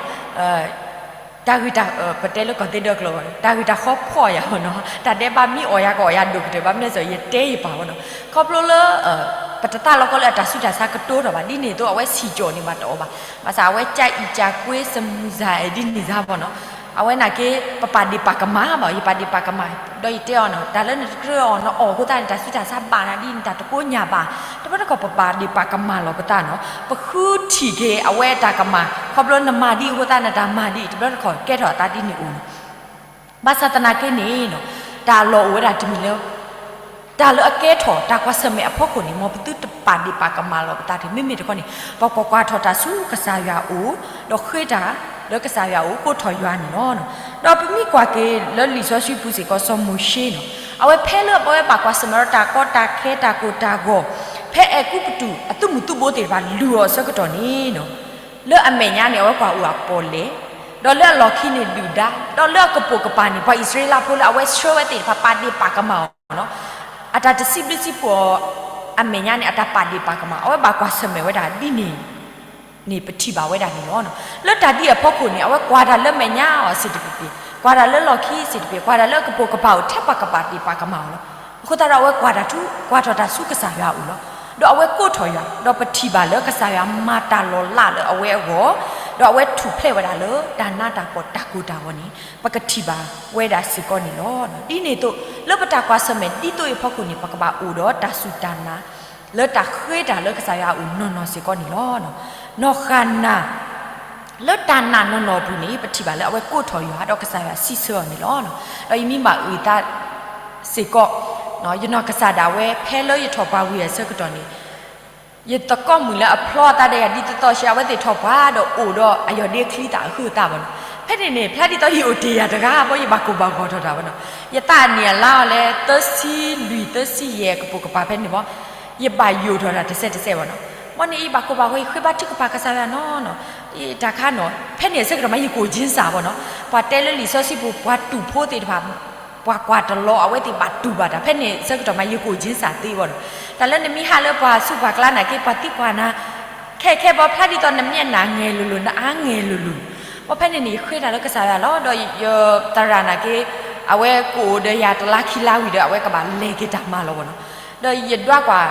တၢ်ဂ့ၢ်တၢ် ပတဲလၢကီၢ်သ့ဒၢကျိာ်ဘၣ်န့ၣ် တၢ်ဂ့ၢ်တၢ်ဃီဖှီၣ်ယၤအီၤနီၤ. တၢ်ဒဲးဘးမ့ၢ်အီၣ်ယၤကအီၣ်ယၤဒိၣ်ကတၢၢ် ဘၣ်မနုၤလဲၣ် ယတဲယပၢ်အီၤနီၤ. ခီဖျိလၢ ပတသးလီၤကီလၢအတၢ်ဆူးတၢ်ဆါကတိၤထီၣ်ဘၣ် ဒ်န့ၣ်အသိး အဝဲစံကၠိၣ်န့ၣ်ဘၣ်တအီၣ်ဘၣ်. ဘၣ်ဆၣ်အဝဲ ကၢ်အံၣ်ကၢ်ကွ့ စမူစၢ် ဒ်န့ၣ်စါဘၣ်နီၤ. အဝဲန့ၣ်က့ ပပာ်ဒ့ၣ်ပာ်ကမၣ်ဘၣ်, ယပာ်ဒ့ၣ်ပာ်ကမၣ်, ဒီးယတဲအီၤနီၤ တၢ်လၢနတကြၢးအီၤ နအီၣ်အဃိသတးန့ၣ် တၢ်ဆူးတၢ်ဆါဘၣ်နၤဒ်န့ၣ် တၢ်တကိညၢ်ဘၣ်. တဘျီတခီၣ်ပပာ်ဒ့ၣ်ပာ်ကမၣ်လီၤပသးနီၤ. ပဃုထံၣ်က့ၤအဝဲအတၢ်ကမၣ် ခီဖျိနမၤဒ်အဃိသတး နတၢ်မၤဒ်အံၤ တဘျီတခီၣ်ကဲထီၣ်အသးဒ်န့ၣ်အိၣ်နီၤ. ဘၣ်ဆၣ်သနာ်က့န့ၣ်နီၤ တၢ်လီၢ်အိၣ်ဝဲဒၣ်တမံၤလၢ တၢ်လၢအကဲထီၣ်တၢ်ကွၢ်ဆၢၣ်မဲာ်အဖီခိၣ်န့ၣ် မ်ပသုတပာ်ဒ့ၣ်ပာ်ကမၣ်လီၤပသးတဂ့ၤ. မ့မ့ၢ်တခီန့ၣ် ပကကွၢ်ထီၣ်တၢ်ဆူကစၢ်ယွၤအအိၣ်, ဒီးဃ့တၢ်လၢကစၢ်ယွၤအအိၣ် ကိးထီၣ်ယွၤန့ၣ်လီၤ. ဒီးပမ့ၢ်ကွၢ်က့ၤလၢလံာ်စီဆှံပူၤစ့ၢ်ကီး စီၤမိၤၡ့နီၤ, အဝဲဖဲလၢအဝဲဘၣ်ကွၢ်ဆၢၣ်မဲာ်ဒီးတၢ်ကီတၢ်ခဲတၢ်ကိၢ်တၢ်ဂီၤ ဖဲအဲၤကူပတူးအသုးမုၢ်သုးဘိသ့ၣ်တဖၣ်လုၢ်အီၤအဆၢကတီၢ်န့ၣ်နီၤ လၢအမဲာ်ညါန့ၣ် အဝဲကွၢ်အိၣ်အပီၣ်လဲၣ်, ဒီးလၢအလီၢ်ခံန့ၣ်ဒုၣ်ဒါ, ဒီးလၢအကပိာ်ကပၤန့ၣ် ပှၤအံၣ်စရ့လးဖိလၢအဝဲဆှၢဝဲသ့ၣ်တဖၣ် ပာ်ဒ့ၣ်ပာ်ကမၣ်အီၤနီၤ, အတၢ်တစံးဘျုးစံးဖှိၣ်အီၤ အမဲာ်ညါန့ၣ် အတၢ်ပာ်ဒ့ၣ်ပာ်ကမၣ် အဝဲဘၣ်ကွၢ်ဆၢၣ်မဲာ်ဝဲဒၣ်ဒ်န့ၣ်န့ၣ် ပထံၣ်ဘၣ်ဝဲဒၣ်န့ၣ်လီၤ. လၢတၢ်ဒ်အံၤအဖီခိၣ်န့ၣ် အဝဲကွၢ်တၢ်လၢမဲာ်ညါအီၤစ့ၢ်တက့ၢ်, ကွၢ်တၢ်လၢလီၢ်ခံစ့ၢ်တက့ၢ်, ကွၢ်တၢ်လၢအကပိာ်ကပၤအိၣ်ထဲပှၤကပာ်ဒ့ၣ်ပာ်ကမၣ်အီၤလီၤ. အဃိသတးဒီးအဝဲကွၢ်တၢ်ထူ ကွၢ်ထီၣ်တၢ်ဆူကစၢ်ယွၤအအိၣ်လီၤ. ဒီးအဝဲကိးထီၣ်ယွၤ, ဒီးပထံၣ်ဘၣ်လၢကစၢ်ယွၤမၤတၢ်လီၤလးလၢအဝဲအဂီၢ်, ဒီးအဝဲထူၣ်ဖျဲးဝဲဒၣ်လၢတၢ်နးတၢ်ဖှီၣ်တၢ်ကိၢ်တၢ်ဂီၤန့ၣ် ပကထံၣ်ဘၣ်ဝဲဒၣ်စ့ၢ်ကီးန့ၣ်လီၤ. ဒ်န့ၣ်အသိး လၢပတၢ်ကွၢ်ဆၢၣ်မဲာ်ဒ်သိးအံၤအဖီခိၣ်န့ၣ် ပကဘၣ်အိၣ်ဒီးတၢ်စူၢ်တၢ်နာ် လၢတၢ်ဃ့တၢ်လၢကစၢ်ယွၤအအိၣ်နီၢ်နီၢ်စ့ၢ်ကီးန့ၣ်လီၤ. နီၢ်ဃၣ်နၤ လၢတၢ်နာ်နီၢ်နီၢ်အပူၤန့ၣ် ပထံၣ်ဘၣ်လၢအဝဲကိးထီၣ်ယွၤ ဒီးကစၢ်ယွၤစံးဆၢအီၤန့ၣ်လီၤ. ဒီးယမ့ၢ်ဘၣ်အုၣ်သးစ့ၢ်ကီး ယနီၢ်ကစၢ်ဒၣ်ဝဲ ဖဲလၢယထီၣ်ပှၢ်ဝံၤအဆၢကတီၢ်န့ၣ် ယသကိးမုၣ်လၢအဖျီအသးဒီးယၤဒ်သိးသိးဆှံ အဝဲသ့ၣ်ထီၣ်ပှၢ်ဒီးအိၣ်ဒီးအယီၢ်ဒ့ချံသၣ်အဟုးအသးဘၣ်နီၤ. ဖဲန့ၣ်န့ၣ် ဖျါဒ်သိးယအိၣ်တ့ၢ်ယၤတဂၤ ဘီယဘၣ်ကိၢ်ဘၣ်ဂီၤထီၣ်တၢ်ဘၣ်နီၤ. ယသးန့ၣ်အလါအီၤလၢ သၢဆံလွံၢ် သၢဆံယဲၢ် ကပိာ်ကပၤဖဲန့ၣ်ဘီ ယဘၣ်ယိၣ်ထီၣ်တၢ်တစဲးတစဲးဘၣ်နီၤ. မ်န့ၣ်ယဘၣ်ကိၢ်ဘၣ်ဂီၤ ယဃ့ဘါထုကဖၣ်ကစၢ်ယွၤနီၤနီၤ. တၢ်ခါနီၤ ဖဲန့ၣ်အဆၢကတီၢ်မး ယကိၣ်ကၠ့စၢ်ဘၣ်နီၤ. ပှၤတဲလၢလံာ်စီဆှံပူၤ ပှၤတူၢ်ဖိသ့ၣ်တဖၣ် ပှၤကွၢ်တလီၤ အဝဲသ့ၣ်ဘၣ်တူၢ်ဘၣ်တၢ် ဖဲန့ၣ်အဆၢကတီၢ်မး ယကိၣ်ကၠ့စၢ်သ့ဘၣ်နီၤ. တၢ်လၢနမ့ၢ်ဟးလၢပှၤဆူးပှၤကျါနာ်က့ ပှၤသံကွၢ်နၤ ခဲခဲဘီ ဖျါဒ်သိးနမျက်နှာငယ်လိၤလိၤ နအါငယ်လိၤလိၤ. ဘီဖဲန့ၣ်န့ၣ် ယဃ့တၢ်လၢကစၢ်ယွၤလီၤ. ဒီးယသရၣ်နာ်က့ အဝဲကအိၣ်ဒီးယၤတလါခံလါဝံၤဒီး အဝဲကဘၣ်လဲၤက့ၤတၢ်မၤလီၤဘၣ်နီၤ. ဒီးယဒွးကွၢ်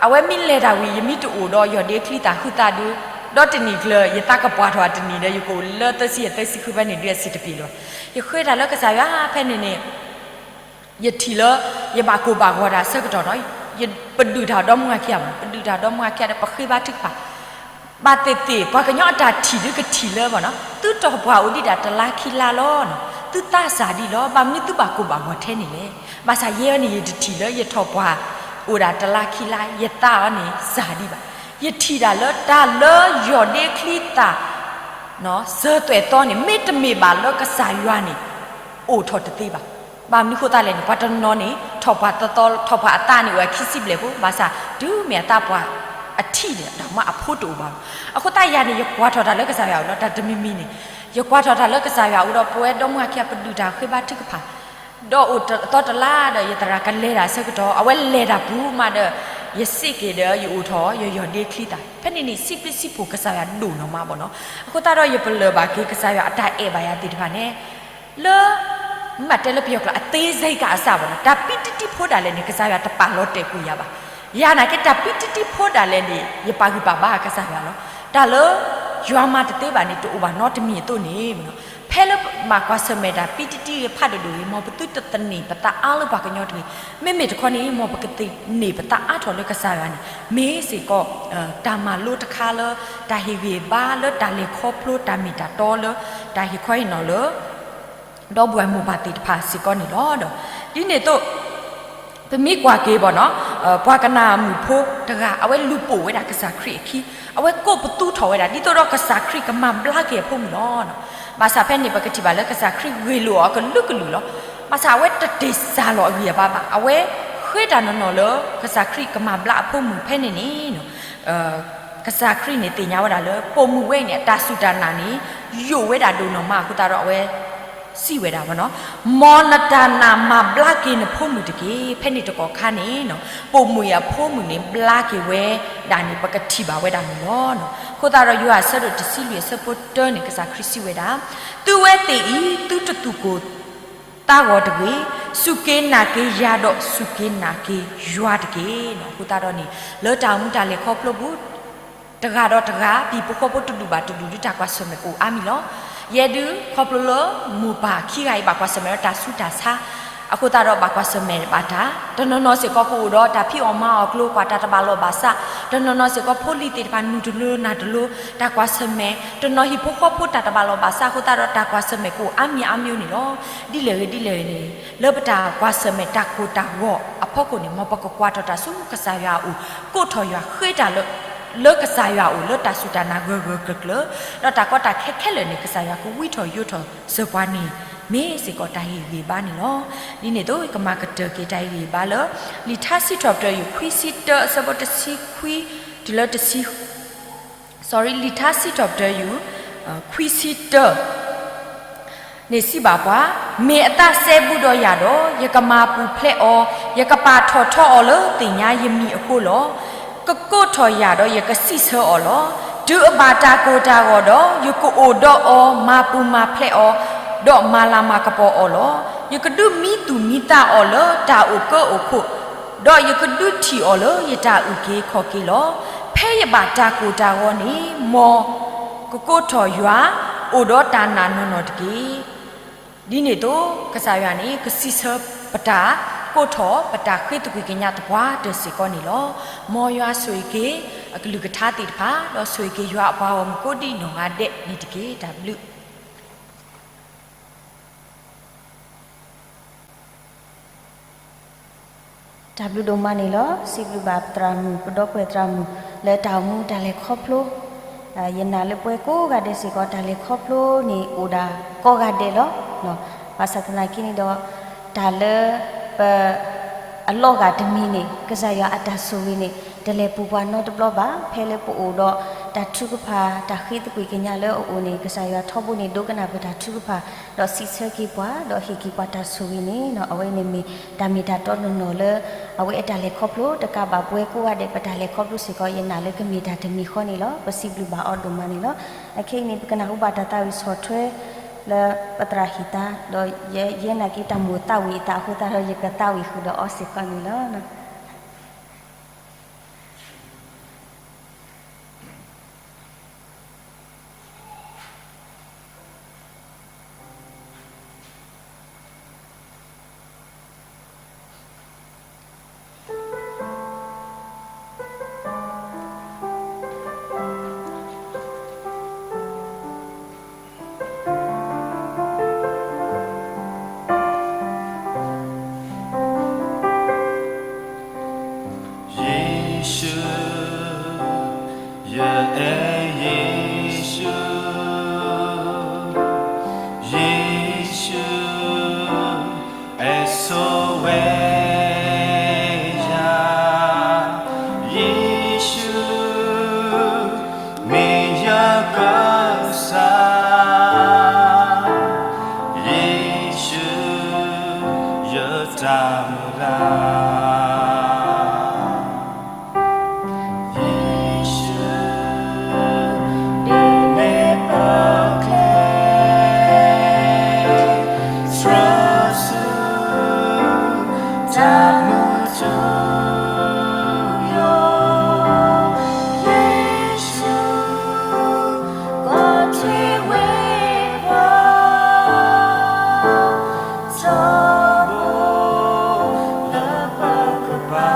အဝဲမ့ၢ်လဲၤတၢ်ဝံၤ ယမ့ၢ်တအိၣ်ဒီးယီၢ်ဒ့ချံသၣ်ဟုးသးဒီး ဒီးတနံၤကျၢၤ ယသးကပှၢ်ထီၣ်အတနံၤဒီး ယကအိၣ်လၢသၢဆံယဲၢ် သၢဆံဃုဖဲန့ၣ်ဒုးအဆံးတပျံၤလီၤ. ယဃ့တၢ်လၢကစၢ်ယွၤဖဲန့ၣ်န့ၣ် ယထံၣ်လၢ ယဘၣ်ကိၢ်ဘၣ်ဂီၤတၢ်ဆၢကတီၢ်နီၤ. ပဒုးတၢ်ဒီမါခံဂၤမး ပဒုးတၢ်ဒီမါခံဂၤဒီး ပဃ့ဘါထုကဖၣ် ဘၣ်သ့ၣ်သ့ၣ် ပှၤကညီအတၢ်ထံၣ်ဒုးကထံၣ်လၢဘၣ်နီၤ သုထီၣ်ပှၢ်အိၣ်ဒံးဒၣ်တလါခံလါလီၤနီၤ. သုသးစၢ်ဒံးလီၤ. ဘၣ်မနုၤသုဘၣ်ကိၢ်ဘၣ်ဂီၤထဲန့ၣ်လဲၣ်. ဘၣ်ဆၣ်ယဲအံၤန့ၣ် ယတထံၣ်လၢယထီၣ်ပှၢ်အိၣ်ဒၣ်တလါခံလါ ယသးအီၤန့ၣ်စၢ်ဒံးဘၣ်. ယထံၣ်ဒၣ်လၢတၢ်လၢယီၢ်ဒ့ချံသၣ် စၢၤသွဲၣ်သီန့ၣ် မ့တမ့ၢ်ဘၣ်လၢကစၢ်ယွၤန့ၣ် အိၣ်ထီၣ်တသ့ဘၣ်. ဘၣ်မနုၤဃိသတးလဲၣ်န့ၣ် ပှၤတနီၤန့ၣ် ထီၣ်ပှၢ်သီသီ ထီၣ်ပှၢ်အသးန့ၣ်အိၣ်ဝဲခံဆံဘျဲၣ်ဖိ ဘၣ်ဆၣ် တုၤမ့ၢ်အသးပှၢ်အထံၣ်န့ၣ် တၢ်မၤအဖိတအိၣ်ဘၣ်. အဃိသတးယၤန့ၣ် ယကွၢ်ထီၣ်တၢ်လၢကစၢ်ယွၤအအိၣ်လီၤ. တၢ်တမံၤမံၤန့ၣ် ယကွၢ်ထီၣ်တၢ်လၢကစၢ်ယွၤအအိၣ်ဒီး ပဝဲဒီမါခံဂၤ ပဒုးတၢ်ဃ့ဘါထုကဖၣ် ဒီးအိၣ်သီတလါဒီး ယသရၣ်ကလဲၤတၢ်ဆၢကတီၢ် အဝဲလဲၤတၢ်ပူၤမးဒီး ယစံးက့ၤဒီး ယအိၣ်ထီၣ် ယီၢ်ဒ့ချံသၣ် ဖဲန့ၣ်န့ၣ် စံးဘျုးစံးဖှိၣ်ကစၢ်ယွၤဒိၣ်နီၢ်မးဘၣ်နီၤ. အဃိသတးဒီး ယပလၢၢ်ဘၣ်က့ၤ ကစၢ်ယွၤအတၢ်အဲၣ်ဘၣ်ယၤသ့ၣ်တဖၣ်န့ၣ် လၢ မ့ၢ်တဲလၢပယီၤကျိာ် အသေးစိတ်ကအစ ဘၣ်နီၤ တၢ်ပံတံတံဖိဒၣ်လဲာ်န့ၣ် ကစၢ်ယွၤတပာ်လီၤတဲာ်ကွံာ်ယၤဘၣ်. ယၤနာ်က့ တၢ်ပံတံတံဖိဒၣ်လဲာ်န့ၣ် ယပာ်ဂံၢ်ပာ်ဘါကစၢ်ယွၤလီၤ. တၢ်လၢ ယွၤမၤတသ့ဘၣ်န့ၣ် တအိၣ်ဘၣ်နီတမံၤအသိးန့ၣ် ဖဲလၢမၤကွၢ်ဆၢၣ်မဲာ်တၢ်ပံတံတံဂ့ၤ ဖးဒိၣ်ဒိၣ်ဂ့ၤ မ်ပသုတသန့ၤပသးအါလၢပှၤကညီတဂ့ၤ. မ့မ့ၢ်တခီန့ၣ် မ်ပကသန့ၤပသးအါထီၣ်လၢကစၢ်ယွၤန့ၣ် မ့ၢ်စ့ၢ်ကီး တၢ်မၤလိတခါလၢ တၢ်ဟ့ၣ်ဂံၢ်ဘါလၢ တၢ်လဲၤခီဖျိတၢ်မ့ၢ်တၢ်တီလၢ တၢ်ဟ့ၣ်ခီဟ့ၣ်နီၤလၢ ဒီပုၢ်ဝဲၢ်မိၢ်ပၢ်သ့ၣ်တဖၣ်စ့ၢ်ကီးန့ၣ်လီၤ. ဒီး ဒ်န့ၣ်အသိး ပမ့ၢ်ကွၢ်က့ၤဘၣ်နီၤ ပှၤကနၣ်မုၣ်ဖိတဂၤ အဝဲလူၤပိာ်ဝဲဒၣ်ကစၢ်ခရံာ်အခံ အဝဲကိးပသူထီၣ်ဝဲဒၣ် ဒ်သိးဒီးကစၢ်ခရံာ်ကမၤဘျါက့ၤအဖိမုၣ်လီၤ. ဘၣ်ဆၣ်ဖဲန့ၣ် ပကထံၣ်ဘၣ်လၢကစၢ်ခရံာ်ဂ့ၢ်လိာ်အီၤကလုာ်ကလုာ်လီၤ. ဘၣ်ဆၣ်အဝဲတတ့ၢ်စၢ်လီၤအဂံၢ်အဘါဘၣ်. အဝဲဃ့တၢ်နီၢ်နီၢ်လၢ ကစၢ်ခရံာ်ကမၤဘျါအဖိမုၣ်ဖဲန့ၣ်န့ၣ် ကစၢ်ခရံာ်န့ၣ်သ့ၣ်ညါဝဲဒၣ်လၢ ပိာ်မုၣ်ဝဲအံၤန့ၣ် အတၢ်စူၢ်တၢ်နာ်န့ၣ် ယိာ်ဝဲဒၣ်ဒိၣ်နီၢ်မးအဃိသတးဒီး အဝဲစံးဝဲဒၣ်ဘၣ်နီၤ, မ်နတၢ်နာ်မၤဘျါက့ၤနဖိမုၣ်တက့ၢ်. ဖဲန့ၣ်တကီၢ်ခါန့ၣ် ပိာ်မုၣ်အံၤအဖိမုၣ်န့ၣ် ဘျါက့ၤဝဲဒၣ်န့ၣ် ပကထံၣ်ဘၣ်ဝဲဒၣ်န့ၣ်လီၤ. အဃိသတးဒီး ယိၤဟၣ်အဆၢဒိၣ်တဆံလွံၢ်အဆၢဖိတၢန့ၣ် ကစၢ်ခရံာ်စံးဝဲဒၣ်, သုဝဲသ့ၣ်အံၤ သုတသူၣ်ကိၢ် သးဂီၤတဂ့ၤ, စူၢ်က့ၤနာ်က့ၤယၤဒီးစူၢ်က့ၤနာ်က့ၤယွၤတက့ၢ်. အဃိသတးဒီးန့ၣ် လၢတၢ်အိၣ်မူတၢ်လဲၤခီဖျိပူၤ တဂၤဒီးတဂၤ ပဟံၣ်ဖိဃီဖိတဒူၣ်ဘၣ်တဒူၣ်ဒုး တၢ်ကွၢ်ဆၢၣ်မဲာ်ကအိၣ်အါမံၤလီၤ. ယဲဒုး ခီဖျိလၢမိၢ်ပၢ်ခံဂၤအံၤ ဘၣ်ကွၢ်ဆၢၣ်မဲာ်ဒီးတၢ်ဆူးတၢ်ဆါ အဃိသတးဒီးဘၣ်ကွၢ်ဆၢၣ်မဲာ်ဘၣ်တၢ်, တနီၤနီၤစ့ၢ်ကီးကအိၣ်ဒီးတၢ်ဖံးအီၣ်မၤအီၣ်ကျိၤ ကွၢ်တၢ်တဘၣ်လိာ်ဘၣ်စး, တနီၤနီၤစ့ၢ်ကီးဖိလံၤသ့ၣ်တဖၣ်နုာ်တလိၤနၢ်တလိၤ တၢ်ကွၢ်ဆၢၣ်မဲာ်, တနီၤဟံၣ်ဖိဃီဖိတၢ်တဘၣ်လိာ်ဘၣ်စး အဃိသတးဒီးတၢ်ကွၢ်ဆၢၣ်မဲာ်ကအိၣ်အါမံၤအါမံၤန့ၣ်လီၤ. ဒ်လဲၣ်ဂ့ၤဒ်လဲၣ်ဂ့ၤန့ၣ် လၢပတၢ်ကွၢ်ဆၢၣ်မဲာ်တၢ်ကိၢ်တၢ်ဂီၤအဖီခိၣ်န့ၣ် မ်ပကကွၢ်ထီၣ်တၢ်ဆူကစၢ်ယွၤအအိၣ်, ကိးထီၣ်ယွၤဃ့တၢ်လၢ လၢကစၢ်ယွၤအအိၣ် လၢတၢ်စူၢ်တၢ်နာ်ဂၢၢ်ဂၢၢ်ကျၢၤကျၢၤ, ဒီးတၢ်ကီတၢ်ခဲခဲလၢာ်န့ၣ် ကစၢ်ယွၤကဝံထီၣ်ယိးထီၣ်စၢၤပှၤန့ၣ် မ့ၢ်စ့ၢ်ကီးတၢ်ဟ့ၣ်ဂံၢ်ဘါန့ၣ်လီၤ. ဒ်န့ၣ်အသိး ယကမၤကတၢၢ်က့ၤတၢ်ဟ့ၣ်ဂံၢ်ဘါလၢ လံာ်ထါစံးထီၣ်ပတြၢၤ ယူၢ်ခွံဆံတၢ အဆၢဖိတဆံခွံ တုၤလၢတဆံ sorry လံာ်ထါစံးထီၣ်ပတြၢၤ ယူၢ်ခွံဆံတၢ န့ၣ်စံးဘၣ်ပှၤ, မ့ၢ်အသးစဲဘူးဒီးယၤဒီး ယကမၤပူၤဖျဲးအီၤ, ယကပာ်ထီၣ်ထီအီၤလၢသ့ၣ်ညါယမံၤအဃိလီၤ. ကကိးထီၣ်ယၤဒီးယကစံးဆၢအီၤလီၤ. တုၤအဘၣ်တၢ်ကိၢ်တၢ်ဂီၤဒီး ယကအိၣ်ဒီးအီၤ, မၤပူၤမၤဖျဲးအီၤ, ဒီးမၤလၤမၤကပီၤအီၤလီၤ. ယကဒုးမံသူၣ်မံသးအီၤလၢတၢ်အိၣ်ကၢအိၣ်ခိၣ်, ဒီးယကဒုးထံၣ်အီၤလၢယတၢ်အုၣ်က့ၤခီၣ်က့ၤလီၤ. ဖဲယဘၣ်တၢ်ကိၢ်တၢ်ဂီၤန့ၣ် မ်ကကိးထီၣ်ယွၤ, အိၣ်ဒီးတၢ်နာ်နီၢ်နီၢ်တက့ၢ်. ဒ်န့ၣ်အသိး ကစၢ်ယွၤန့ၣ် ကစံးဆၢပတၢ်ကိးထီၣ် ပတၢ်ဃ့သကွံၢ်ကညးသပှၢ်တၢၢ်စ့ၢ်ကီးန့ၣ်လီၤ. မ်ယွၤဆိၣ်ဂ့ၤက့ၤအကလုၢ်ကထါသ့ၣ်တဖၣ် ဒီးဆိၣ်ဂ့ၤက့ၤယွၤအပှၤဂီၢ်မုၢ်ကိးဒံးနီၢ်ဂၤဒဲးန့ၣ်တက့ၢ်. တၢ်ဘျုး တၢ်ဘျုးဒိၣ်မးန့ၣ်လီၤ. စံးဘျုးဘၣ်ပသရၣ်မုၣ် ပဒီပုၢ်ဝဲၢ်သရၣ်မုၣ် လၢတၢ်အိၣ်မူတၢ်လဲၤခီဖျိ, ယနာ်လၢပဝဲကိးဂၤဒဲးစ့ၢ်ကီး တၢ်လဲၤခီဖျိန့ၣ် အိၣ်ဒၣ်ကိးဂၤဒဲးလီၤ. ဘၣ်ဆၣ်သနာ်က့န့ၣ်ဒီး တၢ်လၢပ အလီၤဂာ်တမံၤန့ၣ် ကစၢ်ယွၤအတၢ်ဆိၣ်ဂ့ၤန့ၣ် တလဲၤပူၤပှၤနီတဘျီဘၣ်. ဖဲလၢပအိၣ်ဒီးတၢ်ထုကဖၣ် တၢ်ဃ့သကွံၢ်ကညးလၢအအိၣ်န့ၣ် ကစၢ်ယွၤထီဘိန့ၣ် ဒိကနၣ်ပတၢ်ထုကဖၣ် ဒီးစံးဆၢက့ၤပှၤ ဒီးဟ့ၣ်က့ၤပှၤတၢ်ဆိၣ်ဂ့ၤန့ၣ် အဝဲန့ၣ်မ့ၢ်တၢ်မ့ၢ်တၢ်တီတနီၤနီၤလၢ အဝဲအတၢ်လဲၤခီဖျိ တကးဘၣ်ပဝဲကိးဂၤဒဲး ပတၢ်လဲၤခီဖျိစ့ၢ်ကီး ယနာ်လၢကမ့ၢ်တၢ်တမံၤဃီန့ၣ်လီၤ. ပစံးဘျုးဘၣ်အီၤဒိၣ်မးန့ၣ်လီၤ. အခဲအံၤန့ၣ် ပကနၢ်ဟူဘၣ်တၢ်သးဝံၣ်ဆီၣ်ထွဲ လၢပသရၣ်ဟံၣ်သါ ဒီးယဲနာ်က့ၤတၢ်မိၣ်သးဝံၣ်အသးအဃိသတးဒီး ယကသးဝံၣ်ဃုာ်ဒီးအီၤစ့ၢ်ကီးန့ၣ်လီၤ. ယ့ၣ်ၡူး, ယအဲၣ်ယ့ၣ်ၡူး, ယ့ၣ်ၡူး, အဲၣ်ဆိဝဲယၤ, ယ့ၣ်ၡူး, မ့ၢ်ယကစၢ်, ယ့ၣ်ၡူး, ယတၢ်မုၢ်လၢ် ယ့ၣ်ၡူး, ဒ်န့ၣ်ပကျဲ, ဆှၢဆူ တၢ်မုၢ်ထူယိာ်, ယ့ၣ်ၡူး, ကီထွဲဝဲပှၤ ထီဘိလၢပကပၤ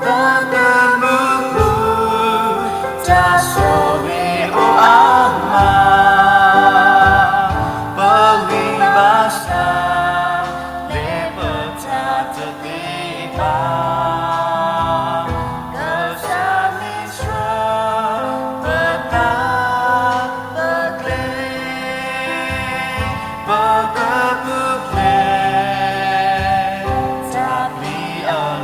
ပကမုာ်ပူၤ တၢ်ဆိၣ်ဂ့ၤအိၣ်အါမး ပဂံၢ်ဘါစၢ် လၢပတၢ်တသ့ဘၣ် ကစၢ်မ့ၢ်ဆှၢ ပသးပကျဲ ပကပူၤဖျဲး တၢ်ပျံၤအလီၢ်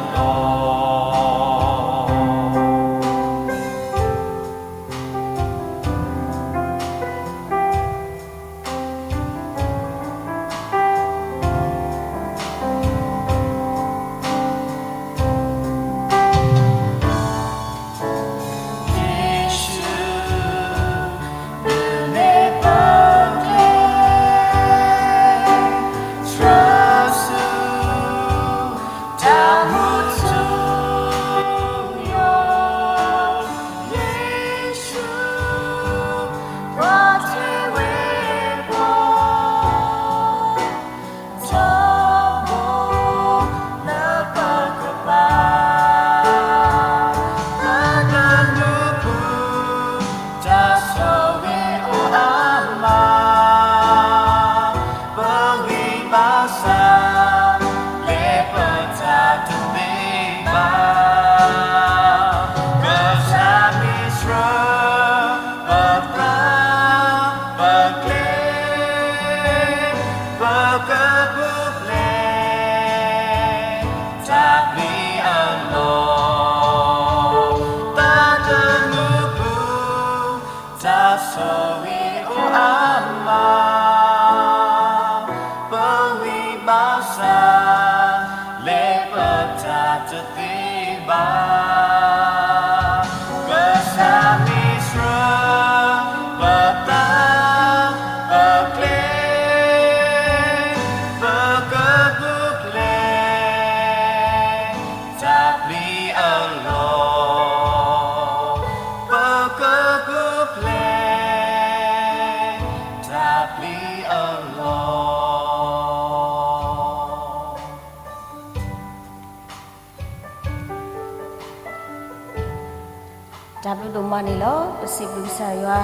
တၢ်ဘျုးဒိၣ်မးန့ၣ်လီၤ. ပစံးဘျုးကစၢ်ယွၤ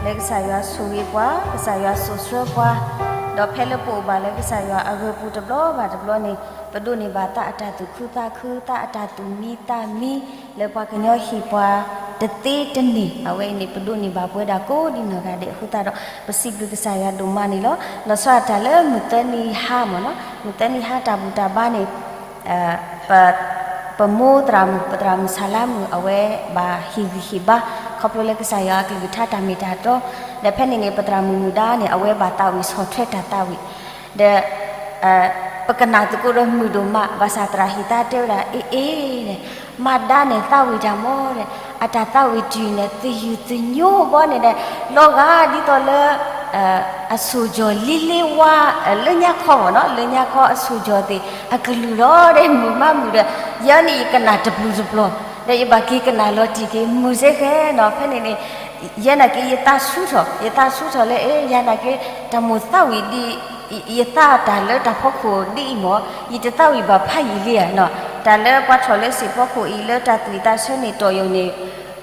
လၢကစၢ်ယွၤဆိၣ်ဂ့ၤပှၤ, ကစၢ်ယွၤစိာ်ဆှၢပှၤ, ဒီးဖဲလၢပအိၣ်ဘၣ်လၢကစၢ်ယွၤအဂ့ၢ်ပူၤတဘျီဘၣ်တဘျီန့ၣ် ပဒိးန့ၢ်ဘၣ်သးအတၢ်သူၣ်ခုသးခု, သးအတၢ်သူၣ်မံသးမံ, လၢပှၤကညီဟ့ၣ်ပှၤတသ့တန့ၢ်, အဝဲအံၤန့ၣ် ပဒိးန့ၢ်ဘၣ်ပဝဲဒၣ်ကိးဒ်နီၢ်ဂၤဒဲးအဃိသတးဒီး ပစံးဘျုးကစၢ်ယွၤဒိၣ်မးန့ၣ်လီၤ. လီၤဆီဒၣ်တၢ်လၢမုၢ်သၢနံၤဟါမ့ၢ်နီၤ, မုၢ်သၢနံၤဟါတၢ်ဘူၣ်တၢ်ဘါန့ၣ် ပ ပမိၢ်သရၣ်မုၣ် ပသရၣ်မုၣ်ဆၣ်လါမုၣ် အဝဲဘၣ်ဟ့ၣ်ဂံၢ်ဟ့ၣ်ဘါ ခီဖျိလၢကစၢ်ယွၤအကလုၢ်ကထါတၢ်မ့ၢ်တၢ်တီ, ဒီးဖဲန့ၣ်န့ၣ် ပသရၣ်မုၣ်မုၢ်ဒါန့ၣ် အဝဲဘၣ်သးဝံၣ်ဆီၣ်ထွဲတၢ်သးဝံၣ်, ဒီး ပကနၣ်သကိးဒီးမုာ်ဒိၣ်မး, ဘၣ်ဆၣ်သရၣ်ဟ့ၣ်သါတဲဝဲဒၣ် အ့အ့န့ၣ် မါဒါန့ၣ်သးဝံၣ်တၢ်မ့ၢ်ဒီး အတၢ်သးဝံၣ်တုၤန့ၣ် သယုၢ်သညိဘီန့ၣ်ဒီး လီၤဂာ်ဒ်သိးလၢ အဆိၣ်ကၠီၣ်လ့လ့ဝါ လၢညါခီမ့ၢ်နီၤ, လၢညါခီအဆိၣ်ကၠီၣ်သ့ၣ် အကလုၢ်လီၤဒီး မုာ်မးမုာ်ဒီး ယဲန့ၣ်ယကနၣ်တပျုာ်တပျီၤ, ဒီးယဘၣ်က့ၤကနၣ်လီၤတံၢ်က့ၤ မုာ်စ့ၢ်ကီးနီၤ. ဖဲန့ၣ်န့ၣ် ယဲနာ်က့ၤယသးဆူၣ်ထီၣ်, ယသးဆူၣ်ထီၣ်လၢ အ့ ယဲနာ်က့ၤ တၢ်မိၣ်သးဝံၣ်ဒ် ယသးတၢ်လၢတၢ်ဖီခိၣ်ဒ်အံၤမ့ၢ် ယတသးဝံၣ်ဘၣ်ဖးယံာ်လံဧါနီၤ. တၢ်လၢပှၤထီၣ်လၢစံာ်ဖီခိၣ်အံၤ လၢတၢ်သွံၣ်သးဆၢန့ၣ် တီၢ်ယိာ်န့ၣ်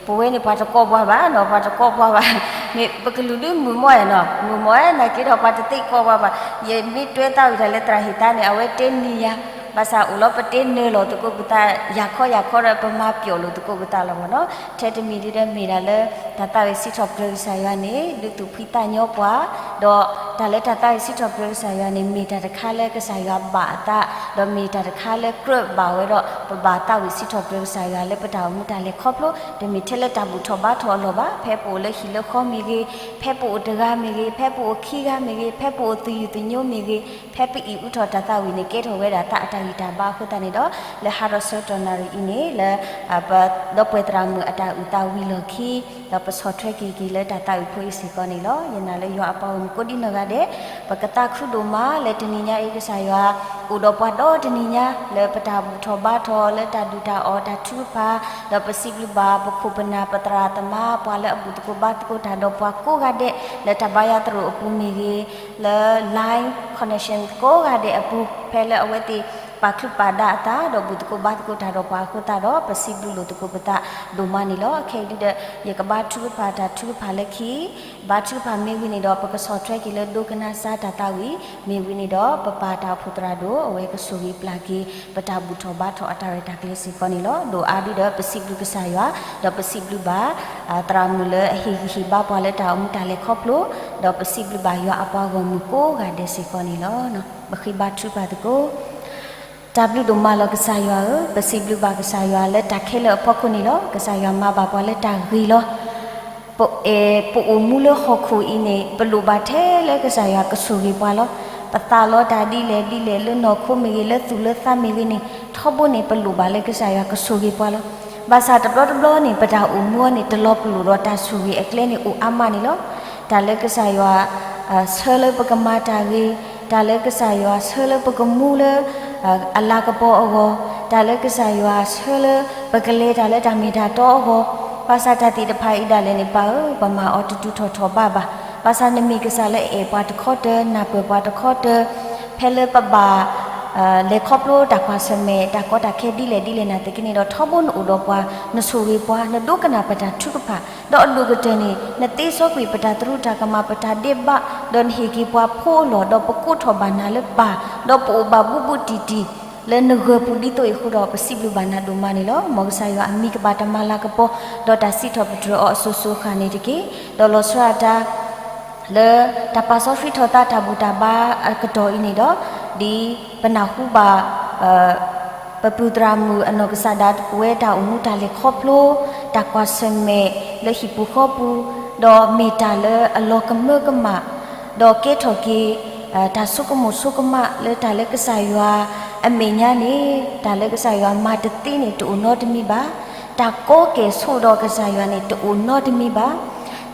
ပဝဲန့ၣ်ပှၤတကိးပှၤဘၣ်နီၤ, ပှၤတကိးပှၤဘၣ်. မ့ၢ်ပကလုာ်ဒုးမုာ်မ့ၢ်ဧါနီၤ, မုာ်မ့ၢ်ဧါ နာ်က့ဒီးပှၤတသ့ကိးပှၤဘၣ်. ယမ့ၢ်တွဲသးဝံၣ်တၢ်လၢသရၣ်ဟ့ၣ်သါန့ၣ် အဝဲတဲနံၤယၤ, ဘၣ်ဆၣ်အိၣ်လီၤပတဲနၢၤလီၤသကိးပသး ယၤခီယၤခီဒီး ပမၤပျီၣ်လိာ်သကိးပသးလီၤမ့ၢ်နီၤ. ထဲတမံၤဒ်ဒီးမ့ၢ်ဒၣ်လၢ တၢ်သးဝံၣ်စံးထီၣ်ပတြၢၤကစၢ်ယွၤန့ၣ် ဒုးသူၣ်ဖှံသးညီပှၤ, ဒီးတၢ်လၢတၢ်သးဝံၣ်စံးထီၣ်ပတြၢၤကစၢ်ယွၤန့ၣ် မ့ၢ်တၢ်တခါလၢကစၢ်ယွၤဘၣ်အသး, ဒီးမ့ၢ်တၢ်တခါလၢကြၢးဘၣ်ဝဲဒီး ပဘၣ်သးဝံၣ်စံးထီၣ်ပတြၢၤကစၢ်ယွၤလၢပတၢ်အိၣ်မူတၢ်လဲၤခီဖျိ, တမ့ၢ်ထဲလၢတၢ်ဘူၣ်ထီၣ်ဘါထီၣ်အလီၢ်ဘၣ်. ဖဲပအိၣ်လၢဟံၣ်လၢဃီမ့ၢ်ဂ့ၤ, ဖဲပအိၣ်တဂၤမ့ၢ်ဂ့ၤ, ဖဲပအိၣ်ခံဂၤမ့ၢ်ဂ့ၤ, ဖဲပအိၣ်သယုၢ်သညိမ့ၢ်ဂ့ၤ, ဖဲပအံၣ်အုးထီၣ်တၢ်သးဝံၣ်န့ၣ် ကဲထီၣ်ဝဲဒၣ်သးအတၢ်ဂံၢ်တၢ်ဘါအဃိသတးန့ၣ်ဒီး လၢဟါဒီးဆၢကတီၢ်နၣ်ရံၣ်အံၤန့ၣ် လၢ ပဒီပုၢ်ဝဲၢ်သရၣ်မုၣ်အတၢ်အုၣ်သးဝံၤလီၢ်ခံ, ဒီးပဆီၣ်ထွဲက့ၤက့ၤလၢတၢ်သးဝံၣ်ဖိအံၤစ့ၢ်ကီးန့ၣ်လီၤ. ယနာ်လၢယွၤအပှၤဂီၢ်မုၢ်ကိးဒံနီၢ်ဂၤဒဲး ပကသးခုဒိၣ်မးလၢတနံၤညါအံၤ ကစၢ်ယွၤ အိၣ်ဒီးပှၤဒီတနံၤညါ လၢပတၢ်ဘူၣ်ထီၣ်ဘါထီၣ် လၢတၢ်ဒုၣ်တၢ်အီၣ်တၢ်ထုကဖၣ်, ဒီးပစံးဘျုးဘၣ်ပခိၣ်ပနၢ်ပသရၣ်သမါ ပှၤလၢအဘူၣ်သကိးဘါသကိးတၢ်ဒီးပှၤကိးဂၤဒဲး လၢတၢ်ဘါယွၤသရိာ်အပူၤမ့ၢ်ဂ့ၤ, လၢ Line connection ကိးဂၤဒဲးအပူၤ ဖဲလၢအဝဲသ့ၣ်ပာ်ချုးပာ်ဒါအသး ဒီးဘူၣ်သကိးဘါသကိးတၢ်ဒီးပှၤအဃိသတးဒီး ပစံးဘျုးလိာ်သကိးပသးဒိၣ်မးန့ၣ်လီၤ. ခဲအံၤဒုဒီး ယကဘါထုကဖၣ်တၢ်ထုကဖၣ်လၢခံ, ဘါထုကဖၣ်မ့ၢ်ဝံၤန့ၣ်ဒီး ပကဆီၣ်ထွဲက့ၤလၢဒိကနၣ်စၢ်တၢ်သးဝံၣ်, မ့ၢ်ဝံၤန့ၣ်ဒီး ပပၢ်တၢ်အိၣ်ဖှိၣ်သရၣ်ဒိၣ် အဝဲကဆိၣ်ဂ့ၤပျၢ်က့ၤ ပတၢ်ဘူၣ်ထီၣ်ဘါထီၣ်အတၢ်ရဲၣ်တၢ်ကျဲၤစ့ၢ်ကီးန့ၣ်လီၤ. ဒိၣ်အါဒုဒီး ပစံးဘျုးကစၢ်ယွၤ, ဒီးပစံးဘျုးဘၣ် သရၣ်မုၣ်လၢအဟ့ၣ်ဂံၢ်ဟ့ၣ်ဘါပှၤလၢတၢ်အိၣ်မူတၢ်လဲၤခီဖျိ, ဒီးပစံးဘျုးဘၣ်ယွၤအပှၤဂီၢ်မုၢ်ကိးဂၤဒဲးစ့ၢ်ကီးန့ၣ်လီၤ. ပဃ့ဘါထုကဖၣ်သကိး တၢ်ဘျုးဒိၣ်မးလီၤကစၢ်ယွၤဧၢ, ပစံးဘျုးဘၣ်ကစၢ်ယွၤလၢတၢ်ခဲလၢာ်အဖီခိၣ်န့ၣ်လီၤ. ကစၢ်ယွၤမၤဘၣ်ပှၤလၢတၢ်ဂ့ၤလီၤ. ပအဲၣ်ပအိၣ်မူလၢဟီၣ်ခိၣ်အံၤန့ၣ် ပလိၣ်ဘၣ်ထဲလၢကစၢ်ယွၤကဆိၣ်ဂ့ၤပှၤလီၤ. ပသးလီတၢ်ဒ်လဲၣ်ဒ်လဲၣ် လၢနီၢ်ခိမ့ၢ်ဂ့ၤ လၢသူၣ်လၢသးမ့ၢ်ဂ့ၤန့ၣ် ထီဘိန့ၣ် ပလိၣ်ဘၣ်လၢကစၢ်ယွၤကဆိၣ်ဂ့ၤပှၤလီၤ. ဘၣ်ဆၣ်တဘျီတဘျီန့ၣ် ပတၢ်အိၣ်မူအံၤန့ၣ် တလီၤပလိာ်ဒီးတၢ်ဆိၣ်ဂ့ၤအကျဲန့ၣ်အိၣ်အါမးန့ၣ်လီၤ. တၢ်လၢကစၢ်ယွၤ ဆၢလၢပကမၤတၢ်ဂ့ၤ, တၢ်လၢကစၢ်ယွၤဆၢလၢပကမူလၢ အလၤကပီၤအဂီၢ်, တၢ်လၢကစၢ်ယွၤဆၢလၢပကလဲၤတၢ်လၢတၢ်မ့ၢ်တၢ်တီအဂီၢ်, ဘၣ်ဆၣ်တၢ်သ့ၣ်တဖၣ်အံၤဒၣ်လဲာ်န့ၣ် ပၢ်ဧၢ, ပမၤအီၤတတုၤထီၣ်ထီၣ်ဘးဘၣ်. ဘၣ်ဆၣ်နမ့ၢ်ကစၢ်လၢအအဲၣ်ပှၤတခီတၢၢ်, နၢ်ပၢၢ်ပှၤတခီတၢၢ်, ဖဲလၢပဘၣ် လဲၤခီဖျိတၢ်ကွၢ်ဆၢၣ်မဲာ် တၢ်ကီတၢ်ခဲဒ်လဲၣ်ဒ်လဲၣ်နာ်သက့န့ၣ်ဒီး ထီဘိနအိၣ်ဒီးပှၤ, နဆိၣ်ဂ့ၤပှၤ, နဒိကနၣ်ပတၢ်ထုကဖၣ်, ဒီးအဒိၣ်ကတၢၢ်န့ၣ် နသ့စီကွံာ်ပတၢ်သရူးတၢ်ကမၣ် ပတၢ်ဒဲးဘး, ဒီးနဟ့ၣ်က့ၤပှၤဖိအလီၢ်, ဒီးပကိးထီၣ်ဘၣ်နၤလၢပၢ်, ဒီးပအိၣ်ဘၣ်ဘူးဘူးတံၢ်တံၢ် လၢနဂၢၢ်ပူၤဒ်သိးအံၤအဃိဒီး ပစံးဘျုးဘၣ်နၤဒိၣ်မးန့ၣ်လီၤ. မ်ကစၢ်ယွၤအမံၤကဘၣ်တၢ်မၤလၤကပီၤ ဒီးတၢ်စံးထီၣ်ပတြၢၤအီၤအစိၤစိၤအဃၣ်န့ၣ်တက့ၢ်. ဒီးလီၤဆီဒၣ်တၢ် လၢတၢ်ပာ်စီဆှံထီၣ်သးတၢ်ဘူၣ်တၢ်ဘါအကတီၢ်အံၤန့ၣ်ဒီး ဒ်ပနၢ်ဟူဘၣ် ပပုၢ်သရၣ်မုၣ်အနီၢ်ကစၢ်ဒၣ်ဝဲတၢ်အိၣ်မူတၢ်လဲၤခီဖျိ တၢ်ကွၢ်ဆၢၣ်မဲာ်လၢဟံၣ်ပူၤဃီပူၤ, ဒီးမ့ၢ်တၢ်လၢအလီၤကမၢကမၣ်, ဒီးကဲထီၣ်က့ၤ တၢ်ဆိကမိၣ်ဆိကမးလၢတၢ်လၢကစၢ်ယွၤအမဲာ်ညါန့ၣ် တၢ်လၢကစၢ်ယွၤမၤတသ့န့ၣ် တအိၣ်နီတမံၤဘၣ်. တၢ်ကီကဲၣ်ဆိးဒီးကစၢ်ယွၤန့ၣ် တအိၣ်နီတမံၤဘၣ်.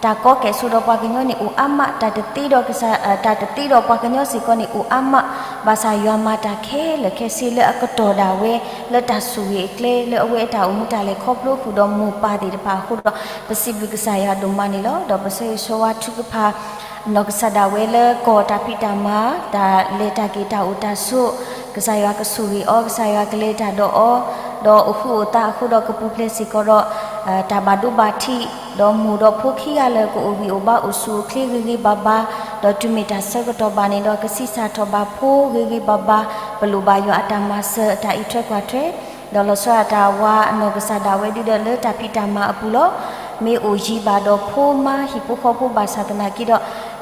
တၢ်ကီကဲၣ်ဆိးဒီးပှၤကညီန့ၣ်အိၣ်အါမး, တၢ်တသ့ဒီးကစၢ်, တၢ်တသ့ဒီးပှၤကညီစ့ၢ်ကီးန့ၣ်အိၣ်အါမး, ဘၣ်ဆၣ်ယွၤမၤတၢ်ခဲလၢာ်ခဲဆ့လၢအကတီၢ်ဒၣ်ဝဲ လၢတၢ်ဆိၣ်ဂ့ၤအကျဲ လၢအဝဲအတၢ်အိၣ်မူတၢ်လဲၤခီဖျိဃုာ်ဒီးမိၢ်ပၢ်သ့ၣ်တဖၣ်အဃိဒီး ပစံးဘျုးကစၢ်ယွၤဒိၣ်မးန့ၣ်လီၤ. ဒီးပဆၢဂ့ၤဆၢဝါထုကဖၣ် နီၢ်ကစၢ်ဒၣ်ဝဲလၢကီၢ်တၢ်ဖံးတၢ်မၤ, တၢ်လဲၤတၢ်က့ၤတၢ်အိၣ်တၢ်ဆိး, ကစၢ်ယွၤကဆိၣ်ဂ့ၤအီၤ, ကစၢ်ယွၤကလဲၤတၢ်ဒီးအီၤ, ဒီးအိၣ်ဃူအိၣ်သးအဃိဒီးကပူၤဖျဲးစ့ၢ်ကီးဒီး တၢ်ဘၣ်ဒိဘၣ်ထံး, ဒီးမိၢ်ဒီးဖိခံဂၤလၢာ် ကအိၣ်ဂံၢ်အိၣ်ဘါအိၣ်ဆူၣ်အိၣ်ချ့ဂ့ၤဂ့ၤဘၣ်ဘၣ်, ဒီးတုၤမ့ၢ်တၢ်ဆၢကတီၢ်ဘၣ်န့ၣ်ဒီး ကဆံးစၢ်ထီၣ်ဘၣ်ဖိဂ့ၤဂ့ၤဘၣ်ဘၣ်, ပလိၣ်ဘၣ်ယွၤအတၢ်မၤစၢၤ အတၢ်အံးထွဲကွၢ်ထွဲ, ဒီးလီၤဆီဒၣ်တၢ်ဝၤအနီၢ်ကစၢ်ဒၣ်ဝဲဒုဒီး လၢတၢ်ဖံးတၢ်မၤအပူၤလီၤ. မ့ၢ်အိၣ်ယံၤဘၣ်ဒီးဖိမါဟံၣ်ဖိဃီဖိဘၣ်ဆၣ်သနာ်က့ဒီး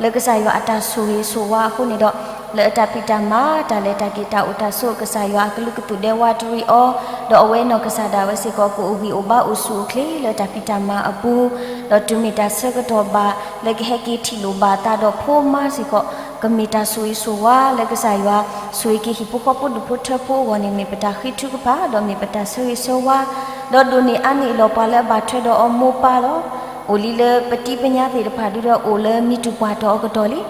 လၢကစၢ်ယွၤအတၢ်ဆိၣ်ဂ့ၤဆိၣ်ဝါအဃိန့ၣ်ဒီး လၢအတၢ်ဖံးတၢ်မၤ တၢ်လဲၤတၢ်က့ၤတၢ်အိၣ်တၢ်ဆိး ကစၢ်ယွၤအကလုာ်ကသုၣ်ဒဲဝးတရံးအီၤ, ဒီးအဝဲနီၢ်ကစၢ်ဒၣ်ဝဲစ့ၢ်ကီး ကအိၣ်ဂံၢ်အိၣ်ဘါအိၣ်ဆူၣ်အိၣ်ချ့လၢတၢ်ဖံးတၢ်မၤအပူၤ, ဒီးတုၤမ့ၢ်တၢ်ဆၢကတီၢ်ဘၣ် လၢကဟဲက့ၤထံၣ်လိာ်ဘၣ်အသးဒီးဖိမါစ့ၢ်ကီး ကမ့ၢ်တၢ်ဆိၣ်ဂ့ၤဆိၣ်ဝါလၢကစၢ်ယွၤ ဆိၣ်ဂ့ၤက့ၤဟံၣ်ဖိဃီဖိဒူၣ်ဖိထၢဖိအဂီၢ်န့ၣ် မ့ၢ်ပတၢ်ဃ့ထုကဖၣ် ဒီးမ့ၢ်ပတၢ်ဆၢဂ့ၤဆၢဝါ, ဒီးဒိၣ်န့ၢ်အါန့ၢ်အလီၢ်ပှၤလၢအဘၣ်ထွဲဒီးအီၤမိၢ်ပၢ်လီၤ. အိၣ်လံလၢပတံၤပညါသ့ၣ်တဖၣ်ဒုဒီး အိၣ်လၢမံၤတူၢ်ပှၢ်တီၤအကတီၢ်လံ.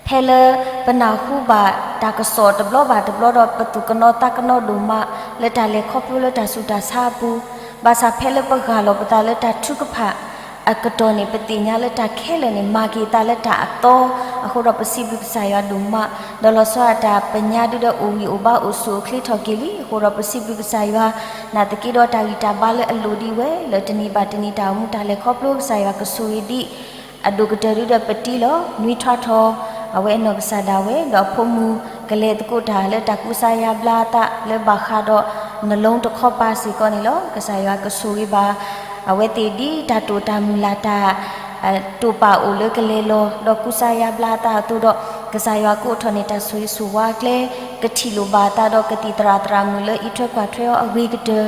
ဖဲလၢပနၢ်ဟူဘၣ်တၢ်ကစီၣ်တဘျီဘၣ်တဘျီဒီး ပသူၣ်ကနီၤသးကနီၤဒိၣ်မး လၢတၢ်လဲၤခီဖျိလၢတၢ်ဆူးတၢ်ဆါအပူၤ, ဘၣ်ဆၣ်ဖဲလၢပဂၢ်လီၤပသးလၢတၢ်ထုကဖၣ်အကတီၢ်န့ၣ် ပသ့ၣ်ညါလၢတၢ်ခဲလၢာ်န့ၣ် မၤက့ၤသးလၢတၢ်အသီ, အဃိဒီးပစံးဘျုးကစၢ်ယွၤဒိၣ်မး, ဒီးလီၤဆီဒၣ်တၢ်ပညါဒုဒီးအိၣ်ဂံၢ်အိၣ်ဘါအိၣ်ဆူၣ်အိၣ်ချ့ထီၣ်က့ၤလံ, အဃိဒီးပစံးဘျုးကစၢ်ယွၤ, နာ်သက့ဒီးတၢ်ဂံၢ်တၢ်ဘါလၢအလိၣ်ဒံးဝဲ လၢတနံၤဘၣ်တနံၤတၢ်အိၣ်မူတၢ်လဲၤခီဖျိကစၢ်ယွၤကဆိၣ်ဂ့ၤဒံး အဒိၣ်ကတၢၢ်ဒုဒီးပတံၤလီၤ. နွံထွါထီၣ် အဝဲအနီၢ်ကစၢ်ဒၣ်ဝဲ ဒီးအဖိမုၣ်ကလဲၤသကိးတၢ်လၢတၢ်ကူစါယါဘျါအသးလၢဘၣ်ဃးဒီး နလီတခီပၤစ့ၢ်ကီးန့ၣ်လီၤ. ကစၢ်ယွၤကဆိၣ်ဂ့ၤဘၣ် အဝဲသ့ၣ်ဒ်တၢ်တိာ်တၢ်မုၢ်လၢ်တၢ် တိာ်ပာ်အိၣ်လၢကလဲၤလီၤ ဒီးကူစါယါဘျါအသးအသိးဒီး ကစၢ်ယွၤကအိးထီၣ်န့ၢ်တၢ်ဆိၣ်ဂ့ၤဆိၣ်ဝါအကျဲ ကထံၣ်လိာ်ဘၣ်အသးဒီးကသံၣ်သရၣ်သရၣ်မုၣ်လၢအံးထွဲကွၢ်ထွဲအီၤအဂ့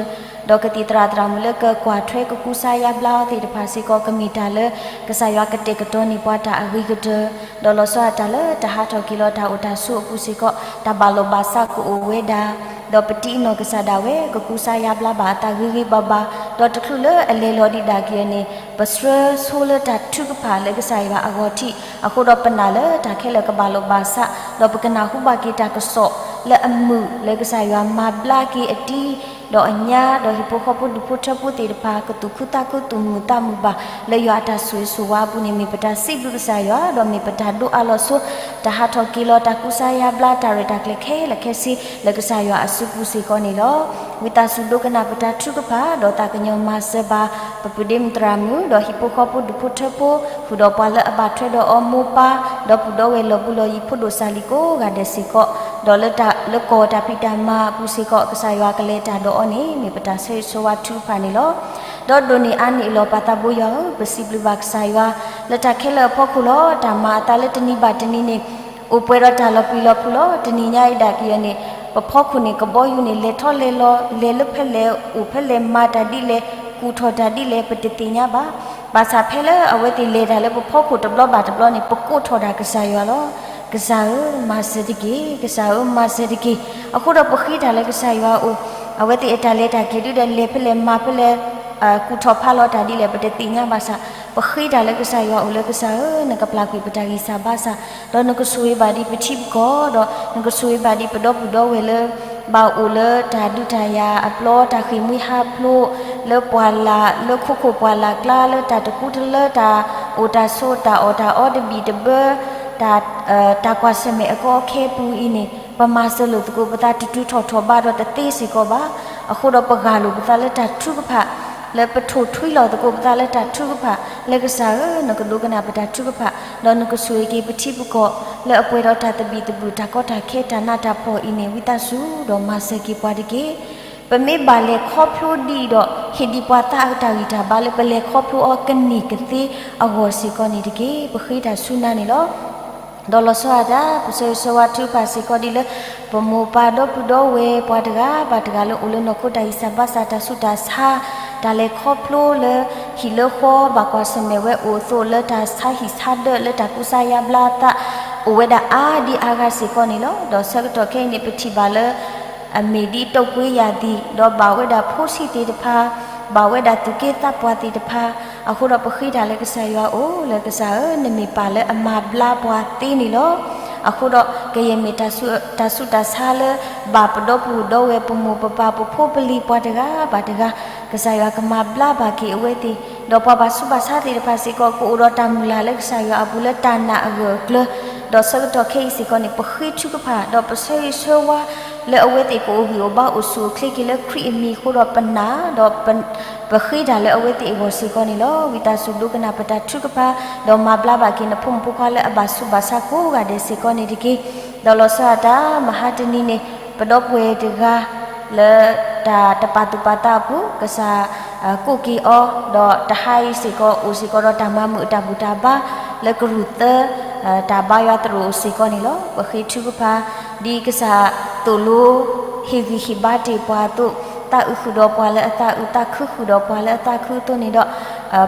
ၤကတၢၢ် ဒီးကသံၣ်သရၣ်သရၣ်မုၣ်လၢကကွၢ်ထွဲကကူစါယါဘျါအီၤသ့ၣ်တဖၣ်စ့ၢ်ကီး ကမ့ၢ်တၢ်လၢကစၢ်ယွၤကတဲာ်ကတီၤန့ၢ်ပှၤတၢ်အဂ့ၤကတၢၢ်, ဒီးလီၤဆီဒၣ်တၢ်လၢတၢ်ဟးထီၣ်က့ၤလီၤတၢ်အိၣ်တၢ်ဆိးအပူၤစ့ၢ်ကီး တၢ်ဘၣ်လီၢ်ဘၣ်စးကအိၣ်ဝဲဒၣ်, ဒီးပတံၤအနီၢ်ကစၢ်ဒၣ်ဝဲ ကကူစါယါဘျါဘၣ်အသးဂ့ၤဂ့ၤဘၣ်ဘၣ်, ဒီးတချုးလၢအလဲၤလီၤဒံးဒၣ်က့ၤအန့ၣ် ပဆှၢဆိလၢတၢ်ထုကဖၣ်လၢကစၢ်ယွၤအဂီၢ်ထံး, အဃိဒီးပနာ်လၢတၢ်ခဲလၢာ်ကဘၣ်လီၢ်ဘၣ်စး, ဒီးပကနၢ်ဟူဘၣ်က့ၤတၢ်ကစီၣ်လၢအမုာ်လၢကစၢ်ယွၤမၤဘျါက့ၤအတံၤ ဒီးအညါ ဒီးဟံၣ်ဖိဃီဖိဒူၣ်ဖိထၢဖိသ့ၣ်တဖၣ် ကသူၣ်ခုသးခုသူၣ်မုာ်သးမုာ်ဘၣ် လၢယွၤအတၢ်ဆိၣ်ဂ့ၤဆိၣ်ဝါအပူၤန့ၣ် မ့ၢ်ပတၢ်စံးဘျုးကစၢ်ယွၤ ဒီးမ့ၢ်ပတၢ်ဒိးအးလီၤဆိ တၢ်ဟးထီၣ်က့ၤလီၤတၢ်ကူစါယါဘျါတၢ်ရဲၣ်တၢ်ကျဲၤခဲလၢာ်ခဲဆ့ လၢကစၢ်ယွၤအစုပူၤစ့ၢ်ကီးန့ၣ်လီၤ. ဝံသးစူၤဒိကနၣ်ပတၢ်ထုကဖၣ် ဒီးသးကညီၤမၤစၢၤဘၣ် ပပုၢ်ဒ့မုၣ်သရၣ်မုၣ် ဒီးဟံၣ်ဖိဃီဖိဒူၣ်ဖိထၢဖိ ဃုာ်ဒီးပှၤလၢအဘၣ်ထွဲဒီးအီၤမိၢ်ပၢ် ဒီးပုၢ်ဒီဝဲၢ်လီၤဘှံးလီၤယံၤဖိဒိၣ်စၢ်လံကိးဂၤဒဲးစ့ၢ်ကီး, ဒီးလၢကီၢ်တၢ်ဖံးတၢ်မၤအပူၤစ့ၢ်ကီး ကစၢ်ယွၤကလဲၤတၢ်ဒီးအီၤန့ၣ် မ့ၢ်ပတၢ်ဆၢဂ့ၤဆၢဝါထုကဖၣ်န့ၣ်လီၤ. ဒီးဒိၣ်န့ၢ်အါန့ၢ်အလီၢ်ပၢ်သးဘိယွၤဧၢ, ပစံးဘျုးဘၣ်ကစၢ်ယွၤ လၢတၢ်ခဲလၢာ်အဖီခိၣ်လီၤ. တၢ်မၤအသးလၢတနံၤဘၣ်တနံၤန့ၣ် အိၣ်ပှဲၤဒီးတၢ်လီၤပျံၤလီၤဖုးလီၤ. တနံၤညါအံၤဒၣ်ကယဲၢ်န့ၣ် ပဖီခိၣ်န့ၣ် ကဘီယူၤန့ၣ် လဲၤထီၣ်လဲၤလီၤ လဲၤလၢဖဲလဲၣ် အိၣ်ဖဲလဲၣ် မၤတၢ်ဒ်လဲၣ် ကူၣ်ထီၣ်တၢ်ဒ်လဲၣ် ပတသ့ၣ်ညါဘၣ်. ဘၣ်ဆၣ်ဖဲလၢအဝဲသ့ၣ်လဲၤတၢ်လၢပဖီခိၣ်တဘျီဘၣ်တဘျီန့ၣ် ပကိးထီၣ်ဒၣ်ကစၢ်ယွၤလီၤ. ကစၢ်ဧၢ, မၤစၢၤတက့ၢ်. ကစၢ်ဧၢ, မၤစၢၤတက့ၢ်. အဃိဒီးပဃ့တၢ်လၢကစၢ်ယွၤအအိၣ်, အဝဲသ့ၣ်အတၢ်လဲၤတၢ်က့ၤဒုဒီး လဲၤဖဲလဲၣ်မၤဖဲလဲၣ် ကူၣ်ထီၣ်ဖးလီၤတၢ်ဒ်လဲၣ် ပတသ့ၣ်ညါဘၣ်ဆၣ်, ပဃ့တၢ်လၢကစၢ်ယွၤအအိၣ်လၢကစၢ်ဧၢ, နကပျၢ်ကွံာ်ပတၢ်ဂံၢ်စၢ်ဘါစၢ်, ဒီးနကဆိၣ်ဂ့ၤဘၣ်ဒံးပထံပကီၢ်, ဒီးနကဆိၣ်ဂ့ၤဘၣ်ဒံးပဒီပုၢ်ဒီဝဲၢ်လၢ ဘၣ်အိၣ်လၢတၢ်ဒုးတၢ်ယၤအပျီ တၢ်ဃ့ၢ်မှံဟးဖျိး လၢပှၢ်လၢ် လၢခိခိၣ်ပှၢ်လၢ်ကျါ လၢတၢ်တကူတလၢ တၢ်အိၣ်တၢ်ဆိး တၢ်အီၣ်တၢ်အီတဘံၣ်တဘၢ တၢ် တၢ်ကွၢ်ဆၢၣ်မဲာ်အကီအခဲအပူၤအံၤန့ၣ် ပမၤစၢၤလိာ်သကိးပသးတတုၤထီၣ်ထီၣ်ဘးဒီးတသ့စ့ၢ်ကီးဘၣ်. အဃိဒီးပဂၢ်လိာ်ပသးလၢတၢ်ထုကဖၣ် လၢပထိၣ်ထွံလီၤသကိးပသးလၢတၢ်ထုကဖၣ် လၢကစၢ်ဧၢ နကဒိကနၣ်ပတၢ်ထုကဖၣ် ဒီးနကဆိၣ်ဂ့ၤက့ၤပထံပကီၢ် လၢအပှဲၤဒီးတၢ်သဘံၣ်သဘုၣ် တၢ်ကီတၢ်ခဲ တၢ်နးတၢ်ဖှီၣ်အံၤန့ၣ် ဝံသးစူၤဒီးမၤစၢၤက့ၤပှၤတက့ၢ်. ပမ့ၢ်ဘၣ်လဲၤခီဖျိဒံးဒီး ဟ့ၣ်ဒံးပှၤသးအတၢ်ဂံၢ်တၢ်ဘါလၢပလဲၤခီဖျိအီၤကန့ၢ်ကသ့အဂီၢ်စ့ၢ်ကီးန့ၣ်တက့ၢ်. ပဃ့တၢ်ဆူနၤန့ၣ်လီၤ. ဒီးလီၤဆီဒၣ်တၢ် ပဆၢဂ့ၤဆၢဝါထုကဖၣ်စ့ၢ်ကီးဒ်လၢ ပမိၢ်ပၢ်ဒီပုၢ်ဒီဝဲၢ်ပှၤတဂၤဘၣ်တဂၤလၢအိၣ်လၢနီၢ်ခိတၢ်ဂံၢ်စၢ်ဘါစၢ် တၢ်ဆူးတၢ်ဆါ တၢ်လဲၤခီဖျိလၢ ဟံၣ်လၢဃီဘၣ်ကွၢ်ဆၢၣ်မဲာ်ဝဲအိၣ်အသိး လၢတၢ်ဆါဟံၣ်ဆါဒၢးလၢတၢ်ကူစါယါဘျါအသး အိၣ်ဝဲဒၣ်အါဒံအါဂၤစ့ၢ်ကီးန့ၣ်လီၤ. ဒီးဆၢကတီၢ်ခဲအံၤန့ၣ် ပထံၣ်ဘၣ်လၢ အမ့ၢ်ဒ်တုပ်ကွေးရာသီ ဒီးဘၣ်ဝဲဒၣ်ဖိဆံးသ့ၣ်တဖၣ် ဘၣ်ဝဲဒၣ်သူၣ်က့သးပှၢ်သ့ၣ်တဖၣ်, အဃိဒီးပဃ့တၢ်လၢကစၢ်ယွၤအအိၣ် လၢကစၢ်ဧၢ နမ့ၢ်ပၢ်လၢအမၤဘျါပှၤသ့န့ၣ်လီၤ. အဃိဒီးကယဲၢ်မ့ၢ်တၢ်ဆူးတၢ်ဆါလၢ ဘၣ်ပဒီပုၢ်ဒီဝဲၢ် ပမိၢ်ပပၢ် ပဖိပလံၤပှၤတဂၤဘၣ်တဂၤ, ကစၢ်ယွၤကမၤဘျါဘၣ်က့ၤအဝဲသ့ၣ်, ဒီးပှၤဘၣ်ဆူးဘၣ်ဆါသ့ၣ်တဖၣ်စ့ၢ်ကီး ကအိၣ်ဒီးတၢ်မုၢ်လၢ်လၢကစၢ်ယွၤအပူၤ လၢတၢ်နာ်အဂၢၢ်အကျၢၤ ဒီးဆၢကတီၢ်ခဲအံၤစ့ၢ်ကီးန့ၣ် ပဃ့ထုကဖၣ် ဒီးပဆၢဂ့ၤဆၢဝါ လၢအဝဲသ့ၣ်ကအိၣ်ဂံၢ်အိၣ်ဘါအိၣ်ဆူၣ်အိၣ်ချ့က့ၤလၢခရံာ်အမံၤအဃိဒီးပနာ် ဒီး ပဃ့တၢ်လၢအဝဲသ့ၣ်အဂီၢ်စ့ၢ်ကီးန့ၣ်လီၤ. ဝံသးစူၤဒိကနၣ်ပတၢ်ထုကဖၣ် ဒီးမၤဘျါဘၣ်က့ၤနဖိမုၣ်ဖိခွါလၢအဘၣ်ဆူးဘၣ်ဆါကိးဂၤဒဲးစ့ၢ်ကီးန့ၣ်တက့ၢ်. ဒီးလီၤဆီဒၣ်တၢ် မဟါတနံၤန့ၣ် ပဒီပုၢ်ဝဲၢ်တဂၤ လၢတၢ်တပာ်သူၣ်ပာ်သးအပူၤ ကစၢ် ကိးက့ၤအီၤ ဒီးတဟါအံၤစ့ၢ်ကီး အိၣ်စ့ၢ်ကီးဒီးတၢ်မၤမုာ်အတၢ်ဘူၣ်တၢ်ဘါ လၢကရူၢ်သၢ တၢ်ဘါယွၤသရိာ်အိၣ်စ့ၢ်ကီးန့ၣ်လီၤ. ပဃ့ထုကဖၣ် ဒ်ကစၢ်သိၣ်လိ ဟ့ၣ်ဂံၢ်ဟ့ၣ်ဘါတ့ၢ်ပှၤအသိး, သးအုးဃုာ်ဒီးပှၤလၢအသးအုး, သးခုဃုာ်ဒီးပှၤလၢအသးခုအသိးန့ၣ်ဒီး,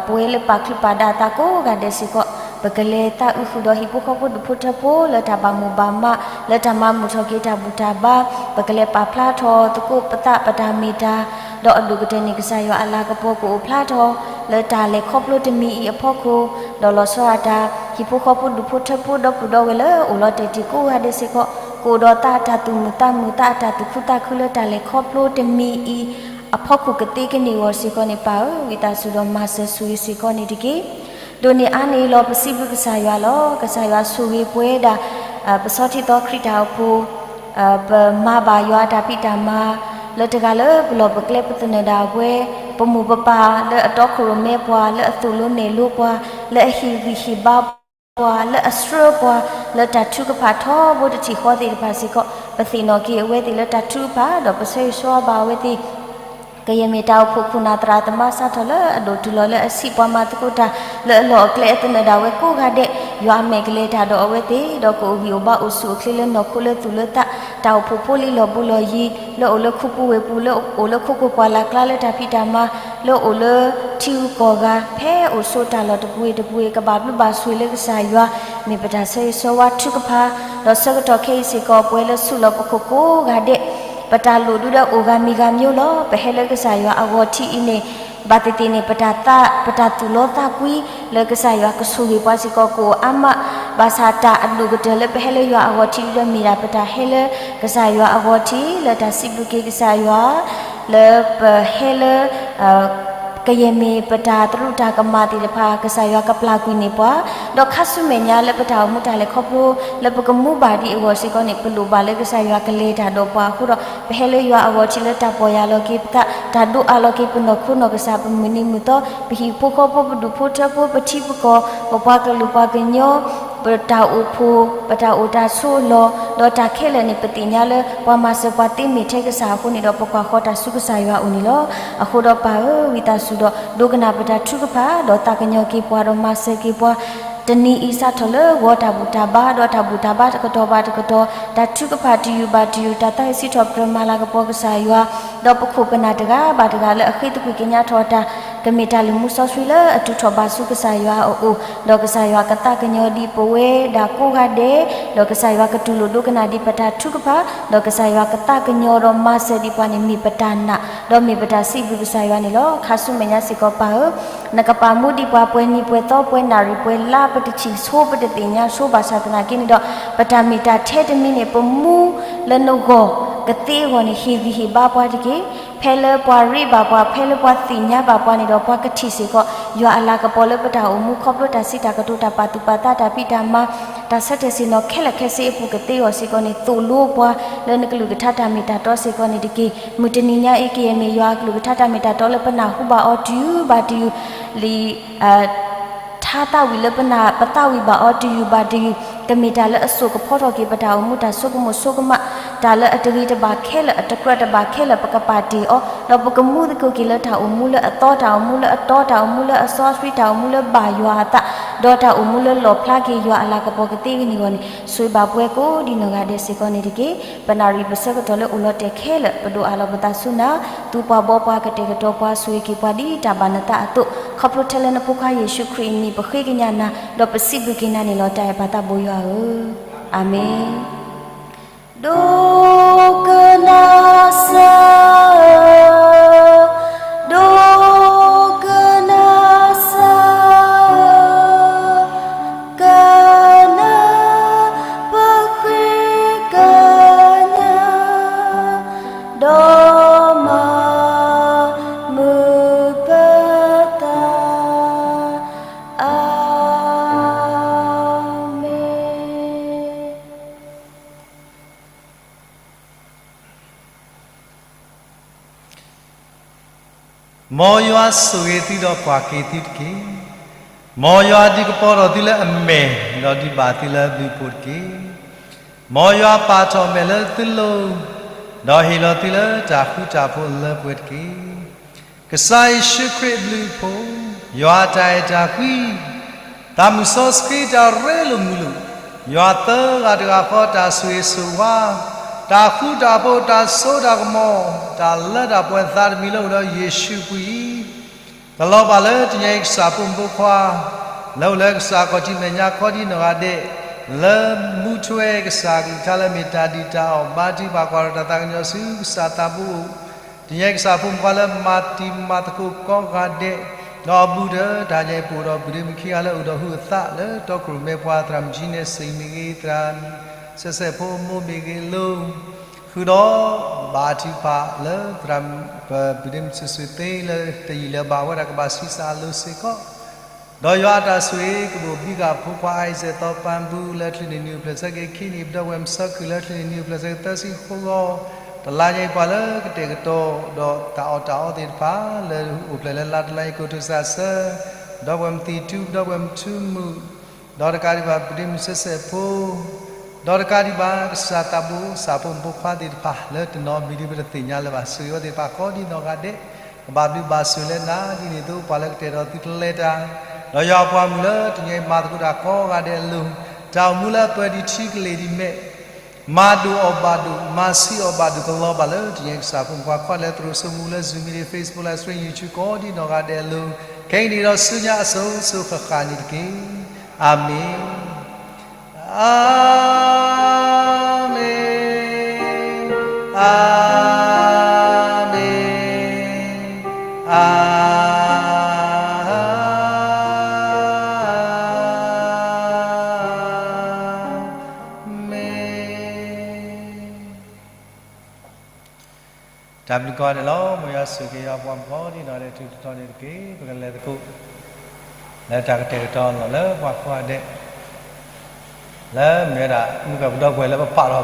ပဝဲလၢပာ်ချုးပာ်ဒၣ်အသးကိးဂၤဒဲးစ့ၢ်ကီး, ပကလဲၤသးအုးဃုာ်ဒီးဟံၣ်ဖိဃီဖိဒူၣ်ဖိထၢဖိ လၢတၢ်ဘၣ်မိၣ်ဘၣ်မး, လၢတၢ်မၤမုာ်ထီၣ်က့ၤတၢ်ဘူၣ်တၢ်ဘါ, ပကလဲၤပာ်ဖျါထီၣ်သကိးပသးပတၢ်မ့ၢ်တၢ်, ဒီးအဒိၣ်ကတၢၢ်န့ၣ် ကစၢ်ယွၤအလၤကပီၤကအိၣ်ဖျါထီၣ် လၢတၢ်လဲၤခီဖျိတမံၤအံၤအဖီခိၣ်, ဒီးလီၤဆီဒၣ်တၢ် ဟံၣ်ဖိဃီဖိဒူၣ်ဖိထၢဖိဒီပုၢ်ဒီဝဲၢ်လၢအိၣ်လီၤတဲာ်တ့ၢ်ကိးဂၤဒဲးစ့ၢ်ကီး, ကအိၣ်ဒီးသးအတၢ်သူၣ်မုာ်သးမုာ် သးအတၢ်သူၣ်ခုသးခုလၢတၢ်လဲၤခီဖျိတမံၤအံၤအဖီခိၣ်ကသ့ကန့ၢ်အဂီၢ်စ့ၢ်ကီးန့ၣ် ပၢ်ဧၢ, ဝံသးစူၤဒီးမၤစၢၤဆိၣ်ဂ့ၤစ့ၢ်ကီးန့ၣ်တက့ၢ်. ဒိးန့ၢ်အါန့ၢ်လီၤ ပစံးဘျုးကစၢ်ယွၤလီၤ. ကစၢ်ယွၤဆိၣ်ဂ့ၤပဝဲဒၣ် ပဆီထံသီခရံာ်တၢ်အိၣ်ဖှိၣ်, ပမၤဘၣ်ယွၤအတၢ်ဖံးတၢ်မၤ, လၢတဂၤလၢပလီၢ်ပကျဲပသနၢၣ်ဒၣ်ဝဲ, ပမိၢ်ပပၢ်လၢအတီခိၣ်ရိၣ်မဲပှၤ, လၢအသိၣ်လိနဲၣ်လိပှၤ, လၢအဟ့ၣ်ဂံၢ်ဟ့ၣ်ဘါပှၤ, လၢအဆှၢပှၤ, လၢတၢ်ထုကဖၣ်ထီဘိတထံၣ်ဃီသ့ၣ်တဖၣ်စ့ၢ်ကီး, ပသ့ၣ်နီၣ်က့ၤအဝဲသ့ၣ်လၢတၢ်ထုကဖၣ် ဒီးပဆၢဂ့ၤဆၢဝါဘၣ်အဝဲသ့ၣ် ကယဲၢ်မ့ၢ်တၢ်အိၣ်ဖှိၣ်ခိၣ်နၢ်သရၣ်သမါ စးထီၣ်လၢအဒိၣ်တုၤလီၤလၢအဆံးပှၤမၤသကိးတၢ် လၢအလီၢ်အကျဲအသနၢၣ်ဒၣ်ဝဲကိးဂၤဒဲး, ယွၤအမဲာ်ကလဲၤတၢ်ဒီးအဝဲသ့ၣ်, ဒီးကအိၣ်ဂံၢ်အိၣ်ဘါအိၣ်ဆူၣ်အိၣ်ချ့လၢနီၢ်ခိလၢသူၣ်လၢသး, တၢ်အိၣ်ဖှိၣ်ဖိလံၤလီၢ်ဘူးလီၢ်ယံၤ, လၢအိၣ်လၢခူပူၤဝ့ၢ်ပူၤ, လၢအိၣ်လၢခိခိၣ်ပှၢ်လၢ်ကျါလၢတၢ်ဖံးတၢ်မၤ, လၢအိၣ်လၢထံဂုၤကီၢ်ဂၤ, ဖဲအိၣ်ဆိးတၢ်လီၢ်တပူၤဝ့ၢ်တပူၤဝ့ၢ် ကဘၣ်ဘျုးဘၣ်ဆိၣ်ဂ့ၤလၢကစၢ်ယွၤ, မ့ၢ်ပတၢ်ဆၢဂ့ၤဆၢဝါထုကဖၣ်, ဒီးဆၢကတီၢ်ခဲအံၤစ့ၢ်ကီး ပဝဲလၢဆူၣ်လီၤပခိၣ်ကိးဂၤဒဲး ပတၢ်လိၣ်ဒုဒီးအိၣ်ဂၤမံၤဂၤမံၤလီၤ. ပဟဲလၢကစၢ်ယွၤအဂီၢ်ထံးအံၤန့ၣ်, ဘၣ်သ့ၣ်သ့ၣ်န့ၣ် ပတၢ်သး, ပတၢ်သူၣ်လီသးကွံ လၢကစၢ်ယွၤကဆိၣ်ဂ့ၤပှၤစ့ၢ်ကီး ကအိၣ်အါမး, ဘၣ်ဆၣ်တၢ်အဒိၣ်ကတၢၢ်လၢပဟဲလၢယွၤအဂီၢ်ထံးဒုဒီးမ့ၢ်ဒၣ် ပတၢ်ဟဲလၢကစၢ်ယွၤအဂီၢ်ထံး လၢတၢ်စံးဘျုးက့ၤကစၢ်ယွၤ, လၢပဟဲလၢ ကယဲၢ်မ့ၢ်ပတၢ်သရူးတၢ်ကမၣ်သ့ၣ်တဖၣ် ကစၢ်ယွၤကပျၢ်ကွံာ်န့ၢ်ပှၤ, ဒီးခါဆူမဲာ်ညါလၢပတၢ်အိၣ်မူတၢ်လဲၤခီဖျိ လၢပကမူဘၣ်ဒံးအဂီၢ်စ့ၢ်ကီးန့ၣ် ပလိၣ်ဘၣ်လၢကစၢ်ယွၤကလဲၤတၢ်ဒီးပှၤအဃိဒီး ပဟဲလၢယွၤအဂီၢ်ထံးလၢတၢ်ပီၢ်ယၢ်လီၤက့ၤပသး, တၢ်ဒိးအးလီၤက့ၤပနီၢ်ခိနီၢ်ကစၢ် ပမုၢ်နံၤမုၢ်သီ, ပဟံၣ်ဖိဃီဖိ ပဒူၣ်ဖိထၢဖိ ပထံပကီၢ်, ပပှၤကလုာ်ပှၤကညီ, ပတၢ်အိၣ်ဖှိၣ်, ပတၢ်အိၣ်တၢ်ဆိးအလီၢ်, ဒီးတၢ်ခဲလၢာ်န့ၣ် ပသ့ၣ်ညါလၢ ပှၤမၤစၢၤပှၤသ့မ့ၢ်ထဲကစၢ်အဃိန့ၣ်ဒီး ပကွၢ်ဃီၤတၢ်ဆူကစၢ်ယွၤအအိၣ်န့ၣ်လီၤ. အဃိဒီးပၢ်ဧၢ, ဝံသးစူၤဒီး ဒိကနၣ်ပတၢ်ထုကဖၣ် ဒီးသးကညီၤက့ၤပှၤ ဒီးမၤစၢၤက့ၤပှၤ တနံၤအံၤစးထီၣ်လၢ ဂီၤတၢ်ဘူၣ်တၢ်ဘါ ဒီးတၢ်ဘူၣ်တၢ်ဘါတကတီၢ်ဘၣ်တကတီၢ်, တၢ်ထုကဖၣ်တယုၢ်ဘၣ်တယုၢ်, တၢ်သးဆံးထီၣ်ပတြၢၤမၤလၤကပီၤကစၢ်ယွၤ, ဒီးပခိၣ်ပနၢ်တဂၤဘၣ်တဂၤလၢအဃ့သကွံၢ်ကညးထီၣ်တၢ် ကမ့ၢ်တၢ်လုၢ်မူစီဆှံလၢအတုၤထီၣ်ဘၣ်ဆူကစၢ်ယွၤအအိၣ်, ဒီးကစၢ်ယွၤကသးကညီၤဒံးပဝဲဒၣ်ကိးဂၤဒဲး, ဒီးကစၢ်ယွၤကတူၢ်လိာ်ဒိကနၣ်ဒံးပတၢ်ထုကဖၣ်, ဒီးကစၢ်ယွၤကသးကညီၤဒီးမၤစၢၤဒံးပှၤန့ၣ် မ့ၢ်ပတၢ်နာ်, ဒီးမ့ၢ်ပတၢ်စံးဘျုးကစၢ်ယွၤန့ၣ်လီၤ. ခါဆူမဲာ်ညါစ့ၢ်ကီးပၢ်ဧၢ, နကပာ်မူဒံးပှၤ ပှဲၤနံၤပှဲၤသီပှဲၤနၣ်ရံၣ်ပှဲၤလါ ပတထံၣ်ဆိ ပတသ့ၣ်ညါဆိဘၣ်ဆၣ်သနာ်က့န့ၣ်ဒီး ပတၢ်မ့ၢ်တၢ်ထဲတမံၤန့ၣ် ပမူလၢနဂီၢ်ကသ့အဂီၢ်န့ၣ် ဟ့ၣ်ဂံၢ်ဟ့ၣ်ဘါပှၤတက့ၢ်. ဖဲလၢပှၤရ့ဘၣ်ပှၤ ဖဲလၢပှၤသ့ၣ်ညါဘၣ်ပှၤန့ၣ်ဒီး ပှၤကထံၣ်စ့ၢ်ကီး ယွၤအလၤကပီၤလၢပတၢ်အိၣ်မူခီဖျိတၢ်စံးတၢ်ကတိၤ တၢ်ပာ်သူၣ်ပာ်သး တၢ်ဖံးတၢ်မၤ တၢ်ဆၢတဲာ်ဆ့ၣ်နီၤခဲလၢာ်ခဲဆ့အပူၤကသ့အဂီၢ်စ့ၢ်ကီးန့ၣ် သိၣ်လိပှၤလၢနကလုၢ်ကထါတၢ်မ့ၢ်တၢ်တီစ့ၢ်ကီးန့ၣ်တက့ၢ်. မုၢ်တနံၤညါအံၤ ကယဲၢ်မ့ၢ်ယွၤအကလုၢ်ကထါတၢ်မ့ၢ်တၢ်တီလၢပနၢ်ဟူဘၣ်အီၤတယုၢ်ဘၣ်တယုၢ် လံာ် ထါသးဝံၣ်လၢပနၢ်ပသးဝံၣ်ဘၣ်အီၤတယုၢ်ဘၣ်တယုၢ်, ကမ့ၢ်တၢ်လၢအစိာ်ကဖီထီၣ်က့ၤပတၢ်အိၣ်မူ တၢ်ဆိကမိၣ်ဆိကမး, တၢ်လၢအတဂ့ၤတဘၣ်ခဲလၢာ် အတကြၢးတဘၣ်ခဲလၢာ် ပကပာ်တ့ၢ်အီၤ, ဒီးပကမူသကိးက့ၤလၢတၢ်အိၣ်မူလၢအသီ တၢ်အိၣ်မူလၢအတီ တၢ်အိၣ်မူလၢအစီဆှံ တၢ်အိၣ်မူလၢဘၣ်ယွၤအသး, ဒီးတၢ်အိၣ်မူလၢလီၣ်ဖျါက့ၤယွၤအလၤကပီၤကသ့ကန့ၢ်အဂီၢ်န့ၣ် ဆိၣ်ဂ့ၤဘၣ်ပှၤကိးဒ်နီၢ်ဂၤဒဲးစ့ၢ်ကီးန့ၣ်တက့ၢ်. ပနၣ်ရံၣ်ပဆၢကတီၢ်လၢအိၣ်လီၤတဲာ်ခဲလၢာ် ပဒိးအးလီၤပသးဆူနၤ, သူပှၤဘှီပှၤ ကတဲာ်ကတီၤပှၤ ဆိၣ်ဂ့ၤက့ၤပှၤဒ်တၢ်ဘၣ်နသးအသိး, ခီဖျိထဲလၢနဖိခွါယ့ၣ်ၡူးခရံာ်အမံၤ ပဃ့ကညးနၤ ဒီးပစံးဘျုးက့ၤနၤန့ၣ်လီၤ. တၢ်အဲၣ်ပၢ်သးဘိယွၤဧၢ, အၤမ့ၣ်. ဒိကနၣ်စၢ်ဧၢ, ဒိကနၣ်စၢ်ဧၢ, ကနၣ်ပဃ့ကညး, ဒီးမၤမုာ်ပသး, အၤမ့ၣ်. မ်ယွၤဆိၣ်ဂ့ၤသုဒီးကွၢ်က့ၤသုတက့ၢ်. မ်ယွၤဒုးကပီၤထီၣ်သုလၢအမဲာ်, ဒီးဒုးဘၣ်သုလၢဘျုးဖှိၣ်တက့ၢ်. မ်ယွၤပာ်ထီၣ်မဲာ်လၢသုလိၤ, ဒီးဟ့ၣ်လီၤသုလၢတၢ်ဃူတၢ်ဖိးလၢပှဲၤတက့ၢ်. ကစၢ်ယ့ၣ်ၡူးခရံာ်အဘျုးအဖှိၣ်, ယွၤအတၢ်အဲၣ်တၢ်ကွံ, သးမုၢ်စီဆှံတၢ်ရ့လိာ်မုာ်လိာ်, ယွၤသၢဂၤတဂၤဃီတၢ်ဆိၣ်ဂ့ၤဆိၣ်ဝါ, တၢ်ဃူတၢ်ဖိးတၢ်စိတၢ်ကမီၤ, တၢ်လၢတၢ်ပှဲၤသးတမံၤလၢအိၣ်ဒီးယ့ၣ်ၡူးအပူၤအံၤ, ကလီၤဘၣ်လၢတနံၤအံၤကစၢ်ဖိမုၣ်ဖိခွါ လၢအိၣ်လၢကစၢ်ခီၣ်ထံးမဲာ်ညါခီဒ်နီၢ်ဂၤဒဲး, လၢမူထွဲကစၢ်ကလုၢ်ကထါလၢမ့ၢ်တၢ်ဒုၣ်တၢ်အီၣ်ဘါထုကဖၣ်ကွၢ်ဒီးတၢ်သးကညီၤဆူကစၢ်သးဘိအအိၣ်, တနံၤအံၤကစၢ်ဖိမုၣ်ဖိခွါလၢမၤတံၤမၤသကိးကိးဂၤဒဲး, ဒီးအဘူးဒီးတဟါညါအံၤ ပအိၣ်ဒီးပုၢ်ဒီဝဲၢ်မုၣ်ခံဂၤလၢအိၣ်ဒီးဟုးအသးလၢတီခိၣ်ရိၣ်မဲပှၤ သရၣ်မုၣ်ကၠံန့ၣ်စ့ၣ်မ့ၢ်ဂ့ၤ, သရၣ်စဲးစဲးဖိအမိၢ်မ့ၢ်ဂ့ၤအလိၤ, ဃုာ်ဒီးဘါထုကဖၣ်လၢသရၣ် ပပုၢ်ဒ့မုၣ်စုာ်စုာ်သ့လၢတယံာ်လၢၤဘၣ်ဝဲဒၣ်ကဘၣ်ဆံးစၢ်အလိၤစ့ၢ်ကီး, ဒီးယွၤအတၢ်ဆိၣ်ဂ့ၤကဘိၣ်ဘံဃာ်ဖိခွါအံၤစဲးသီပၢ်ဘူလၢချံးန့ၣ်နံၣ်အိၣ်ဖျဲၣ်ဆၢက့ၤခံနံၣ်, ပဒီပုၢ်ဝဲၢ်မုၣ်ဆၢခုၣ်လၢချံးန့ၣ်နံၣ်အိၣ်ဖျဲၣ်ဆၢက့ၤသၢဆံဃိးဂီၤ, တလါညါအံၤပှၤလၢကတဲာ်ကတီၤဒီးတၢ်အီၣ်တၢ်အီသ့ၣ်တဖၣ် လၢအိၣ်ဖျဲၣ်လၢလါတလါအံၤကိးထူၣ်စးဆၢ, ပဒီပုၢ်ဝဲၢ်မုၣ်သံၣ်ထူ, ပဒီပုၢ်ဝဲၢ်မုၣ်ထူမုၣ်, ဒီးတကးဒံးဘၣ် ပပုၢ်ဒ့မုၣ်စဲးစဲးဖိ, ဒီးတကးဒံးဘၣ် ကစၢ်သးဘိ ကစၢ်ဖိမုၣ်ဖိခွါသ့ၣ်တဖၣ် လၢတနီၤမံၤဒ်ပတသ့ၣ်ညါလၢၤဘၣ် ဆိၣ်ဂ့ၤဝဲသ့ၣ်တဖၣ်ကိးဒ်နီၢ်ဂၤဒဲး, ကဘၣ်ဘျုးဘၣ်ဆိၣ်လၢနၤဒ်န့ၣ်အသိး ပှၤလၢကတဲာ်ဒီးသုတလဲတၢ်, ဒီးယွၤအပှၤမုၣ်လၢတနံၤအံၤမၤသကိးတၢ်ကိးဂၤဒဲးအလိၤ, တၢ်အိၣ်မူလၢအပၢၤဒံးထံကလ့ၢ်ဒံးမဲာ် မၤဒိၣ်အီၣ်ဘၣ်ဒိၣ်, မၤဆံးအီၣ်ဘၣ်ဒိၣ်ကလီၤဘၣ်လၢတနံၤအံၤကစၢ်ဖိမုၣ်ဖိခွါ လၢသရိာ်စိမိၤလၢ Zoom meeting, Facebook Live stream, YouTube ကိးဒ်နီၢ်ဂၤဒဲးအလိၤ, ခဲအံၤန့ၣ်ဒီးဆူညါအစိၤစိၤဃၣ်ဃၣ်န့ၣ်တက့ၢ်. အၤမ့ၣ်, အၤမ့ၣ်, အၤမ့ၣ်, အၤမ့ၣ်. တၢ်ဘျုးကိးဂၤဒဲးလီၤ. မ်ယွၤဆိၣ်ဂ့ၤယွၤပှၤမုၣ်ဖိဒ်နီၢ်ဂၤဒဲး ထူးထီၣ်န့ၣ်တက့ၢ်. ပကလဲၤသကိး လၢတၢ်ကတဲာ်ကတီၤလီၤလၢပှၤကိးဂၤဒဲး လၢမ့ၢ်ဝဲဒၣ် မုၢ်ကပဒီပုၢ်ဝဲၢ်လၢပပာ်လီၤ